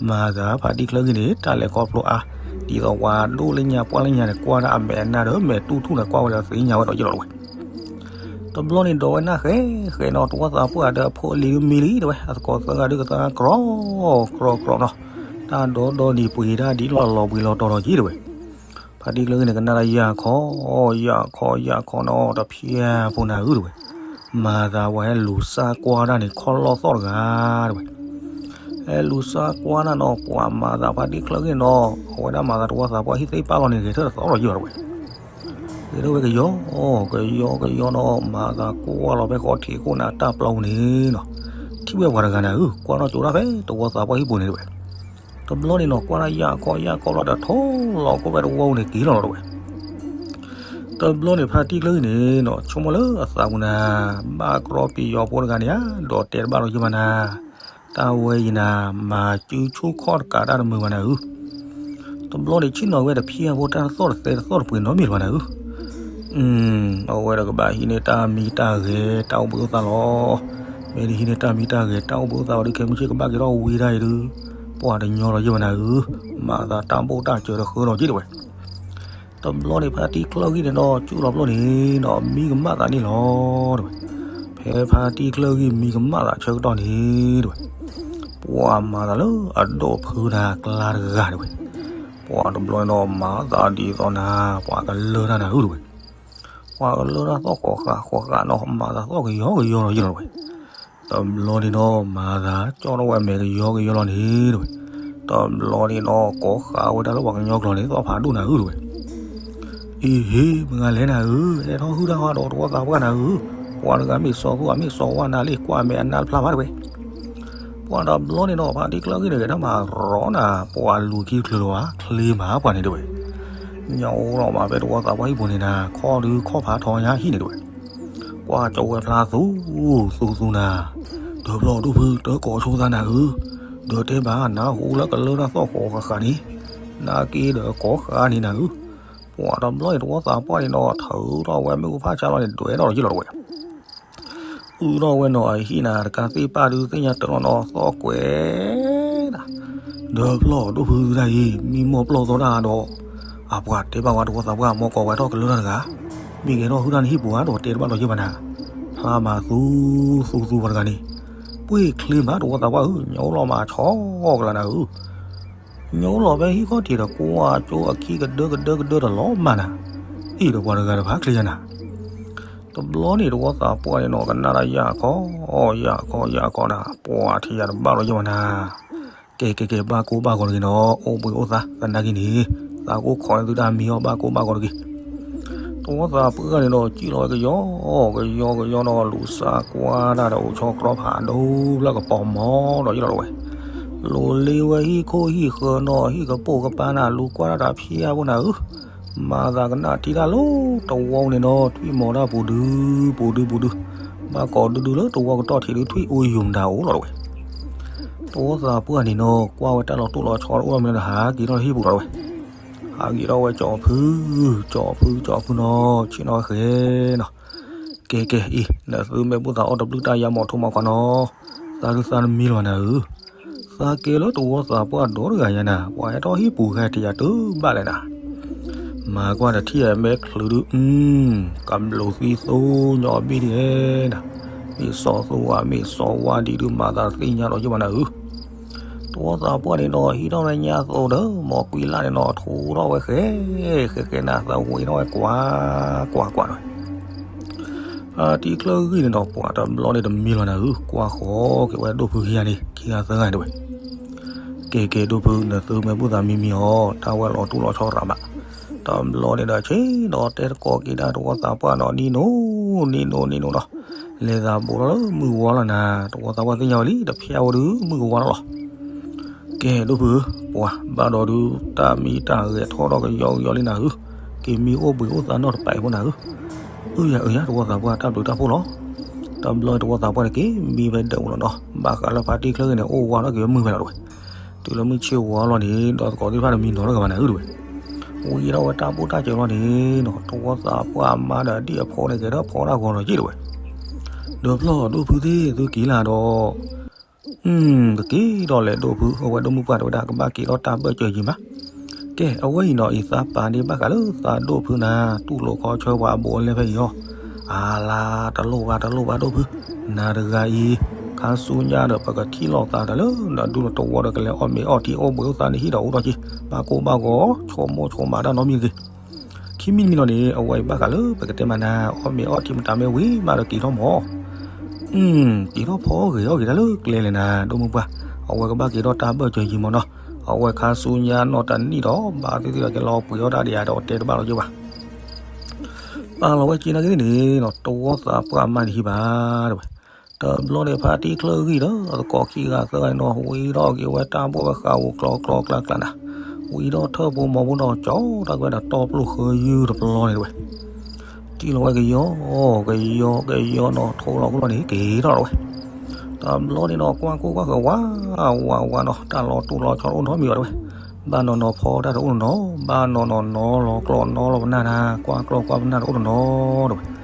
မၤသးဖါတံၢ်ချၢဂံၢ်န့ၣ် တၢ်လဲၤခီဖျိအါ ဒ်သိးပှၤဒိၣ်လၢညါပှၢ်လၢညါန့ၣ် ကွၢ်ဒၣ်အမဲာ်အနါဒီးမဲာ်တူၢ်ထူၣ်န့ၣ် ကွၢ်ဝဲဒီးသ့ၣ်ညါဝဲဒီးယ့ၢ်လီၤတဝဲ. တဘျီန့ၣ်ဒီးဝဲနၢ်ဃဲးဃဲးနီၤ တဝီသးပှၢ်ဒီးအဖိအလံၤဒုးမံလံတဝဲ အသကိးသၢဂၤဒုးကသါ ကြီကြီကြီနီၤ. တၢ်ဒီဒီနံၤပှ့ၤတၢ်ဒ်လီၤလီၤဘှံးလီၤတီၤလီၤက့ၤတဝဲ. ဖါတံၢ်ချၢဂံၢ်န့ၣ် ကနၣ်တၢ်ယၢ်ခီ ယၢ်ခီ ယၢ်ခီနီၤ တဖျၢၣ်ဖိနၤဧၢတဝဲ. မၤသးပှၤဟဲလူၤစၢ်ကွၢ်တၢ်န့ၣ် ခီၣ်လီၢ်သီၣ်တဂၤတဝဲ. ဟဲလူၤစၢ်ကွၢ်တၢ်နီၤ ပှၤမၤသးဖါတံၢ်ချၢဂံၢ်နီၤ အဝဲဒၣ်မၤသးတဝီသးပှၢ်ဟံၣ်သ့ၣ်ပာ်လီၤန့ၣ် ဂဲၤထၢၣ်တသီလီၤယ့ၢ်ဘၣ်တဝဲ. ဂဲၤထၢၣ်ဝဲကယီ ကယီကယီနီၤ မၤသးကွၢ်လီၤဖဲဃီထံးခိၣ်န့ၣ် တၢ်ပျီပူၤန့ၣ်နီၤ ထံၣ်ဝဲပှၤတဂၤနၤဧၢ ကွၢ်ထီၣ်ကၠိတၢ်ဖဲတဝီသးပှၢ်ဟံၣ်ပူၤန့ၣ်တဝဲ. တဘျီန့ၣ်နီၤ ကွၢ်တၢ်ယၢ်ခီယၢ်ခီလီၤဒီး ထိၣ်လီၤကိၣ်ဖဲတဝီပူၤန့ၣ်က့ၤလီၤလီၤတဝဲ. တဘျီန့ၣ် ဖါတံၢ်ချၢဂံၢ်န့ၣ်နီၤ ဆိကမိၣ်လၢအသးပူၤနၤ ဘၣ်ကြီပယီၤဖိတဂၤန့ၣ်ဧါ ဒီးတဲတဘၣ်လီၤယ့ၢ်ဘၣ်နၤ တၢ်ဝဲအံၤနၤ မၤစုဆိၣ်ခီၣ်တကးတၢ်တမုာ်ဘၣ်နၤဧၢ. တဘျီန့ၣ် ဆ့ၣ်နီၤဝဲတဖျၢၣ်ဖိတၢ်သီၣ်တသဲတသီၣ်တပှ့ၤနီတမံၤဘၣ်နၤဧၢ. အဝဲဒီးကဘၣ်ဟံးန့ၢ်တၢ်မံတၢ်ဂဲၤ တၢ်အိၣ်ဘှံးအိၣ်သါလီၤ. မ့ၢ်ဒ်ဟံးန့ၢ်တၢ်မံတၢ်ဂဲၤ တၢ်အိၣ်ဘှံးအိၣ်သါဝဲဒုး ခဲမုၢ်ဆ့ၣ်ကဘၣ်က့ၤထီၣ်ဝံၤဒၣ်အံၤဒုး ပှၤတညီလီၤယ့ၢ်ဘၣ်နၤဧၢ. မၤသးတၢ်ဘိၣ်တၢ်စၢၤတဃၢလီၤက့ၤတဝဲ. တဘျီန့ၣ် ဖါတံၢ်ချၢဂံၢ်န့ၣ်ဒီး ကၠူၣ်လီၤပျိၢ်န့ၣ်ဒီး မံကမၣ်သးန့ၣ်လီၤတဝဲ. ဖဲဖါတံၢ်ချၢဂံၢ်မံကမၣ်သးဆၢကတီၢ်န့ၣ်တဝဲ ပှၤမၤသးလၢအဒိၣ်ဖုနၤကျါတဂၤတဝဲ. ပှၤတဘျီန့ၣ်ဒီး မၤသးဒ်သိးနၤ ပှၤကလၢတၢ်နၤဧၢတဝဲ. ပှၤကလၢတၢ်သီၣ်ဃီးဃးဃီးဃးနီၤ မၤသးသီၣ်ကယီကယီလီၤယ့ၢ်လီၤတဝဲ. တဘျီန့ၣ်ဒီး မၤသးကၠီထီၣ်ဝဲမဲာ်ကယီကယီလီၤန့ၣ်တဝဲ. တဘျီန့ၣ်ဒီး ကိးဃာ်ဝဲဒၣ်လၢပှၤကညီကျိာ်န့ၣ် သီၣ်ဖးဒိၣ်နၤဧၢတဝဲ. အ့ဟ့ မုၢ်ဂၤလဲၣ်နၤဧၢ, ဟဲထီၣ်ဟုၣ်တၢ်ဟီဒီးတဝီသးပှၢ်နၤဧၢ, ပှၤတဂၤမ့ၢ်စီၤသူအမ့ၢ်စီၤဝါနၤလံ ကွၢ်အမဲာ်အနါတဖျါဘၣ်တဝဲ. ပှၤတဘျီန့ၣ်ဒီး ဖါတံၢ်ချၢဂံၢ်န့ၣ် ကဲထီၣ်မၤရီနၤ ပှၤလူၤခံချုးလီၤဧါ ချ့မးပှၤန့ၣ်တဝဲ. ညၣ်အိၣ်လီၤမးဖဲတဝီသးပှၢ်ဟံၣ်ပူၤန့ၣ်နၤ ခီၣ်ဒုးခီၣ်ဖးထီညါဟံၣ်န့ၣ်တဝဲ. ကွၢ်ကၠီဝဲဖျါသူ သူသူနၤ, ဒီးဖျီဒိၣ်ဖုတကိးဆိသးနၤဧၢ, ဒီးတဲဘၣ် နၢ်ဟူလၢကလၢတၢ်သီၣ်ဃီးဃးဃးန့ၣ်, နာ်က့ဒီးကိးဃာ်န့ၣ်နၤဧၢ. ပှၤတဘျီန့ၣ် တဝီသးပှၢ်န့ၣ်ဒီး ထုးထီၣ်ဝဲမ့ၣ်အူဖၣ်ဆါလီၤန့ၣ် ဒွဲၣ်ထီၣ်လီၤယ့ၢ်လီၤတဝဲ. အုၣ်ထီၣ်ဝဲနီၤအဟံၣ်နၤ တကးသ့ၣ်ပၢ်ဒုးသ့ၣ်ညါတၢ်လီၤနီၤ သီၣ်ကွဲးနၤ, ဒီးဖျီဒိၣ်ဖုတၢ်အံၤ မံမီၢ်ပျီၢ်သီတၢ်ဒီး အပှၤတဲဘၣ်ဝဲတဝီသးပှၢ် မ့ၢ်ကိးဝဲထီၣ်ကလၢထီၣ်တဂၤ, မ့ၢ်ဂဲၤထီၣ်ဟုၣ်တၢ်န့ၣ်ဟံၣ်ပူၤဧါ တဝီတဲတဘၣ်လီၤယဲၢ်ဘၣ်နၤ, ဖျါမၤသူသူသူပှၤတဂၤန့ၣ်, ပှ့ၢ်ချ့မးတဝီသးပှၢ်ဧၢ, ညိလီၤမးဆီကလးနၤဧၢ, ညိလီၤဖဲဟံၣ်ခီၣ်ထံးဒီးကွၢ်ကၠိအခံကဒၢကဒၢကဒၢတလီၤမးနၤ, အံၤဒီးပှၤတဂၤတဖၣ်ချ့ယၤနၤ တဘျီန့ၣ်တဝီသးပှၢ်န့ၣ်နီၤ ကနၣ်တၢ်ယၢ်ခီ, ယၢ်ခီ ယၢ်ခီနၤ, ပှၤထံၣ်ယၤတဘၣ်လီၤယဲၢ်ဘၣ်နၤ, ကဲကဲကဲ ဘၣ်ကိၢ်ဘၣ်ဂီၤတဂ့ၤနီၤ, အိၣ်ဘှံးအိၣ်သါသနာ်က့န့ၣ်, သးကိၢ်ခိးန့ၢ်သုတၢ်မံအီၤ ဘၣ်ကိၢ်ဘၣ်ဂီၤတဂ့ၤ. တဝီသးပှၢ်န့ၣ်ဒီး စံၣ်လီၤဝဲကယီ, ကယီကယီနီၤ လူၤစၢ်ကွၢ်တၢ်ဒီးအိၣ်ဆီကြီဖးဒိၣ်ဖျၢၣ်ကပီၤမီၤဒီး ယလီၤဝဲ, လူၤလ့ဝဲဟံၣ်ခိၣ်ဟံၣ်ဃၢၤနီၤ ဟံၣ်ကပိာ်ကပၤနၤ လူၤကွၢ်တၢ်တၢ်ဖျါဖိနၤဧၢ, မၤသးကနၣ်ထံတၢ်လၢတဝီန့ၣ်ဒီး ထွံၣ်မီၤတၢ်ပူၤဒုပူၤဒုပူၤဒု, ဘၣ်ကိးဒုဒုလၢတဝီကတီၢ်ထံးဒု ထွံၣ်အိၣ်ယိာ်မတၤအိၣ်လီၤတဝဲ. တဝီသးပှၢ်န့ၣ်နီၤ ကွၢ်ဝဲတၢ်လီၤတိၢ်လီၤဆီတအိၣ်မ့ၢ်လၢ ဟးက့ၤထီၣ်လၢဟံၣ်ပူၤလီၤတဝဲ, ဟးက့ၤထီၣ်ဝဲကၠီဖု, ကၠီဖု ကၠီဖုနီၤ ဆ့ၣ်နီၤဝဲဃဲနီၤ, ကဲကဲအံၤ နသုမဲာ်ဘူၣ်သးအီၣ်တဘျုးတၢ်ယါမီၤထိၣ်မီၤခွါနီၤ, သးဒုသးနမံလီၤနၤဧၢ, သးကဲလၢတဝီသးပှၢ်ဒီတဂၤယါနၤ ပှၤဟဲထီၣ်ဟံၣ်ပူၤဂဲၤတယၤတုၤဘၣ်လဲၣ်နၤ, မၤကွၢ်တထံၣ်အမဲာ်ချုးဒု, ကဘျိးသံသိညီဘ့ၣ်ဒ်နၤ, မ့ၢ်စီၤသူဝါမ့ၢ်စီၤဝါဒံးဒု မၤသးတသ့ၣ်ညါဒီးယဲၢ်ဘၣ်နၤဧၢ. တဝီသးပှၢ်န့ၣ်ဒီး ဟံးထီၣ်ဝဲညါသိးဒီး မီၤကွံလၢ်န့ၣ်နီၤ ထိထီၣ်ဝဲဃဲ, ဃဲဃဲနၤ သးဝံထီၣ်ဝဲကွၢ်, ကွၢ်ကွၢ်နီၤ ဖါတံၢ်ချၢဂံၢ်န့ၣ်ဒီး ပှၤတဘျီန့ၣ်တမံလီၤနၤဧၢ, ကွၢ်ဃီက့ၤဝဲဒိၣ်ဖုခံဂၤန့ၣ် ခံဂၤသၢဂၤန့ၣ်တဝဲ, ကဲကဲဒိၣ်ဖု နသုမဲာ်ဘူၣ်သးမံမံအီၤ တၢ်ဝဲလီၤတိၢ်လီၤဆီရးဘၣ်, တဘျီန့ၣ်ဒီး ဆ့ဒီးတဲတကိးက့ၤဒၣ်တဝီသးပှၢ်နီၤ နံၤနိ, နံၤနိ နံၤနိနီၤ, လဲၤသးဘူးထီၣ်လၢမုၢ်ဝါလီၤနၤ, တဝီသးပှၢ်သ့ၣ်ညါဝဲလံ တဖျါဝဲဒုမုၢ်ကဝါလီၤလီၤ ကဲဒိၣ်ဖု, ပှၤဘၣ်ဒီးဒု တၢ်မံတၢ်ဂဲၤထီၣ်ဒီးကယီကယီလံနၤဧၢ, က့ၤမံအိၣ်ဘှံးအိၣ်သါနီၢ်တပာ်အံၤဖိနၤဧၢ, အၢယၤအၢယၤ တဝီသးပှၢ်တၢ်ဘျုးတၢ်ဖှိၣ်လီၤ, တဘျီတဝီသးပှၢ်န့ၣ်က့ၤမံဝဲဒၢးမူလီၤနီၤ, ဘၣ်ဃးလၢဖါတံၢ်ချၢဂံၢ်န့ၣ် အိၣ်ဝါထီၣ်က့ၤဝဲမုၢ်ဖဲလီၤတဝဲ, တုၤလၢမုၢ်ဆ့ၣ်ဝါလီၤန့ၣ် ဒီးသကိးသ့ၣ်တဖၣ်တမံနီတဂၤဘၣ်နၤဧၢတဝဲ ဝံၤထီၣ်ဝဲတၢ်ဘိၣ်တၢ်စၢၤလီၤန့ၣ်နီၤ တဝီသးပှၢ်အမါဒီးအဒံၣ်အဖိန့ၣ် ကဲထီၣ်ဖီတၢ်ဂီၤလီၤက့ၤတဝဲ, ဒီးဖျီၣ်ဒိၣ်ဖုသ့ၣ်သုက့ၤလၢဒီး, ကက့ၤဒီးလဲၤဒိၣ်ဖု အဝဲဒိၣ်မုၢ်ပှၢ်တဲဝဲဒၣ် ကဘၣ်က့ၤထီၣ်တၢ်ဘၢၣ်စၢၤယံၤမး, ကဲအဝဲအံၤနီၤ အံၤသးပာ်န့ၢ်ဘၣ်ဃးလၢသးဒိၣ်ဖုနၤ တူၢ်လိာ်ခီဆၢပှၤအဘူးအလဲဖဲအံၤအီၤ, အလါတလိၣ်ဘၣ်တလိၣ်ဘၣ်ဒိၣ်ဖု, နၤတဂၤအံၤ, ခါဆူညါဒီးပကထံၣ်လိာ်သးတၢ်လၢနဒူနတဝီဒီးကလဲၤအီၣ်မ့ၤအီထံအိၣ်ဘှံးအိၣ်သါန့ၣ်ဟံၣ်ဒီးအိၣ်ထီၣ်က့ၤ, ဘၣ်ကိၢ်ဘၣ်ဂီၤ ဆိကမိၣ်ဆိကမးတၢ်နီတမံၤတဂ့ၤ ခံမံၤတမံၤလီၤန့ၣ် အဝဲအံၤဘၣ်ဃးလၢပကတဲမးနၤ အီၣ်မ့ၤအီထံမတၤမ့ၢ်ဝံၤမးဒီးက့ၤထီၣ်မီၤ, က့ၤထီၣ်ဖီဂဲၤအီၣ်က့ၤတၢ်လၢကျဲလဲၣ်နၤ ဒိၣ်မုၢ်ပှၢ်, အဝဲကဘၣ်က့ၤထီၣ်တၢ်ဘၢၣ်စၢၤယံၤမီၤနီၤ, အဝဲခါဆူညါနီၢ်တနံၣ်ဒီး ဘၣ်သ့ၣ်သ့ၣ်ဒီးကလီၤပှ့ၤအီၣ်တၢ်ဒီးယၤဒီးတဲတဘၣ်လီၤက့ၤဘၣ် ပာ်လီၤဝဲက့ၤနာ်က့ၤန့ၣ်နီၤ တဝီသးပှၢ်အမါန့ၣ်ဟံၣ်ဘၣ်တဲဝဲ, တဘျီန့ၣ်ဖါတံၢ်ချၢဂံၢ်ဒီး သကိးခံဂၤသၢဂၤန့ၣ်နီၤ ဝံထီၣ်က့ၤဝဲတၢ်ဘိၣ်ဝဲဃးဧိၤကျီကျီကျါကျါနၤ, ဝံထီၣ်ထၢၣ်ဖိမီၤဖိဒီးကၠီတၢ်ကွဲးဒီးတီပျိၢ်ဃၢယုၢ်တဘျီန့ၣ်တဲဝဲ စံၣ်လီၤဝဲကယီ, ကယီကယီနီၤ ထိလီၤကလီၤန့ၣ် က့ၤထီၣ်လီၤဝဲ, တဘျီန့ၣ်နီၤ ကွၢ်ကိၢ်ကွၢ်ဃၢၤဝါ, ဝါဝါနီၤ တၢ်လီၤတိၢ်လီၤဆီတအိၣ်နီတမံၤဘၣ်တဲဝဲ, ဘၣ်နီၤနီၤဖီတၢ်တအိၣ်နီၤနီၤ, ဘၣ်နီၤနီၤနီၤလီၤကျီၢ်နီၤလီၤပနၢ်နၤ, ကွၢ်ကျီၢ်ကွၢ်ပနၢ်တအိၣ်နီၤနီၤတဲဝဲ,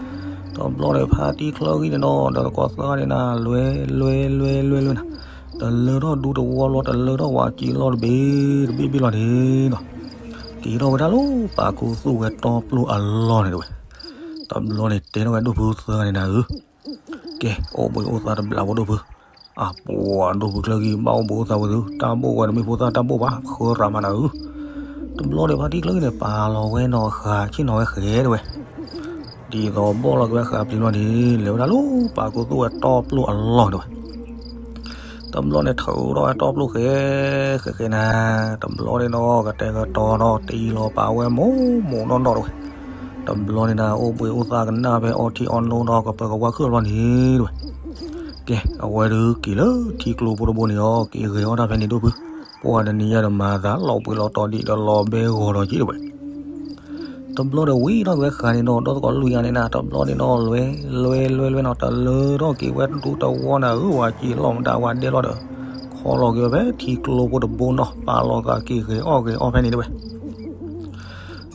တဘျီန့ၣ်ဖါတံၢ်ချၢဂံၢ်န့ၣ်နီၤ ဒီးသကိးသၢဂၤန့ၣ်နၤ လွဲလွဲလွဲလွဲနၤ, တလၢထီၣ်ဒူတဝီလီၤ တလၢထီၣ်ဝၤကံလီၤတဘ့ၣ်တဘ့ၣ်ဘ့ၣ်လီၤန့ၣ်နီၤ, က့ၤထီၣ်ဝဲဒၣ်လၢပာ်ခူသူၣ်ဝဲတီပျိၢ်အလီၢ်န့ၣ်တဲဝဲ, တဘျီန့ၣ်တဲထီၣ်ဝဲဒိၣ်ဖုသၢဂၤန့ၣ်နၤဧၢ, ကဲအိၣ်ဘှံးအိၣ်သါတဘျးဖိဒိၣ်ဖု, အပှၤဒိၣ်ဖုချၢဂံၢ် ဘၣ်အိၣ်ဘှံးအိၣ်သါဝဲသု တၢ်ဘိၣ်ဝဲတမ့ၢ်ဖိသၣ်တၢ်ဘိၣ်ဘၣ် ဃၢရၤမးနၤဧၢ, တဘျီန့ၣ်ဖါတံၢ်ချၢဂံၢ်န့ၣ် ပာ်လီၤဝဲနီၤဃာ်ဆ့ၣ်နီၤဝဲဃဲတဲဝဲ, ဒ်သိးဘီၣ်လီၤက့ၤဝဲဃာ်ပျံၤလီၤန့ၣ် လဲၤဝဲဒၣ်လၢပာ်ခူသူၣ်ဝဲတီပျိၢ်အလီၢ်တဲဝဲ တဘျီန့ၣ် ထုးထီၣ်ဝဲတီပျိၢ်ဃဲ, ဃဲဃဲနၤ, တဘျီန့ၣ်နီၤ ကတဲာ်ကတီၤနီၤ တ့လီၤပာ်ဝဲမိၢ်မိၢ်နီၢ်နီၢ်တဲဝဲ, တဘျီန့ၣ်နၤ အိၣ်ဘှံးအိၣ်သါကနၣ်ဖဲအီထံအီနိဒီးကပၢၤကဝါခုၣ်တဘျီန့ၣ်တဲဝဲ, ကဲ အဝဲဒုးက့ၤလၢထံကျိဖိတဘိန့ၣ်အီၤ က့ၤဂဲၤအီၣ်တၢ်ဖဲန့ၣ်ဒိၣ်ဖု, ပှၤတနံၤညါဒီးမၤသးလီၤဘှံးလီၤတီၤဒံးဒီးလီၤဘဲဂီၤဒီးက့ၤတဲဝဲ တဘျီဒီးဝံၤထီၣ်က့ၤဝဲဃာ်န့ၣ်နီၤ ဒီသကိးလွံၢ်ဂၤန့ၣ်နၤ တဘျီန့ၣ်နီၤ လွဲလွဲလွဲလွဲနီၤ တလၢထီၣ်က့ၤဝဲဒူတဝီနၤဧၢ ဝၤက့ၤလီၢ်မတၤဝၤဒဲလီၤဒီး ခီလီၤက့ၤဝဲဖဲထံကျိဖိတဘိနီၤ ပာ်လီၤသးက့ၤဂဲၤအီၣ်ဂဲၤအီၣ်ဖဲန့ၣ်တဲဝဲ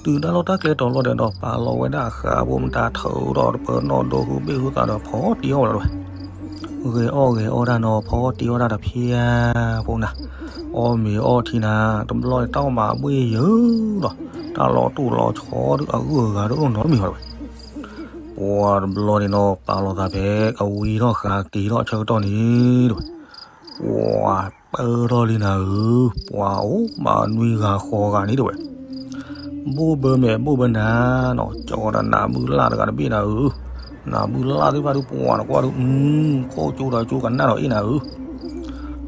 တုၤတၢ်လီၢ်တၢ်ကျဲတီၤလီၤဒီး ပာ်လီၤဝဲဒၣ်အဃာ်ဖိမတၤထုးဒီး တပၢၤနီၣ်ဒိဃုဘ့ၣ်ဃုသးဒီး ဖီတ့အီၣ်ဝဲလီၤတဲဝဲ ဂဲၤအီၣ်ဂဲၤအီၣ်တၢ်နီၤ ဖီတ့အီၣ်တၢ်တဖျၢၣ်ဖိနၤ အီၣ်မ့ၤအီထံနၤ တဘျီန့ၣ် တၢ်အီၣ်မးဘှ့ၣ်ယၢၤဒီး တၢ်လီၤတိၢ်လီၤဆီဒုးအဂုၤအဂၤတအိၣ်နီတမံၤဘၣ်တဝဲ. ပှၤတဘျီန့ၣ်နီၤ ပာ်လီၤသးဖဲကဝံထီၣ်ဃာ်က့ၤထီၣ်ဆၢကတီၢ်န့ၣ်တဝဲ, ပှၤပၢထီၣ်လံနၤဧၢ, ပှၤအိၣ်မးနွံဂၤဃိးဂၤန့ၣ်တဝဲ. ဘိၣ်ဘၢမဲာ်ဘိၣ်ဘၢနၤနီၤ, ကၠီဒီးနးဘုလၢ်တဂၤတဘ့ၣ်နၤဧၢ, နးဘုလၢ်သ့ၣ်တဖၣ်ဒုးပှၤနကွၢ်ဒုး အူ ခိၣ်ကၠိဒီးကၠိကနၣ်ဒီးအ့ၣ်နၤဧၢ.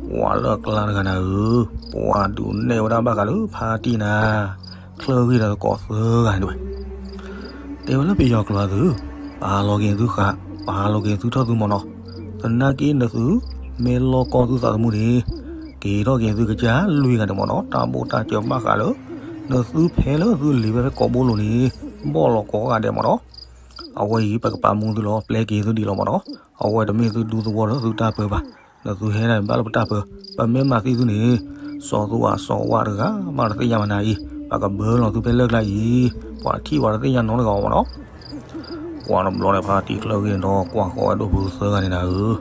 ပှၤလၢကျါတဂၤနၤဧၢ, ပှၤဒုးနဲၣ်ဝဲဒၣ်ဘၣ်ဃးလၢဖါတံၢ်နၤ ချၢဂ့ၢ်ဒီးသကိးသၢဂၤန့ၣ်တဝဲ. တဲဝဲလၢပယီၤကျိာ်သု, ပာ်လီၤက့ၤသုဃာ်, ပာ်လီၤက့ၤသုထီၣ်သုမီၤနီၤ, သနာ်က့နသု မ့ၢ်လီၢ်ကီၢ်သုသးသမူန့ၣ်, က့ၤထီၣ်က့ၤသုကစၢ်လွံၢ်ဂၤဒဲးမီၤနီၤ, တၢ်ဘိၣ်တၢ်စၢၤဘၣ်ဃးလၢ နသုဖဲလၢသုလံၤဝဲဖဲကိးဘိလိၤန့ၣ်, ဘီၣ်လီၤကိးဂၤဒဲးမီၤနီၤ. အဝဲအံၤပကပာ်မူသုလီၤ, ပျဲက့ၤသုဒံးလီၤမီၤနီၤ. အဝဲတမ့ၢ်သုဒူသဝီဒီးသုတၢ်ပၢဘၣ်, နသုဟဲဒၣ်ဘၣ်လၢပတၢ်ပၢ, ပမ့ၢ်မၤသံသုန့ၣ်, စီၤသူအစီၤဝါတဂၤမးတသ့ၣ်ညါမနၤအံၤ, ပကဘၢလီၤသုဖဲလၢကျါအံၤ, ပှၤထံၣ်ဝဲတသ့ၣ်ညါနီတဂၤမီၤနီၤ. ပှၤတဘျီန့ၣ်ဖါတံၢ်ချၢဂ့ၢ်န့ၣ်ဒီး ကွၢ်ဃီၤဝဲဒိၣ်ဖုသၢဂၤန့ၣ်နၤဧၢ,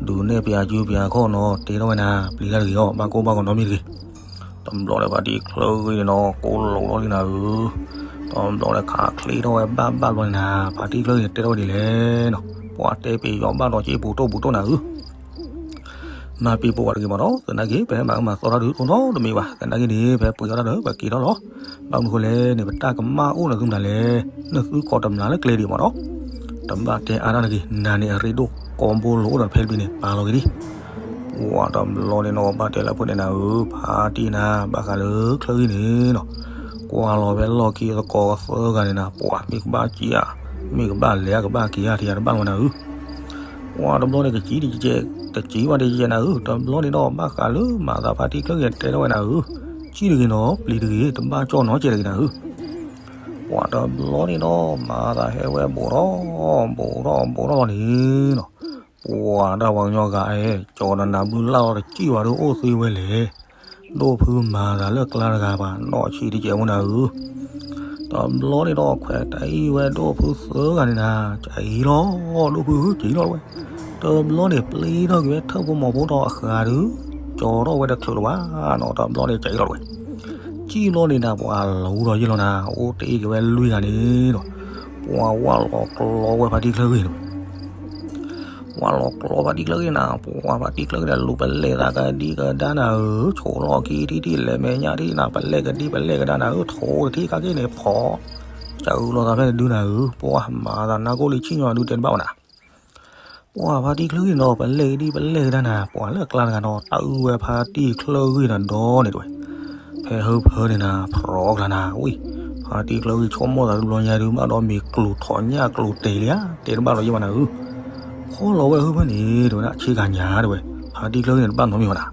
ဒုးနဲၣ်ပၠးကၠူပၠးခီၣ်နီၤ, တဲထီၣ်ဝဲနၤ ပျံၤတၢ်တဂ့ၤအီၤ, ဘၣ်ကိၢ်ဘၣ်ဂီၤနီတမံၤတဂ့ၤ. တဘျီန့ၣ်ဖါတံၢ်ချၢဂ့ၢ်န့ၣ်နီၤ ကိးလိာ်ထီၣ်လံနၤဧၢ, တဘျီန့ၣ်ခးချ့ထီၣ်ဝဲဘၣ်ဘၣ်ဘျီန့ၣ်နၤ, ဖါတံၢ်ချၢဂ့ၢ်န့ၣ်တဲထီၣ်ဝဲဒ်လဲၣ်နီၤ, ပှၤတဲပယီၤဘၣ်ဒီးက့ပူၤတိၢ်ပူၤတိၢ်နၤဧၢ. မၤပ့ၤပိာ်ဝဲတဂ့ၤမီၤနီၤ, သနာ်က့ ပဟဲမၤအၢမၤသီတၢ်ဒုးအိၣ်နီတမံၤဘၣ်, သနာ်က့န့ၣ် ပဟဲပှ့ၤအီၣ်တၢ်ဒီး ပက့ၤထီၣ်လီၤ. ဘၣ်မနုၤဃိလဲၣ်န့ၣ် ပတၢ်ကမၣ်အိၣ်နသုမနုၤလဲၣ်, နသုကိးတမျးလၢကျဲဒံးမီၤနီၤ. တဘၣ်တဲအါတၢ်တဂ့ၤ, နၤန့ၣ်အရ့ဒိၣ်, ကိးဘိလိၤအိၣ်ဒီးဖဲတဘ့ၣ်န့ၣ် ပာ်လီၤက့ၤဒံး. ပှၤတဘျီန့ၣ်နီၤ ဘၣ်တဲလၢဖိန့ၣ်နၤဧၢ, ဖါတံၢ်နၤ ဘၣ်ဃးလၢချၢဂ့ၢ်န့ၣ်နီၤ, ကွၢ်လီၤဖဲလီၢ်ခံသကိးသၢဂၤန့ၣ်နၤ, ပှၤမ့ၢ်ကဘၣ်က့ၤဧါ, မ့ၢ်ကဘၣ်လဲၤဧါကဘၣ်က့ၤဧါ ထံၣ်ယၤတဘၣ်လီၤနၤဧၢ. ပှၤတဘျီန့ၣ်ကစံၣ်တကဲး, တစံၣ်ဘၣ်တကဲးနၤဧၢ, တဘျီန့ၣ်ဒီးဘၣ်ဃးလၢမၤသးဖါတံၢ်ချၢဂ့ၢ်တဲထီၣ်ဝဲနၤဧၢ, စံၣ်တဂ့ၤနီၤ ပျံၤတဂ့ၤ, တဘၣ်ကၠီၣ်နီၤကဲးတဂ့ၤနၤဧၢ. ပှၤတဘျီန့ၣ်ဒီး မၤသးဟဲဝဲဘူးထီၣ်, ဘူးထီၣ်ဘူးထီၣ်လီၤန့ၣ်နီၤ, ပှၤဒၣ်ပှၤကညီဂၤအဲၣ်, ကၠီဒီးနးဘုလၢ်လီၤတစံၣ်ဝဲဒုးအိၣ်သ့ဝဲလဲၣ်, ဒိၣ်ဖုမၤသးလၢကျါတဂၤဘၣ်, နီၢ်ဆံးတကဲးမူနၤဧၢ. တဘျီန့ၣ်ဒီးခွဲးတၢ်အံၤဝဲဒိၣ်ဖုသၢဂၤန့ၣ်နၤ, ကအံၤလီၤ, ဒိၣ်ဖုဧၢ ကအံၤလီၤဝဲ. တဘျီန့ၣ်ပျံၤထီၣ်က့ၤဝဲထၢၣ်ဖိမီၤဖိဒီးအဃးဒုး, ကၠီထီၣ်ဝဲတချုးလၢၤဘၣ်နီၤ, တဘျီန့ၣ်ကအံၤလီၤဝဲ. စံၣ်ဘျီန့ၣ်နၤ ပှၤလူၤဒီးယ့ၢ်လီၤနၤ, အိၣ်တ့ၢ်က့ၤဝဲလွံၢ်ဂၤန့ၣ်ဒီး, ပှၤဝၢ်လီၤကျီဝဲဖါတံၢ်ချၢဂ့ၢ်န့ၣ်ဝဲ ဝၢ်လီၤကျီဖါတံၢ်ချၢဂ့ၢ်နၤ, ပှၤဖါတံၢ်ချၢဂ့ၢ်န့ၣ်လူၤပလဲၤသးကဒံကဒါနၤဧၢ, ဆိးလီၢ်ခံထံၣ်ထံၣ်လဲၤမဲာ်ညါထံၣ်နၤ ပလဲၤကဒံပလဲၤကဒါနၤဧၢ, ထိးတထံၣ်ခါက့ၤန့ၣ်ဖီၣ်, ကၢအုလီၤသးဖဲတဒုနၤဧၢ, ပှၤမၤသးနါကိၢ်လံဆံၣ်ညီၣ်ဒုးတဲတဘၣ်ဝဲနၤ ပှၤဖါတံၢ်ချၢဂ့ၢ်န့ၣ်ဒီး ပလဲၤကဒံပလဲၤကဒါနၤ, ပှၤလၢကျါတဂၤဒီး တၢ်အုဝဲဖါတံၢ်ချၢဂ့ၢ်နၤဒီးန့ၣ်တဝဲ. ဖဲဟၢဖၢန့ၣ်နၤ ဖြီကျါနၤ, ဝံၤ, ဖါတံၢ်ချၢဂ့ၢ်ဆိကမိၣ်သးတဘျီညါဒုး ဘၣ်ဒီးမ့ၤကျိၤထီၣ်ညၣ်ကျိၤတဲာ်လံဧါ, တဲတဘၣ်လီၤယဲၢ်ဘၣ်နၤဧၢ. ဖီလီၤဝဲဟၢဖၢန့ၣ် တဝဲဒၣ်ဆ့ကၤညါတဝဲ, ဖါတံၢ်ချၢဂ့ၢ်န့ၣ် တဘၣ်နီတမံၤဘၣ်နၤ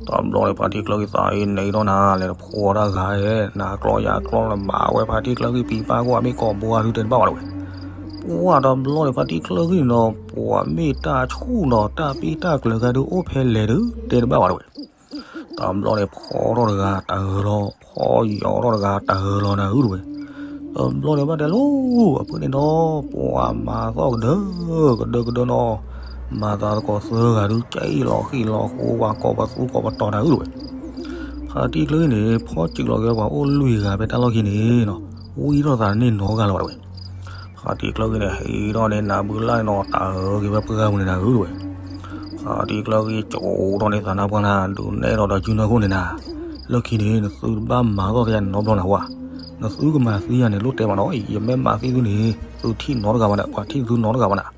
တဘျီန့ၣ် ဖါတံၢ်ချၢဂ့ၢ်သးအံၤန့ၣ်ဒီးနၤ လဲၤတဖိတၢ်ဂၤဧဲ, နၤကျီယၤကျီလၢမၤဝဲဖါတံၢ်ချၢဂ့ၢ်ပံၤပာ်ကွၢ် မ့ၢ်ကိာ်ဘိဧါဒုးတဲတဘၣ်ဝဲတဝဲ. ပှၤတဘျီန့ၣ် ဖါတံၢ်ချၢဂ့ၢ်န့ၣ်ဒီး ပှၤမ့ၢ်တၢ်ဆူၣ်ဒီးတၢ်ပံၢ်တၢ်ကျၢၤကဲဒုးအိၣ်ဖဲလဲၣ်ဒုး တဲတဘၣ်ဝဲတဝဲ. တဘျီန့ၣ် ဖီထီၣ်တဂၤတၢ်ဂၢၢ်လီၤ, ဖီယီၤထီၣ်တဂၤတၢ်ဂၢၢ်လီၤနၤဧၢတဝဲ. တဘျီန့ၣ်ဘၣ်တဲလိၤ အဖုန့ၣ်ဒီး ပှၤမၤသီၣ်ကဒၢ, ကဒၢကဒၢနီၤ, မၤသးသကိးသၢဂၤဒုး ကဲအံၤလီၤဃံလီၤဃိ ပှၤကိးပသူကိးပတီၤနၤဧၢတဝဲ. ဖါတံၢ်ချၢဂ့ၢ်န့ၣ် ဖီၣ်စုးလီၤက့ၤပှၤအိၣ်လွံၢ်ဂၤဖဲတၢ်လီၢ်ခံန့ၣ်နီၤ, ဝံထီၣ်သးန့ၢ်နီတဂၤလီၤဝဲတဝဲ. ဖါတံၢ်ချၢဂ့ၢ်န့ၣ် ဟံးထီၣ်န့ၢ်နးဘုလၢ်န့ၣ်နီၤ တၢ်အၢက့ၤဝဲပှၢ်ပူၤန့ၣ်နၤဧၢတဝဲ. ဖါတံၢ်ချၢဂ့ၢ်ကၠိထီၣ်န့ၢ်သးနါပှၢ်နၤ ဒုးနဲၣ်ထီၣ်ဒီးကုနီၢ်ခိၣ်န့ၣ်နၤ, လၢခံန့ၣ် နသုတဘၣ်မၤသီၣ်သယၤနီတဘျီနၤဝဲ, နသုကမၤသံယၤန့ၣ် လိၣ်တဲမးနီၤ, ယမ့ၢ်မၤသံသုန့ၣ် သုထံၣ်နီတဂၤဘၣ်န့ၣ် ပှၤထံၣ်သုနီတဂၤဘၣ်နၤ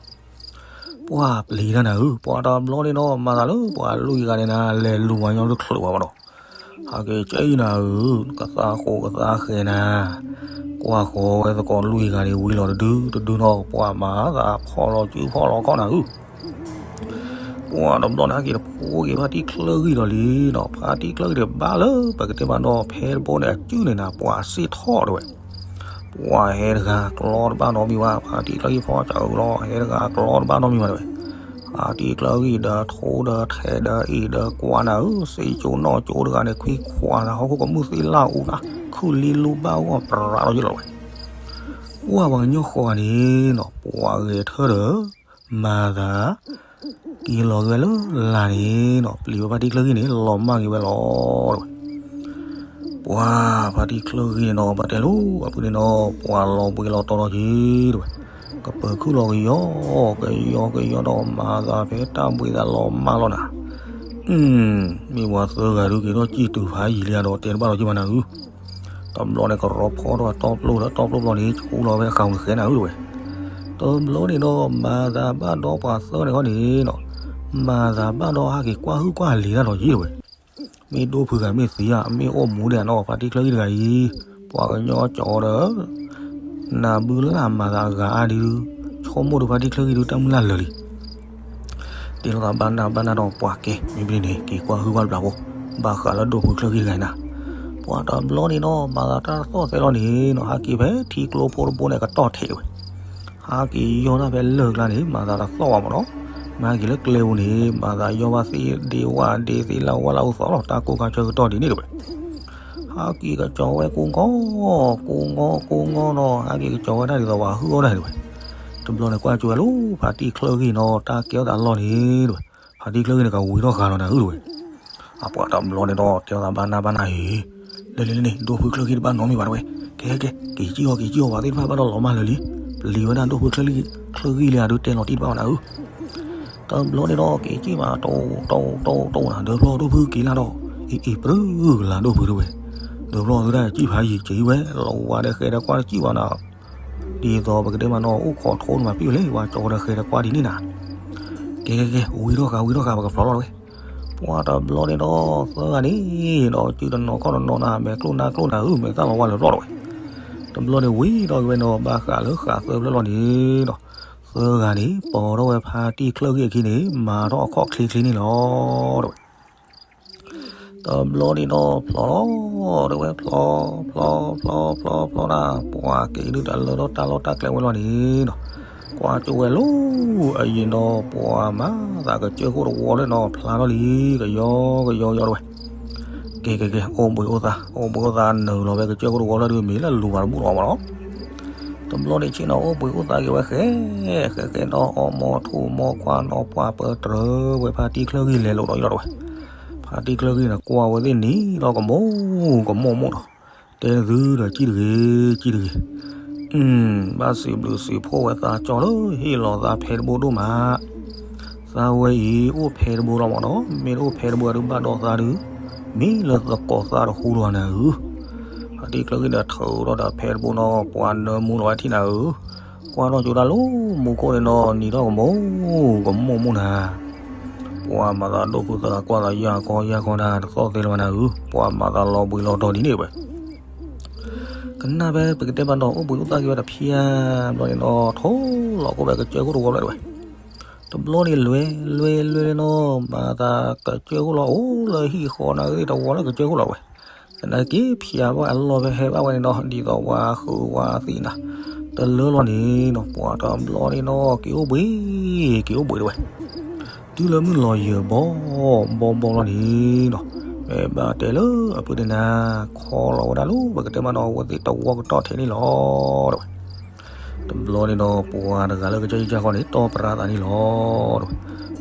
ပှၤပျံၤတၢ်နၤဧၢ, ပှၤတဘျီန့ၣ်ဒီး မၤသးလၢပှၤလွံၢ်ဂၤန့ၣ်နၤ လဲၤလူၤဝဲညီတချုးဘၣ်ဘၣ်ဒီး, ဟးက့ၤကဲအံၤနၤဧၢ, ကသးဃိးကသးဃဲၤနၤ, ကွၢ်ဃီၤဝဲသကိးလွံၢ်ဂၤန့ၣ် ဝံၤလီၤတဒုတဒုနီၤ, ပှၤမၤသးဖီၣ်လီၤစုဖီၣ်လီၤခီၣ်နၤဧၢ ပှၤတဘျီန့ၣ် ဟဲက့ၤတဖိက့ၤဖါတံၢ်ချၢဂ့ၢ်ဒီးလံနီၤ, ဖါတံၢ်ချၢဂ့ၢ်န့ၣ် ဘၣ်လၢပကတဲမးနီၤ ဖဲတဘိန့ၣ် အစုန့ၣ်နၤ ပှၤစ့ၢ်ထီၣ်တဝဲ, ပှၤဟဲတဂၤကျီတဘၣ်နီတမံၤဘၣ်, ဖါတံၢ်ချၢဂ့ၢ်ဖီၣ်ကၢအုလီၤ ဟဲတဂၤကျီတဘၣ်နီတမံၤဘၣ်တဝဲ, ဖါတံၢ်ချၢဂ့ၢ်ဒီးထိဒီးထဲဒီးအံၤဒီးကွၢ်နၤဧၢ, စံကၠိနီၢ်ကၠိတဂၤန့ၣ် ခွံခွါနၤ ဟီၣ်ခိၣ်ကမုၢ်သ့ၣ်လၢအူနၤ, ခုၣ်လံလူဘၣ်ဂီၢ်ပြးထီၣ်ယလီၤဝဲ ပှၤပှၤကညီဃီဂၤန့ၣ်နီၤ ပှၤဂဲၤထၢၣ်ဒီး မၤသး က့ၤလီၤက့ၤဝဲလၢလာ်န့ၣ်နီၤ ပျံၤဝဲဖါတံၢ်ချၢဂ့ၢ်န့ၣ် လီၤမၢ်က့ၤဝဲလီၤတဝဲ. ပ ပှၤဖါတံၢ်ချၢဂ့ၢ်န့ၣ်ဒီး ဘၣ်တဲလိၤအဖုန့ၣ်ဒီး ပှၤလီၤဘှံးလီၤတီၤဒီးက့ၤတဝဲ, ကပၢၤခုၣ်လီၤကယီ ကယီကယီဒီး မၤသးဖဲတၢ်ဘှံးသးလီၤမၢ်လီၤနၤ, မ့ၢ်ပှၤသၢဂၤဒုးက့ၤထီၣ်စံၣ်တုၤဖးယံာ်လံဧါဒီး တဲတဘၣ်လီၤက့ၤဘၣ်နၤဧၢ, တဘျီန့ၣ်ကရီဖီထီၣ်ဝဲတီပျိၢ်ဒီး တီပျိၢ်ဘျီန့ၣ် ဆူလီၤဝဲဃးန့ၣ်ဃဲနၤဧၢတဝဲ, တဘျီန့ၣ်ဒီး မၤသးဘၣ်ဒီးပှၤသၢဂၤန့ၣ်ဃီန့ၣ်နီၤ, မၤသးဘၣ်ဒီးဟးက့ၤကွၢ်ဟုၣ်ကွၢ်လံၤတၢ်ဒီးယ့ၣ်တဝဲ မ့ၢ်ဒိၣ်ဖုဂၤမ့ၢ်သံဧါ မ့ၢ်အိၣ်မူဒံးဧါနီၤ ဖါတံၢ်ချၢဂ့ၢ်တဂၤအံၤ, ပှၤကညီကၠီဒီး နၢ်ဘုလၢ်မၤသးအဂၤအါဒုး, ဆိကမိၣ်ဒုးဖါတံၢ်ချၢဂ့ၢ်ဒုးတၢ်မုၢ်လၢ်လၢာ်လံ, တဲလိာ်သးဘၣ်နၢ်ဘၣ်နၢ်ဒီးပှၤကဲ မ့ၢ်ဘၣ်န့ၣ် က့ၤကွၢ်ဟုၣ်ကွၢ်ဘျးဖိ, ဘၣ်ဃးလၢဒိၣ်ဖုချၢဂ့ၢ်တဂၤအံၤနၤ, ပှၤတဘျီန့ၣ်နီၤ မၤသးတၢ်သီၣ်သဲလီၤန့ၣ်နီၤ ဟးက့ၤဖဲထံကျိဖိတဘိန့ၣ် ကတီၢ်ထဲးတဝဲ ဟးက့ၤယီၢ်တၢ်ဖဲလၢၢ်ကျါန့ၣ် မၤသးတသီၣ်ဘၣ်မးနီၤ, မ့ၢ်ဟဲက့ၤလၢကျဲပူၤန့ၣ် မၤသးယီၢ်ဘၣ်သ့ၣ်ဒ့ဝၣ်ဒ့သ့ၣ်လၢဝၣ်လၢအိၣ်သီလီၤ တၢ်ကိၢ်ခါဆၢကတီၢ်ဒ်န့ၣ်တဝဲ, ဟးက့ၤကစီၤဝဲကိးဂီၤ, ကိးဂီၤကိးဂီၤနီၤ ဟးက့ၤကစီၤဝဲဒၣ်ဒ်သိးပှၤဟုၣ်အီၣ်တၢ်တဝဲ, တဘျီန့ၣ်ကွၢ်ကၠိဝဲလၢ ဖါတံၢ်ချၢဂ့ၢ်နီၤ တၢ်ကဲထီၣ်သးလီၢ်န့ၣ်တဝဲ, ဖါတံၢ်ချၢဂ့ၢ်န့ၣ် ကဝံၤထီၣ်ဃာ်လီၤနၤဧၢတဝဲ အပှၤတဘျီန့ၣ်ဒီး တဲသးဘၣ်နၢ်ဘၣ်နၢ်အံၤ, လၢလၢလၢန့ၣ် ဒိၣ်ဖုချၢဂ့ၢ်တဘၣ်နီတမံၤဘၣ်တဝဲ, ကဲကဲ က့ၤကံၣ်အီၤ က့ၤကံၣ်အီၤ ပှၤသ့ၣ်တဖၣ်ဘၣ်ဒီးလီၤမၢ်လၢာ်လံ, ပျံၤဝဲဒၣ်ဒိၣ်ဖုချၢဂ့ၢ်လံဧါဒုး တဲလီၤတံၢ်တဘၣ်ဘၣ်နၤဧၢ, တဘျီန့ၣ်ဒီး က့ၤကံၣ်မး တိၢ်တိၢ်တိၢ်တိၢ်နၤ ဒၢဖျီဒိၣ်ဖုက့ၤလၢဒီး, အံၤအံၤ ပြၢလၢဒိၣ်ဖုတဝဲ, ဒၢဖျီသုဒၣ်ကံၣ်ဖးယံၤက့ၤဝဲ လီၤဝါဒီးဃဲဒီးကွၢ်တကံၣ်ဘၣ်နၤ ဒ်သိးပကတဲမးနီၤ အိၣ်ခိးထိနမၤပံၣ်ဝဲလၢ ပှၤကၠီဒီးဃဲဒီးကွၢ်ဒ်န့ၣ်နၤ, ကဲကဲကဲ ဝံၤထီၣ်ဃာ်ဝံၤထီၣ်ဃာ် ပကဖျီလီၤတဝဲ, ပှၤတဘျီန့ၣ်ဒီး သၢဂၤန့ၣ်ဒီး စုတနီၤခီၣ်တနီၤနၤ မဲာ်ကျိၣ်နါကျိၣ်နၤဧၢ မဲာ်သၣ်လီၤဝါလၢာ်လီၤတဝဲ, တဘျီန့ၣ်ဝံၤဒီးက့ၤဝဲနီၤ ဘၣ်ဃးလၢဃာ်သၢဖျၢၣ်လီၤန့ၣ်ဒီး, သၢဂၤန့ၣ် ပိာ်ထီၣ်ဝဲဖါတံၢ်ချၢဂ့ၢ်အခံန့ၣ် မၤထီၣ်အခီၣ်ချ့ချ့န့ၣ်လီၤတဝဲ တဘျီန့ၣ်ဒီးဖျီလီၤ တဝဲဖျီ, ဖျီဖျီဖျီဖျီနၤ ပှၤက့ၤဒုးတၢ်လၢထီၣ်တၢ်လီၢ်တၢ်ကျဲဝဲလီၤန့ၣ်ဒီး, ကွၢ်ကၠိဝဲလၢ အယံၤဒီး ပှၤမၤသးကစၢၢ်ခိၣ်တဝီလၢနီၤ ဖျါထီၣ်လံ ကယီကယီကယီတဝဲ, ကဲကဲကဲ အိၣ်ဘှံးအိၣ်သါ အိၣ်ဘှံးအိၣ်သါနုာ်လီၤဝဲကစၢၢ်ခိၣ်တဝီလၢဒုး မ့ၢ်လၢလူၤဘၣ်တဘူၣ်လီၤမးနီၤ တဘျီန့ၣ်ဆ့ၣ်နီၤ အိၣ်ဘှံးအိၣ်သါက့ၤဝဲဃဲ, ဃဲဃဲနီၤ အီၣ်မီထိၣ်မီခွါနီၤ ပှၤပၢတြၢၤဝဲဖါတံၢ်ချၢဂ့ၢ်လဲၤလိာ်ဒီးယီၤတဝဲ, ဖါတံၢ်ချၢဂ့ၢ်န့ၣ် ကွၢ်ဝဲသ့ၣ်နံၤဒီးကမိၣ်, ကမိၣ်မိၣ်ဒီး, တဲသုဒီးကံၣ်တဂ့ၤ, ကံၣ်တဂ့ၤ, ဘၣ်စံးဘျုးစံးဖှိၣ်ဝဲသးကၠီလၢဟ့ၣ်လီၤသးဖဲတဘိဒိၣ်မး, သးဝဲအံၤ အိၣ်ဖဲတဘိလီၤမးနီၤ မ့ၢ်တအိၣ်ဖဲတဘိဒုးဘၣ်ဒီးသးဒုး, မ့ၢ်လၢသကိးသးတဟူလီၤနၤဧၢ, ဖါတံၢ်ချၢဂ့ၢ်န့ၣ် ထုးထီၣ်ဒီးဖဲတဘိနီၤ ပှၤနၢမူလီၤဝဲထံၣ်နၤဧၢ, ကွၢ်ထီၣ်ကၠိဒၣ်လၢမူခိၣ်န့ၣ်နီၤ နံၤထီၣ်ကမိၣ်, ကမိၣ်မိၣ်နၤ ပှၤမၤသးဒိၣ်ဖုသၢဂၤကွၢ်သးယၢ်ခီယၢ်ခီနၤ တသီၣ်သဲလၢၤဘၣ်နၤဧၢ, ပှၤမၤသးလီၤဘှံးလီၤတီၤဒ်န့ၣ်တဝဲ, ကနၣ်ဖဲပကတဲမးနီၤ အိၣ်ဘှံးအိၣ်သါက့ၤဝဲတဖျၢၣ်ဘျီန့ၣ်နီၤ ထိၣ်လီၤကိၣ်ဖဲကစၢၢ်ခိၣ်တဝီဘျီတဝဲ, တဘျီန့ၣ်လွဲလွဲလွဲနီၤ မၤသးကစၢၢ်ခိၣ်လီၤ အိၣ်လၢဟံၣ်ဃီနၤ သ့ၣ်တဝီလၢကစၢၢ်ခိၣ်လီၤတဝဲ, သနာ်က့ဖျါဘၣ်အလီၢ်ဖဲဟဲဘၣ်ဝဲန့ၣ်နီၤ ဒ်သိးပှၤဃုပှၤသံနၤ, တလၢလီၤန့ၣ်နီၤ ပှၤတဘျီန့ၣ်နီၤ က့ၤအိၣ်ဘှံး, က့ၤအိၣ်ဘှံးတဝဲ တုၤလၢမုၢ်လီၤယၢၤဘီဘီဘီလီၤန့ၣ်နီၤ, မ့ၢ်ဘၣ်တဲလၢအဖုန့ၣ်နၤ, ခီလီၤဝဲဒၣ်လၢပကတဲမးနီၤ အဝဲသ့ၣ်တဝီကတီၢ်ထဲန့ၣ်လီၤတဝဲ, တဘျီန့ၣ်ဒီး ပှၤတဂၤလၢကစၢၢ်ယံကၢ်ဃီန့ၣ် တီၢ်ပြါသးန့ၣ်လီၤတဝဲ,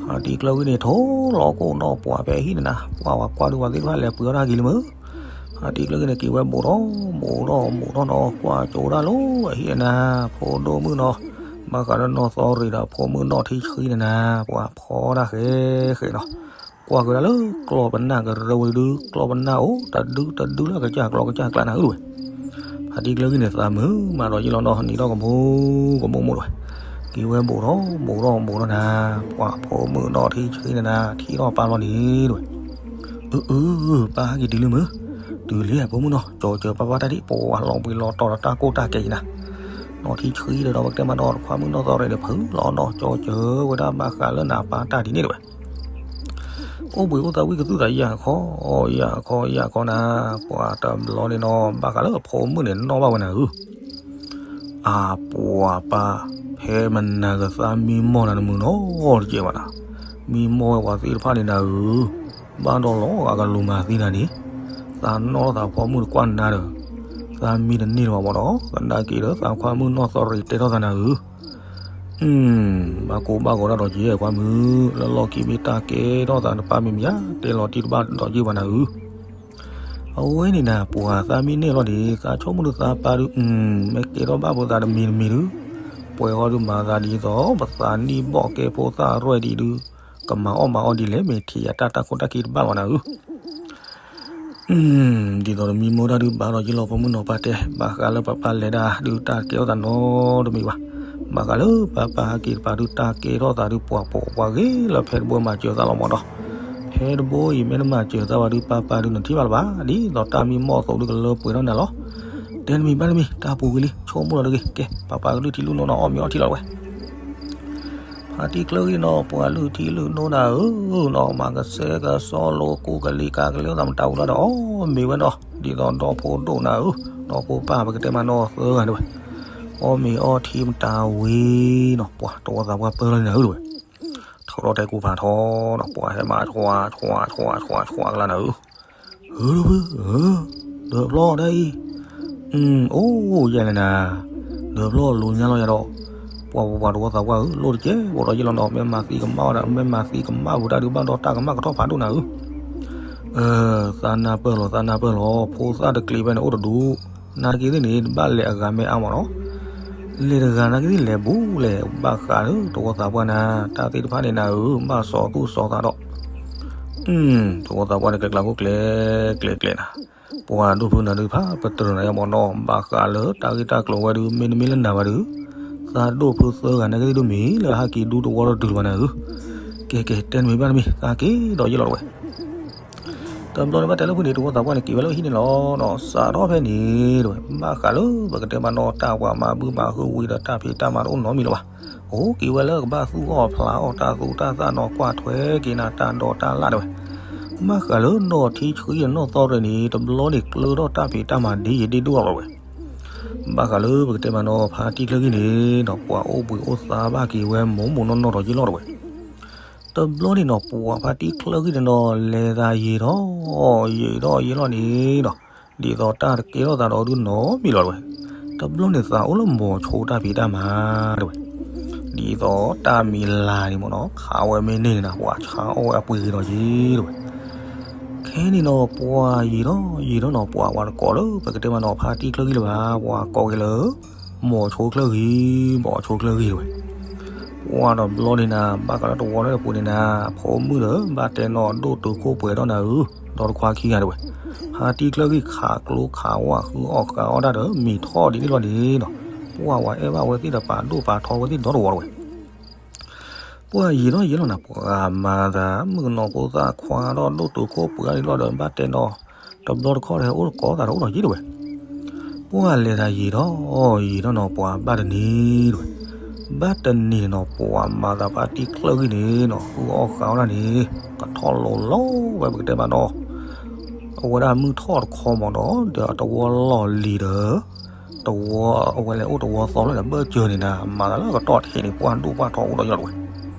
ဖါတံၢ်ချၢဂ့ၢ်န့ၣ် ထိၣ်လီၤကိၣ်နီၤ ပှၤဖဲအဟံၣ်န့ၣ်နၤ ပှၤဝဲကွၢ်ဒုးပှၤသ့ၣ်တဖၣ်လဲၤပှ့ၤအီၣ်တၢ်က့ၤလံမ့ၢ် ဖါတံၢ်ကျၢၢ်ဂ့ၢ်န့ၣ် က့ၤဝဲဘူးထီၣ်ဘူးထီၣ်ဘူးထီၣ်နီၤ ကွၢ်ကၠိဒၣ်လၢအဟံၣ်နၤ, ဖိဒိၣ်မုၣ်နီၤ, ဘၣ်ဃးလၢနီၢ်သီရံးဒီးဖိမုၣ်နီၢ်ထံဆှံန့ၣ်နၤ, ပှၤဖီတၢ်ဃဲဃဲနီၤ, ကွၢ်က့ၤဒၣ်လၢကျီၢ်ပနၢ်ကရၢဝံၤဒု ကျီၢ်ပနၢ်အိၣ်တဒုတဒုလၢကစၢ်ကျီၢ်ကစၢ်ကျါနၤဧၢဝဲ ဖါတံၢ်ကျၢၢ်ဂ့ၢ်န့ၣ် သးမုာ်မးဒီးယ့ၢ်လီၤနီၤ နံၤထီၣ်ကမိၣ်ကမိၣ်မိၣ်တဝဲ, က့ၤဝဲဘူးထီၣ်ဘူးထီၣ်ဘူးထီၣ်နၤ, ပှၤဖိမုၣ်နီၢ်ထံဆှံန့ၣ်နၤ ထံထီၣ်ပၢ်လီၤန့ၣ်တဝဲ, အၢ အၢ ပၢ်ဟဲက့ၤတုၤလံမ့ၢ်, တုၤလံဖိမုၣ်နီၤ ကၠီၤစၢၤပၢ်ပၢ်တၢ်ဒံး ပှၤလီၤဘှံးလီၤတီၤဒီးတၢ်ကိၢ်တၢ်ကဲအံၤနၤ, နီၢ်ထံဆှံဒီးပကတဲမးနီၤ ခွါမုၣ်နီၢ်သီရံးန့ၣ် ဖုလီၤနီၤ ကၠီၤစၢၤဝဲဒၣ်ဘၣ်ဃးလၢနၤပၢ်တၢ်ဒ်န့ၣ်တဝဲ အိၣ်ဘှံးအိၣ်သါဝံၣ်ကသူၣ်သးယၢ်ခီ, ယၢ်ခီယၢ်ခီနၤ, ပှၤတဘျီန့ၣ်နီၤ ဘၣ်ဃးလၢအဖိမုၣ်န့ၣ် နီၣ်ဘၣ်ဝဲနၤဧၢ, အပှၤပၢ်, ဖဲမနၤကသးမံမီၢ်နၤတမုာ်နီတကဲဘၣ်နၤ, မံမီၢ်ဝဲပှၤသ့ၣ်တဖၣ်န့ၣ်နၤဧၢ, ဘၣ်ဒီးလီၤဂာ်ကလူၤမၤသံနၤန့ၣ်, သးနီၣ်ထီၣ်သးဖိမုၣ်တကွၢ်နၤဒီး, သးမံတန့ၢ်လၢၤဘၣ်မ့ၢ်နီၤ, သနာ်က့ဒီးသးခွါမုၣ်နီၢ်သီရံးတဲထီၣ်သးနၤဧၢ ဘၣ်ကိၢ်ဘၣ်ဂီၤတၢ်ဒီးက့ၤကွၢ်မုၢ်, လၢလီၢ်ခံမ့ၢ်တၢ်ကဲထီၣ်သးနပၢ်မ့ၢ်မယါ, တဲလီၤတံၢ်တဘၣ်ဒီးက့ၤဘၣ်နၤဧၢ, အဝဲန့ၣ်နၤ ပှၤသးမံန့ၢ်လီၤဒံး သးဆိကမိၣ်ဒုးသးပၢ်ဒုး မ့ၢ်ကဲထီၣ်ဘၣ်ဖိသးတမံၤတမံၤဒုး, ပှဲၤဃီဒုးမၤသးဒ်သိး ပသးနံၣ်ဘီၣ်ကဲဖိသၣ်ရဲၣ်ဒံးဒုး, ကမၤအီၣ်မၤအီၣ်ဒ်လဲၣ် မ့ၢ်ထံၣ်ယတၢ်တၢ်ခိၣ်တၢ်ခံတဘၣ်လီၤနၤဧၢ. ဒ်သိးတမံမီၢ်တၢ်ဒုးဘၣ်ဒီးယလီၤ ဖိမုၣ်နီၤပၢ်တဲ ဘၣ်ဃးလၢပၢ်ပၢ်လဲၤဒၣ်ဒုးတၢ်ကဲထီၣ်သးနီတမံၤဘၣ်. ဘၣ်ဃးလၢပၢ်ပၢ်ဟဲက့ၤတပၤဒုးတၢ်ကဲထီၣ်သးဒုး ပှၤပိာ်ပှၤဂ့ၤလၢဖဲတဘိမၤစၢၤသးလီၤမးဒီး, ဖဲတဘိအံၤမ့ၢ်နမၤစၢၤသးဘၣ်ဒုး ပၢ်ပၢ်ဒုးနထံၣ်ဘၣ်လၢၤဘၣ် ဒ်သိးတၢ်မံမီၢ်သိးဒုးကလၢပှဲၤထီၣ်နၤလီၤ. တဲတမံၤဘၣ်တမံၤ တၢ်ပူၤကွံာ်လံ ဆိကမိၣ်လီၤတဂ့ၤ ကဲ ပၢ်ပၢ်ကလုၢ်ထံလုၢ်နိနီၤ အီၣ်မ့ၤအီထံလီၤတဝဲ ဖါတံၢ်ချၢဂံၢ်နီၤ ပှၤလုၢ်ထံလုၢ်နိနၤဧၢ, နီၢ်မၤကစဲကစီလိၤကူကလံၤကၤကလံၤသးမတၤဝံၤလီၤဒီး အီၣ်မ့ၤဝဲနီၤ ဒ်သိးဒီဖိဒိၣ်နၤဧၢ, ဒီဖိပၢ်ပကတဲမးနီၤသၢဂၤန့ၣ်ဝဲ, အီၣ်မ့ၤအီထံမတၤဝံၤနီၤ ပှၤတဝီသးပှၢ်ပၢလီၤန့ၣ်နၤဧၢတဝဲ, ထီထီၣ်တဲကူဖးထီနီၤ ပှၤဟဲမၤဆွါဆွါဆွါဆွါဆွါကလါနၤဧၢ ဧၢ, ဒၢးဖျီဒ်အံၤ, အိၣ်ယဲၢ်လဲၣ်နၤ, ဒၢးဖျီလိၤညါလီၤယၤဒီး, ပှၤပှၤတဝီသးပှၢ်ဧၢ လိၣ်တကဲး ဘိးဒီးယလီၤနီၤ မ့ၢ်မၤသံကမၣ်ဝဲဒၣ် မ့ၢ်မၤသံကမၣ်ဝဲတၢ်ဒုးဘၣ်ဒီးတၢ်ကမၣ်ကထီၣ်ဖးဒိၣ်နၤဧၢ, သးနၢ်ပၢၢ်လီၤ သးနၢ်ပၢၢ်လီၤ ဖိသၣ်တကျ့ဖဲန့ၣ်အိၣ်တဒူၣ်, နာ်က့သ့ၣ်န့ၣ် တဘၣ်လဲၤအဂၤမ့ၢ်အါမးနီၤ လဲၤတဂၤနာ်က့သ့ၣ်လဲၤဘူးလဲၣ် ဘၣ်ဃးလၢတဝီသးပှၢ်နၤ တၢ်သ့ၣ်တဖၣ်န့ၣ်နၤဧၢ ဘၣ်စီၤသူၣ်စီၤသးဒီး, တဝီသးပှၢ်န့ၣ်ကျဲကျါခိၣ်ကျဲကျဲကျဲနၤ, ပှၤဒိၣ်ဖုနၤဒုးဖးပတြၢၤနၤယါမးနီၤ ဘၣ်ဃးလၢတၢ်ဂ့ၢ်တၢ်ကျိၤဝဲဒုး မ့တမ့ၢ်လၢနၤဘၣ်ဒုး, သးဒိၣ်ဖုသၢဂၤနာ်က့သ့ၣ်ဒုးမ့ၢ်လၢဟဲက့ၤဒူတဝီတဒုးလၢၤဘၣ်နၤဧၢ, ကဲကဲ တဲနမံၤဘၣ်နမံၤ သးက့ၤဒီးယလီၤတဝဲ တဘျီန့ၣ်ဘၣ်တဲလၢဖုန့ၣ် တဝီသးပှၢ်န့ၣ် က့ၤဝဲလၢဟံၣ်န့ၣ်လီၤနီၤ စးထီၣ်ဖဲန့ၣ်တဝဲ ဘၣ်ဃးလၢပကတဲမးနီၤ တၢ်ပှၤမၤဘုမၤဟုဝံၤဒီးတၢ်ဖံးတၢ်မၤတအိၣ်နီတမံၤလၢၤဘၣ်, အိၣ်က့ၤဝဲလၢကဘၣ်သူၣ်အီၣ်ဖျးအီၣ်တၢ်သူတၢ်သၣ်နီၤ ကွၢ်ထွဲက့ၤနၤတၢ်ဒီးတၢ်လၣ်တဝဲ, ဘၣ်ဃးလၢနီၢ်ထံဆှံဒီးနီၢ်သီရ့ၣ်န့ၣ် တဘျီန့ၣ်ကျၢထီၣ်တၢ်ဖံးတၢ်မၤဒ်ယဒ့ဒိၣ်လီၤဝဲ ဘၣ်ဃးလၢပကတဲမးနီၤ ဖါတံၢ်ချၢဂံၢ်န့ၣ်ဒီး ပှၤအိၣ်ဘှံးအိၣ်သါဘၣ်က့ၤဝဲမိၢ်မိၢ်နီၢ်နီၢ်ဒီးယ့ၢ်လီၤတဝဲ, တဘျီန့ၣ်နီၤ ပှၤဖါတံၢ်ချၢဂံၢ်န့ၣ်နီၤ လဲၤသးယံာ်ထီၣ် ယံာ်ထီၣ်ယံာ်လီၤန့ၣ်ဒီး ဒ်သိးတၢ်တကဲထီၣ်သးဒီးဒုးနီတမံၤလီၤတဝဲ, တဘျီန့ၣ်သးအိၣ်လၢမိၤဆိတၢ်ဖံးတၢ်မၤတဝဲ, ဒ်သိးတၢ်မံၤလၤန့ၣ်မ့ၢ်နီၤ ခးဝဲမ့ၢ်န့ၢ်န့ၣ်နၤ ပှၤဆါအီၣ်ဝဲအပှ့ၤဂ့ၤဒီးယ့ၢ်တဝဲ ခဲန့ၣ်နီၤ ပှၤယံာ်ထီၣ်ယံာ်ထီၣ်နီၤ ပှၤဝဲတကိးလၢ ပကတဲမးနီၤ ဖါတံၢ်ချၢဂံၢ်လၢၤဘၣ် ပှၤကိးက့ၤလၢ မိၤဆိချၢဂံၢ် မိၤဆိချၢဂံၢ်တဝဲ, ပှၤတဘျီန့ၣ်နၤ ဘၣ်ဃးလၢတဝီလၢအပူၤန့ၣ်နၤ ဖိမုၣ်ဒီး ဘၣ်တဲနီၤဒိၣ်တုာ်ခိၣ်ပှဲၤထီၣ်နၤဧၢ, ဒီတခွါခံဂၤတဝဲ, ဖါတံၢ်ချၢဂံၢ်ခးကျိခးဝၣ်ဃုအီၣ်ဃုအီတၢ်ဒီး မံၤထီၣ်ဒ်န့ၣ်လီၤန့ၣ်နီၤ, ပှၤဝဲအဲၣ်ဘၣ်ဝဲသ့ၣ်ဒီးပာ်ဒိၣ်ပာ်ထီဝဲသ့ၣ်ဒီတဝီတဝဲ ပှၤယံာ်ထီၣ်ယံာ်လီၤနၤ ပှၤမၤသး မုၣ်ကနီၤဖိသၣ်ခွါဒီးဒိၣ်တုာ်ခိၣ်ပှဲၤဒ်လီၤဒီး ဘၣ်တဲနီၤ တဘျီတခီၣ်တဟဲအိၣ်တကိးသးတအိၣ်ဒီးယ့ၢ်တဝဲ, ပှၤလဲၤသးယံာ်ထီၣ်ယံာ်ထီၣ်နီၤ ပှၤဘၣ်တနံၤတဝဲ, ဘၣ်တနံၤန့ၣ်နီၤ ပှၤမၤသးဖါတံၢ်ချၢဂံၢ်န့ၣ်နီၤ ဃုအီၣ်ဃုအီတၢ်န့ၣ် ကထီၣ်လိၤလီၤဝဲ ပကတဲမးနီၤ အဝဲဒၣ်မုၢ်ထီၣ်တခီမးဒီး ဒီးတဝီလီၢ်လံၤဒီး တဝီ အဝဲလဲၤအိၣ်တဝီသီလၢန့ၣ် ဘၢၣ်စၢၤန့ၣ်နၤ မၤသးလၢကတီၢ်ထံးန့ၣ် ပှၢ်ဒိၣ်ပှၢ်ထီအိၣ်ဒီးယလီၤတဝဲ,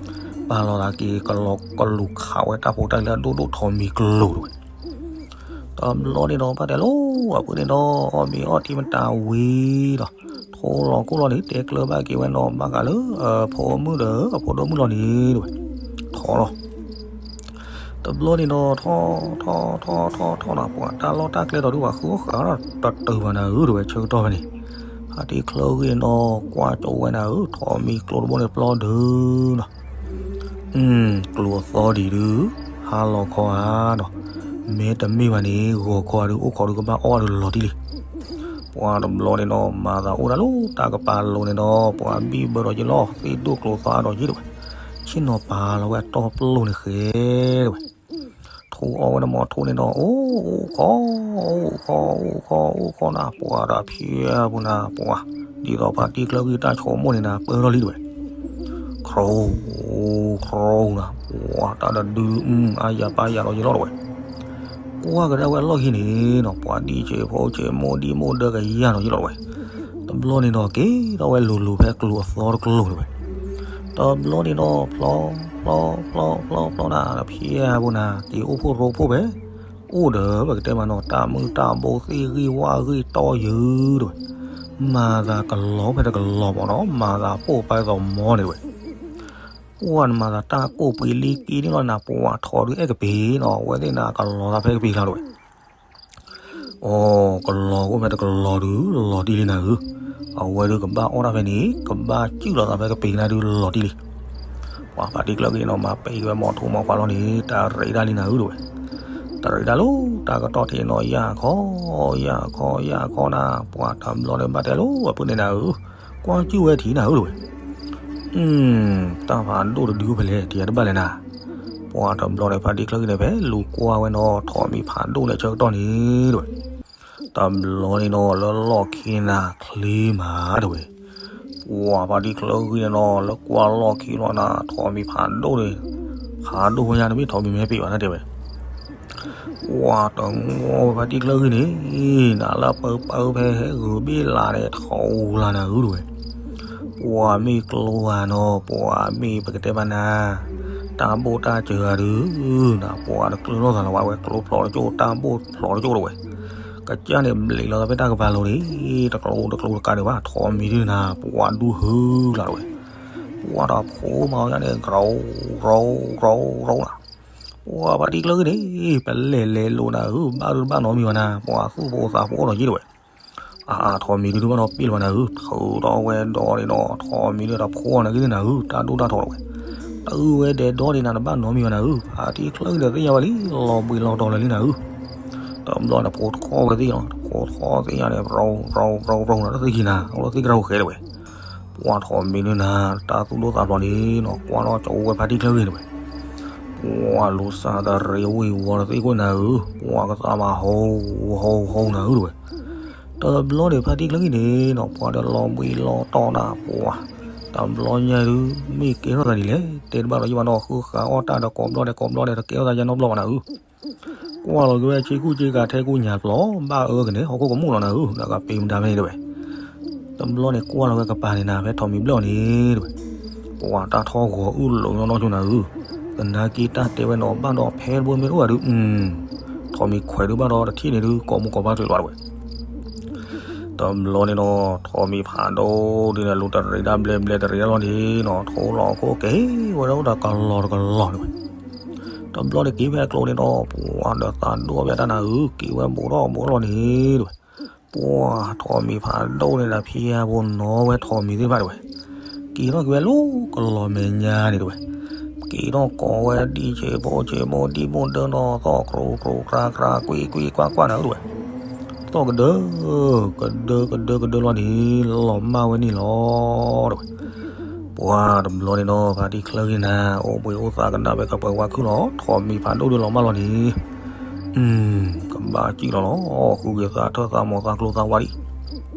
ပာ်လီၤသးက့ၤကလီၤကလူးခးဝဲတၢ်ဖိတၢ်လံၤလၢအဒိၣ်ဒိၣ်ထီမံၤကျိၤတဝဲ, တဘျီန့ၣ်ဒီး ဘၣ်တဲလီၤ အပူၤန့ၣ်ဒီး အီၣ်မ့ၤအီထံမတၤဝံၤဒီး ထိလီၤခိၣ်လီၤန့ၣ် တဲကျၢၤဘၣ်က့ၤဝဲနီၤ ဘၣ်ဃးလၢ အဖိမုၣ်ဒီး အဖိဒိၣ်မုၣ်လီၤန့ၣ်တဝဲ, ထီလီၤ တဘျီန့ၣ်ဒီး ထီၣ်ထီၣ်ထီၣ်ထီၣ်ထီၣ်နၤ ပှၤတၢ်လီၢ်တၢ်ကျဲဒီးဒုး ပှၤဃုအီၣ်ဃုအီတၢ်တတုၤဘၣ်နၤဧၢ တဝဲ ဆၢကတီၢ်ဖဲန့ၣ်, ဖါတံၢ်ချၢဂံၢ်န့ၣ်ဒီး ကွၢ်ကၠိဝဲနၤဧၢ ထီၣ်မံၤကျိၤတဘိန့ၣ်ပျီဒုးနီၤ, ကျိၤအသီဒံးဒုး ဟါလီၤခီဧါနီၤ, မ့တမ့ၢ်ဘၣ်န့ၣ် ဂီၤခီဧါဒုး အိၣ်ခိးဒုးကဘၣ်အီၣ်ဒုးလီၤတံၢ်လံ ပှၤတဘျီန့ၣ်ဒီး မၤသးအိၣ်ဒၣ်လၢတၢ်ကပၤလိၤန့ၣ်ဒီး ပှၤဘံၣ်ဘၢဒီးယလီၤ သ့ၣ်ဒိၣ်ကျိၤသီဒီးယ့ၢ်တဝဲ, ဆ့ၣ်နီၤပာ်လီၤဝဲအတီၢ်ပျိၢ်န့ၣ်ဃဲတဝဲ, ထိအီၣ်ဝဲန့ၣ်မ့ၢ်ထိန့ၣ်ဒီး အိၣ်အိၣ်ခီ အိၣ်ခီ အိၣ်ခီ အိၣ်ခီနၤ ပှၤဒီးဖျဲးပူၤနၤ ပှၤ ဒ်သိးဖါတံၢ်ချၢဂံၢ်တၢ်ဆိကမိၣ်န့ၣ်နၤ ပၢၢ်ထီၣ်လံတဝဲ, ခရိ ခရိနၤ ပှၤတၢ်တဒု အါယၤပၢ်ယၤဒီးယလီၤတဝဲ ကွၢ်ကဒါဝဲအလီၢ်ခံန့ၣ်နီၤ ပှၤဒံၣ်ဆဲးဖိဆဲးမိၢ်ဒံၣ်မိၢ်ဒၢကယၤဒီးယလီၤတဝဲ, တဘျီန့ၣ်ဒီးက့ၤထီၣ်ဝဲလိၤလိၤဖဲကျိၤအသီတကျိၤတဝဲ, တဘျီန့ၣ်ဒီး ဖျီ ဖျီ ဖျီ ဖျီ ဖျီနၤ ဖျဲးပူၤနၤ က့ၤအိၣ်ဖှိၣ်ရိဖှိၣ်ဖဲ အိၣ်ဒီး ပကတဲမးနီၤ တၢ်မုၢ်တၢ်ဘိသ့ၣ်ဂံၢ်ဝၣ်ဂံၢ်တီယုာ်တဝဲ, မၤသးကလီဖဲတကလီမးနီၤ မၤသးပိာ်ပာ်သိးမီန့ၣ်တဝဲ ပှၤနမၤသးတၢ်ကိၢ်ပှ့ၤလံက့န့ၣ်လီၤနၤ ပှၤထီဒုးအဲၣ်ကပ့ၤနီၤ အဝဲသ့ၣ်နၤကလီၤသးဖဲကပ့ၤလီၤတဝဲ, အိ ကလီၤအိၣ်ဖဲတကလီၤဒုး လီၤတံၢ်လံနၤဧၢ, အဝဲဒုးကဘၣ်အီၣ်တၢ်ဖဲန့ၣ် ကဘၣ်စုၣ်လီၤသးဖဲကပ့ၤကနါဒုးလီၤတံၢ်လံ. ပှၤဖါတံၢ်ချၢဂ့ၤန့ၣ်နီၤ မၤပဲာ်ဝဲမီၤထိမီၤခွါလီၤန့ၣ် တၢ်ရ့ဒၣ်လံနၤဧၢတဝဲ, တၢ်ရ့ဒၣ်လီၤ တၢ်ကတီၢ်ထံးနီၤ ယၢ်ခီ ယၢ်ခီ ယၢ်ခီနၤ ပှၤတဘျီန့ၣ်ဘၣ်တဲလီၤအပုၢ်န့ၣ်နၤဧၢ, ကွၢ်စုၣ်ဝဲထံးနၤဧၢတဝဲ တၢ်ဖးဒိၣ်တဒုအိၣ်ဖဲလဲၣ် ထံၣ်တဘၣ်လဲၣ်နၤ. ပှၤတဘျီန့ၣ် ဖါတံၢ်ချၢဂ့ၤန့ၣ် ဖဲလူၤကွၢ်ဝဲနီၤ ထိးမံၤဖးဒိၣ်န့ၣ်ဆၢကတီၢ်န့ၣ်တဝဲ, တဘျီန့ၣ်နီၤ လၢလီၢ်ခံန့ၣ်နၤ ချ့မးတဝဲ, ပှၤဖါတံၢ်ချၢဂ့ၤန့ၣ်နီၤ လၢကွၢ်လီၢ်ခံလီၤနၤ ထိးမံၤဖးဒိၣ်န့ၣ် ဖးဒိၣ်ဝဲညါ တမ့ၢ်ထိးမံၤမ့ၢ်ပ့ၤဘၣ်နတဲဝဲ ပှၤတငီၢ်ဝဲဖါတံၢ်ချၢဂ့ၤန့ၣ် နၤလၢပၢပၢဖဲဟဲဂုာ်ဘ့ၣ်လးန့ၣ် ထီၣ်အူလၢနၤဧၢတဝဲ, ပှၤမ့ၢ်ကျိဂၤနီၤ ပှၤမ့ၢ်ပကတဲဘၣ်နၤ တၢ်ဘိၣ်တၢ်စၢၤဂၤဒုး နၤပှၤတကျၢၤနီၢ်သးလီၤဝဲ ကျိဖျိးတကၠိၣ် တၢ်ဘိၣ်ဖျိးတကၠိၣ်တဝဲ, ကစၢ်န့ၣ်ဘျံးလီၤသးဖဲတၢ်ကပၤလိၤန့ၣ် တကျိတကျိတကးဒံးဘၣ် ထိးမံၤဒုးနၤ ပှၤဒူဟၢလၢတဝဲ, ပှၤတဖိမၤအီၤညါန့ၣ် ကရီကရီကရီနၤ ပှၤဖါတံၢ်ချၢဂ့ၤန့ၣ် ပလဲၤလဲၤလိာ်နၤဧၢ ဘၣ်ဒုးတဘၣ်နီတမံၤဘၣ်နၤ ပှၤသူၣ်ဖိသးဖိအိၣ်နီၤယံၤတဝဲ, အါ ထိးမံၤဒုးတဘၣ်နီတဘ့ၣ်လၢၤဘၣ်နၤဧၢ, ထုးထီၣ်ဝဲဒီးန့ၣ်ဒီး ထိးမံၤဒုးတဖိအီၤန့ၣ်ဂ့ၤန့ၣ်နၤဧၢ, တၢ်ဒိၣ်တၢ်ထီတဝဲ, တၢ်အုၣ်ဝဲဒဲးဒီးန့ၣ်နၤ တဘၣ်နီတမံၤဘၣ်နၤဧၢ, ဖါတံၢ်ချၢဂ့ၤန့ၣ်သ့ၣ်ညါဝဲလံ လီၤဘှံးလီၤတီၤလၢာ်လံနၤဧၢ, တဘျီန့ၣ်ဖိထီၣ်ဝဲသ့ၣ်လီၤ, ဖိထီၣ်သ့ၣ်ညါန့ၣ် ရီရီရီနၤ တသ့ၣ်ခံနၤ အိၣ်လၢသ့ၣ်ကရၢၢ်ဃဲတဝဲ, ပှၤထိးမံၤဒုးနၤ တၢ်သူၣ်ဒိၣ်သးဖျိးန့ၣ်နီၤ ကွၢ်ထီၣ်ကၠီဝဲဖါတံၢ်ချၢဂ့ၤတဝဲ ပှၤလူၤစၢ်တရံးဝံၤဝီၤတသ့ၣ်ကွံာ်နၤဧၢ, ပှၤကသးမၤဟိဟိဟိနၤဧၢတဝဲ, တဘျီန့ၣ်ဖါတံၢ်ချၢဂ့ၤန့ၣ်နီၤ ပှၤဒီးလီၤဘှံးလီၤတီၤနၤ ပှၤ, တဘျီညါဒုး မ့ၢ်ကဲထီၣ်သးဒ်လဲၣ် တဲတဘၣ်ဒီးယဘၣ်နီၤ ဃုဃာ်အီၣ်တၢ်ဒီးကိးဘျီဒီးကိးဘျီဒီး တကဲထီၣ်သးယါနီတဘျီဘၣ်နၤဧၢ, ကွၢ်လီၤက့ၤဝဲဆ့ကူဆ့ကၤထဲကူညါတဘျီ ဘၣ်အၢကနဲ ဟီၣ်ခိၣ်ကမူၣ်လီၤနၤဧၢ, ဒီးကပ့ၤမတၤဖဲန့ၣ်တဝဲ တဘျီန့ၣ်ကွၢ်လီၤဝဲကပၤန့ၣ်နၤ ဖဲထိးမံၤဘျၢၣ်အီၤန့ၣ်တဝဲ, ပှၤတၢ်ထီၣ်ဂီၤအုၣ်လီၤညီနီၢ်ဆိနၤဧၢ, သနာ်က့တၢ်တဲဝဲနီၤ ဘၣ်ဒီးဖဲတဘိမ့ၢ်တအိၣ်ဘၣ်ဒုး, ထိးမံၤခွဲးဒုးဘၣ်ဒီးတထံၣ်န့ၣ်ဒုး ကိးမူကိးဘၣ်တ့ၢ်လီၤတဝဲ, တဘျီန့ၣ်ဒီး ထိးမံၤဖးဒိၣ်ဒုးန့ၣ် လူၤတရံးဒၣ်ဘျဲဘျဲတရံးဒၣ်လီၤန့ၣ်နီၤ ထိၣ်လီၤခိၣ်က့ၤဝဲဒၣ်တကလီၤတကလီၤတဝဲ တဘျီန့ၣ်က့ၤဖဲအကျိၤန့ၣ်ဒီး ပှၤဒီးသးဒိၣ်ဘၣ်တၢ်နၤဧၢ, က့ၤဝဲဘူးထီၣ်ဘူးထီၣ်လီၤန့ၣ်တဝဲ, ပှၤထိးမံၤဖးဒိၣ်န့ၣ်ဒီး ဖံယါဖိနီၤဝဲထိးမံၤသ့ၣ်တဖၣ်တဝဲ, က့ၤထီၣ်က့ၤဝဲလၢကလီၤမဲာ်ညါန့ၣ်တဝဲ, က့ၤထီၣ်ကိးဝဲဒ်ဆ့ဖိဆ့မိၢ်ဒံၣ်မိၢ်ဒၢနီၤ သီၣ်ကြူကြူကြါကြါ ကွံကွံကွၢ်ကွၢ်နၤတဝဲ, သီၣ်ကဒၢ ကဒၢကဒၢကဒၢလီၤန့ၣ် လီၤမၢ်ဝဲန့ၣ်လီၤတဝဲ ပှၤတဘျီန့ၣ်ဒီး ဖါတံၢ်ချၢဂ့ၤနၤ အိၣ်ဘှံးအိၣ်သါကနၣ်ဖဲကပၢၤဝါခုၣ်လီၤ ထိးမံၤဖးဒိၣ်ဒုးလီၤမၢ်လီၤန့ၣ်, ကဘၣ်စံၣ်လီၤလီၤ ဃုက့ၤသးထၢၣ်သးမီၤသးကျိသးဝါဒံး,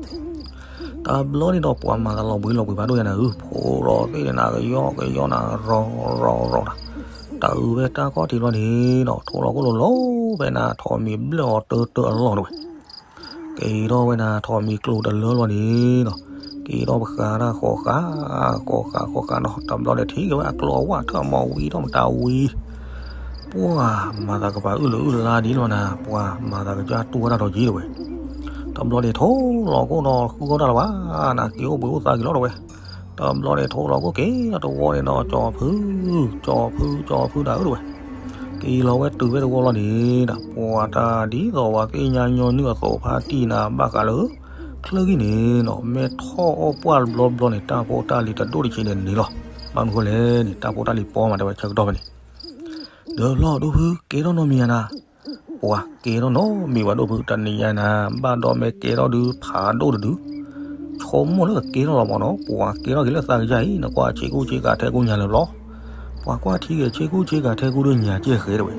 တဘျီန့ၣ်ဒီးပှၤမၤသးလီၤဘှံးလီၤဘှံးဖးဒိၣ်ညါနၤဧၢ, ဖိလီၤသ့ၣ်န့ၣ်နၤ ကယီကယီနၤ ရီရီနၤ, တၢ်အုၣ်ဖဲတၢ်ခီၣ်ထံးလီၤန့ၣ်ဒီး ထိၣ်လီၤခိၣ်လိၤလိၤဖဲနၤ ထိးမံၤဘျၢၣ်အီၤတၢတၢအလီၢ်တဝဲ က့ၤထီၣ်ဝဲနၤ ထိးမံၤကျိၤတလၢလီၤန့ၣ်နီၤ, က့ၤထီၣ်ပဃးတၢ်ဃီဃာ် ဃီဃာ်ဃီဃာ်နီၤ, တဘျီန့ၣ်ထံၣ်က့ၤဝဲအကျိၤအဝၣ်ထၢၣ်မီၤဝံထီၣ်မတၤဝံ, ပှၤမၤသးကပၤအုၣ်လၢအုၣ်လါဒ်လီၤနၤ, ပှၤမၤသးကစၢ်တူၢ်ဝဲဒၣ်ဒီးက့ၤတဝဲ, တဘျီန့ၣ်ထိၣ်လီၤခိၣ်နီၤ ဃုဃီတၢ်လၢၤဘၣ်နၤ က့ၤအိၣ်ဘှံးအိၣ်သါက့ၤလီၤတဝဲ, တဘျီန့ၣ်ထိၣ်လီၤခိၣ်က့ၤတဝီန့ၣ်နီၤ ကၠီၤဖု ကၠီၤဖုကၠီၤဖုတၢ်အုၣ်တဝဲ က့ၤလီၤဝဲတုၤဖဲတဝီလီၤန့ၣ်ဒီး ပှၤတၢ်ဒ်သိးဝဲသ့ၣ်ညါညီနုၢ်အသိးဖါတံၢ်နၤဘၣ်ဃးလၢ ချၢဂ့ၤန့ၣ်နီၤ မ့ၢ်ထီၣ်အီၣ်ပှၢ်တဘျီဘျီန့ၣ် တၢ်ဖိတၢ်လံၤတဒိၣ်တဆံးန့ၣ်န့ၣ်လီၤ, ဘၣ်မနုၤဃိလဲၣ်န့ၣ် တၢ်ဖိတၢ်လံၤပီမးတဲဝဲဆၢကတီၢ်ဖဲန့ၣ် ဒီးလီၤဒိၣ်ဖုကဲထီၣ်နီတမံၤဧါနၤ, ပှၤကဲထီၣ်နီတမံၤဝဲဒိၣ်ဖု တနံၤညါနၤ ဘၣ်ဒီးမ့ၢ်ကဲထီၣ်ဒုးဖးဒိၣ်တဒု ဆိကမိၣ်လၢကကဲထီၣ်လီၤမးနီၤ, ပှၤကဲထီၣ်က့ၤလၢသးကယၢ်အံၤ နကွၢ်ဆ့ကူဆ့ကၤထဲကူညါလၢာ်ဘျီ, ပှၤကွၢ်ထံက့ၤဆ့ကူဆ့ကၤထဲကူဒီးညါကဲဃဲတဝဲ,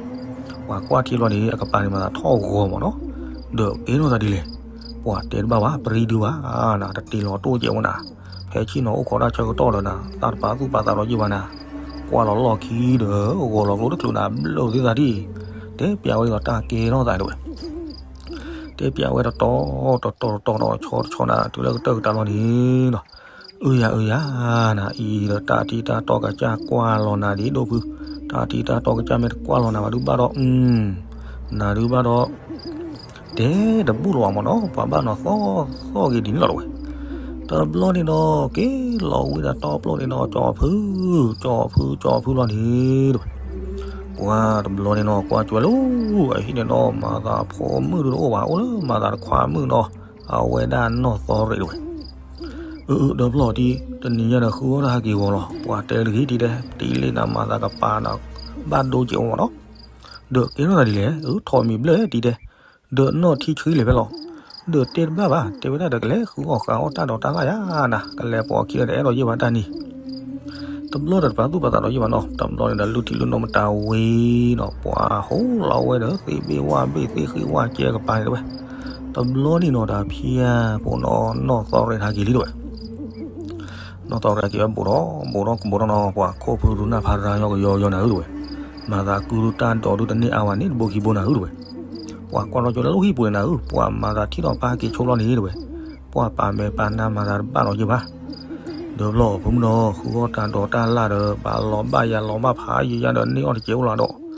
ပှၤကွၢ်ထံလီၤန့ၣ် အကပၤန့ၣ်မၤသးထီၣ်ဂီၤမးနီၤ, ဒီးကဲထီၣ်သးဒ်လဲၣ်, ပှၤတဲတဘၣ်ဘၣ် ပရံဒုဘၣ်နၤ တတ့လီၤတိၢ်ကဲဝဲနၤ, ဖဲဆ့ၣ်နီၤအိၣ်ခိးတၢ်ဆၢကတီၢ်ဒီးနၤ သးတပာ်သူၣ်ပာ်သးဒီးယံာ်ဘၣ်နၤ, ကွၢ်လီၤလီၢ်ခံဒီး ဂီၤလီၤကျိတချုးနၤ ဘျၢၣ်သ့ၣ်သးဒ်, တဲပျးဝဲဒ်သိးတၢ်ကဲထီၣ်သးတဝဲ တဲပျးဝဲတတီတတီတတီဒီးဆီတဆီနၤ တုၤလၢကတၢၢ်ကတၢၢ်လီၤန့ၣ်ဒီး, အုယၤအုယၤနၤ အံၤဒီးတၢ်ထံတၢ်တီကစၢ်ကွၢ်လီၤနၤဒ်ဒိၣ်ဖု, တၢ်ထံတၢ်တီကစၢ်မ့ၢ်တကွၢ်လီၤနၤဘၣ်ဒုးဘၣ်ဒီး, နၤဒုးဘၣ်ဒီး တဲတဘူၣ်လၢၤဘၣ်မးနီၤ ပှၤဘၣ်နီၤသီၣ်သီၣ်ဂ့ၤဒ်န့ၣ်လီၤတဝဲ, တဘျီန့ၣ်ဒီး က့ၤလီၤဝံၤဒီးတီပျိၢ်န့ၣ်ဒီး ကၠီဖု, ကၠီဖု ကၠီဖုလီၤန့ၣ်တဝဲ ပှၤတဘျီန့ၣ်နီၤ ကွၢ်ကွဲလၢအဟံၣ်န့ၣ်နီၤ မၤသးဖိမုၣ်ဒုတအိၣ်ဘၣ် အိၣ်လၢမၤသးတခွါမုၣ်နီၤ, အဝဲဒၣ်နီၢ်သီရ့ၣ်တဝဲ. အၢ အၢ ဒီးဖျီၣ်တံၢ် တနံၤညါဒီးဃုအီၣ်တၢ်ဟးက့ၤဂီၤလီၤ. ပှၤတဲတဂ့ၤတံၢ်တဲ တံၢ်လံနၤမၤသးကပၤဒီး ဘၣ်ဒိက့ၤအီၤမးနီၤ. ဒီးကဲထီၣ်သးဒ်လဲၣ် အၢ ထီၣ်မံၤဘျဲၣ်တံၢ်တဲ ဒီးနီၢ်ထံဆှံလဲၤဖဲလဲၣ်. ဒီးတဲတဘၣ်ဘၣ် တဲဝဲဒၣ်ဒီးကလဲၤဃုအီၣ်ဃုအီၣ်တၢ်ဒီးတၢ်လၢ်ယါနၤ ကလဲၤပိာ်အခံဒီးတအဲၣ်ဒိးယံာ်ဘၣ်တၢ်နံၤ တဘျီဒီးတပာ်သူၣ်ပာ်သးဒီးယံာ်ဘၣ်နီၤ, တဘျီန့ၣ်ဒီးလုၢ်ထံလုၢ်နိမတၤဝံၤနီၤ ပှၤဟိးလီၤဝဲဒီးသ့ၣ်ဘ့ၣ်ဝၣ်ဘ့ၣ်သ့ၣ်ဃ့ဝၣ်ကဲကပၤန့ၣ်တဝဲ. တဘျီန့ၣ်နီၤ တၢ်ဖံးဖိနီၤ နီၢ်သီရ့ၣ်ဟးက့ၤလံတဝဲ. နီၢ်သီရ့ၣ်ဟဲက့ၤဝဲဘူးဒီး ဘူးဒီးကဘူးဒီးနီၤ ပှၤခိၣ်ဖုရူနၢ်ဖးရါယီကယီယီနၤဧၢတဝဲ. မၤသးကုတၢ်ဒိးဒုတန့ၢ်အါဝဲန့ၣ် တဘိခံဘိနၤဧၢတဝဲ. ပှၤကွၢ်ထီၣ်ကၠိလၢလီၢ်ဟံၣ်ပူၤန့ၣ်နၤဧၢ ပှၤမၤသးထံၣ်ဒီးပၢ်ဟဲက့ၤဆိလီၤန့ၣ်တဝဲ. ပှၤပာ်မဲာ်ပာ်နါမၤသးတဘၣ်လီၤယံာ်ဘၣ် ဒီးဖျီၣ်ဖိမုၣ်နီၤ ဃုအီၣ်တၢ်ဒီးတၢ်လၢ်ဒီး ဘၣ်လီၤဘၣ်ယၤလီၤဘၣ်ဖးယံာ်ယါဒီး န့ၢ်အီၣ်တကဲအိၣ်လီၤဒီး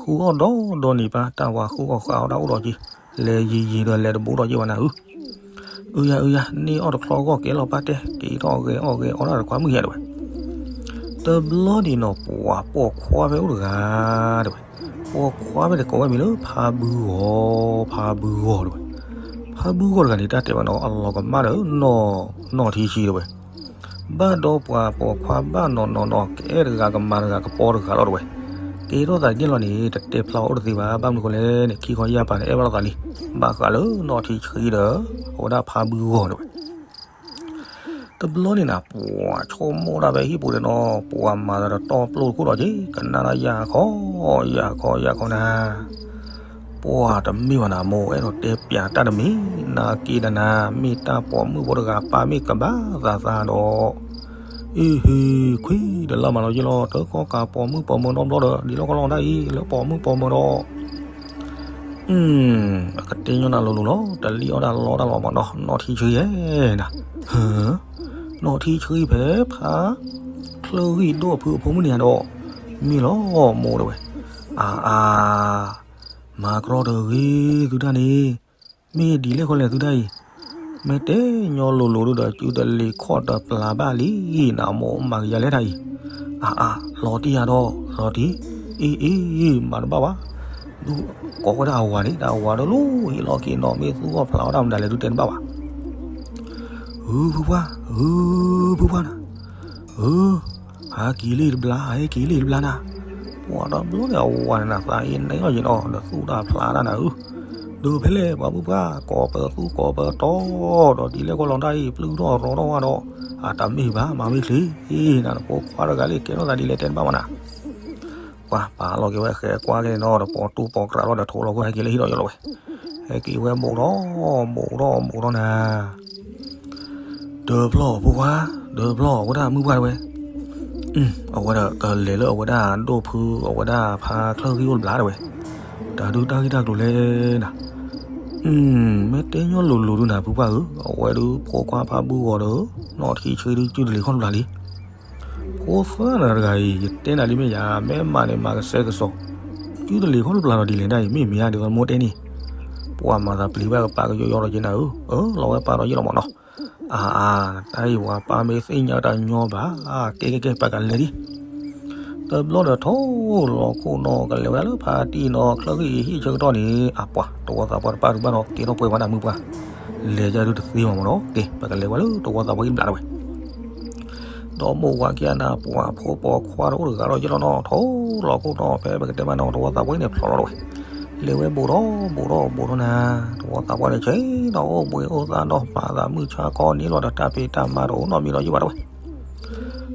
ဃုအီၣ်ဒီးဒီးန့ၣ်ပၢ် တၢ်ဝၤဃုအီၣ်ဃုအီၣ်တၢ်အိၣ်ဒီးက့ၤ လဲၤယံာ်ယံာ်ဒီးလဲၤတဘူးဒီးယံာ်ဘၣ်နၤဧၢ. အုယၤ အုယၤ န့ၢ်အီၣ်တချီဂီၢ်ကဲလီၤပၢ်တဲ က့ၤထီၣ်ဂဲၤအီၣ်ဂဲၤအီတၢ်တခွါမုၣ်ယါတဝဲ. တဘျီန့ၣ်နီၤ ပှၤပိာ်ခွါဖဲအိၣ်တဂၤတဝဲ. ပိာ်ခွါဖဲန့ၣ်ကိးဝဲမံၤလၢဖးဘုဂီၤ ဖးဘုဂီၤတဝဲ. ဖးဘုဂီၤတဂၤန့ၣ် တၢ်တဲဘၣ်နီၤ အလီၤကမၣ်ဒီး နီၢ်ထံဆှံတဝဲ. ဘၣ်ဒီးပှၤပိာ်ခွါဘၣ်နီၤနီၤနီၤ ကအဲၣ်တဂၤကမၤတဂၤကပီၤတဂၤလီၤတဝဲ. ကဲထီၣ်သးဒ်န့ၣ်လီၤန့ၣ် တတဲဖျါအီၤအိၣ်တသ့ဘၣ် ဘၣ်မနုၤဃိလဲၣ်န့ၣ် ခံခီယၢ်ပၤန့ၣ် အဲၣ်ဘၣ်လိာ်သးလံ. ဘၣ်ဃးလၢနီၢ်ထံဆှံဒီး အဝဲဒၣ်ဖးဘုဂီၤတဝဲ. တဘျီန့ၣ်နၤ ပှၤဆိကမိၣ်ဒၣ်ဖဲဟံၣ်ပူၤန့ၣ်နီၤ ပှၤမၤသးဒီးတီၢ်ပျိၢ်တခိၣ်ဒီးက့ၤ ကနၣ်ဒၣ်ယၤခီ ယၤခီ ယၤခီနၤ. ပှၤတမ့ၢ်ဘၣ်နၤ မိၢ်အဲၣ်ဒိးတဲပျးတၢ်တမံၤ နၤက့ၤဒီးနၤ မ့ၢ်တၢ်ပိာ်မုၣ်ဖိတဂၤ ပၢ်မ့ၢ်ကဘၣ်သးသးဒီး အ့ဟ့ ခွံဒီးလၢ်မးလီၤယ့ၢ်လီၤ တကီၢ်ကးပိာ်မုၣ်ပိာ်မၢၤနီတဘျီဒီး ဒ်လီၢ်ကီၢ်လီၢ်ဒၣ်အံၤ လၢပိာ်မုၣ်ပိာ်မၢၤဒီး အကတဲညီနၤလိၤလိၤလီၤ တလံၣ်အီၣ်ဒၣ်လီတၢ်လီၤမးနီၤ နီၢ်ထံဆှံယဲနၤ. နီၢ်ထံဆှံဖဲဖး ချၢဂံၢ်ဒိၣ်ဖုအဖိမုၣ်န့ၣ်ဒီး မ့ၢ်လီၤမိၢ်တဝဲ. အါအါ မၤကြီတဂ့ၤသုတၢ်န့ၣ် မ့ၢ်ဒ်လဲၣ်ဃီလဲၣ်သုတၢ်အံၤ, မ့ၢ်တဲညီလိၤလိၤဒုဒီး စုတလ့ၤခီၣ်တပျၢ်ဘၣ်လံ နမိၢ်မၤကယၤလဲၣ်တၢ်အံၤ, အါအါ လီၤတံၢ်ယၤဒီး လီၤတံၢ်, အ့အ့ မၤတဘၣ်ဘၣ်, ဒုးကိးဝဲဒၣ်အဝၤန့ၣ် တၢ်အဝၤဒီးလီၤဟံၣ်လီၤက့ၤနီၤ မ့ၢ်သူၣ်ဂီၢ်ဖျးဝဲဒၣ်မနုၤလဲၣ် ဒုးတဲတဘၣ်ဘၣ်. ဧၢ ဖုပှၢ်, ဧၢ ဖုပှၢ်နၤ, ဧၢ ဟးက့ၤလံတဘျါ ဟဲက့ၤလံတဘျါနၤ, ပှၤတဘျီန့ၣ်အဝၤန့ၣ်နၤ သးအ့န့ၢ်အီၣ်ယံၤနီၤ ဒီးသူၣ်တၢ်ဖျးတၢ်နၤဧၢ, ဒီးဖဲလဲၣ်ပှၤဖုပှၢ် ကိးပသူကိးပတီၤ, ဒီးဒ်လဲၣ်ကွၢ်လီၤတၢ်အံၤ ပျုၢ်ထီၣ်ရီထီၣ်ဝဲဒီး, အတမ့ၢ်ဘၣ် မၤမ့ၢ်ချ့, နဖိခွါတဂၤလံ ကဲထီၣ်သးဒ်လဲၣ်တဲတဘၣ်ဘၣ်နၤ, ပှၤပာ်လီၤက့ၤဝဲဃဲကွၢ်က့ၤနီၤ ဒီးပိာ်တူၢ်ပိာ်ကြးလီၤဒီးထိးလီၤဝဲဟဲက့ၤလၢဟံၣ်ဒီးယလီၤဝဲ, ဟဲက့ၤဝဲဘူးဒီး, ဘူးဒီးဘူးဒီးနၤ ဒီးဖျီၣ်ဖိခွါ, ဒီးဖျီၣ်အဝဲဒၣ်မုၢ်ပှၢ်တဝဲ, အဝဲဒၣ်ကလဲၤလၢအဝဲဒၣ်ဒိၣ်ဖု အဝဲဒၣ်ဖါချၢၣ်ဂံၢ်အိၣ်တဘျီတဝဲ, တၢ်ဒုးတၢ်ဂ့ၢ်တၢ်ကျိၤလဲၣ်နၤ, မ့ၢ်တဲညီလိၤလိၤဒုနၤဖုပှၢ်ဧၢ, အဝဲဒုးဖိခွါဖါဘုဂီၤဒီး, နီၢ်ထံဆှံဒုးစုတလ့ၤခီၣ်တဘျီလံ ဖိသၣ်နၤတဂၤအံၤ ယတဲနၤလံမ့ၢ်ယၤ မ့ၢ်မၤန့ၣ်မၤကစဲကစီၤ, စုတလ့ၤခီၣ်တဘျီဒီးဒ်လဲၣ်ဒၣ်အံၤ မ့ၢ်မ့ၢ်ဧါဒ်သိးမိၢ်တဲန့ၣ်, ပှၤမၤသးပျံၤဘၣ်ကပၤကယီယီလီၤက့ၤနၤဧၢ, အၢ လီၤဝဲပၢ်ဒီးယ့ၢ်လီၤမးနီၤ, အါအါ တၢ်အံၤပှၤပၢ်မ့ၢ်သ့ၣ်ညါတၢ်ညီဘၣ်, ကဲကဲကဲ ပကလဲၤဒံး တဘျီဒီးထိၣ်လီၤခိၣ်နီၤ ကလဲၤဝဲဒၣ်လၢဖါတံၢ်နီၤ ချၢၣ်ဂံၢ်အဟံၣ်ဆၢကတီၢ်န့ၣ် အပှၤ တဝီသးပှၢ်တပၣ်ဒုးဘၣ်နီၤ ကဲထီၣ်ပှဲၤဝဲဒၣ်မုၢ်ပှၢ်, လဲၤယၤဒုးတသ့မးမးနီၤ ကဲ ပကလဲၤဝဲလၢတဝီသးပှၢ်ဟံၣ်တဘျီတဝဲ ဒီးမိၢ်ဝၤခံဂၤနၤ ပှၤဖိပိာ်ခွါတအိၣ်တဂၤဒီးယ့ၢ်လီၤနီၤ ထိၣ်လီၤခိၣ်နီၤ ဖဲပကတဲမးနီၤ တဝီသးပှၢ်ဟံၣ်န့ၣ်ဖျိးလီၤတဝဲ, လဲၤဝဲဘူးဒီးဘူးဒီးဘူးဒီးနၤ, တဝီသးပှၢ်န့ၣ်ဆဲးဒီးအိၣ်ဘှံးအိၣ်သါဒီးမၤသးမုၢ်ဆါခီန့ၣ်လီၤဒီးတၢ်ဖံးတၢ်မၤတအိၣ်နီတမံၤဒီးယ့ၢ်ဘၣ်တဝဲ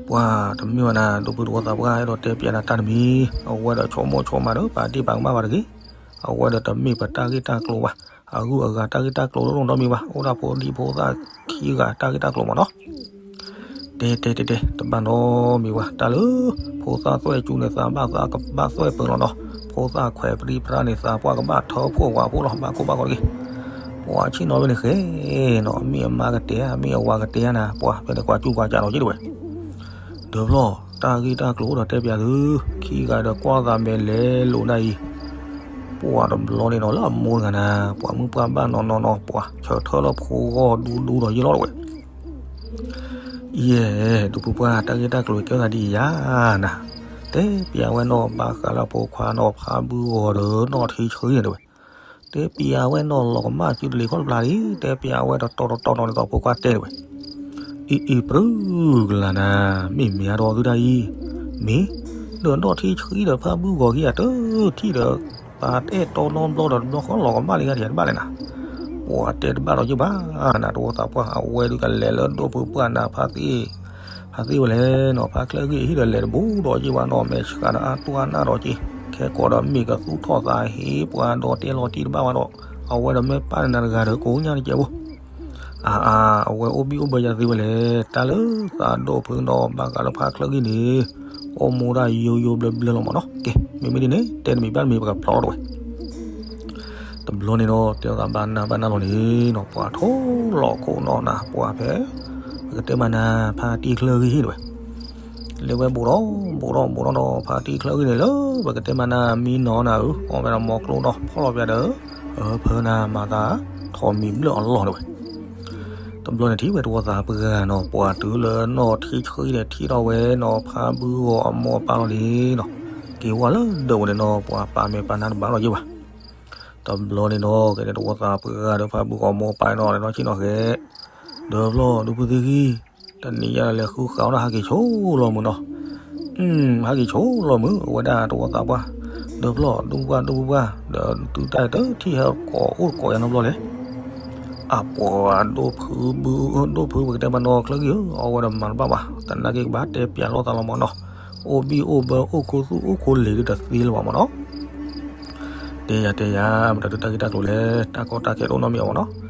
ပှၤတမ့ၢ်ဘၣ်နၤ ဒိၣ်ဖုတဝီသးပှၢ်အဲၣ်ဒိးတဲပျးနၤတၢ်တမံၤ, အဝဲဒီးဆိကမိၣ်ဆိကမးဒီး ပာ်ဒ့ၣ်ပာ်ကမၣ်ဘၣ်တဂ့ၤ, အဝဲဒီးတမ့ၢ်ပတၢ်ဂ့ၢ်တၢ်ကျိၤဘၣ်, အဂုၤအဂၤတၢ်ဂ့ၢ်တၢ်ကျိၤတအိၣ်နီတမံၤဘၣ်, အိၣ်ဒၣ်ဖိဒံဖိသၣ်ခံဂၤတၢ်ဂ့ၢ်တၢ်ကျိၤမးနီၤ တဲတဲတဲတဲ တဘၣ်နီတမံၤဘၣ်, တၢ်လၢ ဖိသၣ်သွဲၣ်ကၠူန့ၣ် သးဘၣ်သးကဘၣ်သွဲၣ်ပၢၤလီၤနီၤ, ဖိသၣ်ခွဲးပြံပြါန့ၣ် သးပှၢ်ကဘၣ်ထၢဖှိၣ်ဝးဖှိၣ်လီၤ ဘၣ်ကိၢ်ဘၣ်ဂီၤတဂ့ၤ, ပှၤဆ့ၣ်နီၤဝဲန့ၣ်ဃဲနီၤ မ့ၢ်အမါကတဲဧါ မ့ၢ်အဝၤကတဲဧါနၤ ပှၤဖဲန့ၣ်ကွၢ်ကၠူကွၢ်ကၠးလီၤက့ၤတဝဲ, ဒီးဖျီၣ် တၢ်ဂ့ၢ်တၢ်ကျိၤအိၣ်ဒီးတဲပျးသု, ခံဂၤဒီးကွၢ်သးမဲာ်လဲၤလိာ်ဒၣ်အံၤ, ပှၤတဘျီန့ၣ်နီၤ လၢအမိၢ်တဂၤနၤ ပှၤမုၢ်ပှၢ်ဘၣ်နီၤနီၤနီၤ ပှၤဆၢထၢၣ်လၢဖိဂီၢ်ဒူဒူဒီးယ့ၢ်လီၤတဝဲ ယဲၢ် ဒိၣ်ဖုပှၢ် တၢ်ဂ့ၢ်တၢ်ကျိၤကဲထီၣ်သးဒ်အံၤယၤနၤ, တဲပျးဝဲနီၢ်ဘၣ်ဃးလၢအဖိခွါနီၢ်ဖးဘုဂီၤဒီးနီၢ်ထံဆှံန့ၣ်တဲဝဲ, တဲပျးဝဲနီၢ်လီၤကမၣ်စုတလ့ၤခီၣ်တပျၢ်လံ, တဲပျးဝဲတတီတတီန့ၣ်ဒီးဖိခွါတဲတဲဝဲ, အံၤအံၤပြူကလၤနၤ, မ့ၢ်မ့ၢ်အါဒီးသုတၢ်အံၤ, မ့ၢ်, ဒီးနီၢ်ထံဆှံဒီးဖးဘုဂီၤခံဂၤတထံၣ်ဒီး ပာ်တအဲၣ်တီနီတဘျီဒီးတဘျီဃီလီၤကမၣ်လံဂၤဒံးတဘၣ်လဲၣ်နၤ, ပှၤတဲတဘၣ်ဒီးယဘၣ်, နတဝီသးပှၢ်အဝဲဒုးကလဲၤလၢဒိၣ်ဖုပှၢ်နၤဖါသ့ၣ်, ဖါသ့ၣ်ဝဲလဲၣ်နီၤ ဖါချၢဂ့ၢ်အဟံၣ်ဒီးလဲၤတဘူးဒီးက့ၤဝဲနီၤ မဲာ်ဆှးဒီးအါတူၢ်အနၢ်ဒီးက့ၤ, ခဲကိးဒီးမ့ၢ်ကသူၣ်ထီၣ်သးဟ့ပှၤဒီးတဲလီၤတံၢ်တဘၣ်ဝဲဒီး, အဝဲဒီးမ့ၢ်ပၢ်နၤတဂၤဒီးကိးညါတကဲးဖိ အါအါ, အဝဲအိၣ်ဘံၣ်အိၣ်ဘၢယၤသ့ဝဲလဲၣ်, တၢ်လၢသးဒိၣ်ဖုနီၤဘၣ်ဃးလၢဖါချၢဂ့ၢ်န့ၣ်, အိၣ်မူဒၣ်ယိယိဘျၢဘျၢလီၤမးနီၤ, ကဲ, မ့မ့ၢ်ဒ်န့ၣ် တဲတမံၤဘၣ်တမံၤပကဖျီထီၣ်တဝဲ တဘျီန့ၣ်ဒီး တဲသးဘၣ်နၢ်ဘၣ်နၢ်လီၤန့ၣ်နီၤ ပှၤထိၣ်လီၤခိၣ်နီၢ်နၤ ပှၤဖဲ, ပကတဲမးနၤ ဖါတံၢ်ချၢဂ့ၢ်ဟံၣ်တဝဲ, လၢဝဲဘူးထီၣ်ဘူးထီၣ်ဘူးထီၣ်ဒီး ဖါတံၢ်ချၢဂ့ၢ်န့ၣ်လၢ ပကတဲမးနၤ မံနီၤနၤဧၢ, အီၣ်ဝဲဒီးမီၤကျိဒီးဖီၣ်လီၤပျးဒီး, အဖၢနၤမၤသး, ထိးမံၤဘျၢၣ်အလီၢ်တဝဲ တဘျီန့ၣ်ထံၣ်ဝဲတဝီသးပှၢ်နီၤ ပှၤတုၤလၢနီၢ်ထံဆှံန့ၣ်ထံၣ်ထီၣ်ဝဲနီၤ ဖါဘုဂီၤအမိၢ်အပၢ်လီၤန့ၣ်နီၤ, က့ၤဝဲလၢဒၢးဝဲန့ၣ်နီၤ ပှၤပာ်မဲာ်ပာ်နါတဘၣ်လီၤယဲၢ်ဘၣ်. တဘျီန့ၣ်နီၤ ကဲန့ၣ်တဝီသးပှၢ်ဒီးဖါဘုဂီၤအမိၢ်အပၢ်နီၤ လဲၤနီၢ်ဆံနီၤဃဲ, ဒီးဖျီၣ်ဒူဖုသ့ၣ်ဂံၢ်, တနံၤညါဒီးလဲၤဃုဃာ်အီၣ်ဒၣ်ဟးက့ၤဆိလီၤမုၢ်နီၤ ဟဲက့ၤဆိလီၤမုၢ် အဝဲဒၣ်တဝီသးပှၢ်, ဒီးဖျီၣ်ဒူပှၢ်ဒူပှၢ်, ဒီးတုၤတၢ်တထံၣ်ဟဲကိးအိၣ်ကိးယၤနီတဘျီလဲၣ်, အပှၤဒိၣ်ဖုဘု ဒိၣ်ဖုပကတဲမးနီၤ ချၢဂ့ၢ်ဧၢ အဝဲဒီးမၤတဘၣ်ဘၣ် သနာ်က့ကဘၣ်တဲပျးလိာ်သးလီၤမးနီၤ, အိၣ်ဘံၣ်အိၣ်ဘၢအိၣ်ခူသူၣ်အိၣ်ခူလံၤဒုးတသ့လၢၤဘၣ်မးနီၤ တဲယၤတဲယၤ မတၤဒုးတၢ်ဂ့ၢ်တၢ်ကျိၤလဲၣ် တၢ်ကီတၢ်ခဲတအိၣ်နီတမံၤအီၤမးနီၤ,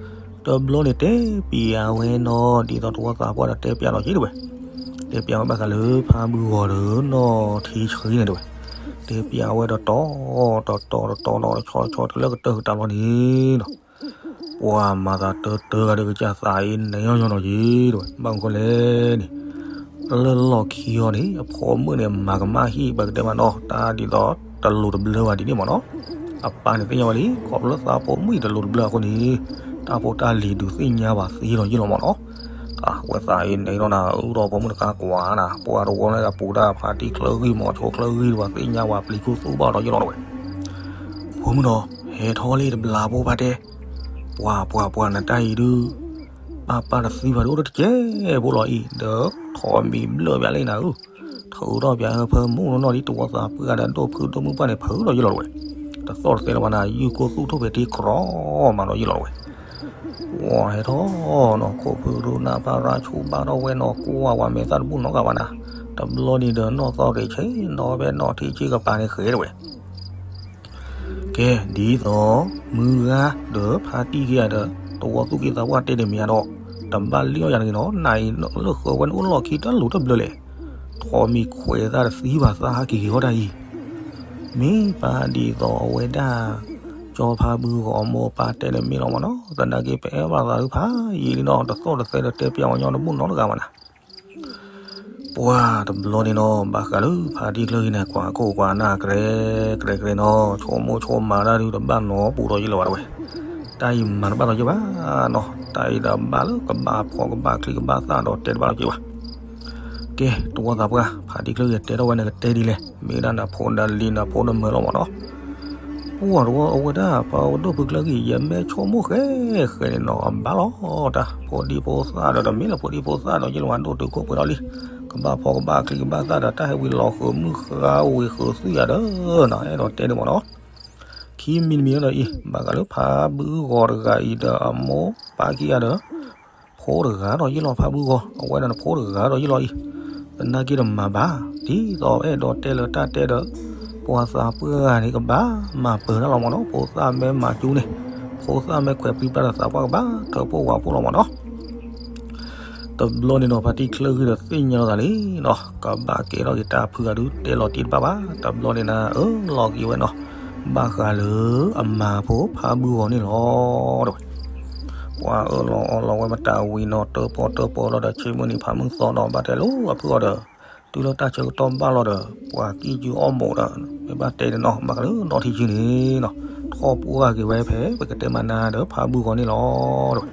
တဘျီန့ၣ်တဲပျးဝဲနီၤ ဒ်သိးတဝီသးပှၢ်ဒီးတဲပျးလီၤက့ၤတဝဲ, တဲပျးဝဲဘၣ်ဃးလၢဖါဘုဂီၤဒီး နီၢ်ထံဆှံန့ၣ်တဝဲ, တဲပျးဝဲတတီၤတတီၤတတီၤနီၤ တဆီဆီတုၤလၢကတၢၢ်ကတၢၢ်လီၤန့ၣ်နီၤ ပှၤမၤသးတၢတၢဂၤဒီးကစၢ်သးအံၤနယီၢ်ယီၢ်နီၤက့ၤတဝဲ ဘၣ်မနုၤဃိလဲၣ်န့ၣ်, လၢလီၢ်ခံအီၤန့ၣ် အဖိမုၣ်န့ၣ် မၤကမၣ်ဟံၣ်ပကတဲမးနီၤ တၢ်ဒ်သိးတလိၤတဘျၢဘၣ်ဒ်န့ၣ်မးနီၤ, အပၢ်န့ၣ်သ့ၣ်ညါဝဲလံ ခီဖျိလၢသးဖိမုၣ်အံၤတလိၤတဘျၢအဃိန့ၣ်, တၢ်ဖိတၢ်လံၤဒုးသ့ၣ်ညါဘၣ်သ့လီၤယ့ၢ်လီၤမးနီၤ, အဝဲသးအံၤနယီၢ်နီၤ အုၣ်ဒီးဖိမုၣ်တခါကွၢ်နၤ ပှၤတဝီန့ၣ်ဒီးပူၤတၢ်ဖါတံၢ်ချၢဂံၢ်မီၤဆိချၢဂံၢ်ဒီးပှၤသ့ၣ်ညါဝဲပျံၤခူသူၣ်ဘၣ်ဒီးယ့ၢ်လီၤတဝဲ ဖိမုၣ်နီၤ, ဟဲထီၣ်လံတဘျးဖိဘၣ်တဲ, ပှၤပှၤပှၤနတၢ်အံၤဒုး, အပၢ်တသံဘၣ်ဒုးအိၣ်တကဲးဖိလီၤအံၤ ဒီးထိးမံၤဘျၢၣ်ပၠးလံနၤဧၢ, ထုးထီၣ်ပၠးဟၢဖၢမူနီၢ်နီၢ်ဒ်တဝီသးပှၢ်ဒီးဒိၣ်ဖုဒိၣ်မုၣ်ပှၢ်န့ၣ် ဖုးဒီးယ့ၢ်လီၤတဝဲ, တသီၣ်တသဲလၢၤဘၣ်နၤ ယုၢ်ကိၢ်သူၣ်ထီၣ်ဖဲတ့ခရီမးဒီးယ့ၢ်လီၤတဝဲ ပှၤဟဲထီၣ်နီၤ ခိၣ်ဖုရူနၢ်ဖါရါဆူၣ်ဘၣ်ထီၣ်ဝဲနီၤ ကွၢ်ဝဲမဲာ်သၣ်တဘူၣ်နီတဂၤဘၣ်နၤ, တဘျီန့ၣ်ဒီးနီၢ်သီၣ်ရ့ၣ်ဆ့ၣ်နီၤဖဲနီၢ်ထံဆှံကပၤန့ၣ်ဃဲတဝဲ ကဲ, ဒ်သိးမုၢ်ဂၤဒီးဖါတံၢ်ခံဂၤဒီး တဝီသူၣ်က့သးပှၢ်တဲတမံၤဒီး, တဘၣ်လံအီၣ်ယၤတဂ့ၤနီၤ နၤအံၤလၢဃၢၤဝဲန့ၣ်အိၣ်လီၢ်ခံတၢ်လိၤတဘျၢလဲၣ်, ထိးမံၤခွဲးသၣ်တသံဘၣ်သးဟးက့ၤက့ၤဃီတၢ်အံၤ, မ့ၢ်ပၢ်ဒ်သိးအဝဲဒၣ် ကၠီဖါဘုဂီၤအမိၢ်အပၢ်တဲန့ၣ်မ့ၢ်လီၤမးနီၤ သနာ်က့ပအဲၣ်ဘၣ်သးဒုးဖးယံာ်လံနီၤ တသီၣ်တသဲဒီးတဲပျးဝဲညီတဘူၣ်နီတဂၤဘၣ်နၤ ပှၤတဘျီန့ၣ်နီၤ ဘၣ်ဃးလၢဖါတံၢ်ချၢဂ့ၢ်န့ၣ် ကွၢ်ခိၣ်ကွၢ်နၢ် ကြဲကြဲကြဲနီၤ ဆိကမိၣ်ဆိကမးတၢ်ဒုးတဘၣ်နီတပူၤဒီးယ့ၢ်လီၤဘၣ်တဝဲ, တၢ်အံၤမၤတဘၣ်ဒီးယ့ၢ်ဘၣ်နီၤ တၢ်အံၤဒီးဘၣ်လၢကဘၣ်ဖှီၣ်ကဘၣ်ချံကဘၣ်သၣ်ဒီးတဲတဘၣ်ဒီးယ့ၢ်ဘၣ် ကဲ, တဝီသးပှၢ် ဖါတံၢ်ချၢဂ့ၢ်တဲထီၣ်ဝဲန့ၣ်ကတဲဒ်လဲၣ် မ့ၢ်ဒၣ်နဖိနလံၤနဖိနမၢၤလီၤမးနီၤ ပှၤတဝီအဝဲဒၣ် ပှၤဒိၣ်ဖုချၢဂ့ၢ် ယမ့ၢ်ဆိကမိၣ်ဃဲဃဲန့ၣ်နီၤ အဘၣ်လီၤတၢ် ဖိဒံဖိသၣ်ဒီး တမ့ၢ်လၢဖိဒံဖိသၣ်ဒီး ယ့ၢ်လီၤဝဲဒိၣ်တုာ်ခိၣ်ပှဲၤထီၣ်လံ ကဘၣ်ဖှီၣ်ကဘၣ်ချံကဘၣ်သၣ်ဒီး တၢ်ဟဲဝံၤလီၤဃုာ်မုၢ်ဃါဝံၤဃုာ်သွံၣ်ယၤဒီးနီၤ အဲၣ်ဒိးတဲန့ၣ်မးနီၤ ခံမံၤတမံၤဒီးအံၤ ဘၣ်ဃးလၢဖါဘုဂီၤတဂၤအံၤဒီး အမိၢ်ပၢ်ခံဂၤဒီး ဖိတဂၤဒီးယ့ၢ်လီၤ ဖါဘုဂီၤ အဝဲဒီးနဖိတဂၤဒီးယ့ၢ်လီၤအံၤ သနာ်က့တမၤဘၣ် ဒ်သိးအဲၣ်ဒိးတဲလၢတၢ်တဲဒီး ပှၤသးပှၢ်ဂၤန့ၣ် ကဘၣ်မၤပၢၤတၢ်လီၤမးနီၤ ဖိသၣ်မ့ၢ်မၤကၠူန့ၣ် ဖိသၣ်မ့ၢ်ခွဲးပျံၤပျါဒီးသးပှၢ်ကဘၣ်ထၢဖှိၣ်ဝးဖှိၣ်လီၤမးနီၤ တဘျီန့ၣ်နီၤ ဖါတံၢ်ချၢဂ့ၢ်ဒီးသ့ၣ်ညါလီၤသးလံနီၤ ကဘၣ်ကဲထီၣ်က့ၤတၢ်ဖုးအဒုးတဲလီၤတံၢ်တဘၣ်ဘၣ် တဘျီန့ၣ်နၤ အၢၣ်လီၤက့ၤဝဲနီၤ ဘၣ်ဃးလၢအမါဖိဖါဘုဂီၤန့ၣ်လီၤ တဝဲ ပှၤအၢၣ်လီၤအီလီၤဝဲမတၤဝံၤနီၤ တၢပီတၢပီလီၤဒီး ဆ့မုၢ်နံၤဖးမုၢ်သီနီၤ ဘၣ်တဲလိာ်အဖုအီၤဒီး တုၤလၢတၢ်ဆၢကတီၢ်ဘၣ်လီၤဒီး ပှၤကံၢ်ယူအီၣ်မိးဒီး မ့ၢ်ဘၣ်တဲန့ၣ်နီၤ ဘၣ်ဃးလၢနီၢ်ထံဆှံန့ၣ်နီၤ ထီၣ်ပှၢ်က့ၤဝဲဖဲ ပကတဲမးနၤဒီး ဖါဘုဂီၤန့ၣ်လီၤ တဝဲ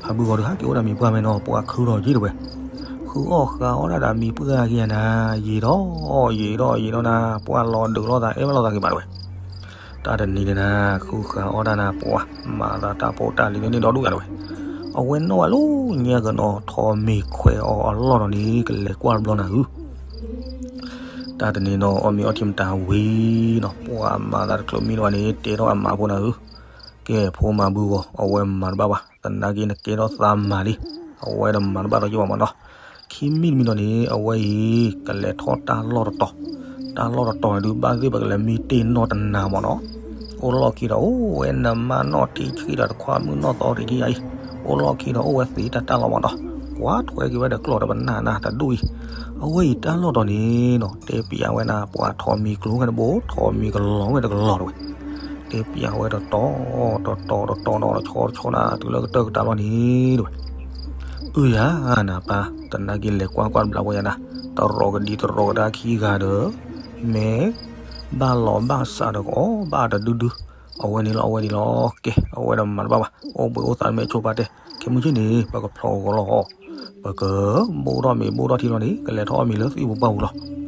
ဖါဘုဂီၤဒီးဟဲက့ၤအိၣ်ဒီးမံၤပှၢ်မဲာ်နီၤ ပှၤခုၣ်ထီၣ်ယ့ၢ်တဝဲ ဃ ဃုအီၣ်ဃုအီၣ်တၢ်ဒီးမံၤပှၢ်က့ၤနၤ, ယံာ်ဒီး ယံာ်ဒီး ယံာ်ဒီးနၤ, ပှၢ်လီၤဒုးလိာ်သး အဲၣ်ဘၣ်လိာ်သးက့ၤဘၣ်တဝဲ. တၢ်တနံၤန့ၣ်နၤ ဃုဃုအီၣ်တၢ်နၤ ပှၢ်မၤသးတၢ်ဖိတၢ်လံၤန့ၣ်ဒီဒူၣ်ယၤတဝဲ. အဝဲနီၣ်ဝဲလၢညါက့ၤနီၤ ထိးမံၤခွဲးအီၤအလီၢ်ဒီးန့ၣ် ကလဲၤကွၢ်တဘျီနၤဧၢ. တၢ်တနံၤနီၤ အီၣ်မ့ၤအီထံမတၤဝံၤနီၤ ပှၢ်မၤသးတချုးမံဒံးဘၣ်န့ၣ် တဲထီၣ်အမါဖိနၤဧၢ. ကဲ ဖိမၤဘုဂီၤ အဝဲမၤတဘၣ်ဘၣ်, သနာ်က့နကဲထီၣ်သးမၤလံ, အဝဲတမၤတဘၣ်ဒီးယဘၣ်မးနီၤ. ခံမံၤတမံၤဒီးန့ၣ် အဝဲအံၤ ကလဲၤထီၣ်တၢ်လီၢ်တတီၤ, တၢ်လီၢ်တတီၤန့ၣ်ဒုး ဘၣ်သ့ၣ်ပကလဲၤမံတ့ၢ်နီၢ်တနၤမးနီၤ. အိၣ်လီၢ်ခံဒီး အိၣ်ဝဲနမါနီၢ်ထံဆှံဒီးတခွါမုၣ်နီၢ်သီတ့ၢ်ခံဂၤအံၤ, အိၣ်လီၢ်ခံဒီးအိၣ်ဝဲသ့တၢ်တၢ်လီၤမးနီၤ. ကွၢ်ထွဲက့ၤဝဲဒီးကျီၢ်ဒီးပနၢ်နၢ်တဒူၣ်အံၤ, အဝဲအံၤတၢ်လီၢ်တီၤန့ၣ်နီၤ တဲပျးဝဲနၤ ပှၤထိးမံၤကျိၤဝဲတဘိ ထိးမံၤကလီၤဝဲတကလီၤတဝဲ. တဲပျးဝဲတတီၤ တတီၤ တတီၤဒီးတဆီတဆီနၤ တုၤလၢကတၢၢ်ကတၢၢ်လီၤန့ၣ်တဝဲ. အုယၤနၤပၢ် သနာ်က့လဲၤကွၢ်ကွၢ်တဘျီဝဲယၤနၤ, တရီးကဒံတရီးကဒါခံဂၤဒီး မ့ၢ်ဘၣ်လီၤဘၣ်စးဒီးကအီၣ်ဘၣ်တဒုဒု, အဝဲန့ၣ်လီၤ အဝဲန့ၣ်လီၤ. ကဲ အဝဲဒၣ်မၤတဘၣ်ဘၣ် အိၣ်ဘှံးအိၣ်သါမ့ၢ်ဆိပာ်တဲာ်, ခဲမုၢ်ဆ့ၣ်န့ၣ် ပကဖျီဂီၤလီၤအီၤ, ပကဘိၣ်ထီၣ်မ့ၤဘိၣ်ထီၣ်ထံလီၤန့ၣ် ကလဲၤထီၣ်အီၣ်မ့ၤလၢသံၣ်ပူၤပှၢ်ပူၤလီၤ.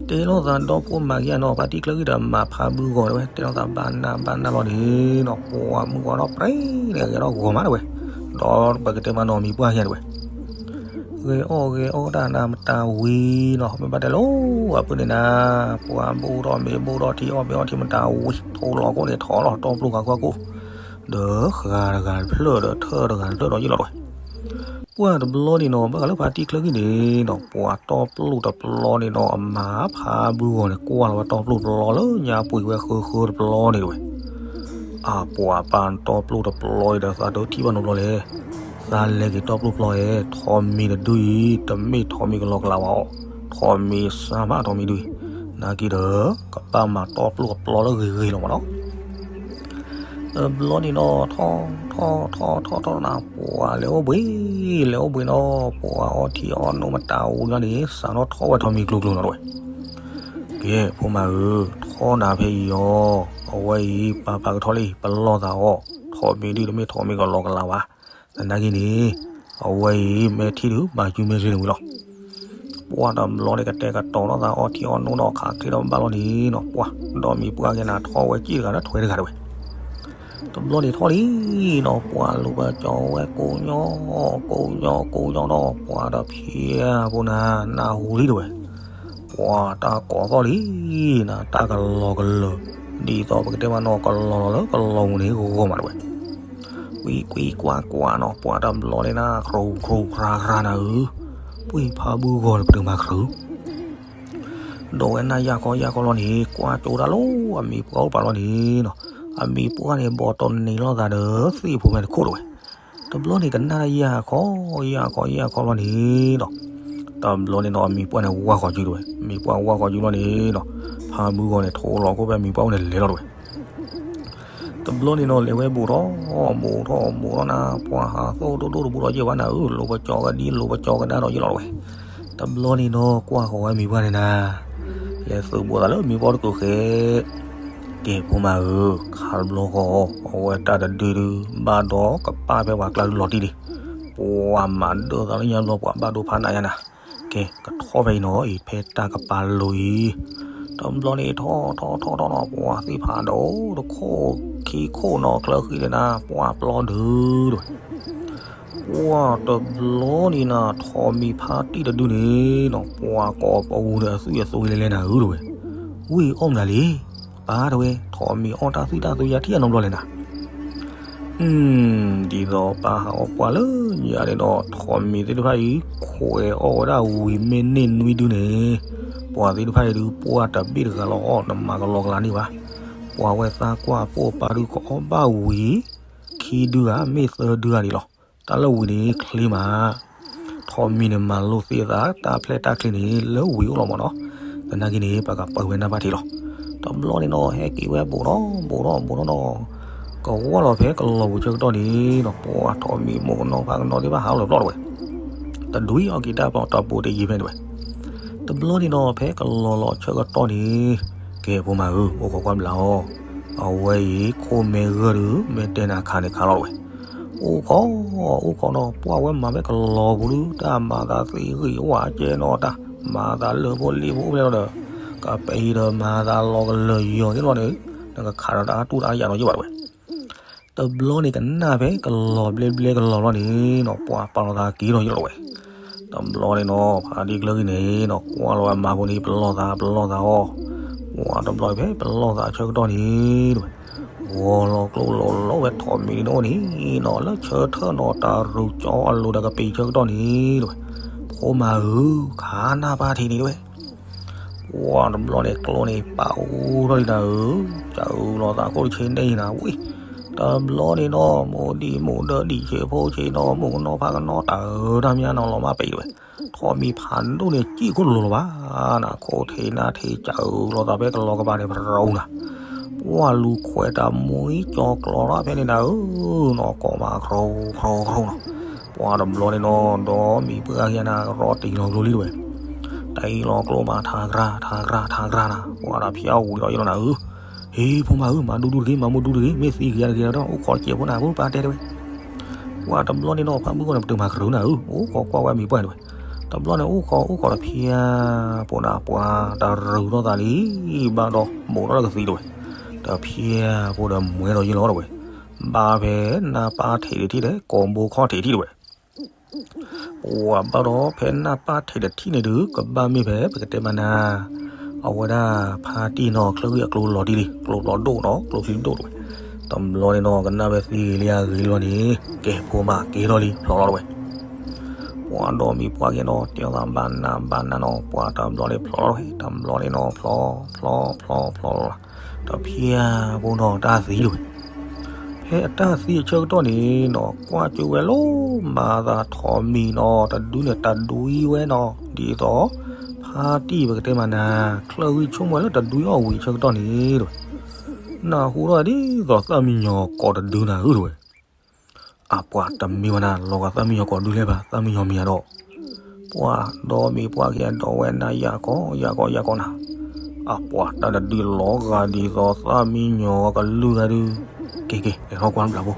တဲလိာ်သးဒီဖိမၤက့ၤနီၤ ဖါတံၢ်ချၢဂံၢ်ဒီးမၤဖးဘုဂီၤတဝဲ, တဲလိာ်သးဘၣ်နၢ်ဘၣ်နၢ်လီၤန့ၣ်နီၤ ပှၤမုၢ်ဂီၤဒီးပြဲန့ၣ်ဂဲၤထီၣ်ဂီၤမးတဝဲ, ဒီးပကတဲမးနီၤမံၤပှၢ်က့ၤတဝဲ. ဂဲၤအီၣ်ဂဲၤအီၣ်တၢ်နၤမတၤဝံၤနီၤ မ့ၢ်ဘၣ်တဲလိၤအပုၢ်န့ၣ်နၤ, ပှၤဘိၣ်ထီၣ်မ့ၤဘိၣ်ထီၣ်ထံအီၣ်မ့ၤအီထံမတၤဝံၤ ထိလီၤခိၣ်န့ၣ်ထီၣ်လီၤ တီပျိၢ်ဃာ်ကွၢ်ကိၣ်, ဒီးဃာ်တဂၤတဖျၢၣ်ဒီးထၢၣ်တဂၤတဖျၢၣ်ဒီးယ့ၢ်လီၤတဝဲ. ပှၢ်တဘျီန့ၣ်နီၤ ဘၣ်ဃးလၢဖါတံၢ်ချၢဂံၢ်န့ၣ်နီၤ ပှၤတီပျိၢ်တဘျီန့ၣ်နီၤ အမါဖးဘုဂီၤန့ၣ် ကွၢ်လီၤဝဲတီပျိၢ်တဘျီလၢညါပှ့ၤဝဲဃၢဃၢတဘျီန့ၣ်တဝဲ. အပှၤပၢ်တီပျိၢ်တဘျီအံၤဒီးသးဒိးထံၣ်ဘၣ်နီတဘျီလဲၣ်, သးလဲၤက့ၤတီပျိၢ်တဘျီဧဲ ထိးမံၤတဒုအံၤ တမ့ၢ်ထိးမံၤကလီကလးဝဲအီၤ, ထိးမံၤစၢ်မးထိးမံၤဒုအံၤ, နာ်က့ဒီး ကဘၣ်မၤတီပျိၢ်အပျီလၢဂ့ၤဂ့ၤလီၤမးနီၤ. တဘျီန့ၣ်နီၤ ထီၣ်ထီၣ်ထီၣ်ထီၣ်ထီၣ်နၤ ပှၤလဲၤအိၣ်ဘှံး လဲၤအိၣ်ဘှံးနီၤ ပှၤအီထံအီနိမတၤဝံၤလီၤန့ၣ် စးထီၣ်ထီၣ်ဝဲထိးမံၤကျိၤကျိၤနီၤတဝဲ. ကဲ ဖိမါဧၢ, ထီၣ်နၤဖဲအံၤအီၤ, အဝဲအံၤ ပၢ်ပၢ်ကထီၣ်လံ ပလီၢ်သးအီၤ, ထိးမံၤဒုတမ့ၢ်ထိးမံၤကလီကလးဘၣ်, သနာ်က့န့ၣ် အဝဲအံၤ မ့ၢ်ထံၣ်ဒု ဘၣ်ကူမ့ၢ်ဂ့ၤန့ၣ်ဝံၤလီၤ. ပှၢ်တဘျီန့ၣ် ကတဲာ်ကတီၤထီၣ်သးအီထံအီနိဒီးခးချ့ဒီးဘၣ်လီၤန့ၣ်နီၤ ပှၢ်ဒီးမံၤပှၢ်က့ၤနၤ ထီၣ်ဝဲကံၣ်တဂၤဒီးထွဲတဂၤတဝဲ. တဘျီန့ၣ်ထီၣ်လံနီၤ ပှၢ်လိၤပကၠီဝဲကိးညီ ကိးညီကိးညီဒီး ပှၢ်တဖံးဖိနၤ နၢ်ဟူလံတဝဲ. ပှၢ်တၢ်ကိးသီၣ်လံနၤ တၢ်ကလီၤကလၢာ်, ဒ်သိးပကတဲမးနီၤ ကလီၤလီၤလၢကလီၤပူၤန့ၣ် ဂီၤမးတဝဲ. ကွံကွံကွၢ်ကွၢ်နီၤ ပှၢ်တဘျီန့ၣ်နၤ ခြူးခြူးဖြါဖြါနၤဧၢ, ပှ့ၤဖးဘုဂီၤတပတုာ်မၤခြူး ဒီးဝဲနၢ်ယၢ်ခီယၢ်ခီလီၤန့ၣ် ကွၢ်ကၠိဒၣ်လၢအမံၤပှၢ်အိၣ်ပာ်လီၤန့ၣ်နီၤ, အမံၤပှၢ်န့ၣ် ဘီးတိၢ်န့ၢ်လိာ်သးဒီး သ့ၣ်ဖိမဲာ်တခိၣ်တဝဲ. တဘျီန့ၣ် ကနၣ်ယၢ်ခီယၢ်ခီယၢ်ခီလီၤန့ၣ်နီၤ, တဘျီန့ၣ်နီၤ အမံၤပှၢ်န့ၣ် ဝါဃီၤစုတဝဲ, မံၤပှၢ်ဝါဃီၤစုလီၤန့ၣ်နီၤ, ဖးဘုဂီၤန့ၣ် ထိးလီၤခိၣ်ဖဲမံၤပှၢ်အိၣ်န့ၣ်လဲၤလီၤတဝဲ. တဘျီန့ၣ်နီၤ လဲၤဝဲဘူးထီၣ် ဘူးထီၣ်ဘူးထီၣ်နၤ ပှၢ်ဟးသိၣ်ဒိၣ်ဒိၣ်တဘူးဒီးယဲၢ်ဘၣ်နၤဧၢ, လိၤပကၠီကဒံ လိၤပကၠီကဒါဒီးယဲၢ်လီၤတဝဲ. တဘျီန့ၣ်နီၤ ကွၢ်ဃီၤဝဲမံၤပှၢ်န့ၣ်နၤ, လဲၤသုးဘူးသးလၢမံၤပှၢ်တကိးဃဲ, ကဲဖိမါဧၢ, ခါတဘျီဃီ အဝဲတၢ်တဒုဒု ဘၣ်ဒီးကပၣ်ဖဲပှၤကျါဒုလီၤတံၢ်လံ, ပှၤမၤဒၢၣ်သးလၢညါဘျီ ပှၤဘၣ်ဒိဖးနးယါနၤ. ကဲ ကထီၣ်ဖဲအံၤနီၤအံၤ ဖဲတၢ်ကပၤလိၤအံၤ, တဘျီန့ၣ်ထီၣ်ထီၣ်ထီၣ်ထီၣ်နီၤ ပှၤသ့ၣ်ဖးဒိၣ်တခိၣ်ခံခိၣ်နီၤ ချၢဃံန့ၣ်နၤ ပှၢ်ပျီဒုတဝဲ. ပှၢ်တဘျီန့ၣ်နၤ ထိးမံၤဖါတံၢ်တဒုန့ၣ်နီၤ ပှၢ်ကိးပူၤန့ၣ် အသွံၣ်အသွံၣ်လဲၤလဲၤနၤဧၢတဝဲ. ဝံၢ်အီၣ်မနုၤလဲၣ်, ပၢ်တဝဲ, ထိးမံၤအီၣ်တၢ်သွံၣ်တၢ်သွံၣ်ယါထံၣ်အနီတဘျီလဲၣ်နၤ. ဒ်သိးပၢ်ဟးအီၣ်ပှၢ်လၢညါန့ၣ်ဒီး ထိးမံၤသ့ၣ်တဖၣ်အံၤ ခွဲးအီၣ်ဝဲဒၣ်ဝံၤမ့ၢ်န့ၢ်နွံဒုန့ၣ်, ပှၤသ့ၣ်တဖၣ်အံၤဒုး ပှၢ်တဘ့ၣ်တဂၤလီၤအီၣ် နမၤကလီကလးန့ၢ်ဘၣ်. ပှၤဝဲသးကွၢ်ပိာ်ပၢ်ဒုးကအီၣ်ဘၣ်ဝံၤ ခံဒုဂၤမ့ၢ်သၢဒုဂၤဒံးလီၤ. တၢ်လၢဝံၤန့ၣ်ချ့မး, ထိးမံၤန့ၣ်မၤလိသ့အသး တၢ်ဖျဲၣ်တၢ်ချ့န့ၣ် လၢဝံၤအိၣ်လီၤမးနီၤ. သနာ်က့န့ၣ် ပကပာ်ဝဲနၢ်ဘၣ်ထံးလီၤ. တဘျီန့ၣ်နီၤ ဟဲက့ၤဝဲဘူးထီၣ်ဘူးထီၣ်ဘူးထီၣ်နီၤ, ကဝီၤလီၤဖဲကလီၤပူၤဆၢကတီၢ်န့ၣ်နီၤ ပှၤထိးမံၤမိၢ်ကနီၤဖါကနီၤသ့ၣ်တဖၣ်ဟးလီၤတဘျီတဝဲ. တဒွံအီၣ်က့ၤတၢ်ပီတၢ်ပူၤတယံာ်ဖဲန့ၣ်ဝဲ. တဘျီန့ၣ်နီၤ ဖဲကလီၤလီၤဆၢကတီၢ်န့ၣ်, ကဲဖိမါဧၢ, အိၣ်ခိးကွၢ်ဘျးအီၤ, အဝဲအံၤ ခိၣ်မဲဂၢၢ်ဒုး မ့ၢ်တဲနၤခးန့ၣ်ခးလီၤတဝဲ. အိၣ်ခိး, အိၣ်ခိးနီၤ ပှၢ်ဝဲမၤဖဲကလီၤပူၤဒုး တၢ်မၤသးသ့ဂ့ၤဝဲကဲနီၤ တၢ်မၤသးလၢဖိလံၣ်ဖိအိၣ်ဖဲလီၤဒီး ကပဲၤဒီးမၤသးလီၤကလၢာ်ယီၤယဲလီၤန့ၣ်, နကခးဒီးတၢ်တူၢ်တၢ်ယၢ်နီၤယဲဘၣ်တဝဲ. တဘျီန့ၣ်ကနၣ်ဖဲကလီၤဘျဲဘျဲကလီၤလီၤန့ၣ်နီၤ ပှၢ်ပာ်လီၤသးက့ၤလီၤယဲလီၤဝဲ. တဘျီန့ၣ်နီၤ ဖါတံၢ်ကျၢၢ်ဂံၢ်န့ၣ်နီၤ ကွၢ်လီၤဝဲမါဖိန့ၣ် ပလီၢ်သး ပလီၢ်သးအီၤ, ပှၢ်တဘျီဖဲပလီၢ်သးဆၢကတီၢ်န့ၣ်တဝဲ ဂီၤလီၤကျိလီၤလီၤဝဲထိးမံၤန့ၣ်အိၣ်န့ၣ်နီၤ လၢဆၢထၢၣ်နီၤ တၢ်ရူးကၠီအလိၤဒီးကပ့ၤဆၢကတီၢ်န့ၣ်တဝဲ, ဖိမါဧၢ, ခးနၢ်ပၢ်ထံးန့ၣ်တဝဲ. ပှၢ်တဘျီန့ၣ်ကျိန့ၣ် ပာ်အိၣ်ထီၣ်လံနၤဧၢ, ကးအုးလီၤသးခိၣ်တဆ့န့ၣ်နၤဝံၤ, တဘျီန့ၣ်နီၤ မိၢ်ဒံးမိၢ်ဒၢဒံးဆ့ဖိဆ့နီၤ မိၢ်ကနီၤဖးကနီၤတၢ်အၢတၢ်မံၤနီၤ လီၤမၢ်ပံးတဝဲ ထိးမံၤဖးဒိၣ်န့ၣ် စံၣ်ခိၣ်လိၤလီၤဘၣ်နၤ ခိၣ်ထံးနါထံး ကးအုးလီၤသးဖဲကလီၤကဘၣ်န့ၣ် ပရိနၤ, ပှၢ်လူၤခွဲးတၢ်မှံကၠီၤကျီၤထီၣ်ဖဲန့ၣ်နၤဧၢ, နီၢ်ကီၢ်မးခရိခရိခရိနီၤ, ပှၢ်တဘျီန့ၣ်နီၤ ဒီးမံၤပှၢ်က့ၤနၤ ရီတံၢ်လီၤကျိလံတဝဲ, တံၢ်လီၤကျိမး ထးကြၢ်ထးကြၢ်ထးကြၢ်နၤ ပှၢ်ဒီးဖျါဝံၤဒီးယဲလီၤနၤဧၢ, ဟ့ၣ်ဖိမါဧၢ မၤဒူဒူတဂ့ၤ မၤမူဒူတဂ့ၤ မ့ၢ်သံဂ့ၤယၤတဂ့ၤဒီး အိၣ်ခိးစဲးဖိနၤ ဖိပၢ်တဲတဲဝဲ ပှၢ်တဘျီန့ၣ်နီၤ ဖါမုၢ်ဂီၢ်န့ၣ် ပတုာ်မၤကရၢနၤဧၢ, အိၣ်ခိးကွၢ်ဝဲမံၤပှၢ်တဝဲ, တဘျီန့ၣ်အိၣ်ခိးအိၣ်ခိးတဖျၢၣ်ဖိနၤ ပှၢ်တၢ်ရူးထီၣ်သးလံ, ဘၣ်ဒီးမိၢ်ထီၣ်လၢကသံတဝဲ, တဖျၢၣ်ဖိဒီးမှဲဒီးယဲလီၤတဝဲ, ဘၣ်ဖဲနၢ်ပၢ်ထံးတထံၣ်ဒီး ကိာ်ဘိခီၣ်ထံးတထံၣ်တဝဲ ပှၢ်ဘၣ်ဒီးဖဲနၢ်ပၢ်ထံးတထံၣ်န့ၣ်ဒုး ကဘၣ်မ့ၢ်ဖဲပကတဲမၤနၤ, အဝဲဒၣ်ဖါတံၢ်နီၤ ချၢဂံၢ်အကျိလီၤတံၢ်လံ ကျိဖျိဒိၣ်နီၤ ကျိချံဒိၣ်တဝဲ, တဘျီန့ၣ်နီၤ ကနၣ်ဝဲသံဂ့ၤလံအဂ့ၤလီၤန့ၣ် ကဲဖိမးက့ၤထီၣ်လံ ဖျိလီၤတဝဲ, ပှၢ်ဒီးမံၤပှၢ်က့ၤနီၤ တဲသးဘၣ်နးဘၣ်နးနီၤ ပှၢ်တဘျီန့ၣ်ဖျိလီၤတဝဲ, တဘျီန့ၣ်နီၤ ဖျိ ဖျိ ဖျိ ဖျိလီၤ တဖျၢၣ်ဖိနီၤ တၢ်သံတဝဲ ဖဲအတၢ်သံအဆၢကတီၢ်န့ၣ်နီၤ ကွၢ်ကၠိဝဲလီၤ မၤသးထိးမံၤနီၤ တဒုန့ၣ်တဒုဝဲနီၤ ဒ်သိး ဖါတံၢ်ပကတဲမၤနၤ ချၢဂံၢ်ဆိကမိၣ်ဝဲလၢတဒုအီၣ်ဝံၤအဆၢကတီၢ်န့ၣ်တဝဲ နၢ်ဟူထီၣ်ဒ်သိးသၣ်မံယီၤကိးတဒုနၤဧၢတဝဲ အပှၤတမ့ၢ်ဝဲနၤ လီၤဂာ်သၣ်မံယီၤကိးဒုလဲၣ်ဘၣ် သၣ်မံယီၤမံၤအဒီး ပှၢ်ဒီးမံၤပှၢ်က့ၤအဒီးဝဲနၤ ယၤကီး ယၤကီး ယၤကီးနၤ, အပှၤတၢ်တဒုလီၤဂာ်ဒ်သိးသၣ်မံယီၤကလုၢ်ဂၤဒုး, က့ၤက့ၤ လဲၤထီၣ်ကွၢ်ဘျးဖိ,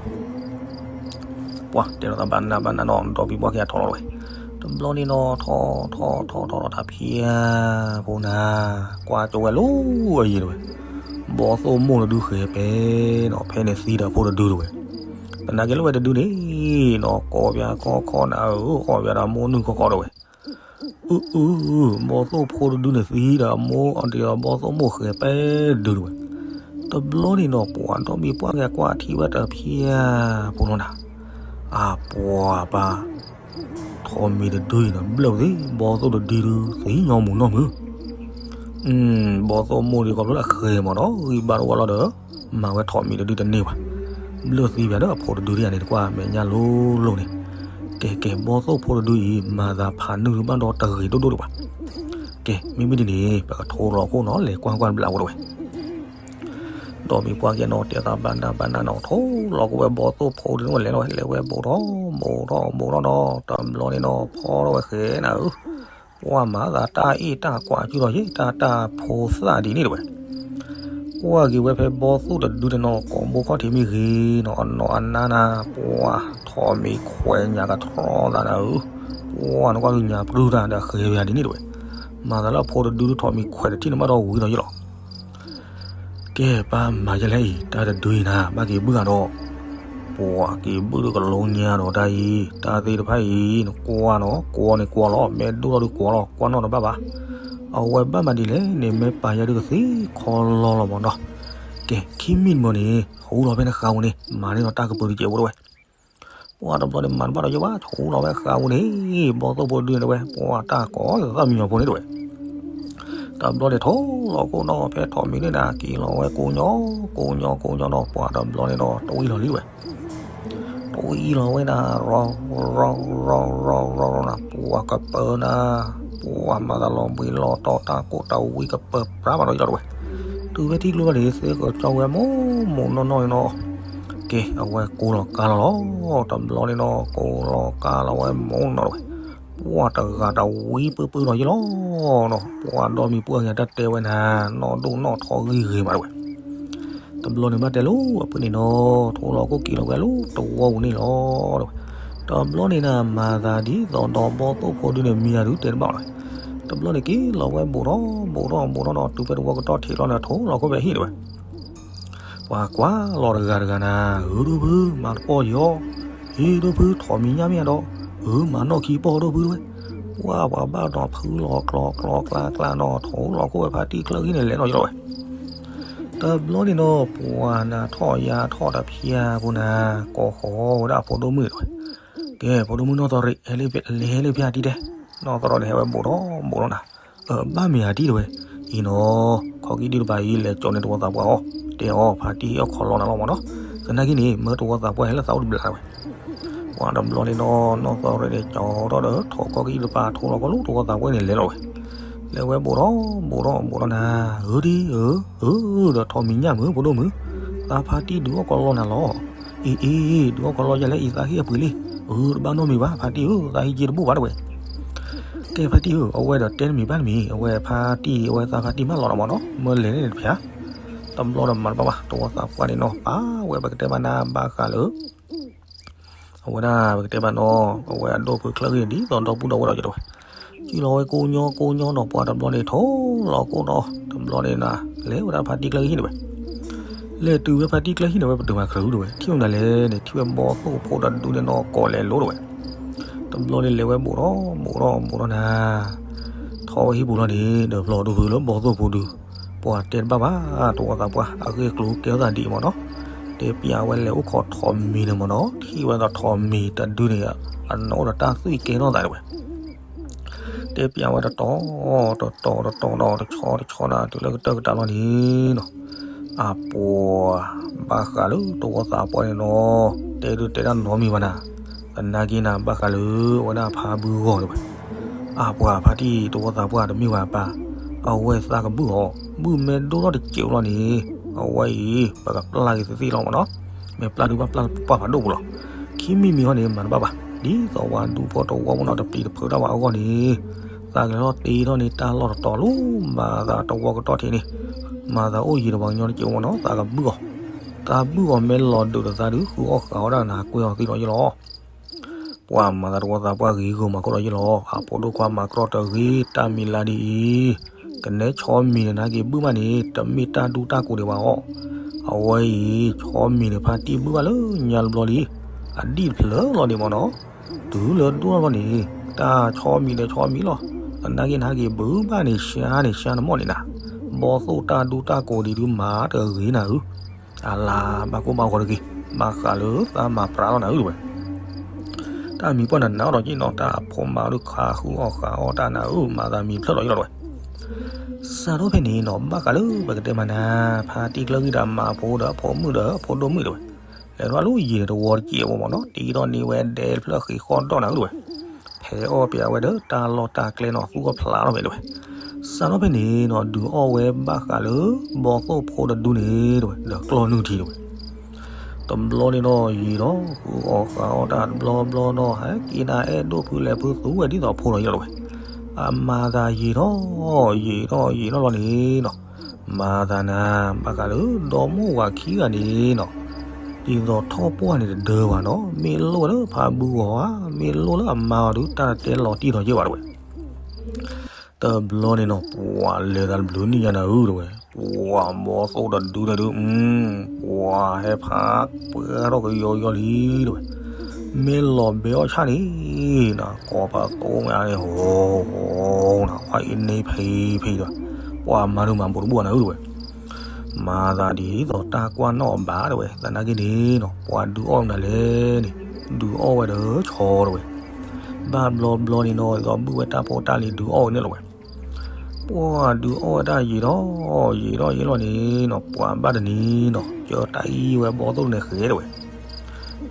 ပှၢ်တဲလီၤသးဘၣ်နးဘၣ်နးနီၤ ဒီးမံၤပှၢ်က့ၤအထီၣ်လီၤတဝဲ, တဘျီန့ၣ်နီၤ ထီၣ်ထီၣ်ထီၣ်ထီၣ်ဒီးတဖျၢၣ်ဖိနၤ, ကွၢ်ကၠိဝဲလီၤအယံၤတဝဲ, ဘီသိၣ်မိၢ်တဒုဃဲၤပဲနီၤ ဖဲန့ၣ်သံဒီးဖိတဒုတဝဲ သနာ်က့လၢဝဲတဒုန့ၣ်နီၤ ကိးပၠးခီခီနၤဧၢ အီၣ်ပၠးဒီးမိၢ်နုာ်ခီခီတဝဲ, အုအု, ဘီသိၣ်ဖိတဒုန့ၣ်သံဒီးအမိၢ်အီၤဒ်သိးဘီသိၣ်မိၢ်ဃဲၤပဲတဒုတဝဲ, တဘျီန့ၣ်နီၤ ပှၤဒီမံၤပှၢ်က့ၤကွၢ်ထံၣ်ဝဲတဖျၢၣ်ဖိနီၤနၤ, အပှၤပၢ် ထိးမံၤတဒုအံၤနီၤ ဘျၢၣ်သ့ ဘီသိၣ်တဒုဒုးသံညီမုၢ်နီၢ်မုၢ် ဘီသိၣ်မိၢ်ဒုးခီဖျိလၢအဃဲၤမးဒီး ဂံၢ်ဘါတဝီလီၤဒီး မၤဝဲထိးမံၤတဒုတန့ၢ်ဘၣ်, ဘျၢၣ်သံပၠးဒီးအဖိတဒုဒ်န့ၣ်တကွၢ် မဲာ်ညါလိၤလိၤန့ၣ်, ကဲကဲ ဘီသိၣ်ဖိတဒုအံၤ မၤသးဖးနုာ်ဘၣ်ဒီးတဂ့ၤဒိၣ်ဒိၣ်ဒံးဘၣ်, ကဲ မ့မ့ၢ်ဒ်န့ၣ် ပကထိလီၤခိၣ်နီၤ လဲၤကွၢ်ကွၢ်တဘျးဖိတဝဲ ဒီမံၤပှၢ်က့ၤနီၤ တဲသးဘၣ်နးဘၣ်နးနီၤ ထိလီၤကဝဲဘီသိၣ်ဖိဒုန့ၣ် လဲၤလီၤလဲၤဝဲ ဘူးထီၣ်ဘူးထီၣ်ဘူးထီၣ်နီၤ တဘျီန့ၣ်နီၤ ဖီထီၣ်ဝဲဃဲၤနၤဧၢ, ပှၢ်မၤသးတၢ်အ့ၣ်တၢ်ကွၢ်စုလီၤယဲ တၢ်တၢ်ဖိသၣ်ဒ်န့ၣ်တဝဲ, ကွၢ်က့ၤဝဲဖဲဘီသိၣ်တဒုန့ၣ်နီၤ ကိးဘိခီၣ်ထံးမ့ၢ်ဂ့ၤနီၤ အနီၢ်အနါနၤ ပှၢ်ထိးမံၤခွဲးညၣ်ကထြီသးနၤဧၢ, ပှၢ်နကွၢ်ဒုညၣ်ပြုၢ်တၢ်ဒီးဃဲၤပၠးဒ်န့ၣ်တဝဲ, မၤသးလၢအဖိတဒုထိးမံၤခွဲးတထံၣ်န့ၣ်ဘၣ်ဒီးဝံၤဒီးယလီၤ ကဲ ပၢ်မၤယလဲၣ်အံၤ တၢ်တဒုအံၤနၤ ဘၣ်က့ၤဘုၣ်ဂၤဒီး, ပှၤက့ၤဘုၣ်ဒုကလိညါဒီးတၢ်အံၤ တၢ်သ့ၣ်တဖၣ်အံၤ နကွၢ်နီၤ ကွၢ်န့ၣ်ကွၢ်လီၤ မ့ၢ်ဒိၣ်ထီၣ်ဒုးကွၢ်လီၤ ကွၢ်နီၣ်တဘၣ်ဘၣ်, အဝဲဘၣ်မၤဒ်လဲၣ်န့ၣ် မ့ၢ်ပာ်ယဲဒုးကသံခီလီၤလီၤမးဒီး, ကဲ ခံမံၤတမံၤန့ၣ် ဟူလီၤဖဲနဃါပူၤန့ၣ် မၤန့ၢ်ဒီးတၢ်ကပၢၤတစဲးဖိတဝဲ ပှၢ်တဘျီန့ၣ် မၤတဘၣ်ဒီးယဘၣ် ဟူလီၤဝဲဃါပူၤန့ၣ် ဘီသိၣ်ဖိတဒုန့ၣ်တဝဲ ပှၢ်တၢ်ကိးလၢသၣ်မံညီၤဖိန့ၣ်တဝဲ, တဘျီန့ၣ်ထိလီၤခိၣ်နီၤ ဖဲထိးမံၤန့ၣ်နၤ က့ၤလီၤဝဲကိးညီ ကိးညီကိးညီနီၤ ပှၢ်တဘျီန့ၣ်ဒီး တဝံၣ်လီၤလံတဝဲ, တဝံၣ်လီၤဝဲနၤ ရီ ရီ ရီ ရီ ရီ ရီနၤ ပှၢ်ကပၢၤနၤ, ပှၢ်မၤသးလီၤဘှံးလီၤတီၤ တၢ်ကိၢ်တၢ်ဝံကပၢၤပြးမးဒီးယလီၤတဝဲ, တုၤဖဲထံကျိဘၣ်န့ၣ် သ့ကီၤကၠီဝဲမိၢ်မိၢ်နီၢ်နီၢ်န့ၣ်နီၤ, ကဲ အဝဲကိးလီၤကါလီၤလီၤ တဘျီန့ၣ်နီၤ ကိးလီၤကါလီၤဝဲမိၢ်နီၢ်တဝဲ, ပှၢ်တဂၤတဝံပၢပၢဒီးယလီၤနီၤ ပှၢ်ဒီမံၤပှၢ်က့ၤတၢ်တဲဝဲနၤ နီၢ်ဒိၣ်နီၢ်ထီဂံၢ်ဂ့ၤမးတဝဲ, က တဘျီန့ၣ်ဘၣ်တဲလိာ်အဖုန့ၣ်နီၤ, ထိလီၤခိၣ်က့ၤလီၤဝဲလၢတဝီပူၤန့ၣ်လီၤ. တဘျီန့ၣ်နၤ မၤသးဒ်သိးဒီးဘီၣ်သိၣ်ဖိဒုန့ၣ် မံၤတၢ်ဒုးတဲတဘၣ်လီၤ. တဘျီန့ၣ်က့ၤလီၤဝဲဘူးထီၣ်ဘူးထီၣ်ဘူးထီၣ်နီၤ, တုၤဖဲတဝီကတီၢ်ထံးလီၤန့ၣ် ထိလီၤခိၣ်ဖဲဟံၣ်တဝဲ ပှၤကွၢ်လီၤတဂၤတဂၤနၤ, ဧၢ ဒိၣ်ဖု မၤတပီၢ်ယီၤ, ဟ့ ဒိၣ်ဖု ထိးမံၤညၣ်မ့ၢ်ဧါဒီး, ဧၢ မၤနီၣ်ခံပီၢ်ဒိၣ်ဖုတဝဲ. ပှၤ ပှၤဘၣ်ဒီးဖုလီၤကျီကျီကျါကျါနီၤ, ထိလီၤခိၣ်ဝဲဖါတံၢ်ကျၢၢ်ဟံၣ်န့ၣ် လဲၤလီၤယလီၤဝဲ. တဘျီန့ၣ်နီၤ ပှၤနၤထီၣ်ယၤထီၣ်တဖၠၣ်ဖိနၤ, ကိးဃီၤဝဲဒၣ်အဖိဒိၣ်မုၣ်တဝဲ, ကဲ ဖိဒိၣ်မုၣ်နီၢ်သီရ့ၣ်, ဟဲလၢဖဲအတံၢ်တဲ, နီၢ်သီရ့ၣ်န့ၣ် ဟဲဝဲဘူးထီၣ်ဘူးထီၣ်နၤ, အၢ ဘၣ်မ့ၢ်အတံၢ်တဝဲ, အံၤနီၤ, ခီကံၣ်ဒုတပၤအံၤ လဲၤကၠီၤန့ၢ်တဝီသးပှၢ်အီၤ, တဲအီၤ ဖါတံၢ်အီၣ်ခိးလီၤနၤလီၤမးနီၤ, သနာ်က့န့ၣ် မၢတဝီသးပှၢ်ဟဲလၢသးအိၣ်တဘျီဝဲ ပှၤတဘျီန့ၣ်နီၤ နီၢ်သီရ့ၣ်န့ၣ် ကၠီၤထီၣ်ဒီး ထိးခီကံၣ်တပၤ ထိလီၤခီၣ်လၢတဝီသးပှၢ်န့ၣ် လဲၤလီၤဝဲ, လဲၤဝဲဘူးထီၣ်ဘူးထီၣ်ဘူးထီၣ်နၤ, ဧၢ ဒ် ဧၢ ဧၢ ဒီးထိးမံၤညၣ်မုၢ် ဖိဒိၣ်မုၣ်, သးဖါတံၢ်ဒုးအီၣ်ခိးလီၤနၤလီၤ. အံၤ အံၤ ဒုးအီၣ်ခိးလီၤယဲလဲၣ် အံၤသးဟ့ၣ်အပှ့ၤလံ, ဧၢ တဘၣ်နီတမံၤဘၣ် ဖါတံၢ်ဧၢ သးဟ့ၣ်က့တဘူၣ်ဘၣ်တဝဲ. ကဲဖါတံၢ်ဧၢ အဝဲဒီးတဲတမံၤဘၣ်တမံၤ အဝဲဖါတံၢ် အဝဲသးဖါတံၢ်မၢလီၤနၤမးနီၤ မၢလဲၤန့ၣ်တဖၠၣ်, တဘျီဒီးမၤတဘၣ်ဘၣ် တဝီသးပှၢ်န့ၣ်နီၤ ပာ်ဝဲပကတဲဘၣ်နၤဘၣ်ဃးလၢ အဝဲဒၣ်ပကတဲဘၣ်နီၤ အဝဲအဒိၣ်ဖုကျၢၢ်ဂံၢ်န့ၣ် ဒ်သိးဒီပုၢ်ဒီဝဲၢ်ဒီးယတဝဲ, ကံၣ်လီၤဝဲကိးညီကိးညီနီၤ ပှၤတဘျီန့ၣ် ထိလီၤကိၣ်ဒီး တဘျီန့ၣ်နၤ လဲၤဝဲဒၣ်ဖါတံၢ်ကျၢၢ်ဂံၢ်န့ၣ်ဝဲ, လဲၤတုၤဝဲဖါတံၢ်ကျၢၢ်ဟံၣ်န့ၣ်ဝဲ ပတုာ်မၤခရူးတဝဲ ထံၣ်ဝဲနၤလဲၣ်န့ၣ် ထံၣ်ဝဲဘီသိၣ်ဖိတဒုန့ၣ်နီၤ ကိးလဲၤလိၤတဝဲ, တဘျီန့ၣ်လဲၤဝဲဘူးထီၣ်ဘူးထီၣ်ဘူးထီၣ်နၤ, ထီၣ်ဝဲဟံၣ်ပူၤလီၤန့ၣ် ဒီးဖျီဒိၣ်ဖုလၢဘီသိၣ်ဖိဒု, ပှၤတဲတဘၣ်ဘၣ် တဝီသးပှၢ် အဂ့ၢ်အကျိၤကဲထီၣ်သးဒ်အံၤမးနီၤ, တဲပျးဝဲလဲၤအိၣ်ခိးထိးမံၤန့ၣ်မးနီၤ ထံၣ်ဝဲဒီးထိးမံၤတဒုန့ၣ် အနၢ်အိၣ်ဒီးတၢ်သွံၣ်ကဲထီၣ်သးတဝဲ တဲပျးဝဲတတီၤ တတီၤတတီၤဒီး တဆီတဆီနၤ တုၤလၢကတၢၢ်ကတၢၢ်လီၤန့ၣ်နီၤ, အပှၤဘၣ်ဃးလၢတဝီသးပှၢ်န့ၣ်နီၤ တဲဒုးတဲတၢ်နီတမံၤဘၣ်နၤ, သနာ်က့နၤ ဘၣ်ဃးလၢအဝဲဒၣ်ဖါဘုဂီၢ်တဝဲ, အပှၤဖါတံၢ်တဝီသးပှၢ်တမ့ၢ်ဝဲပၢ်, အဝဲသးကဘုၣ်အီၤ, ဘုၣ်မ့ၢ်ဒိၣ်ထီၣ်တစဲးလီၤန့ၣ် အဝဲအံၤ ပကပျၢ်က့ၤသ့သ့လီၤမးနီၤ, မ့ၢ်ပျၢ်ဒုးဘၣ်ပျၢ်ပှၢ်ဖးဒိၣ်ပူၤလီၤ, ခံမံၤမံၤဟီန့ၣ် မၤတဘၣ်ဘၣ်, ဒ်သိးပှၤဒူဖိတဝီဖိနီၤ တပျံၤတဖုးတၢ်ဝဲအဂီၢ်န့ၣ်, သးကလီၤတ့ထီၣ်န့ၣ် တၢ်လီၢ်တတီၤလီၤ, မၤသးတဝီကတီၢ်ထံးန့ၣ်, မၤသးအိၣ်ယံၤဒီးပှၤကညီတစဲးမးနီၤ သးကဘုၣ်အီၤ, သးဘုၣ်အီၤမ့ၢ်လီၤဒုးဒီးသးဒုး ဃုအီၣ်ဃးအီၣ်တၢ်နၤ ကွဲအီၤသ့လီၤယလီၤ ပှၤမၤသးတဝီသးပှၢ်ဂ့ၤဂီၢ်မၤခိၣ်ဒီးယလီၤ, အဖိဒိၣ်ခွါမၤကြီတဂ့ၤ တၢ်မံၤလၢဒ်အံၤ, ကနဲဆီမံၤန့ၣ် နက့ၤဘုၣ်ဘၣ်န့ၣ် တမ့ၢ်တၢ်ဒူတၢ်ကိးဒံးဘၣ်အီၤ, အဝဲအံၤ ဆီမံၤန့ၣ် ဖါတံၢ်ဘုၣ်ဘၣ်လၢညါတဘျီလံ, အဒံၣ်တဖျၢၣ်လီၤဒံးမးနီၤ, တုၤလၢဒိၣ်ထီၣ်လီၤန့ၣ် တၢ်ဆီမံၤဒီးဆီမံၤလီၤ, သနာ်က့နက့ၤဘုၣ်ဘၣ်န့ၣ် ရှါန့ၣ် ရှါနမီၢ်န့ၣ်နၤ, ဘီသိၣ်တၢ်ဒူတၢ်ကိးဒံးဒုးမၤတဂ့ၤနၤဧၢ အလၤဘၣ်ကိၢ်ဘၣ်ဂီၤတဂ့ၤ, ဘၣ်ဃးလၢသးမၤပြးလီၤနၤဧၢတဝဲ, တၢ်မံၤပှၢ်နၤနၤအီၤဒီးက့ၤနီၤ တၢ်အဖိမါဒုးခးဃုအီၣ်ဃးအီၣ်တၢ်နၤဧၢ မၤသးမံၤဖျၢၣ်လီၤယလီၤတဝဲ, စးထီၣ်ဖဲန့ၣ်နီၤ ဘၣ်ဃးလၢပကတဲမးနၤ ဖါတံၢ်ကျၢၢ်ဂံၢ်ဒီးမါဖိဒီးအဖိမုၣ်ဒီးအဖိဒိၣ်မုၣ်တဝဲ, လဲၤထီၣ်လၢယံၤန့ၣ်တဝီတစဲးဖိမးနီၤ တ့ထီၣ်န့ၢ်ဝဲဒဲတဖျၢၣ်ဃ့ဃီၣ်ဒီၣ်နၤဧၢတဝဲ ဖဲအီၣ်ပျးဝဲဒီးတၢ်လီၢ်တၢ်ကျဲနီၤ သူၣ်အီၣ်ဖျးထီၣ်ဖဲတဝဲ, စးထီၣ်ဖဲန့ၣ်နီၤ ဒုးအီၣ်ဝဲဘၣ်ဃးလၢ ဘီသိၣ်ဖိတဒုန့ၣ်တဝဲ ဒီးကျီၢ်နုၢ်ထံတဝဲ, တဘျီန့ၣ်နီၤ ယံာ်ဒီး ဃုအီၣ်ဃးအီၣ်တၢ်တဘျီဘျီနီၤ ဟဲက့ၤနၤအဲၣ်ဒိၣ်ဖုလဲၤဖုသူဝဲဒ်သိးဖိလီၤယလီၤတဝဲ, အမၤသးယံာ်ထီၣ် ယံာ်ထီၣ်ယံာ်ထီၣ်လီၤန့ၣ်နီၤ, မၤသးနၤ ဘၣ်ဃးလၢဒီမိၢ်ဝၤခံဂၤန့ၣ်နီၤ ဒ်သိးထီၣ်ပှၢ်န့ၣ်တဒၢဘၣ်နီၤ မ့ၢ်လိၣ်ဝဲလၢဖးဘုဂီၤဧါ မ့ၢ်လိၣ်လၢအမါအီၤဒုး တၢ်တတဲလီၤတံၢ်ထီၣ်ယဲၢ်ဘၣ်တဝဲ, တဘျီန့ၣ်နီၤ ပှၤလဲၤသးတဘျုးနံၣ်ညါနၤဧၢတဝဲ, ပှၤဘီသိၣ်တဒုန့ၣ်ဒုး ပှၤဟဲဖးပှဲၤထီၣ်ကယီယီလံတဝဲ, မ့ၢ်လီၤဘဲအီၣ်ဆၣ်န့ၣ် နၤ ကိးပသူမ့ၢ်အါန့ၣ် ဟီ နၤ ခွါအံၤန့ၣ်ဖံဖံတဝဲ, ပှၤမၤဒုးမၤဘူးတဘူၣ်နၤဧၢတဝဲ, မၤသးဒ်သိးတၢ်ကွၢ်နီၣ်အဘၣ်တဝဲ သနာ်က့န့ၣ်နီၤ ပှၤဒုးအီၣ်နၤလဲၣ်န့ၣ် ဒုးအီၣ်ဝဲဒီးဆီတဝဲ, ဘၣ်ဘျီဘျီန့ၣ်နီၤ ဒ်သိးဘုၣ်ဝဲတၢ်ဖိတၢ်လံၤဒုးအီၣ်ဝဲန့ၣ်လီၤဝဲ ပှၤဒုးအီၣ်ဝဲဒၣ်ယံာ်ထီၣ်ယံာ်ထီၣ်ယံာ်လီၤန့ၣ်နီၤ ပှၤဘၣ်တနံၤနီၤ ကၢတံၢ်ဝဲဘီသိၣ်တဒုန့ၣ်ဃဲတဝဲ,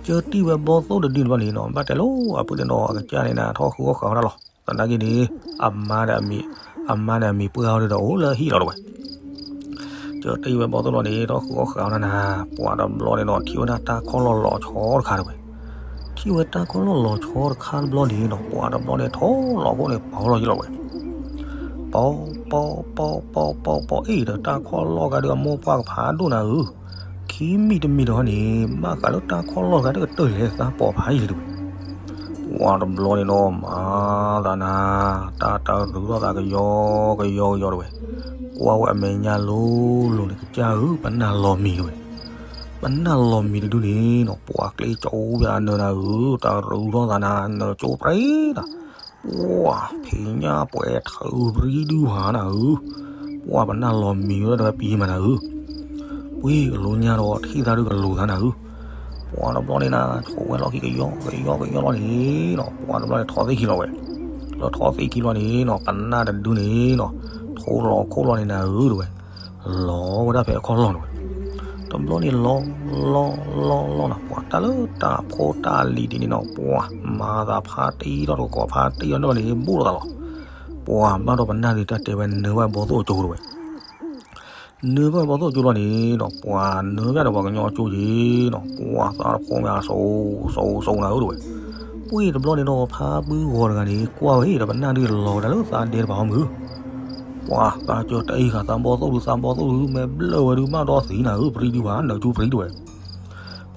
ကၢတံၢ်ဝဲဘီသိၣ်တဒုန့ၣ်ဘျီန့ၣ်နီၤ ဘၣ်တဲလိာ်အပုၢ်န့ၣ်နီၤ အကစၢ်န့ၣ်နၤ ထီၣ်ဃုအီၣ်ဃးအီၣ်တၢ်လီၤ. သနာ်က့န့ၣ် အမါဒီးအမံၤ အမါန့ၣ်အမံၤပှၢ်အီၤဒီးအိၣ်လၢဟံၣ်လီၤတဝဲ ကၢတံၢ်ဝဲဘီသိၣ်လီၤန့ၣ် ထီၣ်ဃုအီၣ်ဃးအီၣ်တၢ်နၤ ပှၤတဘျီန့ၣ်နီၤ ထံၣ်ဝဲဒၣ်တၢ်ခီၣ်လီၢ်လီၤဆီတခါတဝဲ, ထံၣ်ဝဲတၢ်ခီၣ်လီၢ်လီၤဆီတခါတဘျီန့ၣ်နီၤ ပှၤတဘျီန့ၣ် ထိၣ်လီၤခိၣ်န့ၣ် ပီၤလီၤယလီၤဝဲ, ပီၤ ပီၤ ပီၤ ပီၤ ပီၤ ပီၤ အ့ၣ်ဒီးတၢ်ခီၣ်လီၢ်ဂၤဒီးအမိၢ်ပှၢ်ကဖးဒိၣ်နၤဧၢ, ခံမံၤတမံၤတခီန့ၣ် ဘၣ်ဃးလၢတၢ်ခီၣ်လီၢ်တဂၤတကတၢၢ်လဲၤသးပိာ်ဖးယံာ်လံတဝဲ. ပှၤတဘျီန့ၣ်ဒီး မၤသးနၤ, တၢ်တရူးထီၣ်သးကယီကယီကယီတဝဲ. ကွၢ်ဝဲအမဲာ်ညါလိၤလိၤန့ၣ် ကစၢ်ဧၢ ပနၢ်လီၤမံၤတဝဲ. ပနၢ်လီၤမံၤတဒုန့ၣ်နီၤ ပှၤကျ့ကၠိဝဲအနၢၤနၤဧၢ, တၢ်ရူးထီၣ်သးနၤ နၢၤကၠိပြံနၤ, ပှၤဖံးညၣ်ပှဲၤထၢပြံဒုဟါနၤဧၢ, ပှၤပနၢ်လီၤမံၤဝဲတဝဲပံၤမးနၤဧၢ. ပှ့ၤကလိညါဒီးထံၣ်သးဒုကလူၤသးနၤဧၢ. ပှၤတဘျီန့ၣ်နၤ ဆိးဝဲလီၢ်ခံကယီကယီကယီလီၤန့ၣ်နီၤ ပှၤတဘျီန့ၣ်ထီသ့ၣ်ခံလီၤဝဲ. လၢထီသ့ၣ်ခံလီၤန့ၣ်နီၤ ပနၢ်တဒုန့ၣ်နီၤ ထိလီၤခိၣ်လီၤန့ၣ်နၤဧၢတဝဲ. လီၤဝဲဒၣ်ဖဲအခီၣ်လီၢ်န့ၣ်ဝဲ. တဘျီန့ၣ်လီၤ လီၤ လီၤ လီၤနၤ ပှၤတၢ်လၢတၢ်ဖိတၢ်လံၤဒ်န့ၣ်နီၤ ပှၤမၤသးဖါတံၢ်ထီၣ်တကီးဖါတံၢ်ထီၣ်န့ၣ်လီၤန့ၣ် ဘူးလိာ်သးလီၤ. ပှၤဘၣ်ဒီးပနၢ်ဒုတၢ်တဲဝဲနၢၤဘၣ်ဘီသိၣ်ကၠိတဝဲ. နၢၤဘၣ်ဘီသိၣ်ကၠိလီၤန့ၣ်နီၤ ပှၤနၢၤဘၣ်ဒီးပှၤကညီကၠိက့ၤနီၤ ပှၤသးတဖိမ့ၢ်အစိၤစိၤစိၤနၤဧၢတဝဲ. ပှ့ၤတဘျီန့ၣ်ဒီး ဖါဘုဂီၤတဂၤန့ၣ် ကွၢ်ဝဲဒီးပနၢ်ဒုလီၤဝဲဒၣ်လၢသးဒဲတပၤဟီမုၢ်. ပှၤသးကၢတၢ်အံၤဃာ်သးဘီသိၣ်ဒု သးဘီသိၣ်ဒု မ့ၢ်ဘျၢၣ်ဝဲဒု ဘၣ်ဒီသံနၤဧၢ ပြံဒုဘၣ် နၢၤကၠိပြံတဝဲ.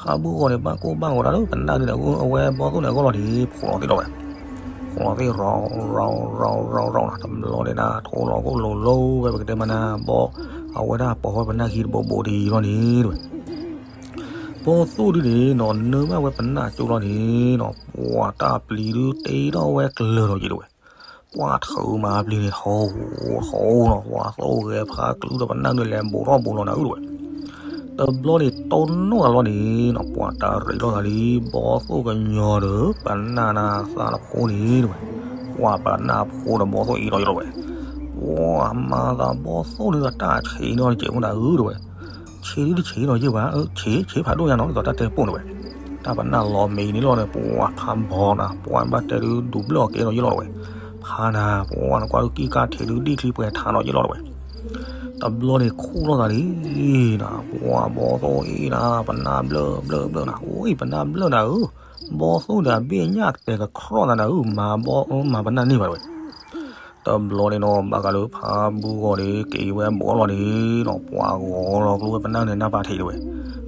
ဖါဘုဂီၤန့ၣ် ဘၣ်ကိၢ်ဘၣ်ဂီၤတၢ်လၢပနၢ်ဒုန့ၣ် အဝဲဘီသိၣ်န့ၣ်အဂီၢ်လီၤန့ၣ် ဖိးလီၤသ့ၣ်လီၤဝဲ. ဖိးလီၤသ့ၣ် ရီၤ ရီၤ ရီၤ ရီၤ ရီၤ ရီၤနၤ တဘျီန့ၣ်နၤ ထိလီၤခိၣ်လိၤလိၤဝဲ ပကတဲမးနၤ ဘီ အဝဲဒၣ်ပိာ်ဝဲပနၢ်ခံတဘိးဘိးတယံၤလီၤန့ၣ်တဝဲ. ဘီသိၣ်ဒုန့ၣ်နီၤ နၢၤဘၣ်ဝဲပနၢ်ကၠိလီၤန့ၣ်နီၤ ပှၤတၢ်ပျံၤဒုတ့ထီၣ်ဝဲကျၢၤဒီးက့ၤတဝဲ. ပှၤထုးမၤပျံၤန့ၣ် ထီထီနီၤ ပှၤသိၣ်ဂဲၤဖးကျူဒီးပနၢ်ဒုလဲၤဘိးထီၣ်ဘိးလီၤနၤဧၢတဝဲ. တဘျီန့ၣ် တိၢ်နီၣ်သးလီၤန့ၣ်နီၤ ပှၤတၢ်ရ့လိာ်သးလံ ဘီသိၣ်ကညီၤဒီး ပနၢ်နၤသးတဖိန့ၣ်တဝဲ. ပှၤပနၢ်ဖိဒီးဘီသိၣ်အံၤလီၤယလီၤဝဲ. ပှၤမၤသးဘီသိၣ်န့ၣ်ဒီးတၢ်ဆံးန့ၢ်အီၤတစဲးဖိနၤဧၢတဝဲ. ဆံးဒုတဆံးနီၤယ့ၢ်ဝဲ ဆံး ဆံးဖးဒိၣ်ညါနီၤ ဒ်သိးတၢ်တဲပိာ်န့ၣ်ဝဲ. တၢ်ပနၢ်လီၤမံၤန့ၣ်လီၤန့ၣ် ပှၤဖးဘီနၤ ပှၤဘၣ်တဲဒုဒူးဘျၢၣ်အီၤကဲနီၤယ့ၢ်လီၤတဝဲ. ဖးနၤ ပှၤနကွၢ်ဒုကံကၢ်ထံးဒုဒံၣ်ချံပှဲၤထးနီၤယ့ၢ်လီၤတဝဲ. တဘျီန့ၣ်ခူၣ်လိာ်သးလံနၤ ပှၤဘီသိၣ်အံၤနၤ ပနၢ်ဘျၢၣ်ဘျၢၣ်ဘျၢၣ်နၤ အိၣ်အံၤပနၢ်ဘျၢၣ်နၤဧၢ. ဘီသိၣ်န့ၣ်အဘ့ၣ်ညၣ်တဲာ်ကခြီၣ်သးနၤဧၢ မၤဘီ မၤပနၢ်န့ၢ်ဘၣ်တဝဲ. တဘျီန့ၣ်နီၤ ဘၣ်ဃးလၢဖးဘုဂီၤန့ၣ် က့ၤဝဲဘိးလီၤန့ၣ်နီၤ ပှၤဂီၤလီၤကျိဝဲပနၢ်န့ၣ်နၢ်ပၢၢ်ထံးတဝဲ.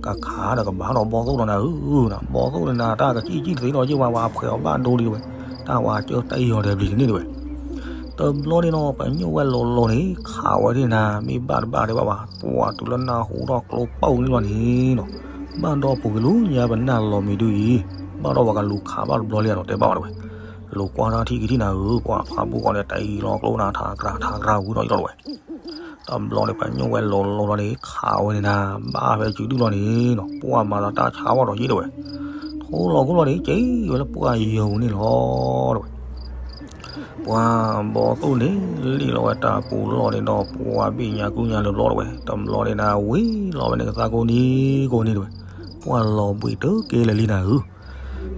ကခးဒီးကဘၣ်ဒီးဘီသိၣ်လီၤနၤဧၢနၤ ဘီသိၣ်န့ၣ်နၤ တၢ်ကစံၣ်ကံၣ်သ့လီၤယ့ၢ်ဝဲ ဝဲဖှဲးအီၤဘၣ်ဒိလံတဝဲ. တၢ်ဝဲကၢတၢ်အံၤအီၤဒီးပျံၤတန့ၢ်တဝဲ. တဘျီန့ၣ်နီၤ ပညိၣ်ဝဲလိၤလိၤန့ၣ် ခးဝဲဒၣ်နၤ မ့ၢ်ဘၣ်တဘၣ်တဲဘၣ်ဘၣ် ပှၤတုၤလၢနၢ်ဟူထီၣ်ကျိပူၤန့ၣ်လီၤန့ၣ်နီၤ ဘၣ်ဒီးပူၤက့ၤလၢညါပနၢ်လီၤမံၤဒုအံၤ ဘၣ်ဒီးပှၤကလူၤခးဘၣ်တဘျီလံနီၤ တဲဘၣ်ဝဲတဝဲ. လူၤကွၢ်ထီၣ်ထံၣ်က့ၤထံၣ်နၤဧၢ ပှၤဖးဘုဂီၤန့ၣ် တၢ်အံၤလီၤကျိနၤ ထးကြၢးထးကြၢးဝံၤဒီးယလီၤတဝဲ. တဘျီန့ၣ် ပညိၣ်ဝဲလိၤလိၤလီၤန့ၣ် ခးဝဲန့ၣ်နၤ ဘၣ်ဖဲစုဒုၣ်လီၤန့ၣ်နီၤ ပှၤမၤသးတၢ်ဆါဝဲဒီးယ့ၢ်တဝဲ. ထိလီၤခိၣ်လီၤန့ၣ် က့ၤဝဲလၢပှၤယိၤပူၤန့ၣ်လီၤတဝဲ. ပှၤဘီသိၣ်န့ၣ် လံၣ်လီၤဝဲတၢ်ပူၤလီၢ်န့ၣ်ဒီး ပှၤဘ့ၣ်ညါကူညါလၢၤဘျီတဝဲ. တဘျီန့ၣ်နၤ ဝံၤလီၤဝဲန့ၣ်ကသါကိးနံၤကိးနံၤတဝဲ. ပှၤလီၤဘှံးတက့ၢ်လၢာ်လံနၤဧၢ.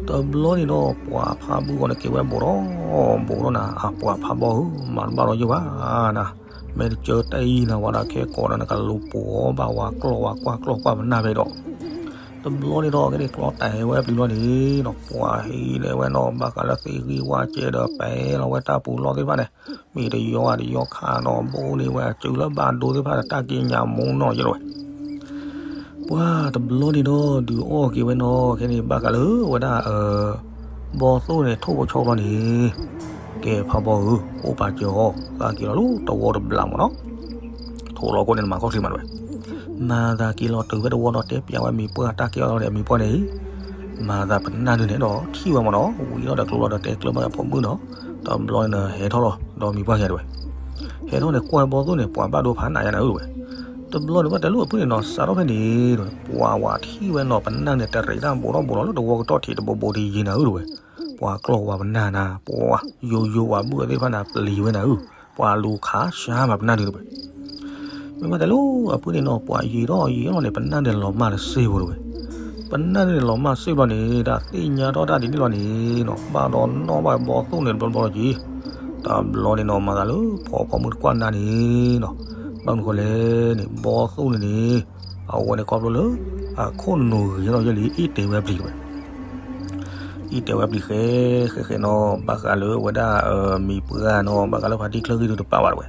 တဘျီန့ၣ်ဒီး ပှၤဖးဘုဂီၤန့ၣ် က့ၤဝဲဘိးထီၣ် ဘိးထီၣ်နၤ အပှၤဖးဘီဧၢ မၤတဘၣ်ဒီးယ့ၢ်ဘၣ်နၤ. မ့ၢ်တကၢတၢ်အံၤနၤ ဝဲဒၣ်ခဲကိးနၤ နကလူၤပိာ်ဘၣ်ဝဲကျီၢ်ဝဲကွၢ်ကျီၢ် ကွၢ်ပနၢ်ဖဲဒီး တဘျီန့ၣ်ဒီး ကဲန့ၣ်ကျီတဲာ်ဝဲပျံၤလီၤန့ၣ်နီၤ ပှၤဟံးန့ၢ်ဝဲနီၤ ဘၣ်ဃးလၢသ့ၣ်ဂံၢ်ဝါကဲဒီး ပဲလီၤဝဲတၢ်ပူၤလီၢ်သ့ၣ်တဖၣ်န့ၣ် မ့ၢ်တယီၤအတယီၤခးနီၤ ဘိးန့ၢ်ဝဲအစုလၢဘၣ်ဒိသ့ၣ်တဖၣ်ဒီး တၢ်က့ညါမူနီၤယ့ၢ်လီၤဝဲ. ပှၤတဘျီန့ၣ်ဒီး ဒုးအီၣ်က့ၤဝဲနီၤ ခဲန့ၣ် ဘၣ်ဃးလၢဝဲဒၣ် ဘီသိၣ်န့ၣ် ထိၣ်ဖိဆီဘျီန့ၣ် ကဲဖးဘီဧၢ အိၣ်ပာ်စၢၤအီၤ သးက့ၤလီၤလၢတဝီတဘျီမးနီၤ ထိလီၤခိၣ်န့ၣ် နမၤခီၣ်ချ့မးတဝဲ. မၤသးက့ၤလီၤတုၤဖဲတဝီဒီး တဲပျးဝဲမံၤပှၢ်တၢ်ကဲအီၤလီၤဒီး မံၤပှၢ်န့ၣ် မၤသးပနၢ်ဒုန့ၣ်ဒီး ထံၣ်ဝဲမးနီၤ ဝံၤလီၤဒီးကျိလီၤဒီး တဲကျၢၤဘၣ်ဖိမုၣ်နီၤ တဘျီန့ၣ် ဟဲထီၣ်လီၤ ဒီးမံၤပှၢ်ယၤတဝဲ. ဟဲထီၣ်န့ၣ် ကွၢ်ဘီသိၣ်န့ၣ် ပှၤဘၣ်ဒိဖးနးယါနၤဧၢတဝဲ. တဘျီန့ၣ် ဘၣ်တဲလိၣ်အဖုၣ်န့ၣ်နီၤ စးထီၣ်ဖဲန့ၣ်တဝဲ ပှၤဝၤထံၣ်ဝဲနီၤ ပနၢ်န့ၣ် တရံးတၢ်ဘိးထီၣ်ဘိးလီၤလၢတဝီကတီၢ်ထံးတဘိးဘိးတယံၤနၤဧၢတဝဲ. ပှၤကျီၢ်ဝၤပနၢ်နၤ ပှၤယိယိဝၤဘုၣ်သ့ၣ်တဖၣ်န့ၣ် ပျံၤဝဲနၤဧၢ ပှၤလူၤခးဆါမးပနၢ်ဒုတဝဲ. မ့ၢ်ဘၣ်တဲလိၣ်အဖုၣ်န့ၣ်နီၤ ပှၤယံာ်ထီၣ်ယံာ်ထီၣ်န့ၣ် ပနၢ်န့ၣ်လီၤမၢ်တစ့ၢ်ဖိတဝဲ. ပနၢ်န့ၣ်လီၤမၢ်စ့ၢ်ဘျီန့ၣ် တၢ်သ့ၣ်ညါထီၣ်တၢ်ဒ်န့ၣ်လီၤန့ၣ်နီၤ ဘၣ်ဒီးနီၣ်ဘၣ်ဘီသိၣ်န့ၣ်တဘျီဘျီလီၤက့ၤ. တဘျီန့ၣ်နီၤ မၤသးလၢဖီဖီမုၢ်တကွၢ်နၤန့ၣ်နီၤ ဘၣ်မနုၤဃိလဲၣ်န့ၣ် ဘီသိၣ်န့ၣ်န့ၣ် အဝဲန့ၣ်ခီဖျိလၢ အခိၣ်နူာ်ဂ့ၤထီၣ်ယဲၢ်လံ အ့ၣ်တဲာ်ဝဲပျံၤတဝဲ. အ့ၣ်တဲာ်ဝဲပျံၤဃဲဃဲဃဲနီၤ ဘၣ်ဃးလၢဝဲဒၣ် မံၤပှၢ်နီၤ ဘၣ်ဃးလၢဖါတံၢ်ချၢဂံၢ်ဒုတပာ်ဘၣ်တဝဲ.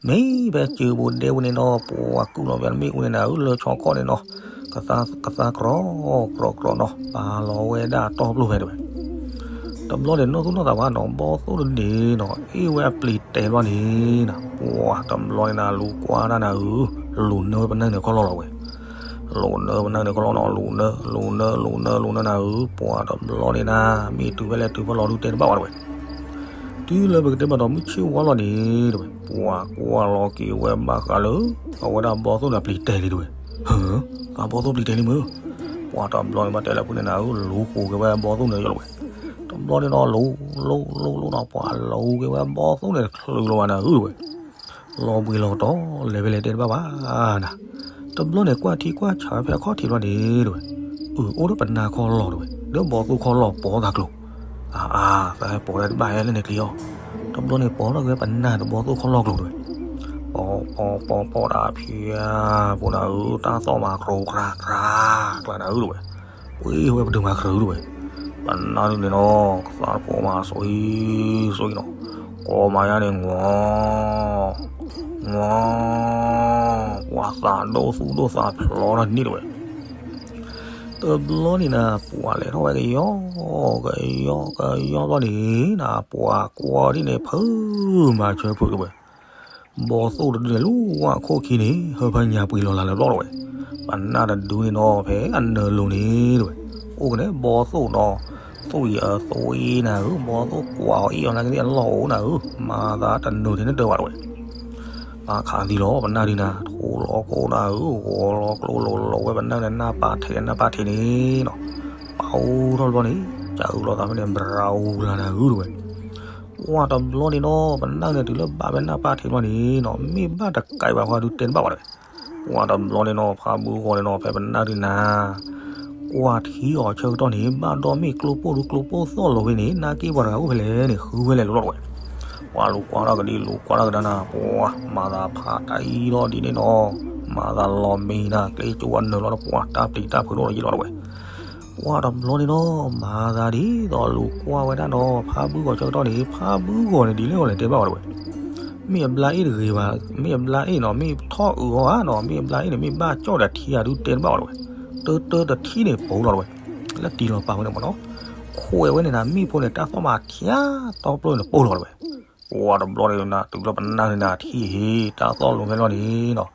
မ့ၢ်ဖဲစၢၤဘိးဒဲဝဲန့ၣ်နီၤ ပှၤကူၣ်လီၤဝဲမ့ၣ်အူန့ၣ်နၤဧၢ လၢဆီခီၣ်န့ၣ်နီၤ ကသါ ကသါကြီ ကြီကြီနီၤ ပာ်လီၤဝဲဒၣ်တီပျိၢ်ဖဲတဲဝဲ. တဘျီန့ၣ်နီၢ်သူၣ်နီၢ်သးဘၣ်နီၤ ဘီၣ်သိၣ်တဒုန့ၣ်နီၤ အ့ၣ်ဝဲအပျံၤတဲာ်ဘျီန့ၣ်နီၤ ပှၤတဘျီန့ၣ်နၤ လူၤကွၢ်ဒၣ်နၤဧၢ, လူၤနၢပနၢ်န့ၣ်ခီၣ်လီၢ်လီၤဝဲ. လူၤနၢပနၢ်န့ၣ်ခီၣ်လီၢ်နီၤ လူၤနၢ လူၤနၢ လူၤနၢ လူၤနၢ လူၤနၢနၤဧၢ, ပှၤတဘျီန့ၣ်နၤ မ့ၢ်တုၤဖဲလဲၣ်တုၤဖဲလဲၣ်ဒုးတဲတဘၣ်ဝဲတဲဝဲ. တုၤလၢပကတဲဘၣ်ဒီးမုၢ်ဆ့ၣ်ဝါလီၤန့ၣ်တဲဝဲ ပှၤကွၢ်လီၤက့ၤဝဲဘၣ်ဃးလၢ အဝဲဒၣ်ဘီၣ်သိၣ်န့ၣ်အပျံၤတဲာ်လံတဲဝဲ. ဟၢ, သးဘီၣ်သိၣ်ပျံၤတဲာ်လံမ့ၢ်, ပှၤတဘျီန့ၣ်ဘၣ်တဲလၢဖုန့ၣ်နၤဧၢ လူၤဃိးက့ၤဝဲဘီၣ်သိၣ်န့ၣ်ယလီၤဝဲ. တဘျီန့ၣ်နီၤ လူၤ လူၤ လူၤ လူၤနီၤ ပှၤလူၤက့ၤဝဲဘီၣ်သိၣ်န့ၣ်တချုးလီၤဘၣ်နၤဧၢတဲဝဲ. လီၤဘှံးလီၤတီၤ လဲၤဖဲလဲၣ်တဲတဘၣ်ဘၣ်နၤ. တဘျီန့ၣ်ကွၢ်ထံကွၢ်ဆးဖဲအခီၣ်ထံးဘျီန့ၣ်တဲဝဲ, အုး အိၣ်ဒီးပနၢ်ခီၣ်လီၢ်တဲဝဲ ဒီးဘီၣ်သိၣ်ခီၣ်လီၢ်ပိာ်သးကျိၤ. အါအါ သးဟဲပိာ်တၢ်တဘၣ်ဟဲလၢန့ၣ်ကျံၤအီၤ. တဘျီန့ၣ်ပိာ်ထီၣ်က့ၤဝဲပနၢ်ဒီးဘီၣ်သိၣ်ခီၣ်လီၢ်ကျိၤတဲဝဲ. ပိာ်ပိာ်ပိာ်ပိာ်တၢ်ဖံးဧါ ပှၤနၤဧၢ တၢ်သီၣ်မၤကြိၤကြၢ်ကြၢ်ကျါနၤဧၢတဲဝဲ. ပှ့ၤဝဲပတုာ်မၤကြၢၤတဲဝဲ. ပနၢ်ဒုန့ၣ်နီၤ ကသါတဖိးမၤဆိအံၤဆိအံၤနီၤ, ကိးမၤယါန့ၣ် ငီၤ ငီၤ ပှၤသးဒိၣ်သူၣ်ဒိၣ်သးဖျိးထီၣ်န့ၣ်တဲဝဲ. တဘျီန့ၣ်နၤ ပှၤလဲၤထီၣ်ဝဲကယီ ကယီ ကယီဘျီန့ၣ်နၤ ပှၤကွၢ်ဒ်န့ၣ် ဖုးမၤဆၢဖုးတဲဝဲ. ဘီၣ်သိၣ်တဒုန့ၣ် လူဝဲခိၣ်ခံန့ၣ် ဟၢဖၢညါပှံၤလီၤလၢ်လၢပျီၢ်တဲဝဲ. ပနၢ်တဒုန့ၣ်နီၤ ဖဲအနၢၤလိၤန့ၣ်တဲဝဲ. အိၣ်ကန့ၣ် ဘီၣ်သိၣ်နီၤ သွံၣ်အသွံၣ်နၤဧၢ, ဘီၣ်သိၣ်ကွၢ်အီၤအ့ၣ်အီၤနာ်က့သ့ၣ်အလီၢ်အိၣ်နၤဧၢ, မၤသးတနၢၤထဲန့ၣ်တၢၢ်ဘၣ်တဲဝဲ. ပာ်ခးသံလီၤ ပနၢ်ဒုနၤ ထိလီၤကိၢ်နၤဧၢ, ဂီၤလီၤကျိလိၤလိၤဝဲပနၢ်န့ၣ် နၢ်ပၢၢ်ထဲးနၢ်ပၢၢ်ထဲးန့ၣ်နီၤ, ပာ်အိၣ်ထီၣ်တဘျီန့ၣ် ကးအုးလီၤသးဖဲန့ၣ် ဘြၤအူလၤနၤဧၢတဲဝဲ. ပှၤတဘျီန့ၣ်နီၤ ပနၢ်န့ၣ်တုၤလၢဘၣ်ဖဲနၢ်ပၢၢ်ထဲးဘျီန့ၣ်နီၤ မ့ၢ်ဘၣ်တကးဘၣ်ဃီဒုးတဲတဘၣ်ဘၣ်တဲဝဲ. ပှၤတဘျီန့ၣ်နီၤ ဖးဘုဂီၤန့ၣ်နီၤ ဖဲပနၢ်ဒုနၤ ကွၢ်ထံအီၤဆၢကတီၢ်န့ၣ် ဘၣ်ဒီးမ့ၢ်ကျိပိၢ်ဒုကျိပိၢ်သီၣ်လိၤဖဲန့ၣ် နာ်က့ပှၤတဂၤအိၣ်ဖဲလဲၣ်န့ၣ် ဃုဝဲလဲၣ်လိၤလီၤတဲဝဲ. ပှၤလူၤကွၢ်ထီၣ်ကဒံ လူၤကွၢ်ထီၣ်ကဒါနၤ ပှၤမၤသးဖးတၢ်အံၤလီၤဒ်န့ၣ်နီၤ, မၤသးလီၤမံၤနၤ ကျဲကၠိအနၢၤလီၤဒီး ပှၤတၢ်ပျံၤတၢ်ဖုးဒိၣ်လီၤယံၤလီၤတဲဝဲ. ပှၤတဘျီန့ၣ်နီၤ မၤသးဒ်သိးလူၤကွၢ်ဝဲဒၣ်နီၤ ဖးဘုဂီၤဆၢကတီၢ်န့ၣ် ဖးဘုဂီၤန့ၣ်ဒ်လဲၣ်ဂီၤလဲၣ်တဲဘၣ်ဝဲတဲဝဲ. မ့ၢ်အဘျါအ့ၣ်တဂ့ၤဘၣ်, မ့ၢ်အဘျါအ့ၣ်နီၤ မ့ၢ်ထီၣ်အုးအီၤဧါနီၤ မ့ၢ်အဘျါအ့ၣ်န့ၣ် မ့ၢ်ဘၣ်ကၠီၣ်ဒီးထံဂၤဒုးတဲတဘၣ်ဝဲတဲဝဲ. တၢတၢတထံၣ်န့ၣ်ပိာ်လီၤတဲဝဲ, လၢတံၤလီၤပာ်ဝဲန့ၣ်မ့ၢ်နီၤ, ခွဲးဝဲန့ၣ်နၤ မ့ၣ်ဖိန့ၣ် တၢ်သီၣ်မၤထံး တီပျိၢ်န့ၣ်ပိာ်လီၤတဲဝဲ. ပှၤတဘျီန့ၣ်နၤ တုၤလၢပနၢ်န့ၣ်နၤ ထံၣ်ဟ့ တၢ်သီၣ်လိၤဖဲလီၤန့ၣ်နီၤ,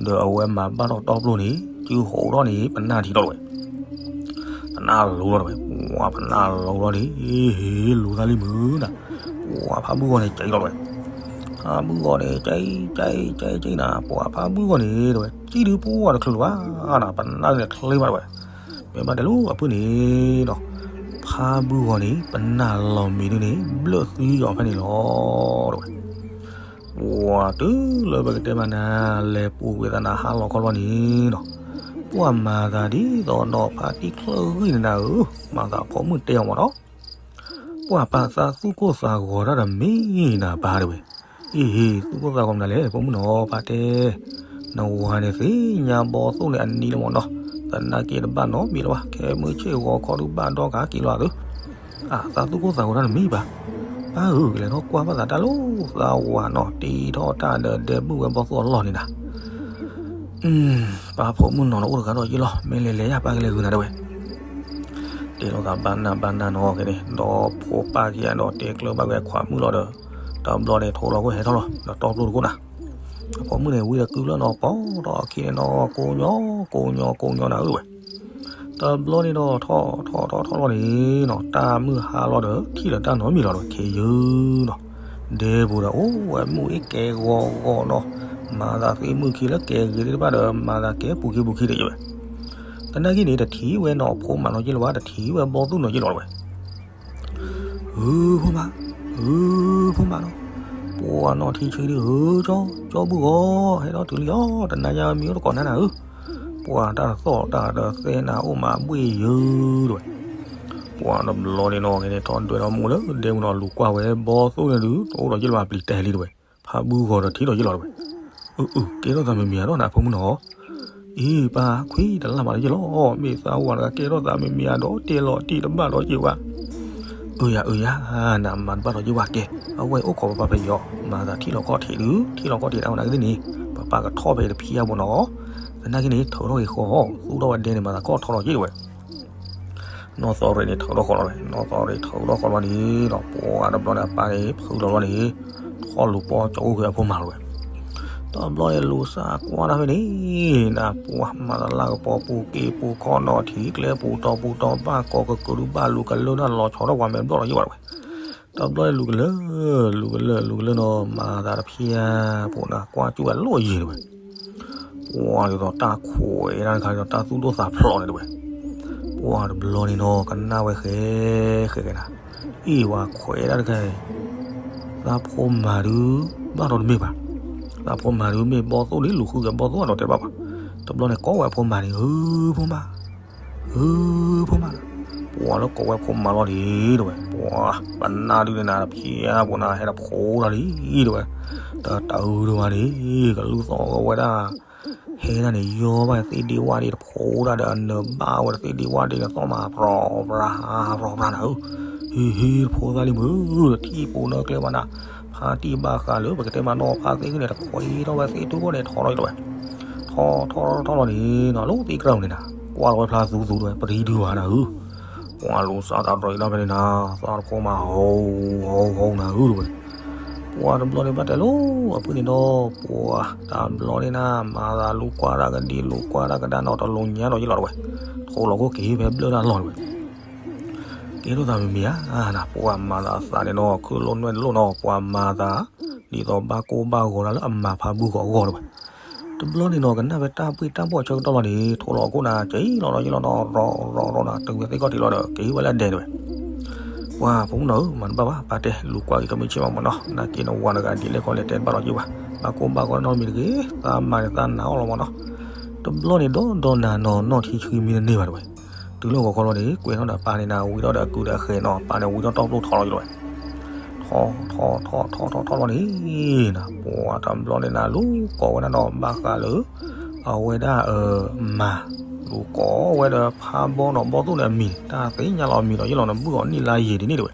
ဒီးအဝဲမၤဘၣ်ထီၣ်တီပျိၢ်န့ၣ် စုဟိးထီၣ်န့ၣ် ပနၢ်ထံၣ်လီၤတဲဝဲ. ပနၢ်လိၤလီၤတဲဝဲ, ပှၤပနၢ်လိၤလီၤန့ၣ် ဟ့ လူၤသးလံမုၢ်နၤ, ပှၤဖးဘုဂီၤန့ၣ် ကၠံလီၤတဲဝဲ. ဖးဘုဂီၤန့ၣ် ကၠံ ကၠံ ကၠံ ကၠံနၤ ပှၤဖးဘုဂီၤန့ၣ်တဲဝဲ ကၠံဒုးပှၤတချုးလၢၤဘၣ်နၤ ပနၢ်န့ၣ်ချ့မးတဲဝဲ. မ့ၢ်ဘၣ်တဲလၢအဖုၣ်န့ၣ်နီၤ, ဖးဘုဂီၤန့ၣ် ပနၢ်လီၤမံၤဒုန့ၣ် ဘျၢၣ်သံအီၤဖဲန့ၣ်လီၤတဲဝဲ. ပှၤတုၤလၢပကတဲဘၣ်နၤ လဲၤပူၤကွံာ်သးနၤဟါလီၤခီလီၤန့ၣ်နီၤ, ပှၤမၤသးဒ်သိးနီၤ ဖါတံၢ်ချၢဂံၢ်န့ၣ်နၤဧၢ, မၤသးဖိမုၣ်တဲအီၤမ့ၢ်နီၤ, ပှၤပာ်သးသူၣ်ကိၢ်သးဂီၤတၢ်တမံၤနၤပၢ်တဲဝဲ. အ့ဟ့ သူၣ်ကိၢ်သးဂီၤမနုၤလဲၣ် ဖိမုၣ်နီၤ ပၢ်တဲ နဝၤန့ၣ်သ့ၣ်ညါဘီၣ်သိၣ်န့ၣ် အနံၤလီၤမ့ၢ်နီၤ, သနာ်က့တဘၣ်နီတမံၤလၢၤဘၣ်, ခဲမုၢ်ဆ့ၣ်ဂီၤခီဒုးဘၣ်ဒီးကဟဲက့ၤလီၤသု, အသးသူၣ်ကိၢ်သးဂီၤတၢ်တမံၤဘၣ်, ပၢ်ဧၢ ကလဲၤထီၣ်ကွၢ်ဘၣ်သးတၢ်လီၤ, သးဝၤနီၤ တ့ထီၣ်တၢ်ဒီးဒဲဘုၣ်ဝဲဘီၣ်သိၣ်အလီၢ်န့ၣ်နၤ ပၢ်ဖိမုၣ်နီၤ နအိၣ်တဂၤဒီးယ့ၢ်လီၤ, မ့ၢ်လဲၤလဲၤယၤ ပၢ်ကလဲၤဂုာ်နၤတဲဝဲ. တဲလိာ်သးဘၣ်နၢ်ဘၣ်နၢ်နီၤက့န့ၣ်, ဒီးဖိပၢ်ခံဂၤဒီးတဲကျၢၤဘၣ်ဝဲခွါမုၣ်လီၤဒီး, တဘျီန့ၣ်ထိလီၤခိၣ်ဟဲထီၣ်လီၤ, ဒီးတီပျိၢ်တကိးနၤ, အဖိမုၣ်န့ၣ် ဝံၤဒီးကုလၢနီၤ ပိာ်ထီၣ်အခံန့ၣ်နီၤ ကိးညီ ကိးညီ ကိးညီနၤဧၢဝဲ. တဘျီန့ၣ်ဒီး ထီၣ်ထီၣ်ထီၣ်ထီၣ်လီၤန့ၣ်နီၤ တၢ်မုၢ်ဟါလီၤဒီး ထံၣ်လီၤတၢ်နီတမံၤလီၤဒီး ခဲယုၢ်နီၤ, ဒဲပူၤဒီးအိၣ်ဝဲမုၢ်အ့ၣ်ကဲဂီၤဂီၤနီၤ, မၤသးသ့မုၢ်ခံလၢကဲဂ့ၤသ့ၣ်တဖၣ်ဒီး မၤသးကဲပူၤခံပူၤခံဒီးယဝဲ. သနာ်က့န့ၣ် တထံၣ်ဝဲနီၤ ဖိမးနီၤယ့ၢ်လီၤဘၣ်, တထံၣ်ဝဲဘီၣ်သိၣ်နီၤယ့ၢ်လီၤဝဲ. ဧၢ ဖိမး, ဧၢ ဖိမးနီၤ, ပှၤနီၢ်ထံဆှံဒုးဧၢ ကၠီ ကၠီဘုၣ်ဂီၤ ဟဲထီၣ်တုၤလံအီၤ တနၤညါမံၤအိၣ်တကိးနၤနၤဧၢ, ပှၤတၢ်တသီၣ်တၢ်တသဲနၤအိၣ်မးဘှ့ၣ်ယုၢ်တဲဝဲ. ပှၤတဘျီန့ၣ်နီၤ က့န့ၣ်ထီၣ်ဒွဲၣ်ထီၣ်မူလၢဒဲပူၤနီၤ လူၤကွၢ်ဝဲဘီၣ်သိၣ်န့ၣ်ဒုး တအိၣ်ဒီးယ့ၢ်လီၤဘၣ် ပျံၤတဲာ်လံတဲဝဲ, ဖးဘုဂီၤဒီးထံၣ်ဒီးယ့ၢ်လီၤတဲဝဲ. အု အု ကဲထီၣ်သးမံၤမံၤဧါဒီးနၤဖိမုၣ်နီၤ အံၤ ပၢ်ခွံတလၢ်မးဒီးယ့ၢ်လီၤ, မ့ၢ်သးဝၤတဂၤကဲထီၣ်သးမံၤမံၤဧါဒီးတဲလီၤတံၢ်တဘၣ်ဒီးယ့ၢ်ဝဲ. အုယၤ အုယၤ နမၤတဘၣ်ဒီးယ့ၢ်ဝဲကဲ, အဝဲအိၣ်ခိးပၢ်ပၢ်ဖဲယီၤ, မၤသးထံၣ်လီၤခီၣ်ထံးဒုး ထံၣ်လီၤခီၣ်ထံးတၢ်ဝဲနာ်က့သ့ၣ်န့ၣ်, ပၢ်ပၢ်ကထီၣ်ဖဲတဖံအါဘိနီၤ, သနာ်က့န့ၣ် ထုးထီၣ်က့ၤဃီ, သူၣ်ထီၣ်ဝဲဒဲန့ၣ် မၤသးကီၢ်ထီထီၣ်က့ၤတဝဲ. နီၢ်သီရ့န့ၣ် ထုးထီၣ်ဃီလီၤဝဲ, နီၢ်သီရ့ထုးထီၣ်ဃီလီၤန့ၣ်ဒီး ပှၤတဘျီန့ၣ် အပၢ်န့ၣ် ဖုလီၤလီၤန့ၣ်, ထီၣ်လူၤပီၢ်ကၠီအိၣ်က့ၤအဖိမါလီၤဝဲ. တဘျီန့ၣ် လူၤစၢ်ကွၢ်တၢ်ဖဲန့ၣ် နပှၤမၤသးလၢကပီၤပူၤက့ၤပူၤခီၣ်နီၤထံကျဲပူၤတီၤပူၤတီၤဘၣ် ကိးကကုၤဒုဘၣ်လူၤကလၢၢ်တၢ်လီၤဆီထီၣ်ပှၤမဲာ်ဘျီၣ်လီၤယံၤဝဲတဝဲ. တဘျီန့ၣ်လူၤကလၢၢ် လူၤကလၢၢ် လူၤကလၢၢ်နီၤ မၤသးတဖျၢၣ်ဖိန့ၣ် ကွၢ်ကၠူၣ်ဝဲလီၢ်ယံၤတဝဲ. ပှၤဒ်သိးတၢ်ခွဲးတၢ်တခါဒီး တၢ်သူၣ်ဒိၣ်သးဖျိးန့ၣ်တဝဲ. ပှၤတဘျီန့ၣ်နီၤ ကနၣ်ဝဲဃဲဃဲဃဲနၤ, အ့ၣ်ဝဲခွဲးတၢ်တခါအံၤ သးဖိမါဒုး ဘၣ်ဒီးတမ့ၢ်ဘၣ်, သးဖိမါဒုးမ့ၢ်ဘီၣ်သိၣ်န့ၣ် လူၤဃုက့ၤဘီၣ်သိၣ်အနီၤတဲဘၣ်ဘၣ်. တဘျီန့ၣ်ကိးဝဲအဖိမါန့ၣ် ဧၢ ဖိမါ ဧၢ ဖိမါ, ပှၤလၢကိးဝဲဖိမါလီၤဒံးတဝဲ, ပှၤပနၢ်ဒုးန့ၣ်နၤ တဖျၢၣ်ဖိန့ၣ် ဟဲတဖိတၢ်လံတဝဲ, တတၢ်အုးတဝဲန့ၣ် ကလူၢ်သီၣ်ဝဲဒၣ် ဟဲဒၣ်န့ၣ် ယီဘၣ်သ့ၣ်ဒ့ဝၣ်ဒ့တဖိတၢ်ဒီး အနၢၤဘၣ်ဝဲတသ့ၣ်ဒ့ဝၣ်ဒ့န့ၣ် သီၣ်မး ပြီပြါ ပြီပြါနၤဧၢ, ဟံးဟံးတဖိသၣ်လံမုၢ် ထံၣ်ပိာ်နၢ်ကျဲဘၣ်နၤ, ဖါတံၢ်ဘၣ်ဃးလၢ ပကတဲမးနီၤ ဖါသ့ၣ်ဂုၢ်န့ၣ် တခွဲးထီၣ်ဝဲသ့ၣ်ထူၣ်ခိၣ်န့ၣ် ထီထီၣ်ယံၤတဝဲ, ထီထီၣ်ထီထီၣ်လီၤန့ၣ်နီၤ လၢသ့ၣ်ကြၢးန့ၣ်နၤ ကွၢ်လီၤဝဲဖျါသူသူတဝဲ ပရံဒုးဘၣ်နၤဧၢ, ပှၤလူၤစၢ်တၢ်တြီအံၤဒၣ်ဖဲန့ၣ်နၤ သးတဖိမး ဟီဟီဟီနၤဧၢတဝဲ. ပှၤတဘျီန့ၣ်ဘၣ်တဲလိၤ အဖုန့ၣ်ဒီး ပှၤတဘျီန့ၣ်နၤ မၤသးလူၤကွၢ်တၢ်ကဒံ လူၤကွၢ်တၢ်ကဒါနီၤ တလူၤညါဒီးယလီၤတဝဲ, ထိးလီၤခိၣ်က့ၤဖဲဘျၢၣ်တၢ်လီၢ်တဝဲ, ကဲထီၣ်သးမ့မ့ၢ်ဧါနၤ ပှၤမၤသးသးန့ၣ်နီၤ ခုၣ်လိၣ်နွဲၣ်လိၣ်နီၤ ပှၤမၤသး ဒ်သိးဘၣ်ကိၢ်ဘၣ်ဂီၤတၢ်လၢအမၤဖးဘုဂီၤအဂီၢ်တဝဲ. တဘျီန့ၣ်နီၤ ကနၣ်ဖဲတၢ်ပှ့ၢ်တၢ်ဘီၣ်ဆၢကတီၢ်လီၤန့ၣ် ထိးလီၤခိၣ်နၤ က့ၤလီၤဒီးယလီၤနီၤ ရီရီရီနၤ တုၤဝဲသ့ၣ်ခီၣ်ထံးလီၤဒီး က့ၤဟံးဝဲလၢဒဲတဝဲ. ပှၤဖိမုၣ်နီၤဧၢ မၤတဘၣ်ဘၣ် ပၢ်တဲ လူၤကွၢ်က့ၤကမ့ၢ်ဆ့ၣ်မးမ့ၢ်နီၤ နာ်က့နဝၤတဂၤဒ်လဲၣ်ခီလဲၣ်တဲတဘၣ်လီၤက့ၤဘၣ် ဘၣ်ကိၢ်ဘၣ်ဂီၤနီတမံၤတဂ့ၤ သးမၤန့ၣ်သးနာ်အီၤလီၤမ့ၢ်နီၤ. တဘျီန့ၣ်ဒီးဒီးနၤနီၤ နီၢ်ထံဆှံမ့ၢ်တန့ၢ်ဘၣ်တဝဲ, တုၤလၢဂီၤခီလီၤန့ၣ် ကွဲးထီၣ်ဒီးပၢ်န့ၣ်နၤ ဝံၤထီၣ်ဒီးအကုၢ်ဒီးအဃဲၤနီၤ ပၢ်န့ၣ်ဝံၤထီၣ်တီၢ်ပျိၢ်ထီလီၤယလီၤဝဲ. ထီထီၣ်ထီထီၣ်ထီထီၣ်လီၤန့ၣ်နၤ ပှၤတဘျီန့ၣ်နၤ လူၤကိးဝဲဒၣ်နီၤ ဘၣ်ဃးလၢ အဝဲဒၣ် မၤ လူၤကိးဝဲဒီးဖးဘီနီၤ ဘီၣ်သိၣ်န့ၣ်အမံၤ တၢ်သ့ၣ်ညါလီၤအမံၤဒီးယလီၤနဘုၣ်အီၤနံၣ်လါယံာ်ဒ်န့ၣ်တဝဲ.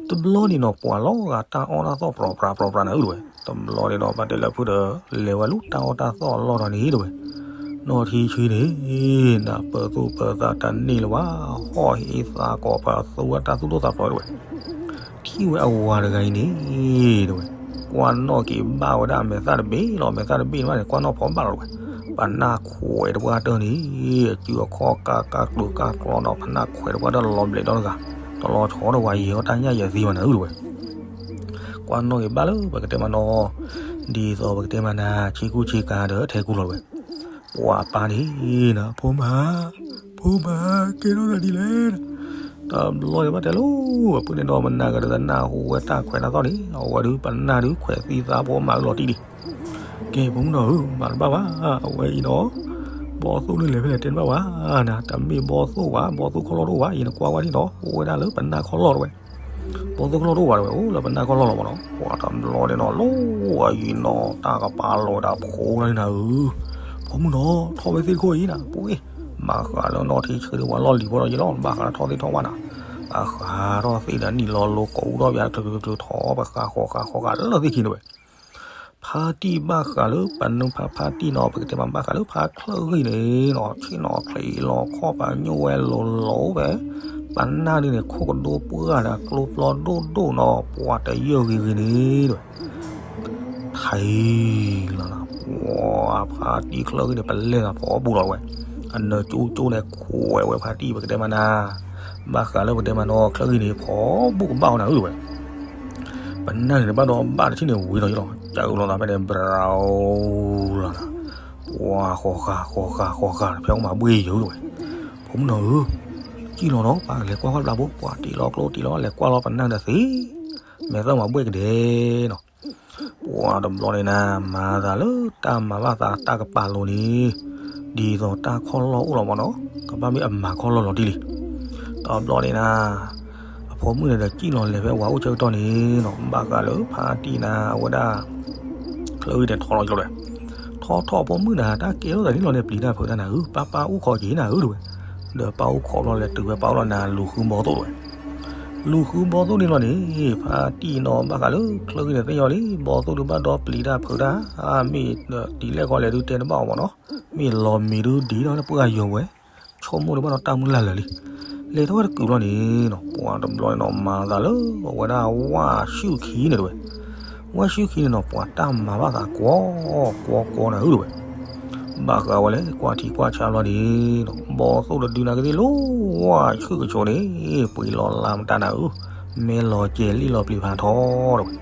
တဘျီန့ၣ်နီၤ ပှၤလီၤဂာ်တၢ်အီၣ်တၢ်သီၣ်ပြီပြါပြီပြါနၤဧၢတဝဲ. တဘျီန့ၣ်နီၤ ဘၣ်တဲလၢဖုဒီး လဲၤဝဲလူၤတၢ်အီၣ်တၢ်သီၣ်အလီၢ်ဒီးန့ၣ်တဝဲ. နီၢ်ထံဆှံန့ၣ် နၢ်ပၢၢ်သူၣ်ပၢၢ်သးတန့ၢ်လၢၤဘၣ် ဟီၣ်ဟ့သးကိးပသူဝဲတၢ်သူၣ်ဒိၣ်သးဖျိးတဝဲ. ထံၣ်ဝဲအဝၤတဂၤအံၤန့ၣ်တဝဲ ကွၢ်နီၣ်က့ၤဘၣ်ဝဲဒၣ်အမဲာ်သၣ်တဘ့ၣ်လီၤ အမဲာ်သၣ်တဘ့ၣ်န့ၣ်ဘၣ်န့ၣ် ကွၢ်နီၣ်ဖီဘၣ်လီၤတဝဲ. ပနၢ်ခွဲးတပှၢ်တၢၢ်န့ၣ် အစုအခီၣ်ကၢ်ကၢ်ကျူးကၢ်ကျီနီၤ ပနၢ်ခွဲးတပှၢ်တၢၢ်လီၤဘျဲးဒီတဂၤ တလီၤဆီတဝဲ ယံာ်အီၣ်တၢ်ညၣ်ယဲၤသံဘၣ်နၤဧၢတဝဲ. ကွၢ်နီၣ်က့ၤဘၣ်လၢပကတဲမးနီၤ ဒ်သိးပကတဲမးနၤ ဆ့ကူဆ့ကၤဒီးထဲကူလီၤတဝဲ. ပှၤပၢ်န့ၣ်နၤ ဖိမါ ဖိမါ ကဲထီၣ်သးဒ်လဲၣ် တဘျီန့ၣ်ဘၣ်တဲလိၤ အဖုန့ၣ်ဒီးမနၤကဒီးသနၢ်ဟူဝဲတၢ်ခွဲးတၢ်သီၣ်န့ၣ် အဝဲဒုးပနၢ်ဒုးခွဲးသံသးဖိမၤအုလီၤတံၢ်လံ. ကဲ ဖိမုၣ်နီၤဧၢ မၤတဘၣ်ဘၣ် အဝဲအံၤနီၤ ဘီၣ်သိၣ်န့ၣ်လဲၤဖဲလဲၣ်တဲတဘၣ်ဘၣ်နၤ တမ့ၢ်ဘီၣ်သိၣ်ဘၣ် ဘီၣ်သိၣ်ခီၣ်လီၢ်တအိၣ်ဘၣ် အံၤနကွၢ်ဝဲဒၣ်နီၤ အိၣ်ဝဲဒၣ်လၢပနၢ်ခီၣ်လီၢ်တဝဲ. ဘီၣ်သိၣ်ခီၣ်လီၢ်တအိၣ်ဘၣ်တဝဲ အိၣ်လၢပနၢ်ခီၣ်လီၢ်လီၤမးနီၤ ပှၤတဘျီန့ၣ်နီၤ လီၤအံၤနီၤ တၢ်ကပာ်လီၤဝဲဒၣ်ဖိလီၤန့ၣ်နၤဧၢ ဖိမုၣ်နီၤ ထီၣ်ဝဲသ့ၣ်တခိၣ်အံၤနၤ ပှ့ၤ ဘၣ်ဃးလၢနီၢ်ထံဆှံဒုးဝဲလီၢ်လံၤဖိလီၤယံၤလီၤ ဘၣ်ဃးလၢထီၣ်သ့ၣ်ထီၣ်ဘၣ်နၤ ဘၣ်ဃးထီၣ်သ့ၣ်ဒီးနံၣ်လီၤလိၤကိးအူထီၣ်ပှၤတချုးချုးထီၣ် ပဃးဃီၤဃးဃီၤဃာ်လၢသ့ၣ်ခံတဝဲ. ဖါတံၢ်ဘၣ်ဃးလၢပနုၤဖးဖါတံၢ်နီၤ ပကတဲမးဘၣ်ဃးလၢဖါချၢၣ်ဂံၢ်န့ၣ်နီၤ ဆ့ၣ်နီၤချံးလီၤခီၣ်ပာ်ညိၣ်ဝဲလိၤလိၤဝဲ ပနၢ်ဒုးန့ၣ် ခိၣ်ကဒိပှၢ်ဒီးကျိပျီဒိၣ်ဒိၣ်နီၤ ပှၤတယၢၢ်ဂ့ၤဂ့ၤန့ၣ်တဝဲ ထံလီၤနၤ ပှၤဖါတံၢ်ချၢၣ်ဂံၢ်န့ၣ် ပလဲၤသးဖီဘူၣ်လီၤတဝဲ အနၢၤကၠိကၠိန့ၣ် ခွဲးဝဲဖါတံၢ် ပကတဲမးနၤ ဘၣ်ဃးလၢပကတဲမးနီၤ ချၢၣ်ဂံၢ်န့ၣ် ဖီဘူၣ်ကဘၣ်အီၤနၤဧၢတဝဲ ပနၢ်န့ၣ် ဘၣ်ဒီးဘၣ်တထံၣ်န့ၣ်ဝံၤလီၤယလီၤ ကၢ်အုလီၤသးဖဲန့ၣ် ဘြၤအိလီၤနၤ ပှၤဃီၤဃာ်ဃီၤဃာ်ဃီၤဃာ် ဖဲအီၣ်မးဘှ့ၣ်ယိာ်တဝဲ ဖိမုၣ်နီၤဧၢ ကံၣ်လီၤနီၤ ပှၤလဲၤကွၢ်ကွၢ်ဘျးဘိ ပှၤတ့ၢ်လီၤကျိတ့ၢ်လီၤ လဲၤကွၢ်လီၤပနၢ်ဒီးသ့ မဲာ်သၣ်မးဘှ့ၣ်ကဒဲနီၤ ပှၤတဘျီန့ၣ်နၤ မၤသးလၢတၢ်မၤဘၣ်သးတၢ်ကပာ်လိၤန့ၣ် ဒ်သိးတၢ်ခီၣ်လီၢ်အိၣ်လီၤမးနီၤ ကဘၣ်မ့ၢ်အမၤခီၣ်လီၢ်လီၤတံၢ်လံ တဘျီန့ၣ်နၤ အဖိမုၣ်န့ၣ်ဒီးကံၣ်လီၤလဲၤဖဲဝၤအိၣ်ဆၢကတီၢ်န့ၣ်နီၤ ဘၣ်ဃးလၢဖါတံၢ်နၤ အဝဲဒၣ် ချၢၣ်ဂံၢ်န့ၣ်ထီလီၤယလီၤဝဲ ထီထီၣ်အဖိမုၣ်နၤ တၢ်ကဲထီၣ်သးန့ၣ်လီၤန့ၣ် ပျံၤတၢ်ဖုးတၢ်နၤဧၢ ပၢ်ပၢ်အိၣ်ခိးက့ၤနၤဧၢတဝဲ ဒီးပၢ်အိၣ်ခိးဘျီလဲၤတုၤဝဲပၢ်အိၣ်လီၤနၤ လူၤဃုဘီၣ်သိၣ်တဝဲ လူၤဃုဘီၣ်သိၣ်န့ၣ်လီၤန့ၣ် ဖါတံၢ်နီၤ ဘၣ်ဃးလၢချၢၣ်ဂံၢ်န့ၣ်သ့ၣ်ညါလံ ဘီၣ်သိၣ်ဒုးဘၣ်ဒီပျံၤတၢ်ဖုးတၢ် အါမ့ၢ်ဒ်လဲၣ်ဃီလဲၣ်ဒုးတဲတဘၣ်အီၤမးနီၤ မ့ၢ်လီၤမ့ၢ်ဒုဒံးဒီး ပှၢ်ယီၤဝဲ, ဆိကမိၣ်တဘၣ်ဒီးတၢ်မုၢ်လၢ်လၢာ်လံ. လဲၤထီၣ်ဝဲတကုာ်ဘျီန့ၣ်နီၤ ပှၤတဘျီန့ၣ်နီၤ မၤသးလၢအဝဲဒၣ်ဝၣ်ဆူၣ်ခံန့ၣ်တဝဲ. ဝၣ်ဆူၣ်ခံန့ၣ်နီၤ ပှၤတၢ်မၤဘၣ်သးကွီ, ကွီကွီနၤဧၢတဝဲ. ဘၣ်ဃးဝဲလဲၣ် ကွၢ်ထံကွၢ်ဆးဘျီန့ၣ်နီၤ ဘီသိၣ်တဒုနာ်က့သ့ၣ်လိဝၣ်ဆူၣ်ကဆိးန့ၣ် ပှ့ၤလီၤလါမတၤနၤဧၢ, မဲလီၤကဲၤလံၣ်လီၤပျံၤဖးထီတဝဲ.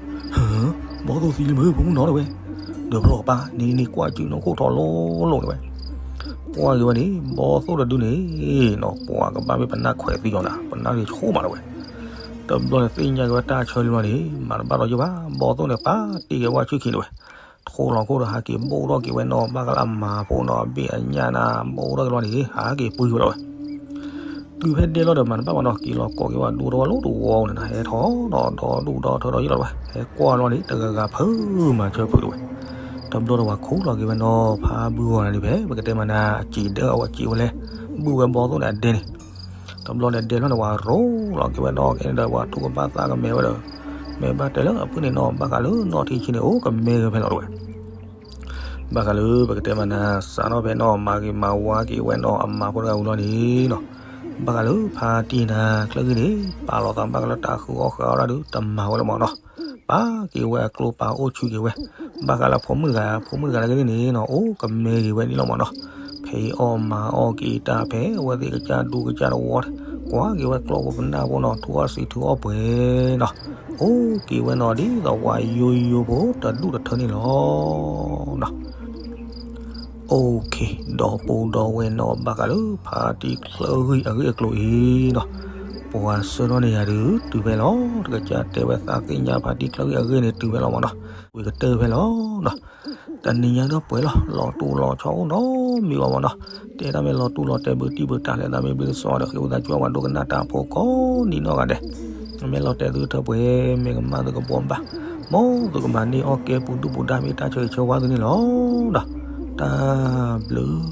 ဘီသိၣ်သံလံမ့ၢ် ဖိမုၣ်နီၤတဝဲ. ဒီးဖျီၣ်ကပၤ နံၤနံၤကွၢ်စုနီၢ်ခိၣ်ထီၣ်လိလိာ်တဝဲ. ပှၢ်က့ၤဝဲန့ၣ် ဘီသိၣ်တဒုန့ၣ်နီၤ ပှၤကဘၣ်မ့ၢ်ပနၢ်ခွဲးသံအီၤနၤ ပနၢ်ရ့ၣ်ဆိၣ်မးတဝဲ. တဘျီန့ၣ်သ့ၣ်ညါက့ၤဝဲတၢ်ဆၢလံဘျီန့ၣ် မၤတဘၣ်ဒီးယဘၣ် ဘီသိၣ်န့ၣ်ပာ်တ့ၢ်က့ၤဝၣ်ဆူၣ်ခံတဝဲ. ထိလီၤခိၣ်ဒီးဟးက့ၤဘိၣ်ထီၣ်က့ၤဝဲနီၤ ဘၣ်ကလၢအမၤဖိနီၤ အဘ့ၣ်အညၣ်နၤ ဘိၣ်ထီၣ်က့ၤဘျီန့ၣ် ဟးက့ၤပှ့ၤဝဲလီၤဝဲ. တုၤဖဲဒဲလီၤဒီးမၤတဘၣ်ဘၣ်နီၤ က့ၤလီၤကိးက့ၤဝဲဒူတဝီလိၣ်တဝီန့ၣ် ဟဲထီၣ်ဒီးဒူၣ်ဒီထၢဒီးယလီၤတဝဲ ဟဲကွၢ်လီၤန့ၣ် တဂၤဂၤဖုမၤဆၢဖုတဝဲ. တဘျီဒီးပှၤခိးလီၤက့ၤဝဲနီၤ ဖးဘုဂီၤနၤဒ်ဖဲ ပကတဲမၤနၤ အစံးဒၢအဝဲစံးဝဲလဲၣ် ဘုဝဲဘီသိၣ်န့ၣ်အဒဲန့ၣ်. တဘျီန့ၣ်ဒဲလီၤန့ၣ် ပှၤရိလီၤက့ၤဝဲဒီးကဲန့ၣ်ဒီး ပှၤထူကဘၣ်သးကမဲဝဲဒီး မ့ၢ်ဘၣ်တဲလၢအဖုၣ်န့ၣ်နီၤ ဘၣ်ဃးလၢနီၢ်ထံဆံန့ၣ် အိၣ်ကမဲဂ့ၤဖဲလီၤတဝဲ. ဘၣ်ဃးလၢပကတဲမၤနၤ စးထီၣ်ဖဲနီၤ မၤဂ့ၤမၤဝါက့ၤဝဲနီၤ အမၤဖိတဂၤဝံၤလီၤန့ၣ်နီၤ ဘၣ်ဃးလၢဖါတံၢ်နၤ ချၢဂံၢ်န့ၣ် ပာ်လီၤသးဘၣ်ဃးလၢတၢ်ဃုအီၣ်ဃုအီဒၣ်ဒုး တမၤဝဲလၢၤမးနီၤ. ပာ်က့ၤဝဲအကျိပာ်အိၣ်ဆူၣ်က့ၤဝဲ ဘၣ်ဃးလၢဖိမုၣ်တဂၤ ဖိမုၣ်တဂၤလၢကန့ၣ်န့ၣ်နီၤ အိၣ်ကမဲဂ့ၤဝဲန့ၣ်လီၤမးနီၤ. ဖဲအံၤအီၣ်မၤအီၣ်က့ၤတၢ်ဖဲ အဝဲသ့ၣ်ကစၢ်ဒူကစၢ်တဝီ ကွၢ်က့ၤဝဲကျီၢ်ဖိပနၢ်ဖိနီၤ ထူအီၣ်စံးထူအီၣ်ပှဲၤနီၤ အိၣ်က့ၤဝဲနီၤဒ်သိးပှၤယိယိဖိတဒူၣ်တထၢန့ၣ်လီၤ. OK, ဒီပုၢ်ဒီဝဲၢ်နီၤ ဘၣ်ဃးလၢဖါတံၢ်ချၢဂံၢ်အဂ့ၢ်အကျိၤအံၤနီၤ ပှၤဆှၢထီၣ်န့ၢ်ယၤဒုး တုၤဖဲလီၤ. တကစၢ်တဲဝဲသးသ့ၣ်ညါဖါတံၢ်ချၢဂံၢ်အဂ့ၢ်န့ၣ် တုၤဖဲလီၤမးနီၤ. ဝံၤကတၢၢ်ဖဲလီၤနီၤ. တနံၤညါဒီးပှဲၤလီၤ လီၤတူၢ်လီၤဆီအိၣ်နီတမံၤဘၣ်မးနီၤ. တဲတၢ်မ့ၢ်လီၤတူၢ်လီၤတဲာ်ဘုတံၢ်ဘုတၢ် လဲၤတၢ်မ့ၢ်ဘျုးတစီဒီး ဃ့ဝံသးစူၤပှၤဒိကနၣ်တၢ်ဖိကိးနံၤနီၢ်ဂၤဒဲး မ့ၢ်လီၤတဲာ်သုထၢပှဲၤ မ့ၢ်ကမၣ်သုကဘှီဘၣ် မ်သုကမၤန့ၢ်အီၣ်ကဲပူၤဒုၣ်ပူၤဒါ မ့ၢ်တၢ်ဆၢဂ့ၤဆၢဝါသုန့ၣ်လီၤ. ဒီးတၢ်ဘျုး